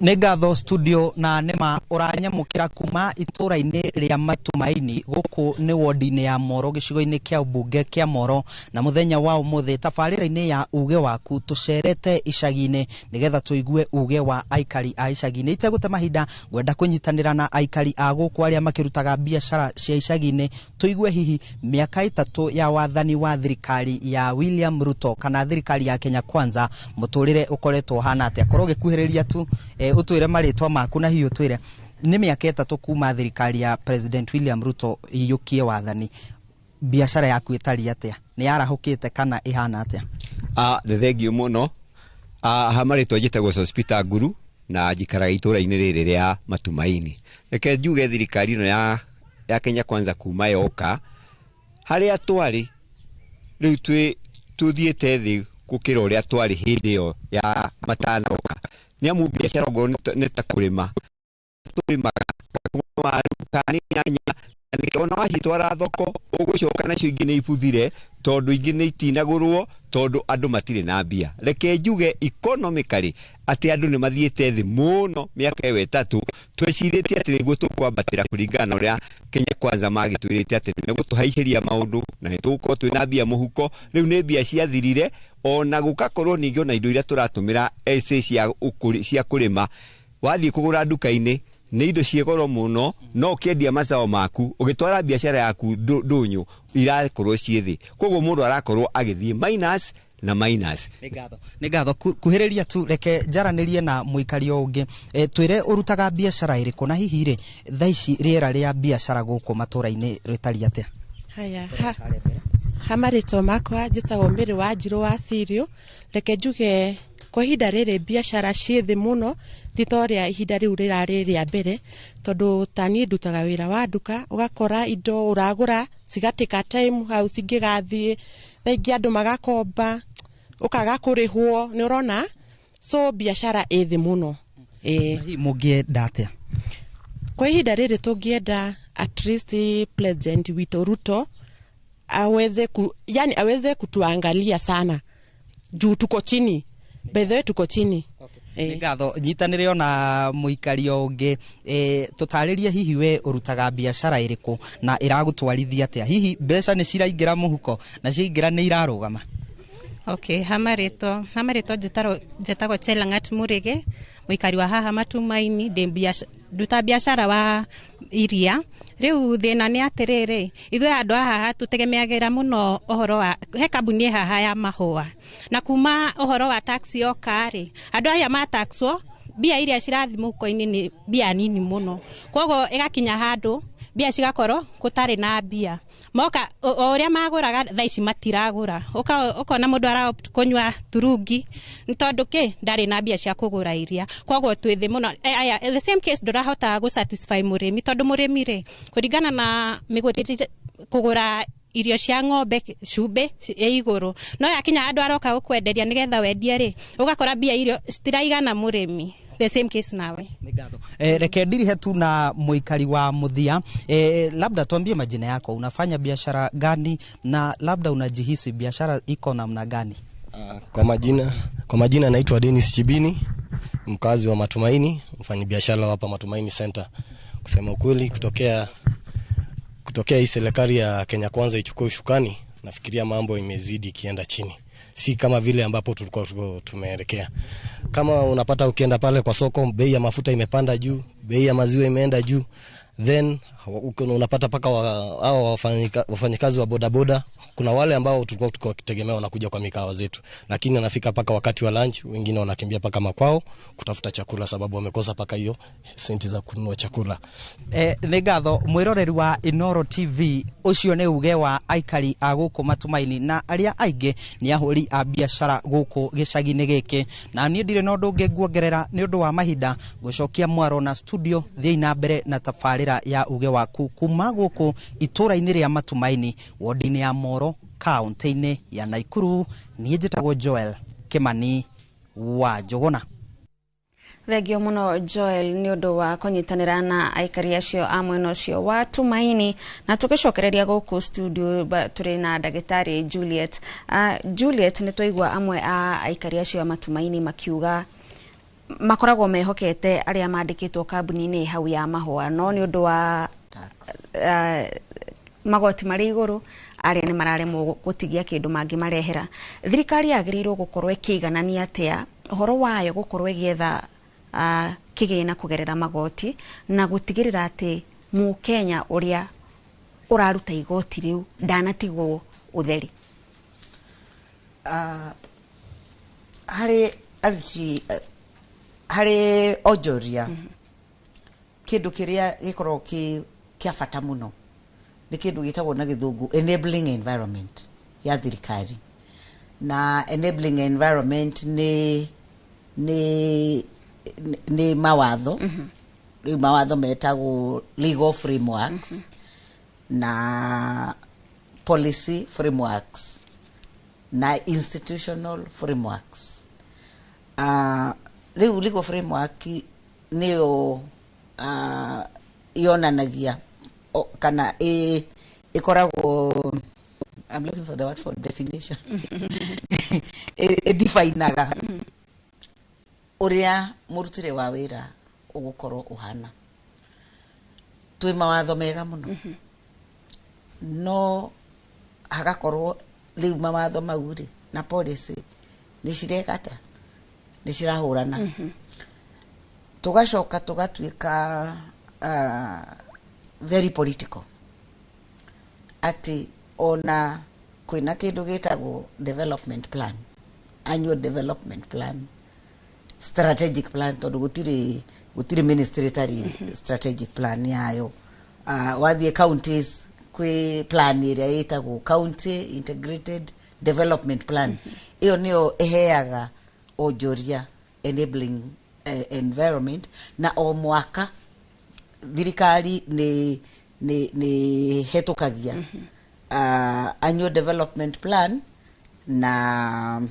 Speaker 2: Nĩ ngatho studio na nĩma ũranyamũkĩra kuma itũra-inĩ rĩa Matumaini gũkũ nĩ wodi-inĩ ya Moro gĩcigo-inĩ kĩa ũmbunge kĩa Moro, na mũthenya wa ũmũthĩ tabarĩra-inĩ ya uge waku tũcerete icagi-inĩ nĩgetha tũigue uge wa aikari a icagi-inĩ. Itegũte mahinda ngwenda kũnyitanĩra na aikari a gũkũ arĩa makĩrutaga biacara cia icagi-inĩ tũigue hihi mĩaka 3 ya wathani wa thirikari ya William Ruto kana thirikari ya Kenya Kwanza mũtũrĩre ũkoretwo ũhana atĩa. Korwo ũgĩkuhĩrĩria tu utwire marĩtwa maku na hihi utwire nĩ mĩaka 3 kuma thirikari ya President William Ruto iyũkie wathani, biacara yaku ĩtariĩ atĩa, nĩ yarahũkĩte kana ĩhana atĩa?
Speaker 3: Nĩ thengio mũno. Ha marĩtwa njĩtagwo Sospeter Nguru na njikaraga itũra-inĩ rĩrĩ rĩa Matumaini. Reke njuge thirikari ĩno ya Kenya Kwanza kuma yoka harĩa twarĩ rĩu tũthiĩte thĩ gũkĩra ũrĩa twarĩ hĩndĩ ĩyo ya matanoka. Nĩ amu biacara ongorwo nĩ ta kũrĩma tũrĩmaga waru kana nyanya, ona wacitwara thoko ũgũcoka nacio ingĩ nĩ ibuthire tondũ ingĩ nĩ itinagũrwo tondũ andũ matirĩ na mbia. Reke njuge economically atĩ andũ nĩ mathiĩte thĩ mũno mĩaka ĩyo 3 twecirĩtie atĩ nĩguo tũkwambatĩra kũringana na ũrĩa Kenya Kwanza magĩtwĩrĩte atĩ nĩ gũtũhaicĩria maũndũ na nĩ tũgũkorwo twĩna mbia mũhuko. Rĩu nĩ mbia ciathirire, ona gũgakorwo ningĩ ona indo iria tũratũmĩra cia kũrĩma wathiĩ kũgũra nduka-inĩ nĩ indo ciĩ goro mũno, no ũkĩendia macao maku ũgĩtwara biacara yaku ndũnyũ irakorwo ciĩ thĩ, koguo mũndũ arakorwo agĩthiĩ minus na minus.
Speaker 2: Nĩ ngatho. Kuhĩrĩria tu reke njaranĩrie na mũikari o ũngĩ. Twĩre ũrutaga biacara ĩrĩkũ na hihi rĩ thaa ici rĩera rĩa biacara gũkũ matũra-inĩ rĩtariĩ atĩa?
Speaker 10: Haya, ha marĩtwa makwa njĩtagwo Mary Wanjirũ wa Sirio. Reke njuge kwa ihinda rĩrĩ biacara ciĩ thĩ mũno, ti ta ũrĩa ihinda rĩu rĩrarĩ rĩa mbere, tondũ ta niĩ ndutaga wĩra wa nduka, ũgakora indo ũragũra cigatĩka time hau cingĩgathiĩ, thaa ingĩ andũ magakomba ũkaga kũrĩhwo, nĩ ũrona, so biacara ĩ thĩ mũno.
Speaker 2: Mũngĩenda atĩa?
Speaker 10: Kwa ihinda rĩrĩ tũngĩenda at least President witũ Ruto aweze yani aweze kutuangalia sana juu tuko chini. By the way tuko chini.
Speaker 2: Nĩ ngatho. Nyitanĩre ona mũikari o ũngĩ. Tũtarĩrie hihi we ũrutaga biacara ĩrĩkũ na ĩragũtwarithia atĩa, hihi mbeca nĩ ciraingĩra mũhuko na ciaingĩra nĩ irarũgama?
Speaker 11: Okay, hamarĩtwa njĩtagwo Chelangat Murige, mũikari wa haha Matumaini, nduta biacara wa iria. Rĩu thĩna nĩ atĩrĩrĩ, ithuĩ andũ a haha tũtegemeagĩra mũno ũhoro wa he kambuni haha ya mahũa, na kuma ũhoro wa tax yoka rĩ, andũ aya mataxwo mbia iria cirathi mũhuko-inĩ nĩ mbia nini mũno, koguo ĩgakinya handũ mbia cigakorwo gũtarĩ na mbia moka o ũrĩa magũraga thaa ici matiragũra, ũkona mũndũ ara kũnyua turungi nĩ tondũ kĩ ndarĩ na mbia cia kũgũra iria, koguo twĩ thĩ mũno. Aya, the same case ndũrahota gũ satisfy mũrĩmi tondũ mũrĩmi rĩ kũringana na mĩgũrĩre kũgũra irio cia ng'ombe cumbĩ ĩ igũrũ, no yakinya andũ aroka gũkwenderia nĩgetha wendie rĩ ũgakora mbia irio citiraigana mũrĩmi. The same case nawe.
Speaker 2: Reke ndirihe tu na mũikari wa Muthia. Labda tuambie majina yako, unafanya biashara gani na labda unajihisi biashara iko namna gani?
Speaker 13: Kwa majina naitwa Dennis Chibini, mkazi wa Matumaini, mfanyabiashara hapa Matumaini Center. Kusema ukweli, kutokea hii serikali ya Kenya Kwanza ichukue ushukani, nafikiria mambo imezidi ikienda chini. Si kama vile ambapo tulikuwa tumeelekea. Kama unapata ukienda pale kwa soko, bei ya mafuta imepanda juu, bei ya maziwa imeenda juu, then unapata paka hao wafanyikazi wa bodaboda, kuna wale ambao tulikuwa tukitegemea wanakuja kwa mikahawa zetu, lakini wanafika paka wakati wa lunch, wengine wanakimbia paka makwao kutafuta chakula sababu wamekosa paka hiyo senti za kununua chakula.
Speaker 2: Nĩ ngatho mwĩroreri wa Inooro TV, ũcio nĩ uge wa aikari a gũkũ Matumaini na arĩa aingĩ nĩ ahũri a biacara gũkũ gĩcagi-inĩ gĩkĩ, na niĩ ndirĩ na ũndũ ũngĩ nguongerera nĩ ũndũ wa mahinda. Ngũcokia mwaro na studio, thiĩ na mbere na tabarĩra ya uge waku kuma gũkũ itũra-inĩ rĩa Matumaini, wodi-inĩ ya Moro, kaunti-inĩ ya Nakuru. Niĩ njĩtagwo Joel Kimani.
Speaker 8: Wa Njũgũna.
Speaker 40: Thengio muno Joel nĩ ũndũ wa kũnyitanĩra na aikari acio a mwena ũcio wa Tumaini. Na tũgĩcokereria gũkũ studio tũrĩ na ndagĩtarĩ Juliet. Juliet, nĩ twaigua amwe a aikari acio a Matumaini makiuga makoragwo mehokete arĩa mandĩkĩtwo kambuni-inĩ hau ya mahũa, no nĩ ũndũ wa magoti marĩ igũrũ arĩa nĩ mararemwo gũtigia kĩndũ mangĩmarehera. Thirikari yagĩrĩirwo gũkorwo ĩkĩiganania atĩa ũhoro wayo gũkorwo ĩgĩetha kĩgĩna kũgerera magoti na gũtigĩrĩra atĩ mũkenya ũrĩa ũraruta igoti rĩu ndanatigwo ũtheri?
Speaker 4: Harĩ aruti harĩ onjoria, kĩndũ kĩrĩa gĩkoragwo kĩ kĩa bata mũno nĩ kĩndũ gĩtagwo na Gĩthũngũ enabling environment ya thirikari. Na enabling environment nĩ mawatho. Rĩu mawatho metagwo legal frameworks na policy frameworks na institutional frameworks. Rĩu legal framework nĩyo yonanagia kana ĩkoragwo, I'm looking for the word for definition, ĩdefinaga ũrĩa mũrutĩre wa wĩra ũgũkorwo ũhana. Twĩ mawatho mega mũno, no hagakorwo rĩu mawatho mau rĩ na policy nĩ cireka atĩa, nĩ cirahũrana. Tũgacoka tũgatuĩka very political, atĩ ona kwĩna kĩndũ gĩtagwo development plan, annual development plan, strategic plan, tondũ gũtirĩ ministry ĩtarĩ strategic plan yayo. Wathiĩ counties kwĩ plan ĩrĩa ĩtagwo county integrated development plan. Ĩyo nĩyo ĩheaga onjoria enabling environment. Na o mwaka thirikari nĩ hetũkagia annual development plan na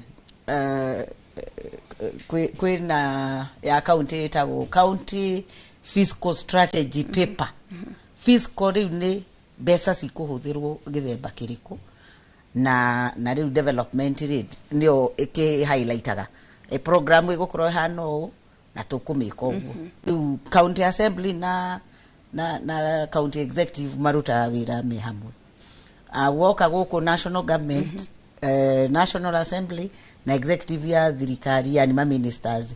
Speaker 4: kwĩna ya county ĩtagwo county fiscal strategy paper. Fiscal rĩu nĩ mbeca cikũhũthĩrwo gĩthemba kĩrĩkũ, na rĩu development rĩ nĩyo ĩkĩ highlightaga e program ĩgũkorwo ĩhana ũũ na tũkũmĩka ũguo. Rĩu county assembly na county executive marutaga wĩra me hamwe. Woka gũkũ national government, national assembly na executive ya thirikari, yani ma ministers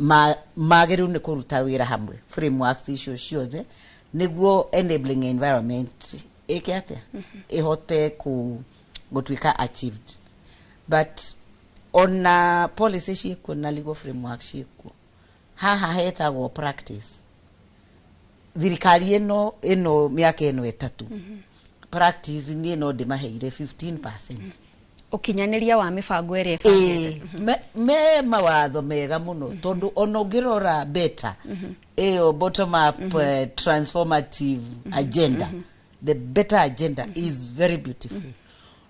Speaker 4: magĩrĩirwo nĩ kũruta wĩra hamwe frameworks icio ciothe nĩguo enabling environment ĩke atĩa, ĩhote gũtuĩka achieved. But ona policy ciĩkuo na legal framework ciĩkuo, haha hetagwo practice. Thirikari ĩno mĩaka ĩno 3, practice niĩ no ndĩmaheire 15%.
Speaker 40: Ũkinyanĩria wa mĩbango ĩrĩa ĩbangĩte.
Speaker 4: Me mawatho mega mũno, tondũ ona ũngĩrora beta ĩyo bottom up transformative agenda, the better agenda is very beautiful,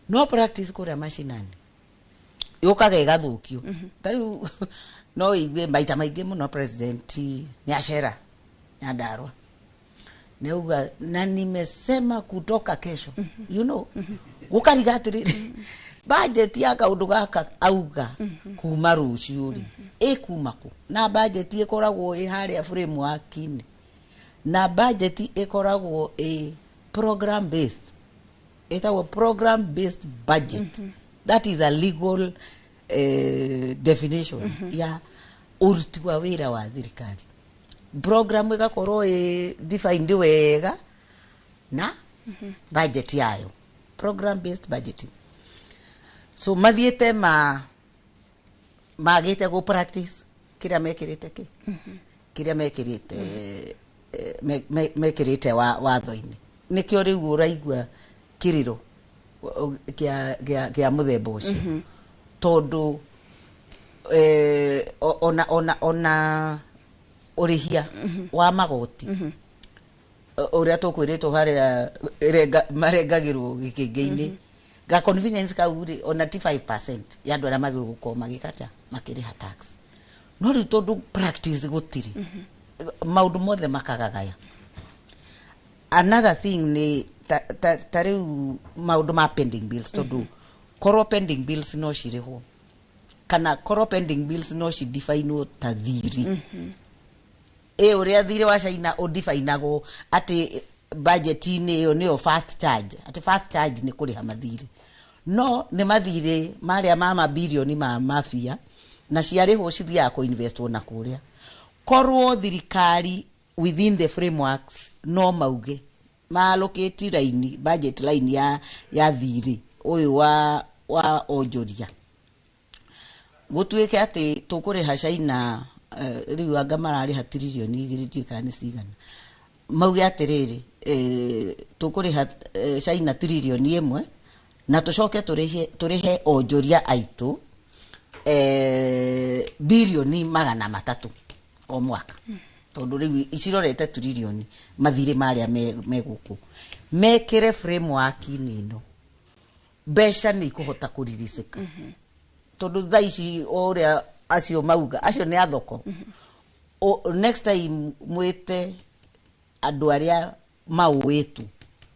Speaker 4: no practice kũrĩa macinani yũkaga ĩgathũkio. Ta rĩu no ũigue maita maingĩ mũno president nĩ acera Nyandarua nĩauga, "Na nimesema kutoka kesho," gũkariga atĩrĩrĩ, budget ya kaũndũ gaka auga kuma rũciũ rĩ ĩkuma kũ? Na budget ĩkoragwo ĩ harĩa framework-inĩ, na budget ĩkoragwo ĩ program based, ĩtagwo program based budget. That is a legal definition ya ũruti wa wĩra wa thirikari. Program ĩgakorwo ĩ defined wega na budget yayo, program based budgeting. So mathiĩte ma magĩte gũ practice kĩrĩa mekĩrĩte, kĩ kĩrĩa mekĩrĩte mekĩrĩte watho-inĩ. Nĩkĩo rĩu ũraigua kĩrĩro kĩa mũthemba ũcio, tondũ ona ũrĩhia wa magoti ũrĩa tũkwĩrĩtwo harĩa marengagĩrwo gĩkĩngĩ-inĩ ga convenience kau rĩ, ona ti 5% ya andũ arĩa magĩrĩirwo gũkorwo magĩka atĩa. Makĩrĩha tax, no rĩu tondũ practice gũtirĩ, maũndũ mothe makagagaya. Another thing nĩ ta rĩu maũndũ ma pending bills, tondũ korwo pending bills no cirĩhwo, kana korwo pending bills no cidefinwo ta thiri, ĩ ũrĩa thirĩ wa China ũdefinagwo atĩ budget-inĩ ĩyo nĩyo first charge, atĩ first charge nĩ kũrĩha mathirĩ, no nĩ mathirĩ marĩa ma mabirioni ma mafia, na ciarĩhwo cithiaga kũinvestwo na kũrĩa. Korwo thirikari within the frameworks no mauge maallocate line, budget line ya thirĩ ũyũ wa onjoria, gũtuĩke atĩ tũkũrĩha China, rĩu anga mararĩha 2 trillion, ndiũĩ kana nĩ cigana, mauge atĩrĩrĩ, tũkũrĩha China 1 trillion na tũcoke tũrĩhe onjoria aitũ 300 birioni o mwaka, tondũ rĩu icirorete trillion mathirĩ marĩa me gũkũ, mekĩre framework-inĩ ĩno, mbeca nĩ ikũhota kũriricĩka, tondũ thaa ici o ũrĩa acio mauga, acio nĩ a thoko. Next time mwĩte andũ arĩa maũĩtwo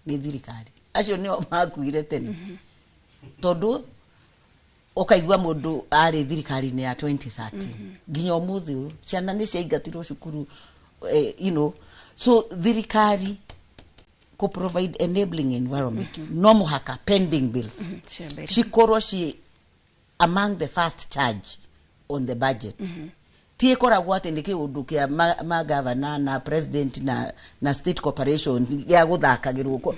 Speaker 4: nĩ thirikari, acio nĩo makuire tene, tondũ ũkaigua mũndũ arĩ thirikari-inĩ ya 2013 nginya ũmũthĩ ũyũ, ciana nĩ ciaingatirwo cukuru, so thirikari kũ provide enabling environment, no mũhaka pending bills cikorwo ci among the first charge on the budget. Ti ĩkoragwo atĩ nĩ kĩũndũ kĩa magavana na president na state corporation gĩa gũthakagĩrwo,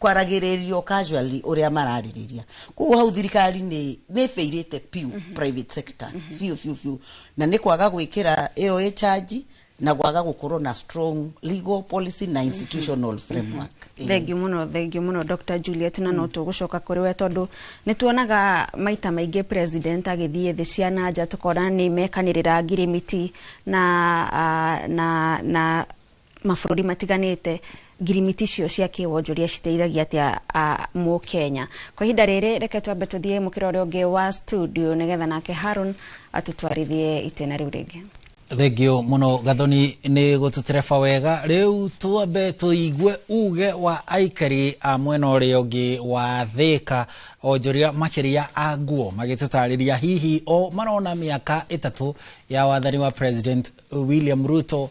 Speaker 4: kwaragĩrĩrio casually ũrĩa mararĩrĩria. Koguo hau thirikari nĩ ĩbĩirĩte piũ private sector biũ biũ biũ, na nĩ kwaga gwĩkĩra ĩyo ĩ charge na kwaga gũkorwo na strong legal policy na institutional framework.
Speaker 40: Thengiũ mũno, thengiũ mũno, Dr Juliet, na no tũgũcoka kũrĩ we, tondũ nĩ tuonaga maita maingĩ president agĩthiĩ thĩ cia na nja, tũkona nĩ mekanĩrĩra ngirimiti na mabũrũri matiganĩte. Ngirimiti icio cia kĩwonjoria citeithagia atĩa mũkenya kwa ihinda rĩrĩ? Reke twambe tũthiĩ mũkĩra ũrĩa ũngĩ wa studio, nĩgetha nake Harun atũtwarithie itĩna rĩu rĩngĩ.
Speaker 2: Thengio muno, Gathoni, nĩ gũtũtereba wega. Rĩu twambe tũigue uge wa aikari a mwena ũrĩa ũngĩ wa Thĩka, onjoria makĩria a nguo, magĩtũtarĩria hihi o marona mĩaka 3 ya wathani wa President William Ruto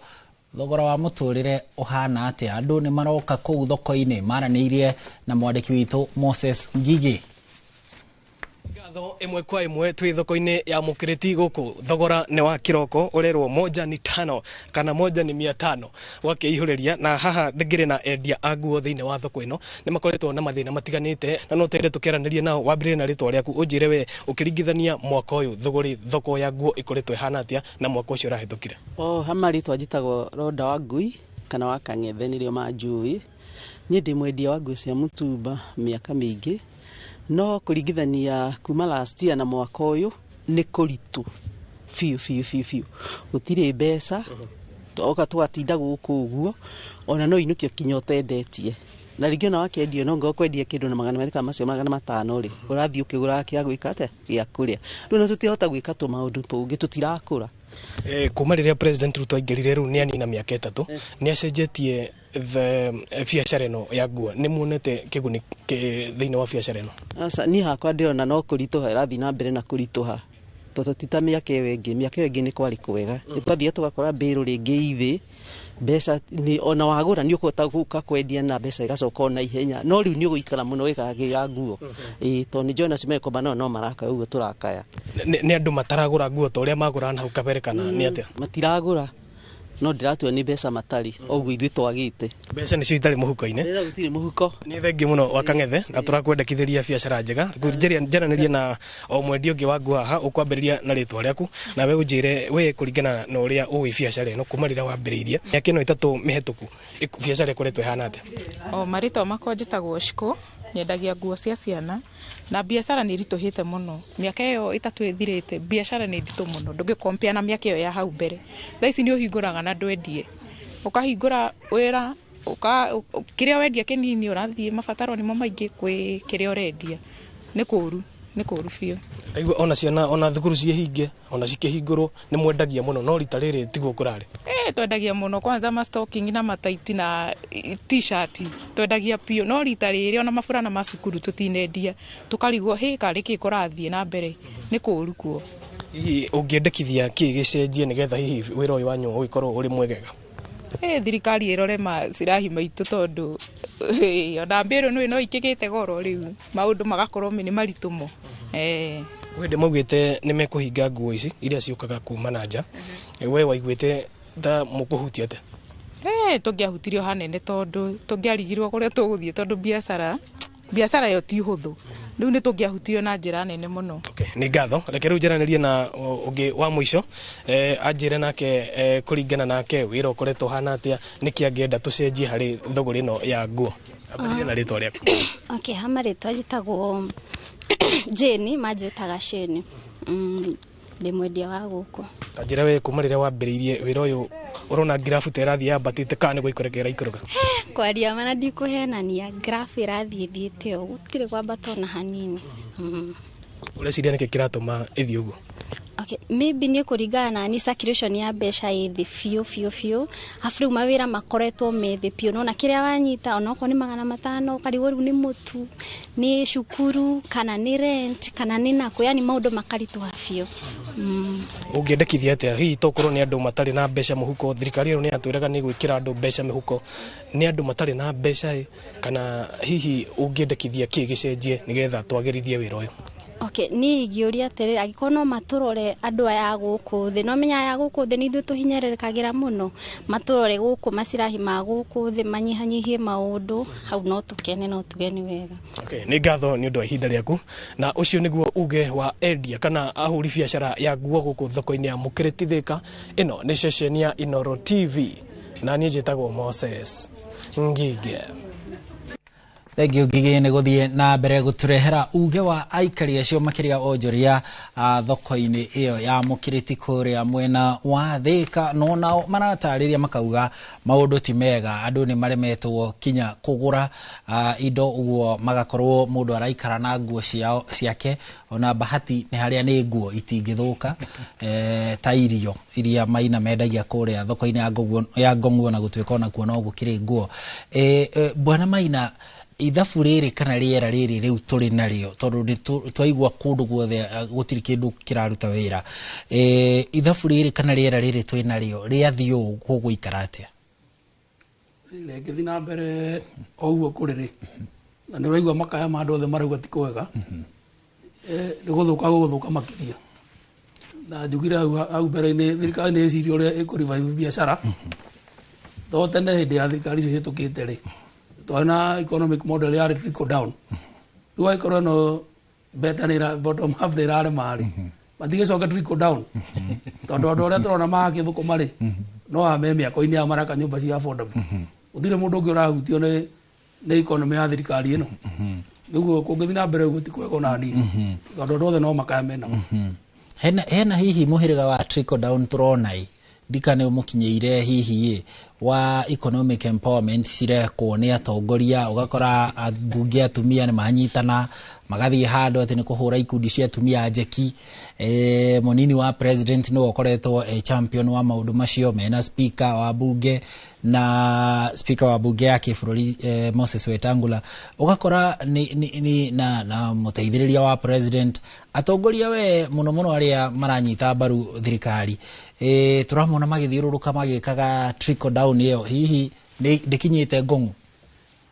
Speaker 2: thogora wa mũtũrĩre ũhana atĩa. Andũ nĩ maroka kũu thoko-inĩ, maranĩirie na mwandĩki witũ Moses Ngigi.
Speaker 8: Ngatho ĩmwe kwa ĩmwe, twĩ thoko-inĩ ya Mũkĩrĩti gũkũ. Thogora nĩ wa kĩroko, ũrerwo moja ni tano kana moja ni 500, gwakĩihũrĩria. Na haha ndĩngĩrĩ na endia a nguo thĩinĩ wa thoko ĩno, nĩ makoretwo na mathĩna matiganĩte, na no twende tũkĩaranĩrie nao. Wambĩrĩrie na rĩtwa rĩaku, ũnjĩre we ũkĩringithania mwaka ũyũ thogori thoko ya nguo ĩkoretwo ĩhana atĩa na mwaka ũcio ũrahĩtũkire.
Speaker 15: O hama rĩtwa njĩtagwo Ronda wa Ngui kana wa Kang'ethe, nĩrĩo manjũĩ. Niĩ ndĩ mwendia wa nguo cia mũtumba mĩaka mĩingĩ, no kũringithania kuma last year na mwaka ũyũ nĩ kũritũ biũ biũ biũ biũ. Gũtirĩ mbeca, oka tũgatinda gũkũ ũguo, ona no inũkio kinya ũtendetie, na rĩngĩ ona wakĩendio no ngorwo kwendia kĩndũ na 200 kana macio 500 rĩ, ũrathiĩ ũkĩgũraga kĩa gwĩka atĩa, gĩa kũrĩa. Rĩu na tũtirahota gwĩka tũmaũndũ tũngĩ, tũtirakũra.
Speaker 8: Kuma rĩrĩa President Ruto aingĩrire, rĩu nĩ anina mĩaka 3, nĩ acenjetie the biacara ĩno ya nguo. Nĩ muonete kĩguni thĩinĩ wa biacara ĩno?
Speaker 15: Aca, niĩ hakwa ndĩrona no kũritũha ĩrathiĩ na mbere na kũritũha, tondũ ti ta mĩaka ĩyo ĩngĩ. Mĩaka ĩyo ĩngĩ nĩ kwarĩ kwega, nĩ twathire tũgakora mbĩrũ rĩngĩ ithĩ mbeca nĩ ona wagũra nĩ ũkũhota gũka kwendia na mbeca igacoka ona ihenya, no rĩu nĩ ũgũikara mũno gĩkagĩra nguo, ĩĩ, tondũ nĩ njũĩ nacio megũkomba no marakaya ũguo tũrakaya.
Speaker 8: Nĩ andũ mataragũra nguo ta ũrĩa magũraga na hau kabere, kana nĩ atĩa?
Speaker 15: Matiragũra, no ndĩratua nĩ mbeca matarĩ, ũguo ithuĩ twagĩte.
Speaker 8: Mbeca nĩcio itarĩ mũhuko-inĩ.
Speaker 15: Rĩra gũtirĩ mũhuko.
Speaker 8: Nĩ thengiũ mũno, Wakang'ethe, na tũrakwendekithĩria biacara njega. Njaranĩrie na o mwendia ũngĩ wa nguo haha. Ũkwambĩrĩria na rĩtwa rĩaku, nawe ũnjĩre we kũringana na ũrĩa ũĩ biacara ĩno kuma rĩrĩa wambĩrĩirie mĩaka ĩno 3 mĩhetũku, biacara ĩkoretwo ĩhana atĩa?
Speaker 9: O marĩtwa makwa njĩtagwo Shiko, nyendagia nguo cia ciana, na biacara nĩ ĩritũhĩte mũno. Mĩaka ĩyo 3 ĩthirĩte, biacara nĩ nditũ mũno, ndũngĩ na mĩaka ĩyo ya hau mbere. Thaa ici nĩ ũhingũraga na ndwendie, ũkahingũra wĩra ũka kĩrĩa wendia kĩnini, ũrathiĩ mabataro nĩmo maingĩ kwĩ kĩrĩa ũrendia. Nĩ kũũru. Nĩ kũru biũ.
Speaker 8: Ndaigua ona ciana ona thukuru ciĩhinge ona cikĩhingũrwo nĩ mwendagia mũno, no rita rĩrĩ tiguo kũrarĩ.
Speaker 9: Twendagia mũno kwanza ma stocking na mataiti na t-shirt twendagia biũ, no rita rĩrĩ ona maburana ma cukuru tũtinendia, tũkarigwo hĩ karĩ kĩ kũrathiĩ na mbere, nĩ kũru kuo.
Speaker 8: Hihi ũngĩendekithia kĩ gĩcenjie nĩgetha hihi wĩra ũyũ wanyu ũgĩkorwo ũrĩ mwegega?
Speaker 9: Thirikari ĩrore macirahi maitũ tondũ ona mbĩrũ nĩ no ikĩgĩte goro rĩu, maũndũ magakorwo nĩ maritũ mo.
Speaker 8: Kwĩ hĩndĩ maugĩte nĩ mekũhinga nguo ici iria ciũkaga kuma na nja, we waiguĩte ta mũkũhutia atĩa?
Speaker 9: Tũngĩahutirio hanene tondũ tũngĩarigirwo kũrĩa tũgũthiĩ tondũ biacara ĩyo ti hũthũ, rĩu nĩ tũngĩahutirio na njĩra nene mũno.
Speaker 8: Okay, nĩ ngatho. Reke rĩu njaranĩrie na ũngĩ wa mũico, anjĩre nake kũringana nake wĩra ũkoretwo ũhana atĩa, nĩkĩ angĩenda tũcenjie harĩ thũgũrĩ ĩno ya nguo. Ambĩrĩria na rĩtwa rĩaku.
Speaker 16: Okay, ha marĩtwa njĩtagwo Jane, manjĩtaga Shane. Ndĩ mwendia wa gũkũ.
Speaker 8: Ta njĩra we kuma rĩrĩa wambĩrĩirie wĩra ũyũ ũrona grafu ta ĩrathiĩ yambatĩte kana nĩ gũikũrũka ĩraikũrũka?
Speaker 16: Kwaria ma na ndikũhenania, grafu ĩrathiĩ ĩthiĩte ũũ, gũtirĩ kwambata ona hanini.
Speaker 8: Ũreciria nĩkĩ kĩratũma ĩthiĩ ũguo?
Speaker 16: Okay, maybe nĩ kũringana na ni circulation ya mbeca ĩ thĩ biũ biũ biũ, arabu rĩu mawĩra makoretwo me thĩ biũ, nona kĩrĩa wanyita onokorwo nĩ 500 ũkarigwo rĩu nĩ mũtu, nĩ cukuru, kana nĩ rent, kana nĩ nakũ, yani maũndũ makaritũha biũ.
Speaker 8: Ũngĩendekithia atĩa hihi tokorwo nĩ andũ matarĩ na mbeca mũhuko? Thirikari ĩno nĩ yatwĩraga nĩ gwĩkĩra andũ mbeca mĩhuko, nĩ andũ matarĩ na mbeca ĩ, kana hihi ũngĩendekithia kĩ gĩcenjie nĩgetha twagĩrithie wĩra ũyũ?
Speaker 16: Okay, niĩ ingĩũria atĩrĩrĩ, angĩkorwo no matũrore andũ aya a gũkũ thĩ, no menya aya a gũkũ thĩ nĩ ithuĩ tũhinyĩrĩrĩkagĩra mũno, matũrore gũkũ macirahi ma gũkũ thĩ, manyihanyihie maũndũ, hau no tũkene, no tuge nĩ wega.
Speaker 8: Okay, nĩ ngatho nĩ ũndũ wa ihinda rĩaku, na ũcio nĩguo uge wa endia kana ahũri biacara ya nguo gũkũ thoko-inĩ ya Mũkĩrĩti Thĩka. Ĩno nĩ ceceni ya Inooro TV na niĩ njĩtagwo Moses Ngige.
Speaker 2: Thank you Ngige nĩ gũthiĩ na mbere gũtũrehera uge wa aikari acio makĩria onjoria thoko-inĩ ĩyo ya Mũkĩrĩti kũrĩa mwena wa Thĩka, no nao maratarĩria makauga maũndũ ti mega, andũ nĩ maremetwo kinya kũgũra indo, ũguo magakorwo mũndũ araikara na nguo ciake, ona bahati nĩ harĩa nĩ nguo itingĩthũka, ta irio iria Maina mendagia kũrĩa thoko-inĩ ya Ngong'o, na gũtuĩka onakuo no gũkĩrĩ nguo. Bwana Maina, ithabu rĩrĩ kana rĩera rĩrĩ rĩu tũrĩ narĩo, tondũ nĩ twaigua kũndũ guothe gũtirĩ kĩndũ kĩraruta wĩra, ithabu rĩrĩ kana rĩera rĩrĩ twĩ narĩo rĩathiĩ ũũ gũgũikara atĩa?
Speaker 12: Rĩngĩthiĩ na mbere o ũguo kũrĩ rĩ, na nĩ ũraigua makaya ma andũ othe marauga ti kwega, nĩ gũthũka gũgũthũka makĩria. Na njugire hau mbere-inĩ thirikari nĩ ĩcirie ũrĩa ĩkũ revive biacara, to tene hĩndĩ ya thirikari icio ihĩtũkĩte rĩ, twarĩ na economic model yarĩ trickle down. Rĩu angĩkorwo ĩno better nĩ bottom up nĩ ĩrarema rĩ, matigĩcoke trickle down, tondũ andũ arĩa tũrona magĩthũkũma rĩ, no aya me mĩako-inĩ ya maraka nyũmba cia affordable. Gũtirĩ mũndũ ũngĩ ũrahutio nĩ economy ya thirikari ĩno. Nĩguo kũngĩthiĩ na mbere ũguo ti kwega ona hanini, tondũ andũ othe no makaya menamo.
Speaker 2: Hena hihi mũhĩrĩga wa trickle down tũrona ĩ, ndika nĩ ũmũkinyĩire hihi ĩ, wa economic empowerment cirekwo nĩ atongoria, ũgakora ambunge atumia nĩ manyitana magathiĩ handũ atĩ nĩ kũhũra ikundi cia atumia njeki, mũnini wa president nĩwe ũkoretwo champion wa maũndũ macio, mena speaker wa bunge na speaker wa bunge ya kĩbũrũri Moses Wetangula, ũgakora ni na mũteithĩrĩria wa president, atongoria we mũno mũno arĩa maranyita mbaru thirikari, tũramona magĩthiũrũrũka magĩkaga trickle down ĩyo, hihi ndĩkinyĩte Ngong'o?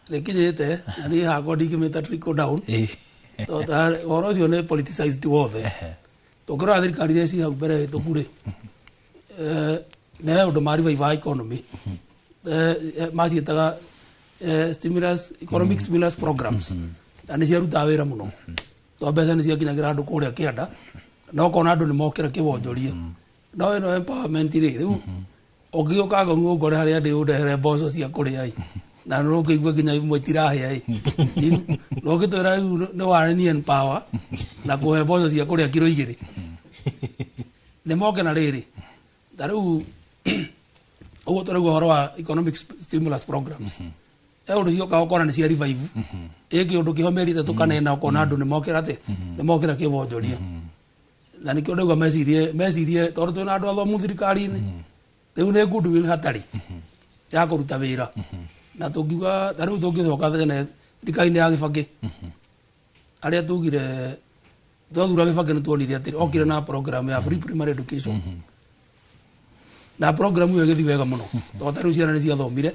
Speaker 12: Ndĩkinyĩte, na niĩ hakwa ndingĩmĩta trickle down, tondũ ũhoro ũcio nĩ politicized wothe. Tũngĩrora thirikari iria ciĩ hau mbere hĩtũku rĩ, nĩ ũndũ ma revive economy, maciĩtaga stimulus, economic stimulus programs, na nĩ ciarutaga wĩra mũno, tondũ mbeca nĩ ciakinyagĩra andũ kũrĩa kĩanda, na ũkona andũ nĩ mokĩra kĩwonjoria. No ĩno empowerment rĩ, rĩu ũngĩũka Ngong'o ũngore harĩa ndĩ ũndehere mboco cia kũrĩa ĩ, na nĩ ũkĩigua nginya imwe itirahĩa ĩ, na ũngĩtwĩra rĩu nĩ warĩ empower na kũhe mboco cia kũrĩa kiro 2, nĩ moke na rĩrĩ. Ta rĩu ũguo tũraigua ũhoro wa economic stimulus programs, He ũndũ cioka ũkona nĩ cia revive ĩ kĩũndũ kĩho mĩeri 3 kana 4 ũkona andũ nĩ mokĩra atĩ nĩ mokĩra kĩwonjoria. Na nĩkĩo ndauga mecirie tondũ twĩna andũ athomu thirikari-inĩ rĩu nĩ goodwill hatarĩ ya kũruta wĩra. Na tũngiuga ta rĩu tũngĩcoka tene thirikari-inĩ ya Gĩbakĩ arĩa tugire twathura Gĩbakĩ nĩ tuonire atĩ okire na program ya free primary education. Na program ĩyo ĩgĩthiĩ wega mũno tondũ ta rĩu ciana nĩ ciathomire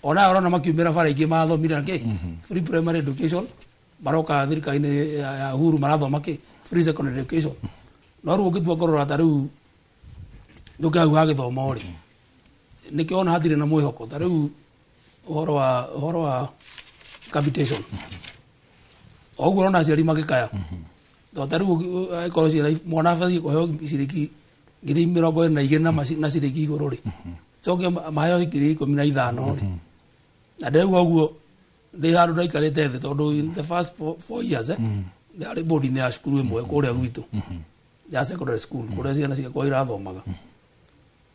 Speaker 12: ona ũrona makiumĩra bara ingĩ mathomire na kĩ free primary education maroka thirikari-inĩ ya Uhuru marathoma kĩ free secondary education. No rĩu ũngĩtua kũrora ta rĩu nĩũkĩ hau ha gĩthomo rĩ nĩkĩo ona hatirĩ na mwĩhoko ta rĩu ũhoro wa capitation o ũguo ũrona aciari magĩkaya tondũ ta rĩu angĩkorwo ciana mwana abatiĩ kũheo ciringi 22,000 na ciringi igũrũ rĩ coke maheo 15,000 rĩ na ndĩraigua ũguo ndĩ handũ ndaikarĩte thĩ tondũ in the first 4 years ndarĩ board-inĩ ya cukuru ĩmwe kũrĩa gwitũ ya secondary school kũrĩa ciana ciakwa irathomaga.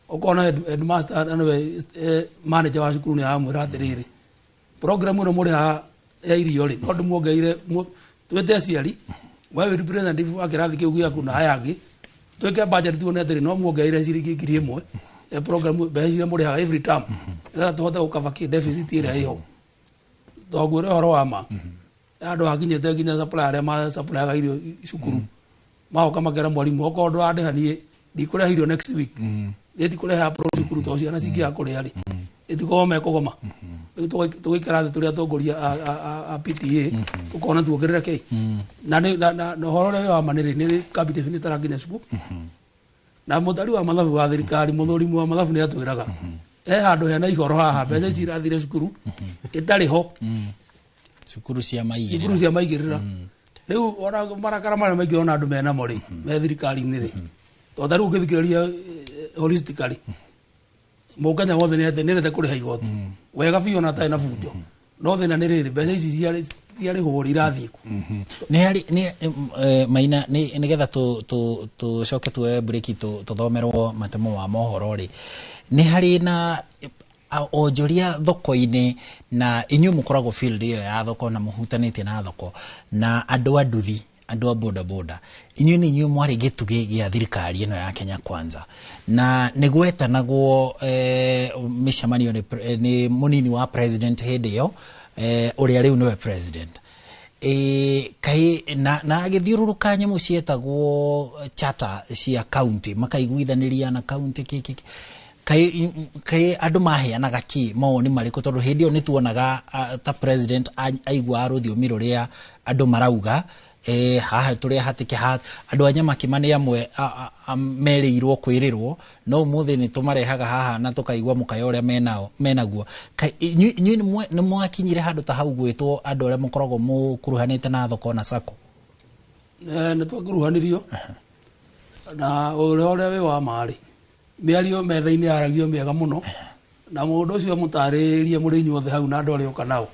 Speaker 12: Ũkona headmaster na nĩwe manager wa cukuru nĩ aramwĩra atĩrĩrĩ program ĩno mũrĩ haha ya irio rĩ no ndĩmuongereire twĩte aciari we wĩ representative wa kĩrathi kĩu gĩaku na aya angĩ twĩke budget tuone atĩrĩ no muongereire ciringi 1,000 ya program mbeca iria mũrĩhaga every term nĩgetha tũhote gũkaba kĩ deficit ĩrĩa ĩho. Tondũ ngwĩre ũhoro wa ma andũ hakinyĩte nginya supplier arĩa ma-supplyaga irio cukuru magoka makera mwarimũ okorwo ndũrandĩha niĩ ndikũrehe irio next week niĩ ndikũrehe apron cukuru tondũ ciana cingĩaga kũrĩa rĩ ĩtikorwo mekũgoma. Rĩu tũgaikara thĩ tũrĩ atongoria a PTA tũkona tuongerere kĩ na ũhoro ũrĩa wĩ wa ma nĩ rĩ nĩ capitation ĩtarakinya cukuru. Na mũtari wa mathabu wa thirikari mũthũrimi wa mathabu nĩ atwĩraga he handũ hena ihoro haha mbeca ici irathire cukuru ĩtarĩ ho
Speaker 2: cukuru cia maigĩrĩra
Speaker 12: cukuru cia maigĩrĩra. Rĩu ona marakara marĩa maingĩ ona andũ menamo rĩ me thirikari-inĩ rĩ tondũ ta rĩu ũngĩthikĩrĩria holistically mũkenya wothe nĩendete kũrĩha igoti wega biũ ona atarĩ na bunjo no thĩna nĩ rĩrĩ mbeca ici ciarĩhwo rĩ irathiĩ kũ.
Speaker 2: Nĩ harĩ nĩ Maina nĩgetha tũcoke tuoe breki tũthomerwo matemo ma mohoro rĩ nĩ harĩ na onjoria thoko-inĩ na inyuĩ mũkoragwo field ĩyo ya thoko na mũhutanĩtie na thoko na andũ a nduthi andũ a boda boda inyuĩ nĩ inyuĩ mwarĩ gĩtugĩ gĩa thirikari ĩno ya Kenya Kwanza na nĩ gwetanagwo mĩcemanio nĩ mũnini wa president hĩndĩ ĩyo ũrĩa rĩu nĩwe president kai na agĩthiũrũrũka nyamũ cietagwo charter cia county makaiguithanĩria na county kĩ kai andũ maheanaga kĩ mawoni marĩkũ tondũ hĩndĩ ĩyo nĩ tuonaga ta president aigua rũthiomi rũrĩa andũ marauga haha tũrĩa hatĩke haha andũ a Nyamakima nĩ amwe merĩirwo kwĩrĩrwo no ũmũthĩ nĩ tũmarehaga haha na tũkaigua mũkayo ũrĩa menaguo. Inyuĩ nĩ mwakinyire handũ ta hau gwĩtwo andũ arĩa mũkoragwo mũkuruhanĩte na thoko na sacco?
Speaker 12: Nĩ twakuruhanirio na ũrĩa wĩ wa ma rĩ mĩario metha-inĩ yaragio mĩega mũno na mũndũ ũcio mũtarĩrie mũrĩ inyuothe hau na andũ arĩa ũka nao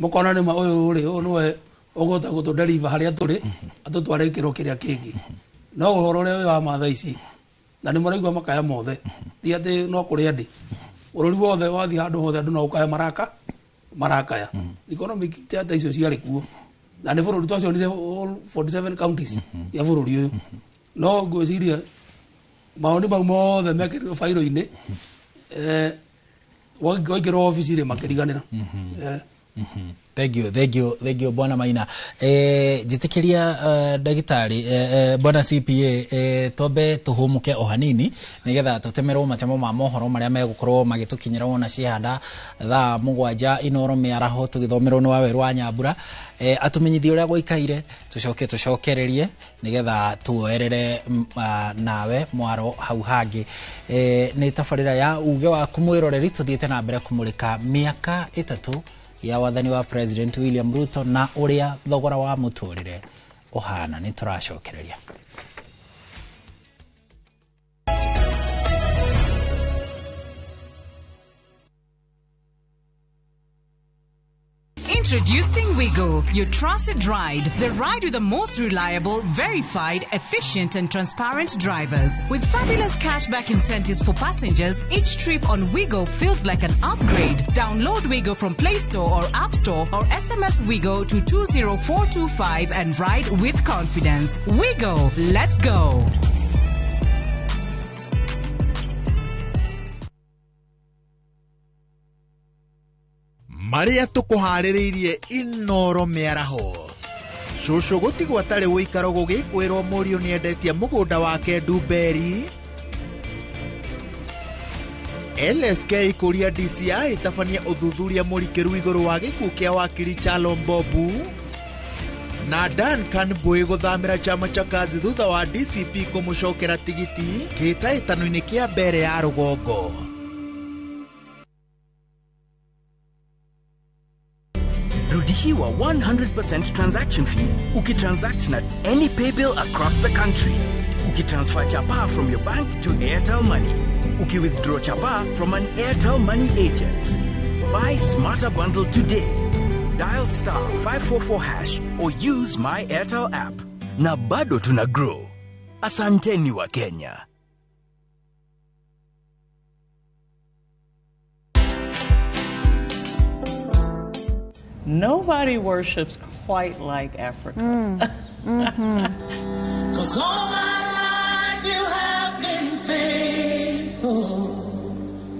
Speaker 12: mũkona nĩma ũyũ rĩ ũyũ nĩwe ũgũhota gũtũ-deliver harĩa tũrĩ atũtware gĩkĩro kĩrĩa kĩngĩ. No ũhoro ũrĩa wĩ wa ma thaa ici na nĩ mũraigua makaya mothe ti atĩ no kũrĩa ndĩ bũrũri wothe wathiĩ handũ hothe andũ no gũkaya marakaya. Economic charter icio ciarĩ kuo na nĩ bũrũri twacionire all 47 counties ya bũrũri ũyũ no ngwĩciria maũndũ mau mothe mekĩrirwo bairũ-inĩ waingĩrwo obici rĩ makĩriganĩra.
Speaker 2: Thank you Bwana Maina. Njĩtĩkĩria ndagĩtarĩ Bwana CPA twambe tũhũmũke o hanini nĩgetha tũtemerwo matemo ma mohoro marĩa megũkorwo magĩtũkinyĩra wona cihanda thaa 7 Inoro mĩaraho tũgĩthomerwo nĩ Wawerũ wa Nyambura atũmenyithie ũrĩa gũikaire tũcoke tũcokererie nĩgetha tuoerere nawe mwaro hau hangĩ. Nĩ tabarĩra ya uge waku mwĩroreri tũthiĩte na mbere kũmũrĩka mĩaka 3 ya wathani wa President William Ruto na ũrĩa thogora wa mũtũrĩre ũhana. Nĩ tũracokereria.
Speaker 17: Introducing Wigo, your trusted ride. The ride with the most reliable, verified, efficient, and transparent drivers. With fabulous cashback incentives for passengers, each trip on Wigo feels like an upgrade. Download Wigo from Play Store or App Store or SMS Wigo to 20425 and ride with confidence. Wigo, let's go.
Speaker 18: Marĩa tũkũharĩrĩirie Inoro mĩaraho cũcũ gũtigwo atarĩ wũikaro gũgĩkwĩrwo mũriũ nĩendetie mũgũnda wake Ndumberi. LSK kũria DCI ĩtabanie ũthuthuria mũrikĩru igũrũ wa gĩkuũ kĩa wakiri Chalo Mbobu na Duncan Mbui gũthamĩra chama cha kazi thutha wa DCP kũmũcokera tigiti kĩhĩtahĩtano-inĩ kĩa mbere ya rũgongo.
Speaker 19: Rudishiwa 100% transaction fee ukitransact na any paybill across the country. Ukitransfer chapa from your bank to Airtel Money. Ukiwithdraw chapa from an Airtel Money agent. Buy smarter bundle today. Dial star 544 hash or use my Airtel app. Na bado tuna grow. Asanteni wa Kenya.
Speaker 20: Nobody worships quite like Africa.
Speaker 21: Mm.
Speaker 20: 'Cause all my life you have been faithful.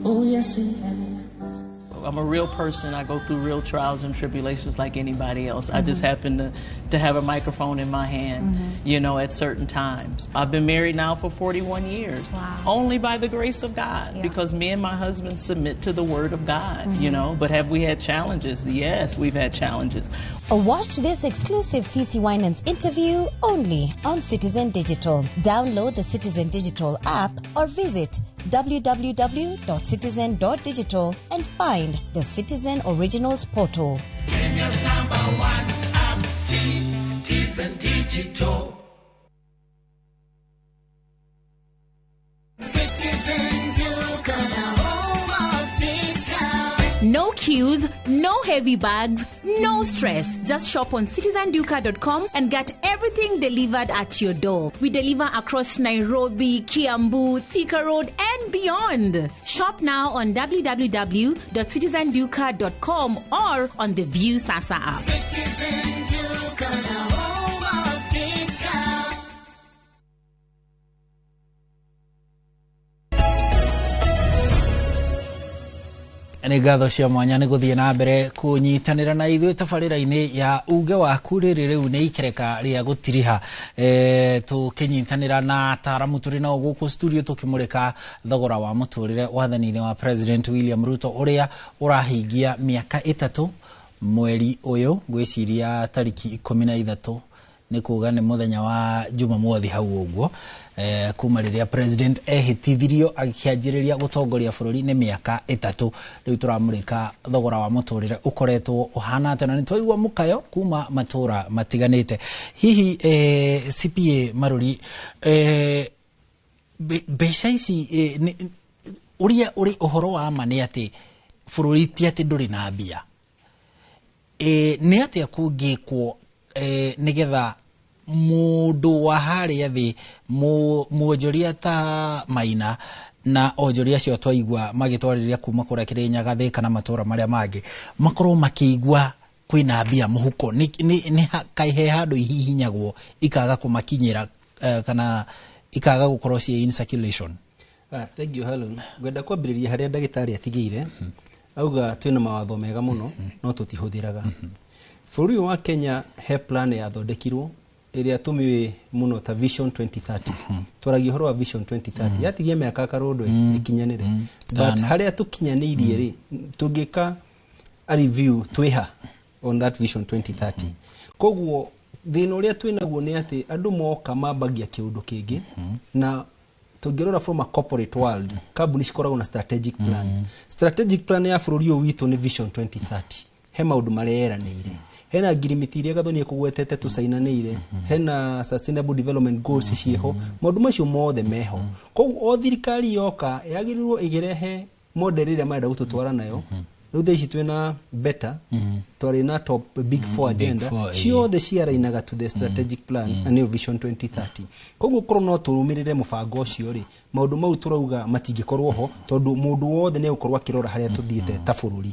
Speaker 20: Oh, yes, you have. I'm a real person. I go through real trials and tribulations like anybody else. I just happen to have a microphone in my hand, you know, at certain times. I've been married now for 41 years.
Speaker 21: Wow.
Speaker 20: Only by the grace of God, because me and my husband submit to the word of God, you know. But have we had challenges? Yes, we've had challenges.
Speaker 25: Watch this exclusive CC Winans interview only on Citizen Digital. Download the Citizen Digital app or visit www.citizen.digital and find the Citizen Originals portal.
Speaker 21: Kenya's number one app, Citizen Digital. Citizen Duka, the home of discount.
Speaker 26: No queues, no heavy bags, no stress. Just shop on citizenduka.com and get everything delivered at your door. We deliver across Nairobi, Kiambu, Thika Road, and beyond. Shop now on www.citizenduka.com or on the View Sasa app.
Speaker 21: Citizen Duka, the home of discount.
Speaker 2: Nĩ ngatho cia mwanya nĩ gũthiĩ na mbere kũnyitanĩra na ithuĩ tabarĩra-inĩ ya uge waku. Rĩrĩ rĩu nĩ ikereka rĩa gũtiriha, tũkĩnyitanĩra na ataramu tũrĩ nao gũkũ studio tũkĩmũrĩka thogora wa mũtũrĩre wathani-inĩ wa President William Ruto ũrĩa ũrahingia mĩaka 3 mweri ũyũ, ngwĩciria tariki 13, nĩ kuga nĩ mũthenya wa Jumamothi hau ũguo, kuma rĩrĩa president ehĩtithirio akĩanjĩrĩria gũtongoria bũrũri nĩ mĩaka 3. Rĩu tũramũrĩka thogora wa mũtũrĩre ũkoretwo ũhana atĩa, na nĩ twaigua mũkayo kuma matũra matiganĩte. Hihi CPA Maruri, mbeca ici, ũrĩa ũrĩ ũhoro wa ma nĩ atĩ bũrũri ti atĩ ndũrĩ na mbia, nĩ atĩa kũngĩkwo nĩgetha mũndũ wa harĩa thĩ, mwonjoria ta Maina na onjoria acio twaigua magĩtwarĩria kuma kũrĩa Kĩrĩnyaga, Thĩka na matũra marĩa mangĩ, makorwo makĩigua kwĩna mbia mũhuko? Nĩ kaĩ he handũ ihihinyagwo ikaga kũmakinyĩra, kana ikaga gũkorwo ciĩ in circulation?
Speaker 14: Thank you, Helen. Ngwenda kwambĩrĩria harĩa ndagĩtarĩ atigĩire. Auga twĩna mawatho mega mũno no tũtihũthĩraga. Bũrũri ũyũ wa Kenya he plan yathondekirwo ĩrĩa tũmĩũĩ mũno ta Vision 2030. Twaragia ũhoro wa Vision 2030, yatigia mĩaka karũndũ ĩkinyanĩre, but
Speaker 2: Tano.
Speaker 14: Harĩa tũkinyanĩirie rĩ, tũngĩka a review twĩha on that Vision 2030. Koguo thĩna ũrĩa twĩnaguo nĩ atĩ andũ moka mambagia kĩũndũ kĩngĩ, na tũngĩrora from a corporate world, kambuni cikoragwo na strategic plan. Strategic plan ya bũrũri ũyũ witũ nĩ Vision 2030. He maũndũ marĩa yeranĩire, hena ngirimiti iria Gathoni ekũgwetete tũcainanĩire, hena sustainable development goals ciĩho, maũndũ macio mothe meho. Koguo o thirikari yoka yagĩrĩirwo ĩgĩrehe model ĩrĩa marenda gũtũtwara nayo. Rĩu thaa ici twĩna better, twarĩ na top big four
Speaker 2: Big
Speaker 14: agenda
Speaker 2: four, ĩĩ.
Speaker 14: ciothe ciarainaga to the strategic plan, na nĩyo Vision 2030. Koguo korwo no tũrũmĩrĩre mũbango ũcio rĩ, maũndũ mau tũrauga matingĩkorwo ho, tondũ mũndũ wothe nĩ egũkorwo akĩrora harĩa tũthiĩte ta bũrũri.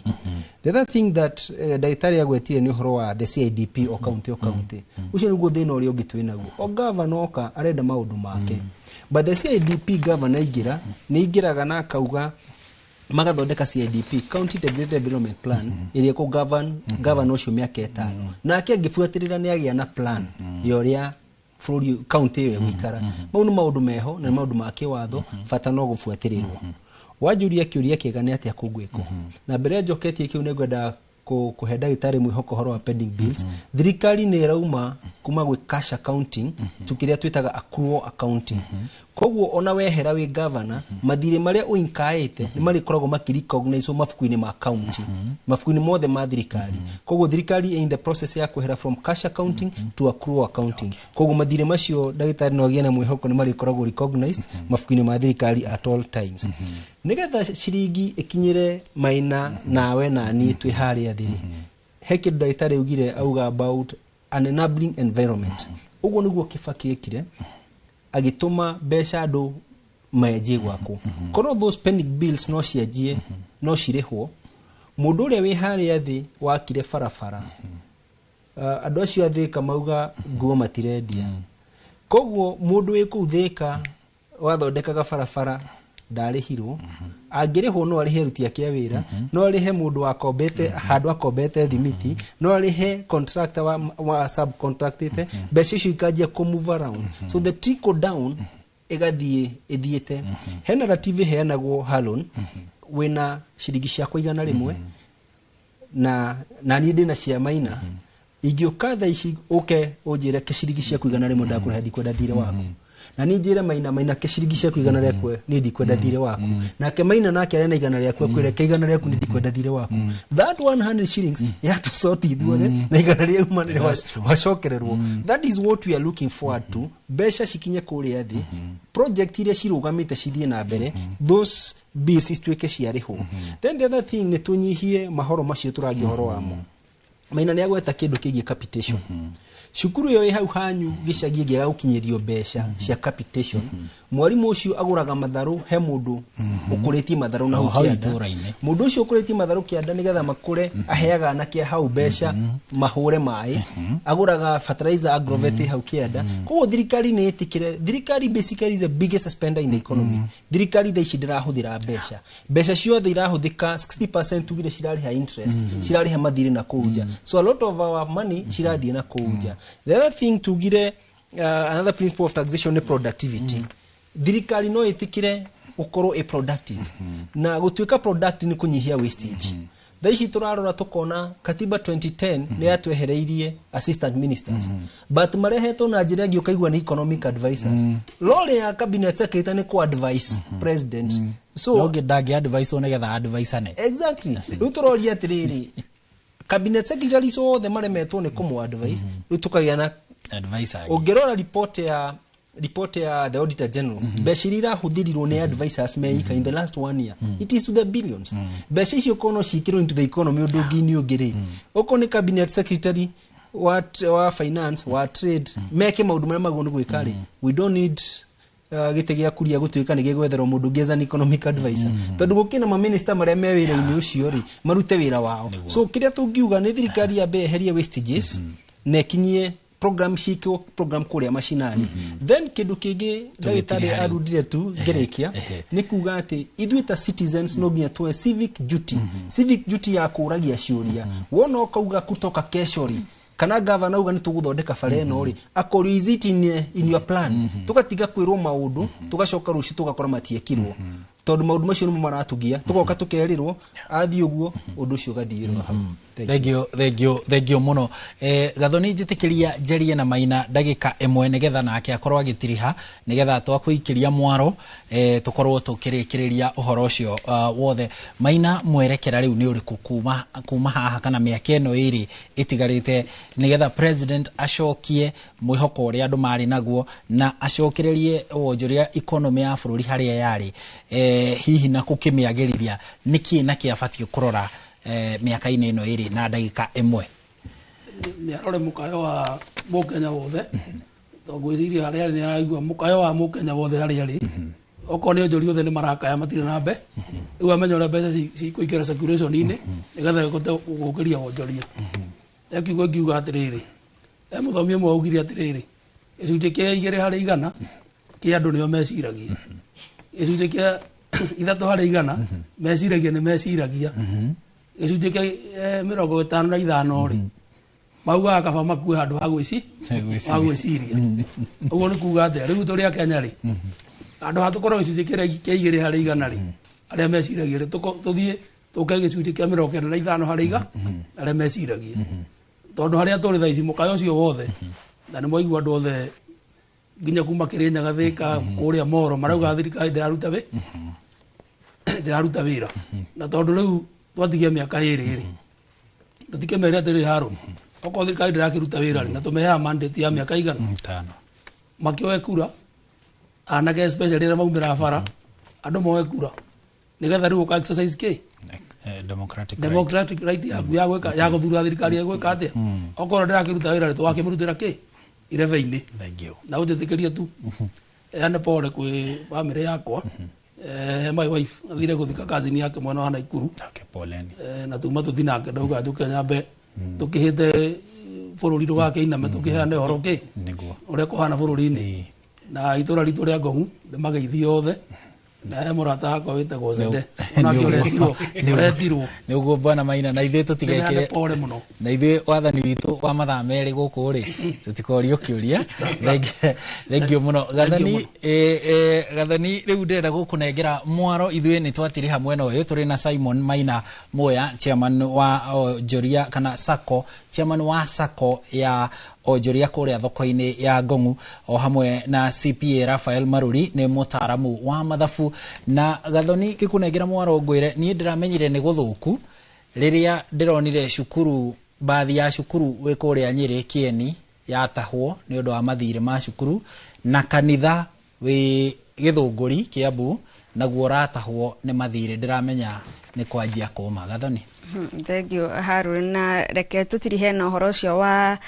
Speaker 14: The other thing that ndagĩtarĩ agwetire nĩ ũhoro wa the CIDP, o county o county. Ũcio nĩguo thĩna ũrĩa ũngĩ twĩnaguo. O governor oka arenda maũndũ make, but the CIDP, governor aingĩra nĩ aingĩraga na akauga magathondeka CIDP, County Integrated Development Plan, ĩrĩa ĩkũ govern governor ũcio mĩaka 5, nake angĩbuatĩrĩra nĩ agĩa na plan ya ũrĩa bũrũri, county ĩyo ĩgũikara. Mau nĩ maũndũ meho na nĩ maũndũ ma kĩwatho, bata no gũbuatĩrĩrwo. Wanjũria kĩũria kĩega, nĩ atĩa kũngwĩkwo? Na mbere ya njoketie kĩu, nĩ ngwenda kũhe ndagĩtarĩ mwĩhoko ũhoro wa pending bills. Thirikari nĩ ĩrauma kuma gwĩ cash accounting to kĩrĩa twĩtaga accrual accounting. Koguo ona wehera wĩ governor, mathirĩ marĩa ũinkaĩte nĩ marĩkoragwo makĩrecognize mabuku-inĩ ma county, mabuku-inĩ mothe ma thirikari. Koguo thirikari in the process ya kwehera from cash accounting to accrual accounting. Koguo mathirĩ macio, ndagĩtarĩ no agĩe na mwĩhoko nĩ marĩkoragwo recognized mabuku-inĩ ma thirikari at all times, nĩgetha ciringi ĩkinyĩre Maina nawe na niĩ twĩ harĩa thĩ. He kĩndũ ndagĩtarĩ augire, auga about an enabling environment. Ũguo nĩguo Kibaki ekire, agĩtũma mbeca andũ menjie gwakwo. Korwo those pending bills no cianjie, no cirĩhwo, mũndũ ũrĩa wĩ harĩa thĩ wakire barabara, andũ acio a Thĩka mauga nguo matirendia. Koguo mũndũ wĩ kũu Thĩka wathondekaga barabara ndarĩhirwo, angĩrĩhwo no arĩhe aruti ake a wĩra, no arĩhe mũndũ wakombete handũ akombete thimiti, no arĩhe contractor wa subcontractĩte. Mbeca icio ikanjia kũ move around, so the trickle down ĩgathiĩ ĩthiĩte. He narrative ĩheanagwo, Harlon, wĩna ciringi ciakwa 100 na niĩ ndĩna cia Maina. Ingĩũka thaa ici ũke ũnjĩre ke ciringi ciaku 100 ndakũrĩha, ndikwenda thirĩ waku, na niĩ njĩre Maina, Maina, ke ciringi ciaku 100 niĩ ndikwenda thirĩ waku, nake Maina nake arĩa na 100 akwĩre ke 100 niĩ ndikwenda thirĩ waku, that 100 shillings yatũcoti ithuothe na 100 rĩauma wacokererwo. That is what we are looking forward to, mbeca cikinye kũrĩa thĩ, project iria cirũgamĩte cithiĩ na mbere, those bills cituĩke ciarĩhwo. Then the other thing nĩ tũnyihie mahoro macio tũraria ũhoro wamo. Maina nĩ agweta kĩndũ kĩgiĩ capitation. Cukuru ĩyo ĩ hau hanyu gĩcagi ĩngĩaga gũkinyĩrio mbeca cia capitation, mwarimũ ũcio agũraga matharũ he mũndũ ũkũrĩtie matharũ na
Speaker 2: O
Speaker 14: hau
Speaker 2: hau
Speaker 14: kĩanda.
Speaker 2: itũũra-inĩ.
Speaker 14: Mũndũ ũcio ũkũrĩtie matharũ kĩanda, nĩgetha makũre, aheaga anake a hau mbeca mahũre maĩ, agũraga fertilizer agrovet hau kĩanda. Koguo thirikari nĩ ĩtĩkĩre, thirikari basically is the biggest spender in the economy. Thirikari thaa ici ndĩrahũthĩra mbeca, mbeca ciothe irahũthĩka, 60% tugire cirarĩha interest, cirarĩha mathirĩ na kũu nja. So a lot of our money cirathiĩ na kũu nja. The other thing tugire, another principle of taxation nĩ productivity. Thirikari no ĩtĩkĩre gũkorwo ĩ productive, na gũtuĩka productive nĩ kũnyihia wastage. Thaa ici tũrarora tũkona katiba 2010 nĩ yatwehereirie assistant ministers, but marehetwo na njĩra ĩngĩ, ũkaigua nĩ economic advisors. Role ya cabinet secretary nĩ kũ advise president, so
Speaker 2: no ndangĩ advice nĩgetha adviceane.
Speaker 14: Exactly. Rĩu tũroria atĩrĩrĩ, cabinet secretaries othe maremetwo nĩ kũmũ advice, rĩu tũkagĩa na
Speaker 2: advice angĩ.
Speaker 14: Ũngĩrora report ya the Auditor General, mbeca iria irahũthĩrirwo nĩ advisors meika in the last one year, it is to the billions. Mbeca icio korwo no ciĩkĩrwo into the economy ũndũ ũngĩ-inĩ ũngĩ rĩ, okorwo nĩ cabinet secretary wa finance, wa trade, meke maũndũ marĩa magwo nĩ gwĩka rĩ, we don't need gĩtĩ gĩa kuria gũtuĩka nĩ gĩgwetherwo mũndũ ũngĩ as an economic advisor, tondũ gũkĩna maminista marĩa me wĩra-inĩ ũcio rĩ, marute wĩra wao. So kĩrĩa tũngiuga nĩ thirikari yambe yeherie wastages na ĩkinyie program, ciĩkwo program kũrĩa macinani. Then kĩndũ kĩngĩ ndagĩtarĩ arundire tu ngĩrĩkia nĩ kuga atĩ ithuĩ ta citizens no nginya tuoe civic duty, civic duty ya kũragia ciũria. Wona ũkauga kutoka kesho rĩ, kana gavana auga nĩ tũgũthondeka bara ĩno rĩ, akorio, is it in your plan? Tũgatiga kwĩrwo maũndũ, tũgacoka rũciũ tũgakora matiekirwo, tondũ maũndũ macio nĩmo maratũgia, tũgoka tũkerĩrwo athiĩ ũguo, ũndũ ũcio ũgathiĩrwo hau. Thank you.
Speaker 2: Thengio, thengio, thengio muno. Gathoni, njĩtĩkĩria njarie na Maina ndagĩka 1 nĩgetha nake akorwo agĩtiriha, nĩgetha twakũikĩria mwaro, tũkorwo tũkĩrĩkĩrĩria ũhoro ũcio wothe. Maina, mwerekera rĩu nĩ ũrĩkũ kuma haha kana mĩaka ĩno 2 ĩtigarĩte, nĩgetha president acokie mwĩhoko ũrĩa andũ marĩ naguo na acokererie wonjoria economy ya bũrũri harĩa yarĩ, hihi na gũkĩmĩagĩrithia, nĩkĩ na kĩ abatiĩ kũrora? mĩaka-inĩ ĩno ĩrĩ na ndagĩka ĩmwe?
Speaker 12: Nĩ arore mũkayo wa mũkenya wothe, tondũ ngwĩciria harĩa arĩ nĩ araigua mũkayo wa mũkenya wothe harĩa arĩ. Okorwo nĩ onjoria othe nĩ marakaya matirĩ na mbe, rĩu amenye ũrĩa mbeca cikũingĩra circulation-inĩ nĩgetha ĩhote gũkĩria wonjoria. He kiugo ingiuga atĩrĩrĩ, he mũthomi ũmwe augire atĩrĩrĩ, gĩcunjĩ kĩa 2% kĩa andũ nĩo meciragia, gĩcunjĩ kĩa 3% meciragia nĩ meciragia, gĩcunjĩ kĩa 55 rĩ maugaga kaba makue handũ ha ha gwĩciria. Ũguo nĩ kuga atĩa? Rĩu tũrĩ a Kenya rĩ, handũ ha tũkorwo gĩcunjĩ kĩrĩa kĩa 2% rĩ arĩa meciragia rĩ, tũthiĩ tũke gĩcunjĩ kĩa 95% arĩa meciragia, tondũ harĩa tũrĩ thaa ici mũkayo ũcio wothe, na nĩ mwaigua andũ othe nginya kuma Kĩrĩnyaga, Thĩka, kũrĩa Moro marauga thirikari ndĩraruta wĩra. Na tondũ rĩu twatigia mĩaka 2 rĩ, tũtikĩmere atĩrĩrĩ, Harũni, okorwo thirikari ndĩrakĩruta wĩra rĩ, na tũmeheaga mandate ya mĩaka igana?
Speaker 2: 5.
Speaker 12: Makĩoe kura anake especially arĩa maumĩraga bara, andũ moe kura nĩgetha rĩu ũka exercise kĩ
Speaker 2: democratic right.
Speaker 12: Democratic right yaku ya gwĩka, ya gũthura thirikari ĩgwĩka atĩa. Okorwo ndĩrakĩruta wĩra rĩ, tũgakĩmũrutĩra kĩ irebe-inĩ?
Speaker 2: Thank you.
Speaker 12: Na ũnjĩtĩkĩrie tu heane pole kwĩ bamĩrĩ yakwa. My wife athire gũthika cousin yake mwena wa Naikuru.
Speaker 2: Okay, poleni.
Speaker 12: Na tuma tũthi nake, ndauga njũke nyambe tũkĩhĩte bũrũri ndũgakĩiname, tũkĩheane ũhoro kĩ
Speaker 2: nĩguo
Speaker 12: ũrĩa kũhana bũrũri-inĩ na itũra ritũ rĩa Ngogu. Ndĩmageithie othe, na he mũrata wakwa wĩtagwo Zede, onake ũretirwo ũretirwo.
Speaker 2: Nĩ ũguo bwana Maina, na ithuĩ tũtigekĩre
Speaker 12: Ndĩmeane pole mũno.
Speaker 2: Na ithuĩ wathani witũ wa mathaa 2 gũkũ rĩ, tũtikorio kĩũria. Thank you mũno, Gathani. Gathani, rĩu ndĩrenda gũkũnengera mwaro. Ithuĩ nĩ twatiriha mwena ũyũ tũrĩ na Simon Maina Muya, chairman wa onjoria kana sacco, chairman wa sacco ya onjoria kũrĩa thoko-inĩ ya Ngong'u, o hamwe na CPA Raphael Maruri, nĩ mũtaaramu wa mathabu. Na Gathoni, ngĩkũnengera mwaro ngwĩre niĩ ndĩramenyire nĩ gũthũku rĩrĩa ndĩronire cukuru, bathi ya cukuru wĩ kũrĩa Nyĩrĩ Kĩeni yatahwo nĩ ũndũ wa mathirĩ ma cukuru, na kanitha wĩ Gĩthũngũri Kĩambu naguo ũratahwo nĩ mathirĩ. Ndĩramenya nĩ kwanjia kũma. Gathoni.
Speaker 40: Thank you, Harun. Na reke tutirihe na ũhoro ũcio wa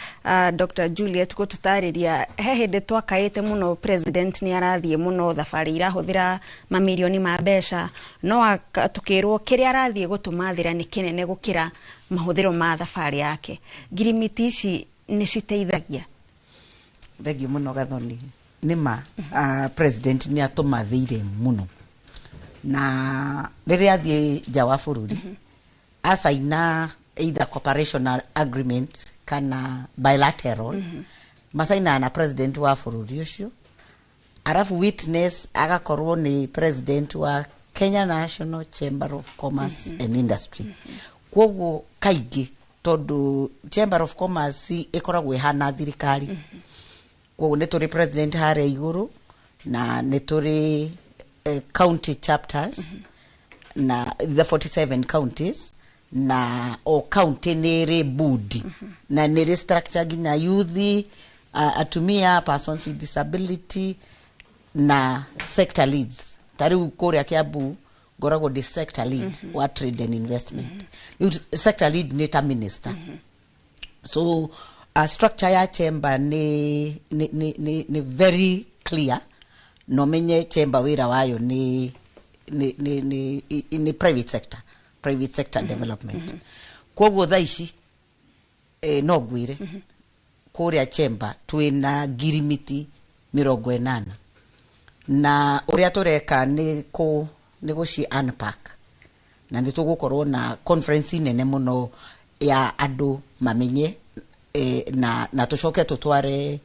Speaker 40: Dr. Juliet gũtũtarĩria. He hĩndĩ twakaĩte mũno president nĩ arathiĩ mũno thabarĩ irahũthĩra mamirioni ma mbeca, no tukĩrwo kĩrĩa arathiĩ gũtũmathĩra nĩ kĩnene gũkĩra mahũthĩro ma thabarĩ yake. Ngirimiti ici nĩ citeithagia?
Speaker 4: Thengiũ mũno, Gathoni. Nĩ ma president nĩ atũmathĩire mũno, na rĩrĩa athiĩ nja wa bũrũri acaina either cooperation agreement kana bilateral, macainaga na president wa bũrũri ũcio, arabu witness agakorwo nĩ president wa Kenya National Chamber of Commerce and Industry. Kwoguo kaingĩ, tondũ Chamber of Commerce ĩkoragwo ĩhana thirikari, kwoguo nĩ tũrĩ president harĩa igũrũ na nĩ tũrĩ county chapters na the 47 counties, na o county nĩ ĩrĩ board na nĩ ĩrĩ structure nginya youth, atumia, persons with disability na sector leads. Ta rĩu kũrĩa Kiambu ngoragwo ndĩ sector lead wa trade and investment. Rĩu sector lead nĩ ta minister. So structure ya chamber nĩ very clear, no menye chamber wĩra wayo nĩ private sector development. Koguo thaa ici no ngwĩre kũrĩa chamber twĩna ngirimiti 80, na ũrĩa tũreka nĩ gũci unpack, na nĩ tũgũkorwo na conference nene mũno ya andũ mamenye, na tũcoke tũtware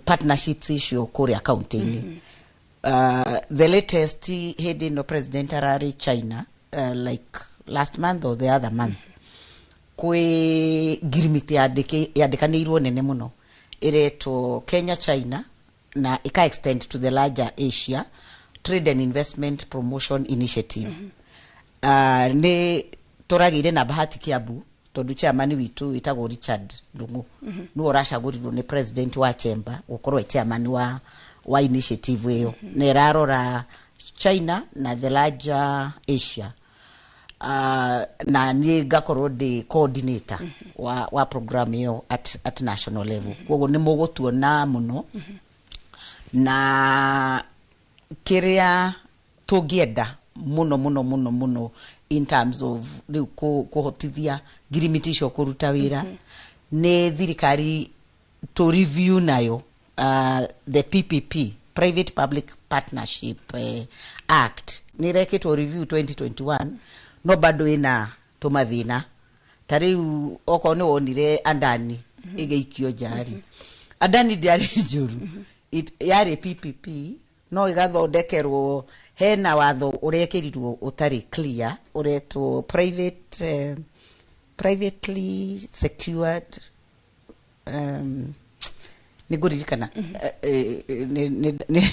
Speaker 4: partnerships icio kũrĩa county-inĩ. The latest, hĩndĩ ĩno president ararĩ China, like last month or the other month, kwĩ ngirimiti yandĩkanĩirwo nene mũno ĩretwo Kenya China na ĩka extend to the larger Asia Trade and Investment Promotion Initiative. Nĩ tũragĩire na bahati Kiambu, tondũ chairman witũ wĩtagwo Richard Ndung'u nĩwe ũracagũrirwo nĩ president wa chamber gũkorwo e chairman wa initiative ĩyo, na ĩrarora China na the larger Asia. Na niĩ ngakorwo ndĩ coordinator wa program ĩyo at national level. Koguo nĩ mũgũtuona mũno. Na kĩrĩa tũngĩenda mũno mũno mũno mũno in terms of rĩu kũhotithia ngirimiti icio kũruta wĩra, nĩ thirikari to review nayo the PPP, Private Public Partnership Act. Nĩ ĩrekĩtwo review 2021, no bado ĩna tũmathĩna. Ta rĩu okorwo nĩ wonire Adani ĩgĩikio nja rĩ, Adani ndĩarĩ njũru. Yarĩ PPP, no ĩgathondekerwo hena watho ũrekĩrirwo ũtarĩ clear, ũretwo privately secured, nĩ ngũririkana,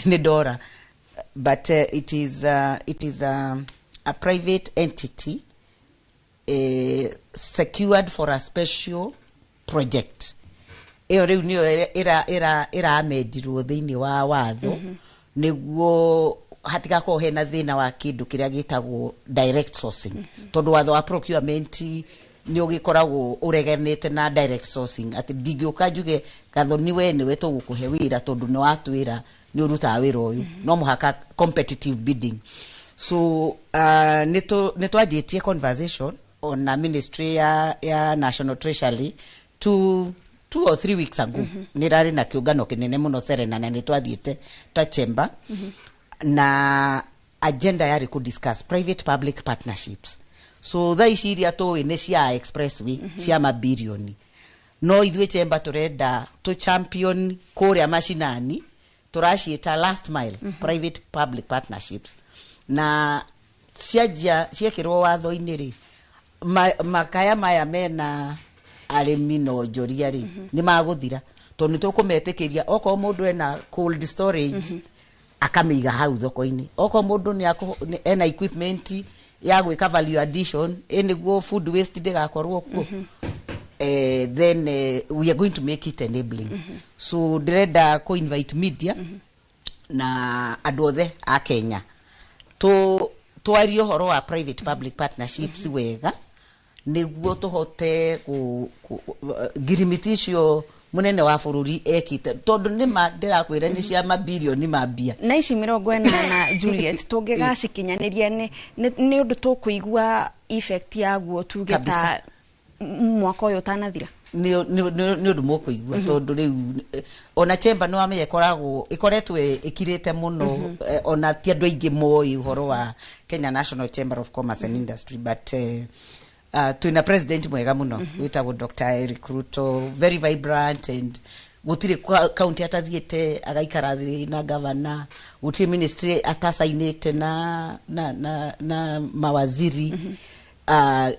Speaker 4: nĩ ndora, but it is a private entity secured for a special project. Ĩyo rĩu nĩyo ĩramendirwo thĩinĩ wa watho nĩguo hatigakorwo hena thĩna wa kĩndũ kĩrĩa gĩtagwo direct sourcing, tondũ watho wa procurement nĩ ũgĩkoragwo ũreganĩte na direct sourcing, atĩ ndingĩũka njuge, "Gathoni, we nĩwe tũgũkũhe wĩra tondũ nĩ watwĩra nĩ ũrutaga wĩra ũyũ." No mũhaka competitive bidding. So nĩ twanjĩtie conversation ona ministry ya National Treasury 2 or 3 weeks ago. Nĩ rarĩ na kĩũngano kĩnene mũno Serena, na nĩ twathiĩte ta chamber, na agenda yarĩ kũ discuss private public partnerships. So thaa ici iria tũĩ nĩ cia expressway cia mabirioni, no ithuĩ chamber tũrenda tũ champion kũrĩa macinani, tũraciĩta last mile private public partnerships. Na cianjia ciekĩrwo watho-inĩ rĩ, makaya maya mena arĩmi na onjoria rĩ, nĩ magũthira, tondũ nĩ tũkũmetĩkĩria okorwo mũndũ ena cold storage akamĩiga hau thoko-inĩ, okorwo mũndũ ena equipment ya gwĩka value addition ĩ nĩguo food waste ndĩgakorwo kuo. Then we are going to make it enabling. So ndĩrenda kũ invite media na andũ othe a Kenya twarie ũhoro wa private public partnerships wega, nĩguo tũhote ngirimiti icio mũnene wa bũrũri ekĩte, tondũ nĩma ndĩrakwĩra nĩ cia mabirioni ma mbia.
Speaker 40: Na ici 40, Juliet, tũngĩgacikinyanĩria nĩ ũndũ tũkũigua effect yaguo tuge ta
Speaker 4: Kabisa.
Speaker 40: Mwaka ũyũ ũtanathira?
Speaker 4: Nĩ ũndũ mũkũigua, tondũ rĩu ona chamber nĩ wamenya ĩkoragwo ĩkoretwo ĩkirĩte mũno. Ona ti andũ aingĩ moĩ ũhoro wa Kenya National Chamber of Commerce and Industry, but twĩna president mwega mũno wĩtagwo Dr. Eric Ruto, very vibrant, and gũtirĩ county atathiĩte agaikara thĩ na gavana, gũtirĩ ministry atacainĩte na mawaziri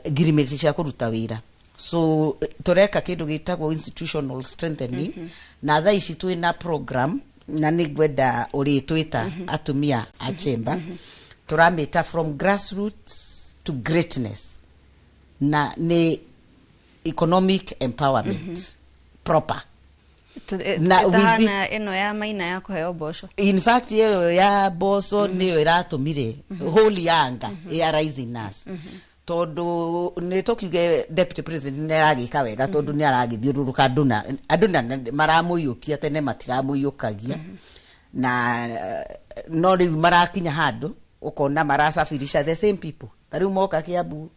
Speaker 4: ngirimiti cia kũruta wĩra. So tũreka kĩndũ gĩtagwo institutional strengthening. Na thaa ici twĩna program, na nĩ ngwenda ũrĩtwĩta atumia a chamber, tũramĩta From Grassroots to Greatness, na nĩ economic empowerment proper. Na
Speaker 40: Ĩtahana ĩno ya Maina ya kũheo mboco?
Speaker 4: In fact, ĩyo ya mboco nĩyo ĩratũmire whole yanga ya rising us, tondũ nĩ tũkiuge deputy president nĩ aragĩka wega, tondũ nĩ aragĩthiũrũrũka andũ na andũ na maramũiyũkia. Tene matiramũiyũkagia, na no rĩu marakinya handũ ũkona marasafirisha the same people. Ta rĩu moka Kiambu,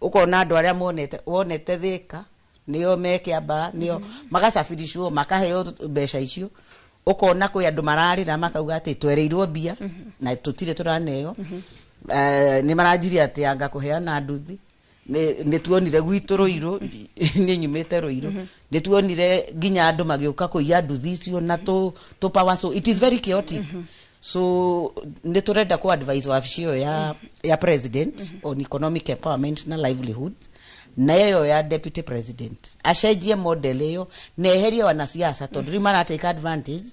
Speaker 4: ũkona andũ arĩa monete wonete Thĩka nĩo me Kĩambaa, nĩo magasafirishwo makaheo mbeca icio. Ũkona kwĩ andũ mararĩra makauga atĩ twereirwo mbia na tũtirĩ tũraneo. Nĩ maranjirie atĩ anga kũheana nduthi. Nĩ tuonire gwitũ Rũirũ, nĩ nyumĩte Rũirũ, nĩ tuonire nginya andũ magĩũka kũiya nduthi icio na tũ power. So it is very chaotic. So nĩ tũrenda kũ advise wabici ĩyo ya president on economic empowerment na livelihood, na ĩyo ya deputy president acenjie model ĩyo na eherie wanasiasa, tondũ rĩu mara take advantage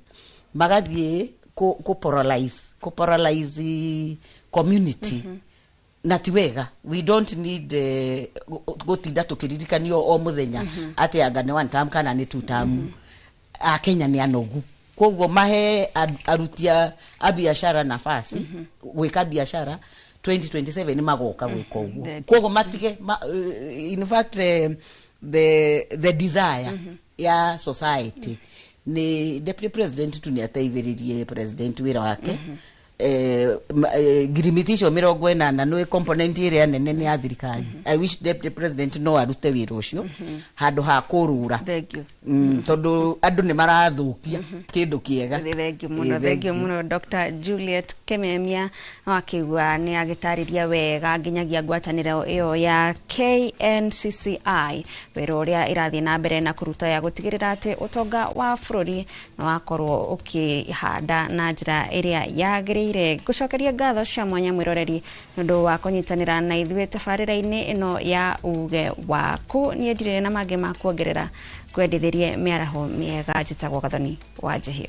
Speaker 4: magathiĩ kũ paralyze community, na ti wega. We don't need gũtinda tũkĩririkanio o mũthenya atĩ anga nĩ one term kana nĩ two term. Akenya nĩ anogu, koguo mahe aruti a biacara nafasi gwĩka biacara. 2027 magoka gwĩka ũguo. Koguo matige in fact the desire ya society ni deputy president tu nĩ ateithĩrĩrie president wĩra wake. Ngirimiti icio 80 nĩ component ĩrĩa nene nĩ ya thirikari. I wish deputy president no arute wĩra ũcio handũ ha kũrũra.
Speaker 40: Thank you.
Speaker 4: Tondũ andũ nĩ marathũkia kĩndũ kĩega.
Speaker 40: Thank you mũno, thank you mũno Dr. Juliet Kimemia, wakĩigua nĩ agĩtarĩria wega nginyagia ngwatanĩro ĩyo ya KNCCI wĩra ũrĩa ĩrathiĩ na mbere na kũruta ya gũtigĩrĩra atĩ ũtonga wa bũrũri nĩ wakorwo ũkĩhanda na njĩra ĩrĩa yagĩrĩire. Ngũcokeria ngatho cia mwanya mwĩroreri nĩ ũndũ wa kũnyitanĩra na ithuĩ tabarĩra-inĩ ĩno ya uge waku. Niĩ ndirĩ na mangĩ ma kuongerera, ngwendithĩrie mĩaraho mĩega. Njĩtagwo Gathoni wa Njihia.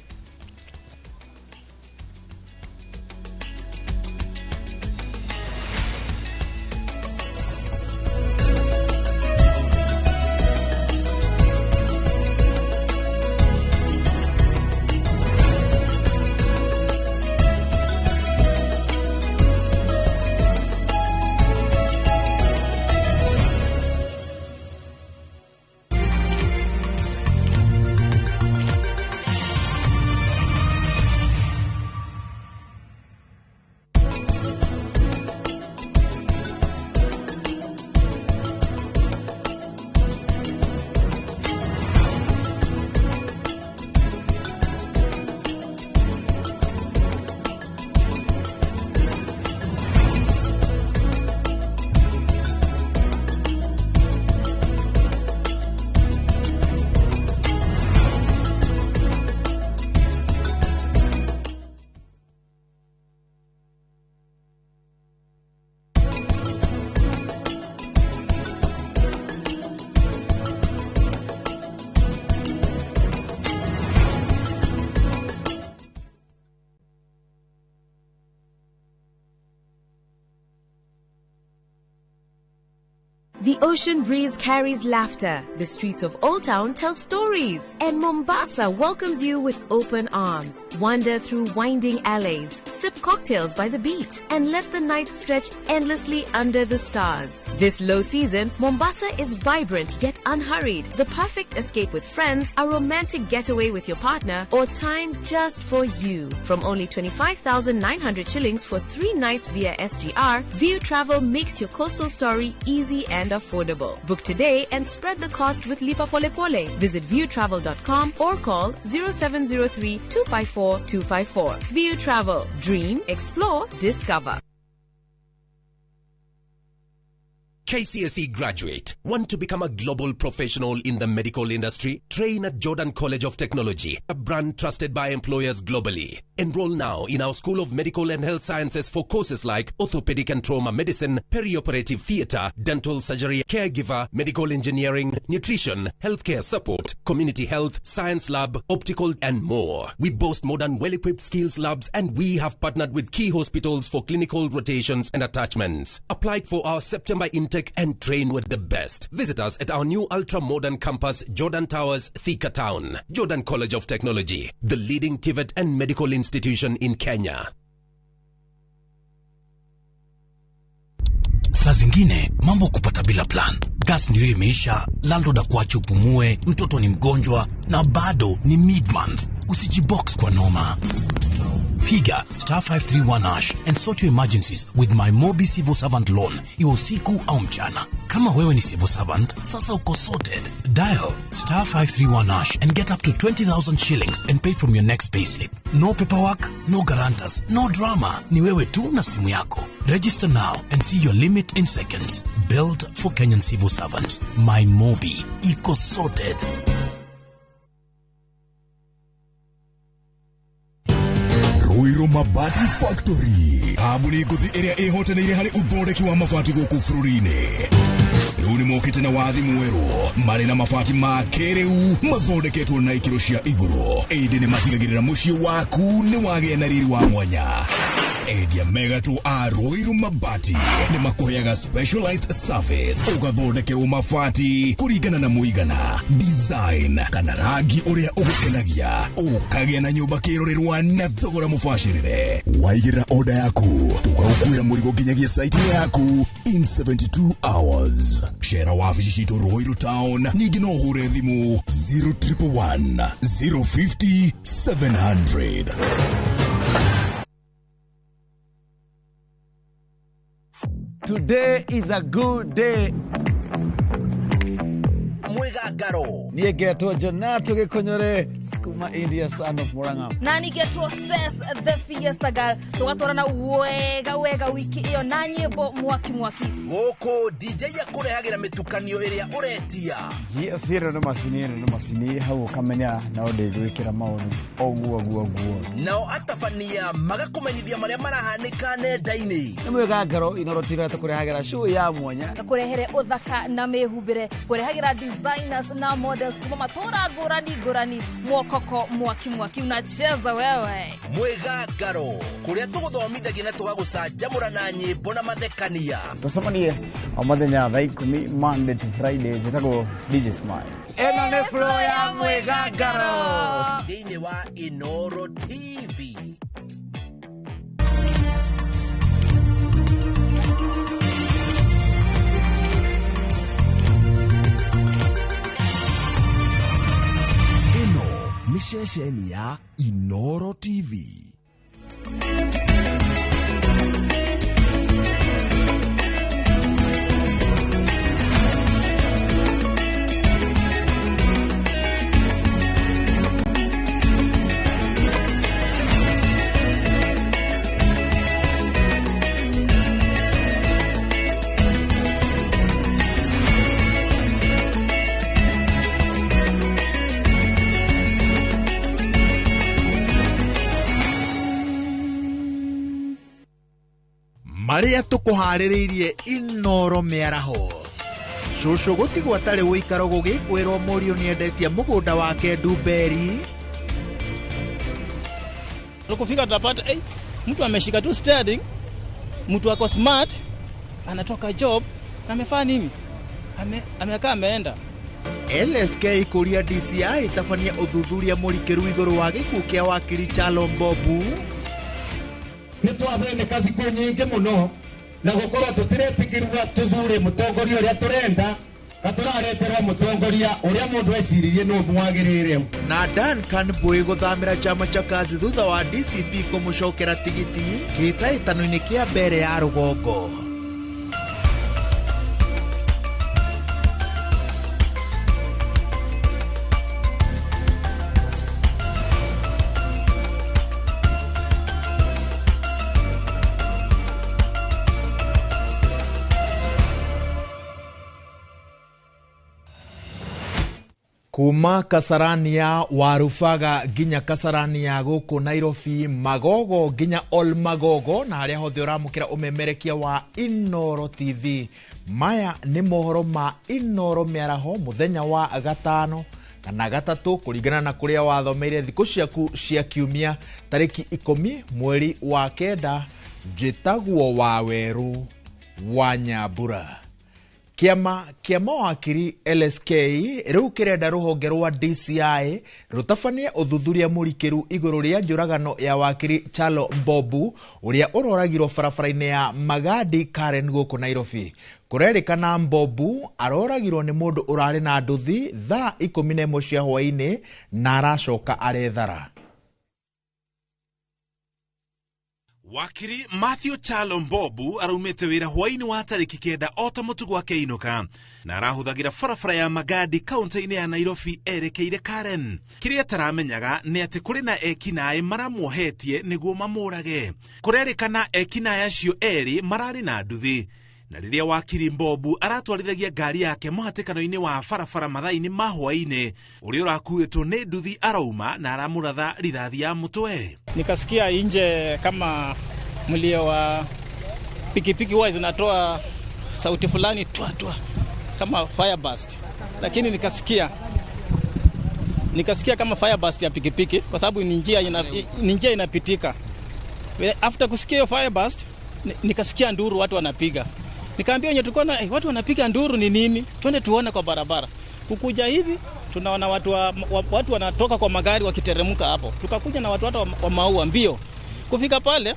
Speaker 1: The ocean breeze carries laughter. The streets of Old Town tell stories. And Mombasa welcomes you with open arms. Wander through winding alleys, sip cocktails by the beach, and let the night stretch endlessly under the stars. This low season, Mombasa is vibrant yet unhurried. The perfect escape with friends, a romantic getaway with your partner, or time just for you. From only 25,900 shillings for 3 nights via SGR, View Travel makes your coastal story easy and affordable. Book today and spread the cost with Lipa Pole Pole. Visit viewtravel.com or call 0703 254 254. View Travel. Dream, explore, discover.
Speaker 5: KCSE graduate, want to become a global professional in the medical industry? Train at Jordan College of Technology, a brand trusted by employers globally. Enroll now in our School of Medical and Health Sciences for courses like orthopedic and trauma medicine, perioperative theater, dental surgery, caregiver, medical engineering, nutrition, healthcare support, community health, science lab, optical, and more. We boast modern, well-equipped skills labs, and we have partnered with key hospitals for clinical rotations and attachments. Apply for our September intake and train with the best. Visit us at our new ultra-modern campus, Jordan Towers, Thika Town. Jordan College of Technology, the leading TVET and medical institution in Kenya.
Speaker 6: Saa zingine mambo kupata bila plan. Gas ndio imeisha, landlord akuache upumue, mtoto ni mgonjwa na bado ni mid-month. Usijibox kwa noma. Piga star 531 hash and sort your emergencies with my Mobi Civil Servant Loan, iwe usiku au mchana. Kama wewe ni civil servant, sasa uko sorted. Dial star 531 hash and get up to 20,000 shillings and pay from your next payslip. No paperwork, no guarantors, no drama. Ni wewe tu na simu yako. Register now and see your limit in seconds. Built for Kenyan civil servants. My Mobi. Iko sorted.
Speaker 7: Ruiru Mabati Factory kambuni ngũthi ĩrĩa ĩhotanĩire harĩ ũthondeki wa mabati gũkũ bũrũri-inĩ. Rĩu nĩ mokĩte na wathi mwerũ marĩ na mabati ma kĩrĩu mathondeketwo na ikĩro cia igũrũ, ĩndĩ nĩ matigagĩrĩra mũciĩ waku nĩ wagĩa na riri wa mwanya. Endia mega tu a Ruiru Mabati nĩ makũheaga specialized service ũgathondekerwo mabati kũringana na mũigana, design kana rangi ũrĩa ũgũkenagia, ũkagĩa na nyũmba kĩrorerwa na thogora mũbacĩrĩre. Waigĩrĩra oda yaku tũgagũkuĩra mũrigo nginyagia site yaku in 72 hours. Cera wabici citũ Ruiru Town, ningĩ no ũhũre thimũ 0111 050 700.
Speaker 3: Today is a good day.
Speaker 10: Mwigangaro.
Speaker 3: Niĩ ngetwo Jonato Gĩkũnyũre kuma India, son of Murang'a.
Speaker 11: Na nĩngetwo Ses the Fiesta Girl, tũgatwarana wega wega wiki ĩyo na nyĩmbo mwaki mwaki.
Speaker 10: Gũkũ DJ akũrehagĩra mĩtukanio ĩrĩa ũretia.
Speaker 3: Yes, ĩno nĩ macini, ĩno nĩ macini, hau ũkamenya no ndĩgwĩkĩra maũndũ oguo guo guo.
Speaker 10: Nao atabania magakũmenyithia marĩa marahanĩka nenda-inĩ.
Speaker 3: Nĩ mwĩgangaro Inoro TV tũkũrehagĩra show ya mwanya,
Speaker 11: kũrehere ũthaka na mĩhumbĩre, kũrehagĩra designers na models kuma matũra ngũrani ngũrani, mwokoko mwaki mwaki unacheza wewe.
Speaker 10: Mwĩgangaro kũrĩa tũgũthomithagia na tũgagũcanjamũra na nyĩmbo na mathekania.
Speaker 3: Tũcemanie o mũthenya thaa 10 Monday to Friday. Njĩtagwo DJ Smile. Ĩno nĩ flow ya mwĩgangaro
Speaker 10: thĩinĩ wa Inoro TV.
Speaker 13: Nĩ ceceni ya Inoro TV.
Speaker 18: Marĩa tũkũharĩrĩirie Inoro mĩaraho. Cũcũ gũtigwo atarĩ ũikaro gũgĩkwĩrwo mũriũ nĩendetie mũgũnda wake Ndumberi.
Speaker 22: Tukufika tutapata mtu ameshika tu steering, mtu ako smart, anatoka job, amefanya nini? Amekaa ameenda.
Speaker 18: LSK kũria DCI tabania ũthuthuria mũrikĩru igũrũ wa gĩkuũ kĩa wakiri Chalo Mbobu.
Speaker 23: Nĩ twathĩnĩka thikũ nyingĩ mũno na gũkorwo tũtiretĩkĩrwo tũthure mũtongoria ũrĩa tũrenda na tũrareterwo mũtongoria ũrĩa mũndũ eciririe nĩ ũmwagĩrĩire.
Speaker 18: Na Duncan Mbui gũthamĩra chama cha kazi thutha wa DCP kũmũcokera tigiti kĩhĩtahĩtano-inĩ kĩa mbere ya rũgongo. Kuma Kasarani ya Warubaga nginya Kasarani ya gũkũ Nairobi, Magogo nginya Ol Magogo, na harĩa hothe ũramũkĩra ũmemerekia wa Inoro TV. Maya nĩ mohoro ma Inoro mĩaraho mũthenya wa gatano kana gatatũ kũringana na kũrĩa wathomeire thikũ ciaku cia kiumia, tarĩki 10 mweri wa 9. Njĩtagwo Wawerũ wa Nyambura. Kĩama kĩa mawakiri LSK rĩu kĩrenda rũhonge rwa DCI rũtabanie ũthuthuria mũrikĩru igũrũ rĩa njũragano ya wakiri Chalo Mbobu ũrĩa ũroragirwo barabara-inĩ ya Magadi Karen gũkũ Nairobi. Kũrerĩkana Mbobu aroragirwo nĩ mũndũ ũrarĩ na nduthi thaa 11 cia hwaĩ-inĩ na aracoka arethara.
Speaker 24: Wakiri Matthew Chalo Mbobu araumĩte wĩra hwaĩ-inĩ wa tarĩki 9 o ta mũtugo wake inũka na arahũthagĩra barabara ya Magadi kaunti-inĩ ya Nairobi erekeire Karen. Kĩrĩa ataramenyaga nĩ atĩ kũrĩ na ekinaĩ maramuohetie nĩguo mamũrage. Kũrerĩkana ekinaĩ acio erĩ mararĩ na nduthi, na rĩrĩa wakiri Mbobu aratwarithagia ngari yake mũhatĩkano-inĩ wa barabara mathaa-inĩ ma hwaĩ-inĩ, ũrĩa ũrakuĩtwo nĩ nduthi arauma na aramũratha rithathi ya mũtwe.
Speaker 22: Nikasikia nje kama mlio wa pikipiki huwa zinatoa sauti fulani twa twa kama fire burst, lakini nikasikia kama fire burst ya pikipiki kwa sababu ni njia inapitika. After kusikia hiyo fire burst, nikasikia nduru watu wanapiga. Nikaambia wenye tulikuwa na watu wanapiga nduru ni nini? Twende tuone kwa barabara. Kukuja hivi tunaona watu wanatoka kwa magari wakiteremka hapo. Tukakuja na watu hata wa maua mbio. Kufika pale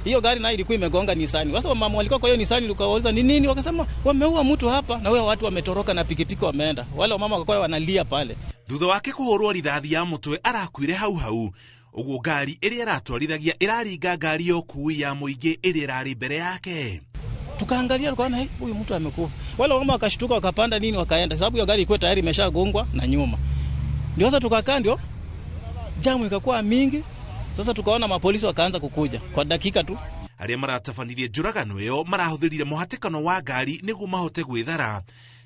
Speaker 22: hiyo gari nayo ilikuwa imegonga Nisani. Sasa mama walikuwa kwa hiyo Nisani, tukawauliza ni nini, wakasema wameua mtu hapa na wao watu wametoroka na pikipiki wameenda. Wale wamama wakakuwa wanalia pale.
Speaker 24: Thutha wake kuhurwo rithathi ya mutwe arakuire hau hau. Uguo ngari iria aratwarithagia iraringa ngari ya ukui ya muingi iria irari mbere yake.
Speaker 22: Tukaangalia tukaona huyu mtu amekufa. Wale wamama wakashtuka wakapanda nini wakaenda, sababu hiyo gari ilikuwa tayari imeshagongwa na nyuma. Ndio sasa tukakaa, ndio jamu ikakuwa mingi. Sasa tukaona mapolisi wakaanza kukuja kwa dakika tu.
Speaker 24: Aria maratabanirie njuragano iyo marahuthirire muhatikano wa ngari niguo mahote gwithara,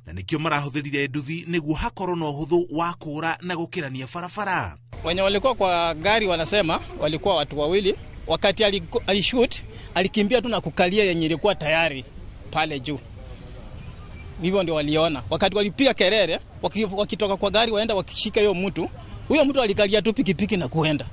Speaker 24: na nikio marahuthirire nduthi niguo hakorwo na uhuthu wa kura na gukirania barabara.
Speaker 22: Wenye walikuwa kwa gari wanasema walikuwa watu wawili. Wakati alishoot alikimbia tu na kukalia yenye ilikuwa tayari pale juu. Hivyo ndio waliona. Wakati walipiga kelele wakitoka kwa gari waenda wakishika hiyo mtu, huyo mtu alikalia tu pikipiki na kuenda.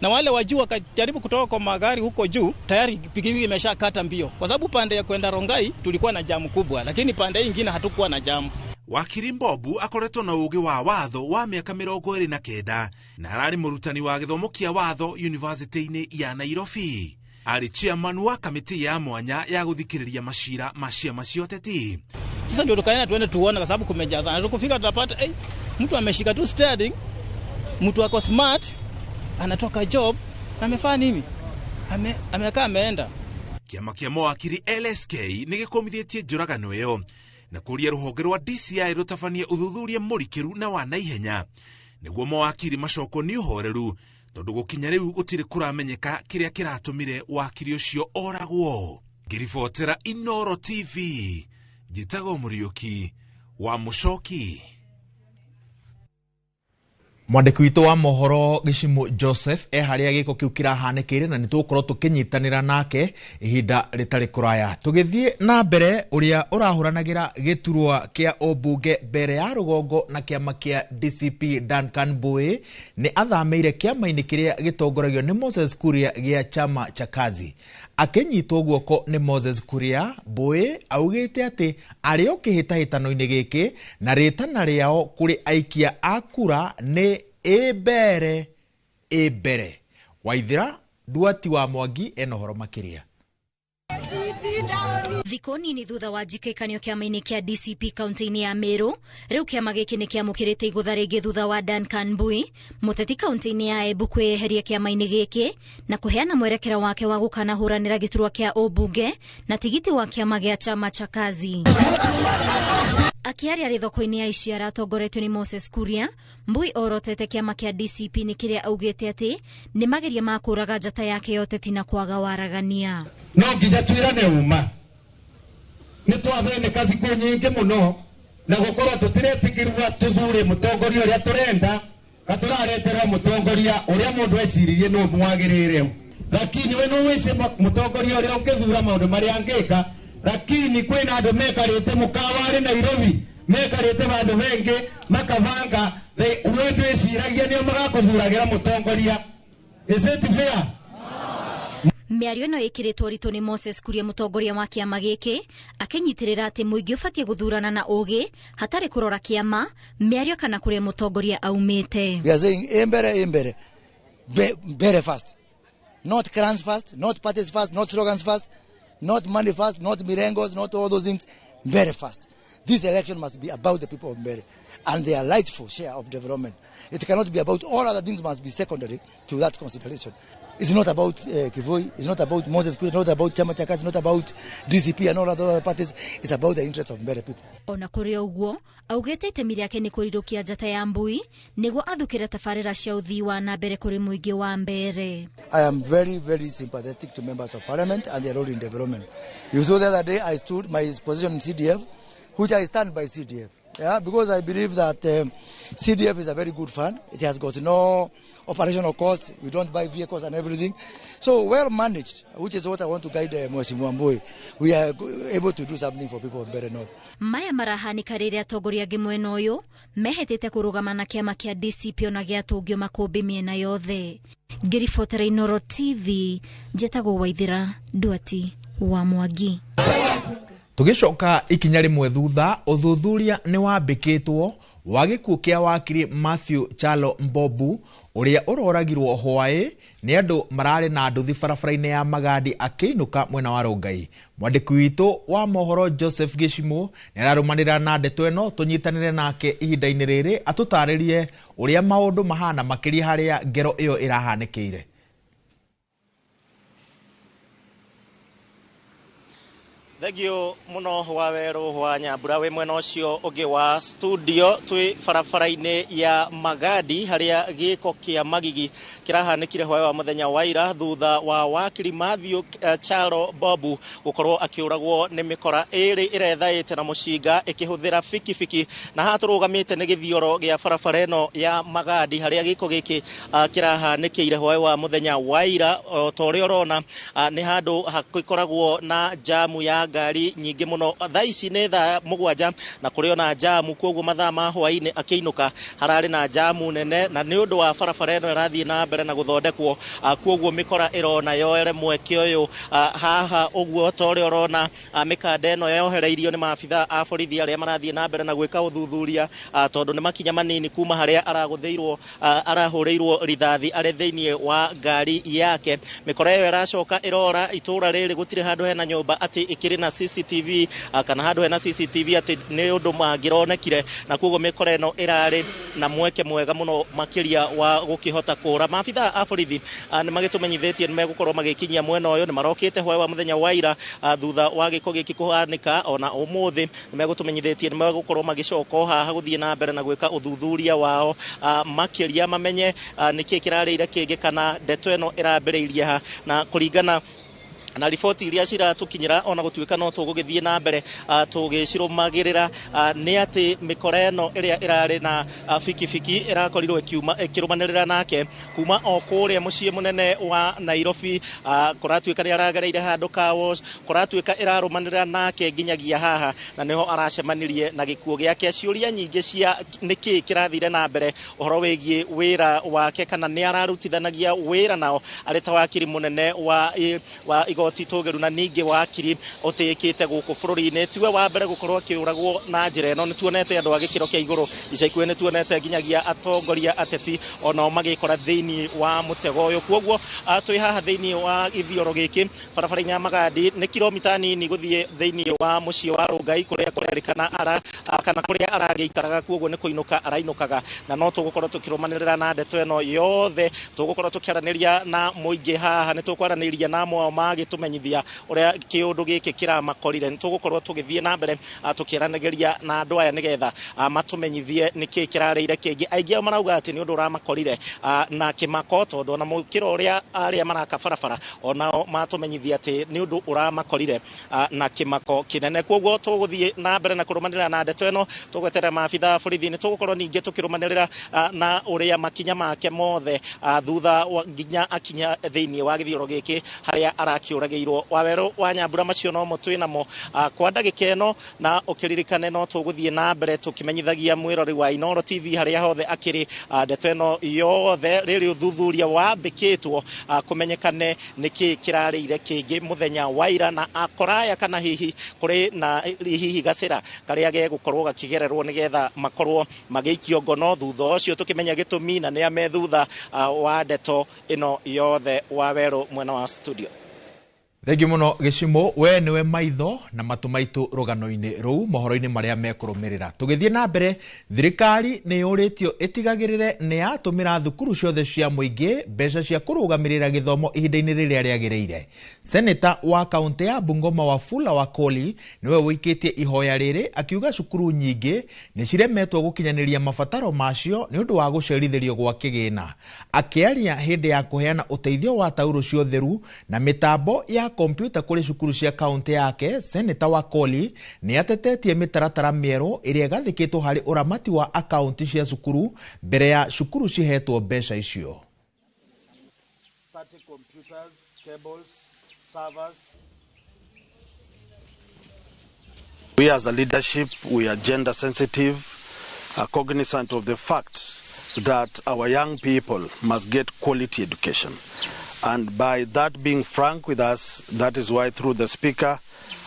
Speaker 22: Na wale wa juu wakajaribu kutoka kwa magari huko juu, tayari pikipiki imeshakata mbio. Kwa sababu pande ya kwenda Rongai tulikuwa na jamu kubwa, lakini pande nyingine hatukuwa na jamu.
Speaker 24: Wakiri Mbobu akoretwo na ugi wa watho wa miaka 29 na arari murutani wa githomo kia watho University-ini ya Nairobi. Ari chairman wa kamiti ya mwanya ya guthikiriria macira ma ciama cia uteti.
Speaker 22: Sasa ndio tukaenda tuende tuone, kwa sababu kumejazana. Tukufika tutapata mtu ameshika tu steering, mtu ako smart, anatoka job, amefanya nini? Amekaa ameenda.
Speaker 24: Kiama kia mawakiri LSK nĩ gĩkũmithĩtie njũragano ĩyo na kũria rũhonge rwa DCI rũtabanie ũthuthuria mũrikĩru na wa naihenya nĩguo mawakiri macokwo nĩ ũhoreru, tondũ gũkinya rĩu gũtirĩ kũramenyeka kĩrĩa kĩratũmire wakiri ũcio oragwo. Ngĩribotera Inoro TV, njĩtagwo Mũriũki wa Mũcoki.
Speaker 18: Mwandĩki witũ wa mohoro Gĩcimu Joseph e harĩa gĩko kĩu kĩrahanĩkĩire, na nĩtũgũkorwo tũkĩnyitanĩra nake ihinda rĩtarĩ kũraya. Tũgĩthiĩ na mbere, ũrĩa ũrahũranagĩra gĩturwa kĩa ũmbunge mbere ya rũgongo na kĩama kĩa DCP Duncan Mbui nĩ athamĩire kĩama-inĩ kĩrĩa gĩtongoragio nĩ Moses Kuria gĩa Chama cha Kazi. Akĩnyitwo guoko nĩ Moses Kuria, Mbui augĩte atĩ arĩ o kĩhĩtahĩtano-inĩ gĩkĩ na rĩtana rĩao kũrĩ aikia a kura nĩ ĩ mbere. Waithira Duati wa Mwangi ena ũhoro makĩria.
Speaker 8: Thikũ nini thutha wa njikĩkanio kĩama-inĩ kĩa DCP kaunti-inĩ ya Meru, rĩu kĩama gĩkĩ nĩ kĩamũkĩrĩte igũtha rĩngĩ thutha wa Duncan Mbui, mũteti kaunti-inĩ ya Embu kwĩyeheria kĩama-inĩ gĩkĩ na kũheana mwerekera wake wa gũkanahũranĩra gĩturwa kĩa ũmbunge na tigiti wa kĩama gĩa Chama cha Kazi. Akiaria thoko-inĩ ya Iciara atongoretio nĩ Moses Kuria, Mbui orotete kĩama kĩa DCP nĩ kĩrĩa augĩte atĩ nĩ mageria ma kũraga njata yake ya ũteti na kwaga waragania.
Speaker 23: No nginya twĩrane uma nĩ twathĩnĩka thikũ nyingĩ mũno na gũkorwo tũtiretĩkĩrwo tũthure mũtongoria ũrĩa tũrenda, na tũrareterwo mũtongoria ũrĩa mũndũ eciririe nĩ mwagĩrĩire. Lakini we no wĩce mũtongoria ũrĩa ũngĩthura maũndũ marĩa angĩka, lakini kwĩna andũ mekarĩte mũkawa Nairobi, mekarĩte vandũ vengĩ makabanga we ndwĩciragia nĩo magakũthuragĩra mũtongoria. Is it fair?
Speaker 8: Mĩario ĩno ĩkĩrĩtwo ũritũ nĩ Moses Kuria, mũtongoria wa kĩama gĩkĩ, akĩnyitĩrĩra atĩ mũingĩ ũbatiĩ gũthurana na ũgĩ hatarĩ kũrora kĩama, mĩario kana kũrĩa mũtongoria aumĩte.
Speaker 9: We are saying ĩ mbere, mbere first, not clans first, not parties first, not slogans first, not money first, not mirengos, not all those things. Mbere first. This election must be about the people of Mbere and their rightful share of development. It cannot be about all other things, must be secondary to that consideration. It's not about Kivoi, it's not about Moses Kuria, it's not about Chama cha Kazi, it's not about DCP and all other parties. It's about the interests of Mbere people.
Speaker 8: Ona kũrĩ ũguo, augĩte itemi rĩake nĩ kũrirũkia njata ya Mbui nĩguo athukĩre tabarĩra cia ũthii wa na mbere kũrĩ mũingĩ wa Mbere.
Speaker 9: I am very, very sympathetic to members of parliament and their role in development. You saw the other day I stood my position in CDF, which I stand by CDF, yeah, because I believe that CDF is a very good fund. It has got no operational costs. We don't buy vehicles and everything. So well managed, which is what I want to guide Mheshimiwa Mbui. We are able to do something for people of Mbeere North.
Speaker 8: Maya marahanika rĩrĩa atongoria angĩ mwena ũyũ mehĩtĩte kũrũgama na kĩama kĩa DCP ona gĩatũngio makũmbĩ mĩena yothe. Ngĩribotera Inooro TV, njĩtagwo Waithĩra Nduati wa Mwangi.
Speaker 18: Tũgĩcoka ikinya rĩmwe thutha, ũthuthuria nĩ wambĩkĩtwo wa gĩkuũ kĩa wakiri Matthew Chalo Mbobu ũrĩa ũroragirwo hwaĩ nĩ andũ mararĩ na nduthi barabara-inĩ ya Magadi akĩinũka mwena wa Rongai. Mwandĩki witũ wa mohoro Joseph Gĩcimũ nĩ ararũmanĩrĩra na ndeto ĩno, tũnyitanĩre nake ihinda-inĩ rĩrĩ atũtarĩrie ũrĩa maũndũ mahana makĩria harĩa ngero ĩyo ĩrahanĩkĩire.
Speaker 15: Thengio muno wa weru wa Nyambura wi mwena ucio ungi wa studio twi barabara-ini ya Magadi haria giko kia magigi kirahanikire hwaĩ wa muthenya wa ira thutha wa wakiri Matthew Chalo Bobu gukorwo akiuragwo ni mikora iri irethaite na mucinga ikihuthira bikibiki. Na haha turugamite ni githioro gia barabara ino ya Magadi haria giko giki kirahanikire hwaĩ wa muthenya wa ira. O ta uria urona ni handu hakoragwo na jamu ya ngari nyingĩ mũno. Thaa ici nĩ thaa 7 na kũrĩ ona jamu, koguo mathaa ma hwaĩ-inĩ akĩinũka hararĩ na jamu nene, na nĩ ũndũ wa barabara ĩno ĩrathiĩ na mbere na gũthondekwo, koguo mĩkora ĩrona yoere mweke ũyũ haha ũguo ta ũrĩa ũrona mĩkanda ĩno yohereirio nĩ maabitha a borithi arĩa marathiĩ na mbere na gwĩka ũthuthuria, tondũ nĩ makinya manini kuma harĩa aragũthĩirwo arahũrĩirwo rithathi arĩ thĩinĩ wa ngari yake. Mĩkora ĩyo ĩracoka ĩrora itũra rĩrĩ gũtirĩ handũ hena nyũmba atĩ ĩkĩrĩ na CCTV kana handũ hena CCTV atĩ nĩ ũndũ mangĩronekire, na koguo mĩkora ĩno ĩrarĩ na mweke mwega mũno makĩria wa gũkĩhota kũra. Maabitha a borithi nĩ magĩtũmenyithĩtie nĩ megũkorwo magĩkinyia mwena ũyũ, nĩ marokĩte hwaĩ wa mũthenya wa ira thutha wa gĩko gĩkĩ kũhanĩka. Ona ũmũthĩ nĩ megũtũmenyithĩtie nĩ megũkorwo magĩcoka haha gũthiĩ na mbere na gwĩka ũthuthuria wao makĩria mamenye nĩkĩ kĩrarĩire kĩngĩ kana ndeto ĩno ĩrambĩrĩirie ha, na kũringana na riboti iria ciratukinyira ona gutuika no tugugithie na mbere tugicirumagirira ni ati mikora ĩno ĩrĩa ĩrarĩ na bikibiki ĩrakorirwo ĩkĩrũmanĩrĩra nake kuma o kũrĩa mũciĩ mũnene wa Nairobi. Kũratuĩka nĩ aragereire handũ car wash, kũratuĩka ĩrarũmanĩrĩra nake nginyagia haha, na nĩho aracemanirie na gĩkuũ gĩake. Ciũria nyingĩ cia nĩkĩ kĩrathire na mbere ũhoro wĩgiĩ wĩra wake kana nĩ ararutithanagia wĩra nao arĩ ta wakiri mũnene wa igoti tũgeru na ningĩ wakiri ũtĩĩkĩte gũkũ bũrũri-inĩ. Tiwe wa mbere gũkorwo akĩũragwo na njĩra ĩno, nĩ tuonete andũ a gĩkĩro kĩa igũrũ ica ikuhĩ, nĩ tuonete nginyagia atongoria ateti onao magĩkora thĩinĩ wa mũtego ũyũ. Kwoguo twĩ haha thĩinĩ wa gĩthioro gĩkĩ barabara-inĩ ya Magadi, nĩ kilomita nini gũthiĩ thĩinĩ wa mũciĩ wa Rongai kũrĩa kũrerĩkana kana kũrĩa aragĩikaraga, kwoguo nĩ kũinũka arainũkaga, na no tũgũkorwo tũkĩrũmanĩrĩra na ndeto ĩno yothe. Tũgũkorwo tũkĩaranĩria na mũingĩ haha, nĩ tũkwaranĩria na amwe ao magĩtũmenyithia ũrĩa kĩũndũ gĩkĩ kĩramakorire. Nĩ tũgũkorwo tũgĩthiĩ na mbere tũkĩaranagĩria na andũ aya nĩgetha matũmenyithie nĩkĩ kĩrarĩire kĩngĩ. Aingĩ ao marauga atĩ nĩ ũndũ ũramakorire na kĩmako, tondũ ona mũkĩra ũrĩa arĩa maraka barabara onao matũmenyithia atĩ nĩ ũndũ ũramakorire na kĩmako kĩnene. Kwoguo tũgũthiĩ na mbere na kũrũmanĩrĩra na ndeto ĩno, tũgweterera maabitha a borithi, nĩ tũgũkorwo ningĩ tũkĩrũmanĩrĩra na ũrĩa makinya make mothe thutha nginya akinya thĩinĩ wa gĩthioro gĩkĩ harĩa arakĩũragĩirwo. Wawerũ wa Nyambura macio nomo twĩ namo kwa ndagĩka ĩno, na ũkĩririkane no tũgũthiĩ na mbere tũkĩmenyithagia mwĩrori wa Inooro TV harĩa hothe akĩrĩ ndeto ĩno yothe rĩrĩ ũthuthuria wambĩkĩtwo kũmenyekane nĩkĩ kĩrarĩire kĩngĩ mũthenya wa ira, na akoraya kana hihi kũrĩ na hihi gacĩra karĩa gegũkorwo gakĩgererwo nĩgetha makorwo magĩikio ngono thutha ũcio tũkĩmenya gĩtũmi na nĩa me thutha wa ndeto ĩno yothe. Wawerũ mwena wa studio.
Speaker 18: Thengiũ mũno Gĩcimũ, we nĩwe maitho na matũ maitũ rũgano-inĩ rũu mohoro-inĩ marĩa mekũrũmĩrĩra. Tũgĩthiĩ na mbere, thirikari nĩ yũrĩtio ĩtigagĩrĩre nĩ yatũmĩra thukuru ciothe cia mũingĩ mbeca cia kũrũgamĩrĩra gĩthomo ihinda-inĩ rĩrĩa rĩagĩrĩire. Seneta wa kaũntĩ ya Bungoma Wafula Wakoli nĩwe ũikĩtie ihoya rĩrĩ akiuga cukuru nyingĩ nĩ ciremetwo gũkinyanĩria mabataro macio nĩ ũndũ wa gũcerithĩrio gwa kĩgĩna. Akĩaria hĩndĩ ya kũheana ũteithio wa taurũ cia ũtheru na mĩtambo ya kompyuta kũrĩ cukuru cia kaũntĩ yake, Seneta Wakoli nĩ atetetie mĩtaratara mĩerũ ĩrĩa ĩgathĩkĩtwo harĩ ũramati wa akaunti cia cukuru mbere ya cukuru cihetwo mbeca icio.
Speaker 16: 30 computers, cables, servers.
Speaker 17: We as a leadership, we are gender sensitive, are cognizant of the fact
Speaker 14: that our young people must get quality education. And by that being frank with us, that is why through the Speaker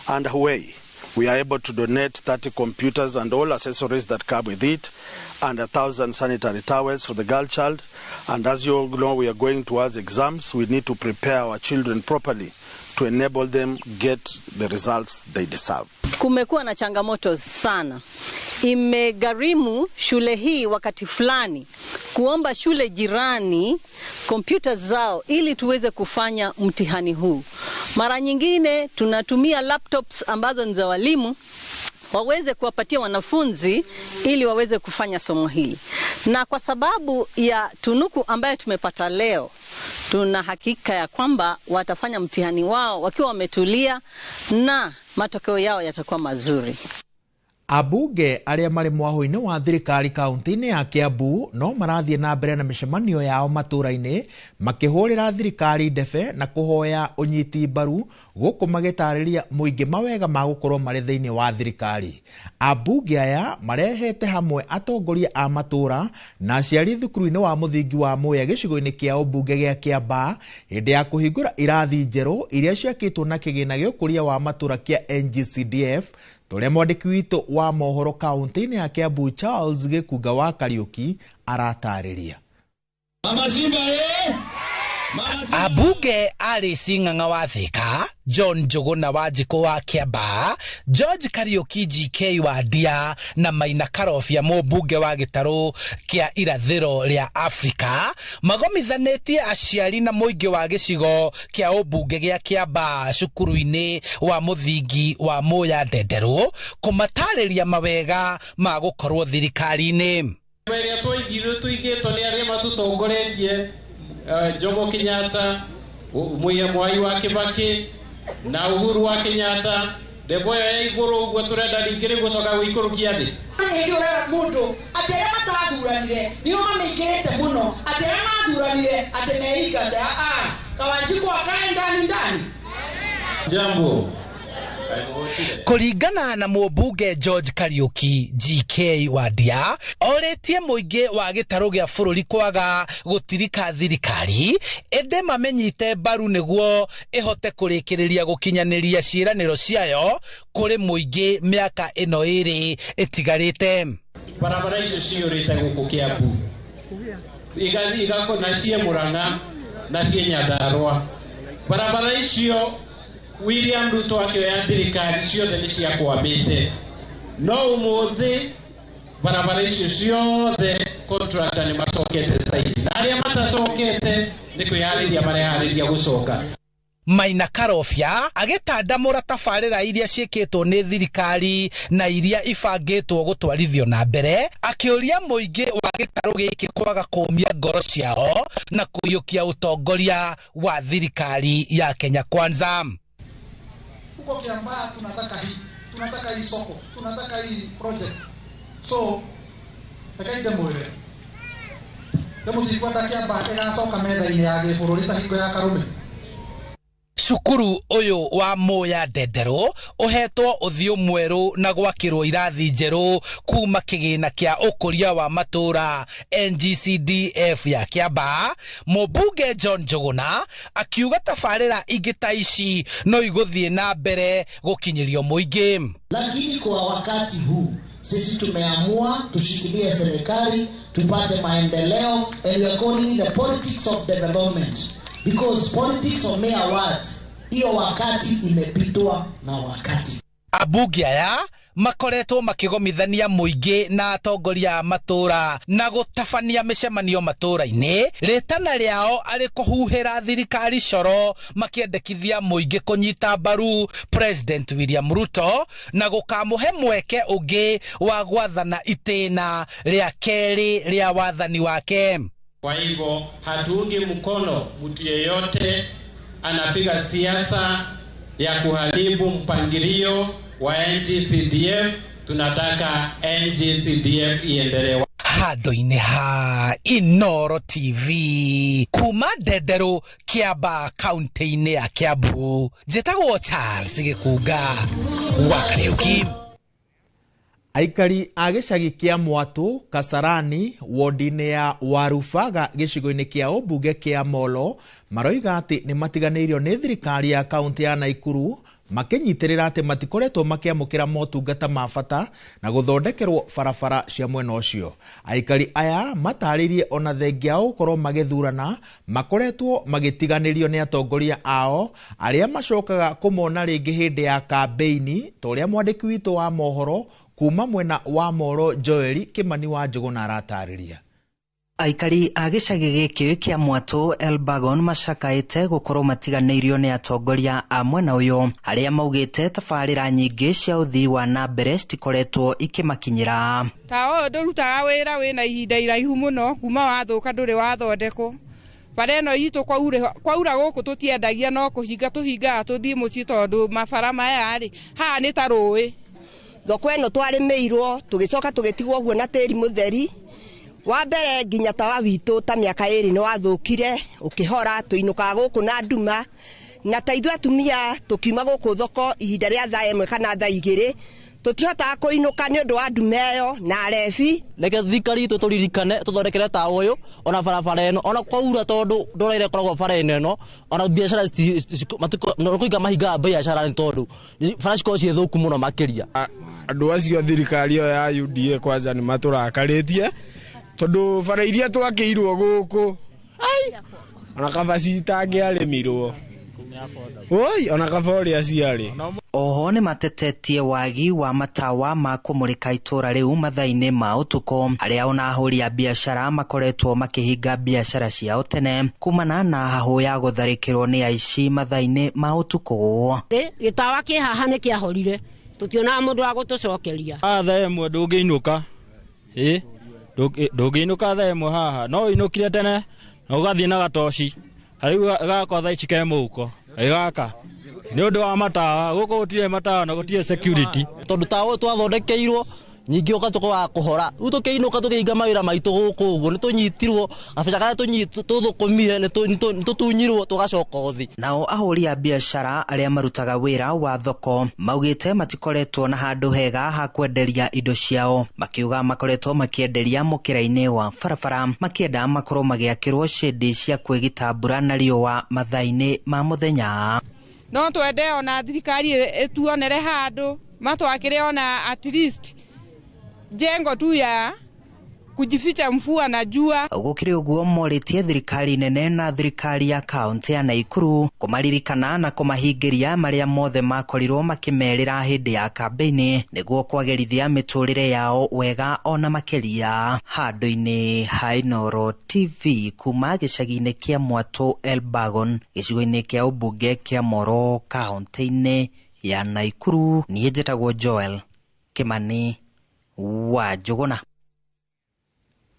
Speaker 14: and Huawei, we are able to donate 30 computers and all accessories that come with it, and 1,000 sanitary towels for the girl child. And as you all know, we are going towards exams. We need to prepare our children properly to enable them get the results they deserve.
Speaker 17: Kumekuwa na changamoto sana. Imegharimu shule hii wakati fulani kuomba shule jirani kompyuta zao ili tuweze kufanya mtihani huu. Mara nyingine tunatumia laptops ambazo ni za walimu waweze kuwapatia wanafunzi ili waweze kufanya somo hili. Na kwa sababu ya tunuku ambayo tumepata leo, tuna hakika ya kwamba watafanya mtihani wao wakiwa wametulia na matokeo yao yatakuwa mazuri.
Speaker 18: Abunge arĩa marĩ mwahũ-inĩ wa thirikari kaunti-inĩ ya Kiambu no marathiĩ na mbere na mĩcemanio yao matũũra-inĩ makĩhũrĩra thirikari ndebe na kũhoya ũnyiti mbaru gũkũ magĩtarĩria mũingĩ mawega ma gũkorwo marĩ thĩinĩ wa thirikari. Abunge aya marehete hamwe atongoria a matũũra na aciari thukuru-inĩ wa mũthingi wa Muya gĩcigo-inĩ kĩa ũmbunge gĩa Kiambaa hĩndĩ ya kũhingũra irathi njerũ iria ciakĩtwo na kĩgĩna gĩa ũkũria wa matũũra kĩa NGCDF. Tũrĩa mwandĩki witũ wa mohoro kaunti-inĩ ya Kiambu Charles Gĩkunga wa Kariũki aratarĩria.
Speaker 2: Abunge Alice Ng'ang'a wa Thika, John Njuguna wa Njikũ wa Kiambaa, George Kariũki GK wa Ndia na Maina Karobia mũmbunge wa gĩtarũ kĩa irathĩro rĩa Afrika magomithanĩtie aciari na mũingĩ wa gĩcigo kĩa ũmbunge gĩa Kiambaa cukuru-inĩ wa mũthingi wa Muya Ndenderũ kũmatarĩria mawega ma gũkorwo thirikari-inĩ.
Speaker 19: Ĩrĩa twaigirwo tũigĩtwo nĩ arĩa matũtongoretie Jomo Kenyatta, Mwai wa Kibaki na Uhuru wa Kenyatta, ndebo ya igũrũ ũguo tũrenda ningĩ rĩu gũcoka gũikũrũkia thĩ.
Speaker 20: Hĩndĩ ũrera mũndũ atĩ arĩa matathuranire nĩo mamĩingĩrĩte mũno, atĩ arĩa mathuranire atĩ meingate Kawanjikũ akae ndani ndani.
Speaker 19: Jambo.
Speaker 2: Kũringana na mũmbunge George Kariũki GK wa Ndia, orĩtie mũingĩ wa gĩtarũ gĩa bũrũri kwaga gũtirika thirikari ĩndĩ mamenyite mbaru nĩguo ĩhote kũrĩkĩrĩria gũkinyanĩria ciĩranĩro ciayo kũrĩ mũingĩ mĩaka ĩno ĩrĩ ĩtigarĩte.
Speaker 19: Barabara icio ciyũrĩte gũkũ Kiambu, na ciĩ Murang'a na ciĩ Nyandarũa. Barabara icio William Ruto akĩoya thirikari ciothe nĩ ciakwamĩte, no ũmũthĩ barabara icio ciothe contractor nĩ macokete site, na arĩa matacokete nĩ kwĩharĩria mareharĩria gũcoka.
Speaker 2: Maina Karobia agĩtandamũra tabarĩra iria ciĩkĩtwo nĩ thirikari na iria ibangĩtwo gũtwarithio na mbere, akĩũria mũingĩ wa gĩtarũ gĩkĩ kwaga kũũmia ngoro ciao na kũiyũkia ũtongoria wa thirikari ya Kenya Kwanza.
Speaker 16: Huko Kiambaa tunataka hii, tunataka hii soko, tunataka hii project. So rekai ndĩmwĩre, ndĩmũtikwenda Kiambaa ĩgacoka metha-inĩ ya gĩbũrũri ta hingo ya Karume.
Speaker 2: Cukuru ũyũ wa Muya Ndenderũ ũhetwo ũthiũ mwerũ na gwakĩrwo irathi njerũ kuma kĩgĩna kĩa ũkũria wa matũũra NGCDF ya Kiambaa. Mũmbunge John Njuguna akiuga tabarĩra ingĩ ta ici no igũthiĩ na mbere gũkinyĩrio mũingĩ.
Speaker 21: Lakini kwa wakati huu sisi tumeamua tushikilie serikali tupate maendeleo, and we are calling the politics of development. Because politics of mere words, hiyo wakati imepitwa na wakati.
Speaker 2: Abunge aya makoretwo makĩgomithania mũingĩ na atongoria a matũũra na gũtabania mĩcemanio matũũra-inĩ, rĩtana rĩao arĩ kũhuhĩra thirikari coro makĩendekithia mũingĩ kũnyita mbaru President William Ruto na gũkamũhe mweke ũngĩ wa gwathana itĩna rĩa kerĩ rĩa wathani wake.
Speaker 19: Kwa hivyo hatuungi mkono mtu yeyote anapiga siasa ya kuharibu mpangilio wa NGCDF. Tunataka NGCDF iendelee.
Speaker 2: Handũ-inĩ ha Inooro TV kuma Ndenderũ, Kiambaa, kaunti-inĩ ya Kiambu, njĩtagwo Charles Gĩkunga wa Kariũki.
Speaker 18: Aikari a gĩcagi kĩa Mwatũ Kasarani wodi-inĩ ya Warubaga gĩcigo-inĩ kĩa ũmbunge kĩa Molo maroiga atĩ nĩ matiganĩirio nĩ thirikari ya kaunti ya Naikuru makĩnyitĩrĩra atĩ matikoretwo makĩamũkĩra motungata ma bata na gũthondekerwo barabara cia mwena ũcio. Aikari aya matarĩirie ona thengia wao gũkorwo magĩthurana makoretwo magĩtiganĩrio nĩ atongoria ao arĩa macokaga kũmona rĩngĩ hĩndĩ ya kambĩini ta ũrĩa mwandĩki witũ wa mohoro kuma mwena wa Moro Joel Kimani wa Njũgũna aratarĩria.
Speaker 1: Aikari a gĩcagi gĩkĩ kĩa Mwatũ Elbagon macakaĩte gũkorwo matiganĩirio nĩ atongoria a mwena ũyũ arĩa maugĩte tabarĩra nyingĩ cia ũthii wa na mbere citikoretwo ikĩmakinyĩra.
Speaker 4: Ta ũyũ ndũrutaga wĩra wĩna ihinda iraihu mũno kuma wathũka ndũrĩ wathondekwo. Bara ĩno itũ kwaura gũkũ tũtiendagia no kũhinga tũhingaga tũthiĩ mũciĩ tondũ mabara maya rĩ haha nĩ ta rũĩ.
Speaker 5: Thoko ĩno twarĩmĩirwo tũgĩcoka tũgĩtigwo ũguo na tĩri mũtheri. Wa mbere nginya tawa witũ ta mĩaka ĩrĩ nĩ wathũkire ũkĩhora tũinũkaga gũkũ na nduma na ta ithuĩ atumia tũkiuma gũkũ thoko ihinda rĩa thaa 1 kana thaa 2 tũtihotaga kũinũka nĩ ũndũ wa nduma ĩyo na arebi.
Speaker 12: Reke thirikari itũ tũririkane tũthondekere tawa ũyũ ona barabara ĩno ona kwaura tondũ ndũra ĩrĩa ĩkoragwo bara-inĩ ĩno ona biacara kũiga mahingaga biacara nĩ tondũ bara cikoragwo ciĩ thũku mũno makĩria.
Speaker 25: Andũ acio a thirikari ĩyo ya UDA kwanza nĩ matũrakarĩtie tondu bara iria twakĩirwo gũkũ ai ona kaba citangĩarĩmirwo oi ona kaba ũrĩa ciarĩ.
Speaker 1: Oho nĩ matetetie wagi wa matawa ma kũmũrĩka itũra rĩu mathaa-inĩ ma ũtukũ arĩa ona ahũri a biacara makoretwo makĩhinga biacara ciao tene kumana na hahũ ya gũtharĩkĩrwo nĩ aici mathaa-inĩ ma ũtukũ.
Speaker 26: Gĩtawa kĩ haha nĩ kĩahorire tũtionaga mũndũ wa gũtũcokeria.
Speaker 27: Thaa 1 ndũngĩinũka ĩ ndũngĩinũka thaa 1 haha no ũinũkire tene na ũgathiĩ na gatoci rĩu gakwa thaa ici ke mũhuko gaka nĩ ũndũ wa matawa gũkũ gũtirĩ matawa na gũtirĩ security
Speaker 12: tondũ tawa ũyũ twathondekeirwo nyingĩ ũgatuĩka wa kũhora rĩu tũkĩinũka tũkĩhinga mawĩra maitũ gũkũ ũguo nĩ tũnyitirwo gabeca karĩa tũthũkũmire nĩ tũtunyirwo tũgacoka ũthi.
Speaker 1: Nao ahũri a biacara arĩa marutaga wĩra wa thoko maugĩte matikoretwo na handũ hega ha kwenderia indo ciao makiuga makoretwo makĩenderia mũkĩra-inĩ wa barabara makĩenda makorwo magĩakĩrwo shedi cia kwĩgita mbura na riũa mathaa-inĩ ma mũthenya.
Speaker 4: No twende ona thirikari ĩtuonere handũ matwakĩre ona at least jengo tu ya kujificha mvua na jua.
Speaker 1: Gũkĩrĩ ũguo morĩtie thirikari nene na thirikari ya kaunti ya Naikuru kũmaririkana na kũmahingĩria marĩa mothe makorirwo makĩmerĩra hĩndĩ ya kambĩini nĩguo kwagĩrithia mĩtũrĩre yao wega ona makĩria. Handũ-inĩ ha Inooro TV kuma gĩcagi-inĩ kĩa Mwatũ Elbagon gĩcigo-inĩ kĩa ũmbunge kĩa Moro kaunti-inĩ ya Naikuru, niĩ njĩtagwo Joel Kimani wa Njũgũna.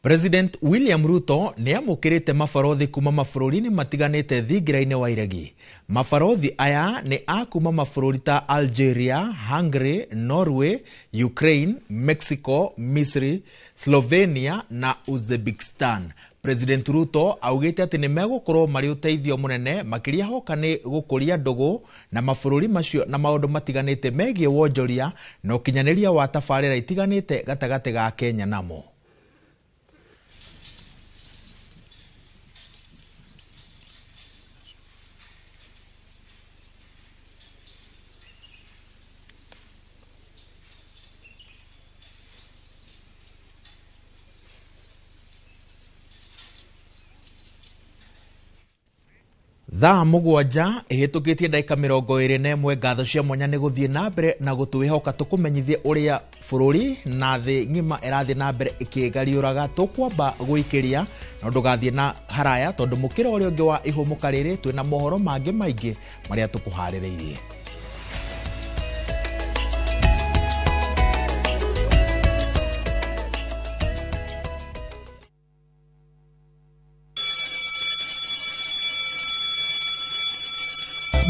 Speaker 18: President William Ruto nĩ amũkĩrĩte mabarothi kuma mabũrũri-inĩ matiganĩte thingira-inĩ wa iregi. Mabarothi aya nĩ a kuma mabũrũri ta Algeria, Hungary, Norway, Ukraine, Mexico, Misri, Slovenia na Uzbekistan. President Ruto augĩte atĩ nĩ megũkorwo marĩ ũteithio mũnene makĩria hoka nĩ gũkũria ndũgũ na mabũrũri macio na maũndũ matiganĩte megiĩ wonjoria na ũkinyanĩria wa tabarĩra itiganĩte gatagatĩ ga Kenya namo. Thaa 7 ihĩtũkĩtie ndagĩka 21. Ngatho cia mwanya nĩ gũthiĩ na mbere na gũtwĩhoka tũkũmenyithie ũrĩa bũrũri na thĩ ng'ima ĩrathiĩ na mbere ĩkĩgariũraga. Tũkwamba gũikĩria na ndũgathiĩ na haraya tondũ mũkĩra ũrĩa ũngĩ wa ihũmũka rĩrĩ twĩna mohoro mangĩ maingĩ marĩa tũkũharĩrĩirie.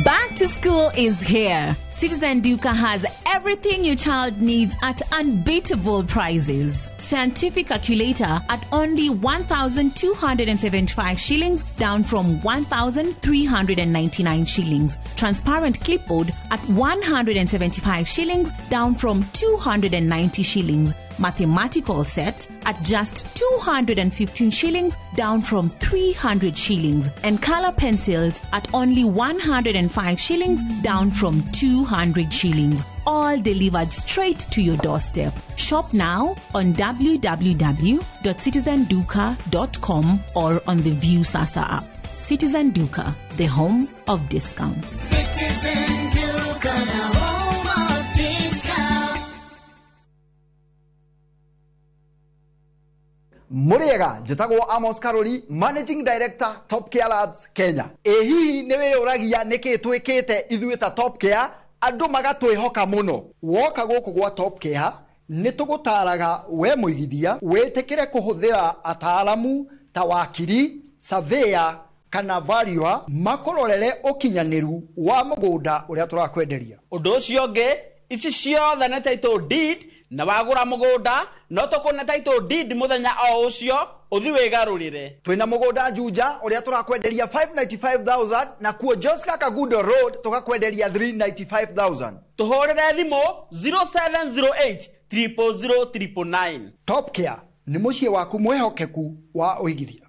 Speaker 28: Back to school is here. Citizen Duka has everything your child needs at unbeatable prices. Scientific calculator at only 1,275 shillings, down from 1,399 shillings. Transparent clipboard at 175 shillings, down from 290 shillings. Mathematical set at just 215 shillings, down from 300 shillings. And color pencils at only 105 shillings, down from 200 shillings. All delivered straight to your doorstep. Shop now on www.citizenduka.com or on the View Sasa app. Citizen Duka, the home of discounts.
Speaker 3: Citizen Duka, the home of discounts.
Speaker 6: Muriega njĩtagwo Amos Karori, Managing Director, Top Care Labs Kenya. Ĩ hihi nĩ wĩyũragia nĩkĩ twĩkĩte ithuĩ ta Top Care andũ magatwĩhoka mũno? Woka gũkũ gwa Top Care nĩ tũgũtaraga we mũigithia wĩtĩkĩre kũhũthĩra ataaramu ta wakiri, surveyor kana valuer makũrorere ũkinyanĩru wa mũgũnda ũrĩa tũrakwenderia.
Speaker 7: Ũndũ ũcio ũngĩ, ici ciothe nĩ title deed, na wagũra mũgũnda no tũkũne title deed mũthenya o ũcio ũthi wĩgarũrĩre.
Speaker 6: Twĩna mũgũnda Juja ũrĩa tũrakwenderia 595,000 na kuo Joska Kagudo Road tũgakwenderia 395,000.
Speaker 7: Tũhũrĩre thimũ 0708 000 999.
Speaker 6: Top Care nĩ mũciĩ waku mwĩhokeku wa ũigithia.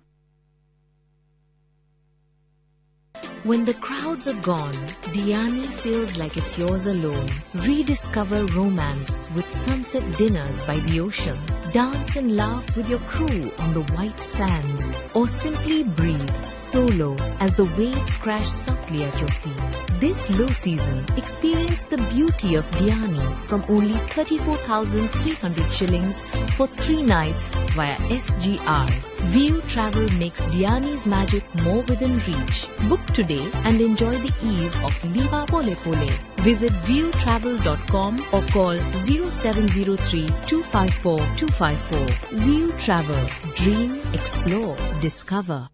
Speaker 10: When the crowds are gone, Diani feels like it's yours alone. Rediscover romance with sunset dinners by the ocean. Dance and laugh with your crew on the white sands. Or simply breathe solo as the waves crash softly at your feet. This low season, experience the beauty of Diani from only 34,300 shillings for 3 nights via SGR. View Travel makes Diani's magic more within reach. Book today and enjoy the ease of Liva Pole Pole. Visit viewtravel.com or call 0703 254 254. View Travel. Dream, explore, discover.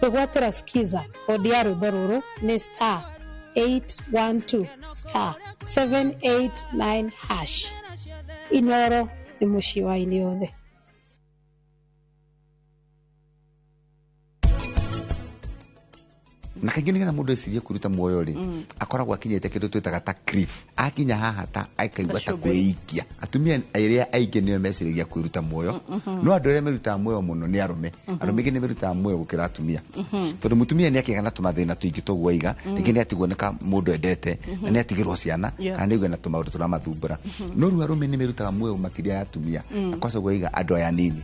Speaker 11: Kwĩgwatĩra skiza kodi ya rwĩmbo rũrũ nĩ star 812 star 789 hash. Inoro nĩ mũciĩ wa aini othe.
Speaker 13: Na kaingĩ nĩgetha mũndũ ecirie kũruta muoyo rĩ, akoragwo akinyĩte kĩndũ twĩtaga ta cliff. Akinya haha ta akaigua ta kwĩikia. Atumia arĩa aingĩ nĩo meciragia kwĩruta muoyo, no andũ arĩa merutaga muoyo mũno nĩ arũme. Arũme aingĩ nĩ merutaga muoyo gũkĩra atumia, tondũ mũtumia nĩ akĩgĩa na tũmathĩna tũingĩ tũguo aiga, rĩngĩ nĩ atigwo nĩ mũndũ endete, na nĩ atigĩrwo ciana, kana nĩ aigua na tũmaũndũ tũramathumbũra. No rĩu arũme nĩ merutaga muoyo makĩria ya atumia, na kwaca ũguo aiga andũ aya nini.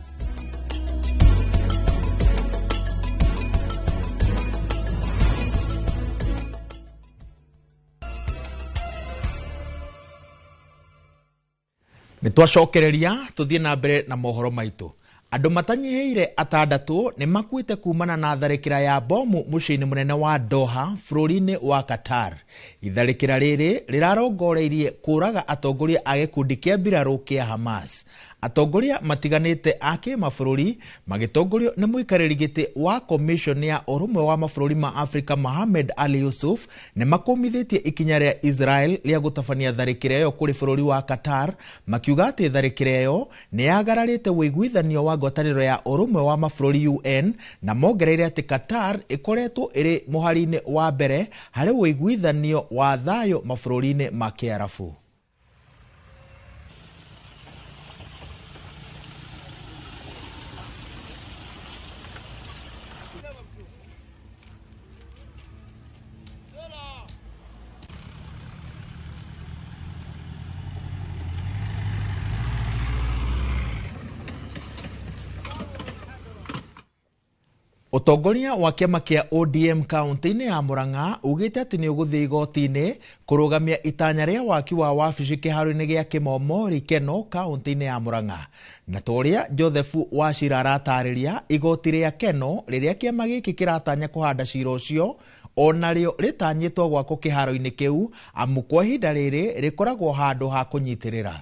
Speaker 18: Nĩ twacokereria tũthiĩ na mbere na mohoro maitũ. Andũ matanyihĩire atandatũ nĩ makuĩte kumana na tharĩkĩra ya bomu mũciĩ-inĩ mũnene wa Doha bũrũri-inĩ wa Qatar. Itharĩkĩra rĩrĩ rĩrarongoreirie kũraga atongoria a gĩkundi kĩa mbirarũ kĩa Hamas. Atongoria matiganĩte a kĩmabũrũri magĩtongorio nĩ mũikarĩri gĩtĩ wa commission ya ũrũmwe wa mabũrũri ma Afrika Mohamed Ali Yusuf nĩ makũmithĩtie ikinya rĩa Israel rĩa gũtabania tharĩkĩra ĩyo kũrĩ bũrũri wa Qatar, makiuga atĩ tharĩkĩra ĩyo nĩ yagararĩte ũiguithanio wa ngwatanĩro ya ũrũmwe wa mabũrũri UN, na mongereire atĩ Qatar ĩkoretwo ĩrĩ mũhari-inĩ wa mbere harĩ ũiguithanio wa thayũ mabũrũri-inĩ ma Kĩarabu. Ũtongoria wa kĩama kĩa ODM kaunti-inĩ ya Murang'a ugĩte atĩ nĩ ũgũthiĩ igoti-inĩ kũrũgamia itanya rĩa waki wa wabici kĩharo-inĩ gĩa Kĩmomori Keno kaunti-inĩ ya Murang'a. Na ta ũrĩa Joseph Wachira aratarĩria, igoti rĩa Keno rĩrĩa kĩama gĩkĩ kĩratanya kũhanda cira ũcio onarĩo rĩtanyĩtwo gwakwo kĩharo-inĩ kĩu amu kwa ihinda rĩrĩ rĩkoragwo handũ ha kũnyitĩrĩra.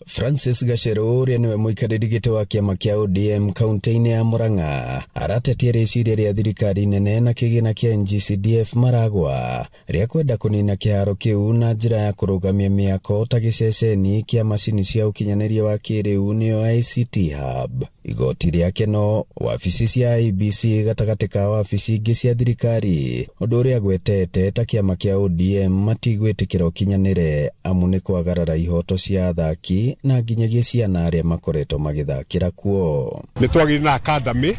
Speaker 8: Francis Gacheru ũrĩa nĩwe mũikarĩri gĩtĩ wa kĩama kĩa ODM kaunti-inĩ ya Murang'a aratetia rĩciria rĩa thirikari nene na kĩgĩna kĩa NGCDF Maragwa rĩa kwenda kũnina kĩharo kĩu na njĩra ya kũrũgamia mĩako ta gĩceceni kĩa macini cia ũkinyanĩria wa kĩrĩu nĩyo ICT Hub. Igoti rĩa Keno, wabici cia IEBC gatagatĩ ka wabici ingĩ cia thirikari, ũndũ ũrĩa agwetete ta kĩama kĩa ODM matigwĩtĩkĩra ũkinyanĩre amu nĩ kwagarara ihoto cia athaki na nginyagia ciana arĩa makoretwo magĩthakĩra kuo.
Speaker 9: Nĩ twagĩrĩire na academy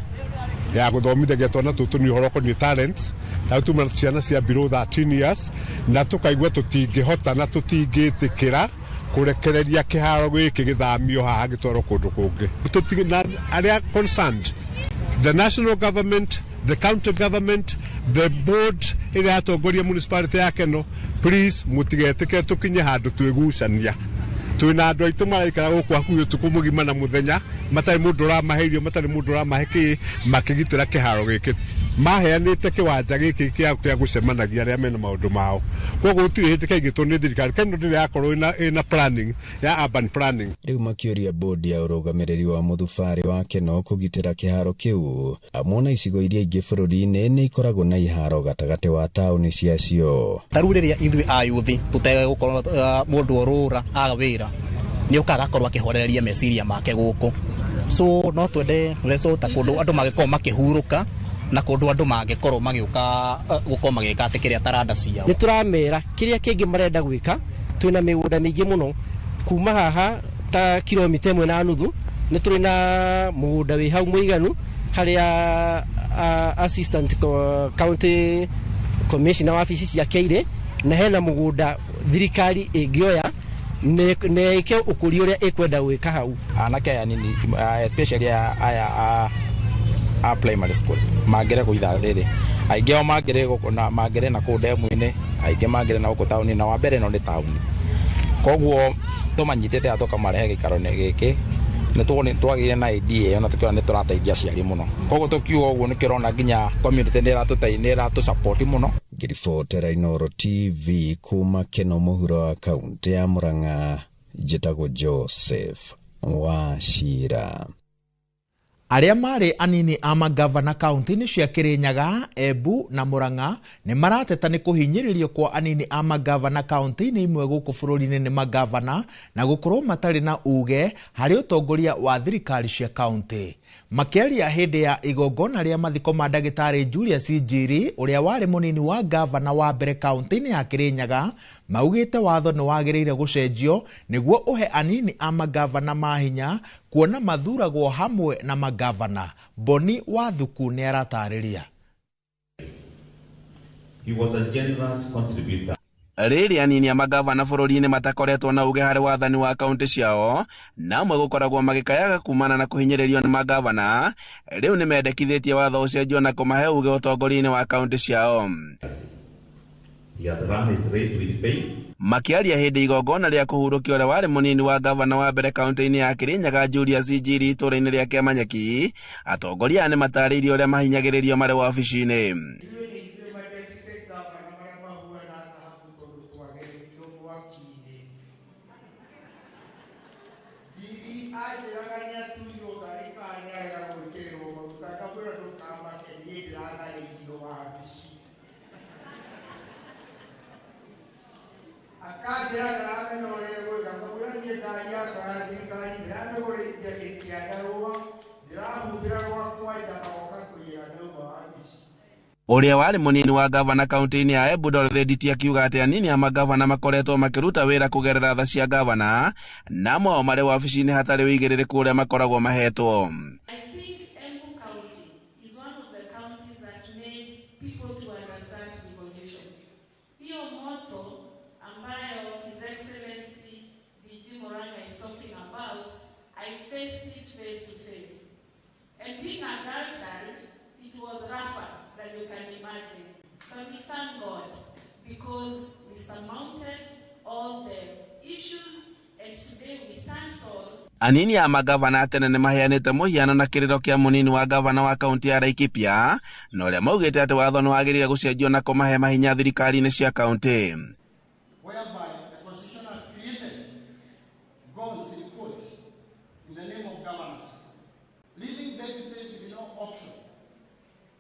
Speaker 9: ya gũthomithagia twana tũtũ nĩ ũhoro ũkoniĩ talents ta tuma ciana cia below 13 years na tũkaigua tũtingĩhota na tũtingĩtĩkĩra kũrekereria kĩharo gĩkĩ gĩthamio haha gĩtwarwo kũndũ kũngĩ. Na arĩa concerned, the national government, the county government, the board ĩrĩa yatongoria municipality ya Keno, please mũtigetĩkĩre tũkinye handũ twĩgucania. Twĩna andũ aitũ maraikara gũkũ hakuhĩ ũtukũ mũgima na mũthenya matarĩ mũndũ ũramahe irio matarĩ mũndũ ũramahe kĩ makĩgitĩra kĩharo gĩkĩ. Maheanĩte kĩwanja gĩkĩ kĩa gũcemanagia arĩa mena maũndũ mao, koguo gũtirĩ hĩndĩ kaigĩtwo nĩ thirikari. Keno ndĩrĩ yakorwo ĩna planning ya urban planning.
Speaker 8: Rĩu makĩũria bodi ya ũrũgamĩrĩri wa mũthubarĩ wa Keno kũgitĩra kĩharo kĩu amu ona icigo iria ingĩ bũrũri-inĩ nĩ ikoragwo na iharo gatagatĩ wa taũni ciacio.
Speaker 14: Ta rĩu rĩrĩa ithuĩ ayuthi tũtegũkorwo mũndũ orũra aga wĩra nĩ ũkaga agakorwo akĩhorereria meciria make gũkũ, so no twende reso ta kũndũ andũ mangĩkorwo makĩhurũka na kũndũ andũ mangĩkorwo magĩũka gũkorwo magĩka atĩ kĩrĩa taranda ciao.
Speaker 15: Nĩ tũramera kĩrĩa kĩngĩ marenda gwĩka, twĩna mĩgũnda mĩingĩ mũno kuma haha ta kilomita 1.5 nĩ tũrĩ na mũgũnda wĩ hau mũiganu harĩa assistant county commissioner wabici ciake irĩ, na hena mũgũnda thirikari ĩngĩoya na ĩke ũkũria ũrĩa ĩkwenda gwĩka hau.
Speaker 17: Anake aya nini especially aya a primary school mangĩre gũitha rĩrĩ aingĩ ao mangĩre gũkũ na mangĩre na kũu ndemu-inĩ, aingĩ mangĩre na gũkũ taũni, na wa mbere no nĩ taũni, koguo tũmanyitĩte tũkamarehe gĩikaro-inĩ gĩkĩ nĩ twagĩire na idea ĩyo na tũkĩona nĩ tũrateithia aciari mũno, koguo tũkiuga ũguo nĩ kĩrona nginya community nĩ ĩratũ support mũno.
Speaker 8: Ngĩribotera Inooro TV kuma Keno mũhuro wa kaunti ya Murang'a, njĩtagwo Joseph Wachira.
Speaker 18: Arĩa marĩ anini a magavana kaunti-inĩ cia Kirinyaga, Embu na Murang'a nĩ marateta nĩ kũhinyĩrĩrio kwa anini a magavana kaunti-inĩ imwe gũkũ bũrũri-inĩ nĩ magavana na gũkorwo matarĩ na uge harĩ ũtongoria wa thirikari cia kaunti. Makĩaria hĩndĩ ya igongona rĩa mathiko ma ndagĩtarĩ Julius Njiri ũrĩa warĩ mũnini wa gavana wa mbere kaunti-inĩ ya Kirinyaga, maugĩte watho nĩ wagĩrĩire gũcenjio nĩguo ũhe anini a magavana mahinya kuona mathuragwo hamwe na magavana. Boni Wathuku nĩ aratarĩria.
Speaker 22: He was a generous contributor.
Speaker 23: Rĩrĩ anini a magavana bũrũri-inĩ matakoretwo na uge harĩ wathani wa kaunti ciao na amwe gũkoragwo magĩkayaga kumana na kũhinyĩrĩrio nĩ magavana, rĩu nĩ mendekithĩtie watho ũcenjio na kũmahe uge ũtongoria-inĩ wa kaunti ciao.
Speaker 22: He has run his race with faith.
Speaker 23: Makĩaria hĩndĩ igongona rĩa kũhurũkia ũrĩa warĩ mũnini wa gavana wa mbere kaunti-inĩ ya Kirinyaga Julius Njiri itũũra-inĩ rĩa Kĩamanyeki, atongoria aya nĩ matarĩirie ũrĩa mahinyagĩrĩrio marĩ wabici-inĩ.
Speaker 24: Akanjĩra ndaramenya ũrĩa egwĩka, ngamwĩra niĩ ngari yakwa ya thirikari ndĩramĩgũrĩte kĩandarũa, ndĩrahumbĩra gwakwa nja magoka kũiyĩra ndauma wabici.
Speaker 23: Ũrĩa warĩ mũnini wa gavana kaunti-inĩ ya Embu Dorothy Nditi akiuga atĩ anini a magavana makoretwo makĩruta wĩra kũgerera tha cia gavana na amwe ao marĩ wabici-inĩ hatarĩ ũigĩrĩrĩku ũrĩa makoragwo mahetwo.
Speaker 29: I think Embu County is one of the counties that made people to understand devolution. Hiyo moto ambayo His Excellency DG Murang'a is talking about, I faced it face to face.
Speaker 23: Anini a magavana tene nĩ maheanĩte mũhiano na kĩrĩro kĩa mũnini wa gavana wa kaunti ya Laikipia na ũrĩa maugĩte atĩ watho nĩ wagĩrĩire gũcenjio na kũmahe mahinya thirikari-inĩ cia kaunti.
Speaker 2: Whereby the Constitution has created goals in quotes in the name of governance, leaving deputies with no option.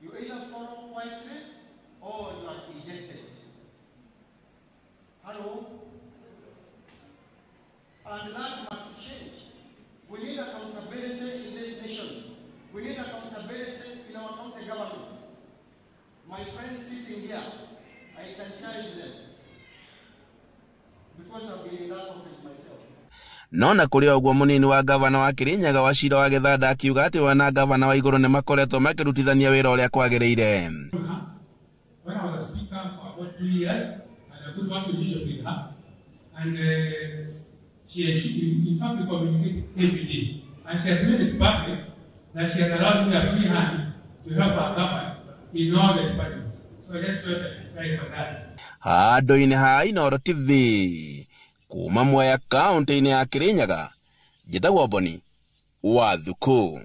Speaker 2: You either follow quietly or you are ejected. Hello? And that must change. We need accountability in this nation. We need accountability in our county government. My friends sitting here, I can challenge them because I've been in that office myself.
Speaker 23: No na kũrĩ ũguo, mũnini wa gavana wa Kirinyaga wa Cira wa Gĩthanda akiuga atĩ we na gavana wa igũrũ nĩ makoretwo makĩrutithania wĩra ũrĩa kwagĩrĩire.
Speaker 5: When I was a speaker for about 2 years, I had a good working relationship with her. And she, in fact, we communicate every day. And she has made it public that she has allowed me a free hand to help her govern in all the departments. So I just felt thank for that.
Speaker 23: Handũ-inĩ ha Inooro TV kuma Mwea kaũntĩ-inĩ ya Kirinyaga, njĩtagwo Boni wa Thuku.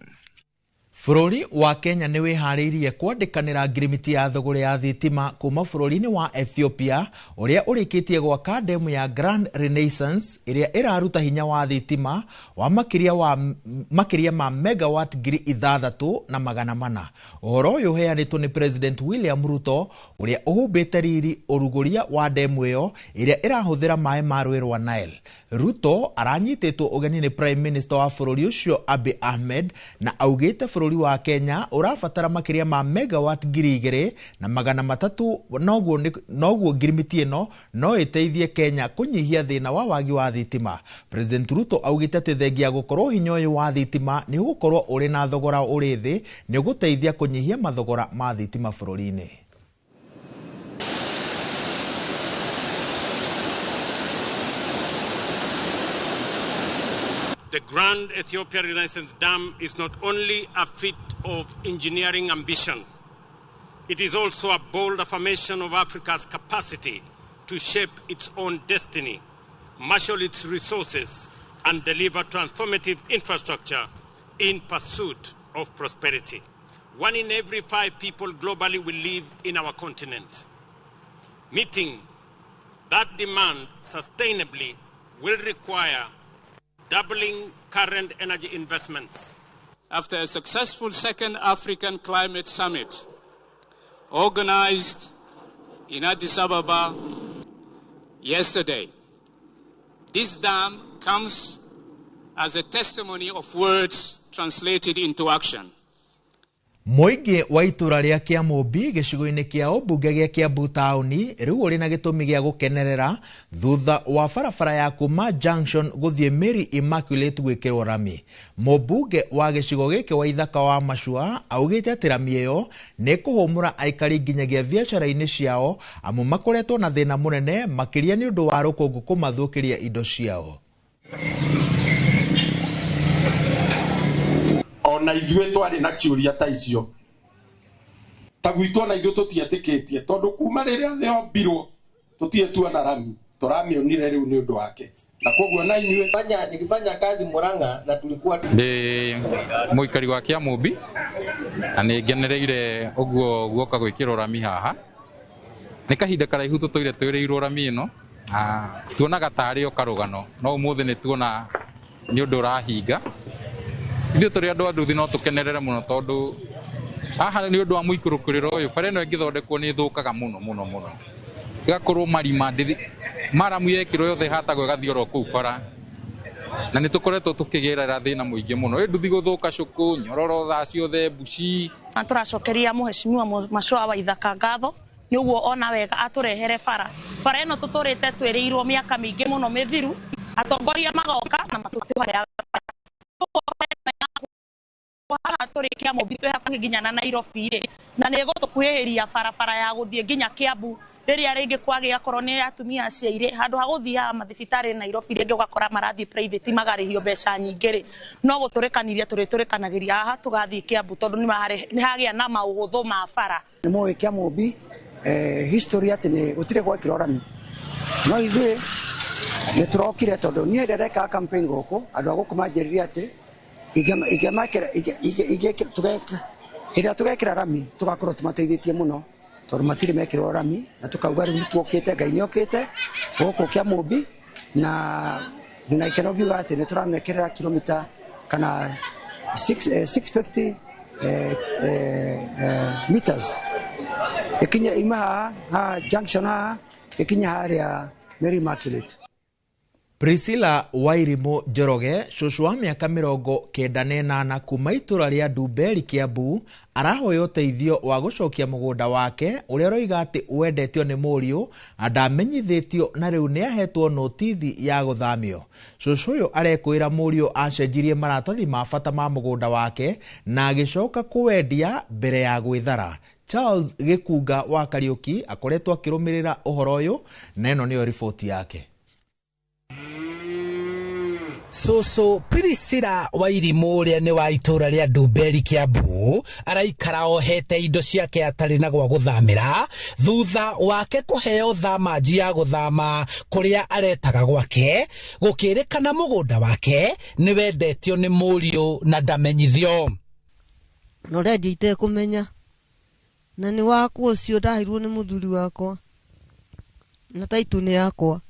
Speaker 18: Bũrũri wa Kenya nĩ wĩharĩirie kwandĩkanĩra ngirimiti ya thũgũrĩ ya thitima kuma bũrũri-inĩ wa Ethiopia ũrĩa ũrĩkĩtie gwaka ndemu ya Grand Renaissance ĩrĩa ĩraruta hinya wa thitima wa makĩria ma megawatt 6400. Ũhoro ũyũ ũheanĩtwo nĩ President William Ruto ũrĩa ũhumbĩte riri ũrugũria wa ndemu ĩyo ĩrĩa ĩrahũthĩra maĩ ma rũĩ rwa Nile. Ruto aranyitĩtwo ũgeni nĩ Prime Minister wa bũrũri ũcio Abiy Ahmed na augĩte bũrũri wa Kenya ũrabatara makĩria ma megawatt 2300, noguo ngirimiti ĩno no ĩteithie Kenya kũnyihia thĩna wa wagi wa thitima. President Ruto augĩte atĩ thengia gũkorwo hinya ũyũ wa thitima nĩ ũgũkorwo ũrĩ na thogora ũrĩ thĩ, nĩ ũgũteithia kũnyihia mathogora ma thitima bũrũri-inĩ.
Speaker 16: The Grand Ethiopia Renaissance Dam is not only a feat of engineering ambition, it is also a bold affirmation of Africa's capacity to shape its own destiny, marshal its resources, and deliver transformative infrastructure in pursuit of prosperity. One in every five people globally will live in our continent. Meeting that demand sustainably will require doubling current energy investments.
Speaker 19: After a successful second African Climate Summit organized in Addis Ababa yesterday, this dam comes as a testimony of words translated into action.
Speaker 18: Mũingĩ wa itũra rĩa Kĩamũmbi gĩcigo-inĩ kĩa ũmbunge gĩa Kiambu taũni rĩu ũrĩ na gĩtũmi gĩa gũkenerera thutha wa barabara ya kuma Junction gũthiĩ Mary Immaculate gwĩkĩrwo rami. Mũmbunge wa gĩcigo gĩkĩ wa Ithaka wa Macua augĩte atĩ rami ĩyo nĩ ĩkũhũmũra aikari nginyagia biacara-inĩ ciao, amu makoretwo na thĩna mũnene makĩria nĩ ũndũ wa rũkũngũ kũmathũkĩria indo ciao.
Speaker 20: Ona ithuĩ twarĩ na ciũria ta icio ta gwitũ, ona ithuĩ tũtietĩkĩtie tondũ kuma rĩrĩa thĩ yombirwo tũtirĩ tuona rami, tũramĩonire rĩu nĩ ũndũ wake na koguo na inyuĩ.
Speaker 21: Nikifanya kazi Murang'a na tulikuwa
Speaker 25: Ndĩ mũikari wa Kĩamũmbi na nĩ ngenereire ũguo guoka gwĩkĩrwo rami haha. Nĩ kahinda karaihu tũtũire twĩrĩirwo rami ĩno na tuonaga tarĩ o karũgano, no ũmũthĩ nĩ tuona nĩ ũndũ ũrahinga. Ithuĩ tũrĩ andũ a nduthi no tũkenerere mũno tondũ haha nĩ ũndũ wa mũikũrũkĩrĩro ũyũ, bara ĩno ĩngĩthondekwo nĩ ĩthũkaga mũno mũno mũno, ĩgakorwo marima maramu yekĩrwo yothe ĩhatagwo ĩgathiĩ oro kũu bara, na nĩ tũkoretwo tũkĩgerera thĩna mũingĩ mũno, ĩ nduthi gũthũka, cũkũ nyororo thaa ciothe mbuci.
Speaker 26: Na tũracokeria mũhecimiwa Macua wa Ithaka ngatho nĩ ũguo ona wega atũrehere bara. Bara ĩno tũtũrĩte twĩrĩirwo mĩaka mĩingĩ mũno mĩthiru, atongoria magoka na matũheaga haha tũrĩ Kĩamũmbi twĩ hakuhĩ nginya na Nairobi rĩ, na nĩ ĩgũtũkuhĩrĩria barabara ya gũthiĩ nginya Kiambu rĩrĩa rĩngĩ kwagĩa akorwo nĩ atumia aciaire handũ ha gũthiaga mathibitarĩ Nairobi rĩngĩ ũgakora marathiĩ private magarĩhio mbeca nyingĩ rĩ, no gũtũrĩkanĩria tũrĩtũrĩkanagĩria haha tũgathiĩ Kiambu tondũ nĩ hagĩa na maũhũthũ ma bara.
Speaker 27: Nĩ mũĩ Kĩamũmbi history atĩ nĩ gũtirĩ gwekĩrwo rami, no ithuĩ
Speaker 1: Nĩ tũrokire tondũ niĩ rĩrĩa ndekaga campaign gũkũ andũ a gũkũ manjĩrire atĩ ĩrĩa tũgekĩra rami tũgakorwo tũmateithĩtie mũno tondũ matirĩ mekĩrwo rami na tũkauga rĩu nĩtuokĩte Ngai nĩokĩte gũkũ Kĩamũmbi na na ikeno ngiuga atĩ nĩtũramekĩrĩra kilomita kana 650 meters ikinye ima haha junction haha ikinye harĩa Mary Immaculate.
Speaker 18: Priscilla Wairimu Njoroge cũcũ wa mĩaka 98 kuma itũra rĩa Ndumberi Kiambu arahoya ũteithio wa gũcokia mũgũnda wake ũrĩa ũroiga atĩ wendetio nĩ mũriũ na ndamenyithĩtio na rĩu nĩahetwo notithi ya gũthamio. Cũcũ ũyũ arekwĩra mũriũ acenjirie maratathi ma bata ma mũgũnda wake na agĩcoka kũwendia mbere ya gwĩthara. Charles Gĩkunga wa Kariũki akoretwo akĩrũmĩrĩra ũhoro ũyũ na ĩno nĩyo riboti yake.
Speaker 3: Cũcũ Priscilla Wairimu ũrĩa nĩ wa itũra rĩa Ndumberi Kiambu araikara ohete indo ciake atarĩ na gwa gũthamĩra thutha wake kũheo thamanji ya gũthama kũrĩa aretaga gwake gũkĩrĩkana mũgũnda wake nĩ wendetio nĩ mũriũ na ndamenyithio.
Speaker 4: No rendio itekũmenya na nĩ wakwa ũcio ndaheirwo nĩ mũthuri wakwa na taitũ nĩ yakwa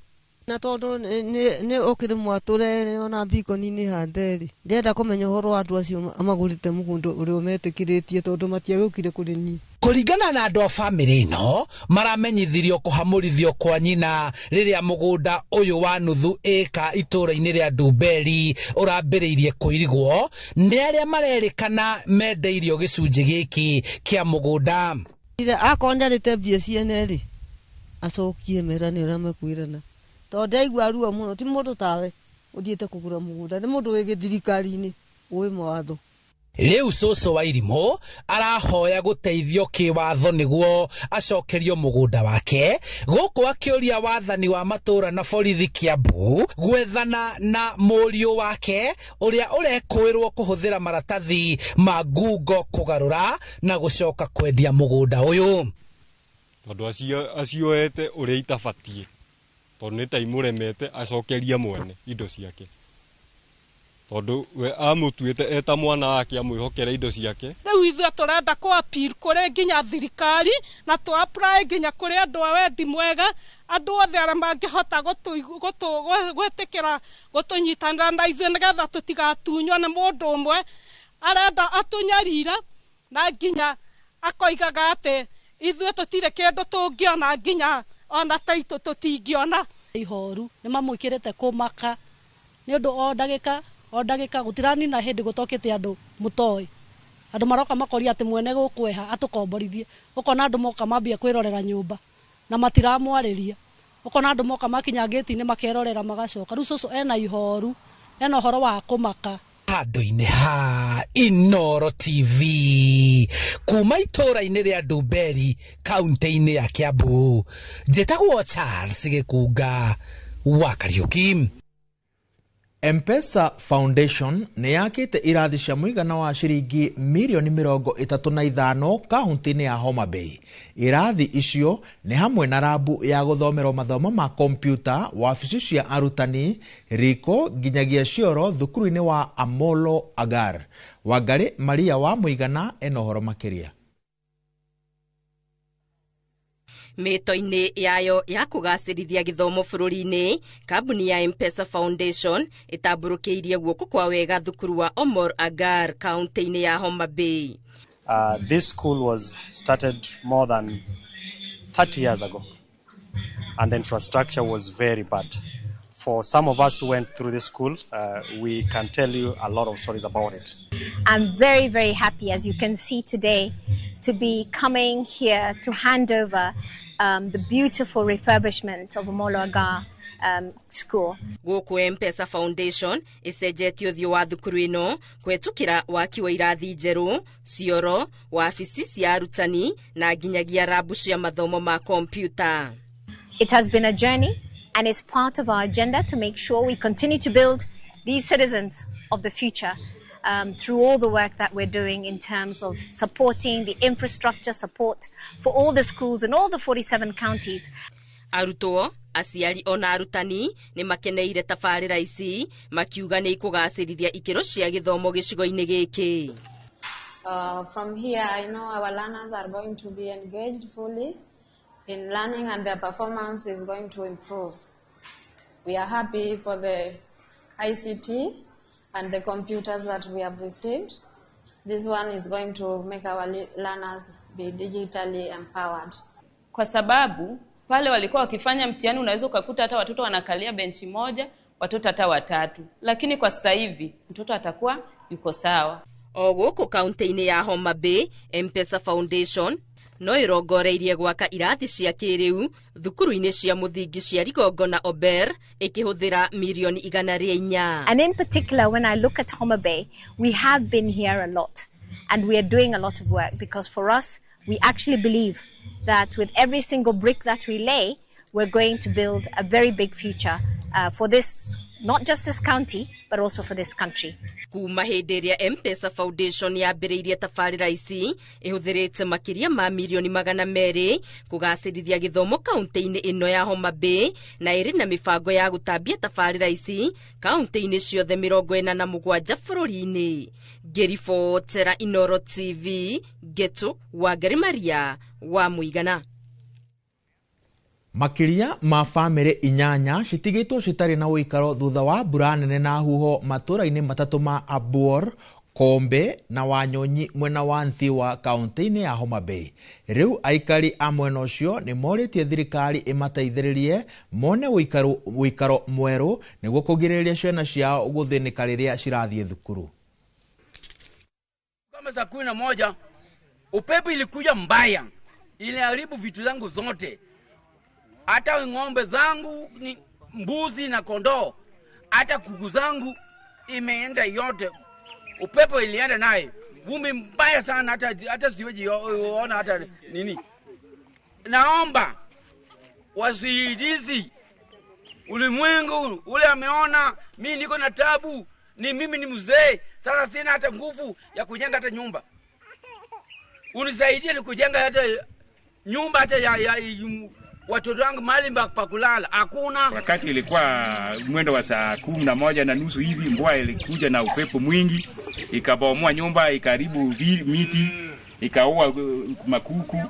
Speaker 4: na tondu ni ukiri mwature ona mbikoni-inĩ hande-rĩ ndĩrenda kũmenya ũhoro wa andũ acio magũrĩte mũgũnda ũrĩa metĩkĩrĩtie tondũ matiagĩũkire kũrĩ niĩ.
Speaker 3: Kũringana na andũ a bamĩrĩ ĩno maramenyithirio kũhamũrithio kwa nyina rĩrĩa mũgũnda ũyũ wa nuthu ĩka itũra-inĩ rĩa Ndumberi ũrambĩrĩirie kũirigwo nĩ arĩa marerĩkana mendeirio gĩcunjĩ gĩkĩ kĩa mũgũnda.
Speaker 4: Akorwo nĩarĩte mbia ciene-rĩ acokie merane ũrĩa mekwĩrana tondũ ndaigua ruo mũno ti mũndũ tawe ũthiĩte kũgũra mũgũnda nĩ mũndũ wĩ gĩthirikari-inĩ ũĩ mawatho.
Speaker 3: Rĩu cũcũ Wairimu arahoya gũteithio kĩwatho nĩguo acokerio mũgũnda wake gũkũ akĩũria wathani wa matũra na borithi Kiambu gwethana na mũriũ wake ũrĩa ũrekũĩrwo kũhũthĩra maratathi ma ngungo kũgarũra na gũcoka kwendia mũgũnda ũyũ.
Speaker 6: Tondũ acioete ũrĩa itabatiĩ tondũ nĩ ta imũremete acokerie mwene indo ciake tondũ we amũtuĩte eta mwana wake amwĩhokere indo ciake.
Speaker 7: Rĩu ithuĩ tũrenda kũ appeal kũrĩ nginya thirikari na tũ apply nginya kũrĩ andũ a wendi mwega andũ othe arĩa mangĩhota gwĩtĩkĩra gũtũnyitanĩra na ithuĩ nĩgetha tũtigatunywo nĩ mũndũ ũmwe arenda atũnyarira na nginya akoigaga atĩ ithuĩ tũtirĩ kĩndũ tũngĩona nginya ona taitũ tũtingĩona.
Speaker 10: Ihoru nĩ mamwĩkĩrĩte kũmaka nĩ ũndũ o ndagĩka gũtiranina hĩndĩ gũtokĩte andũ mũtoĩ andũ maroka makoria atĩ mwene gũkweha atũkomborithie ũkona andũ moka mambia kwĩrorera nyũmba na matiramwarĩria ũkona andũ moka makinya ngĩti-inĩ makerorera magacoka. Rĩu cũcũ ena ihoru ena ũhoro wa kũmaka.
Speaker 3: Handũ-inĩ ha Inooro TV kuma itũra-inĩ rĩa Ndumberi kaunti-inĩ ya Kiambu njĩtagwo Charles Gĩkunga wa Kariũki.
Speaker 18: M-Pesa Foundation nĩ yakĩte irathi cia mũigana wa ciringi mirioni 35 kaunti-inĩ ya Homa Bay. Irathi icio nĩ hamwe na rabu ya gũthomerwo mathomo ma kompyuta, wabici cia arutani, riko nginyagia cioro thukuru-inĩ wa Amolo Agar. Wangari Maria wa Mũigana ena ũhoro makĩria.
Speaker 12: Mĩto-inĩ yayo ya kũgacĩrithia gĩthomo bũrũri-inĩ, kambuni ya M-Pesa Foundation ĩtambũrũkĩirie guoko kwa wega thukuru wa Omor Agar kaunti-inĩ ya Homa Bay.
Speaker 27: This school was started more than 30 years ago and the infrastructure was very bad. For some of us who went through this school, we can tell you a lot of stories about it.
Speaker 28: I'm very, very happy, as you can see today, to be coming here to hand over the beautiful refurbishment of Omolo Agar school.
Speaker 12: Gũkũ M-Pesa Foundation ĩcenjetie ũthiũ wa thukuru ĩno kũhetũkĩra waki wa irathi njerũ, cioro, wabici cia arutani na nginyagia rabu cia mathomo ma kompyuta.
Speaker 28: It has been a journey and it's part of our agenda to make sure we continue to build these citizens of the future through all the work that we're doing in terms of supporting the infrastructure support for all the schools in all the 47 counties.
Speaker 12: Arutwo, Aciari ona arutani nĩ makeneire tabarĩra ici, makiuga nĩ ikũgacĩrithia ikĩro cia gĩthomo gĩcigo-inĩ gĩkĩ.
Speaker 8: From here, I know our learners are going to be engaged fully in learning and their performance is going to improve. We are happy for the ICT and the computers that we have received. This one is going to make our learners be digitally empowered.
Speaker 9: Kwa sababu pale walikuwa wakifanya mtihani unaweza ukakuta hata watoto wanakalia benchi moja, watoto hata watatu. Lakini kwa sasa hivi mtoto atakuwa yuko sawa.
Speaker 12: O gũkũ kaunti-inĩ ya Homa Bay, M-Pesa Foundation no ĩrongoreirie gwaka irathi cia kĩrĩu thukuru-inĩ cia mũthingi cia Rigongo na Ober ĩkĩhũthĩra mirioni 104.
Speaker 28: And in particular, when I look at Homa Bay, we have been here a lot and we are doing a lot of work because for us, we actually believe that with every single brick that we lay, we're going to build a very big future for this, not just this county, but also for this country.
Speaker 12: Kuma hĩndĩ ĩrĩa M-Pesa Foundation yambĩrĩirie tabarĩra ici, ĩhũthĩrĩte makĩria ma mirioni 200 kũgacĩrithia gĩthomo kaunti-inĩ ĩno ya Homa Bay, na ĩrĩ na mĩbango ya gũtambia tabarĩra ici kaunti-inĩ ciothe 47 bũrũri-inĩ. Ngĩribotera Inooro TV, Ngetu Wangari Maria wa Mũigana.
Speaker 18: Makĩria ma bamĩrĩ 8 citigĩtwo citarĩ na ũikaro thutha wa mbura nene na huho matũra-inĩ matatũ ma Abuor, Kombe na Wanyonyi mwena wa Nthiwa kaunti-inĩ ya Homa Bay. Rĩu aikari a mwena ũcio nĩ morĩtie thirikari ĩmateithĩrĩrie mone ũikaro mwerũ nĩguo kũgirĩrĩria ciana ciao gũthĩnĩka rĩrĩa cirathiĩ thukuru.
Speaker 11: Kama saa 11 upepo ilikuja mbaya, iliharibu vitu zangu zote. Hata ng'ombe zangu, ni mbuzi na kondoo, hata kuku zangu imeenda yote. Upepo ilienda naye. Vumbi mbaya sana, hata siwezi ona hata nini. Naomba wasaidizi ulimwengu ule ameona mimi niko na tabu, ni mimi ni mzee, sasa sina hata nguvu ya kujenga hata nyumba. Unisaidie ni kujenga hata nyumba hata ya watoto wangu mahali pa kulala hakuna.
Speaker 13: Wakati ilikuwa mwendo wa saa 11:30 hivi, mvua ilikuja na upepo mwingi, ikabomoa nyumba, ikaribu miti, ikaua makuku,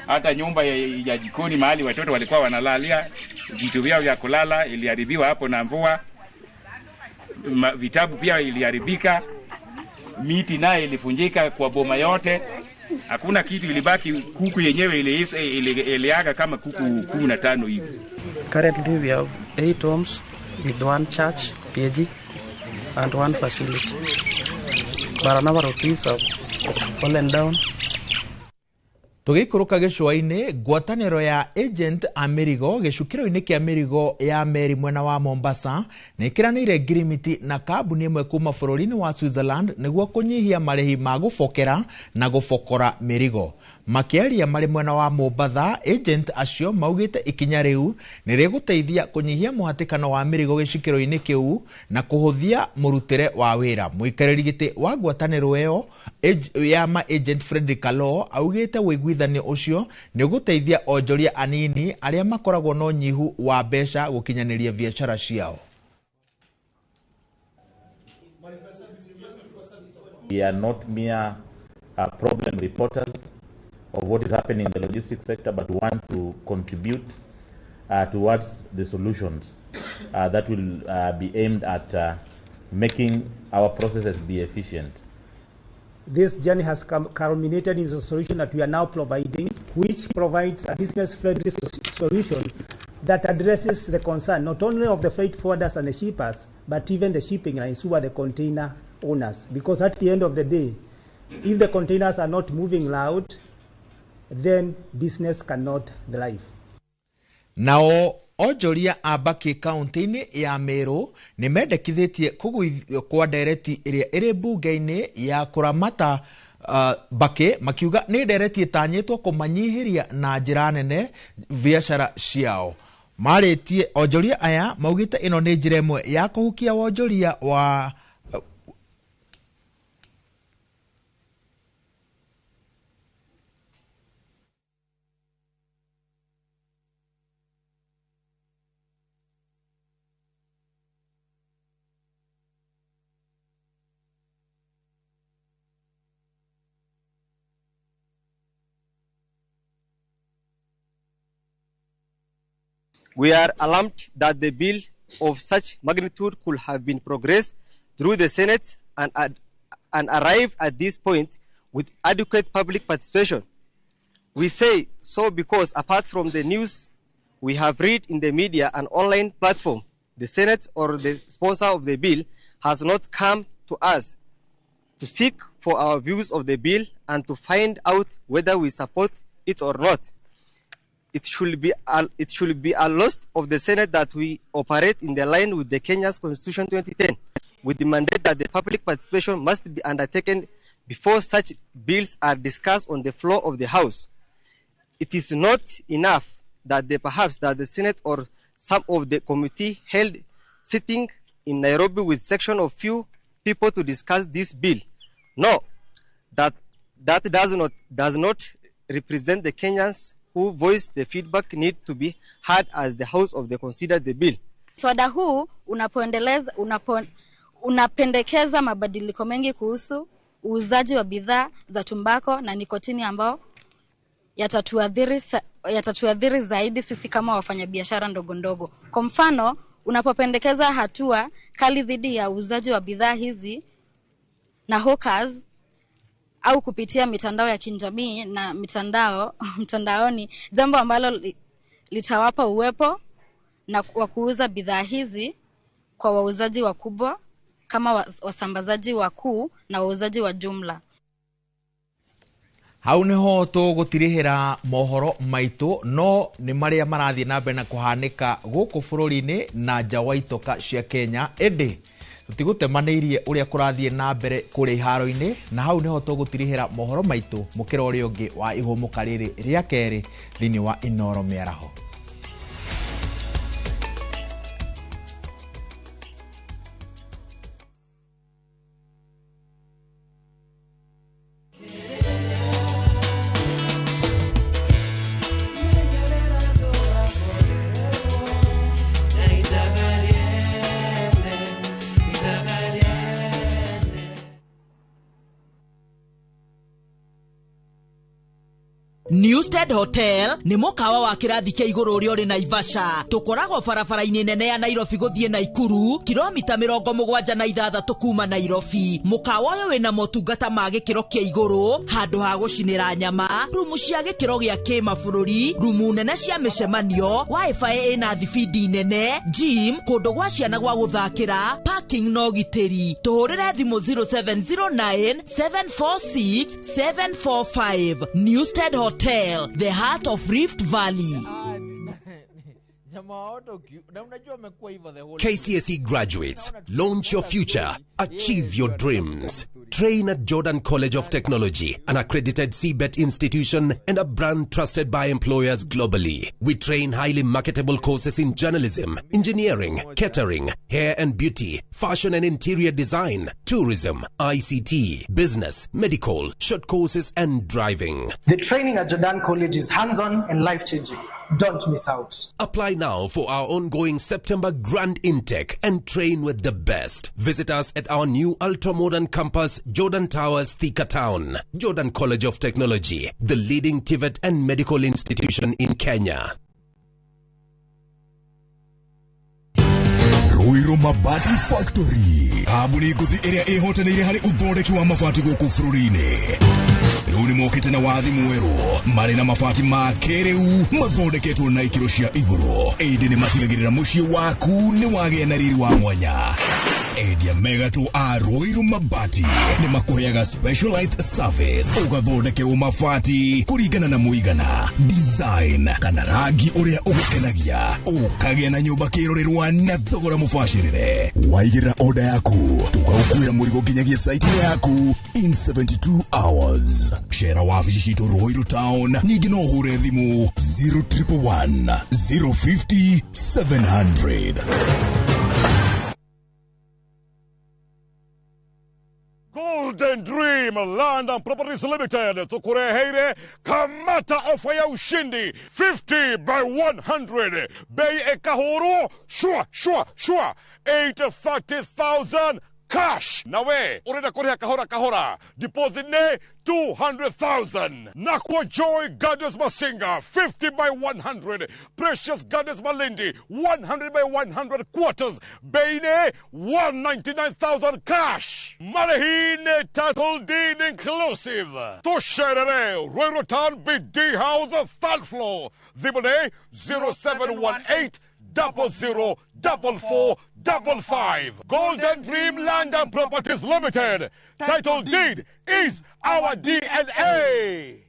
Speaker 13: hata nyumba ya jikoni mahali watoto walikuwa wanalalia, vitu vyao vya kulala iliharibiwa hapo na mvua. Vitabu pia iliharibika, miti naye ilifunjika kwa boma yote. Hakuna kitu ilibaki, kuku yenyewe iliaga kama kuku 15 hivi.
Speaker 14: Currently we have 8 homes with 1 church, PG, and 1 facility. But a number of these have fallen down.
Speaker 18: Tũgĩikũrũka gĩcũa-inĩ, ngwatanĩro ya agent a mĩrigo gĩcukĩro-inĩ kĩa mĩrigo ya meri mwena wa Mombasa nĩ ĩkĩranĩire ngirimiti na kambuni ĩmwe kuma bũrũri-inĩ wa Switzerland nĩguo kũnyihia marĩhi ma gũbokera na gũbokora mĩrigo. Makĩaria marĩ mwena wa Mombatha, agent acio maugĩte ikinya rĩu nĩ rĩgũteithia kũnyihia mũhatĩkano wa mĩrigo gĩcukĩro-inĩ kĩu na kũhũthia mũrutĩre wa wĩra. Mũikarĩri gĩtĩ wa ngwatanĩro ĩyo ya ma agent Frederick Kaloo augĩte ũiguithanio ũcio nĩ ũgũteithia onjoria anini arĩa makoragwo na ũnyihu wa mbeca gũkinyanĩria biacara ciao.
Speaker 15: We are not mere problem reporters of what is happening in the logistics sector, but want to contribute towards the solutions that will be aimed at making our processes be efficient.
Speaker 17: This journey has culminated in the solution that we are now providing, which provides a business-friendly solution that addresses the concern not only of the freight forwarders and the shippers, but even the shipping lines who are the container owners. Because at the end of the day, if the containers are not moving loud, then business cannot thrive.
Speaker 18: Nao onjoria a Mbakĩ kaunti-inĩ ya Meru nĩ mendekithĩtie kũgũithio kwa ndereti ĩrĩa ĩrĩ mbunge-inĩ ya kũramata Mbakĩ, makiuga nĩ ndereti ĩtanyĩtwo kũmanyihĩria na njĩra nene biacara ciao. Marĩtie onjoria aya maugĩte ĩno nĩ njĩra ĩmwe ya kũhukia wonjoria wa
Speaker 2: We are alarmed that the bill of such magnitude could have been progressed through the Senate and arrive at this point with adequate public participation. We say so because apart from the news we have read in the media and online platform, the Senate or the sponsor of the bill has not come to us to seek for our views of the bill and to find out whether we support it or not. It should be a loss of the Senate that we operate in the line with the Kenya's Constitution 2010, with the mandate that the public participation must be undertaken before such bills are discussed on the floor of the House. It is not enough that the, perhaps that the Senate or some of the committee held sitting in Nairobi with section of few people to discuss this bill. No, that does not represent the Kenyans who voice the feedback need to be heard as the House of the consider the bill.
Speaker 5: Mswada huu unapendekeza mabadiliko mengi kuhusu uuzaji wa bidhaa za tumbako na nikotini ambao yatatuadhiri zaidi sisi kama wafanyabiashara ndogo ndogo. Kwa mfano, unapopendekeza hatua kali dhidi ya uuzaji wa bidhaa hizi na hawkers au kupitia mitandao ya kijamii na mtandaoni, jambo ambalo litawapa uwepo na wa kuuza bidhaa hizi kwa wauzaji wakubwa kama wasambazaji wakuu na wauzaji wa jumla.
Speaker 18: Hau niho tũgũtirihĩra mohoro maitũ, no nĩ marĩa marathiĩ na mbere na kũhanĩka gũkũ bũrũri-inĩ na nja wa itoka cia Kenya, ĩndĩ tũtigũtemanĩirie ũrĩa kũrathiĩ na mbere kũrĩa iharo-inĩ, na hau niho tũgũtirihĩra mohoro maitũ mũkĩra ũrĩa ũngĩ wa ihũmũka rĩrĩ rĩa kerĩ thĩinĩ wa Inoro Mĩaraho.
Speaker 16: Newstead Hotel nĩ mũkawa wa kĩrathi kĩa igũrũ ũrĩa ũrĩ Naivasha. Tũkoragwo barabara-inĩ nene ya Nairobi gũthiĩ Naikuru, kilomita 76 kuma Nairobi. Mũkawa ũyũ wĩna motungata ma gĩkĩro kĩa igũrũ, handũ ha gũcinĩra nyama, rumu cia gĩkĩro gĩa kĩmabũrũri, rumu nene cia mĩcemanio, wifi ĩna thibindi nene, gym, kũndũ gwa ciana gwa gũthakĩra, parking na ũgitĩri. Tũhũrĩre thimũ 0709 746 745. Newstead Hotel, the heart of Rift Valley.
Speaker 19: KCSE graduates, launch your future, achieve your dreams. Train at Jordan College of Technology, an accredited CBET institution and a brand trusted by employers globally. We train highly marketable courses in journalism, engineering, catering, hair and beauty, fashion and interior design, tourism, ICT, business, medical, short courses and driving.
Speaker 20: The training at Jordan College is hands-on and life-changing. Don't miss out.
Speaker 19: Apply now for our ongoing September grand intake and train with the best. Visit us at our new ultra-modern campus, Jordan Towers, Thika Town. Jordan College of Technology, the leading TVET and medical institution in Kenya.
Speaker 22: Ruiru Mabati Factory, kambuni ngũthi ĩrĩa ĩhotanĩire harĩ ũthondeki wa mabati gũkũ bũrũri-inĩ, rĩu nĩ mokĩte na wathi mwerũ marĩ na mabati ma kĩrĩu mathondeketwo na ikĩro cia igũrũ, ĩndĩ nĩ matigagĩrĩra mũciĩ waku nĩ wagĩa na riri wa mwanya. Endia mega tu a Ruiru Mabati nĩ makũheaga specialized service, ũgathondekerwo mabati kũringana na mũigana, design kana rangi ũrĩa ũgũkenagia, ũkagĩa na nyũmba kĩrorerwa na thogora mũbacĩrĩre. Waigĩrĩra oda yaku, tũgagũkuĩra mũrigo nginyagia site yaku in 72 hours. Cera wabici citũ Ruiru Town, ningĩ no ũhũre thimũ 0111 050 700.
Speaker 23: Golden Dream Land and Properties Limited tukureheire kamata ofa ya ushindi 50 by 100, bei ekahuru shwa shwa shwa 830,000. cash. Nawe urenda kuriha kahora kahora, deposit ne 200,000. Nakwa Joy Gardens Masinga 50 by 100, Precious Gardens Malindi 100 by 100 quarters, Beine 199,000 cash. Marihine title deed inclusive. Tusherere Ruiru Town BD House third floor. Thimũ 0718 00 44 55. Golden Dream Land and Properties Limited. Title deed is our DNA.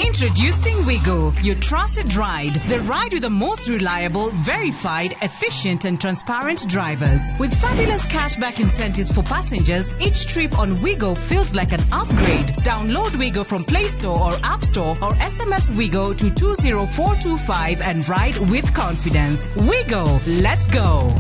Speaker 1: Introducing Wigo, your trusted ride. The ride with the most reliable, verified, efficient and transparent drivers. With fabulous cashback incentives for passengers, each trip on Wigo feels like an upgrade. Download Wigo from Play Store or App Store or SMS Wigo to 20425 and ride with confidence. Wigo, let's go.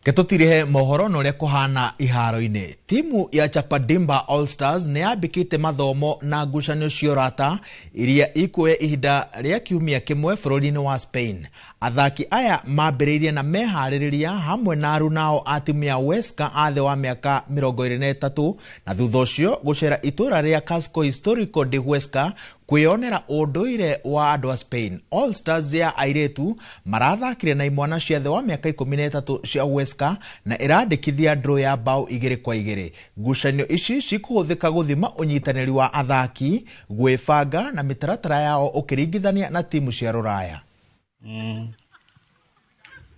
Speaker 18: Ketutirihe mohoro na uria kuhana iharo-ini. Timu ya Chapadimba All Stars ni yambikite mathomo na ngucanio cia urata iria ikuoya ihinda ria kiumia kimwe bũrũri-inĩ wa Spain. Athaki aya mambĩrĩirie na meharĩrĩria hamwe na arunao a timu ya Huesca a thĩ wa mĩaka 23 na thutha ũcio gũcera itũra rĩa Casco Histórico de Huesca kwĩyonera ũndũire wa andũ a Spain. All Stars ya airĩtu marathakire na imwana cia thĩ wa mĩaka 13 cia Huesca na ĩrandĩkithia draw ya bao 2-2. Ngucanio ici cikũhũthĩka gũthima ũnyitanĩri wa athaki, gwĩbanga na mĩtaratara yao ũkĩringithania na timu cia rũraya.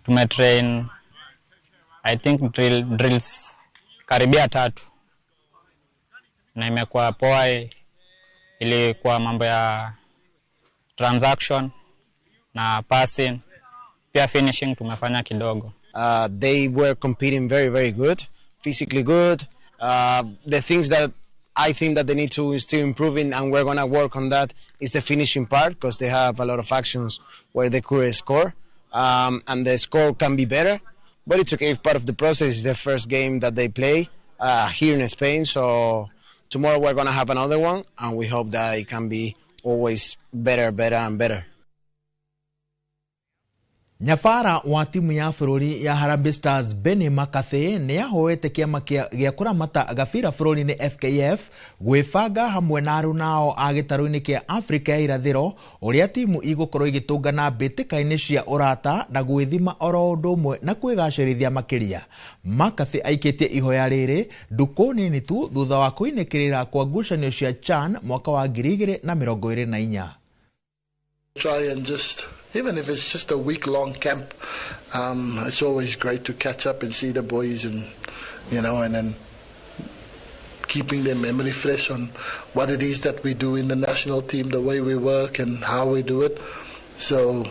Speaker 4: Tumetrain I think drills karibia 3 na imekuwa poa. Ilikuwa mambo ya transaction na passing, pia finishing tumefanya kidogo.
Speaker 6: They were competing very, very good, physically good. The things that I think that they need to still improve in, and we're going to work on that, is the finishing part, because they have a lot of actions where they could score, and the score can be better. But it's okay, if part of the process is the first game that they play here in Spain. So tomorrow we're going to have another one, and we hope that it can be always better, better and better.
Speaker 18: Nyabara wa timu ya bũrũri ya Harambee Stars Benny McCarthy nĩ ahoete kĩama gĩa kũramata gabira bũrũri-inĩ FKF gwĩbanga hamwe na arunao a gĩtarũ-inĩ kĩa Afrika ya irathĩro ũrĩa timu igũkorwo igĩtũngana mbĩtĩka-inĩ cia ũrata na gwĩthima oro ũndũ ũmwe na kwĩgacĩrithia makĩria. McCarthy aikĩtie ihoya rĩrĩ ndukũ nini tu thutha wa kũinĩkĩrĩra kwa ngucanio cia CHAN mwaka wa 2024.
Speaker 7: Try and just, even if it's just a week-long camp, it's always great to catch up and see the boys, and you know, and then keeping their memory fresh on what it is that we do in the national team, the way we work and how we do it. So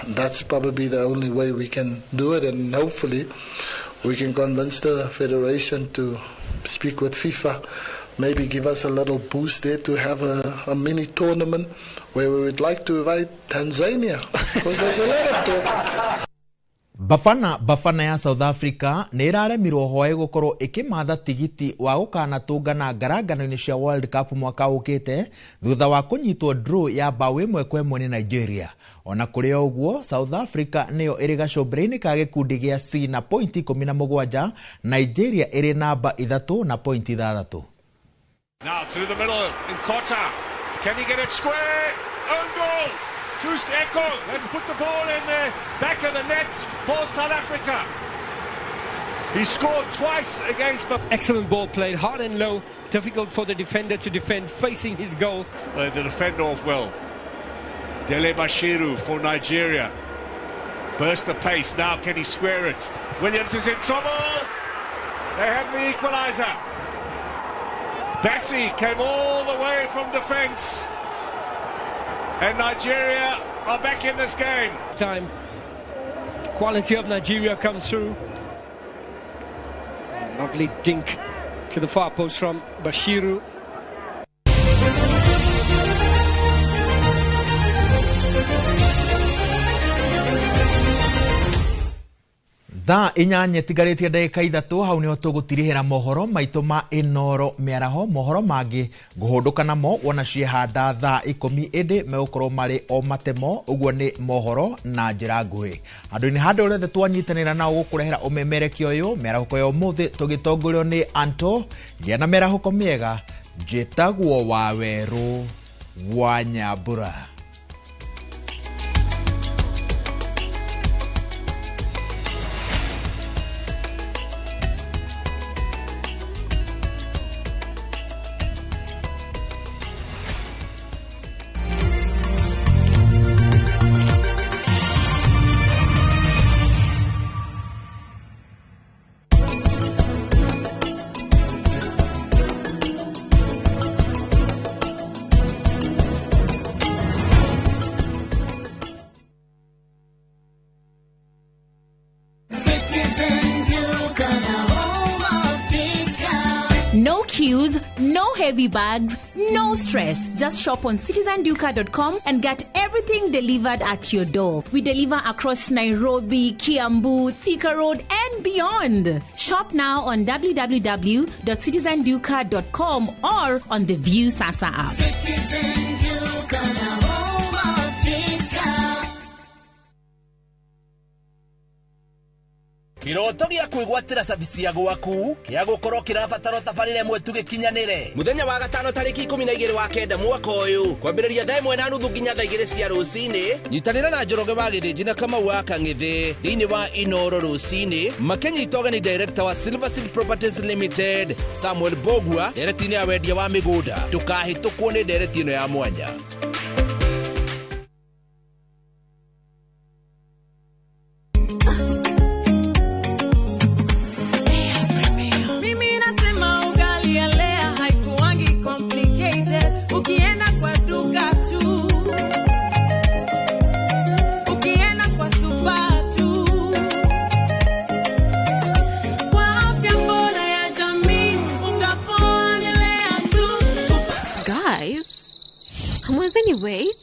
Speaker 7: that's probably the only way we can do it, and hopefully we can convince the federation to speak with FIFA, maybe give us a little boost there to have a mini tournament where we would like to invite Tanzania, because there's a lot of talk.
Speaker 18: Bafana Bafana ya South Africa nĩ ĩraremirwo hwaĩ gũkorwo ĩkĩmatha tigiti wa gũkanatũngana ngarangano-inĩ cia World Cup mwaka ũkĩte thutha wa kũnyitwo draw ya bao 1-1 nĩ Nigeria. Ona kũrĩ o ũguo, South Africa nĩyo ĩrĩ gacũmbĩrĩ-inĩ ka gĩkundi gĩa C na pointi 17, Nigeria ĩrĩ namba 3 na pointi 6.
Speaker 21: Now through the middle in Kota. Can he get it square? Own goal! Troost Ekong has put the ball in the back of the net for South Africa. He scored twice against...
Speaker 24: Excellent ball played, hard and low. Difficult for the defender to defend facing his goal.
Speaker 21: The defender off well. Dele Bashiru for Nigeria. Burst the pace. Now can he square it? Williams is in trouble. They have the equalizer. Bassey came all the way from defence. And Nigeria are back in this game.
Speaker 24: Time. The quality of Nigeria comes through. Lovely dink to the far post from Bashiru.
Speaker 18: Thaa 8 itigarĩtie ndagĩka 3 hau nĩho tũgũtirihĩra mohoro maitũ ma Inooro mĩaraho. Mohoro mangĩ ngũhũndũka namo wona ciehanda thaa 10 ĩndĩ megũkorwo marĩ o matemo, ũguo nĩ mohoro na njĩra nguhĩ. Handũ-inĩ handũ rĩothe twanyitanĩra nao gũkũrehera ũmemerekia ũyũ mĩarahũko ya ũmũthĩ tũgĩtongorio nĩ Anto. Gĩa na mĩarahũko mĩega. Njĩtagwo Wawerũ wa Nyambura.
Speaker 3: No queues, no heavy bags, no stress. Just shop on citizenduka.com and get everything delivered at your door. We deliver across Nairobi, Kiambu, Thika Road, and beyond. Shop now on www.citizenduka.com or on the View Sasa app.
Speaker 8: Citizen Duka, the home of discount.
Speaker 9: Kiroto gĩa kwĩgwatĩra cabici ya gwaku kĩa gũkorwo kĩrabatara tabarĩra ĩmwe tu gĩkinyanĩre. Mũthenya wa gatano tarĩki 12 wa kenda mwaka ũyũ kwambĩrĩria thaa 1:30 nginya thaa 2 cia rũcinĩ. Nyitanĩra na Njoroge wa Gĩthĩnji na Kamau wa Kang'ithĩ thĩinĩ wa Inooro rũcinĩ makĩnyita ũgeni director wa Silver Seed Properties Limited Samuel Bogua ndereti-inĩ ya wendia wa mĩgũnda. Ndũkahĩtũkwo nĩ ndereti ĩno ya mwanya.
Speaker 10: Wait.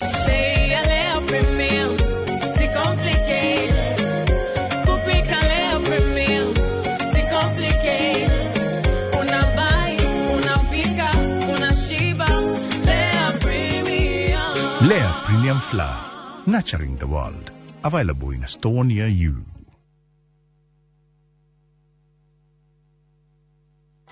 Speaker 25: Lea Premium Flour, nurturing the world. Available in a store near you.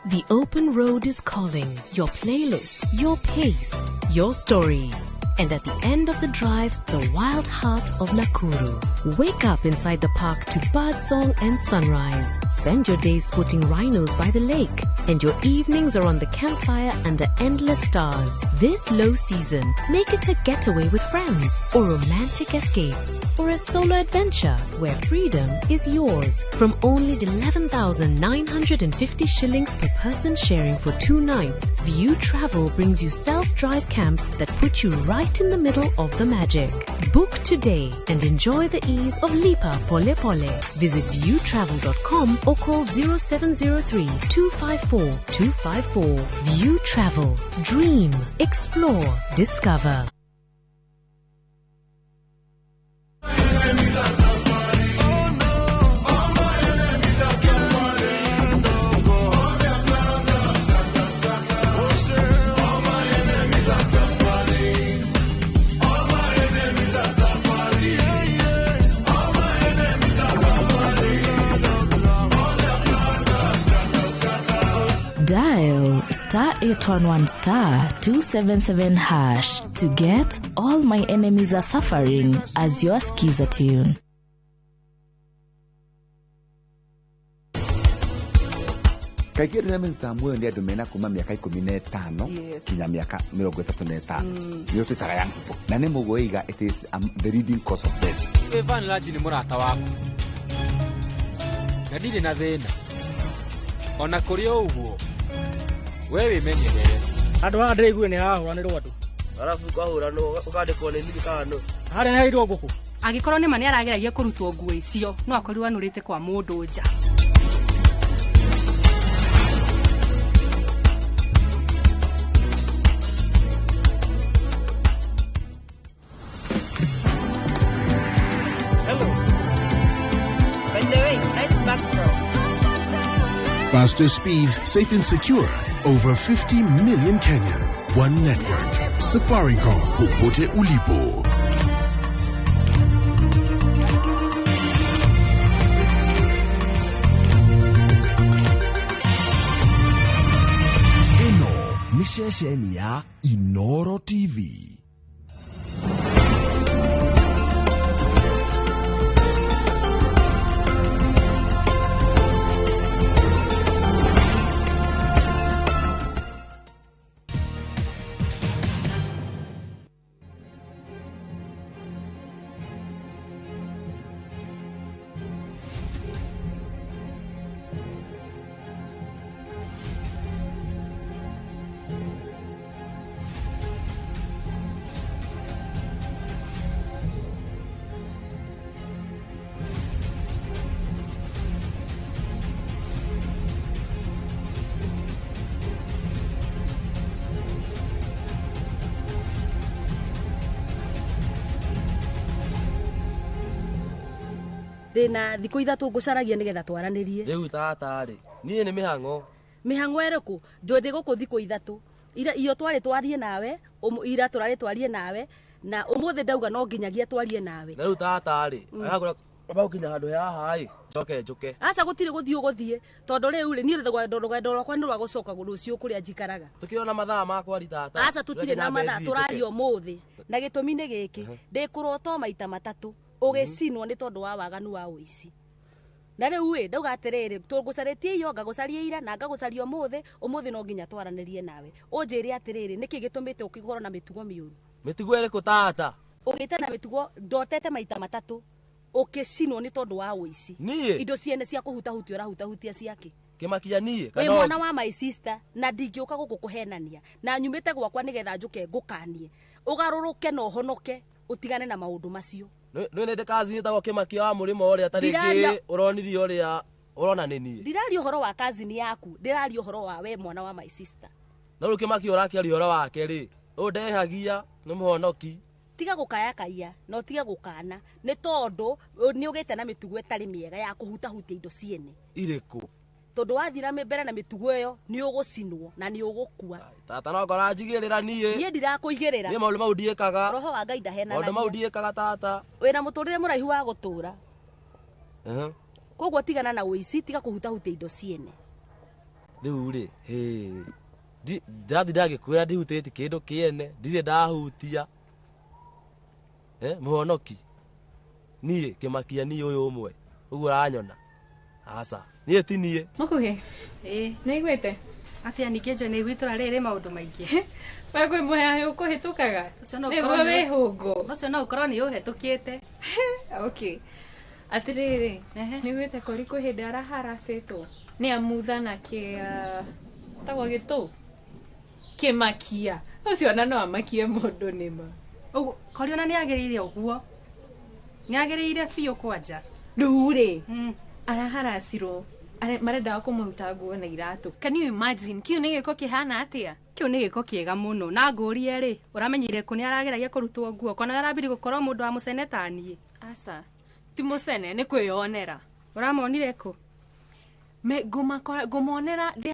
Speaker 26: The open road is calling. Your playlist, your pace, your story. And at the end of the drive, the wild heart of Nakuru. Wake up inside the park to birdsong and sunrise. Spend your days spotting rhinos by the lake. And your evenings are on the campfire under endless stars. This low season, make it a getaway with friends, or romantic escape, or a solo adventure where freedom is yours. From only 11,950 shillings per person sharing for 2 nights, View Travel brings you self-drive camps that put you right in the middle of the magic. Book today and enjoy the ease of Lipa Pole Pole. Visit viewtravel.com or call 0703 254 254. View Travel. Dream. Explore. Discover.
Speaker 27: Dial star 811 star 277 hash to get All My Enemies Are Suffering as your skiza tune.
Speaker 28: Kaingĩ andũ arĩa merutaga muoyo nĩ andũ mena kuma mĩaka 15 kinya mĩaka 35 nĩo twĩtaga young people na nĩ mũgũiga it is the leading cause of death.
Speaker 29: Evan Laji nĩ mũrata waku na ndirĩ na thĩna ona kũrĩ o ũguo we wĩmenyerere.
Speaker 30: Andũ aya ndĩraigua nĩ harahũranĩrwo andũ
Speaker 31: arabu kwahũranwo ũkandĩkwo nĩ thirikari nũ
Speaker 30: harĩa nĩ hairwo ngũkũ.
Speaker 1: Angĩkorwo nĩ ma nĩ arageragia kũrutwo nguo icio no akorirwo anũrĩte kwa mũndũ nja.
Speaker 32: Hello. By the way, nice
Speaker 25: Faster speeds, safe and secure. Over 50 million Kenyans. One network. Safaricom. Popote ulipo.
Speaker 2: Ĩno nĩ ceceni ya Inoro TV.
Speaker 5: Ndĩna thikũ ithatũ ngũcaragia nĩgetha twaranĩrie.
Speaker 31: Rĩu tata rĩ, niĩ nĩ mĩhang'o.
Speaker 5: Mĩhang'o ĩrĩkũ? Njũĩ ndĩ gũkũ thikũ ithatũ. Ira iyo twarĩ twarie nawe, ira tũrarĩ twarie nawe, na ũmũthĩ ndauga no nginyagia twarie nawe.
Speaker 31: Na rĩu tata rĩ, agagũra gũkinya handũ haha ĩ, njoke njũke.
Speaker 5: Aca gũtirĩ gũthiĩ ũgũthiĩ, tondũ rĩu rĩ, niĩ rũgendo rwakwa nĩ rwa gũcoka rũciũ kũrĩa njikaraga.
Speaker 31: Tũkĩrĩ na mathaa ma kwari tata.
Speaker 5: Aca tũtirĩ na mathaa, tũraria ũmũthĩ. Na gĩtũmi nĩ gĩkĩ, ndĩkũrota maita matatũ ũgĩcinwo nĩ tondũ wa waganu wa ũici. Na rĩu ĩ, ndauga atĩrĩrĩ, tũgũcarĩtie iyo, ngagũcaria ira na ngagũcaria ũmũthĩ, ũmũthĩ no nginya twaranĩrie nawe. Ũnjĩre atĩrĩrĩ, nĩkĩ gĩtũmĩte ũkĩgũrwo na mĩtugo mĩũru?
Speaker 31: Mĩtugo ĩrĩkũ tata?
Speaker 5: Ũgĩte na mĩtugo ndotete maita matatũ ũkĩcinwo nĩ tondũ wa ũici.
Speaker 31: Niĩ?
Speaker 5: Indo ciene cia kũhutahutia ũrahutahutia ciake.
Speaker 31: Kĩmakia niĩ?
Speaker 5: Wĩ mwana wa my sister na ndingĩũka gũkũ kũhenania na nyumĩte gwakwa nĩgetha njũke ngũkanie. Ũgarũrũke na ũhonoke ũtigane na maũndũ macio.
Speaker 31: Nĩ nĩ kazi ĩtagwo Kĩmakia wa mũrĩmo ũrĩa ta rĩngĩ ũronirie ũrĩa ũrona nĩ niĩ.
Speaker 5: Ndiraria ũhoro wa cousin yaku, ndĩraria ũhoro wa we mwana wa my sister.
Speaker 31: No rĩu Kĩmakia ũrakĩaria ũhoro wake rĩ, ũyũ ndehagia nĩ mũhonoki.
Speaker 5: Tiga gũkayakaya na ũtige gũkana nĩ tondũ nĩ ũgĩte na mĩtugo ĩtarĩ mĩega ya kũhutahutia indo ciene.
Speaker 31: Irĩkũ?
Speaker 5: Tondũ wathira mbere na mĩtugo ĩyo nĩ ũgũcinwo na nĩ ũgũkua.
Speaker 31: Tata no ngora njigĩrĩra niĩ.
Speaker 5: Niĩ ndirakũigĩrĩra.
Speaker 31: Niĩ maũndũ mau ndiĩkaga.
Speaker 5: Roho wa Ngai ndahenanagia.
Speaker 31: Maũndũ mau ndiĩkaga tata.
Speaker 5: Wĩna mũtũrĩre mũraihu wa gũtũra. Koguo tigana na ũici, tiga kũhutahutia indo ciene.
Speaker 31: Rĩu rĩ, hĩ. Ndathi ndagĩkwĩra ndihutĩtie kĩndũ kĩene, ndirĩ ndahutia. Mũhonoki. Niĩ Kĩmakia niĩ ũyũ ũmwe. Ũguo ũranyona. Aca. Niĩ ti niĩ.
Speaker 10: Mũkuhĩ? Ĩĩ. Nĩaiguĩte?
Speaker 11: Atĩa ningĩ njoe nĩ itũra rĩrĩ maũndũ maingĩ.
Speaker 10: We kwĩ mũheahĩ ũkũhĩtũkaga? Nĩguo wĩhũngũ.
Speaker 11: Ũcio no ũkorwo nĩ ũhetũkĩte.
Speaker 10: Okay. Atĩrĩrĩ, nĩguĩte kori kwĩ hĩndĩ araharacĩtwo nĩ amutha na tagwo gĩtũ Kĩmakia. Ũcio ona no amakie mũndũ nĩma.
Speaker 11: Ũguo kori ona nĩagĩrĩire ũguo. Nĩagĩrĩire biũ kwanja.
Speaker 10: Rĩu rĩ, araharacirwo marendaga kũmũruta nguo na iratũ. Can you imagine? Kĩu nĩ gĩko kĩhana atĩa?
Speaker 11: Kĩu nĩ gĩko kĩega mũno. Na ngũrie rĩ, ũramenyire kũ nĩ arageragia kũrutwo nguo kona arambiri gũkorwo mũndũ wa mũcene ta niĩ?
Speaker 10: Aca, ti mũcene, nĩ kwĩyonera.
Speaker 11: Ũramonire kũ?
Speaker 10: Ngũmonera ndĩ